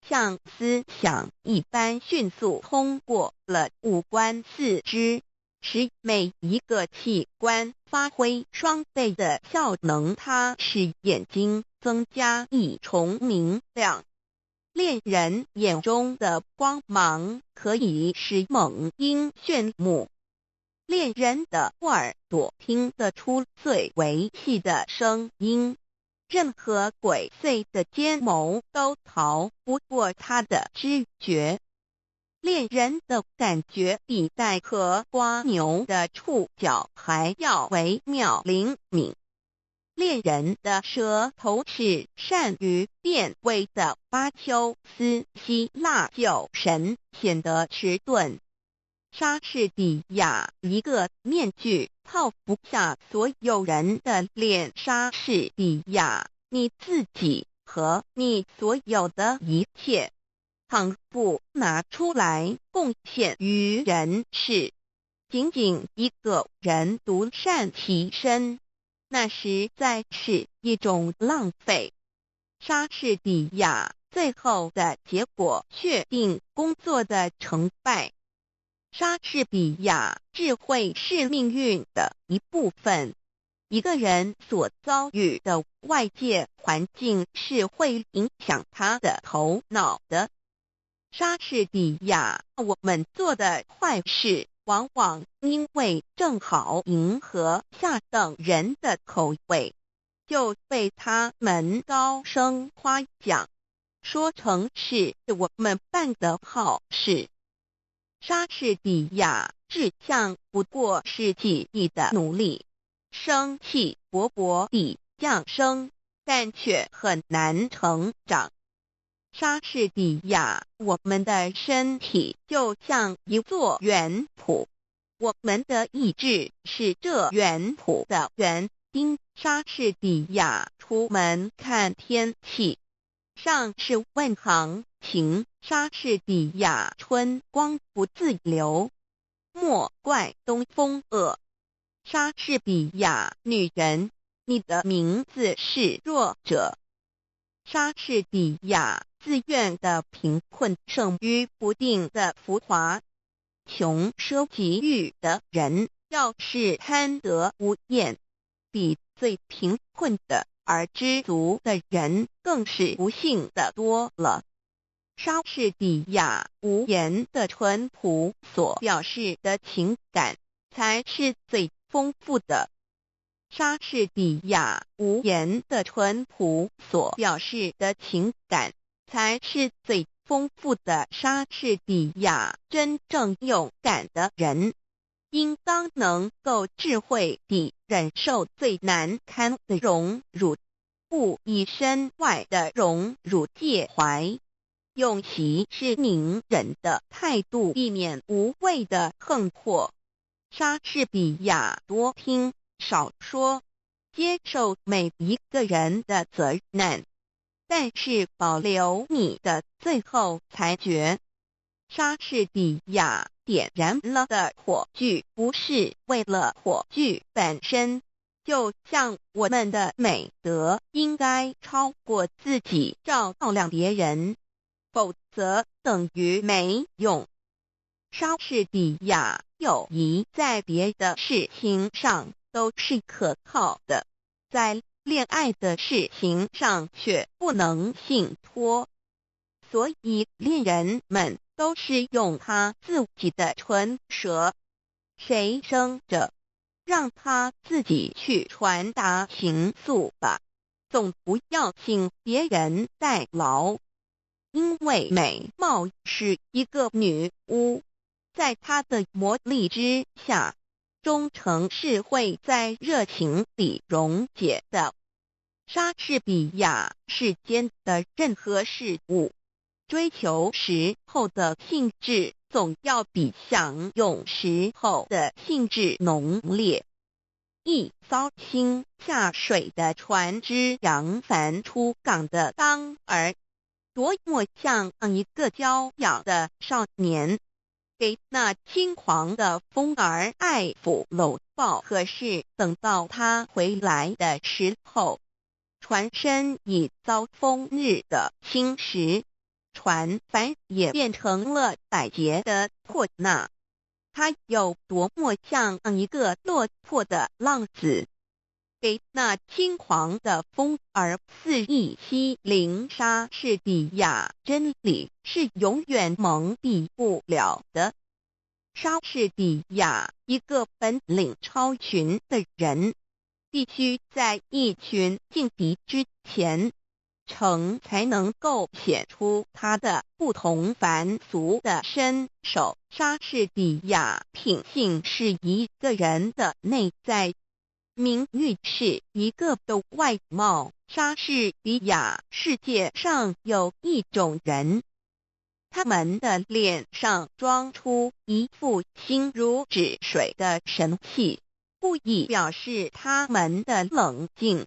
像思想一般迅速通過了五官四肢，使每一個器官發揮雙倍的效能。它使眼睛增加一重明亮。戀人眼中的光芒可以使猛鷹眩目。戀人的耳朵聽得出最微細的聲音。任何鬼祟的奸謀都逃不過他的知覺。戀人的感覺比帶殼蝸牛的觸角還要微妙靈敏。戀人的舌頭是善於辨味的巴丘斯希臘酒神，顯得遲鈍。莎士比亞一個面具套不下所有人的臉。莎士比亞，你自己和你所有的一切，倘不拿出來貢獻於人世，仅仅一个人独善其身，那实在是一种浪费。莎士比亚，最后的结果确定工作的成败。莎士比亚，智慧是命运的一部分。一个人所遭遇的外界环境是会影响他的头脑的。莎士比亚，我们做的坏事，往往因为正好迎合下等人的口味，就被他们高声夸奖，说成是我们办的好事。莎士比亚，志向不过是记忆的奴隶，生气勃勃地降生，但却很难成长。莎士比亚，我们的身体就像一座园圃，我们的意志是这园圃的园丁。莎士比亚，出门看天气，上是问行情。莎士比亚，春光不自留，莫怪东风恶。莎士比亚，女人，你的名字是弱者。莎士比亚，自愿的贫困胜于不定的浮华。穷奢极欲的人，要是贪得无厌，比最贫困的而知足的人更是不幸的多了。莎士比亚，无言的淳朴所表示的情感，才是最丰富的。莎士比亚，无言的淳朴所表示的情感，才是最丰富的。莎士比亚，真正勇敢的人，应当能够智慧地忍受最难堪的荣辱，不以身外的荣辱介怀，用息事宁人的态度避免无谓的横祸。莎士比亚，多听少说，接受每一个人的责难，但是保留你的最后裁决。莎士比亚，点燃了的火炬不是为了火炬本身，就像我们的美德应该超过自己照亮别人，否则等于没用。莎士比亚，友谊在别的事情上都是可靠的，在恋爱的事情上却不能信托，所以恋人们都是用他自己的唇舌，谁生着，让他自己去传达情愫吧，总不要请别人代劳，因为美貌是一个女巫，在她的魔力之下，忠诚是会在热情里溶解的。莎士比亚，世间的任何事物，追求时候的兴致总要比享用时候的兴致浓烈。一艘新下水的船只扬帆出港的当儿，多么像一个娇养的少年，给那轻狂的风儿爱抚搂抱。可是等到他回来的时候，船身已遭风日的侵蚀，船帆也变成了百节的破衲。他有多么像一个落魄的浪子，给那轻狂的风儿肆意欺凌。莎士比亚，真理是永远蒙蔽不了的。莎士比亚，一个本领超群的人，必须在一群劲敌之前，成才能够显出他的不同凡俗的身手。莎士比亚，品性是一个人的内在，名誉是一个的外貌。莎士比亚，世界上有一种人，他们的脸上装出一副心如止水的神气，故意表示他们的冷静，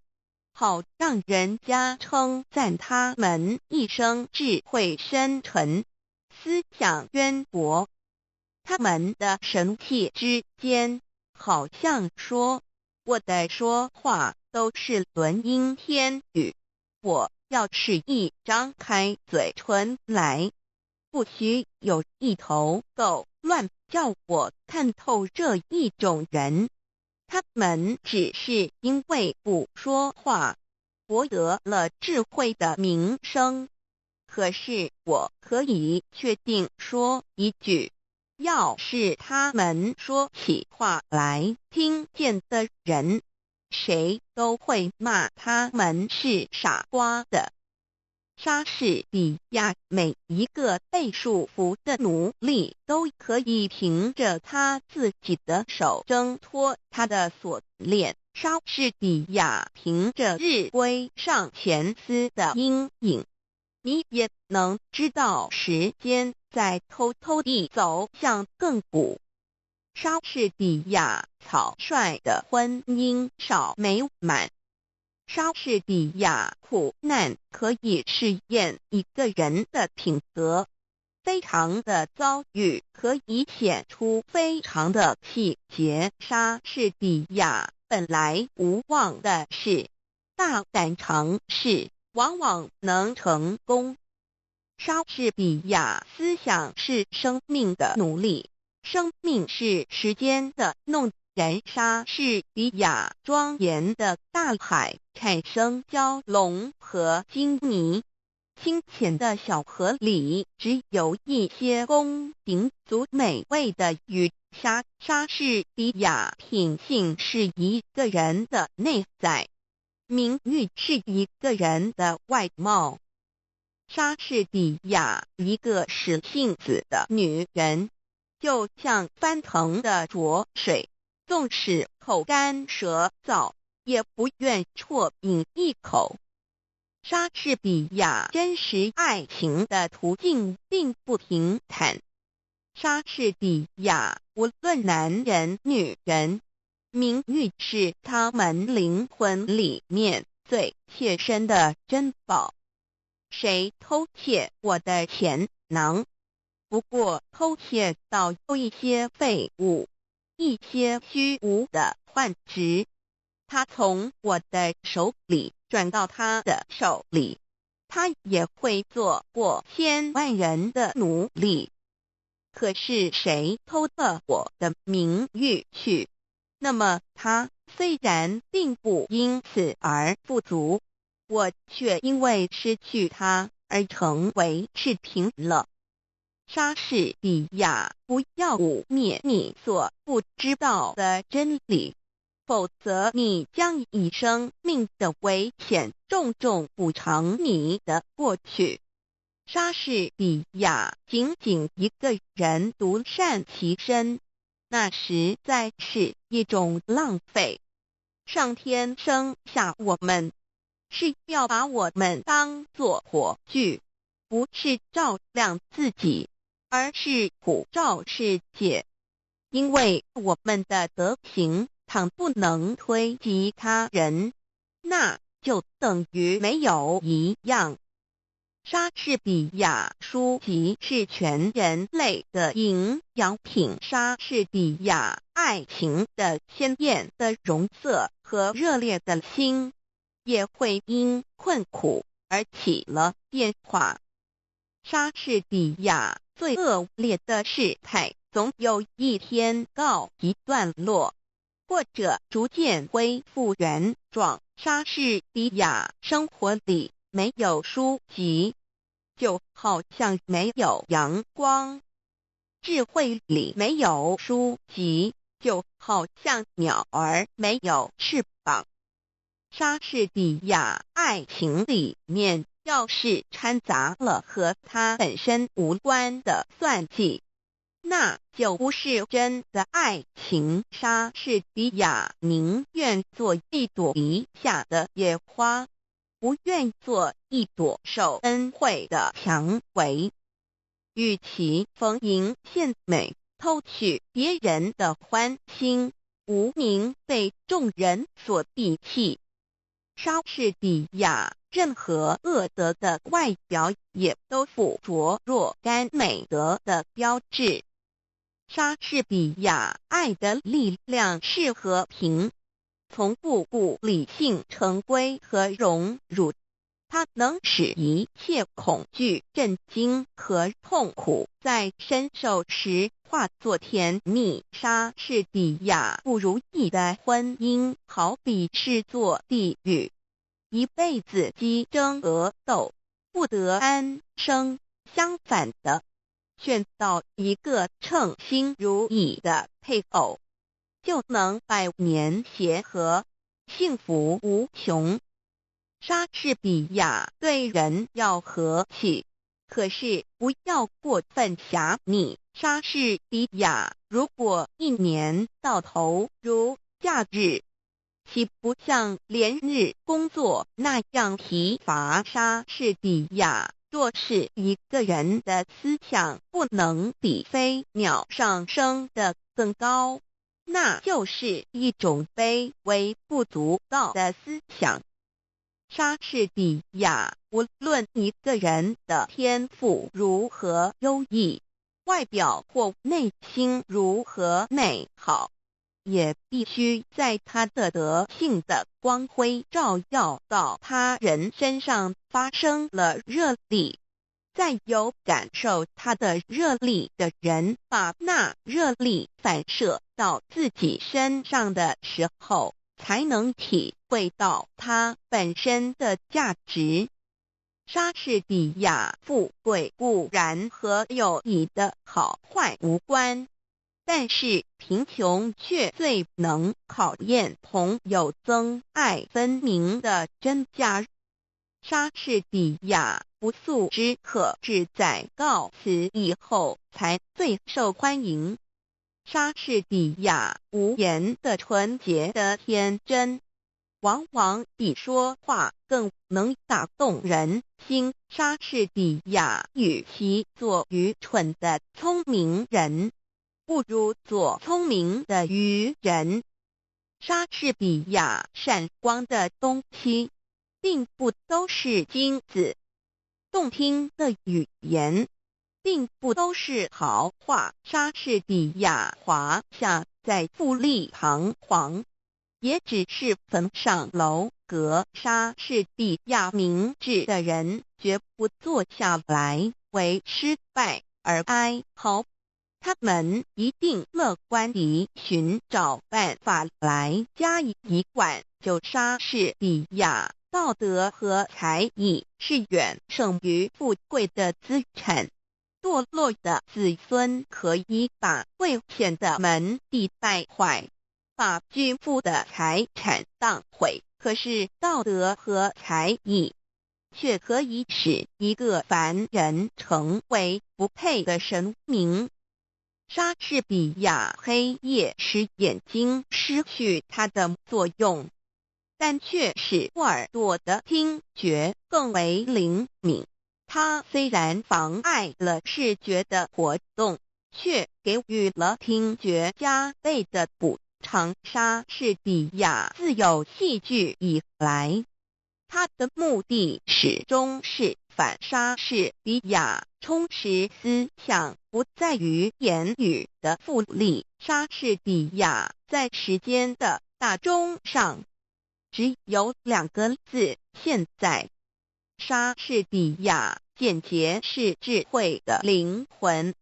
好让人家称赞他们一生智慧深沉，思想渊博。他們的神氣之間，好像說我的說話都是綸音天語。我要是一張開嘴唇來，不許有一頭狗亂叫。我看透這一種人，他們只是因為不說話，博得了智慧的名聲。可是我可以確定說一句，要是他們說起話來，聽見的人，誰都會罵他們是傻瓜的。莎士比亞每一個被束縛的奴隸都可以憑着他自己的手掙脫他的鎖鏈。莎士比亞憑着日晷上前絲的陰影，你也能知道時間在偷偷地走向亙古。莎士比亞草率的婚姻少美滿。莎士比亞苦難可以試驗一個人的品格，非常的遭遇可以顯出非常的氣節。莎士比亞本來無望的事，大膽嘗試往往能成功。莎士比亞思想是生命的奴隸，生命是時間的弄人。莎士比亞莊嚴的大海產生蛟龍和鯨魚，清淺的小河裡只有一些供鼎足美味的魚蝦。莎士比亞品性是一個人的內在，名譽是一個人的外貌。莎士比亞一個使性子的女人，就像翻騰的濁水，縱使口乾舌燥，也不願啜飲一口。莎士比亞真實愛情的途徑並不平坦。莎士比亞無論男人女人，名譽是他們靈魂裡面最切身的珍寶。誰偷竊我的錢囊？不過偷竊到一些廢物，一些虛無的幻值，他從我的手裡轉到他的手裡，他也會做過千萬人的奴隸。可是誰偷了我的名譽去？那麼他雖然並不因此而富足，我卻因為失去他而成為赤貧了。莎士比亞，不要污衊你所不知道的真理，否則你將以生命的危險重重補償你的過去。莎士比亞僅僅一個人獨善其身，那實在是一種浪費。上天生下我們，是要把我們當作火炬，不是照亮自己，而是普照世界。因為我們的德行倘不能推及他人，那就等於沒有一樣。莎士比亞書籍是全人類的營養品。莎士比亞愛情的鮮豔的容色和熱烈的心，也會因困苦而起了變化。莎士比亞最惡劣的事態，總有一天告一段落，或者逐漸恢復原狀。莎士比亞生活裡沒有書籍，就好像沒有陽光；智慧裡沒有書籍，就好像鳥兒沒有翅膀。莎士比亞愛情裡面，要是摻雜了和他本身無關的算計，那就不是真的愛情。莎士比亞寧願做一朵籬下的野花，不願做一朵受恩惠的薔薇。與其逢迎獻媚，偷取別人的歡心，無寧被眾人所鄙棄。莎士比亞任何惡德的外表，也都附著若干美德的標誌。莎士比亚爱的力量是和平，从不顾理性成规和荣辱。它能使一切恐惧、震惊和痛苦在伸手时化作甜蜜。莎士比亚不如意的婚姻好比是座地狱，一辈子激争恶斗，不得安生。相反的，选到一个称心如意的配偶，就能百年协和，幸福无穷。莎士比亚对人要和气，可是不要过分狭隘。莎士比亚如果一年到头如假日，岂不像连日工作那样疲乏？莎士比亚若是一个人的思想不能比飞鸟上升的更高，那就是一种卑微不足道的思想。莎士比亚，无论一个人的天赋如何优异，外表或内心如何美好，也必须在他的德性的光辉照耀到他人身上发生了热力，再由感受他的热力的人把那热力反射到自己身上的时候，才能体会到它本身的价值。莎士比亚富贵固然和友谊的好坏无关，但是贫穷却最能考验朋友憎爱分明的真假。莎士比亚不速之客只在告辞以后才最受欢迎。莎士比亚无言的纯洁的天真，往往比说话更能打动人心。莎士比亚与其做愚蠢的聪明人，不如做聪明的愚人。莎士比亚闪光的东西，并不都是金子；动听的语言，并不都是好话。莎士比亚华夏再富丽堂皇，也只是坟上楼阁。莎士比亚明智的人绝不坐下来为失败而哀嚎，他们一定乐观地寻找办法来加以挽救。莎士比亚道德和才艺是远胜于富贵的资产。堕落的子孙可以把贵显的门第败坏，把巨富的财产荡毁。可是道德和才艺却可以使一个凡人成为不配的神明。莎士比亚黑夜使眼睛失去它的作用，但却使耳朵的听觉更为灵敏。它虽然妨碍了视觉的活动，却给予了听觉加倍的补偿。莎士比亚自有戏剧以来，他的目的始终是反莎士比亚充实思想，不在于言语的富丽。莎士比亚在时间的大钟上，只有两个字：现在。莎士比亚简洁是智慧的灵魂，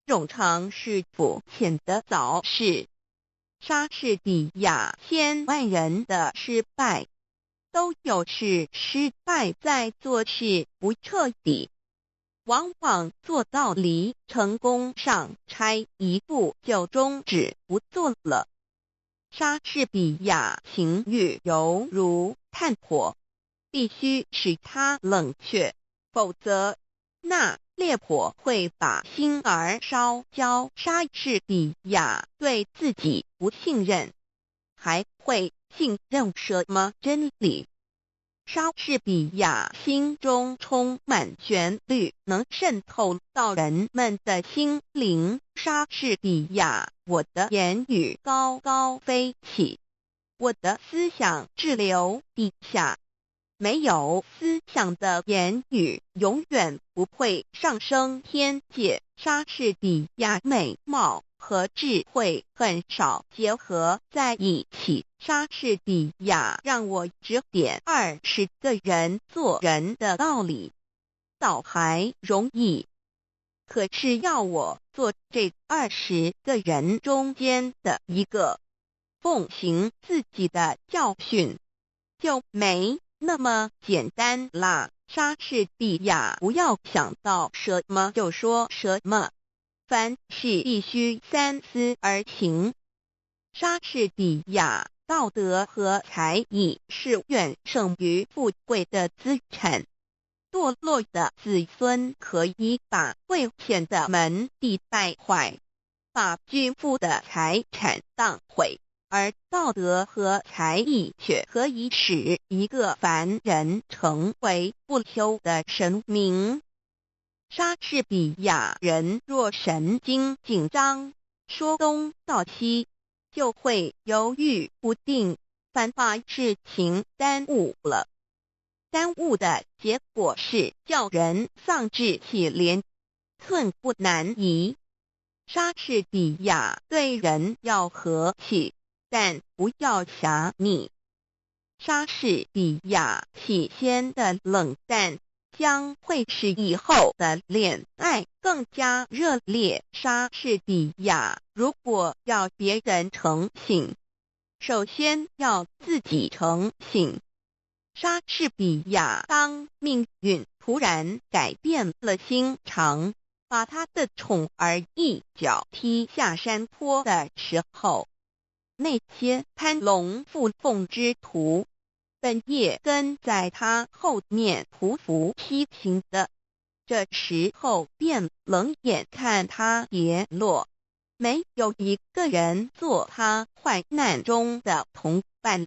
冗长是肤浅的藻饰。莎士比亚千万人的失败，都有是失败在做事不彻底，往往做到离成功尚差一步就终止不做了。莎士比亚情欲犹如炭火，必须使它冷却，否则那烈火会把心儿烧焦。莎士比亚对自己不信任，还会信任什么真理？莎士比亚心中充满旋律，能渗透到人们的心灵。莎士比亚，我的言语高高飞起，我的思想滞留地下。没有思想的言语永远不会上升天界。莎士比亚美貌和智慧很少结合在一起。莎士比亚让我指点20个人做人的道理，倒还容易。可是要我做这二十个人中间的一个，奉行自己的教训，就没那么简单啦。莎士比亚，不要想到什么就说什么，凡事必须三思而行。莎士比亚，道德和才艺是远胜于富贵的资产。堕落的子孙可以把贵显的门第败坏，把巨富的财产荡毁。而道德和才艺却可以使一个凡人成为不朽的神明。莎士比亚，人若神经紧张，说东道西，就会犹豫不定，反把事情耽误了。耽误的结果是叫人丧志气连，寸步难移。莎士比亚，对人要和气，但不要狎昵。莎士比亚，起先的冷淡将会使以后的恋爱更加热烈。莎士比亚，如果要别人诚信，首先要自己诚信。莎士比亚，当命运突然改变了心肠，把他的宠儿一脚踢下山坡的时候，那些攀龙附凤之徒，本也跟在他后面匍匐西行的，这时候便冷眼看他跌落，没有一个人做他患难中的同伴。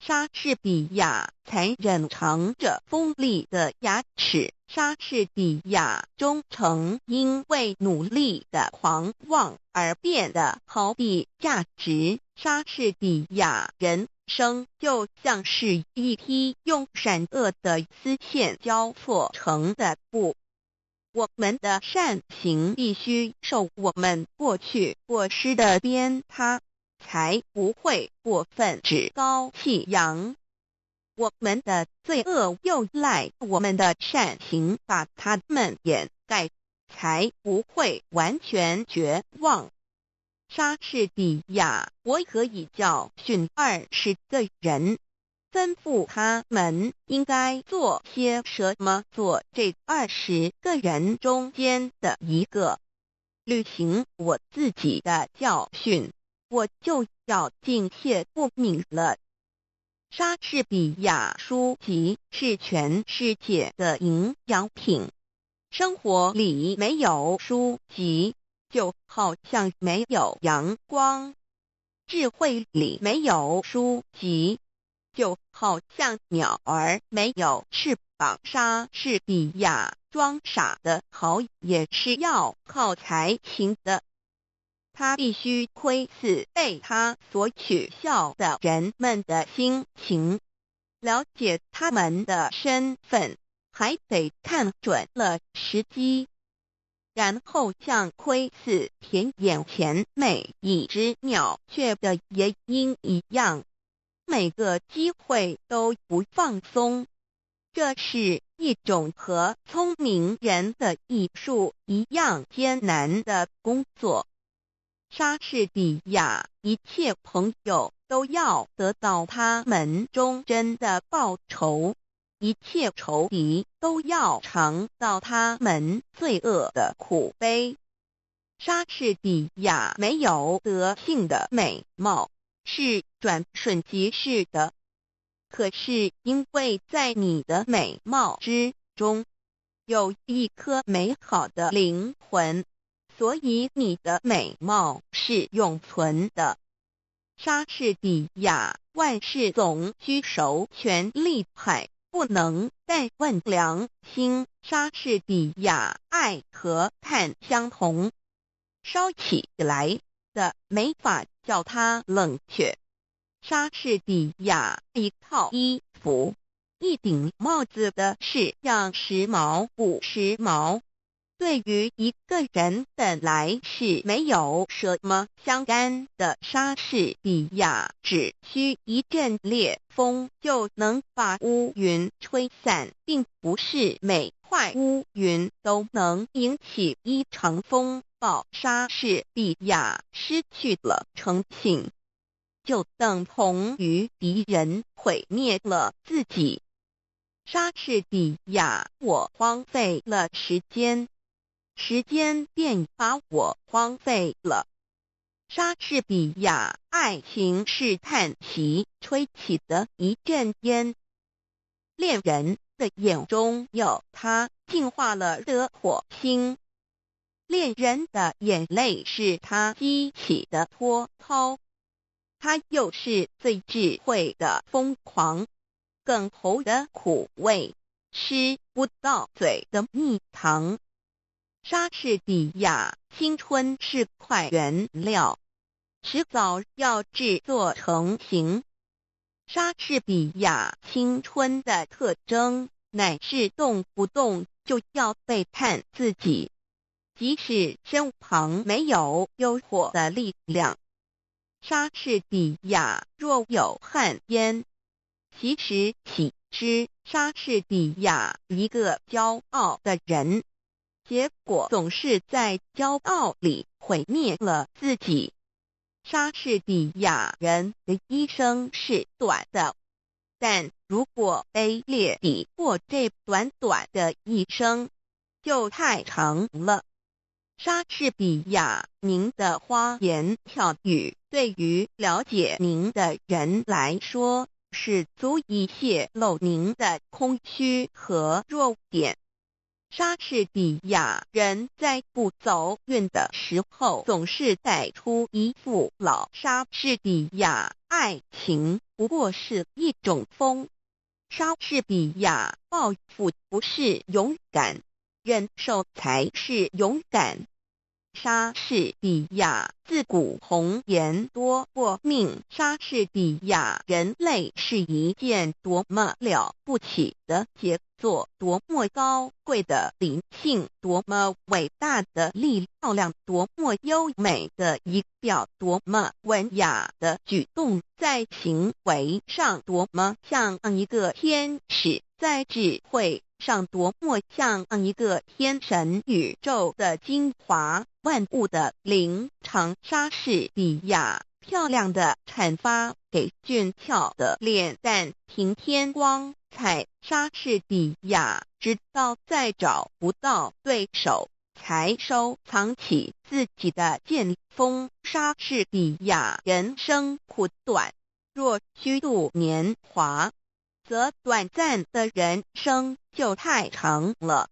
莎士比亚，残忍藏着锋利的牙齿。莎士比亚，忠诚因为努力的狂妄而变得毫无价值。莎士比亚，人生就像是一匹用善恶的丝线交错成的布。我们的善行必须受我们过去过失的鞭挞，才不会过分趾高气扬。我们的罪恶又赖我们的善行把它们掩盖，才不会完全绝望。莎士比亚，我可以教训二十个人，吩咐他们应该做些什么，做这二十个人中间的一个，履行我自己的教训，我就要敬谢不敏了。莎士比亚，书籍是全世界的营养品。生活里没有书籍，就好像没有阳光；智慧里没有书籍，就好像鸟儿没有翅膀。莎士比亚，装傻的好也是要靠才情的。他必须窥伺被他所取笑的人们的心情，了解他们的身份，还得看准了时机，然后像窥伺田野前每一只鸟雀的夜莺一样，每个机会都不放松。这是一种和聪明人的艺术一样艰难的工作。莎士比亚，一切朋友都要得到他们忠贞的报酬，一切仇敌都要尝到他们罪恶的苦悲。莎士比亚，没有德性的美貌是转瞬即逝的，可是因为在你的美貌之中有一颗美好的灵魂，所以你的美貌是永存的。莎士比亚，万事总须守全利害，不能但问良心。莎士比亚，爱和炭相同，烧起来的没法叫它冷却。莎士比亚，一套衣服、一顶帽子的式样时髦不时髦，對於一個人本來是沒有什麼相干的。莎士比亞只需一陣烈風就能把烏雲吹散，並不是每塊烏雲都能引起一場風暴。莎士比亞失去了誠信，就等同於敵人毀滅了自己。莎士比亞，我荒廢了時間，時間便把我荒廢了。莎士比亞，愛情是嘆息吹起的一陣煙。戀人的眼中有他淨化了的火星。戀人的眼淚是他激起的波濤。他又是最智慧的瘋狂，哽喉的苦味，吃不到嘴的蜜糖。莎士比亞，青春是塊原料，遲早要製作成型。莎士比亞青春的特徵乃是動不動就要背叛自己，即使身旁沒有誘惑的力量。莎士比亞若有汗煙，其實豈知莎士比亞一個驕傲的人，結果總是在驕傲裡毀滅了自己。莎士比亞人的一生是短的，但如果卑劣地過這短短的一生，就太長了。莎士比亞，您的花言巧語對於了解您的人來說，是足以洩露您的空虛和弱點。莎士比亞人在不走運的時候，總是擺出一副老莎士比亞愛情不過是一種風。莎士比亞報復不是勇敢，忍受才是勇敢。莎士比亞自古紅顏多薄命。莎士比亞人類是一件多麼了不起的傑作，多麼高貴的靈性，多麼偉大的力量，多麼優美的儀表，多麼文雅的舉動，在行為上多麼像一個天使，在智慧上多麼像一個天神，宇宙的精華，萬物的靈長。莎士比亞漂亮的闡發給俊俏的臉蛋平添光彩。莎士比亞直到再找不到對手，才收藏起自己的劍鋒。莎士比亞人生苦短，若虛度年華，則短暫的人生就太長了。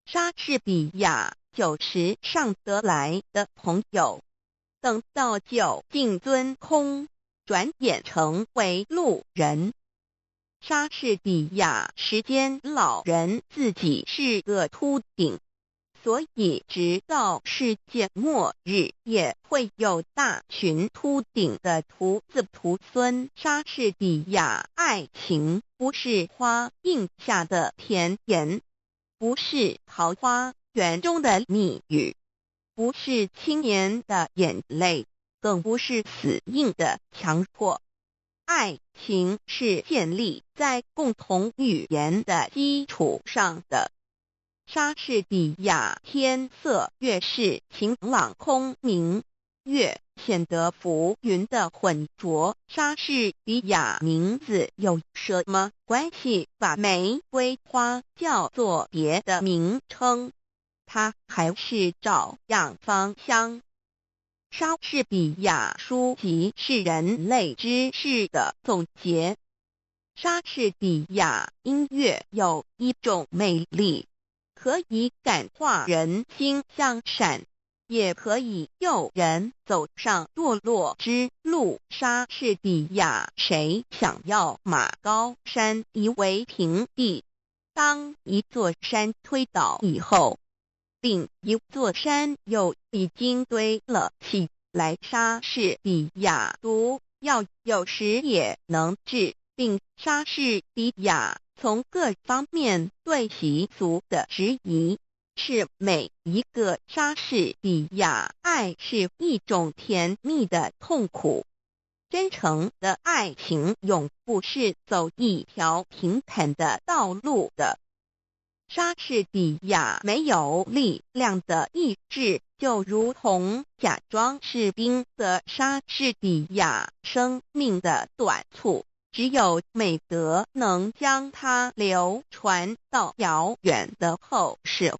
莎士比亞酒池上得來的朋友，等到酒盡樽空，轉眼成為路人。莎士比亞時間老人自己是個禿頂，所以直到世界末日也會有大群禿頂的徒子徒孫。莎士比亞愛情不是花蔭下的甜言，不是桃花源中的蜜語，不是青年的眼淚，更不是死硬的強迫。愛情是建立在共同語言的基礎上的。莎士比亞天色越是晴朗空明，越顯得浮雲的渾濁。莎士比亞名字有什麼關係？把玫瑰花叫做別的名稱，它還是照樣芳香。莎士比亞書籍是人類知識的總結。莎士比亞音樂有一種魅力，可以感化人心向善，也可以誘人走上墮落之路。莎士比亞，誰想要馬高山夷為平地？當一座山推倒以後，另一座山又已經堆了起來。莎士比亞毒藥有時也能治病。莎士比亞從各方面對習俗的質疑，是每一個莎士比亞，愛是一種甜蜜的痛苦。真誠的愛情永不是走一條平坦的道路的。莎士比亞沒有力量的意志，就如同假裝是冰的莎士比亞，生命的短促，只有美德能將它流傳到遙遠的後世。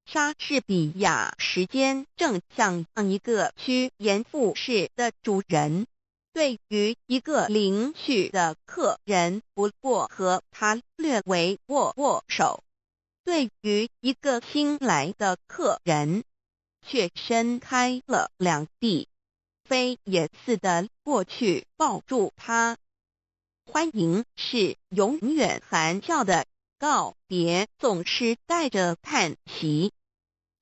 莎士比亞時間正像一個趨炎附勢的主人，對於一個臨去的客人，不過和他略微握握手；對於一個新來的客人，卻伸開了兩臂，飛也似的過去抱住他。歡迎是永遠含笑的，告別總是帶着嘆息。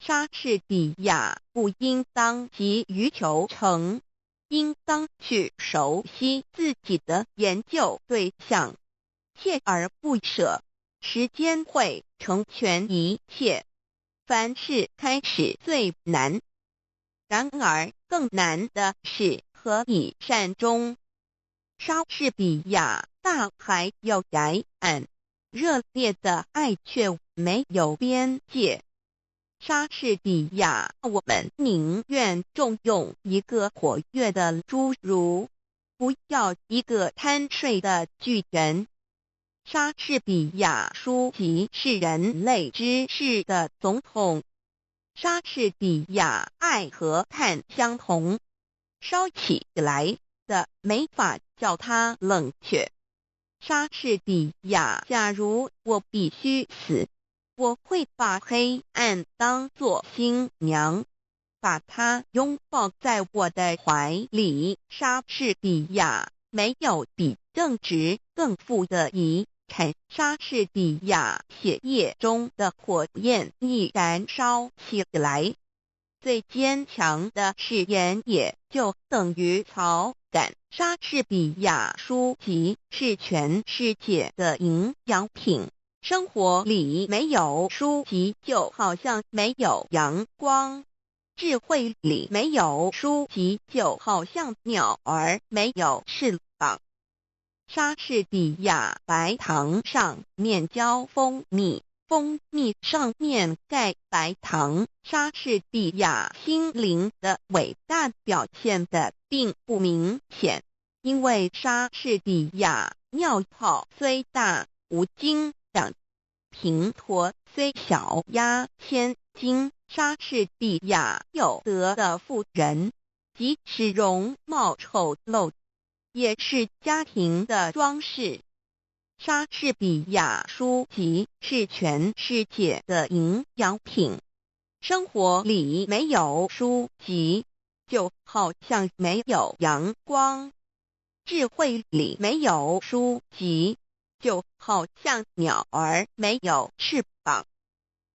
莎士比亞不應當急於求成，應當去熟悉自己的研究對象，鍥而不捨，時間會成全一切。凡事開始最難，然而更難的是何以善終。莎士比亞，大海有崖岸，熱烈的愛卻沒有邊界。莎士比亞，我們寧願重用一個活躍的侏儒，不要一個貪睡的巨人。莎士比亞書籍是人類知識的總統。莎士比亞愛和炭相同，燒起來的沒法叫它冷卻。莎士比亞，假如我必須死，我會把黑暗當作新娘，把她擁抱在我的懷裡。莎士比亞沒有比正直更富的遺產。莎士比亞血液中的火焰已燃燒起來。最堅強的誓言也就等於草桿。莎士比亞書籍是全世界的營養品。生活裡沒有書籍，就好像沒有陽光；智慧裡沒有書籍，就好像鳥兒沒有翅膀。莎士比亞白糖上面澆蜂蜜，蜂蜜上面蓋白糖。莎士比亞心靈的偉大表現得並不明顯，因為莎士比亞尿泡雖大無斤兩，蘋陀雖小壓千斤。莎士比亞有德的婦人，即使容貌醜陋，也是家庭的裝飾。莎士比亞書籍是全世界的營養品。生活裡沒有書籍，就好像沒有陽光；智慧裡沒有書籍，就好像鳥兒沒有翅膀。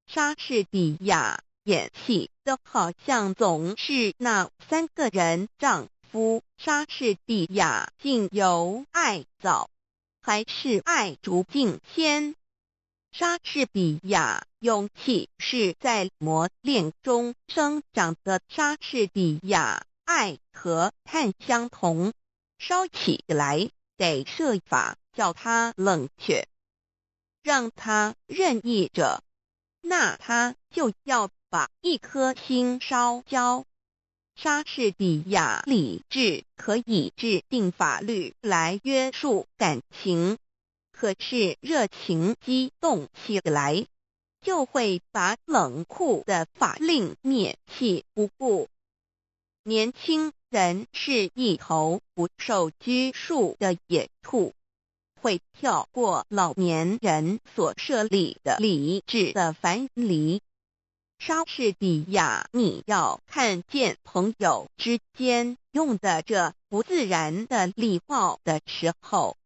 莎士比亞演戲的好像總是那三個人丈夫。莎士比亞敬由愛早，還是愛竹敬先？莎士比亞勇氣是在磨練中生長的。莎士比亞愛和炭相同，燒起來得設法叫它冷卻，讓它任意著，那他就要把一顆心燒焦。莎士比亞理智可以制定法律來約束感情，可是熱情激動起來，就會把冷酷的法令滅棄不顧。年輕人是一頭不受拘束的野兔，會跳過老年人所設立的理智的藩籬。莎士比亞，你要看見朋友之間用的這不自然的禮貌的時候，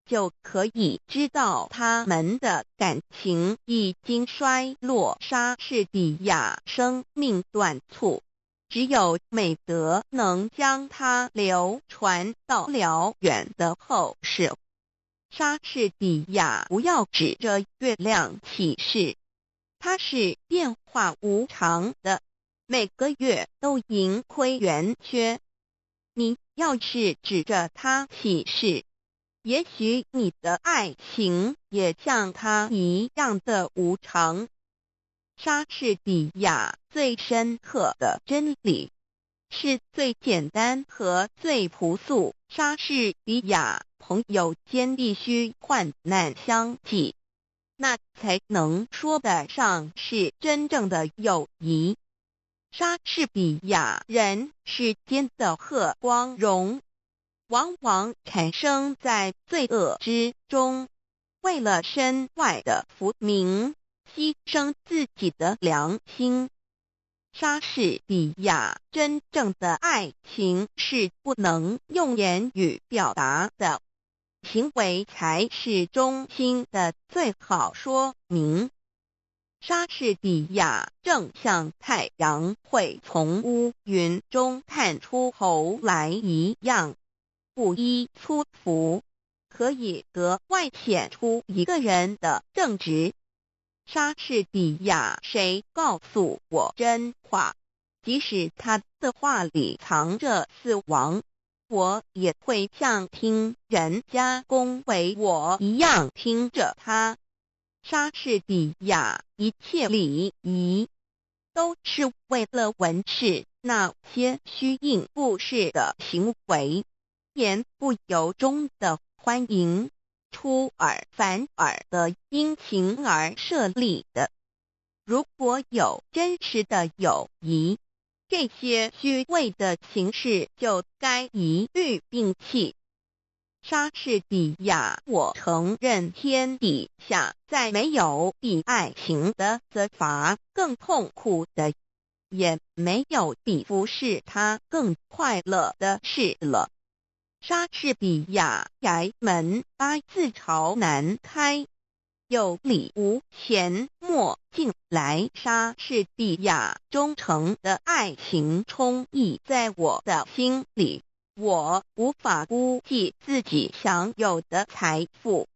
就可以知道他們的感情已經衰落。莎士比亞生命短促，只有美德能將它流傳到遼遠的後世。莎士比亞不要指着月亮起誓，它是變化無常的，每個月都盈虧圓缺。你要是指著它起誓，也許你的愛情也像它一樣的無常。莎士比亞最深刻的真理，是最簡單和最樸素。莎士比亞朋友間必須患難相濟，那才能說得上是真正的友誼。莎士比亞人世間的和光榮，往往產生在罪惡之中，為了身外的浮名，犧牲自己的良心。莎士比亞真正的愛情是不能用言語表達的，行為才是忠心的最好說明。莎士比亞正像太陽會從烏雲中探出頭來一樣，布衣粗服，可以格外顯出一個人的正直。莎士比亞，誰告訴我真話？即使他的話裡藏著死亡，我也會像聽人家恭維我一樣聽著他。莎士比亞一切禮儀都是為了文飾那些虛應故事的行為，言不由衷的歡迎，出爾反爾的殷勤而設立的。如果有真實的友誼，這些虛偽的形式就該一律摒棄。莎士比亞，我承認天底下再沒有比愛情的責罰更痛苦的，也沒有比服侍它更快樂的事了。莎士比亞宅門八字朝南開，有禮無錢莫進來。莎士比亞忠誠的愛情充溢在我的心裡，我無法估計自己享有的財富。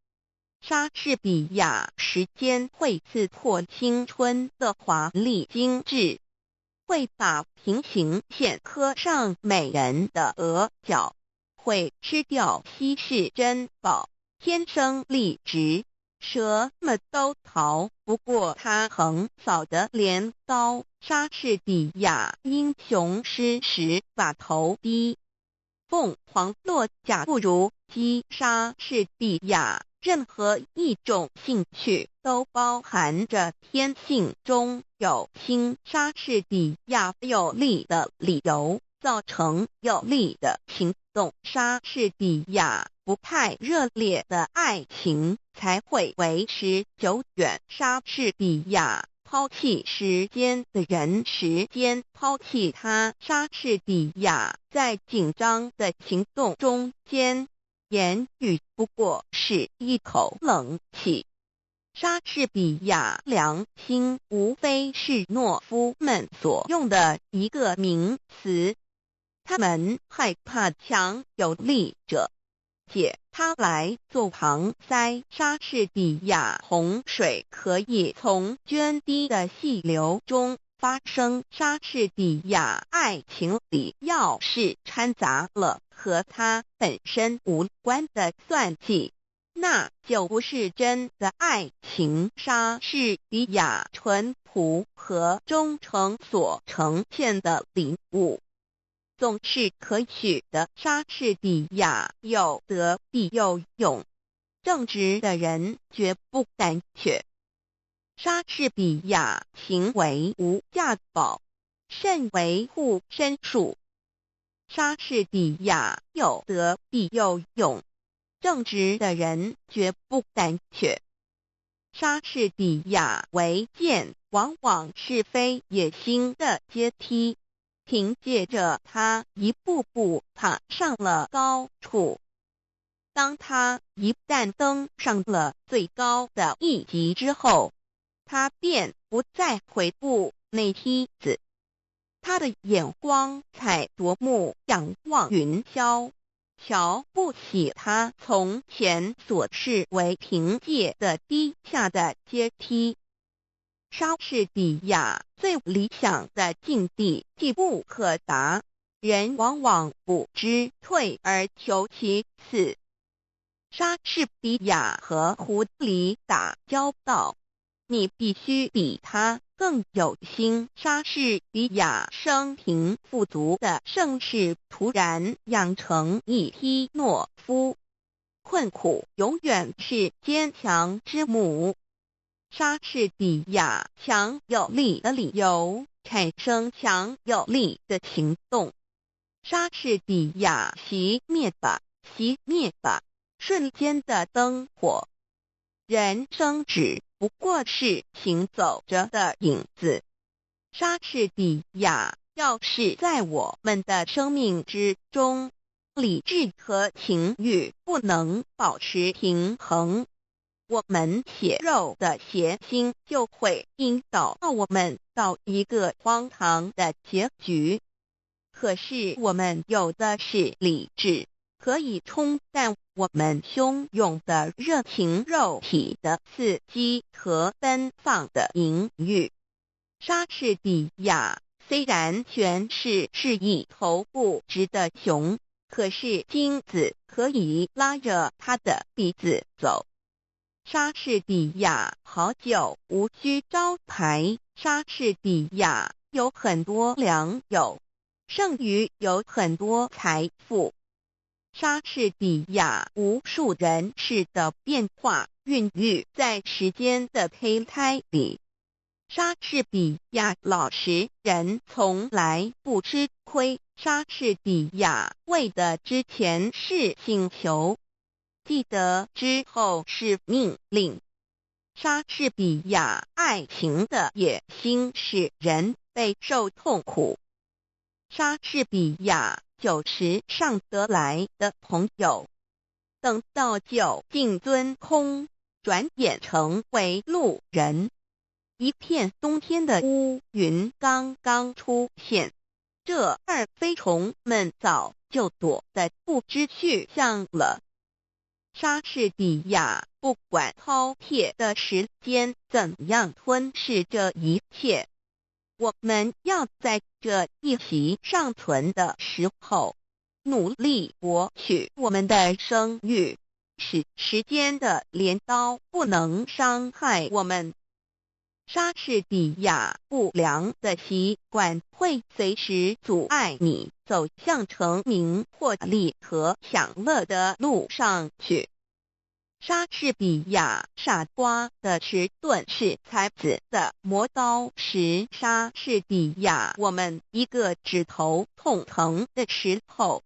莎士比亞時間會刺破青春的華麗精緻，會把平行線刻上美人的額角，會吃掉稀世珍寶，天生麗質，什麼都逃不過他橫掃的鐮刀。莎士比亞英雄失時把頭低，鳳凰落架不如雞。莎士比亞任何一種興趣都包含著天性中有輕。莎士比亞有力的理由造成有力的行動。莎士比亞不太熱烈的愛情才會維持久遠。莎士比亞拋棄時間的人，時間拋棄他。莎士比亞在緊張的行動中間，言語不過是一口冷氣。莎士比亞良心無非是懦夫們所用的一個名詞，他們害怕強有力者借它來做搪塞。莎士比亞洪水可以從涓滴的細流中發生。莎士比亞愛情裡要是摻雜了和它本身無關的算計，那就不是真的愛情。莎士比亞淳樸和忠誠所呈獻的禮物，總是可取的。莎士比亞有德必有勇，正直的人絕不膽怯。莎士比亞情為無價寶，慎為護身術。莎士比亞有德必有勇，正直的人絕不膽怯。莎士比亞違建往往是非野心的階梯，憑借著他一步步爬上了高處。當他一旦登上了最高的一級之後，他便不再回顧那梯子。他的眼光才奪目仰望雲霄，瞧不起他從前所視為貧賤的低下的階梯。莎士比亚最理想的境地既不可达，人往往不知退而求其次。莎士比亚和狐狸打交道，你必须比他更有心。莎士比亚生平富足的盛世突然养成一批懦夫，困苦永远是坚强之母。莎士比亚强有力的理由产生强有力的行动。莎士比亚熄灭吧，熄灭吧，瞬间的灯火。人生只不过是行走着的影子。莎士比亚要是在我们的生命之中，理智和情欲不能保持平衡，我们血肉的邪心就会引导我们到一个荒唐的结局。可是我们有的是理智，可以冲淡我们汹涌的热情、肉体的刺激和奔放的淫欲。莎士比亚虽然权势是一头不直的熊，可是金子可以拉着他的鼻子走。莎士比亚好酒无需招牌。莎士比亚有很多良友，胜于有很多财富。莎士比亚无数人事的变化孕育在时间的胚胎里。莎士比亚老实人从来不吃亏。莎士比亚为的之前是请求，记得之后是命令。莎士比亚爱情的野心使人备受痛苦。莎士比亚酒池上得来的朋友，等到酒尽樽空，转眼成为路人。一片冬天的乌云刚刚出现，这儿飞虫们早就躲得不知去向了。莎士比亚不管饕餮的时间怎样吞噬这一切，我们要在这一息尚存的时候，努力博取我们的声誉，使时间的镰刀不能伤害我们。莎士比亚不良的习惯会随时阻碍你走向成名、获利和享乐的路上去。莎士比亚傻瓜的迟钝是才子的磨刀石。莎士比亚，我们一个指头痛疼的时候，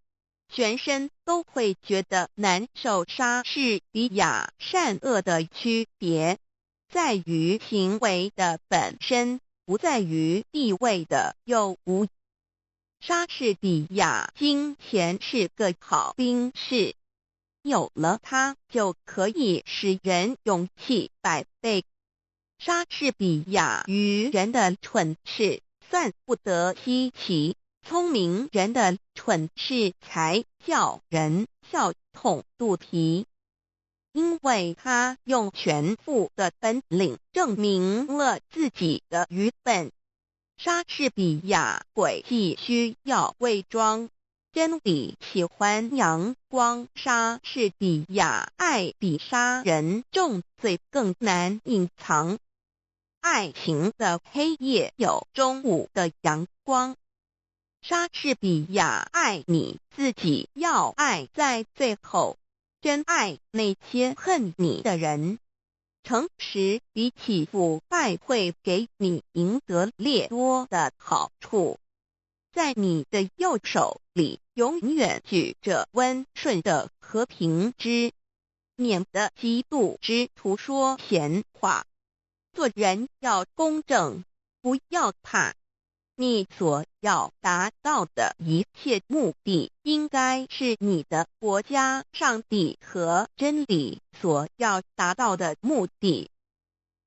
全身都会觉得难受。莎士比亚善恶的区别在于行为的本身，不在于地位的有无。莎士比亚金钱是个好兵士，有了它就可以使人勇气百倍。莎士比亚愚人的蠢事算不得稀奇，聪明人的蠢事才叫人笑痛肚皮。因为他用全副的本领证明了自己的愚笨。莎士比亚诡计需要伪装，真理喜欢阳光。莎士比亚爱比杀人重罪更难隐藏。爱情的黑夜有中午的阳光。莎士比亚爱你自己要爱在最后。珍爱那些恨你的人，诚实比起腐败会给你赢得略多的好处。在你的右手里永远举着温顺的和平之，免得嫉妒之徒说闲话。做人要公正，不要怕。你所要达到的一切目的，应该是你的国家、上帝和真理所要达到的目的。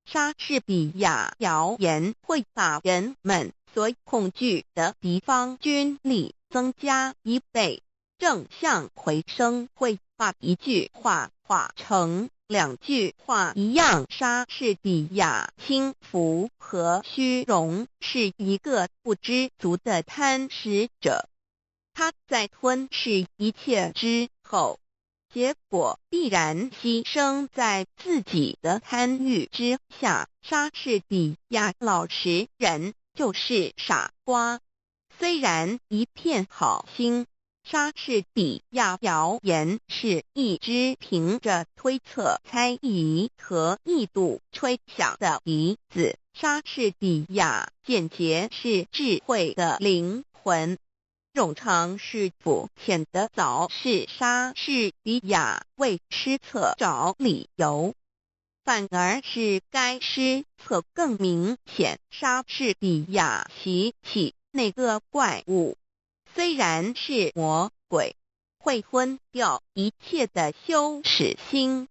莎士比亚谣言会把人们所恐惧的敌方军力增加一倍，正像回声会把一句话化成两句话一样，莎士比亚轻浮和虚荣是一个不知足的贪食者。他在吞噬一切之后，结果必然牺牲在自己的贪欲之下。莎士比亚老实人就是傻瓜，虽然一片好心。莎士比亚谣言是一支凭着推测、猜疑和臆度吹响的笛子。莎士比亚简洁是智慧的灵魂，冗长是肤浅的藻饰。莎士比亚为失策找理由，反而是该失策更明显。莎士比亚习气那个怪物，虽然是魔鬼，会吞掉一切的羞耻心，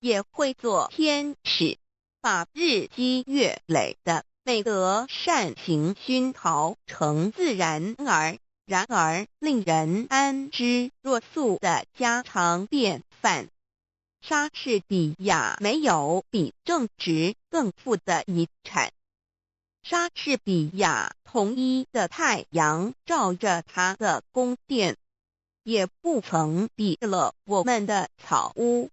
也会做天使，把日积月累的美德善行熏陶成自然而然而令人安之若素的家常便饭。莎士比亚没有比正直更富的遗产。莎士比亚统一的太阳照着他的宫殿，也不曾比了我们的草屋。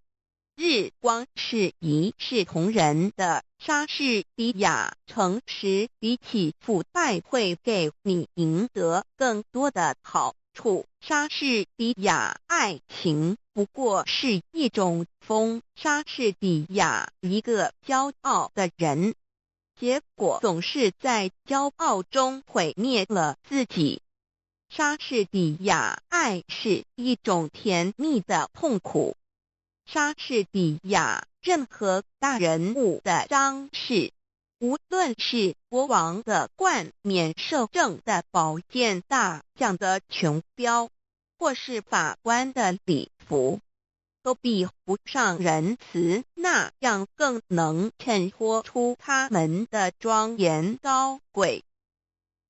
日光是一视同仁的。莎士比亚诚实比起腐败会给你赢得更多的好处。莎士比亚爱情不过是一种风。莎士比亚一个骄傲的人，结果总是在骄傲中毁灭了自己。莎士比亚爱是一种甜蜜的痛苦。莎士比亚任何大人物的装饰，无论是国王的冠冕、摄政的宝剑、大将的琼标，或是法官的礼服，都比不上仁慈那样更能衬托出他们的庄严高贵。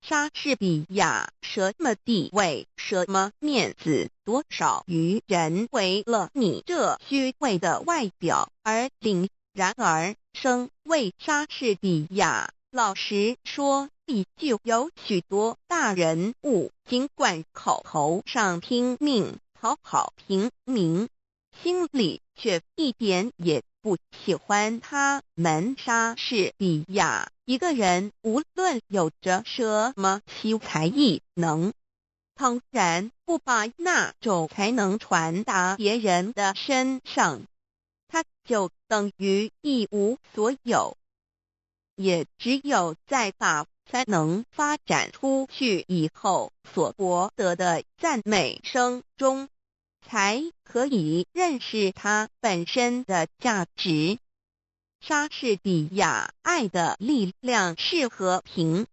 莎士比亚什么地位，什么面子，多少愚人为了你这虚伪的外表而凛然而生。为莎士比亚，老实说，依旧有许多大人物，尽管口头上拼命讨好平民，心里却一点也不喜欢他们。莎士比亚一个人，无论有着什么奇才异能，倘然不把那种才能传达别人的身上，他就等于一无所有。也只有在把才能发展出去以后所博得的赞美声中，才可以认识他本身的价值。莎士比亚爱的力量是和平，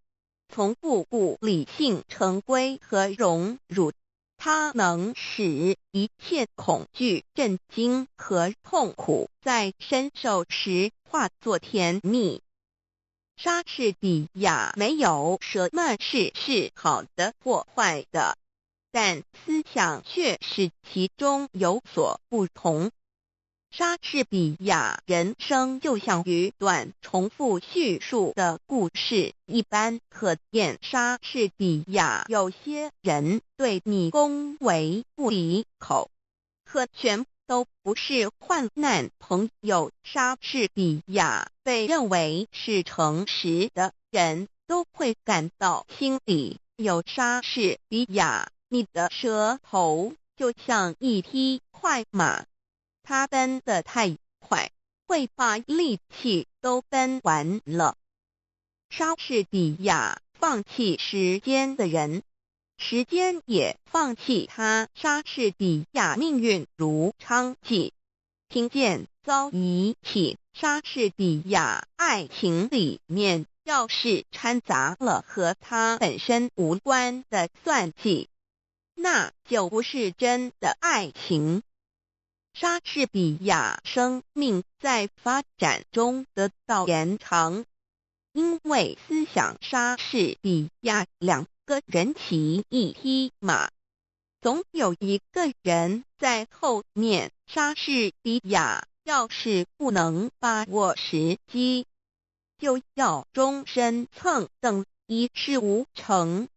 从不顾理性成规和荣辱，它能使一切恐惧、震惊和痛苦在伸手时化作甜蜜。莎士比亚没有什么事是好的或坏的，但思想却是其中有所不同。莎士比亚人生就像一段重复叙述的故事一般，可见莎士比亚有些人对你恭维不离口，可全都不是患难朋友。莎士比亚被认为是诚实的人，都会感到心里有莎士比亚。你的舌头就像一匹快马，它奔得太快，会把力气都奔完了。莎士比亚放弃时间的人，时间也放弃他。莎士比亚命运如娼妓，贫贱遭遗弃。莎士比亚爱情里面要是掺杂了和他本身无关的算计，那就不是真的爱情。莎士比亚生命在发展中得到延长，因为思想。莎士比亚两个人骑一匹马，总有一个人在后面。莎士比亚要是不能把握时机，就要终身蹭蹬，一事无成。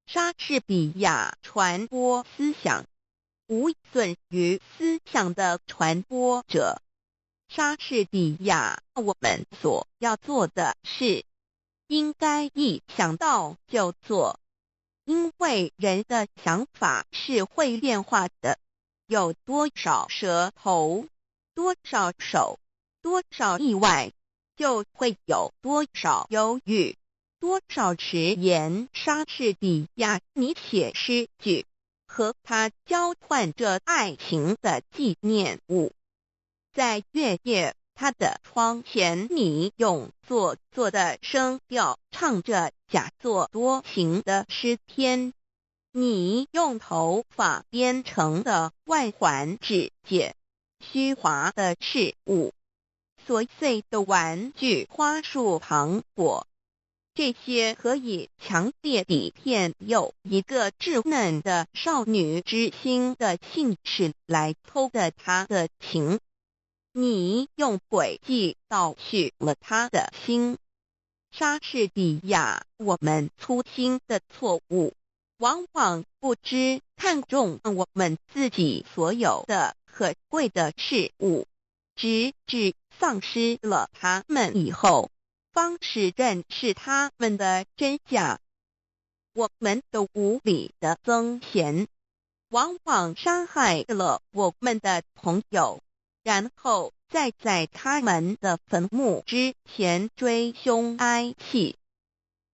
莎士比亚传播思想，无损于思想的传播者。莎士比亚，我们所要做的事，应该一想到就做，因为人的想法是会变化的。有多少舌头，多少手，多少意外，就会有多少犹豫，多少迟延。莎士比亚，你写诗句，和他交换着爱情的纪念物。在月夜，他的窗前，你用做作的声调唱着假作多情的诗篇。你用头发编成的外环指戒，虚华的事物，琐碎的玩具花束糖果，这些可以强烈地骗诱一个稚嫩的少女之心的信使来偷的她的情。你用诡计盗取了她的心。莎士比亚，我们粗心的错误，往往不知看重我们自己所有的可贵的事物，直至丧失了它们以后，方始认识它们的真假。我们的无理的憎嫌，往往伤害了我们的朋友，然后再在他们的坟墓之前捶胸哀泣。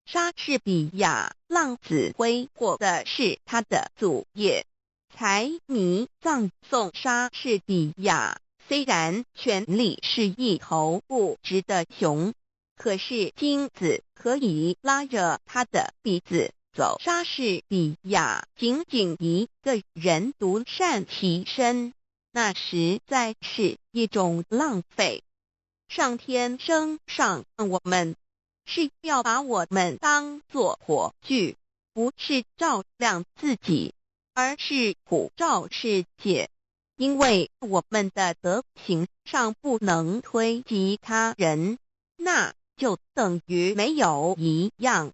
莎士比亚浪子挥霍的是他的祖业，财迷葬送莎士比亚。虽然权力是一头固执的熊，可是金子可以拉着他的鼻子走。莎士比亚仅仅一个人独善其身，那实在是一种浪费。上天生上我们，是要把我们当作火炬，不是照亮自己，而是普照世界。因为我们的德行尚不能推及他人，那就等于没有一样。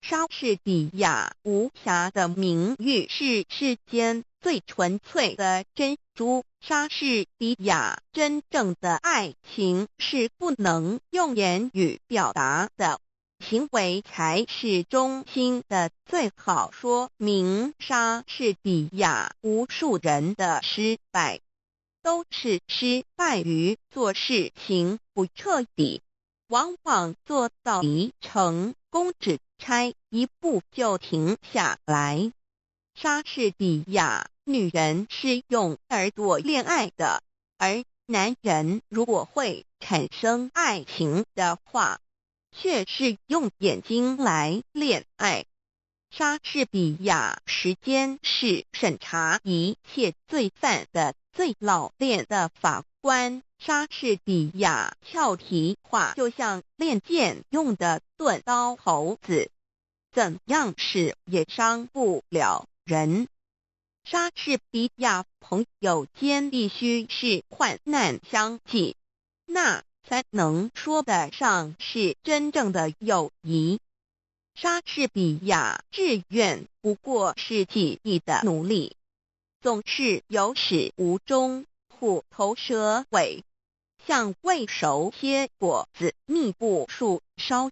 莎士比亚无瑕的名誉是世间最纯粹的珍珠。莎士比亚真正的爱情是不能用言语表达的，行为才是忠心的最好说明。莎士比亚无数人的失败，都是失败于做事情不彻底，往往做到一成功只差一步就停下来。莎士比亚，女人是用耳朵恋爱的，而男人如果会产生爱情的话，却是用眼睛来恋爱。莎士比亚，时间是审查一切罪犯的最老练的法官。莎士比亚，俏皮话就像练剑用的钝刀头子，怎样使也伤不了人。莎士比亚，朋友间必须是患难相济，那才能说得上是真正的友谊。莎士比亚，志愿不过是记忆的奴隶，总是有始无终，虎头蛇尾，像未熟切果子密布树梢，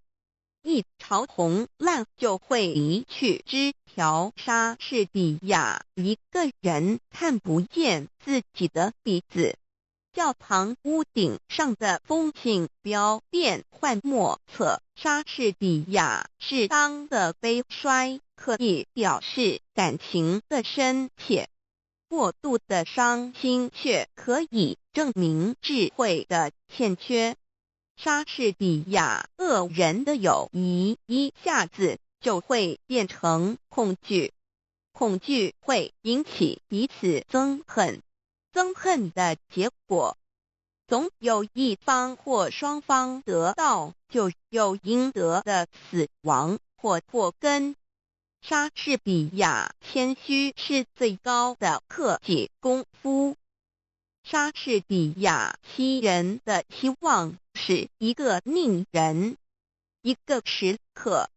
一朝红烂就会离去枝条。莎士比亚，一个人看不见自己的鼻子。教堂屋顶上的风信标变幻莫测。莎士比亚，适当的悲衰可以表示感情的深切，过度的伤心却可以证明智慧的欠缺。莎士比亚，恶人的友谊一下子就会变成恐惧，恐惧会引起彼此憎恨。憎恨的结果，总有一方或双方得到就有应得的死亡或祸根。莎士比亚，谦虚是最高的克己功夫。莎士比亞欺人的希望是一個佞人，一個時刻，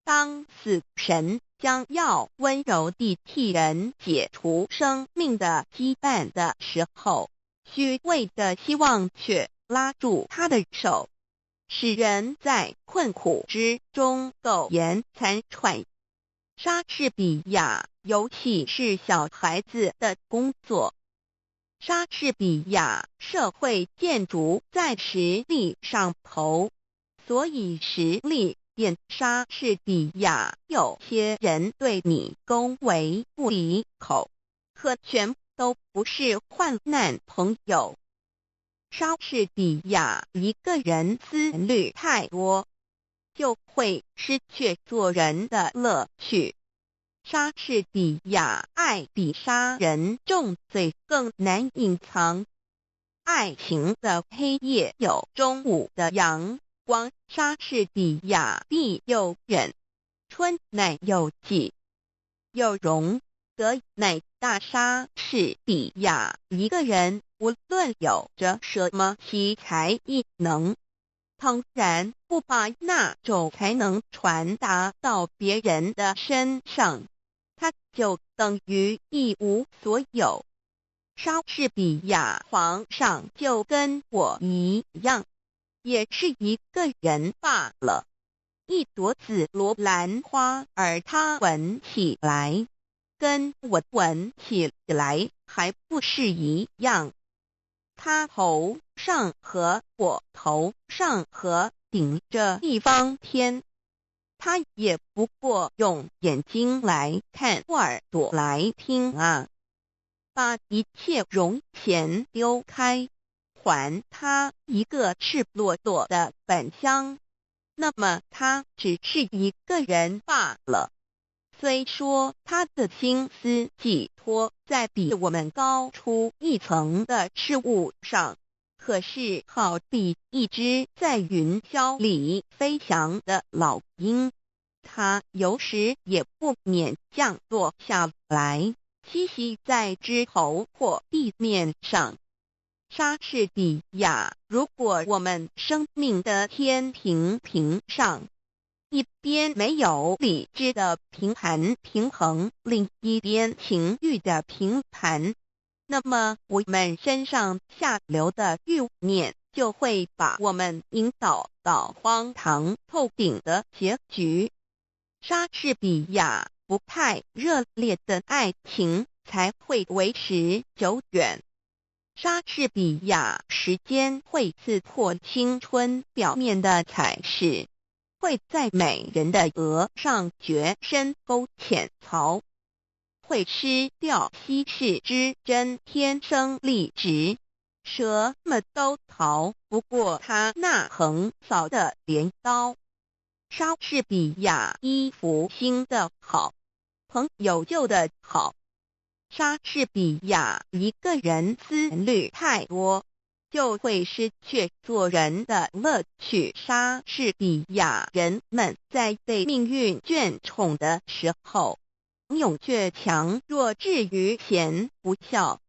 當死神將要溫柔地替人解除生命的羈絆的時候，虛偽的希望卻拉住他的手，使人在困苦之中苟延殘喘。莎士比亞遊戲是小孩子的工作。莎士比亞社會建築在實力上頭，所以實力變莎士比亞。有些人對你恭維不離口，可全都不是患難朋友。莎士比亞一個人思慮太多，就會失去做人的樂趣。莎士比亞愛比殺人重罪更難隱藏。愛情的黑夜有中午的陽光。莎士比亞必有忍，春乃有季，有容德乃大。莎士比亞一個人無論有着什麼奇才異能，倘然不把那種才能傳達到別人的身上，他就等於一無所有。莎士比亞皇上就跟我一樣，也是一個人罷了。一朵紫羅蘭花，而他聞起來，跟我聞起來還不是一樣。他頭上和我頭上合頂着一方天，他也不過用眼睛來看，耳朵來聽啊。把一切榮銜丟開，還他一個赤裸裸的本相，那麼他只是一個人罷了。雖說他的心思寄託在比我們高出一層的事物上，可是好比一隻在雲霄裡飛翔的老鷹，它有時也不免降落下來，棲息在枝頭或地面上。莎士比亞，如果我們生命的天平平上，一邊沒有理智的平盤平衡，另一邊情慾的平盤，那麼我們身上下流的慾念就會把我們引導到荒唐透頂的結局。莎士比亞不太熱烈的愛情才會維持久遠。莎士比亞時間會刺破青春表面的彩飾，會在美人的額上掘深溝淺槽，會吃掉稀世之珍天生麗質，什麼都逃不過他那橫掃的鐮刀。莎士比亞衣服新的好，朋友舊的好。莎士比亞一個人思慮太多，就會失去做人的樂趣。莎士比亞人們在被命運眷寵的時候，勇倔強弱至於賢不肖，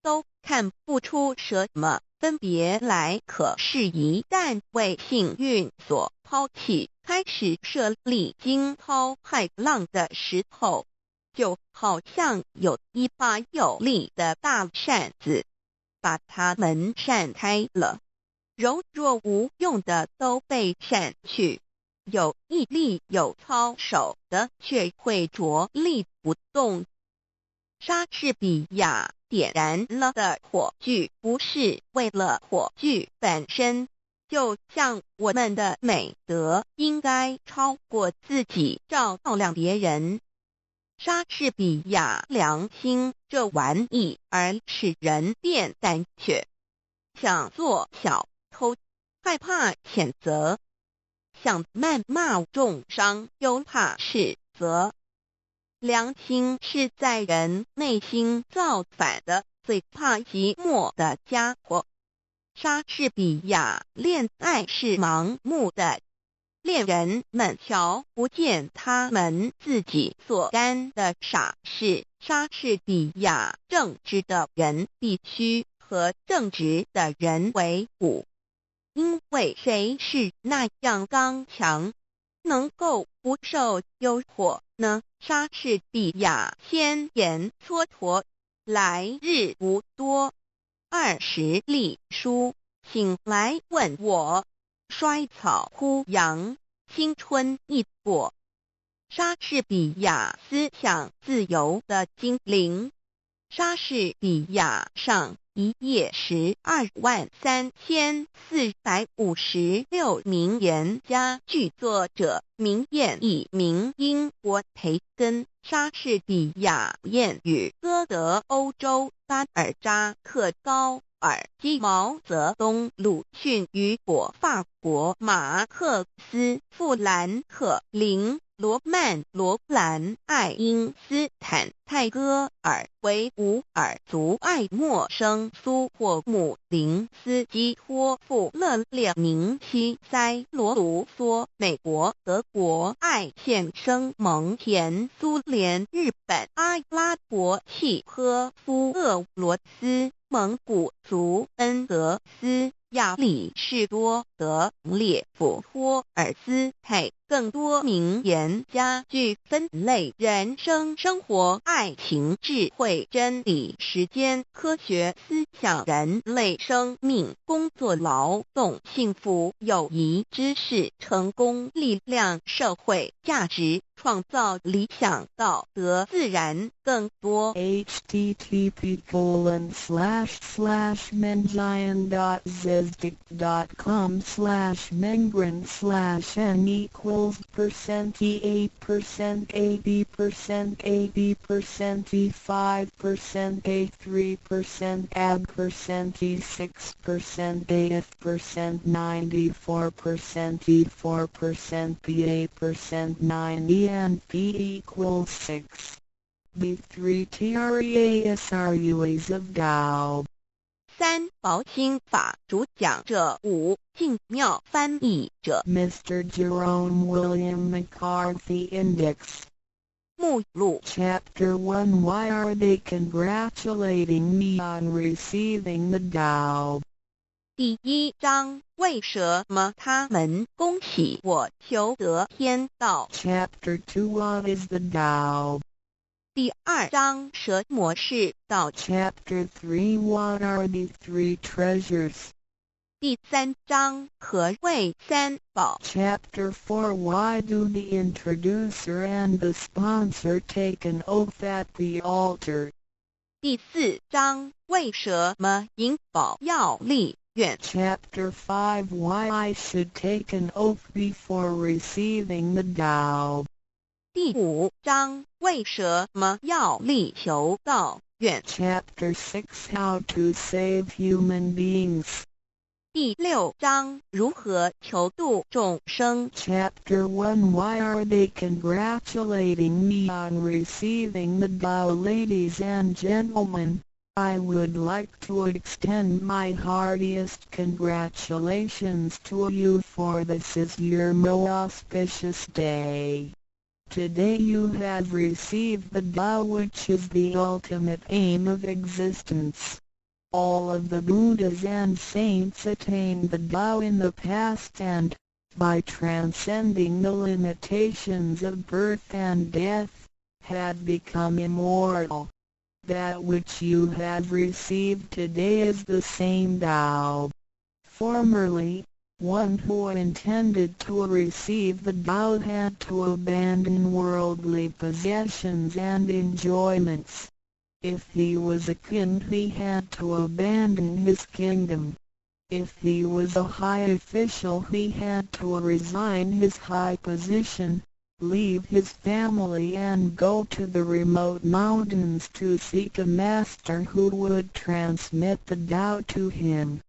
都看不出什麼分別來。可是，一旦為幸運所拋棄，開始涉歷驚濤駭浪的時候，就好像有一把有力的大扇子，把他們扇開了，柔弱無用的都被扇去，有毅力有操守的卻會卓立不動。莎士比亞點燃了的火炬，不是為了火炬本身，就像我們的美德應該超過自己，照亮別人。莎士比亞良心這玩意兒使人變膽怯，想做小偷，害怕譴責；想謾罵中傷，又怕斥責。良心是在人內心造反的最怕寂寞的傢伙。莎士比亞戀愛是盲目的，戀人們瞧不見他們自己所幹的傻事。莎士比亞正直的人必須和正直的人为伍，因为谁是那样刚强，能够不受诱惑呢？莎士比亚千言蹉跎，来日无多。20例书，请来问我。衰草枯杨，青春易过。莎士比亚思想自由的精灵。莎士比亚上一页123,456名言佳句作者名谚译名英国培根莎士比亚谚语歌德欧洲巴尔扎克高尔基毛泽东鲁迅雨果法国马克思富兰克林罗曼·罗兰、爱因斯坦、泰戈尔、维吾尔族爱默生、苏霍姆林斯基、托夫勒、列宁、西塞罗、卢梭、美国、德国、爱先生、蒙田、苏联、日本、阿拉伯、契诃夫、俄罗斯、蒙古族、恩格斯、亚里士多德、列夫、托尔斯泰。更多名言佳句分类：人生、生活、爱情、智慧、真理、时间、科学、思想、人类、生命、工作、劳动、幸福、友谊、知识、成功、力量、社会、价值、创造、理想、道德、自然。更多。 http://mengjian.zizdict.com/mengren/n equals %E8% AB %AB %E5 %A3 %AB %E6 %AF %94 %E4 %BA %9 E and P equals 6. The three treasures of Tao. 三宝心法主讲者吴静妙翻译者 Mr. Jerome William McCarthy Index 目录 Chapter 1. Why are they congratulating me on receiving the Tao? 第一章，为什么他们恭喜我求得天道？ Chapter 2. What is the Tao? 第二章，什么是道？ Chapter 3. What are the three treasures? 第三章，何谓三宝？ Chapter 4. Why do the introducer and the sponsor take an oath at the altar? 第四章，为什么引保要立愿？ Chapter 5. Why I should take an oath before receiving the Tao. 第五章，为什么要立求道愿？ Chapter 6. How to save human beings. 第六章，如何求度众生？ Chapter 1. Why are they congratulating me on receiving the Tao? Ladies and gentlemen, I would like to extend my heartiest congratulations to you, for this is your most auspicious day. Today you have received the Tao, which is the ultimate aim of existence. All of the Buddhas and saints attained the Tao in the past and, by transcending the limitations of birth and death, had become immortal. That which you have received today is the same Tao. Formerly, one who intended to receive the Tao had to abandon worldly possessions and enjoyments. If he was a king, he had to abandon his kingdom. If he was a high official, he had to resign his high position, leave his family and go to the remote mountains to seek a master who would transmit the Tao to him.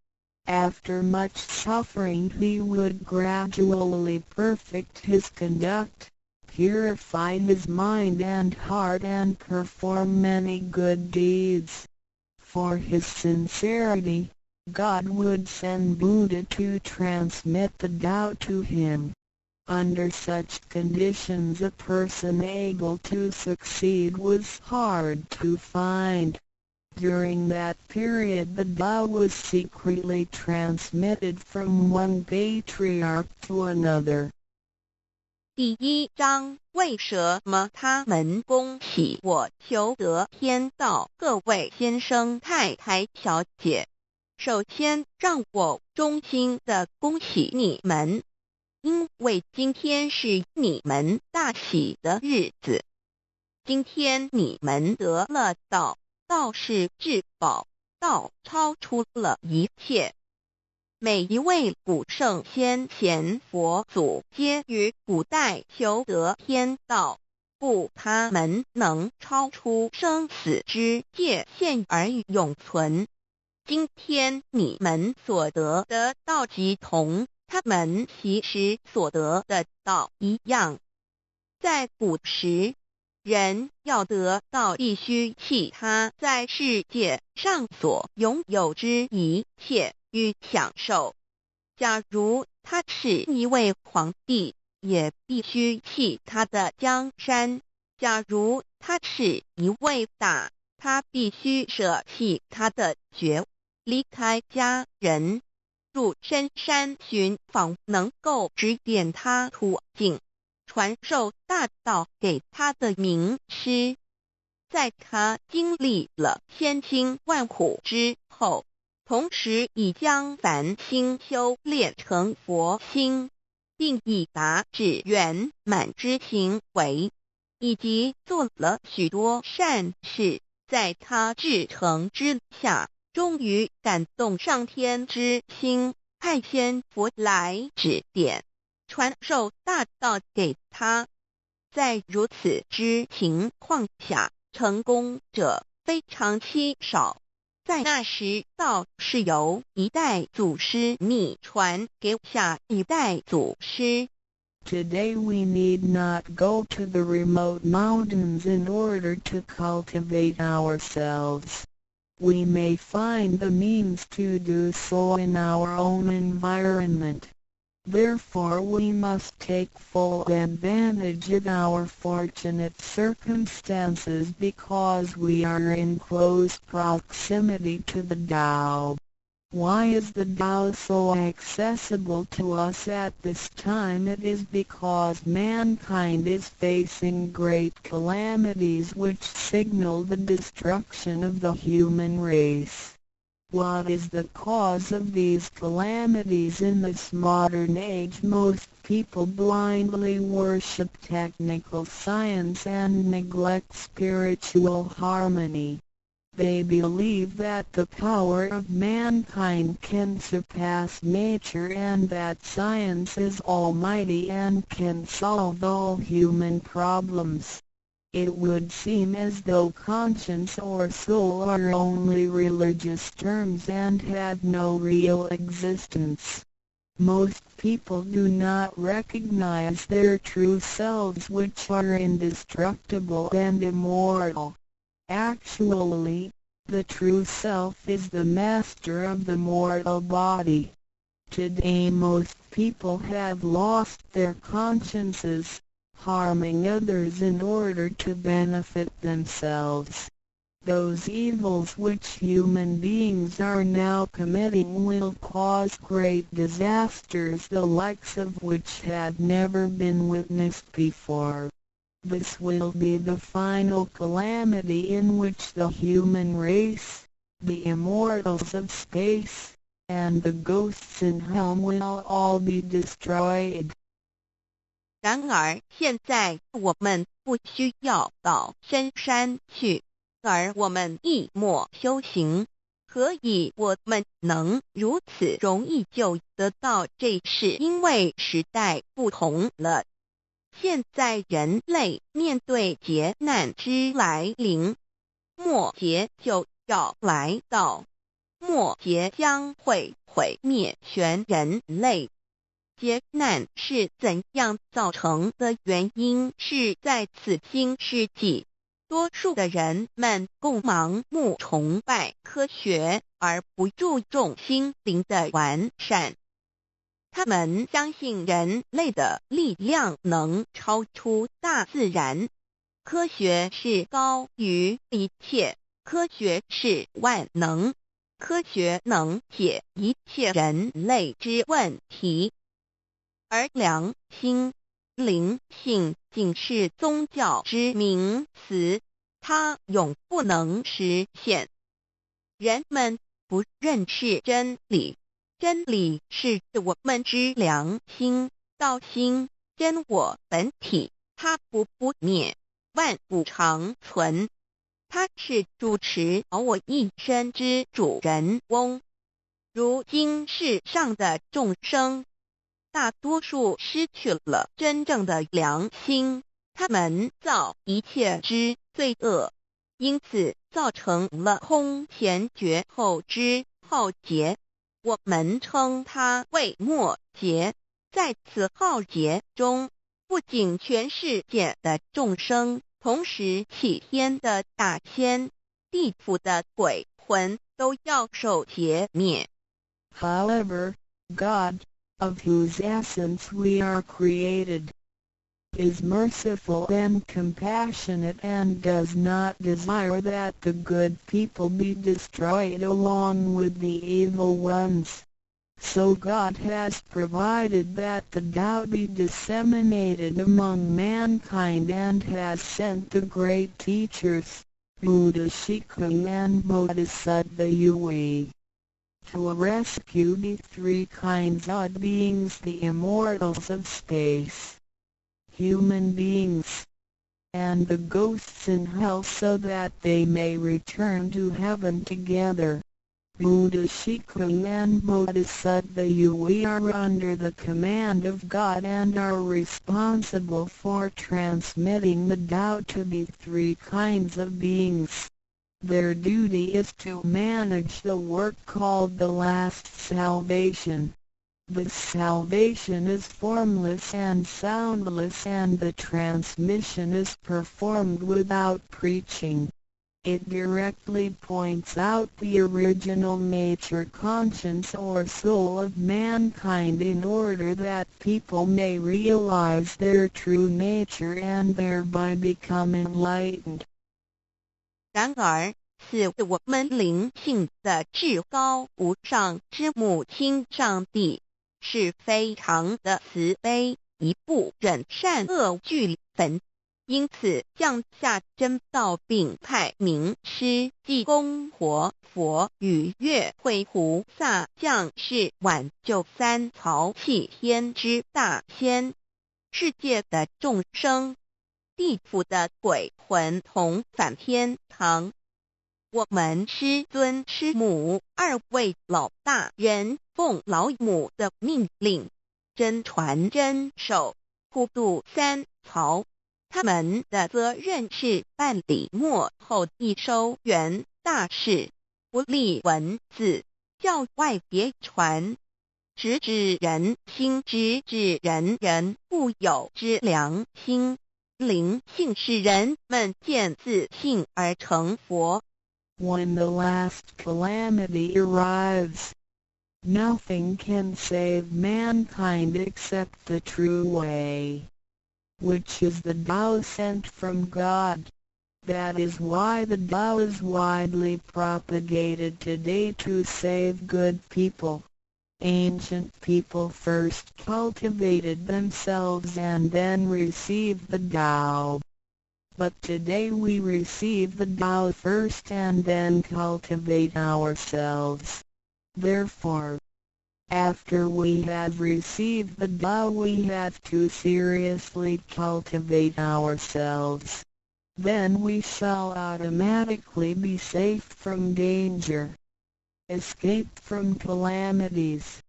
After much suffering he would gradually perfect his conduct, purify his mind and heart and perform many good deeds. For his sincerity, God would send Buddha to transmit the Tao to him. Under such conditions, a person able to succeed was hard to find. During that period, the Tao was secretly transmitted from one patriarch to another. 第一章，為什麼他們恭喜我求得天道？各位先生、太太、小姐，首先讓我衷心的恭喜你們，因為今天是你們大喜的日子。今天你們得了道，道是至寶，道超出了一切。每一位古聖先賢佛祖皆於古代求得天道，故他們能超出生死之界限而永存。今天你們所得的道，即同他們昔時所得的道一樣。在古時，人要得道，必須棄他在世界上所擁有之一切與享受。假如他是一位皇帝，也必須棄他的江山；假如他是一位大，他必須捨棄他的爵，離開家人，入深山尋訪能夠指點他途徑、傳授大道給他的明師。在他經歷了千辛萬苦之後，同時已將凡心修煉成佛心，並已達至圓滿之行為，以及做了許多善事，在他至誠之下，終於感動上天之心，派仙佛來指點、傳授大道給他。在如此之情況下，成功者非常稀少。在那時，道是由一代祖師秘傳給下一代祖師。 Today we need not go to the remote mountains in order to cultivate ourselves. We may find the means to do so in our own environment. Therefore, we must take full advantage of our fortunate circumstances because we are in close proximity to the Tao. Why is the Tao so accessible to us at this time? It is because mankind is facing great calamities which signal the destruction of the human race. What is the cause of these calamities in this modern age? Most people blindly worship technical science and neglect spiritual harmony. They believe that the power of mankind can surpass nature and that science is almighty and can solve all human problems. It would seem as though conscience or soul are only religious terms and have no real existence. Most people do not recognize their true selves, which are indestructible and immortal. Actually, the true self is the master of the mortal body. Today most people have lost their consciences, harming others in order to benefit themselves. Those evils which human beings are now committing will cause great disasters, the likes of which have never been witnessed before. This will be the final calamity in which the human race, the immortals of space, and the ghosts in hell will all be destroyed. 然而，現在我們不需要到深山去，而我們一默修行，何以我們能如此容易就得道？這是因為時代不同了。現在人類面對劫難之來臨，末劫就要來到，末劫將會毀滅全人類。劫難是怎樣造成的？原因是在此新世紀，多數的人們共盲目崇拜科學，而不注重心靈的完善。他們相信人類的力量能超出大自然，科學是高於一切。科學是萬能，科學能解一切人類之問題，而良心、靈性僅是宗教之名詞，它永不能實現。人們不認識真理，真理是我們之良心、道心、真我本體，它不不滅，萬古長存。它是主持我一生之主人翁。如今世上的眾生，大多數失去了真正的良心，他們造一切之罪惡，因此造成了空前絕後之浩劫。我們稱它為末劫。在此浩劫中，不僅全世界的眾生，同時器天的大仙、地府的鬼魂都要受劫滅。 However, God, of whose essence we are created, is merciful and compassionate and does not desire that the good people be destroyed along with the evil ones. So God has provided that the Tao be disseminated among mankind and has sent the great teachers, Buddha Shikung and Bodhisattva Yui, to rescue the three kinds of beings: the immortals of space, human beings, and the ghosts in hell, so that they may return to heaven together. Buddha Shikung and Bodhisattva Yui are under the command of God and are responsible for transmitting the Tao to the three kinds of beings. Their duty is to manage the work called the last salvation. This salvation is formless and soundless, and the transmission is performed without preaching. It directly points out the original nature, conscience or soul of mankind, in order that people may realize their true nature and thereby become enlightened. 然而，賜我們靈性的至高無上之母親上帝是非常的慈悲，亦不忍善惡俱焚，因此降下真道，並派明師濟公活佛與月慧菩薩降世挽救三曹器天之大仙、世界的眾生、地府的鬼魂同返天堂。我們師尊師母二位老大人奉老母的命令，真傳真授，普度三曹。他們的責任是辦理末後一收圓大事，不立文字，教外別傳，直指人心，直指人人固有之良心、靈性，使人們見自性而成佛。 When the last calamity arrives, nothing can save mankind except the true way, which is the Tao sent from God. That is why the Tao is widely propagated today to save good people. Ancient people first cultivated themselves and then received the Tao. But today we receive the Tao first and then cultivate ourselves. Therefore, after we have received the Tao, we have to seriously cultivate ourselves. Then we shall automatically be safe from danger, escape from calamities,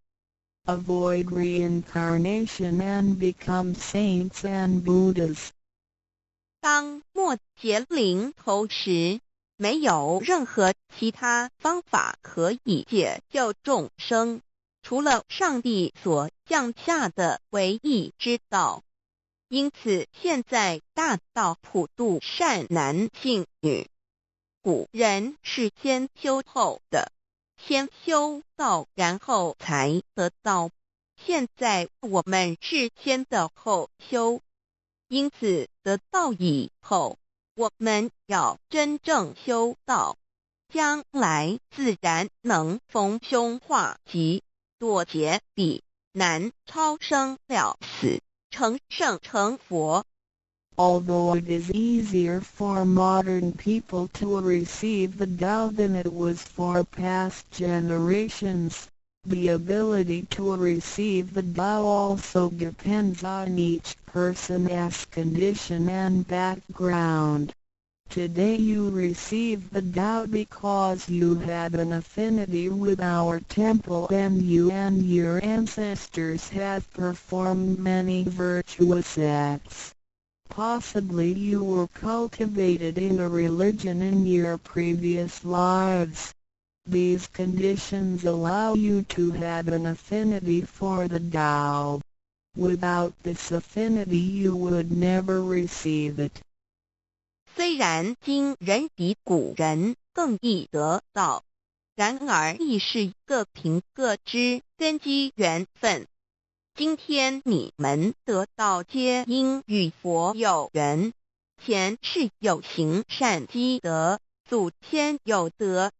avoid reincarnation and become saints and Buddhas. 當末劫臨頭時，沒有任何其他方法可以解救眾生，除了上帝所降下的唯一之道。因此，現在大道普度善男信女。古人是先修後得，先修道，然後才得道。現在我們是先得後修，因此得道以後，我們要真正修道。将来自然能逢凶化吉，躲劫避难，超生了死，成圣成佛。 Although it is easier for modern people to receive the Tao than it was for past generations, the ability to receive the Tao also depends on each person's condition and background. Today you receive the Tao because you have an affinity with our temple and you and your ancestors have performed many virtuous acts. Possibly you were cultivated in a religion in your previous lives. These conditions allow you to have an affinity for the Tao. Without this affinity, you would never receive it. 雖然今人比古人更易得道，然而亦是各憑各之根機緣分。今天你們得道，皆因與佛有緣，前世有行善積德，祖先有德，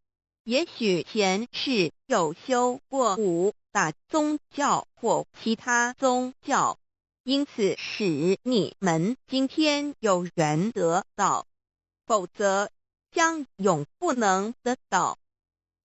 也許前世有修過五大宗教或其他宗教，因此使你們今天有緣得道，否則將永不能得道。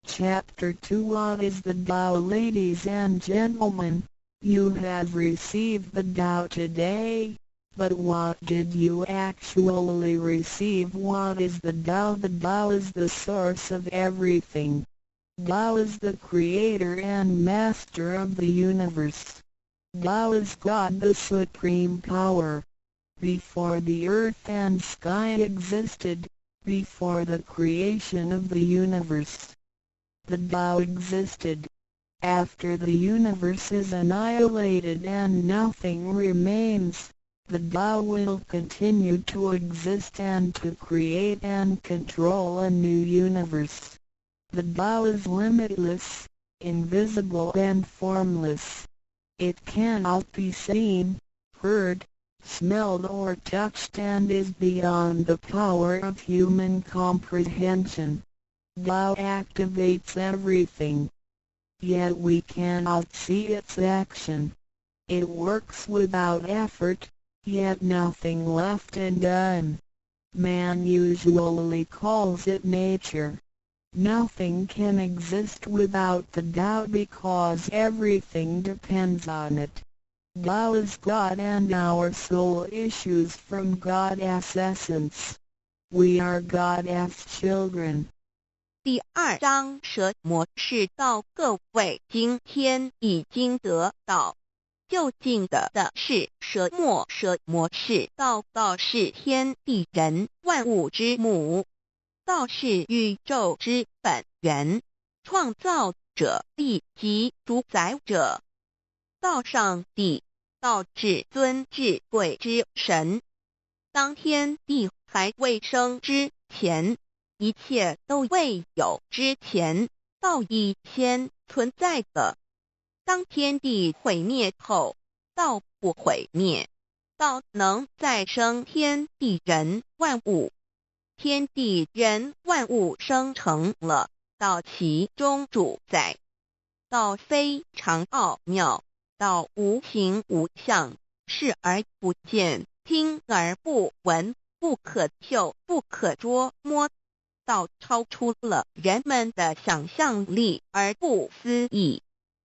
Chapter 2. What is the Tao? Ladies and gentlemen, you have received the Tao today, but what did you actually receive? What is the Tao? The Tao is the source of everything. Tao is the creator and master of the universe. Tao is God, the supreme power. Before the earth and sky existed, before the creation of the universe, the Tao existed. After the universe is annihilated and nothing remains, the Tao will continue to exist and to create and control a new universe. The Tao is limitless, invisible and formless. It cannot be seen, heard, smelled or touched and is beyond the power of human comprehension. Tao activates everything. Yet we cannot see its action. It works without effort, yet nothing left undone. Man usually calls it nature. Nothing can exist without the Tao because everything depends on it. Tao is God and our soul issues from God's essence. We are God's children. 第二章什麼是道？各位今天已經得道，究竟得的是什麼？什麼是道？道是天地人萬物之母，道是宇宙之本源，創造者以及主宰者。道上帝，道至尊至貴之神。當天地還未生之前，一切都未有之前，道已先存在的。當天地毀滅後，道不毀滅，道能再生天地人萬物。天地人萬物生成了，道其中主宰。道非常奧妙，道無形無相，視而不見，聽而不聞，不可嗅，不可捉摸。道超出了人們的想象力而不思議，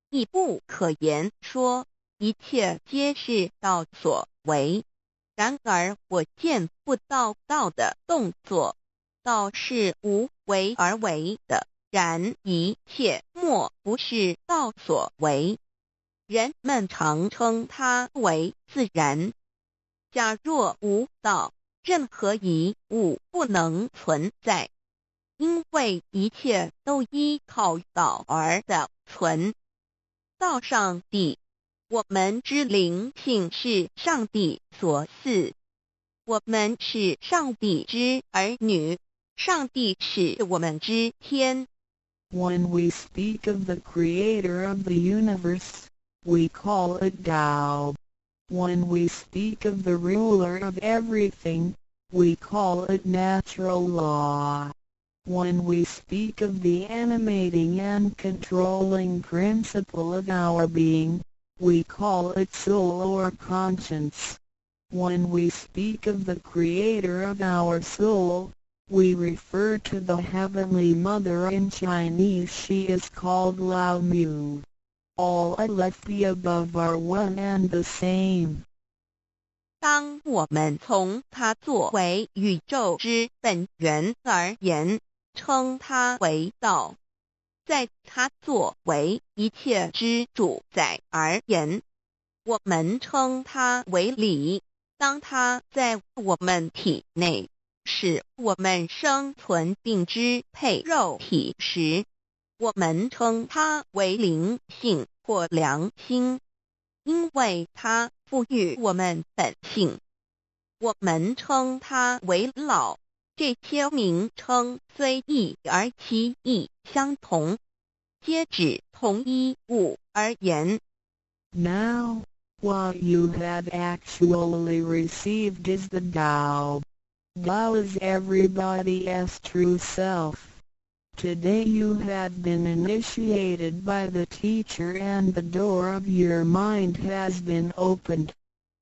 亦不可言說，一切皆是道所為。然而我見不到道的動作，道是無為而為的，然一切莫不是道所為。人們常稱它為自然。假若無道，任何一物不能存在，因為一切都依靠道而得存。道上帝，我們之靈性是上帝所賜，我們是上帝之兒女，上帝是我們之天。 When we speak of the creator of the universe, we call it Tao. When we speak of the ruler of everything, we call it natural law. When we speak of the animating and controlling principle of our being, we call it soul or conscience. When we speak of the creator of our soul, we refer to the Heavenly Mother. In Chinese she is called Lao Mu. All of the above are one and the same. 當我們從它作為宇宙之本源而言，稱它為道；在它作為一切之主宰而言，我們稱它為理。當它在我們體內使我們生存並支配肉體時，我們稱它為靈性或良心，因為它賦予我們本性。我們稱它為老。這些名稱雖異而其義相同，皆指同一物而言。 Now, what you have actually received is the Tao. Tao is everybody's true self. Today you have been initiated by the teacher and the door of your mind has been opened.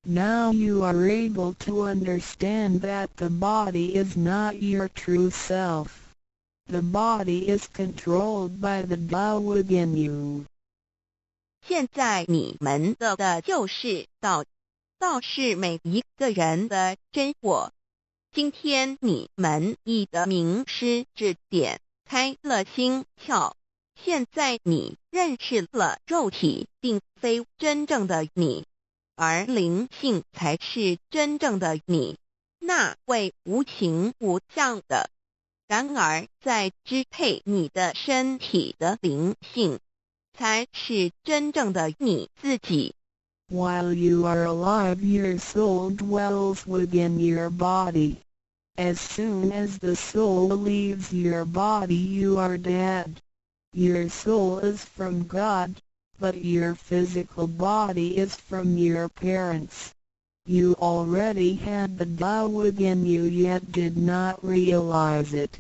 Now you are able to understand that the body is not your true self. The body is controlled by the Tao within you. 現在你們得的就是道，道是每一個人的真我。今天你們已得明師指點，開了心竅。現在你認識了肉體並非真正的你，而靈性才是真正的你，那位無形無相的。然而，在支配你的身體的靈性，才是真正的你自己。 While you are alive, your soul dwells within your body. As soon as the soul leaves your body, you are dead. Your soul is from God, but your physical body is from your parents. You already had the Tao within you, yet did not realize it.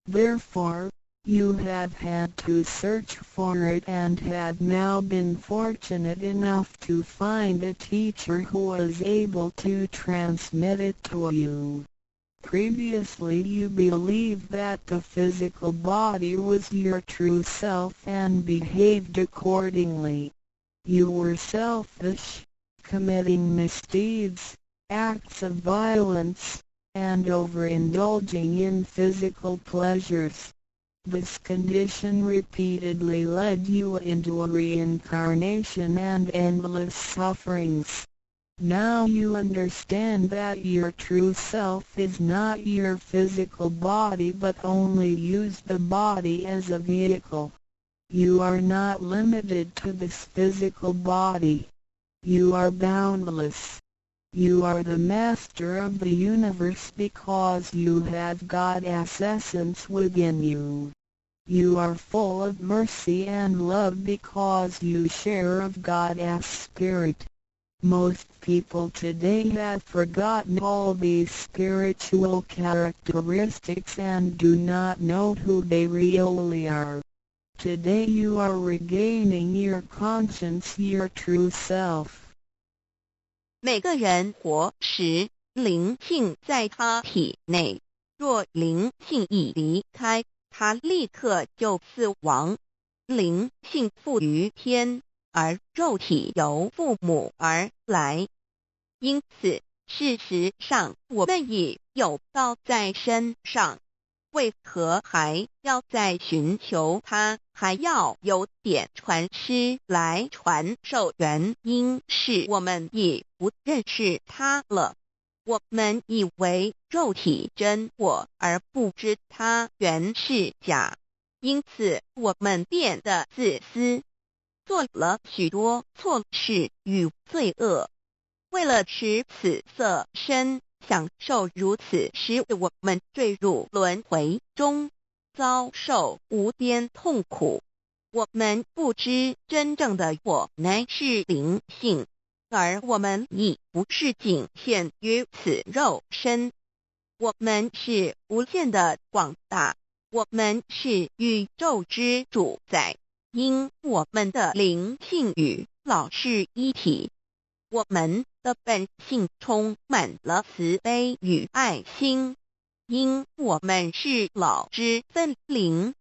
Therefore, you have had to search for it and have now been fortunate enough to find a teacher who is able to transmit it to you. Previously you believed that the physical body was your true self and behaved accordingly. You were selfish, committing misdeeds, acts of violence, and overindulging in physical pleasures. This condition repeatedly led you into a reincarnation and endless sufferings. Now you understand that your true self is not your physical body, but only use the body as a vehicle. You are not limited to this physical body. You are boundless. You are the master of the universe because you have God's essence within you. You are full of mercy and love because you share of God's spirit. Most people today have forgotten all these spiritual characteristics and do not know who they really are. Today you are regaining your conscience, your true self. 每個人活時，靈性在他體內。若靈性一離開，他立刻就死亡。靈性附於天，而肉體由父母而來。因此，事實上，我們已有道在身上，為何還要再尋求它？還要有點傳師來傳授？原因是我們已不認識它了。我們以為肉體真我，而不知它原是假，因此我們變得自私，做了許多錯事與罪惡。為了持此色身，享受如此，使我們墜入輪迴中，遭受無邊痛苦。我們不知真正的我乃是靈性，而我們已不是僅限於此肉身。我們是無限的廣大。我們是宇宙之主宰，因我們的靈性與老是一體。我們的本性充滿了慈悲與愛心，因我們是老之分靈。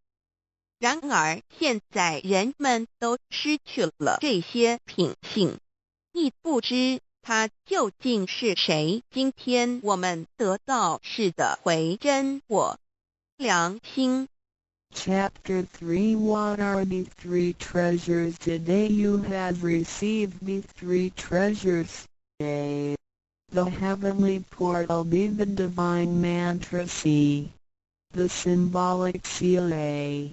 然而現在人們都失去了這些品性，亦不知他究竟是誰。今天我們得到是的回真我良心。 Chapter 3. What are the three treasures? Today you have received the three treasures. A. The heavenly portal. B. The divine mantra. C. The symbolic seal. A.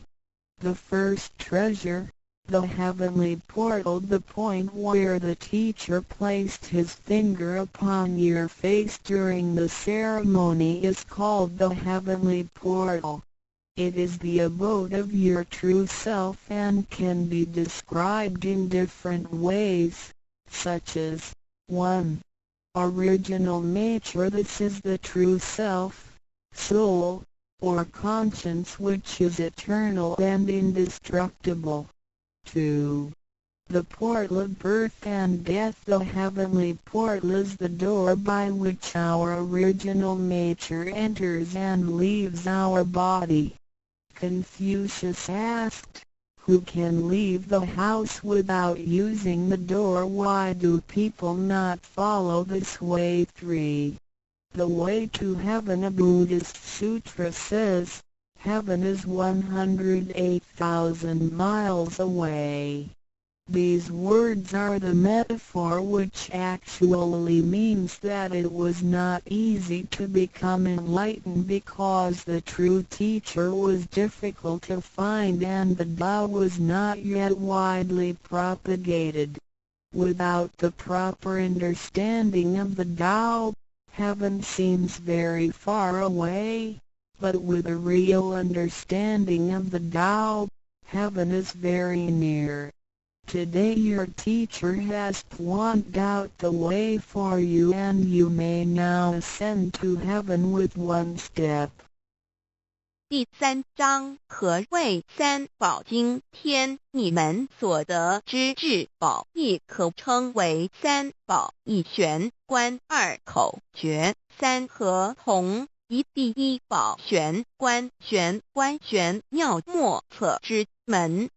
The first treasure, the heavenly portal. The point where the teacher placed his finger upon your face during the ceremony is called the heavenly portal. It is the abode of your true self and can be described in different ways, such as 1. Original nature. This is the true self, soul, or conscience, which is eternal and indestructible. 2. The portal of birth and death. The heavenly portal is the door by which our original nature enters and leaves our body. Confucius asked, "Who can leave the house without using the door? Why do people not follow this way?" 3. The way to heaven. A Buddhist sutra says, "Heaven is 108,000 miles away." These words are the metaphor, which actually means that it was not easy to become enlightened because the true teacher was difficult to find and the Tao was not yet widely propagated. Without the proper understanding of the Tao, heaven seems very far away, but with a real understanding of the Tao, heaven is very near. Today your teacher has pointed out the way for you and you may now ascend to heaven with one step. 第三章何謂三寶？今天你們所得之至寶，亦可稱為三寶。一玄關，二口訣，三合同。一第一寶玄關，玄關玄妙莫測之門。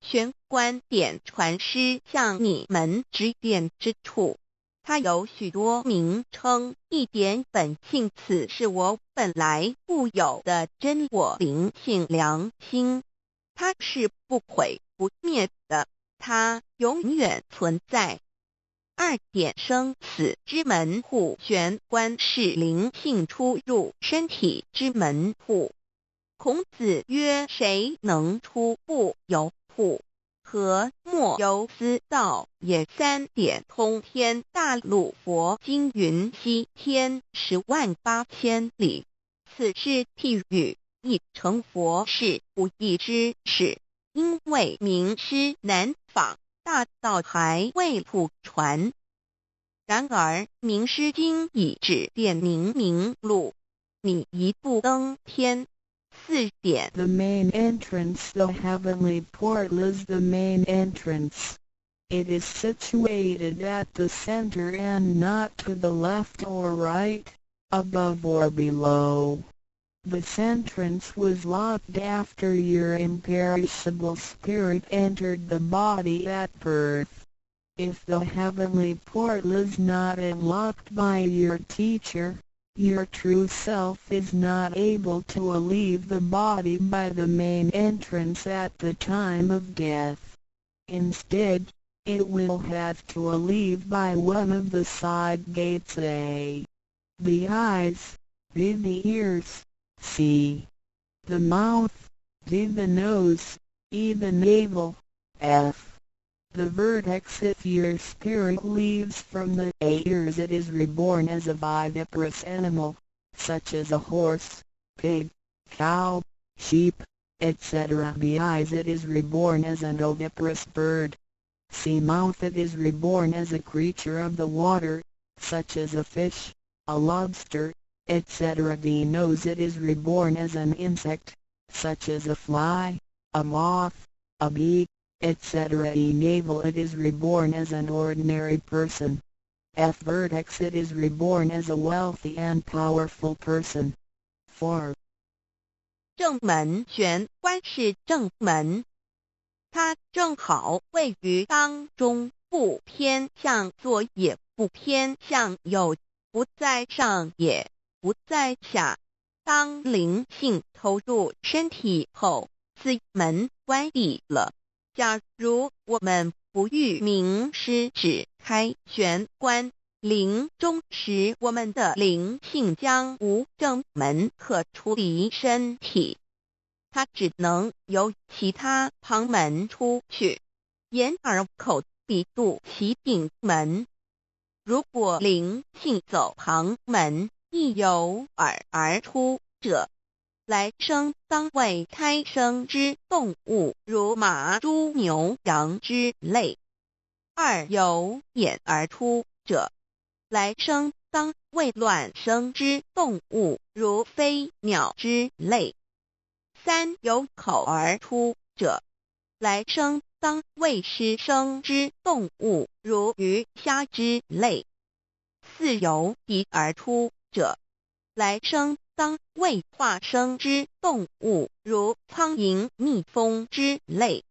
玄關點傳師向你們指點之處，它有許多名稱。一點本性，此是我本來固有的真我靈性良心，它是不毀不滅的，它永遠存在。二點生死之門戶，玄關是靈性出入身體之門戶。孔子曰：誰能出不由戶？何莫由斯道也？三點通天大路佛經雲西天10萬八千里，此是譬喻，意成佛是不易之事，因為明師難訪，大道還未普傳。然而明師今已指點明明路，你一步登天。四點。 The main entrance. The heavenly portal is the main entrance. It is situated at the center and not to the left or right, above or below. This entrance was locked after your imperishable spirit entered the body at birth. If the heavenly portal is not unlocked by your teacher, your true self is not able to leave the body by the main entrance at the time of death. Instead, it will have to leave by one of the side gates. A. The eyes, B. The ears, C. The mouth, D. The nose, E. The navel, F. The vertex. If your spirit leaves from the A. ears, it is reborn as a viviparous animal, such as a horse, pig, cow, sheep, etc. B. Eyes, it is reborn as an oviparous bird. C. Mouth, it is reborn as a creature of the water, such as a fish, a lobster, etc. D. Nose, it is reborn as an insect. such as a fly, a moth, a bee, etc. E navel, it is reborn as an ordinary person. F vertex, it is reborn as a wealthy and powerful person. 4. 正門玄關是正門，它正好位於當中，不偏向左也不偏向右，不在上也不在下。當靈性投入身體後，四門關閉了。假如我們不遇明師指開玄關，臨終時我們的靈性將無正門可出離身體，它只能由其他旁門出去，眼耳口鼻肚臍頂門。如果靈性走旁門，亦由耳而出者，來生當為胎生之動物，如馬、豬、牛、羊之類；二由眼而出者，來生當為卵生之動物，如飛鳥之類；三由口而出者，來生當為濕生之動物，如魚蝦之類；四由鼻而出者，來生當為化生之動物，如蒼蠅、蜜蜂之類；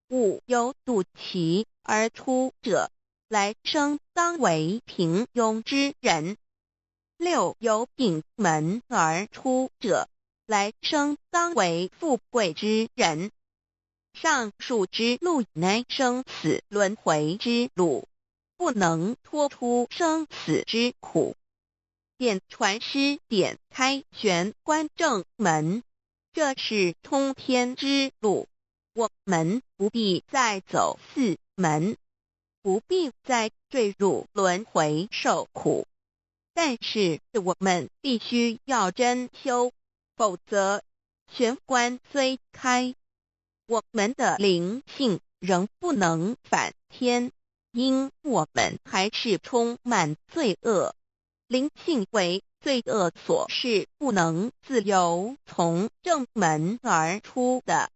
五由肚臍而出者，來生當為平庸之人；六由頂門而出者，來生當為富貴之人。上述之路乃生死輪迴之路，不能脫出生死之苦。點傳師點開玄關正門，這是通天之路。我們不必再走四門，不必再墜入輪迴受苦。但是我們必須要真修，否則玄關雖開，我們的靈性仍不能返天，因我們還是充滿罪惡。靈性為罪惡所是不能自由從正門而出的。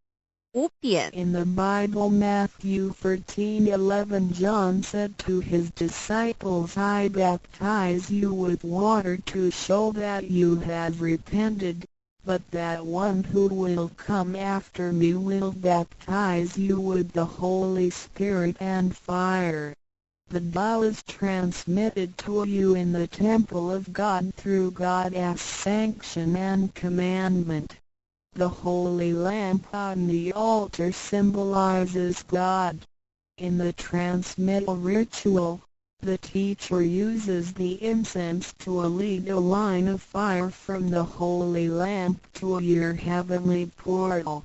5點。 In the Bible, Matthew 13:11, John said to his disciples, "I baptize you with water to show that you have repented, but that one who will come after me will baptize you with the Holy Spirit and fire." The Tao is transmitted to you in the temple of God through God's sanction and commandment. The holy lamp on the altar symbolizes God. In the transmittal ritual, the teacher uses the incense to lead a line of fire from the holy lamp to your heavenly portal.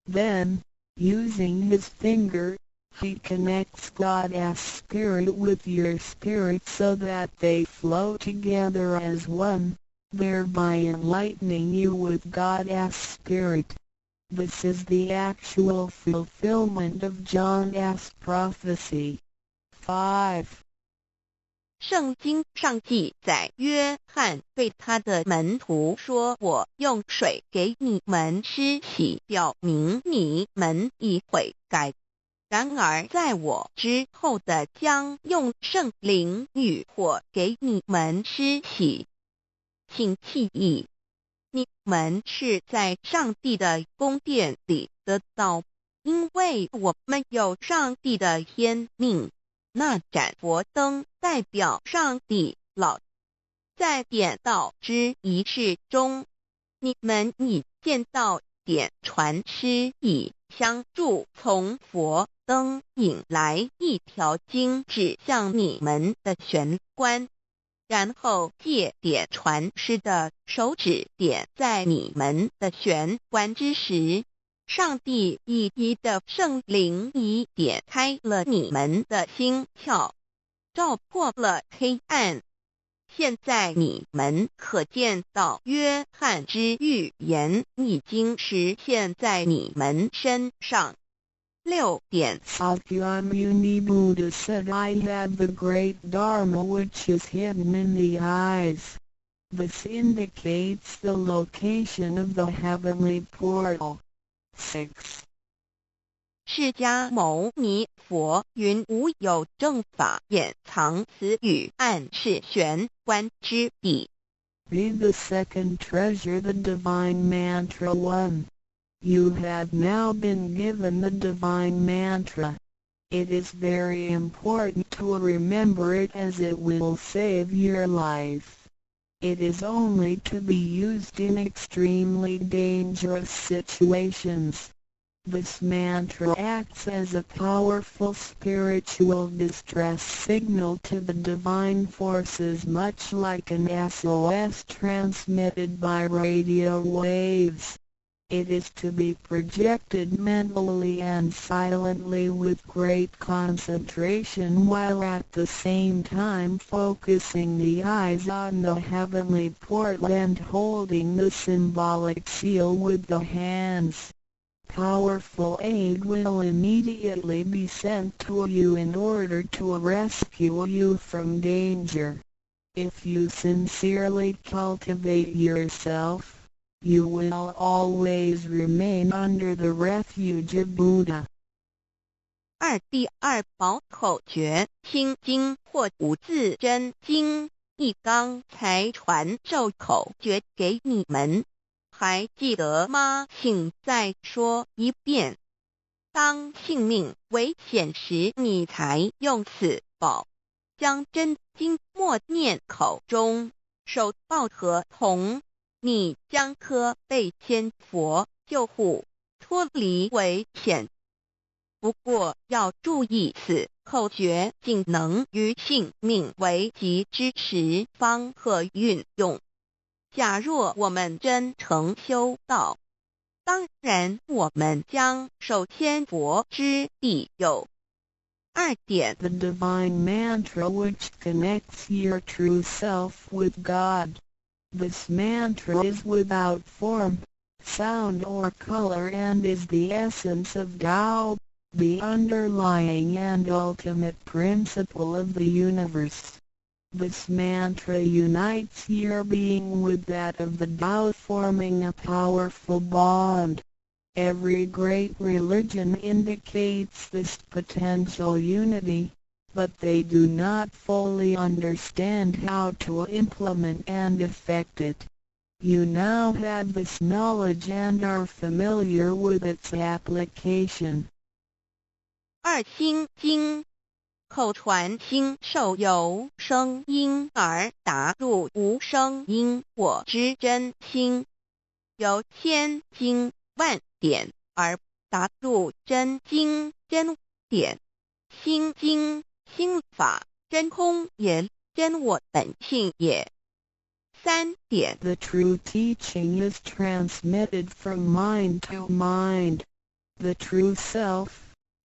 Then, using his finger, he connects God's spirit with your spirit so that they flow together as one, thereby enlightening you with God's spirit. This is the actual fulfillment of John's prophecy. 5. 聖經上記載，約翰對他的門徒說：“我用水給你們施洗，表明你們已悔改。然而在我之後的將用聖靈與火給你們施洗。請記憶，你們是在上帝的宮殿裡得道，因為我們有上帝的天命。那盞佛燈代表上帝老。在點道之儀式中，你們已見到點傳師以香炷從佛燈引來一條經指向你們的玄關，然後借點傳師的手指點在你們的玄關之時，上帝一一的聖靈已點開了你們的心竅，照破了黑暗。現在你們可見到約翰之預言已經實現在你們身上。6點。 Sakyamuni Buddha said, "I have the great Dharma which is hidden in the eyes." This indicates the location of the heavenly portal. 6. 释迦牟尼佛云无有正法掩藏此语暗示玄关之地。 Be the second treasure, the divine mantra 1. You have now been given the divine mantra. It is very important to remember it, as it will save your life. It is only to be used in extremely dangerous situations. This mantra acts as a powerful spiritual distress signal to the divine forces, much like an SOS transmitted by radio waves. It is to be projected mentally and silently with great concentration, while at the same time focusing the eyes on the heavenly portal and holding the symbolic seal with the hands. Powerful aid will immediately be sent to you in order to rescue you from danger. If you sincerely cultivate yourself, you will always remain under the refuge of Buddha. 二第二宝口诀，心经或五字真经，一刚才传授口诀给你们，还记得吗？请再说一遍。当性命危险时，你才用此宝，将真经默念口中，手抱合同。你将可被千佛救护，脱离危险。不过要注意，此口诀仅能于性命危急之时方可运用。假若我们真诚修道，当然我们将受千佛之庇佑。二点。 The divine mantra which connects your true self with God. This mantra is without form, sound or color and is the essence of Tao, the underlying and ultimate principle of the universe. This mantra unites your being with that of the Tao, forming a powerful bond. Every great religion indicates this potential unity, but they do not fully understand how to implement and effect it. You now have this knowledge and are familiar with its application. 二心经，口传心授由声音而达入无声音我之真心，由千经万典而达入真经真典。心经心法真空也，真我本性也。三点。 The true teaching is transmitted from mind to mind. The true self,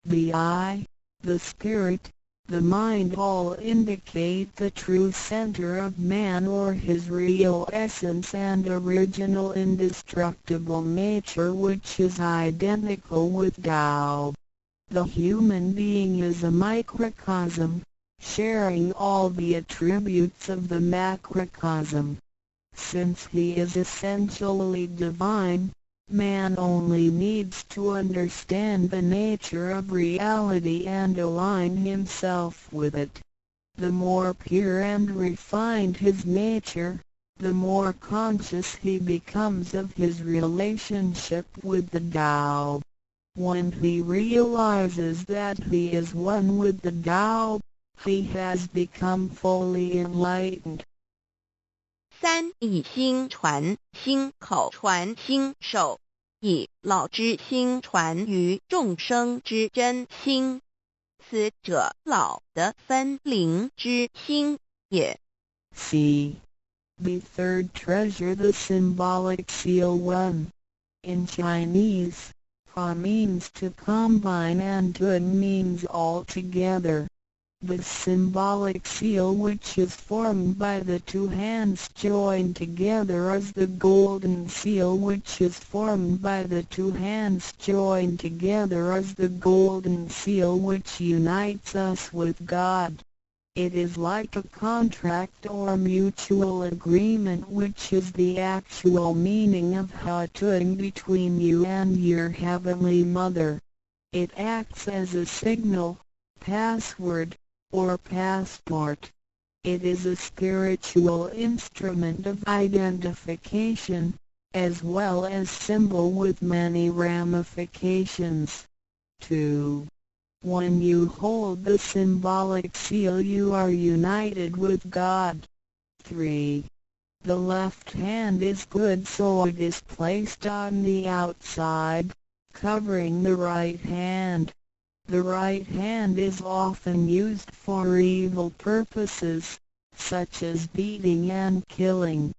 the I, the spirit, the mind all indicate the true center of man or his real essence and original indestructible nature, which is identical with Tao. The human being is a microcosm, sharing all the attributes of the macrocosm. Since he is essentially divine, man only needs to understand the nature of reality and align himself with it. The more pure and refined his nature, the more conscious he becomes of his relationship with the Tao. When he realizes that he is one with the Tao, he has become fully enlightened. 三以心传心，口传心授，以老之心传于众生之真心。此者老的分灵之心也。 C. The third treasure, the symbolic seal 1. In Chinese, 合 means to combine and 頓 means all together. This symbolic seal, which is formed by the two hands joined together, is the golden seal which is formed by the two hands joined together is the golden seal which unites us with God. It is like a contract or mutual agreement, which is the actual meaning of tattooing between you and your Heavenly Mother. It acts as a signal, password, or passport. It is a spiritual instrument of identification, as well as symbol with many ramifications. 2. When you hold the symbolic seal, you are united with God. 3. The left hand is good, so it is placed on the outside, covering the right hand. The right hand is often used for evil purposes, such as beating and killing.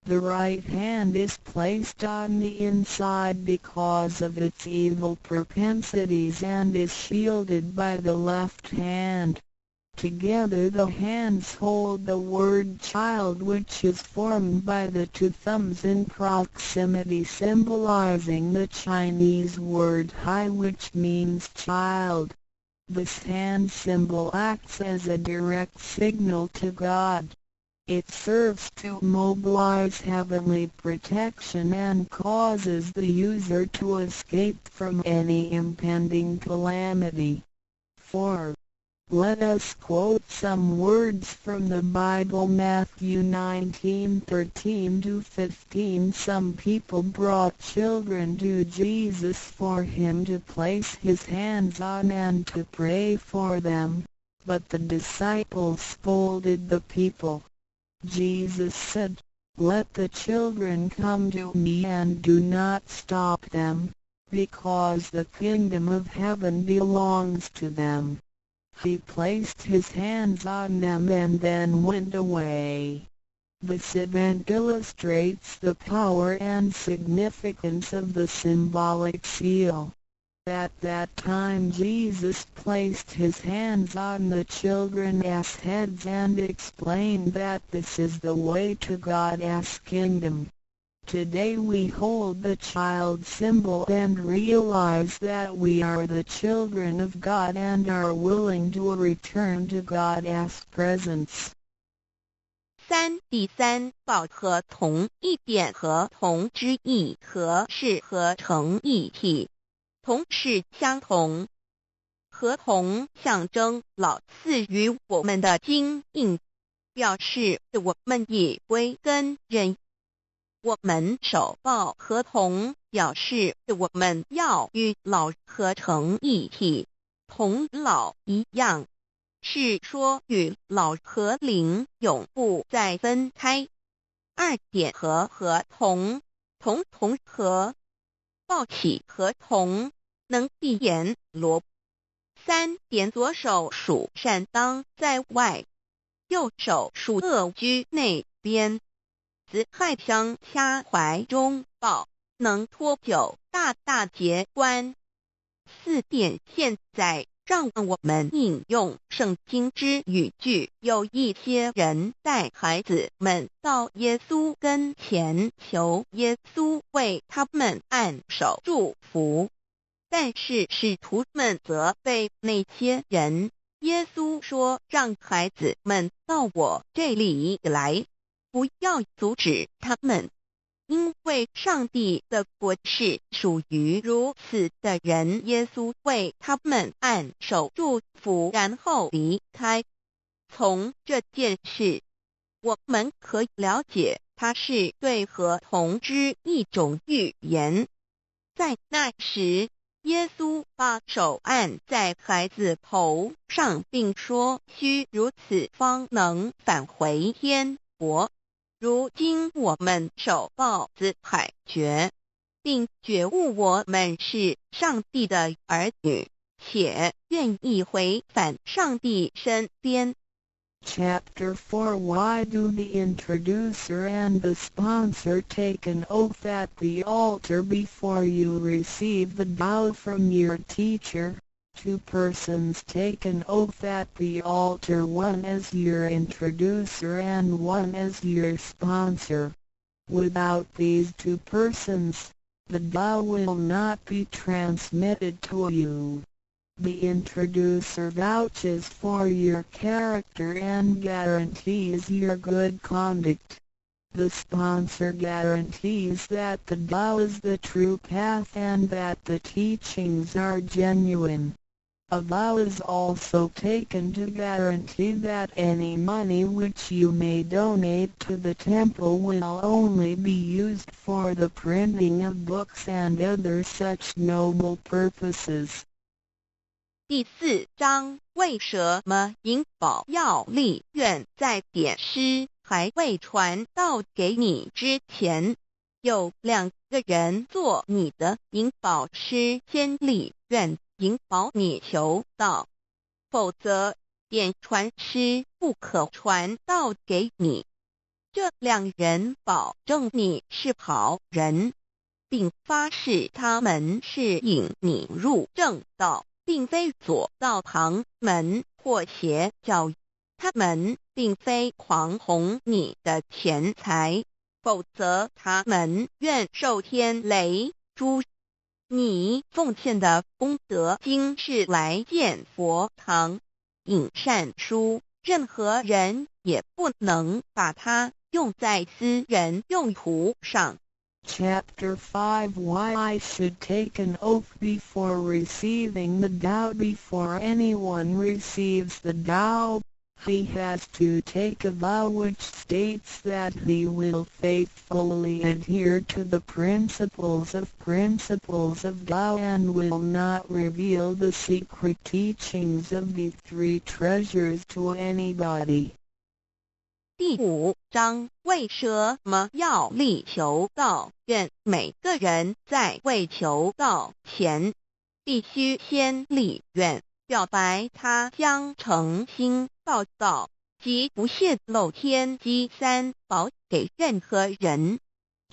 The right hand is placed on the inside because of its evil propensities and is shielded by the left hand. Together the hands hold the word "child", which is formed by the two thumbs in proximity, symbolizing the Chinese word "hái", which means child. This hand symbol acts as a direct signal to God. It serves to mobilize heavenly protection and causes the user to escape from any impending calamity. 4. Let us quote some words from the Bible. Matthew 19:13-15. Some people brought children to Jesus for him to place his hands on and to pray for them, but the disciples scolded the people. Jesus said, "Let the children come to me and do not stop them, because the kingdom of heaven belongs to them." He placed his hands on them and then went away. This event illustrates the power and significance of the symbolic seal. At that time Jesus placed his hands on the children's heads and explained that this is the way to God's kingdom. Today we hold the child symbol and realize that we are the children of God and are willing to return to God's presence. 三，第三，抱合同一点合同之意和是合成一体，同是相同。合同象征老赐予我们的金印，表示我们已归根认。我們手抱合同，表示我們要與老合成一體，同老一樣，是說與老和靈永不再分開。二點和合同，同同合，抱起合同，能避閻羅。三點左手屬善當在外，右手屬惡居內邊。子亥相掐懷中抱，能脫九大大劫關。四點現在讓我們引用聖經之語句。有一些人帶孩子們到耶穌跟前，求耶穌為他們按手祝福，但是使徒們責備那些人。耶穌說：“讓孩子們到我這裡來，不要阻止他們，因為上帝的國是屬於如此的人。”耶穌為他們按手祝福，然後離開。從這件事，我們可以了解，它是對合同之一種預言。在那時，耶穌把手按在孩子頭上，並說：“須如此方能返回天國。”如今我們手抱子海訣，並覺悟我們是上帝的兒女，且願意回返上帝身邊。 Chapter 4. Why do the introducer and the sponsor take an oath at the altar before you receive the Tao from your teacher? Two persons take an oath at the altar, one as your introducer and one as your sponsor. Without these two persons, the Tao will not be transmitted to you. The introducer vouches for your character and guarantees your good conduct. The sponsor guarantees that the Tao is the true path and that the teachings are genuine. A vow is also taken to guarantee that any money which you may donate to the temple will only be used for the printing of books and other such noble purposes. 第四章，為什麼引保要立願在典師還未傳道給你之前，有兩個人做你的引保師，先立願引保你求道，否則點傳師不可傳道給你。這兩人保證你是好人，並發誓他們是引你入正道，並非左道旁門或邪教。他們並非狂哄你的錢財，否則他們願受天雷誅。你奉獻的功德金是來建佛堂、印善書，任何人也不能把它用在私人用途上。 Chapter 5. Why I should take an oath before receiving the Tao. Before anyone receives the Tao, he has to take a vow which states that he will faithfully adhere to the principles of Tao and will not reveal the secret teachings of the three treasures to anybody. 第五章，為什麼要力求道？願每個人在未求道前，必須先立願，表白他將誠心報道，及不洩露天機三寶給任何人。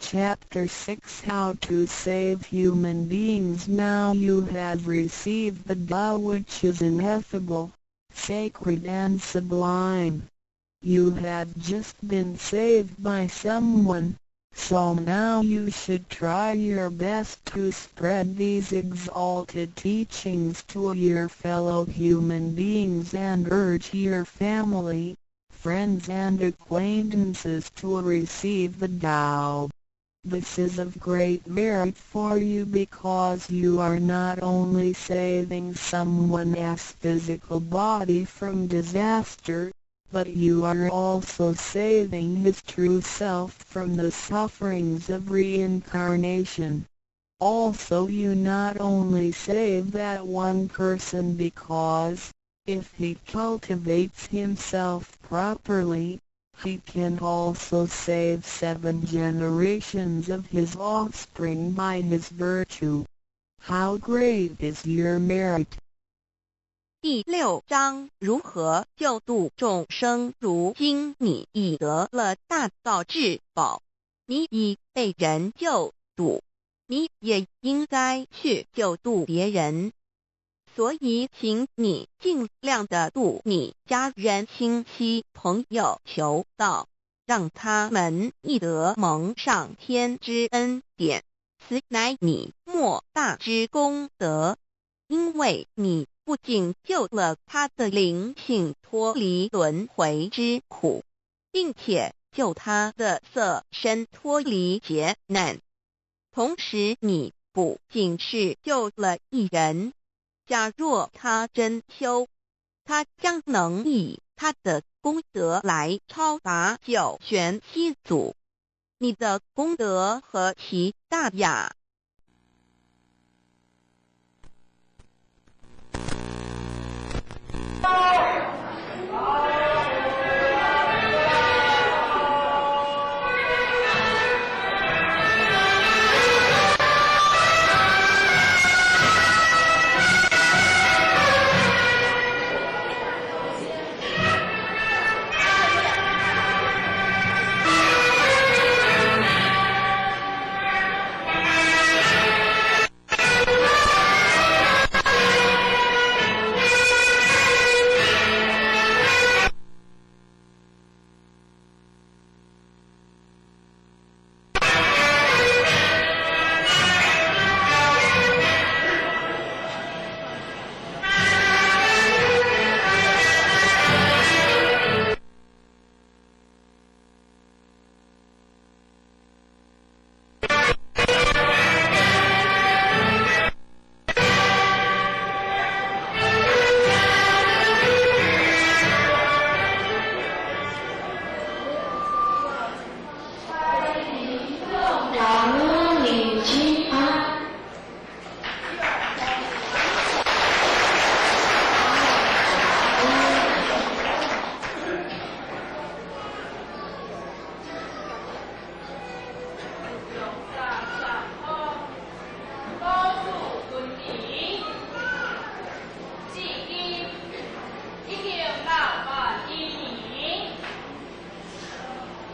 Chapter 6. How to Save Human Beings. Now you have received the Tao, which is ineffable, sacred and sublime. You have just been saved by someone, so now you should try your best to spread these exalted teachings to your fellow human beings and urge your family, friends and acquaintances to receive the Tao. This is of great merit for you because you are not only saving someone's physical body from disaster, but you are also saving his true self from the sufferings of reincarnation. Also, you not only save that one person because, if he cultivates himself properly, he can also save seven generations of his offspring by his virtue. How great is your merit! 第六章，如何救度眾生？如今你已得了大道至寶，你已被人救度，你也應該去救度別人。所以，請你盡量的度你家人、親戚、朋友求道，讓他們亦得蒙上天之恩典。此乃你莫大之功德，因為你不僅救了他的靈性脫離輪迴之苦，並且救他的色身脫離劫難。同時，你不僅是救了一人，假若他真修，他將能以他的功德來超拔九玄七祖。你的功德何其大呀！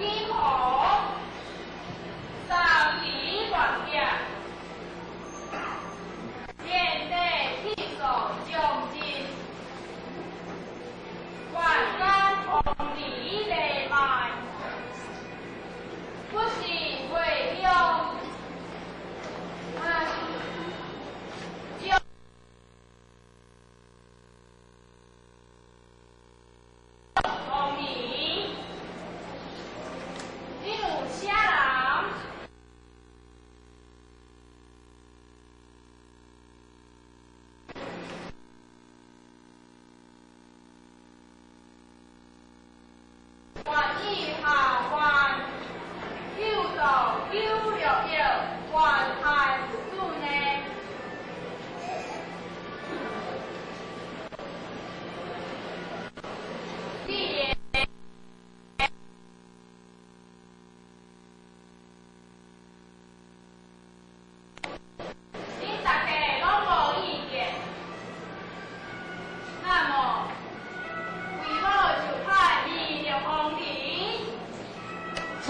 金红，三级乱剑，天地气数将尽，万间红梨来卖，不是回乡，啊，将红梨，你有啥人？愿意下关，救助961关爱妇女呢？既然恁大家拢无意见，那么为某就派二六红梨。在。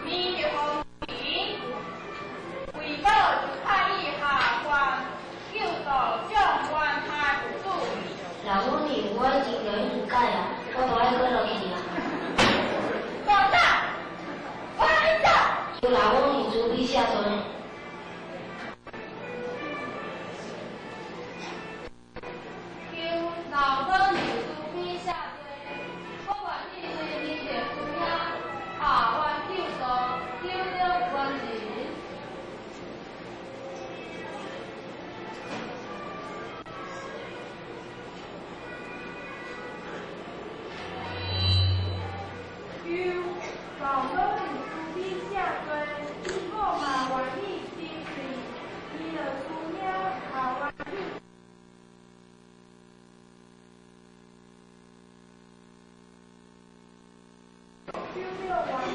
二六红梨，为某就派你下关救助将关爱妇女。老母你，我已经予你误解啊，我无爱阁落去啊。大胆，我来走。求老母你慈悲下罪。求老母你慈悲下罪，我愿意随你的师兄下关救助96官人。求老母你慈悲下罪，我嘛愿意亲随伊的师兄下关救96官人。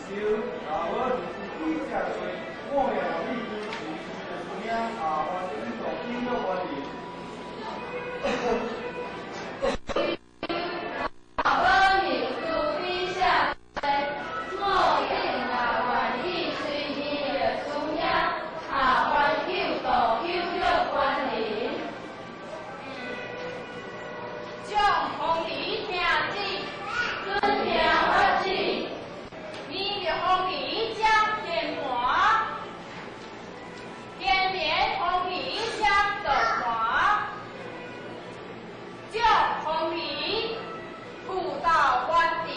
求老母你慈悲下罪，我也愿意支持伊的师兄下关救助96官人。老母你慈悲下罪，我一定嘛愿意随伊的师兄下关救助96官人。将红梨听旨，遵听发旨，你的红梨将天盘，天连红梨将道盘，将红梨辅导官职，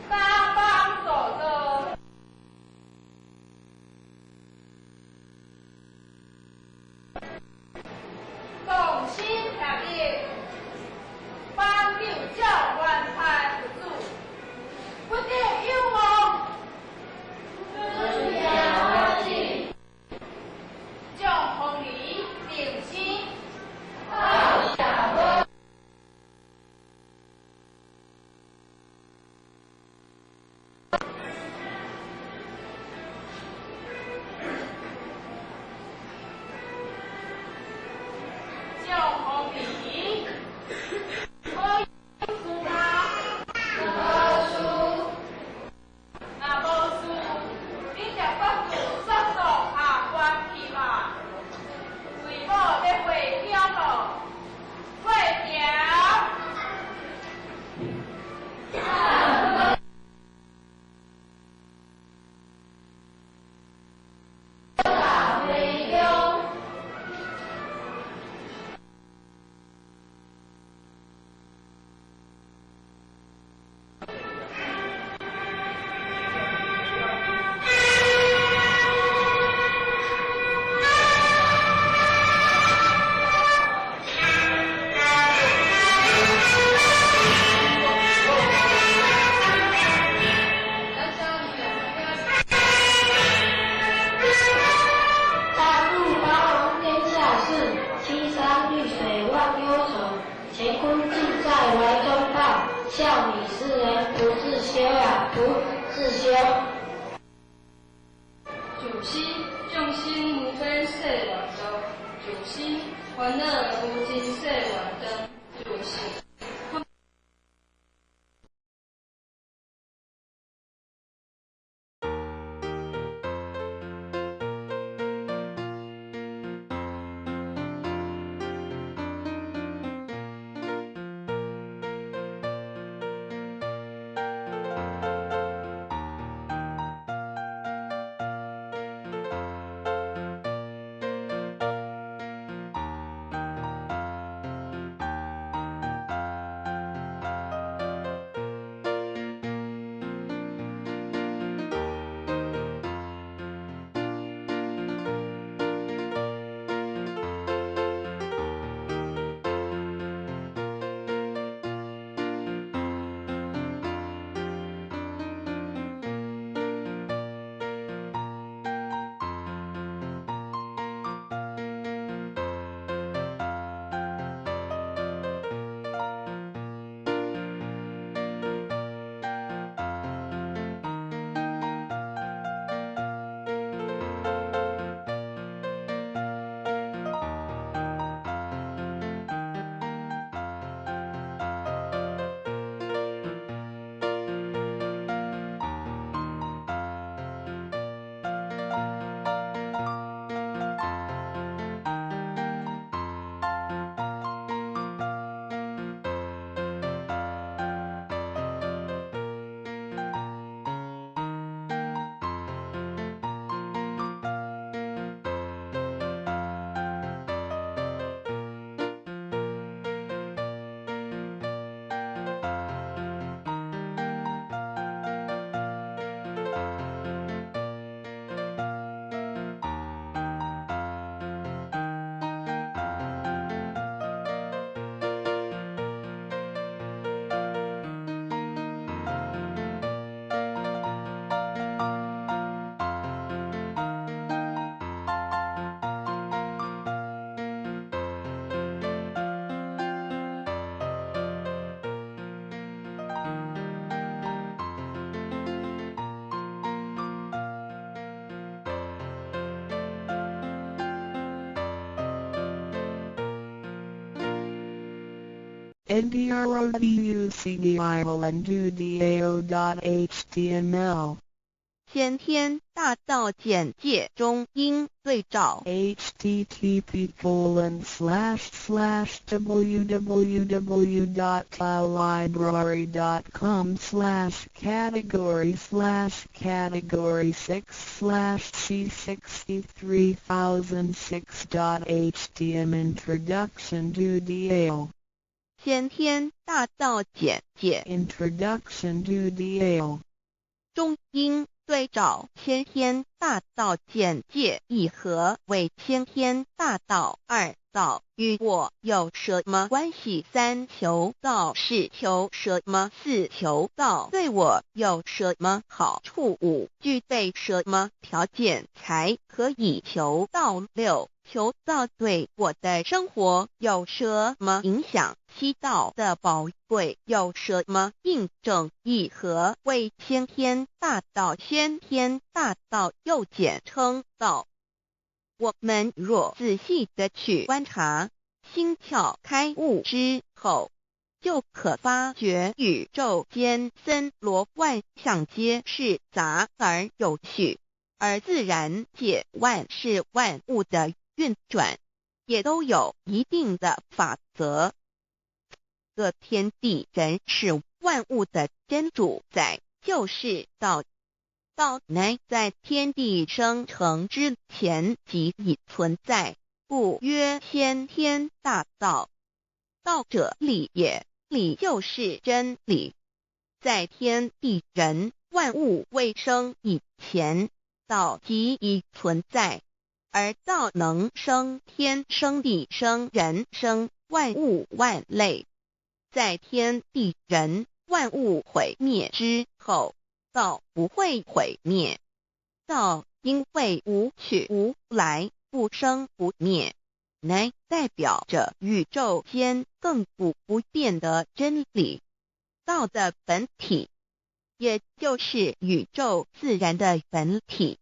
三方助道。同心协力，挽救将关爱妇女，不得有误。遵听发旨。将红梨定亲，报下母。将红梨，可有事吗？无事。若无事，你就各自速速下关去吧。为某欲回乡咯，过桥。回乡。大树包容天下事，青山绿水忘忧愁。乾坤尽在怀中抱，笑语世人不自修啊，不自修。自思眾生無邊誓願度，自心煩惱無盡誓願斷，自性。 NDRODUCDIONDUDAO.html 先天大道簡介中應對照 http://www.taolibrary.com/category/category 6/c63006.htm Introduction to Dao 先天大道簡介 Introduction to Dao 中應對照先天大道簡介一何為先天大道二道與我有什麼關係？三求道是求什麼？四求道對我有什麼好處？五具備什麼條件才可以求道？六求道對我的生活有什麼影響？七道的寶貴有什麼印證？一何為先天大道？先天大道又簡稱道。我們若仔細的去觀察，心竅開悟之後，就可發覺宇宙間森羅萬象皆是雜而有序，而自然界萬事萬物的運轉，也都有一定的法則。這天地人事萬物的真主宰就是道。道乃在天地生成之前即已存在，故曰先天大道。道者理也，理就是真理。在天地人萬物未生以前，道即已存在，而道能生天、生地、生人、生萬物萬類。在天地人萬物毀滅之後，道不會毀滅。道因為無去無來，不生不滅，乃代表着宇宙間亙古不變的真理。道的本體，也就是宇宙自然的本體。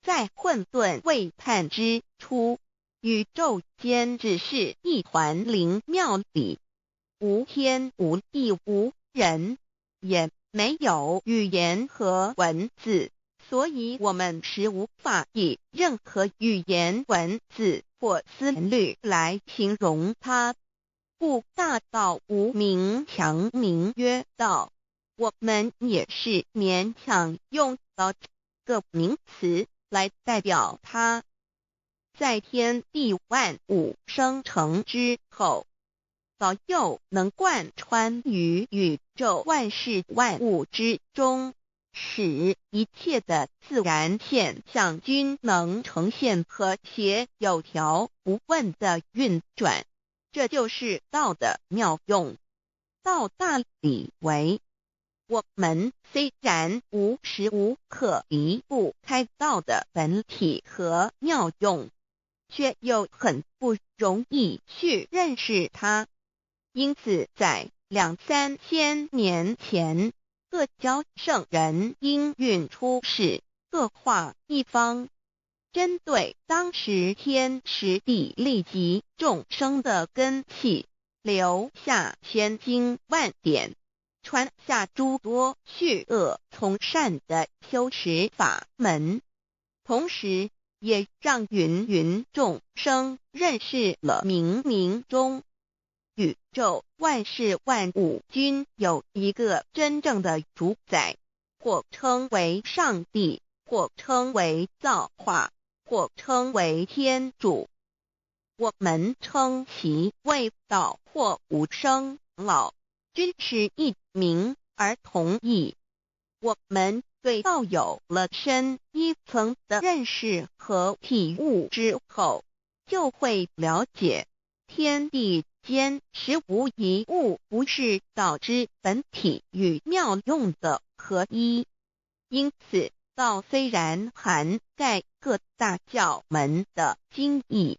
在混沌未判之初，宇宙间只是一团灵妙理，无天无地无人，也没有语言和文字，所以我们是无法以任何语言文字或思虑来形容它。故大道无名，强名曰道。我们也是勉强用道这个名词来代表它。在天地万物生成之后，道又能贯穿于宇宙万事万物之中，使一切的自然现象均能呈现和谐有条不紊的运转。这就是道的妙用。道大理为，我们虽然无时无刻离不开道的本体和妙用，却又很不容易去认识它。因此，在两三千年前，各教圣人应运出世，各化一方，针对当时天时地利及众生的根器，留下千经万典，传下诸多去恶从善的修持法门，同时也让芸芸众生认识了冥冥中宇宙万事万物均有一个真正的主宰，或称为上帝，或称为造化，或称为天主。我们称其为道或无生老，均是一名而同义。我们对道有了深一层的认识和体悟之后，就会了解天地间实无一物不是道之本体与妙用的合一。因此，道虽然涵盖各大教门的精义，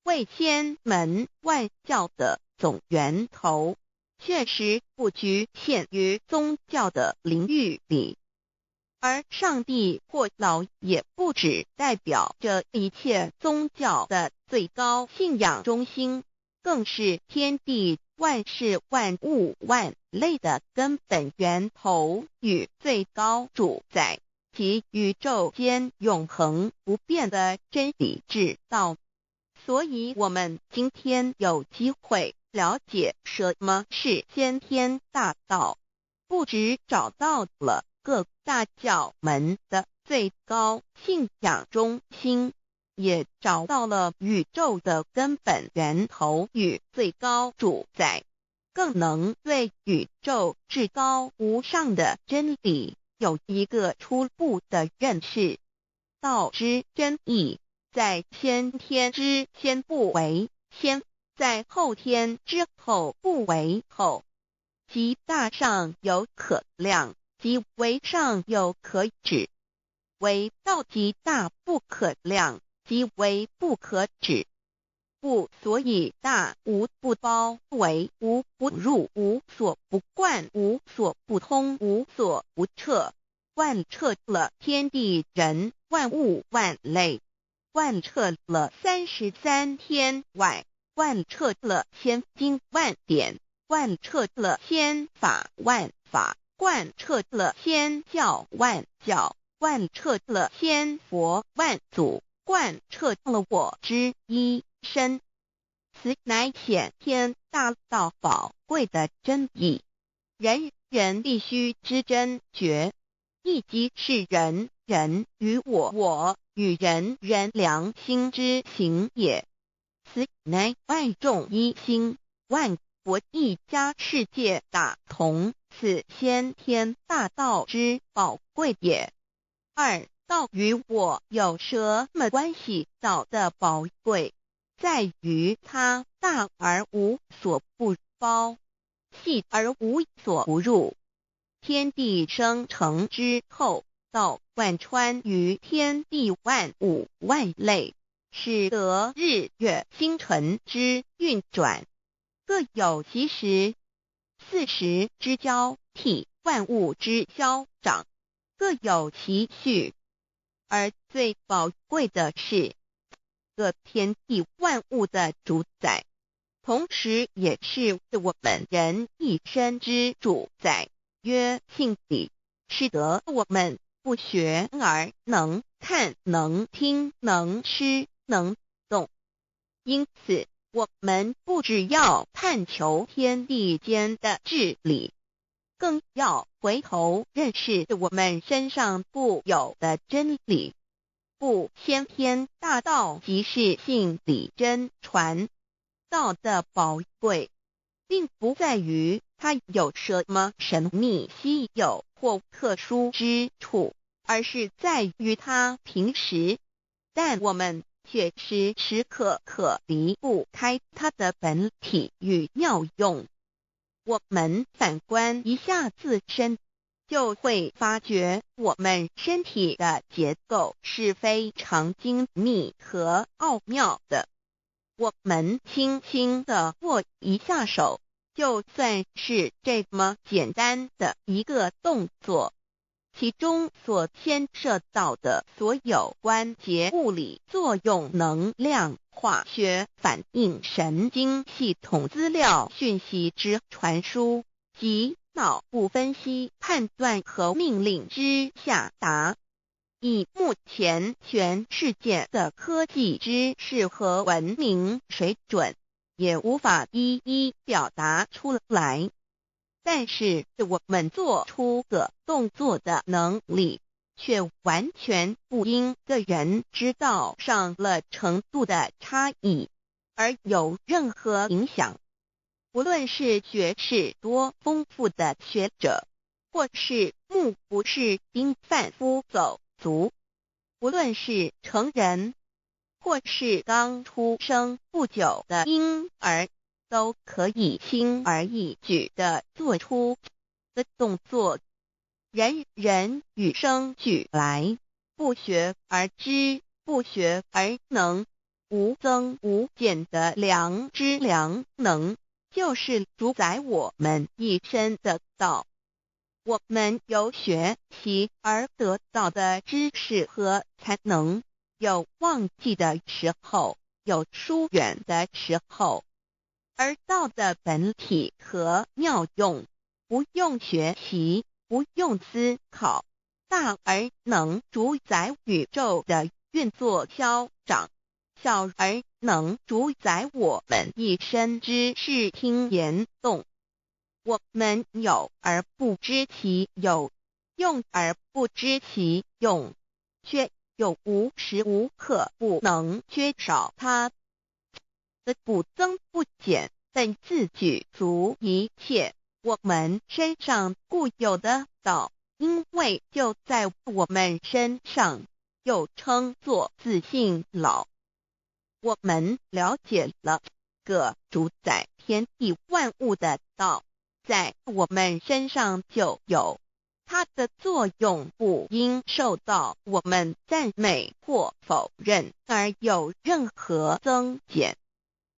为千门万教的总源头，确实不局限于宗教的领域里。而上帝或老也不只代表着一切宗教的最高信仰中心，更是天地万事万物万类的根本源头与最高主宰，及宇宙间永恒不变的真理之道。所以，我们今天有机会了解什么是先天大道，不只找到了各大教门的最高信仰中心，也找到了宇宙的根本源头与最高主宰，更能对宇宙至高无上的真理有一个初步的认识。道之真意，在先天之先不为先，在后天之后不为后。即大上有可量，即为上有可指。为道即大不可量，即为不可指。故所以大无不包围，无不入，无所不贯，无所不通，无所不彻，贯彻了天地人万物万类，贯彻了33天外，贯彻了千经万典，贯彻了千法万法，贯彻了千教万教，贯彻了千佛万祖，贯彻了我之一身。此乃显天大道宝贵的真义，人人必须知真觉，亦即是人人与我我与人人良心之行也。此乃万众一心，万国一家，世界大同，此先天大道之宝贵也。二，道与我有什么关系？道的宝贵在于它大而无所不包，细而无所不入。天地生成之后，道贯穿于天地万物万类，使得日月星辰之运转各有其时，四时之交替，万物之消长，各有其序。而最宝贵的是，个天地万物的主宰，同时也是我们人一生之主宰，曰性理，使得我们不学而能看、能听、能吃、能动。因此，我们不只要探求天地间的治理，更要回头认识我们身上固有的真理。故先天大道即是性理真传。道的宝贵，并不在于它有什么神秘稀有或特殊之处，而是在于它平实。但我们却时时刻刻离不开它的本体与妙用。我们反观一下自身，就会发觉我们身体的结构是非常精密和奥妙的。我们轻轻地握一下手，就算是这么简单的一个动作，其中所牵涉到的所有关节物理作用、能量、化学反应、神经系统资料讯息之传输及脑部分析、判断和命令之下达，以目前全世界的科技知识和文明水准，也无法一一表达出来。但是我们做出个动作的能力，却完全不因个人知道上了程度的差异而有任何影响。无论是学识多丰富的学者，或是目不识丁贩夫走卒，无论是成人，或是刚出生不久的婴儿，都可以轻而易举地做出的动作。人人与生俱来，不学而知，不学而能，无增无减的良知良能，就是主宰我们一生的道。我们由学习而得到的知识和才能，有忘记的时候，有疏远的时候，而道的本体和妙用，不用学习，不用思考，大而能主宰宇宙的运作消长，小而能主宰我们一生之视听言动。我们有而不知其有，用而不知其用，却又无时无刻不能缺少它。的不增不减，但自具足一切。我们身上固有的道，因为就在我们身上，又称作自性老。我们了解了个主宰天地万物的道，在我们身上就有它的作用，不应受到我们赞美或否认而有任何增减。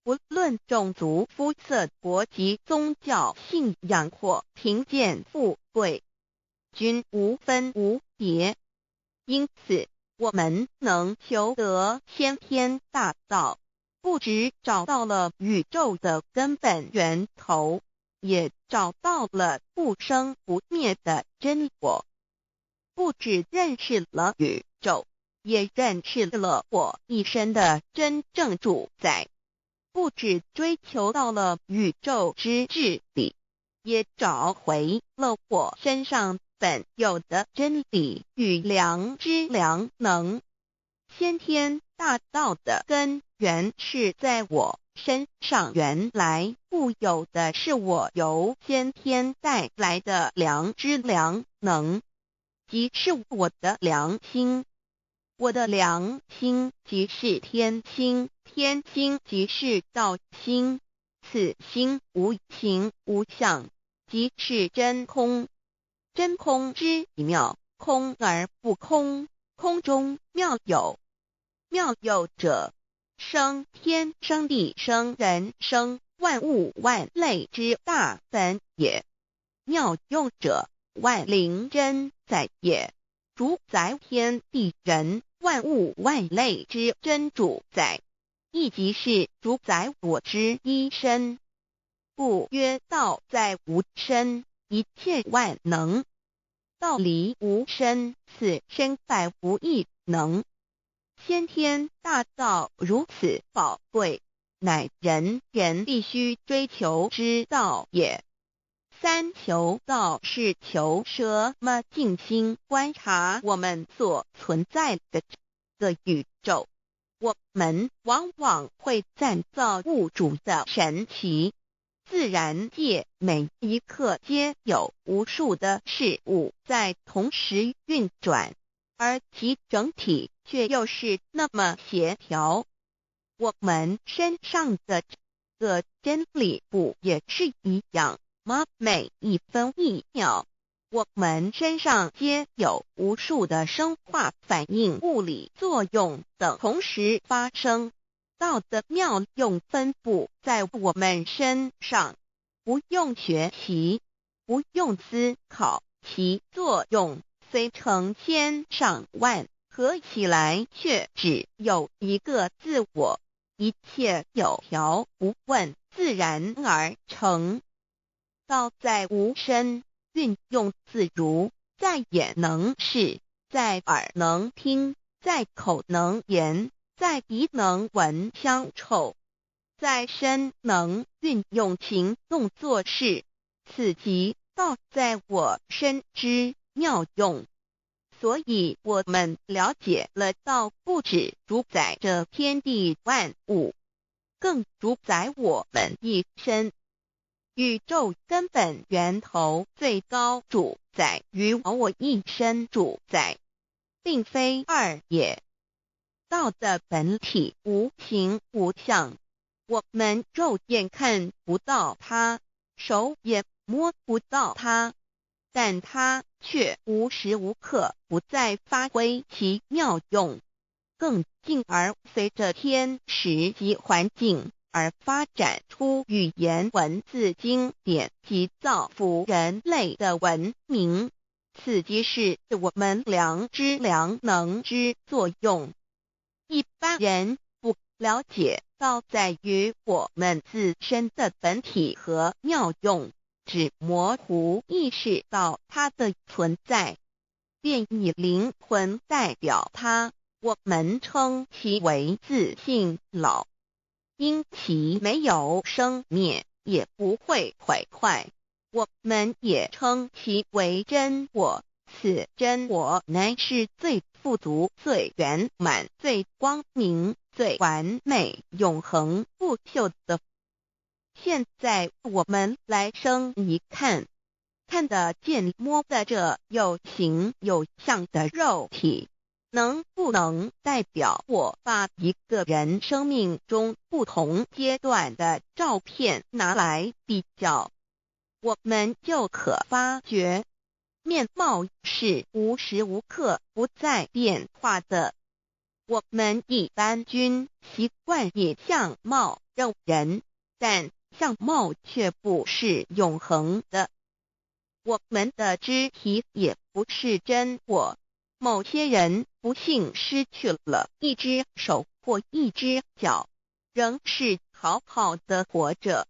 无论种族、肤色、国籍、宗教信仰或贫贱富贵，均无分无别。因此，我们能求得先天大道，不只找到了宇宙的根本源头，也找到了不生不灭的真我。不只认识了宇宙，也认识了我一生的真正主宰。不只追求到了宇宙之治理，也找回了我身上本有的真理与良知良能。先天大道的根源是在我身上原来固有的，是我由先天带来的良知良能，即是我的良心。我的良心即是天心，天心即是道心，此心无形无相，即是真空。真空之妙，空而不空，空中妙有。妙有者，生天生地生人生万物万类之大本也。妙用者，万灵真在也。主宰天地人萬物萬類之真主宰，亦即是主宰我之一身。故曰道在吾身，一切萬能。道離吾身，此身百無一能。先天大道如此寶貴，乃人人必須追求之道也。三求道是求什麼？靜心觀察我們所存在的這個宇宙，我們往往會讚造物主的神奇。自然界每一刻皆有無數的事物在同時運轉，而其整體卻又是那麼協調。我們身上的這個真理不也是一樣嗎？每一分一秒，我們身上皆有無數的生化反應、物理作用等同時發生。道的妙用分布在我們身上，不用學習，不用思考，其作用雖成千上萬，合起來卻只有一個自我，一切有條不紊，自然而成。道在吾身，運用自如，在眼能視，在耳能聽，在口能言，在鼻能聞香臭，在身能運用行動做事，此即道在我身之妙用。所以，我們了解了道不止主宰這天地萬物，更主宰我們一身。宇宙根本源頭最高主宰與我一身主宰，並非二也。道的本體無形無相，我們肉眼看不到它，手也摸不到它，但它卻無時無刻不在發揮其妙用，更進而隨着天時及環境而發展出語言文字經典及造福人類的文明。此即是我們良知良能之作用。一般人不了解道在於我們自身的本體和妙用，只模糊意識到它的存在，便以靈魂代表它，我們稱其為自性老。因其沒有生滅，也不會毀壞，我們也稱其為真我。此真我乃是最富足、最圓滿、最光明、最完美、永恆不朽的。現在我們來生一看，看得見、摸得著有形有相的肉體，能不能代表我？把一個人生命中不同階段的照片拿來比較，我們就可發覺，面貌是無時無刻不在變化的。我們一般均習慣以相貌認人，但相貌卻不是永恆的。我們的肢體也不是真我。某些人不幸失去了一隻手或一隻腳，仍是好好的活着。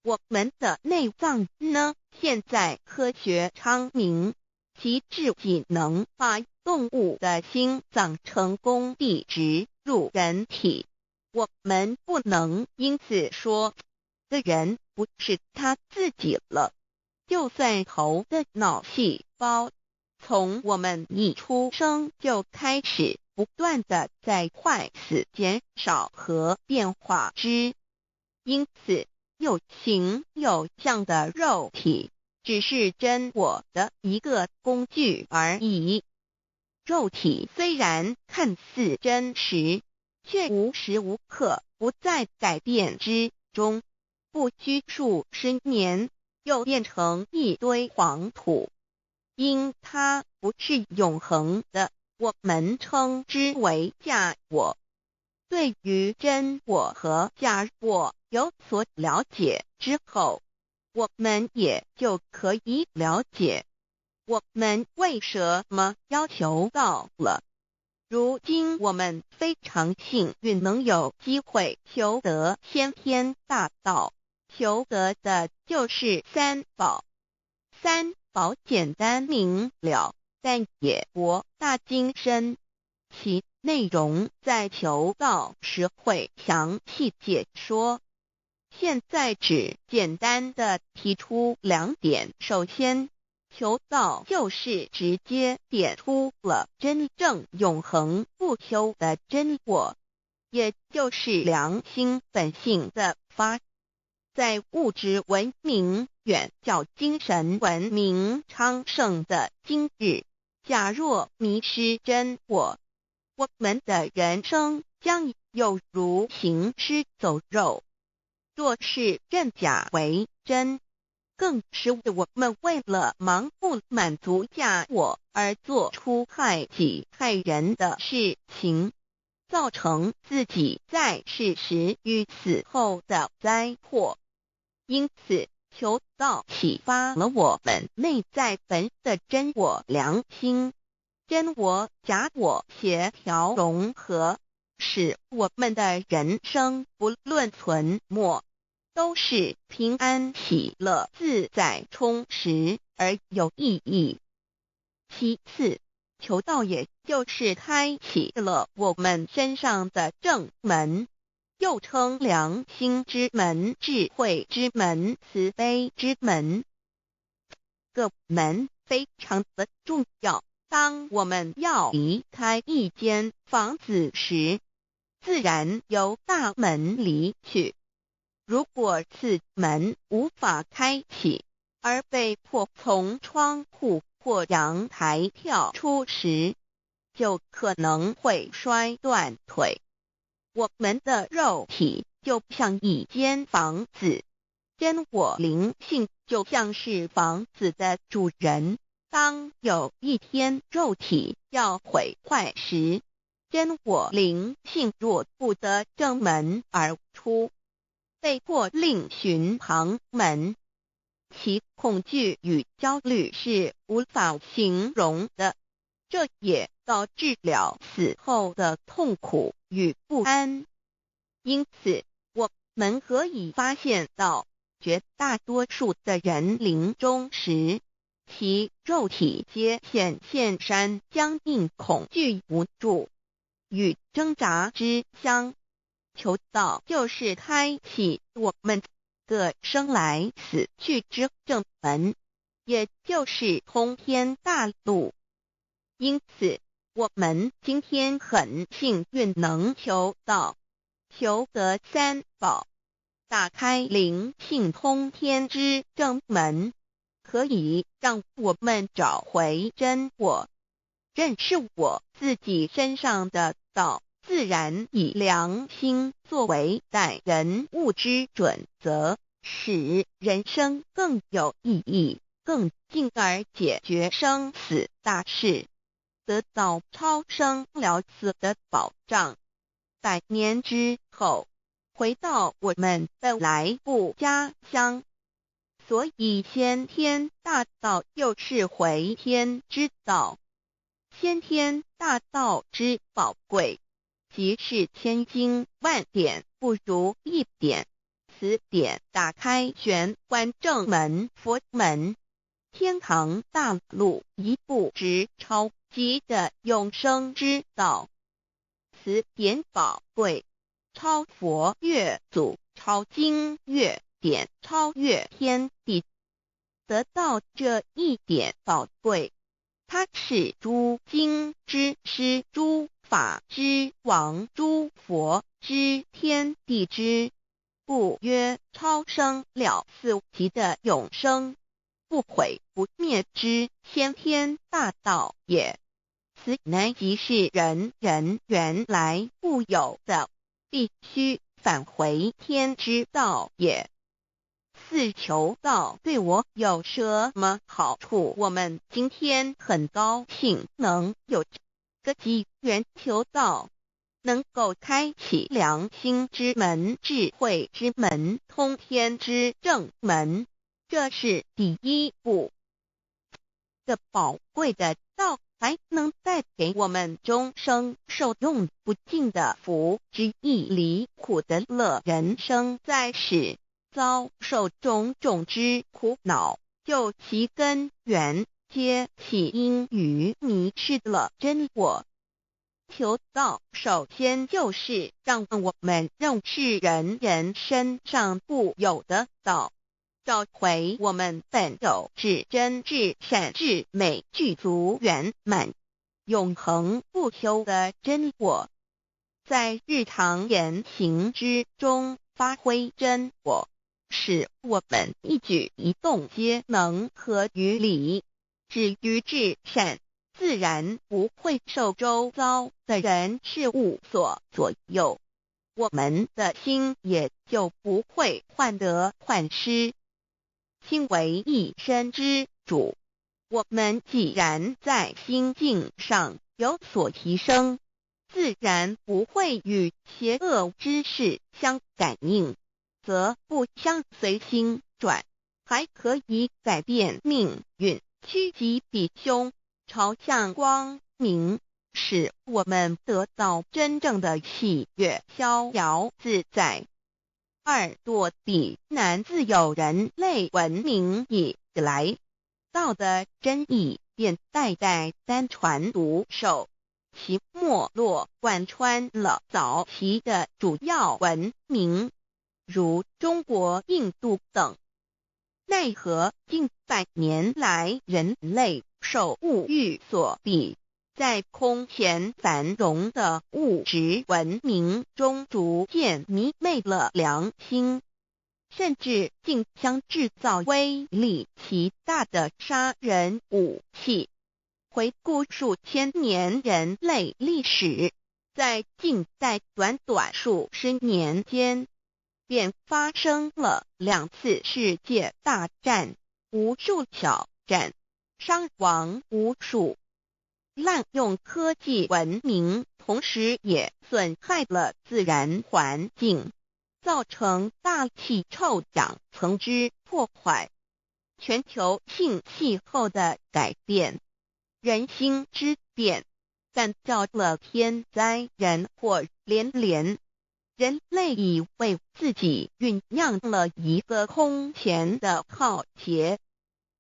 我們的內臟呢？現在科學昌明，其至僅能把動物的心臟成功地植入人體。我們不能因此說，這人不是他自己了。就算頭的腦細胞，從我們一出生就開始不斷地在壞死、減少和變化之，因此，有形有相的肉體只是真我的一個工具而已。肉體雖然看似真實，卻無時無刻不在改變之中，不拘數十年，又變成一堆黃土。因它不是永恆的，我們稱之為假我。對於真我和假我有所了解之後，我們也就可以了解，我們為什麼要求道了？如今我們非常幸運能有機會求得先天大道，求得的就是三寶。三寶簡單明了，但也博大精深，其內容在求道時會詳細解說。現在只簡單的提出兩點。首先，求道就是直接點出了真正永恆不朽的真我，也就是良心本性的發。在物質文明遠較精神文明昌盛的今日，假若迷失真我，我們的人生將猶如行屍走肉。若是認假為真，更是我們為了盲目滿足假我而做出害己害人的事情，造成自己在世時與死後的災禍。因此，求道啟發了我們內在本的真我良心，真我假我協調融合，使我們的人生不論存沒，都是平安喜樂、自在充實而有意義。其次，求道也就是開啟了我們身上的正門，又稱良心之門、智慧之門、慈悲之門。個門非常的重要。當我們要離開一間房子時，自然由大門離去。如果此門無法開啟，而被迫從窗戶或陽台跳出時，就可能會摔斷腿。我們的肉體就像一間房子，真我靈性就像是房子的主人。當有一天肉體要毀壞時，真我靈性若不得正門而出，被迫另尋旁門，其恐懼與焦慮是無法形容的，這也導致了死後的痛苦與不安。因此，我們可以發現到，絕大多數的人臨終時，其肉體皆顯現山僵硬、恐懼、無助與掙扎之相。求道就是開啟我們個生來死去之正門，也就是通天大路。因此，我們今天很幸運能求道，求得三寶，打開靈性通天之正門，可以讓我們找回真我，認識我自己身上的道。自然以良心作為待人物之準則，使人生更有意義，更進而解決生死大事，得到超生了死的保障。百年之後，回到我們本來不家鄉。所以先天大道又是回天之道，先天大道之寶貴，即是千經萬典不如一點，此點打開玄關正門佛門，天堂大路一步直超級的永生之道。此點寶貴，超佛越祖，超經越典，超越天地，得到這一點寶貴，它是諸經之師，諸法之王，諸佛之天地之，故曰超生了死級的永生，不毀不滅之先天大道也。此乃即是人人原來固有的，必須返回天之道也。四求道對我有什麼好處？我們今天很高興能有個機緣求道，能夠開啟良心之門、智慧之門、通天之正門，這是第一步。这宝贵的道还能带给我们终生受用不尽的福之意离苦得乐。人生在世，遭受种种之苦恼，究其根源，皆起因于迷失了真我。求道，首先就是让我们认识人人身上固有的道，找回我们本有至真至善至美具足圆满、永恒不朽的真我，在日常言行之中发挥真我，使我们一举一动皆能合于理，止于至善，自然不会受周遭的人事物所左右，我们的心也就不会患得患失。心为一身之主，我们既然在心境上有所提升，自然不会与邪恶之事相感应，则不相随心转，还可以改变命运，趋吉避凶，朝向光明，使我们得到真正的喜悦、逍遥自在。二躲避难自有人类文明以来，道的真意便代代单传独授，其脉络贯穿了早期的主要文明，如中国、印度等。奈何近百年来，人类受物欲所逼，在空前繁荣的物质文明中，逐渐迷昧了良心，甚至竞相制造威力极大的杀人武器。回顾数千年人类历史，在近代短短数十年间，便发生了两次世界大战，无数小战，伤亡无数。滥用科技文明，同时也损害了自然环境，造成大气臭氧层之破坏，全球性气候的改变，人心之变，感召了天灾人祸连连。人类已为自己酝酿了一个空前的浩劫，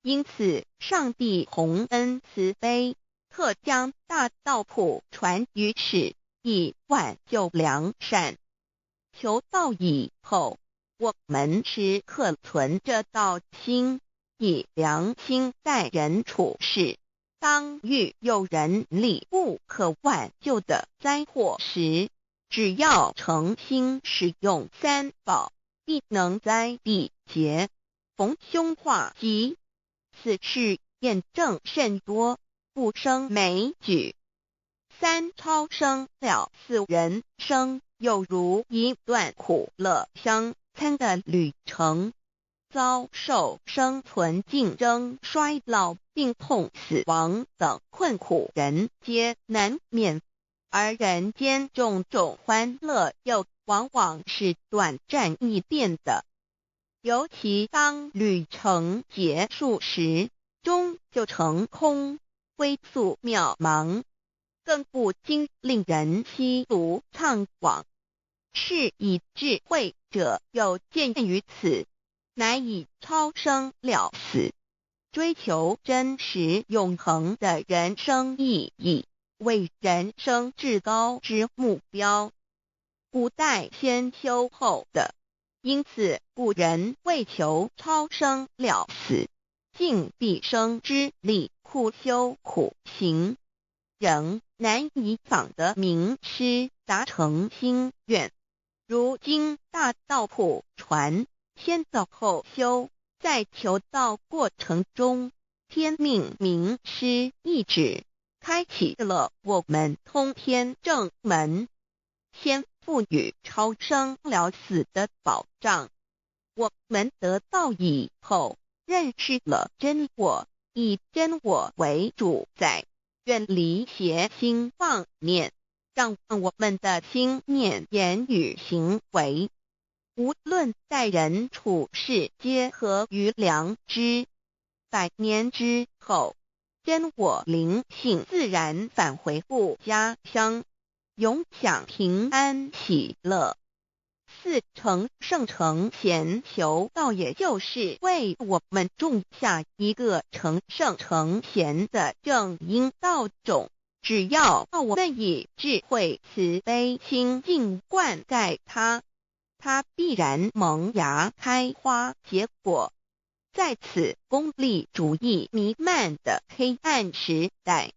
因此上帝宏恩慈悲，特将大道普传于世，以挽救良善。求道以后，我们时刻存着道心，以良心待人处事。当遇有人力不可挽救的灾祸时，只要诚心使用三宝，必能灾避劫，逢凶化吉。此事验证甚多，不胜枚举。三超生了死人生，犹如一段苦乐相参的旅程，遭受生存竞争、衰老、病痛、死亡等困苦，人皆难免。而人间种种欢乐，又往往是短暂易变的。尤其当旅程结束时，终究成空，归宿渺茫，更不禁令人凄怆怅惘。是以智慧者有见于此，乃以超生了死，追求真实永恒的人生意义，为人生至高之目标。古代先修后得，因此古人为求超生了死，尽毕生之力苦修苦行，仍难以访得明师，达成心愿。如今大道普传，先道后修，在求道过程中，天命明师一指，开启了我们通天正门，先赋予超生了死的保障。我们得道以后，认识了真我，以真我为主宰，远离邪心妄念，让我们的心念、言语、行为，无论待人处事，皆合于良知。百年之后，真我灵性自然返回故家乡，永享平安喜乐。四成圣成贤求道，也就是为我们种下一个成圣成贤的正因道种。只要我们以智慧、慈悲、清净灌溉它，它必然萌芽、开花、结果。在此功利主义弥漫的黑暗时代，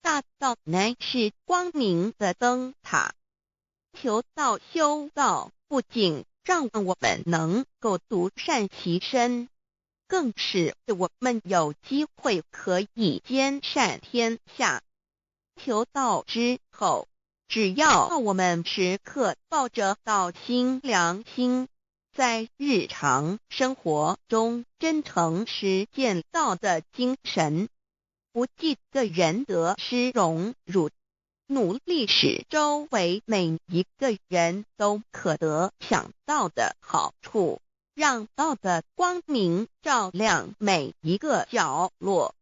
大道乃是光明的灯塔。求道修道，不仅让我们能够独善其身，更使我们有机会可以兼善天下。求道之后，只要我们时刻抱着道心良心，在日常生活中真诚实践道的精神，不计个人得失荣辱，努力使周围每一个人都可得享道的好处，让道的光明照亮每一个角落，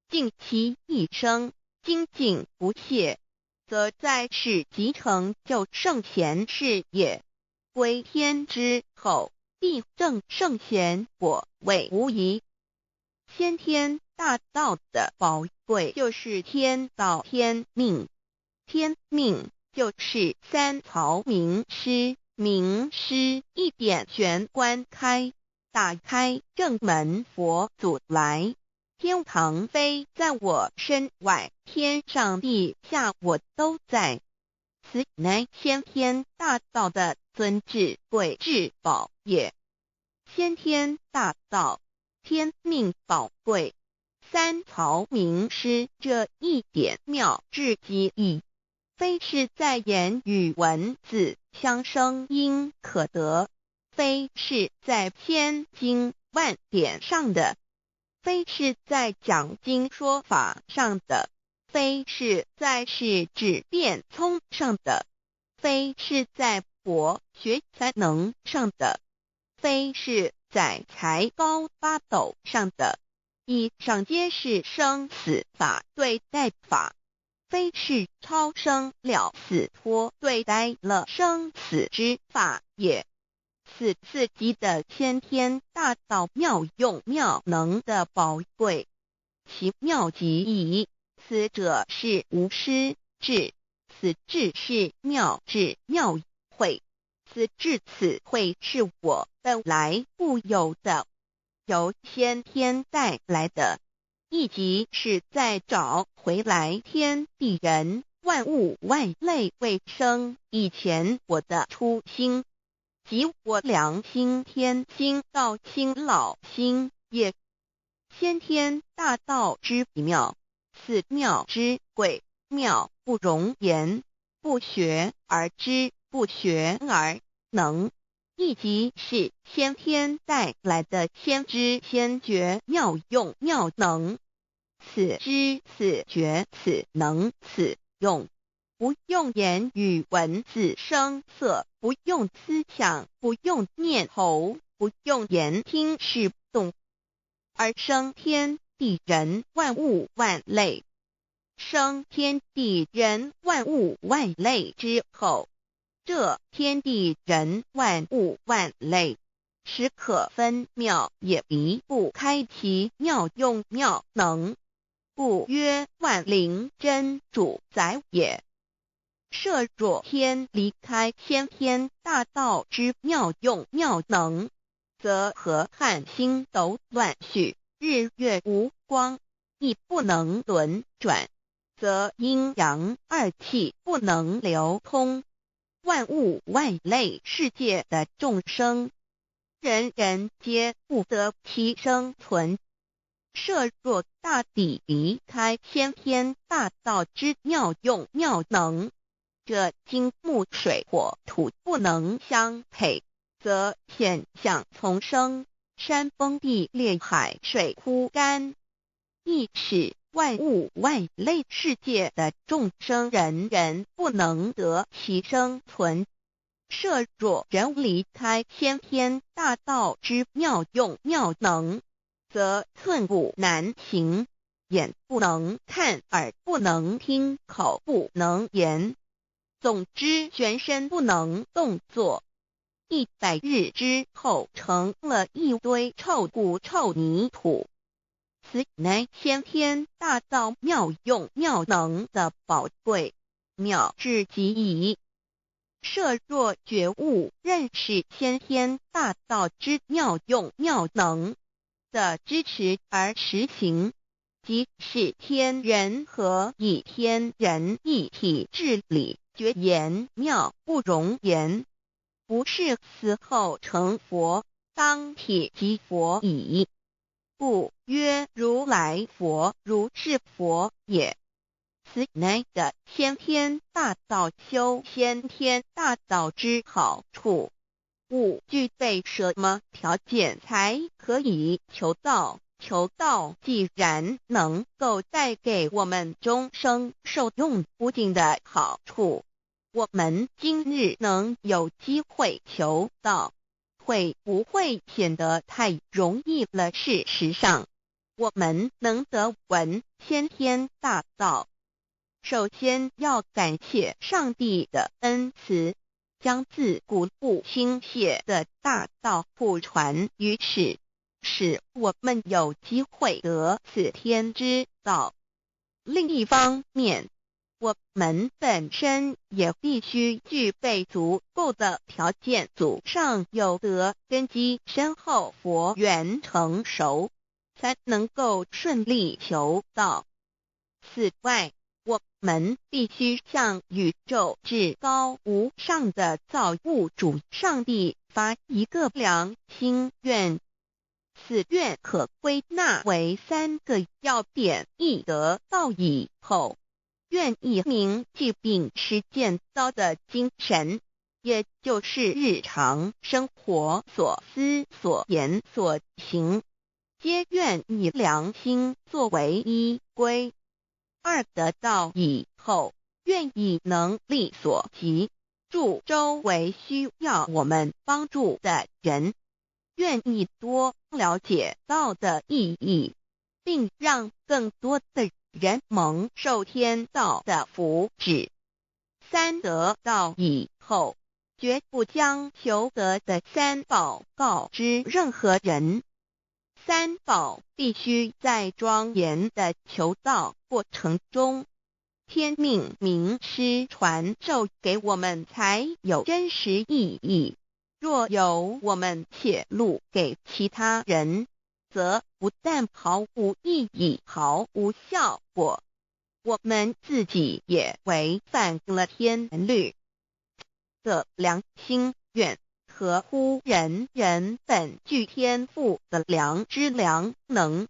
尽其一生精进不懈，则在世即成就圣贤事业。归天之后，必证圣贤果位无疑。先天大道的宝贵就是天道天命，天命就是三曹名师，名师一点玄关开，打开正门佛祖来。天堂非在我身外，天上地下我都在。此乃先天大道的尊至贵至宝也。先天大道，天命宝贵，三曹名师这一点妙至极矣，非是在言语文字相声音可得，非是在千经万典上的，非是在讲经说法上的，非是在世智辩聪上的，非是在博学才能上的，非是在才高八斗上的。以上皆是生死法对待法，非是超生了死脱对待了生死之法也。此四极的先天大道妙用妙能的宝贵，其妙极矣。此者是无师智，此智是妙智妙慧，此智此慧是我本来固有的，由先天带来的，亦即是在找回来天地人万物万类未生以前我的初心，即我良心天心道心老心也。先天大道之妙，此妙之贵，妙不容言，不学而知，不学而能，亦即是先天带来的先知先觉妙用妙能。此知此觉此能此用，不用言语文字声色，不用思想，不用念头，不用言听视动，而生天地人万物万类。生天地人万物万类之后，这天地人万物万类，时可分妙也离不开其妙用妙能，故曰万灵真主宰也。设若天离开先天大道之妙用妙能，则河汉星斗乱序，日月无光，亦不能轮转，则阴阳二气不能流通，万物万类世界的众生，人人皆不得其生存。设若大地离开先天大道之妙用妙能，这金木水火土不能相配，则现象丛生，山崩地裂，海水枯干，亦使万物万类世界的众生人人不能得其生存。设若人离开先天大道之妙用妙能，则寸步难行，眼不能看，耳不能聽，口不能言，總之全身不能動作。100日之後，成了一堆臭骨臭泥土。此乃先天大道妙用妙能的寶貴妙至極矣。設若覺悟認識先天大道之妙用妙能的支持而實行，即是天人合一、天人一體至理，絕言妙不容言。不是死後成佛，當體即佛矣。故曰如來佛，如是佛也。此乃的先天大道修先天大道之好處。五具備什麼條件才可以求道？求道既然能夠帶給我們終生受用不盡的好處，我們今日能有機會求道，會不會顯得太容易了？事實上，我們能得聞先天大道，首先要感謝上帝的恩慈，將自古不傾瀉的大道普傳於世，使我們有機會得此天之道。另一方面，我們本身也必須具備足夠的條件，祖上有德，根基深厚，佛緣成熟，才能夠順利求道。此外，我們必須向宇宙至高無上的造物主上帝發一個良心願。此願可歸納為三個要點：一得道以後，願意銘記並實踐道的精神，也就是日常生活所思所言所行，皆願以良心作為依歸。二得道以後，願以能力所及，助周圍需要我們幫助的人，願意多了解道的意義，並讓更多的人蒙受天道的福祉。三得道以後，絕不將求得的三寶告知任何人。三寶必須在莊嚴的求道過程中，天命明師傳授給我們，才有真實意義。若由我們洩露給其他人，則不但毫無意義、毫無效果，我們自己也違反了天律的良心願，合乎人人本具天賦的良知良能，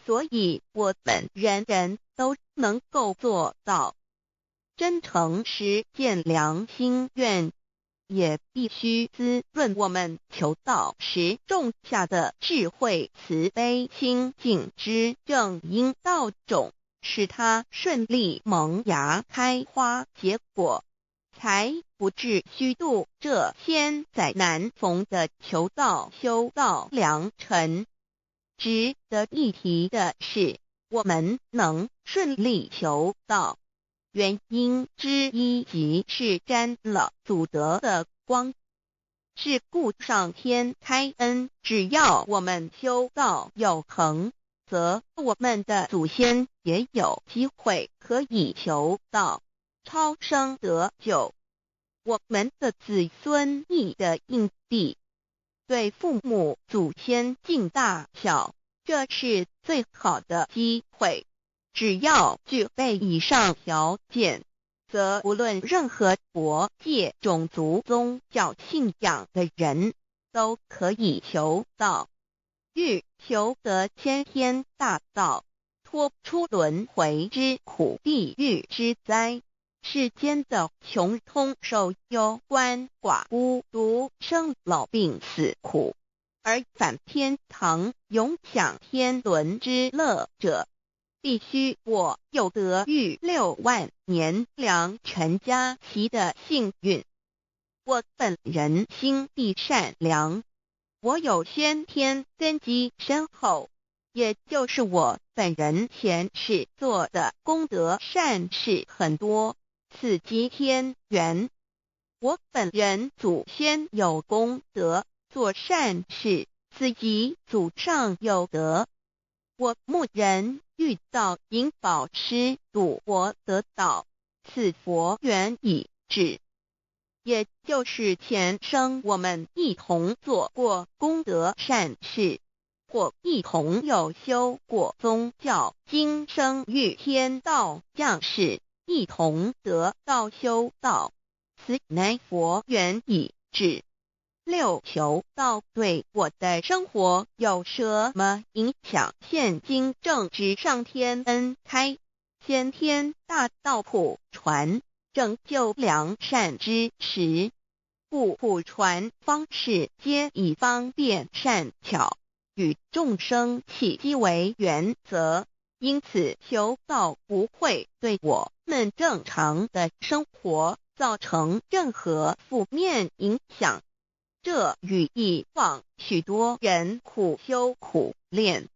所以我們人人都能夠做到真誠實踐良心願，也必須滋潤我們求道時種下的智慧、慈悲、清淨之正因道種，使它順利萌芽、開花、結果，才不致虛度這千載難逢的求道修道良辰。值得一提的是，我們能順利求道，原因之一即是沾了祖德的光。是故上天開恩，只要我們修道有恆，則我們的祖先也有機會可以求道，超生得救。我們的子孫亦得應地，對父母祖先盡大孝，這是最好的機會。只要具備以上條件，則無論任何國界、種族、宗教信仰的人，都可以求道，欲求得先天大道，脫出輪迴之苦、地獄之災，世間的窮通受憂鰥寡孤獨生老病死苦，而返天堂永享天倫之樂者，必須我有得遇6萬年良辰佳期的幸運。我本人心地善良，我有先天根基深厚，也就是我本人前世做的功德善事很多，此即天缘。我本人祖先有功德，做善事，此即祖上有德。我牧人遇到引宝师度我得道，此佛缘已至。也就是前生我们一同做过功德善事，或一同有修过宗教，今生遇天道降世，一同得道修道，此乃佛缘已至。六，求道对我的生活有什么影响？现今正值上天恩开，先天大道普传，拯救良善之时，故普传方式皆以方便善巧与众生契机为原则，因此求道不会对我们正常的生活造成任何负面影响。这与以往许多人苦修苦练，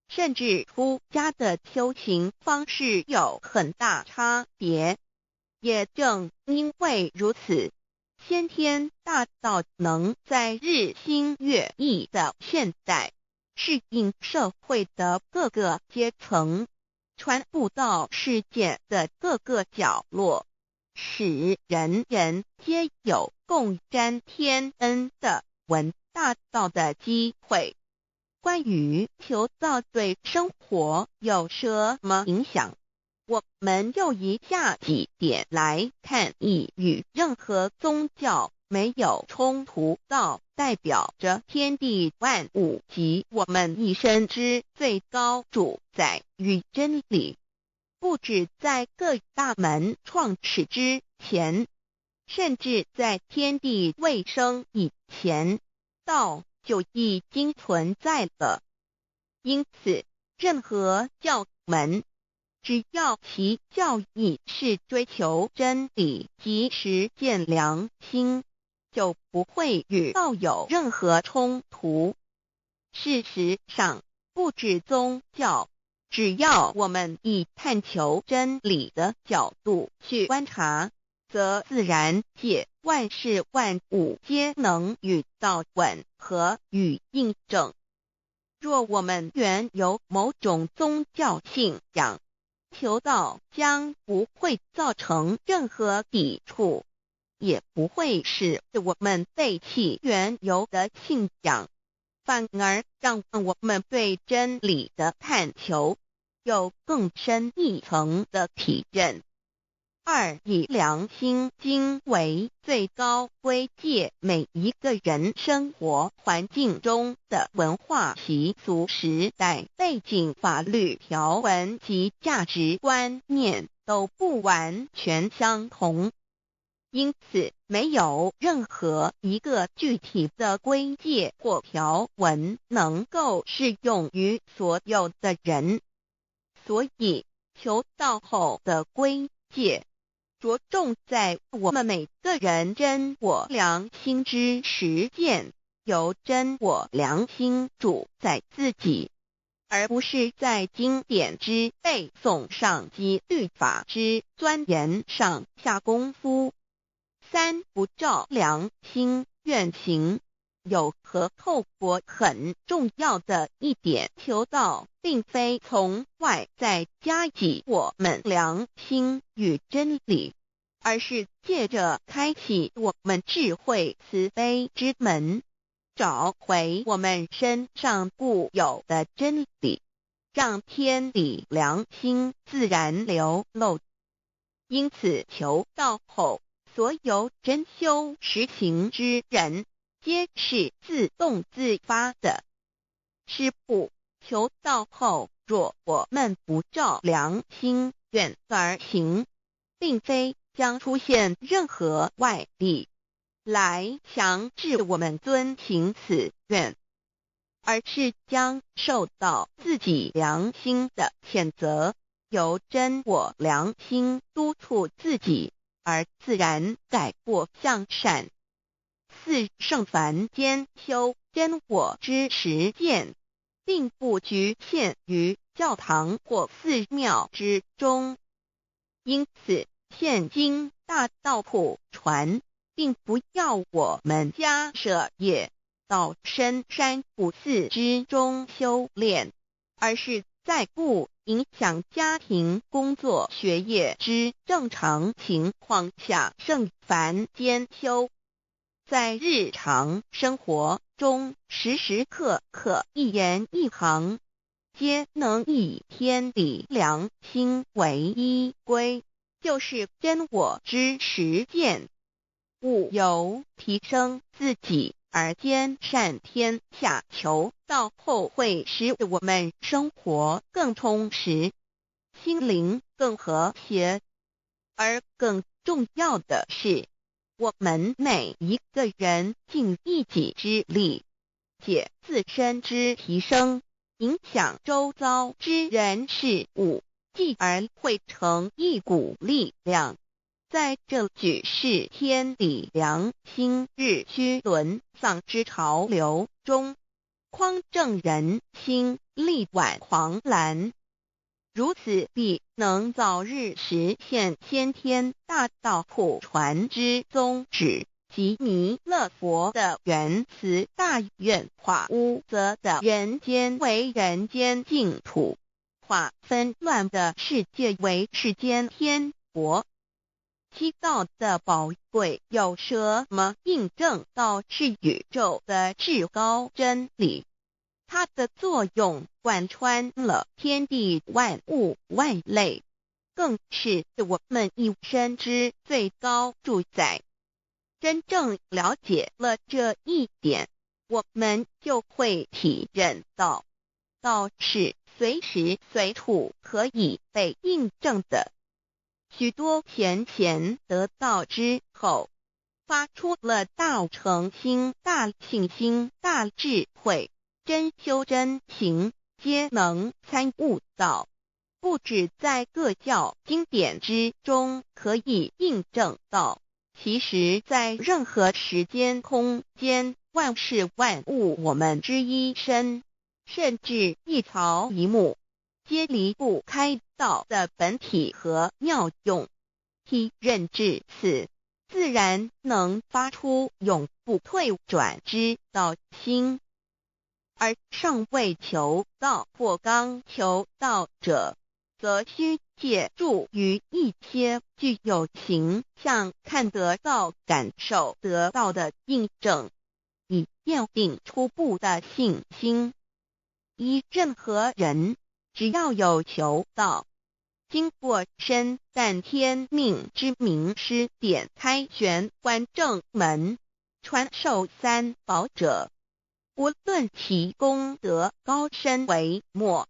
甚至出家的修行方式有很大差别。也正因为如此，先天大道能在日新月异的现代，适应社会的各个阶层，传布到世界的各个角落，使人人皆有共沾天恩的闻大道的机会。关于求道对生活有什么影响，我们就以下几点来看：一，与任何宗教没有冲突，道代表着天地万物及我们一生之最高主宰与真理。不止在各大门创始之前，甚至在天地未生以前，道就已经存在了。因此，任何教门，只要其教义是追求真理及实践良心，就不会与道有任何冲突。事实上，不止宗教，只要我们以探求真理的角度去观察，则自然界万事万物皆能与道吻合与印证。若我们原有某种宗教信仰，求道将不会造成任何抵触，也不会使我们背弃原有的信仰，反而让我们对真理的探求有更深一层的体认。二，以良心经为最高规戒，每一个人生活环境中的文化习俗、时代背景、法律条文及价值观念都不完全相同，因此没有任何一个具体的规戒或条文能够适用于所有的人。所以，求道后的规戒着重在我们每个人真我良心之实践，由真我良心主宰自己，而不是在经典之背诵上及律法之钻研上下功夫。三，不照良心愿行有何后果？很重要的一点，求道并非从外在加给我们良心与真理，而是借着开启我们智慧慈悲之门，找回我们身上固有的真理，让天理良心自然流露。因此，求道后，所有真修实行之人，皆是自动自发的。是故，求道后，若我们不照良心愿而行，并非将出现任何外力来强制我们遵行此愿，而是将受到自己良心的谴责，由真我良心督促自己，而自然改过向善。四，圣凡间修真我之实践，并不局限于教堂或寺庙之中。因此，现今大道普传，并不要我们家舍业到深山古寺之中修炼，而是在不影响家庭、工作、学业之正常情况下，圣凡兼修，在日常生活中时时刻刻一言一行，皆能以天理良心为依归，就是真我之实践。务由提升自己而兼善天下求道后，会使我们生活更充实，心灵更和谐。而更重要的是，我们每一个人尽一己之力，借自身之提升，影响周遭之人事物，继而汇成一股力量。在这举世天理良心日趋沦丧之潮流中，匡正人心，力挽狂澜，如此必能早日实现先天大道普传之宗旨及弥勒佛的仁慈大愿，化污浊的人间为人间净土，化纷乱的世界为世间天国。七道的宝贵有什么印证？道是宇宙的至高真理，它的作用贯穿了天地万物万类，更是我们一生之最高主宰。真正了解了这一点，我们就会体认到，道是随时随处可以被印证的。许多前贤得道之后，发出了大诚心、大信心、大智慧，真修真行，皆能参悟道。不止在各教经典之中可以印证道，其实在任何时间空间、万事万物，我们之一身，甚至一草一木，皆离不开道的本体和妙用。体认至此，自然能发出永不退转之道心。而尚未求道或刚求道者，则需借助于一些具有形象看得到、感受得到的印证，以奠定初步的信心。依任何人，只要有求道，经过深赞天命之明师点开玄关正门，传授三宝者，无论其功德高深微末，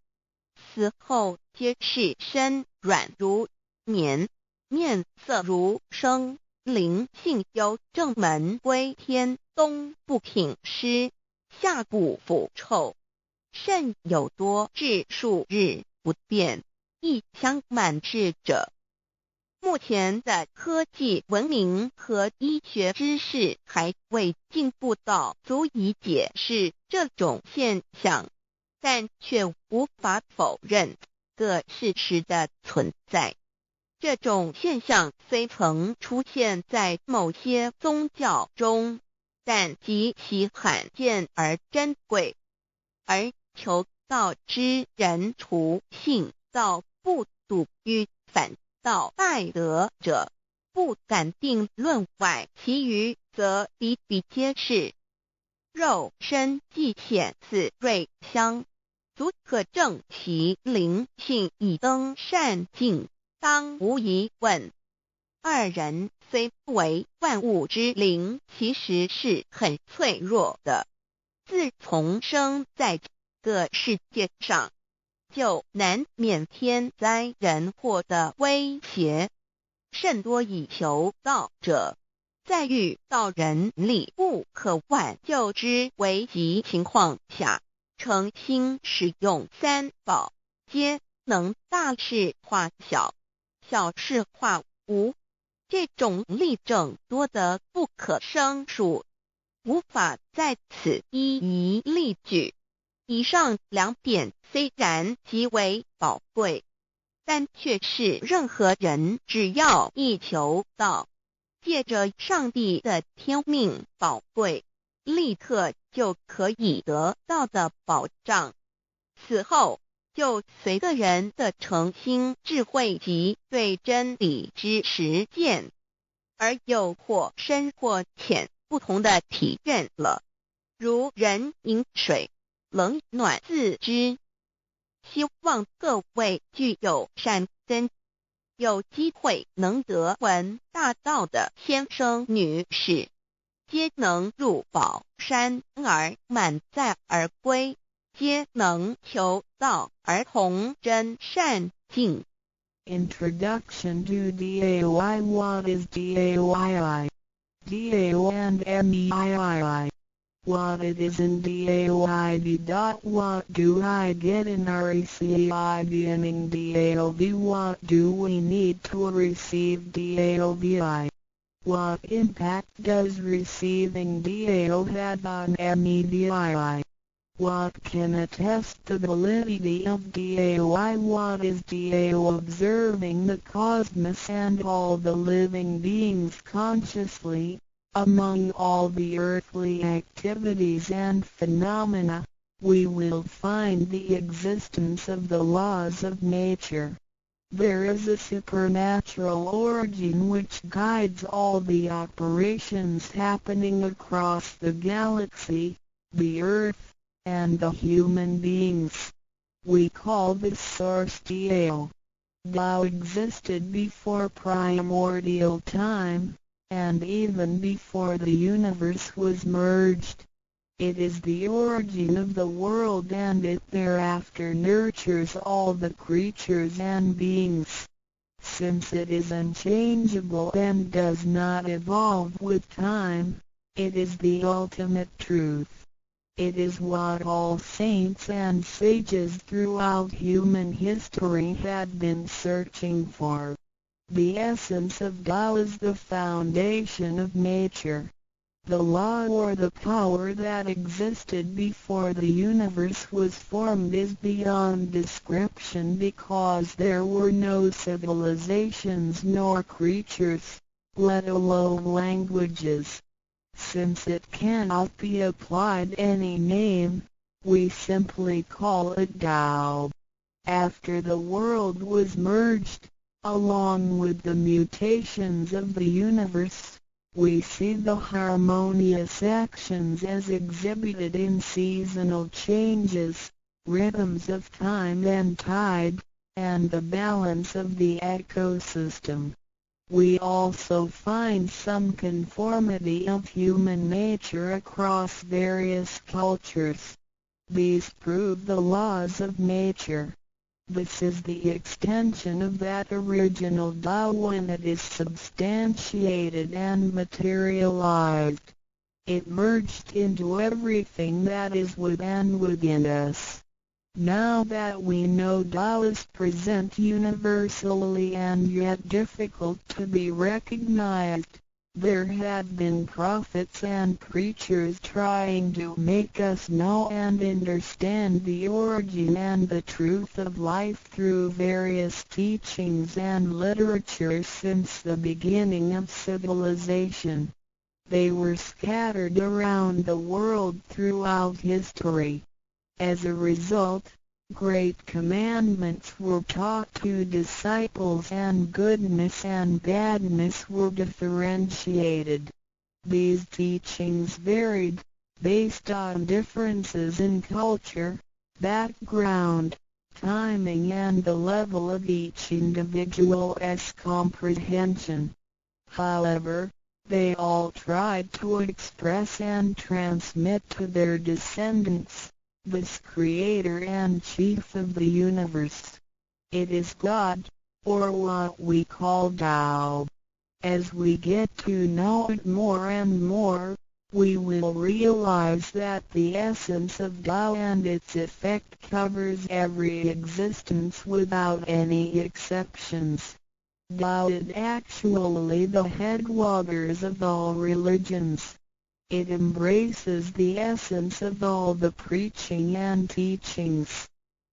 死后皆是身软如棉，面色如生，灵性由正门归天，冬不挺尸，夏不腐臭。甚有多至数日不变，一相满志者。目前的科技文明和医学知识还未进步到足以解释这种现象，但却无法否认个事实的存在。这种现象虽曾出现在某些宗教中，但极其罕见而珍贵。而求道之人，除信道不笃与反道败德者，不敢定论外，其余则比比皆是。肉身既显似瑞香，足可证其灵性已登善境，当无疑问。二人虽为万物之灵，其实是很脆弱的。自从生在这个世界上，就难免天灾人祸的威胁。甚多以求道者，在遇到人力不可挽救之危急情况下，诚心使用三宝，皆能大事化小，小事化无。这种例证多得不可胜数，无法在此一一例举。以上两点虽然极为宝贵，但却是任何人只要一求道，借着上帝的天命宝贵，立刻就可以得到的保障。此后，就随个人的诚心、智慧及对真理之实践，而有或深或浅不同的体认了。如人饮水，冷暖自知。希望各位具有善根，有机会能得闻大道的先生女士，皆能入宝山而满载而归，皆能求道而同真善境。 Introduction to DAOI. What is DAOII? DAO and MEIII. What it is in DAOID. What do I get in RECEIVING DAOV? What do we need to receive DAOVI? What impact does receiving DAO have on MEDII? What can attest the validity of DAOI? What is DAO? Observing the cosmos and all the living beings consciously, among all the earthly activities and phenomena, we will find the existence of the laws of nature. There is a supernatural origin which guides all the operations happening across the galaxy, the earth, and the human beings. We call this source Tao. Tao existed before primordial time, and even before the universe was merged. It is the origin of the world, and it thereafter nurtures all the creatures and beings. Since it is unchangeable and does not evolve with time, it is the ultimate truth. It is what all saints and sages throughout human history had been searching for. The essence of Tao is the foundation of nature. The law or the power that existed before the universe was formed is beyond description, because there were no civilizations nor creatures, let alone languages. Since it cannot be applied any name, we simply call it Tao. After the world was merged, along with the mutations of the universe, we see the harmonious actions as exhibited in seasonal changes, rhythms of time and tide, and the balance of the ecosystem. We also find some conformity of human nature across various cultures. These prove the laws of nature. This is the extension of that original Tao when it is substantiated and materialized. It merged into everything that is with and within us. Now that we know Tao is present universally and yet difficult to be recognized, there have been prophets and preachers trying to make us know and understand the origin and the truth of life through various teachings and literature since the beginning of civilization. They were scattered around the world throughout history. As a result, great commandments were taught to disciples, and goodness and badness were differentiated. These teachings varied, based on differences in culture, background, timing and the level of each individual's comprehension. However, they all tried to express and transmit to their descendants this creator and chief of the universe. It is God, or what we call Tao. As we get to know it more and more, we will realize that the essence of Tao and its effect covers every existence without any exceptions. Tao is actually the headwaters of all religions. It embraces the essence of all the preaching and teachings.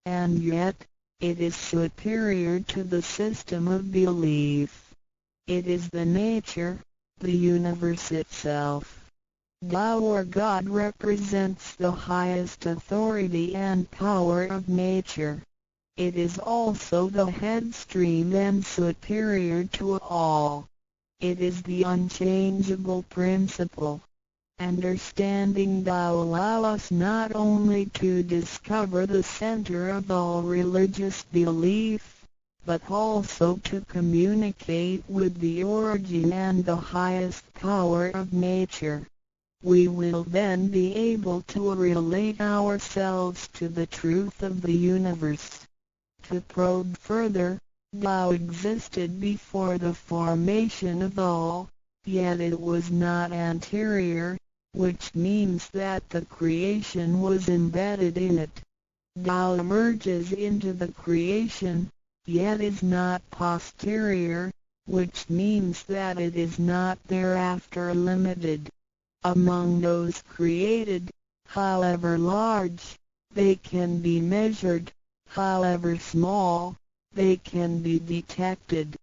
And yet, it is superior to the system of belief. It is the nature, the universe itself. Tao or God represents the highest authority and power of nature. It is also the headstream and superior to all. It is the unchangeable principle. Understanding Tao allow us not only to discover the center of all religious belief, but also to communicate with the origin and the highest power of nature. We will then be able to relate ourselves to the truth of the universe. To probe further, Tao existed before the formation of all, yet it was not anterior, which means that the creation was embedded in it. Tao emerges into the creation, yet is not posterior, which means that it is not thereafter limited. Among those created, however large, they can be measured, however small, they can be detected.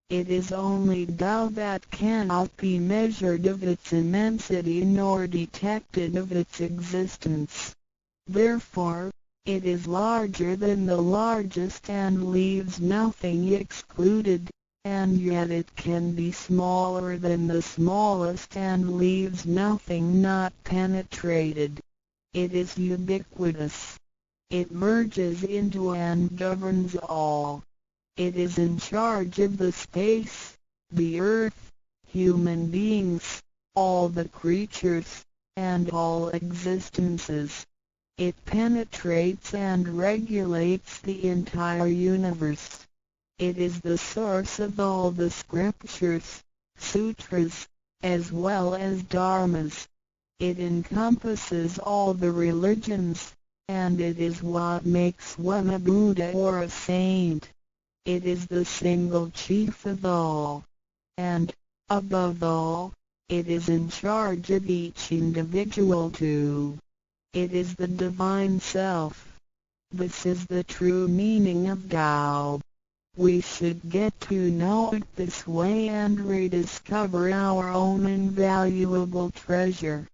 It is only Tao that cannot be measured of its immensity nor detected of its existence. Therefore, it is larger than the largest and leaves nothing excluded, and yet it can be smaller than the smallest and leaves nothing not penetrated. It is ubiquitous. It merges into and governs all. It is in charge of the space, the earth, human beings, all the creatures, and all existences. It penetrates and regulates the entire universe. It is the source of all the scriptures, sutras, as well as dharmas. It encompasses all the religions, and it is what makes one a Buddha or a saint. It is the single chief of all. And, above all, it is in charge of each individual too. It is the divine self. This is the true meaning of Tao. We should get to know it this way and rediscover our own invaluable treasure.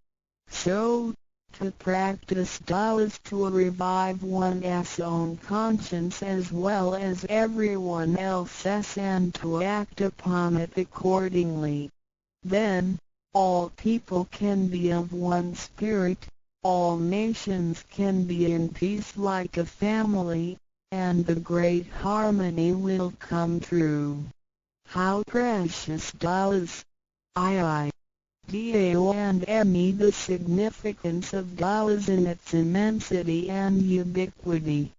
So, to practice Tao is to revive one's own conscience as well as everyone else's and to act upon it accordingly. Then, all people can be of one spirit, all nations can be in peace like a family, and the great harmony will come true. How precious Tao is! I. Dao and Me. The significance of Tao is in its immensity and ubiquity.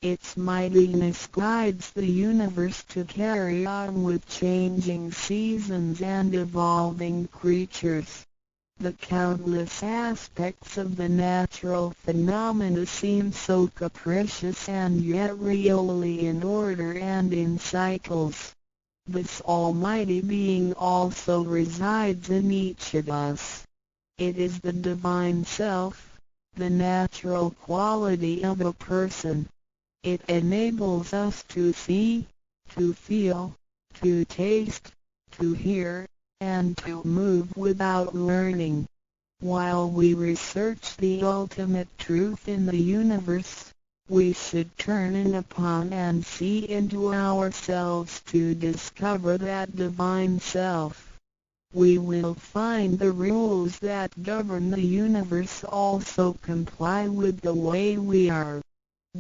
Its mightiness guides the universe to carry on with changing seasons and evolving creatures. The countless aspects of the natural phenomena seem so capricious and yet really in order and in cycles. This Almighty Being also resides in each of us. It is the Divine Self, the natural quality of a person. It enables us to see, to feel, to taste, to hear, and to move without learning. While we research the ultimate truth in the universe, we should turn in upon and see into ourselves to discover that divine self. We will find the rules that govern the universe also comply with the way we are.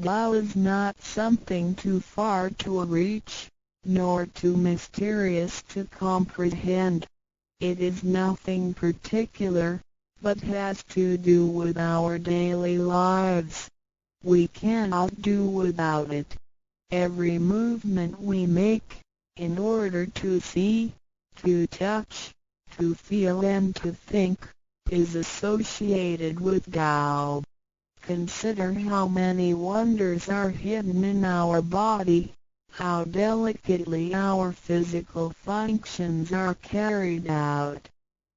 Tao is not something too far to reach, nor too mysterious to comprehend. It is nothing particular, but has to do with our daily lives. We cannot do without it. Every movement we make, in order to see, to touch, to feel and to think, is associated with Tao. Consider how many wonders are hidden in our body, how delicately our physical functions are carried out.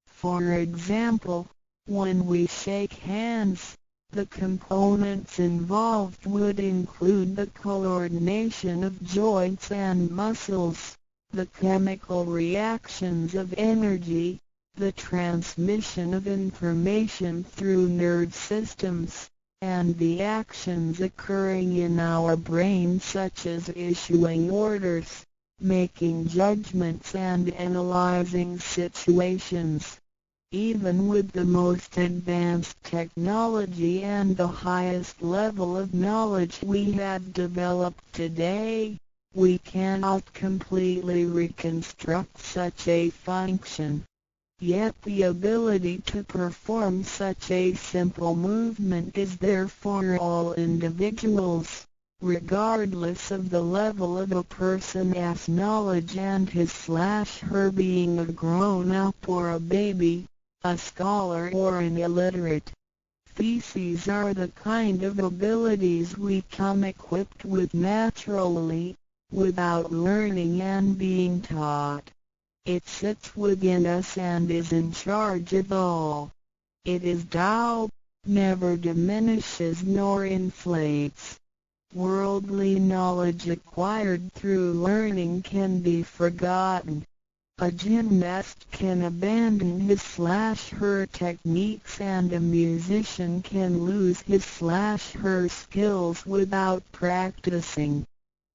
For example, When we shake hands, the components involved would include the coordination of joints and muscles, the chemical reactions of energy, the transmission of information through nerve systems, and the actions occurring in our brain such as issuing orders, making judgments and analyzing situations. Even with the most advanced technology and the highest level of knowledge we have developed today, we cannot completely reconstruct such a function. Yet the ability to perform such a simple movement is there for all individuals, regardless of the level of a person's knowledge and his/her being a grown-up or a baby, a scholar or an illiterate. Theses are the kind of abilities we come equipped with naturally, without learning and being taught. It sits within us and is in charge of all. It is Tao, never diminishes nor inflates. Worldly knowledge acquired through learning can be forgotten. A gymnast can abandon his/her techniques and a musician can lose his/her skills without practicing.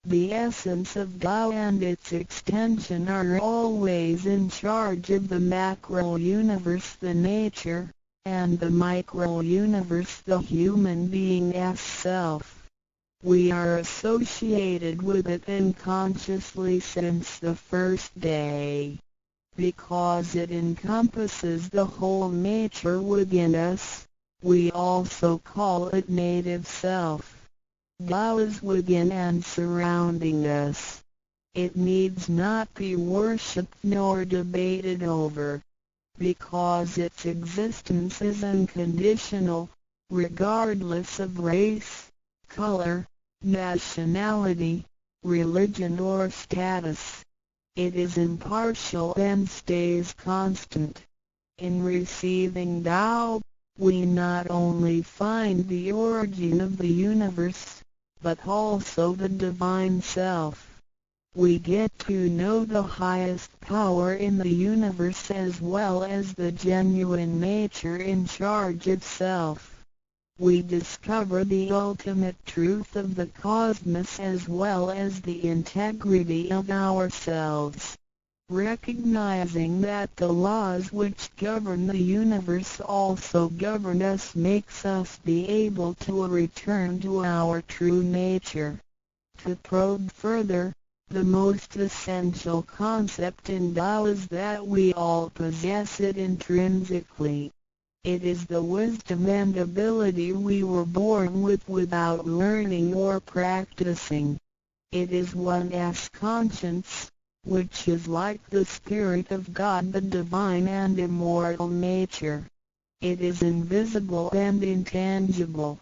The essence of Tao and its extension are always in charge of the macro universe, the nature, and the micro universe, the human being's self. We are associated with it unconsciously since the first day. Because it encompasses the whole nature within us, we also call it native self. Tao is within and surrounding us. It needs not be worshipped nor debated over, because its existence is unconditional, regardless of race, color, nationality, religion or status. It is impartial and stays constant. In receiving Tao, we not only find the origin of the universe, but also the divine self. We get to know the highest power in the universe as well as the genuine nature in charge of self. We discover the ultimate truth of the cosmos as well as the integrity of ourselves. Recognizing that the laws which govern the universe also govern us makes us be able to return to our true nature. To probe further, the most essential concept in Tao is that we all possess it intrinsically. It is the wisdom and ability we were born with without learning or practicing. It is one's conscience, which is like the Spirit of God, the divine and immortal nature. It is invisible and intangible.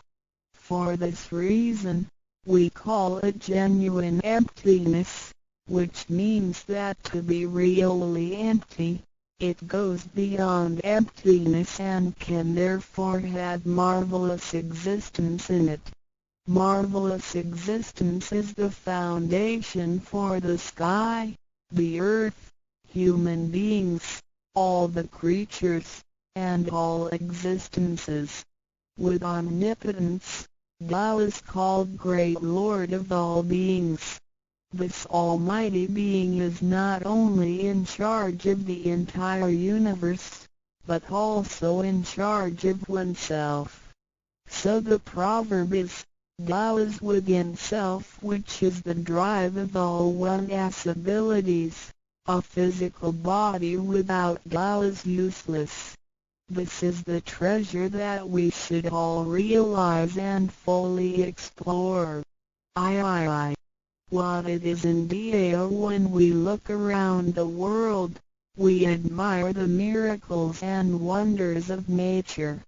For this reason, we call it genuine emptiness, which means that to be really empty, it goes beyond emptiness and can therefore have marvelous existence in it. Marvelous existence is the foundation for the sky, the earth, human beings, all the creatures, and all existences. With omnipotence, Tao is called Great Lord of all beings. This almighty being is not only in charge of the entire universe, but also in charge of oneself. So the proverb is, Tao is within self, which is the drive of all one's abilities. A physical body without Tao is useless. This is the treasure that we should all realize and fully explore. I. What it is in Tao. When we look around the world, we admire the miracles and wonders of nature.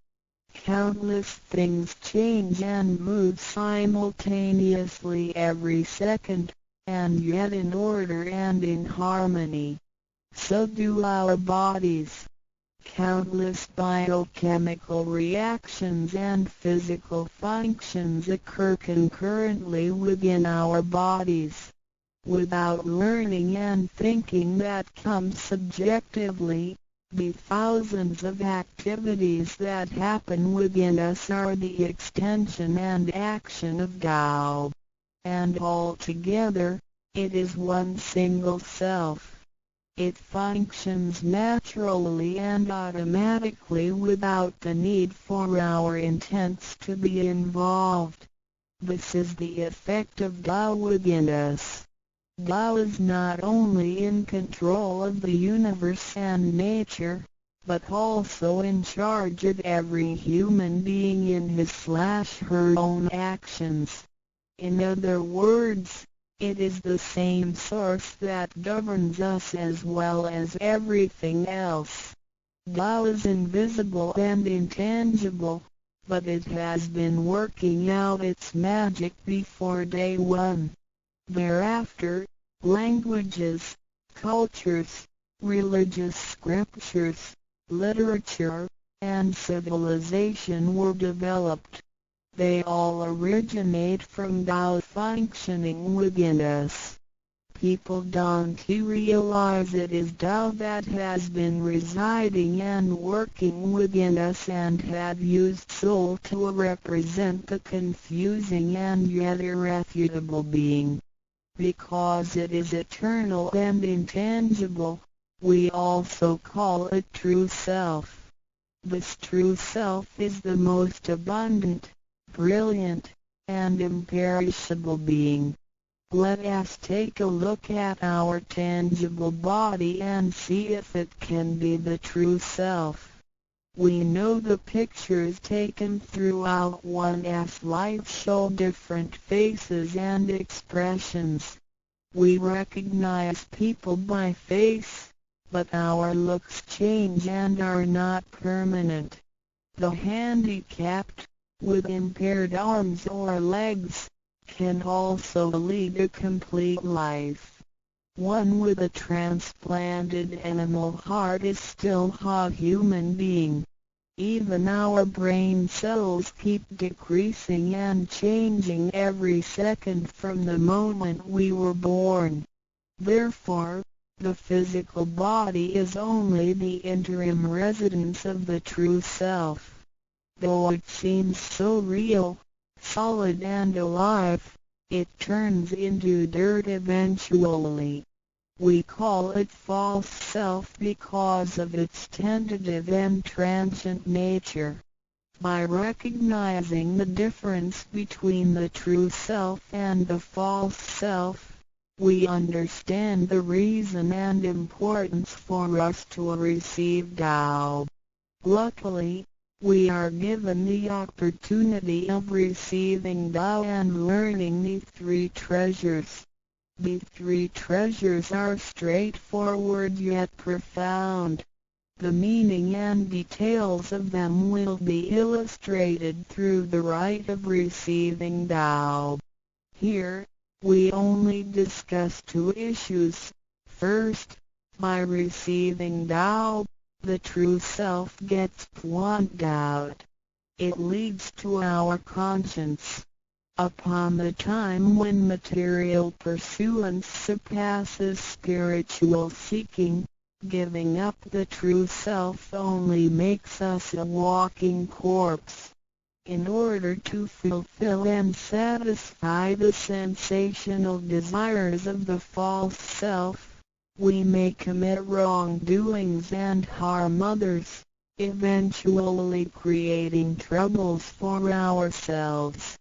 Countless things change and move simultaneously every second, and yet in order and in harmony. So do our bodies. Countless biochemical reactions and physical functions occur concurrently within our bodies. Without learning and thinking that come subjectively, the thousands of activities that happen within us are the extension and action of Tao. And altogether, it is one single self. It functions naturally and automatically without the need for our intents to be involved. This is the effect of Tao within us. Tao is not only in control of the universe and nature, but also in charge of every human being in his/her own actions. In other words, it is the same source that governs us as well as everything else. Tao is invisible and intangible, but it has been working out its magic before day one. Thereafter, languages, cultures, religious scriptures, literature, and civilization were developed. They all originate from Tao functioning within us. People don't realize it is Tao that has been residing and working within us and have used soul to represent the confusing and yet irrefutable being. Because it is eternal and intangible, we also call it true self. This true self is the most abundant, brilliant, and imperishable being. Let us take a look at our tangible body and see if it can be the true self. We know the pictures taken throughout one's life show different faces and expressions. We recognize people by face, but our looks change and are not permanent. The handicapped, with impaired arms or legs, can also lead a complete life. One with a transplanted animal heart is still a human being. Even our brain cells keep decreasing and changing every second from the moment we were born. Therefore, the physical body is only the interim residence of the true self. Though it seems so real, solid and alive, it turns into dirt eventually. We call it false self because of its tentative and transient nature. By recognizing the difference between the true self and the false self, we understand the reason and importance for us to receive Tao. Luckily, we are given the opportunity of receiving Tao and learning the three treasures. The three treasures are straightforward yet profound. The meaning and details of them will be illustrated through the rite of receiving Tao. Here, we only discuss two issues. First, by receiving Tao, the true self gets pointed out. It leads to our conscience. Upon the time when material pursuance surpasses spiritual seeking, giving up the true self only makes us a walking corpse. In order to fulfill and satisfy the sensational desires of the false self, we may commit wrongdoings and harm others, eventually creating troubles for ourselves.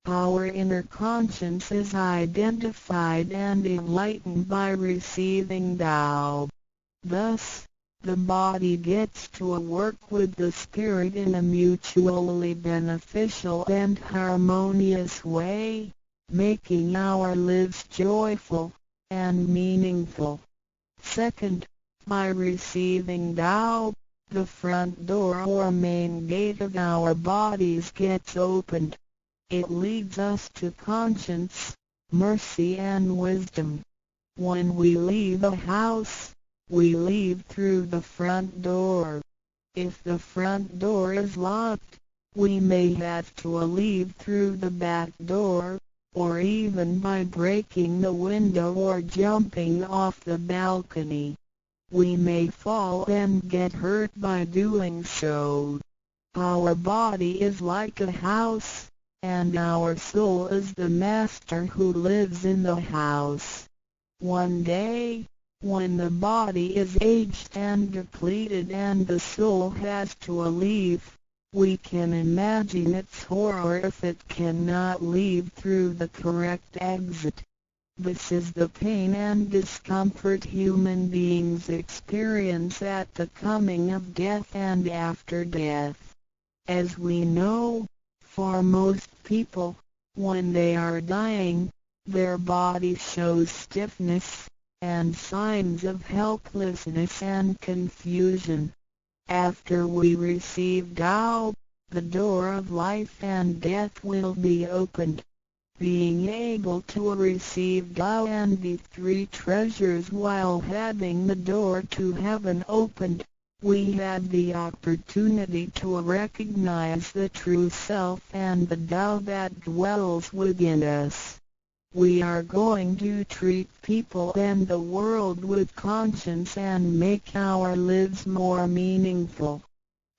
Our inner conscience is identified and enlightened by receiving Tao. Thus, the body gets to work with the spirit in a mutually beneficial and harmonious way, making our lives joyful and meaningful. Second, by receiving Tao, the front door or main gate of our bodies gets opened. It leads us to conscience, mercy and wisdom. When we leave a house, we leave through the front door. If the front door is locked, we may have to leave through the back door, or even by breaking the window or jumping off the balcony. We may fall and get hurt by doing so. Our body is like a house, and our soul is the master who lives in the house. One day, when the body is aged and depleted and the soul has to leave, we can imagine its horror if it cannot leave through the correct exit. This is the pain and discomfort human beings experience at the coming of death and after death. As we know, for most people, when they are dying, their body shows stiffness, and signs of helplessness and confusion. After we receive Tao, the door of life and death will be opened. Being able to receive Tao and the three treasures while having the door to heaven opened, we have the opportunity to recognize the true self and the Tao that dwells within us. We are going to treat people and the world with conscience and make our lives more meaningful.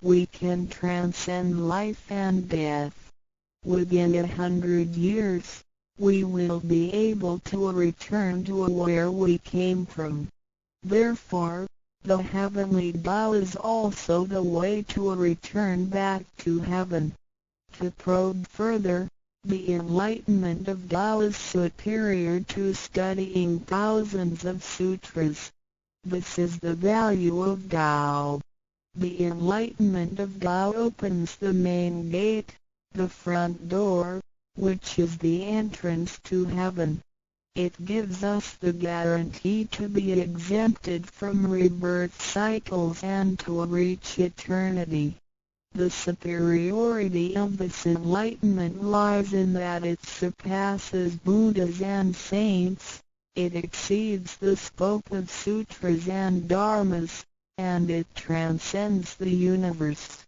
We can transcend life and death. Within 100 years, we will be able to return to where we came from. Therefore, the heavenly Tao is also the way to return back to heaven. To probe further, the enlightenment of Tao is superior to studying thousands of sutras. This is the value of Tao. The enlightenment of Tao opens the main gate, the front door, which is the entrance to heaven. It gives us the guarantee to be exempted from rebirth cycles and to reach eternity. The superiority of this enlightenment lies in that it surpasses Buddhas and saints, it exceeds the scope of sutras and dharmas, and it transcends the universe.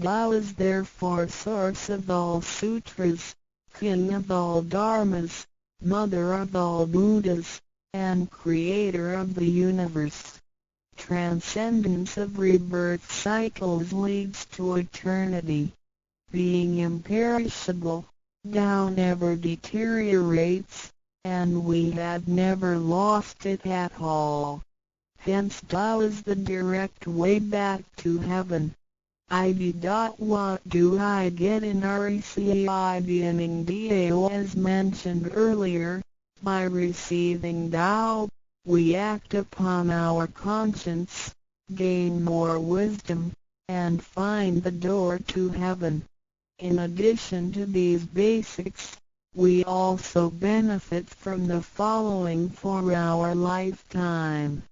Tao is therefore source of all sutras, king of all dharmas, mother of all Buddhas, and creator of the universe. Transcendence of rebirth cycles leads to eternity. Being imperishable, Tao never deteriorates, and we have never lost it at all. Hence Tao is the direct way back to heaven. ID. What do I get in receiving Dao? As mentioned earlier, by receiving Tao, we act upon our conscience, gain more wisdom, and find the door to heaven. In addition to these basics, we also benefit from the following for our lifetime.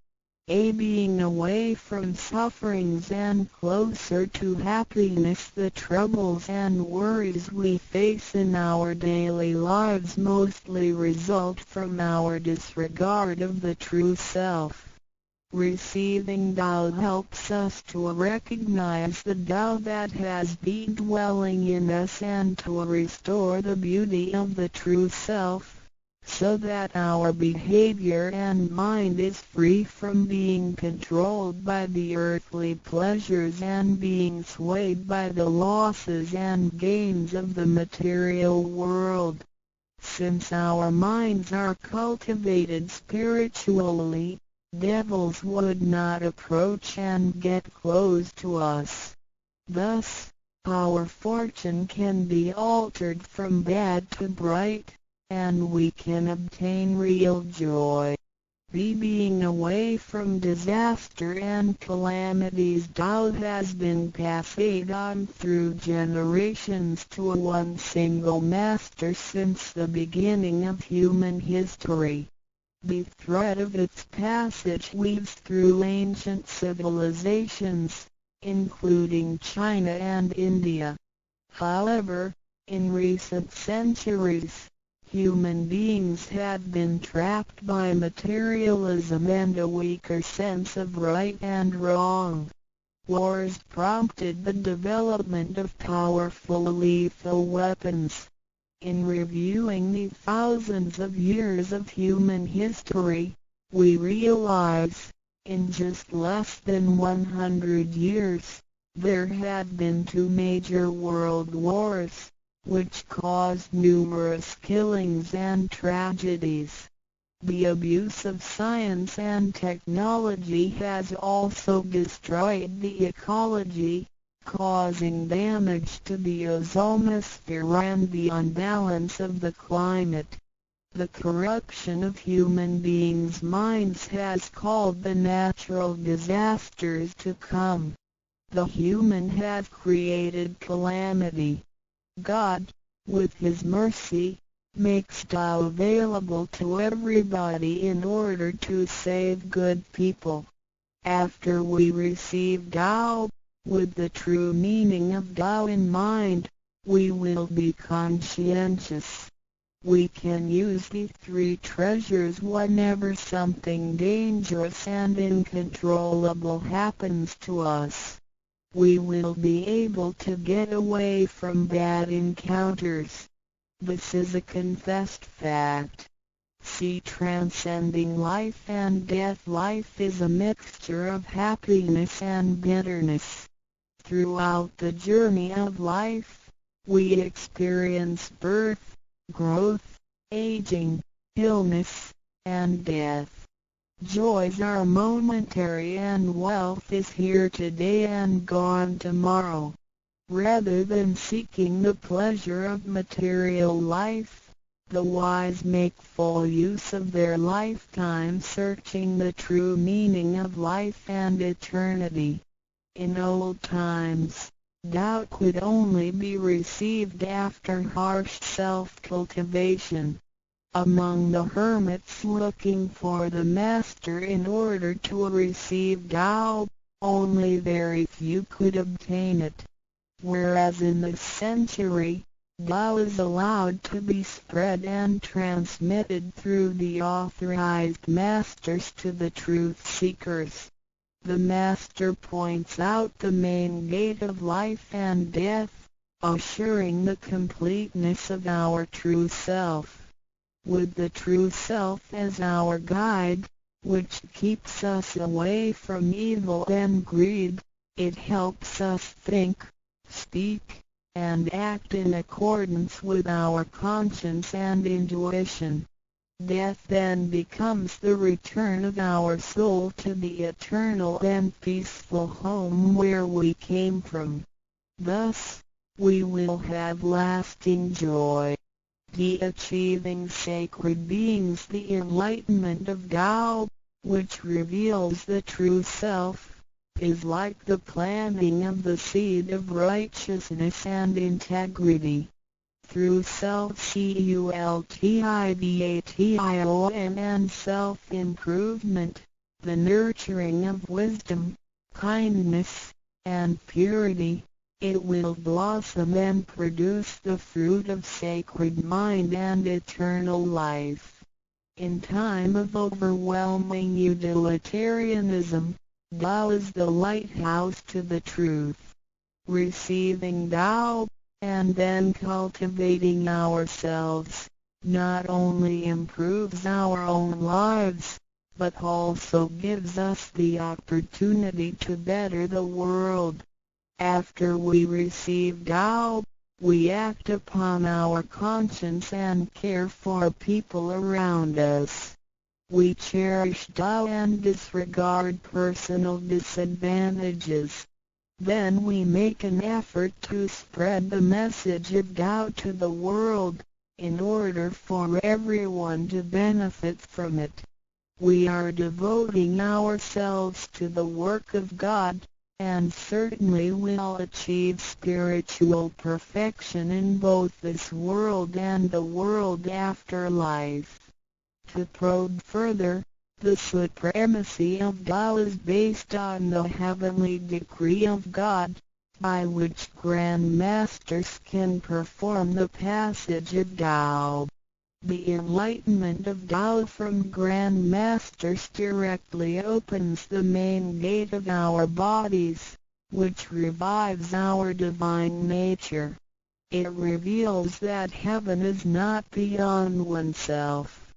A. Being away from sufferings and closer to happiness. The troubles and worries we face in our daily lives mostly result from our disregard of the true self. Receiving Tao helps us to recognize the Tao that has been dwelling in us and to restore the beauty of the true self, so that our behavior and mind is free from being controlled by the earthly pleasures and being swayed by the losses and gains of the material world. Since our minds are cultivated spiritually, devils would not approach and get close to us. Thus, our fortune can be altered from bad to bright, and we can obtain real joy. B. Being away from disaster and calamities. Tao has been passed on through generations to one single master since the beginning of human history. The thread of its passage weaves through ancient civilizations, including China and India. However, in recent centuries, human beings have been trapped by materialism and a weaker sense of right and wrong. Wars prompted the development of powerful lethal weapons. In reviewing the thousands of years of human history, we realize, in just less than 100 years, there have been two major world wars, which caused numerous killings and tragedies. The abuse of science and technology has also destroyed the ecology, causing damage to the ozonosphere and the unbalance of the climate. The corruption of human beings' minds has called the natural disasters to come. The human has created calamity. God, with His mercy, makes Tao available to everybody in order to save good people. After we receive Tao, with the true meaning of Tao in mind, we will be conscientious. We can use the three treasures whenever something dangerous and uncontrollable happens to us. We will be able to get away from bad encounters. This is a confessed fact. See Transcending Life and Death. Life is a mixture of happiness and bitterness. Throughout the journey of life, we experience birth, growth, aging, illness, and death. Joys are momentary and wealth is here today and gone tomorrow. Rather than seeking the pleasure of material life, the wise make full use of their lifetime searching the true meaning of life and eternity. In old times, Tao could only be received after harsh self-cultivation. Among the hermits looking for the master in order to receive Tao, only very few could obtain it. Whereas in this century, Tao is allowed to be spread and transmitted through the authorized masters to the truth seekers. The master points out the main gate of life and death, assuring the completeness of our true self. With the true self as our guide, which keeps us away from evil and greed, it helps us think, speak, and act in accordance with our conscience and intuition. Death then becomes the return of our soul to the eternal and peaceful home where we came from. Thus, we will have lasting joy. The achieving sacred beings, the enlightenment of Tao, which reveals the true self, is like the planting of the seed of righteousness and integrity. Through self-cultivation and self-improvement, the nurturing of wisdom, kindness, and purity, it will blossom and produce the fruit of sacred mind and eternal life. In time of overwhelming utilitarianism, Tao is the lighthouse to the truth. Receiving Tao, and then cultivating ourselves, not only improves our own lives, but also gives us the opportunity to better the world. After we receive Tao, we act upon our conscience and care for people around us. We cherish Tao and disregard personal disadvantages. Then we make an effort to spread the message of Tao to the world, in order for everyone to benefit from it. We are devoting ourselves to the work of God, and certainly will achieve spiritual perfection in both this world and the world after life. To probe further, the supremacy of Tao is based on the heavenly decree of God, by which Grand Masters can perform the passage of Tao. The enlightenment of Tao from Grand Masters directly opens the main gate of our bodies, which revives our divine nature. It reveals that heaven is not beyond oneself.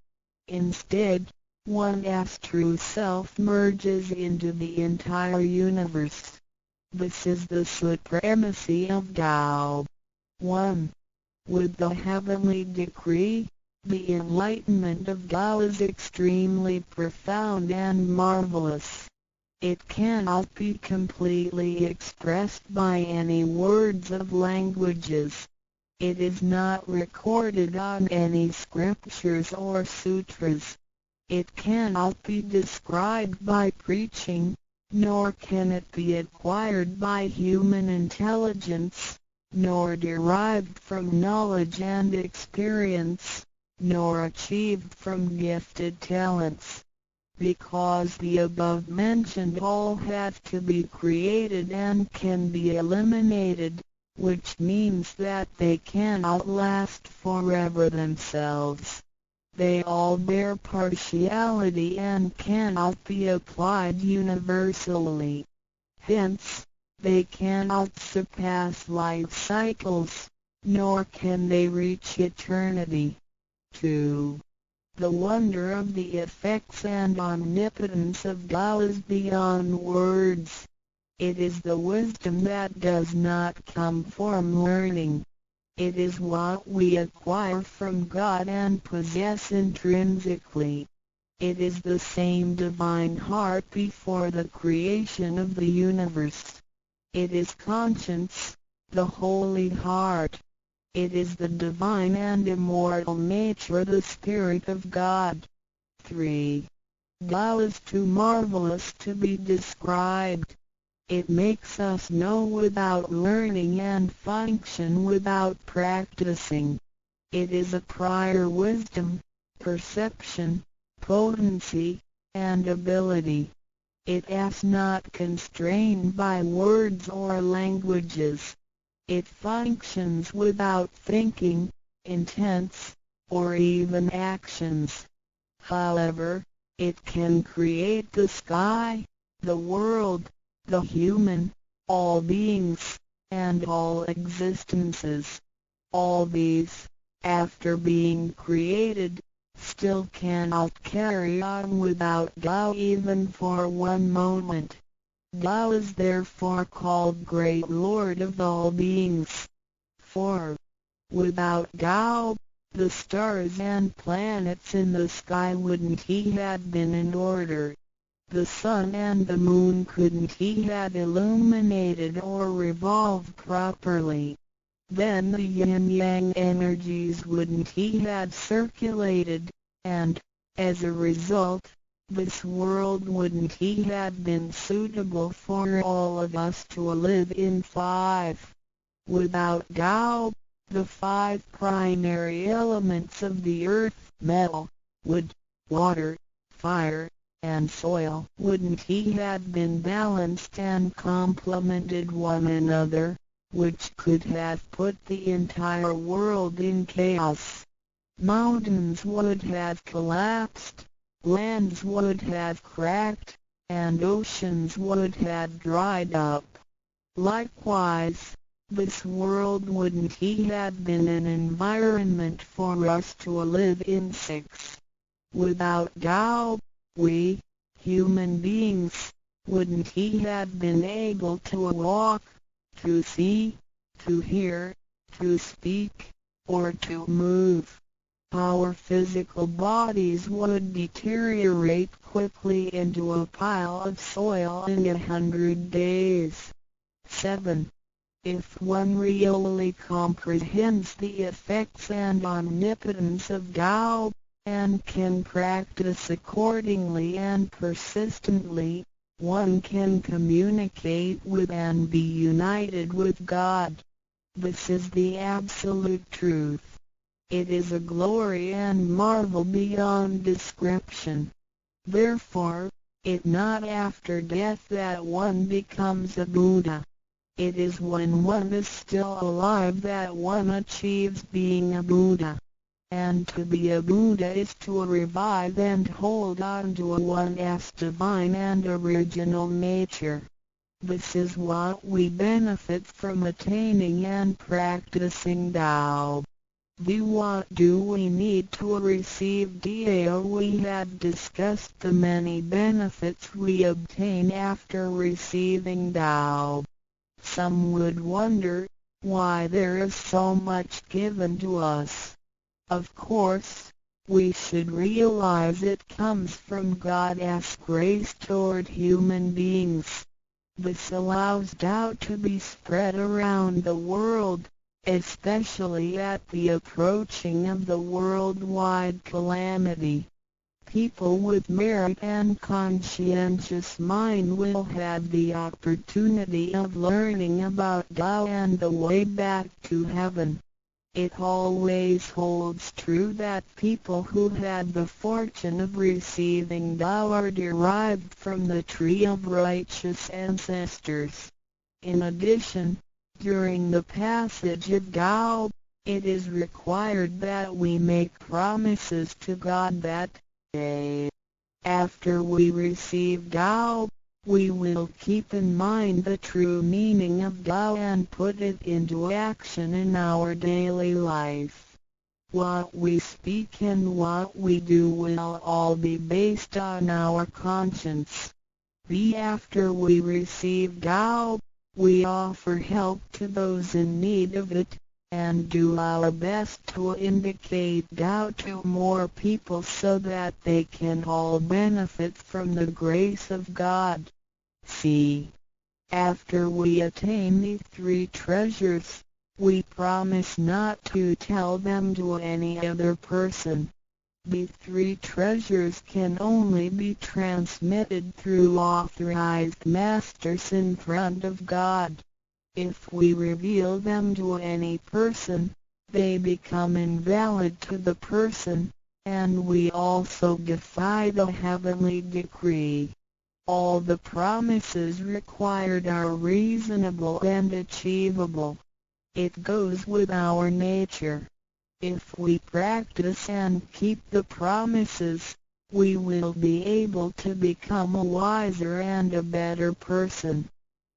Instead, one's true self merges into the entire universe. This is the supremacy of Tao. 1. With the heavenly decree, the enlightenment of Tao is extremely profound and marvelous. It cannot be completely expressed by any words of languages. It is not recorded on any scriptures or sutras. It cannot be described by preaching, nor can it be acquired by human intelligence, nor derived from knowledge and experience, nor achieved from gifted talents. Because the above mentioned all have to be created and can be eliminated, which means that they cannot last forever themselves. They all bear partiality and cannot be applied universally. Hence, they cannot surpass life cycles, nor can they reach eternity. 2. The wonder of the effects and omnipotence of Tao is beyond words. It is the wisdom that does not come from learning. It is what we acquire from God and possess intrinsically. It is the same divine heart before the creation of the universe. It is conscience, the holy heart. It is the divine and immortal nature, the Spirit of God. 3. Tao is too marvelous to be described. It makes us know without learning and function without practicing. It is a prior wisdom, perception, potency, and ability. It is not constrained by words or languages. It functions without thinking, intents, or even actions. However, it can create the sky, the world, the human, all beings, and all existences. All these, after being created, still cannot carry on without Tao even for one moment. Tao is therefore called Great Lord of all beings. 4. Without Tao, the stars and planets in the sky wouldn't have been in order. The sun and the moon couldn't have illuminated or revolved properly. Then the yin-yang energies wouldn't have circulated, and, as a result, this world wouldn't have been suitable for all of us to live in. 5. Without Tao, the 5 primary elements of the earth, metal, wood, water, fire, and soil, wouldn't have been balanced and complemented one another, which could have put the entire world in chaos. Mountains would have collapsed, lands would have cracked, and oceans would have dried up. Likewise, this world wouldn't have been an environment for us to live in. 6. Without Tao, we, human beings, wouldn't have been able to walk, to see, to hear, to speak, or to move. Our physical bodies would deteriorate quickly into a pile of soil in 100 days. 7. If one really comprehends the effects and omnipotence of Tao, and can practice accordingly and persistently, one can communicate with and be united with God. This is the absolute truth. It is a glory and marvel beyond description. Therefore, it not after death that one becomes a Buddha. It is when one is still alive that one achieves being a Buddha. And to be a Buddha is to revive and hold on to one's divine and original nature. This is what we benefit from attaining and practicing Tao. The what do we need to receive Dao? We have discussed the many benefits we obtain after receiving Tao. Some would wonder why there is so much given to us. Of course, we should realize it comes from God's grace toward human beings. This allows Tao to be spread around the world, especially at the approaching of the worldwide calamity. People with merit and conscientious mind will have the opportunity of learning about Tao and the way back to heaven. It always holds true that people who had the fortune of receiving Tao are derived from the tree of righteous ancestors. In addition, during the passage of Tao, it is required that we make promises to God that, A. After we receive Tao, we will keep in mind the true meaning of Tao and put it into action in our daily life. What we speak and what we do will all be based on our conscience. B. After we receive Tao, we offer help to those in need of it, and do our best to indicate Tao to more people so that they can all benefit from the grace of God. C. After we attain the three treasures, we promise not to tell them to any other person. The three treasures can only be transmitted through authorized masters in front of God. If we reveal them to any person, they become invalid to the person, and we also defy the heavenly decree. All the promises required are reasonable and achievable. It goes with our nature. If we practice and keep the promises, we will be able to become a wiser and a better person.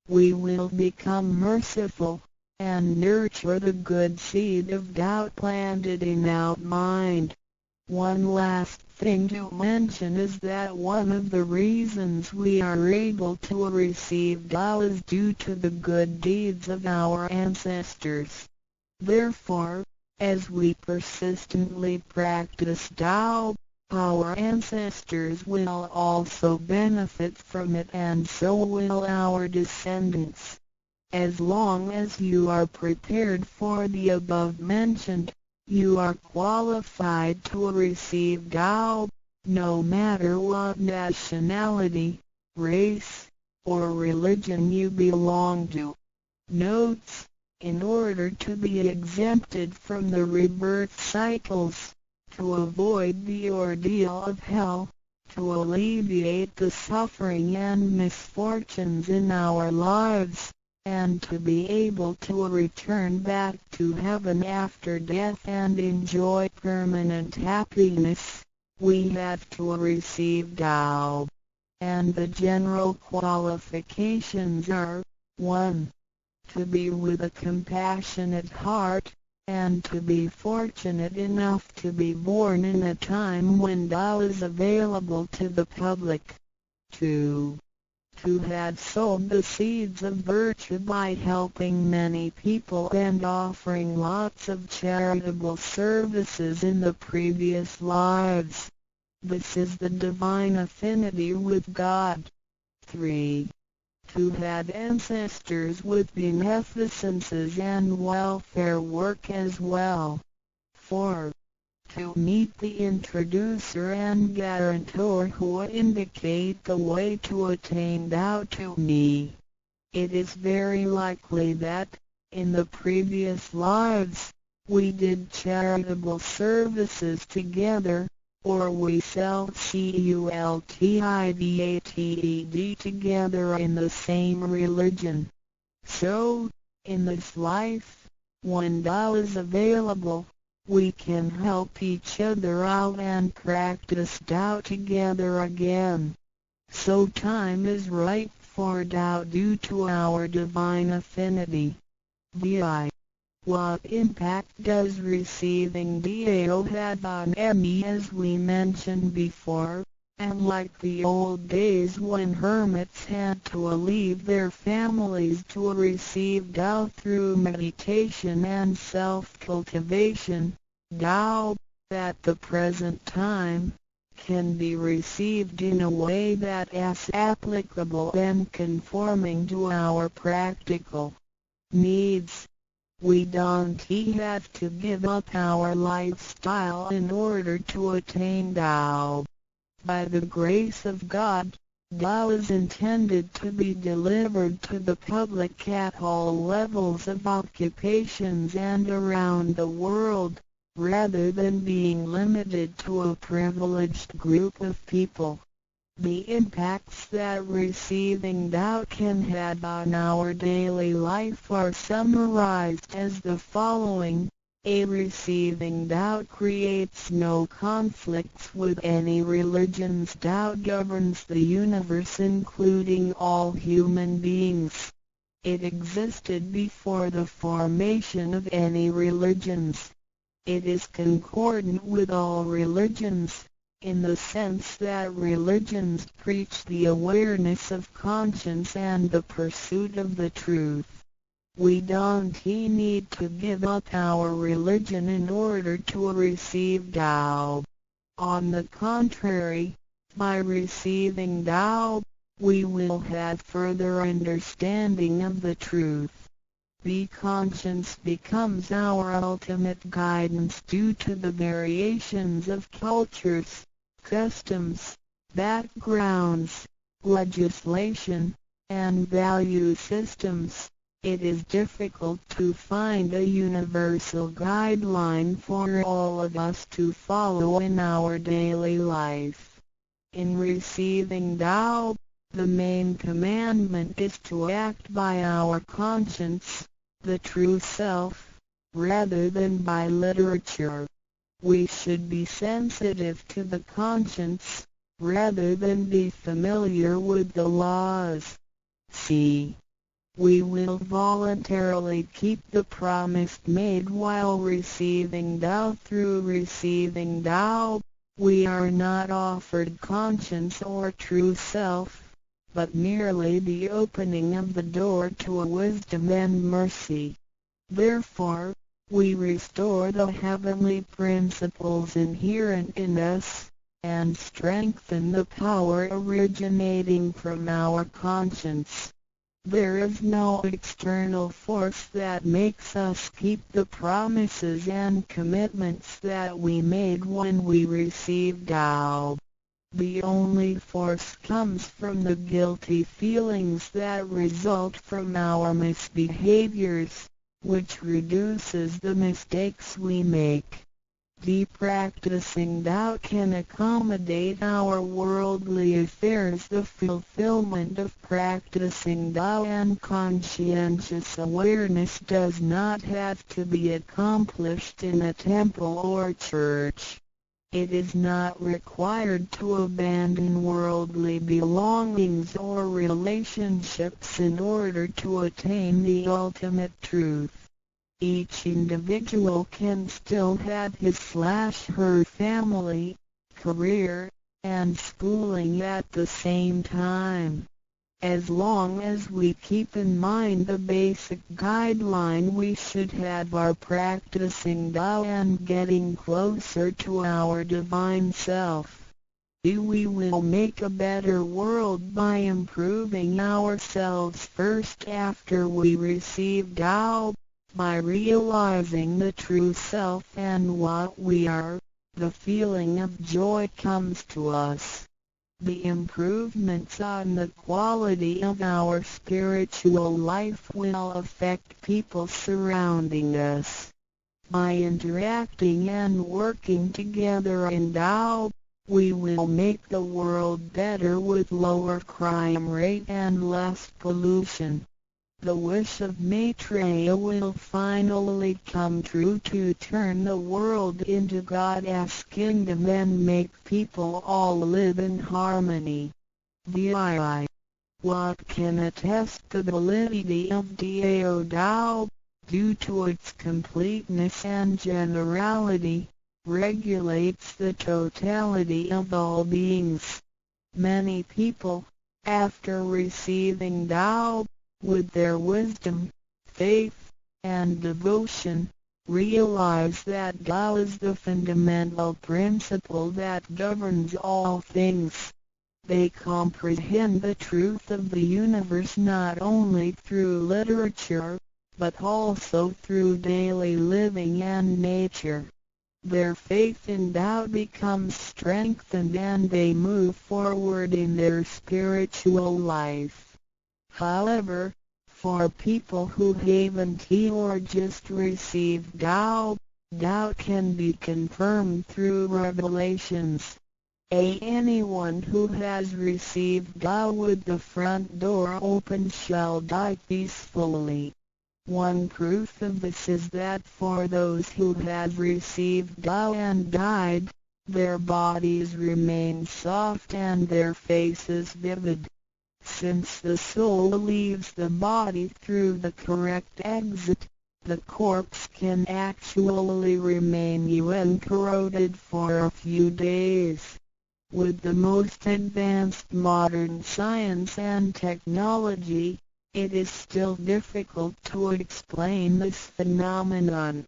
We will become merciful, and nurture the good seed of Tao planted in our mind. One last thing to mention is that one of the reasons we are able to receive Tao is due to the good deeds of our ancestors. Therefore, as we persistently practice Tao, our ancestors will also benefit from it, and so will our descendants. As long as you are prepared for the above mentioned, you are qualified to receive Tao, no matter what nationality, race, or religion you belong to. Notes: in order to be exempted from the rebirth cycles, to avoid the ordeal of hell, to alleviate the suffering and misfortunes in our lives, and to be able to return back to heaven after death and enjoy permanent happiness, we have to receive Tao. And the general qualifications are, 1. To be with a compassionate heart, and to be fortunate enough to be born in a time when Tao is available to the public. 2. To have sowed the seeds of virtue by helping many people and offering lots of charitable services in the previous lives. This is the divine affinity with God. 3. To have ancestors with beneficences and welfare work as well. 4. To meet the introducer and guarantor who indicate the way to attain Tao to me. It is very likely that, in the previous lives, we did charitable services together, or we self-cultivated together in the same religion. So, in this life, when Tao is available, we can help each other out and practice Tao together again. So time is right for Tao due to our divine affinity. VI. What impact does receiving Tao have on me? As we mentioned before, unlike the old days when hermits had to leave their families to receive Tao through meditation and self-cultivation, Tao, at the present time, can be received in a way that is applicable and conforming to our practical needs. We don't have to give up our lifestyle in order to attain Tao. By the grace of God, Tao is intended to be delivered to the public at all levels of occupations and around the world, rather than being limited to a privileged group of people. The impacts that receiving Tao can have on our daily life are summarized as the following. A. Receiving Tao creates no conflicts with any religions. Tao governs the universe, including all human beings. It existed before the formation of any religions. It is concordant with all religions, in the sense that religions preach the awareness of conscience and the pursuit of the truth. We don't need to give up our religion in order to receive Tao. On the contrary, by receiving Tao, we will have further understanding of the truth. The conscience becomes our ultimate guidance due to the variations of cultures, customs, backgrounds, legislation, and value systems. It is difficult to find a universal guideline for all of us to follow in our daily life. In receiving Tao, the main commandment is to act by our conscience, the true self, rather than by literature. We should be sensitive to the conscience, rather than be familiar with the laws. C. We will voluntarily keep the promise made while receiving Tao. Through receiving Tao, we are not offered conscience or true self, but merely the opening of the door to wisdom and mercy. Therefore, we restore the heavenly principles inherent in us, and strengthen the power originating from our conscience. There is no external force that makes us keep the promises and commitments that we made when we received Tao. The only force comes from the guilty feelings that result from our misbehaviors, which reduces the mistakes we make. The practicing Tao can accommodate our worldly affairs. The fulfillment of practicing Tao and conscientious awareness does not have to be accomplished in a temple or church. It is not required to abandon worldly belongings or relationships in order to attain the ultimate truth. Each individual can still have his/her family, career, and schooling at the same time. As long as we keep in mind the basic guideline, we should have our practicing Tao and getting closer to our divine self. We will make a better world by improving ourselves first after we receive Tao. By realizing the true self and what we are, the feeling of joy comes to us. The improvements on the quality of our spiritual life will affect people surrounding us. By interacting and working together in Tao, we will make the world better with lower crime rate and less pollution. The wish of Maitreya will finally come true to turn the world into God's kingdom and make people all live in harmony. VII. What can attest the validity of Dao Dao, due to its completeness and generality, regulates the totality of all beings. Many people, after receiving Dao, with their wisdom, faith, and devotion, realize that Dao is the fundamental principle that governs all things. They comprehend the truth of the universe not only through literature, but also through daily living and nature. Their faith in Tao becomes strengthened and they move forward in their spiritual life. However, for people who haven't or just received Tao, Tao can be confirmed through revelations. Anyone who has received Tao with the front door open shall die peacefully. One proof of this is that for those who have received Tao and died, their bodies remain soft and their faces vivid. Since the soul leaves the body through the correct exit, the corpse can actually remain uncorroded for a few days. With the most advanced modern science and technology, it is still difficult to explain this phenomenon.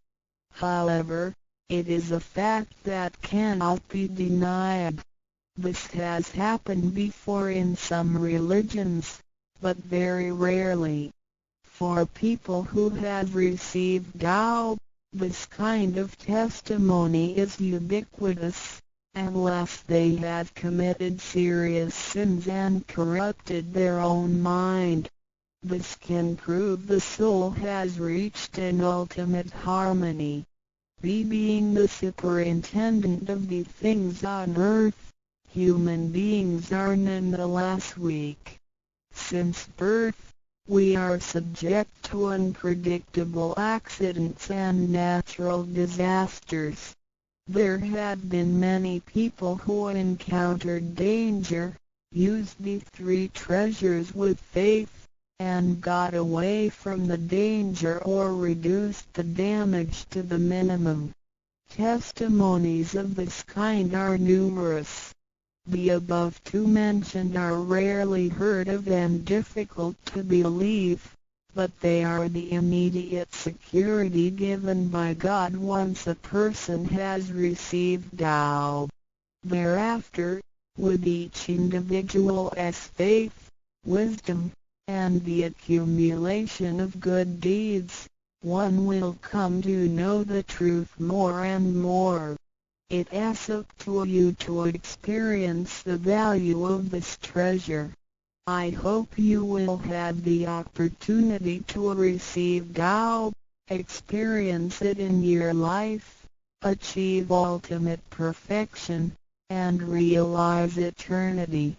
However, it is a fact that cannot be denied. This has happened before in some religions, but very rarely. For people who have received Tao, this kind of testimony is ubiquitous, unless they have committed serious sins and corrupted their own mind. This can prove the soul has reached an ultimate harmony. Being the superintendent of the things on earth, human beings are nonetheless weak. Since birth, we are subject to unpredictable accidents and natural disasters. There have been many people who encountered danger, used the three treasures with faith, and got away from the danger or reduced the damage to the minimum. Testimonies of this kind are numerous. The above two mentioned are rarely heard of and difficult to believe, but they are the immediate security given by God once a person has received Tao. Thereafter, with each individual's faith, wisdom, and the accumulation of good deeds, one will come to know the truth more and more. It's up to you to experience the value of this treasure. I hope you will have the opportunity to receive Tao, experience it in your life, achieve ultimate perfection, and realize eternity.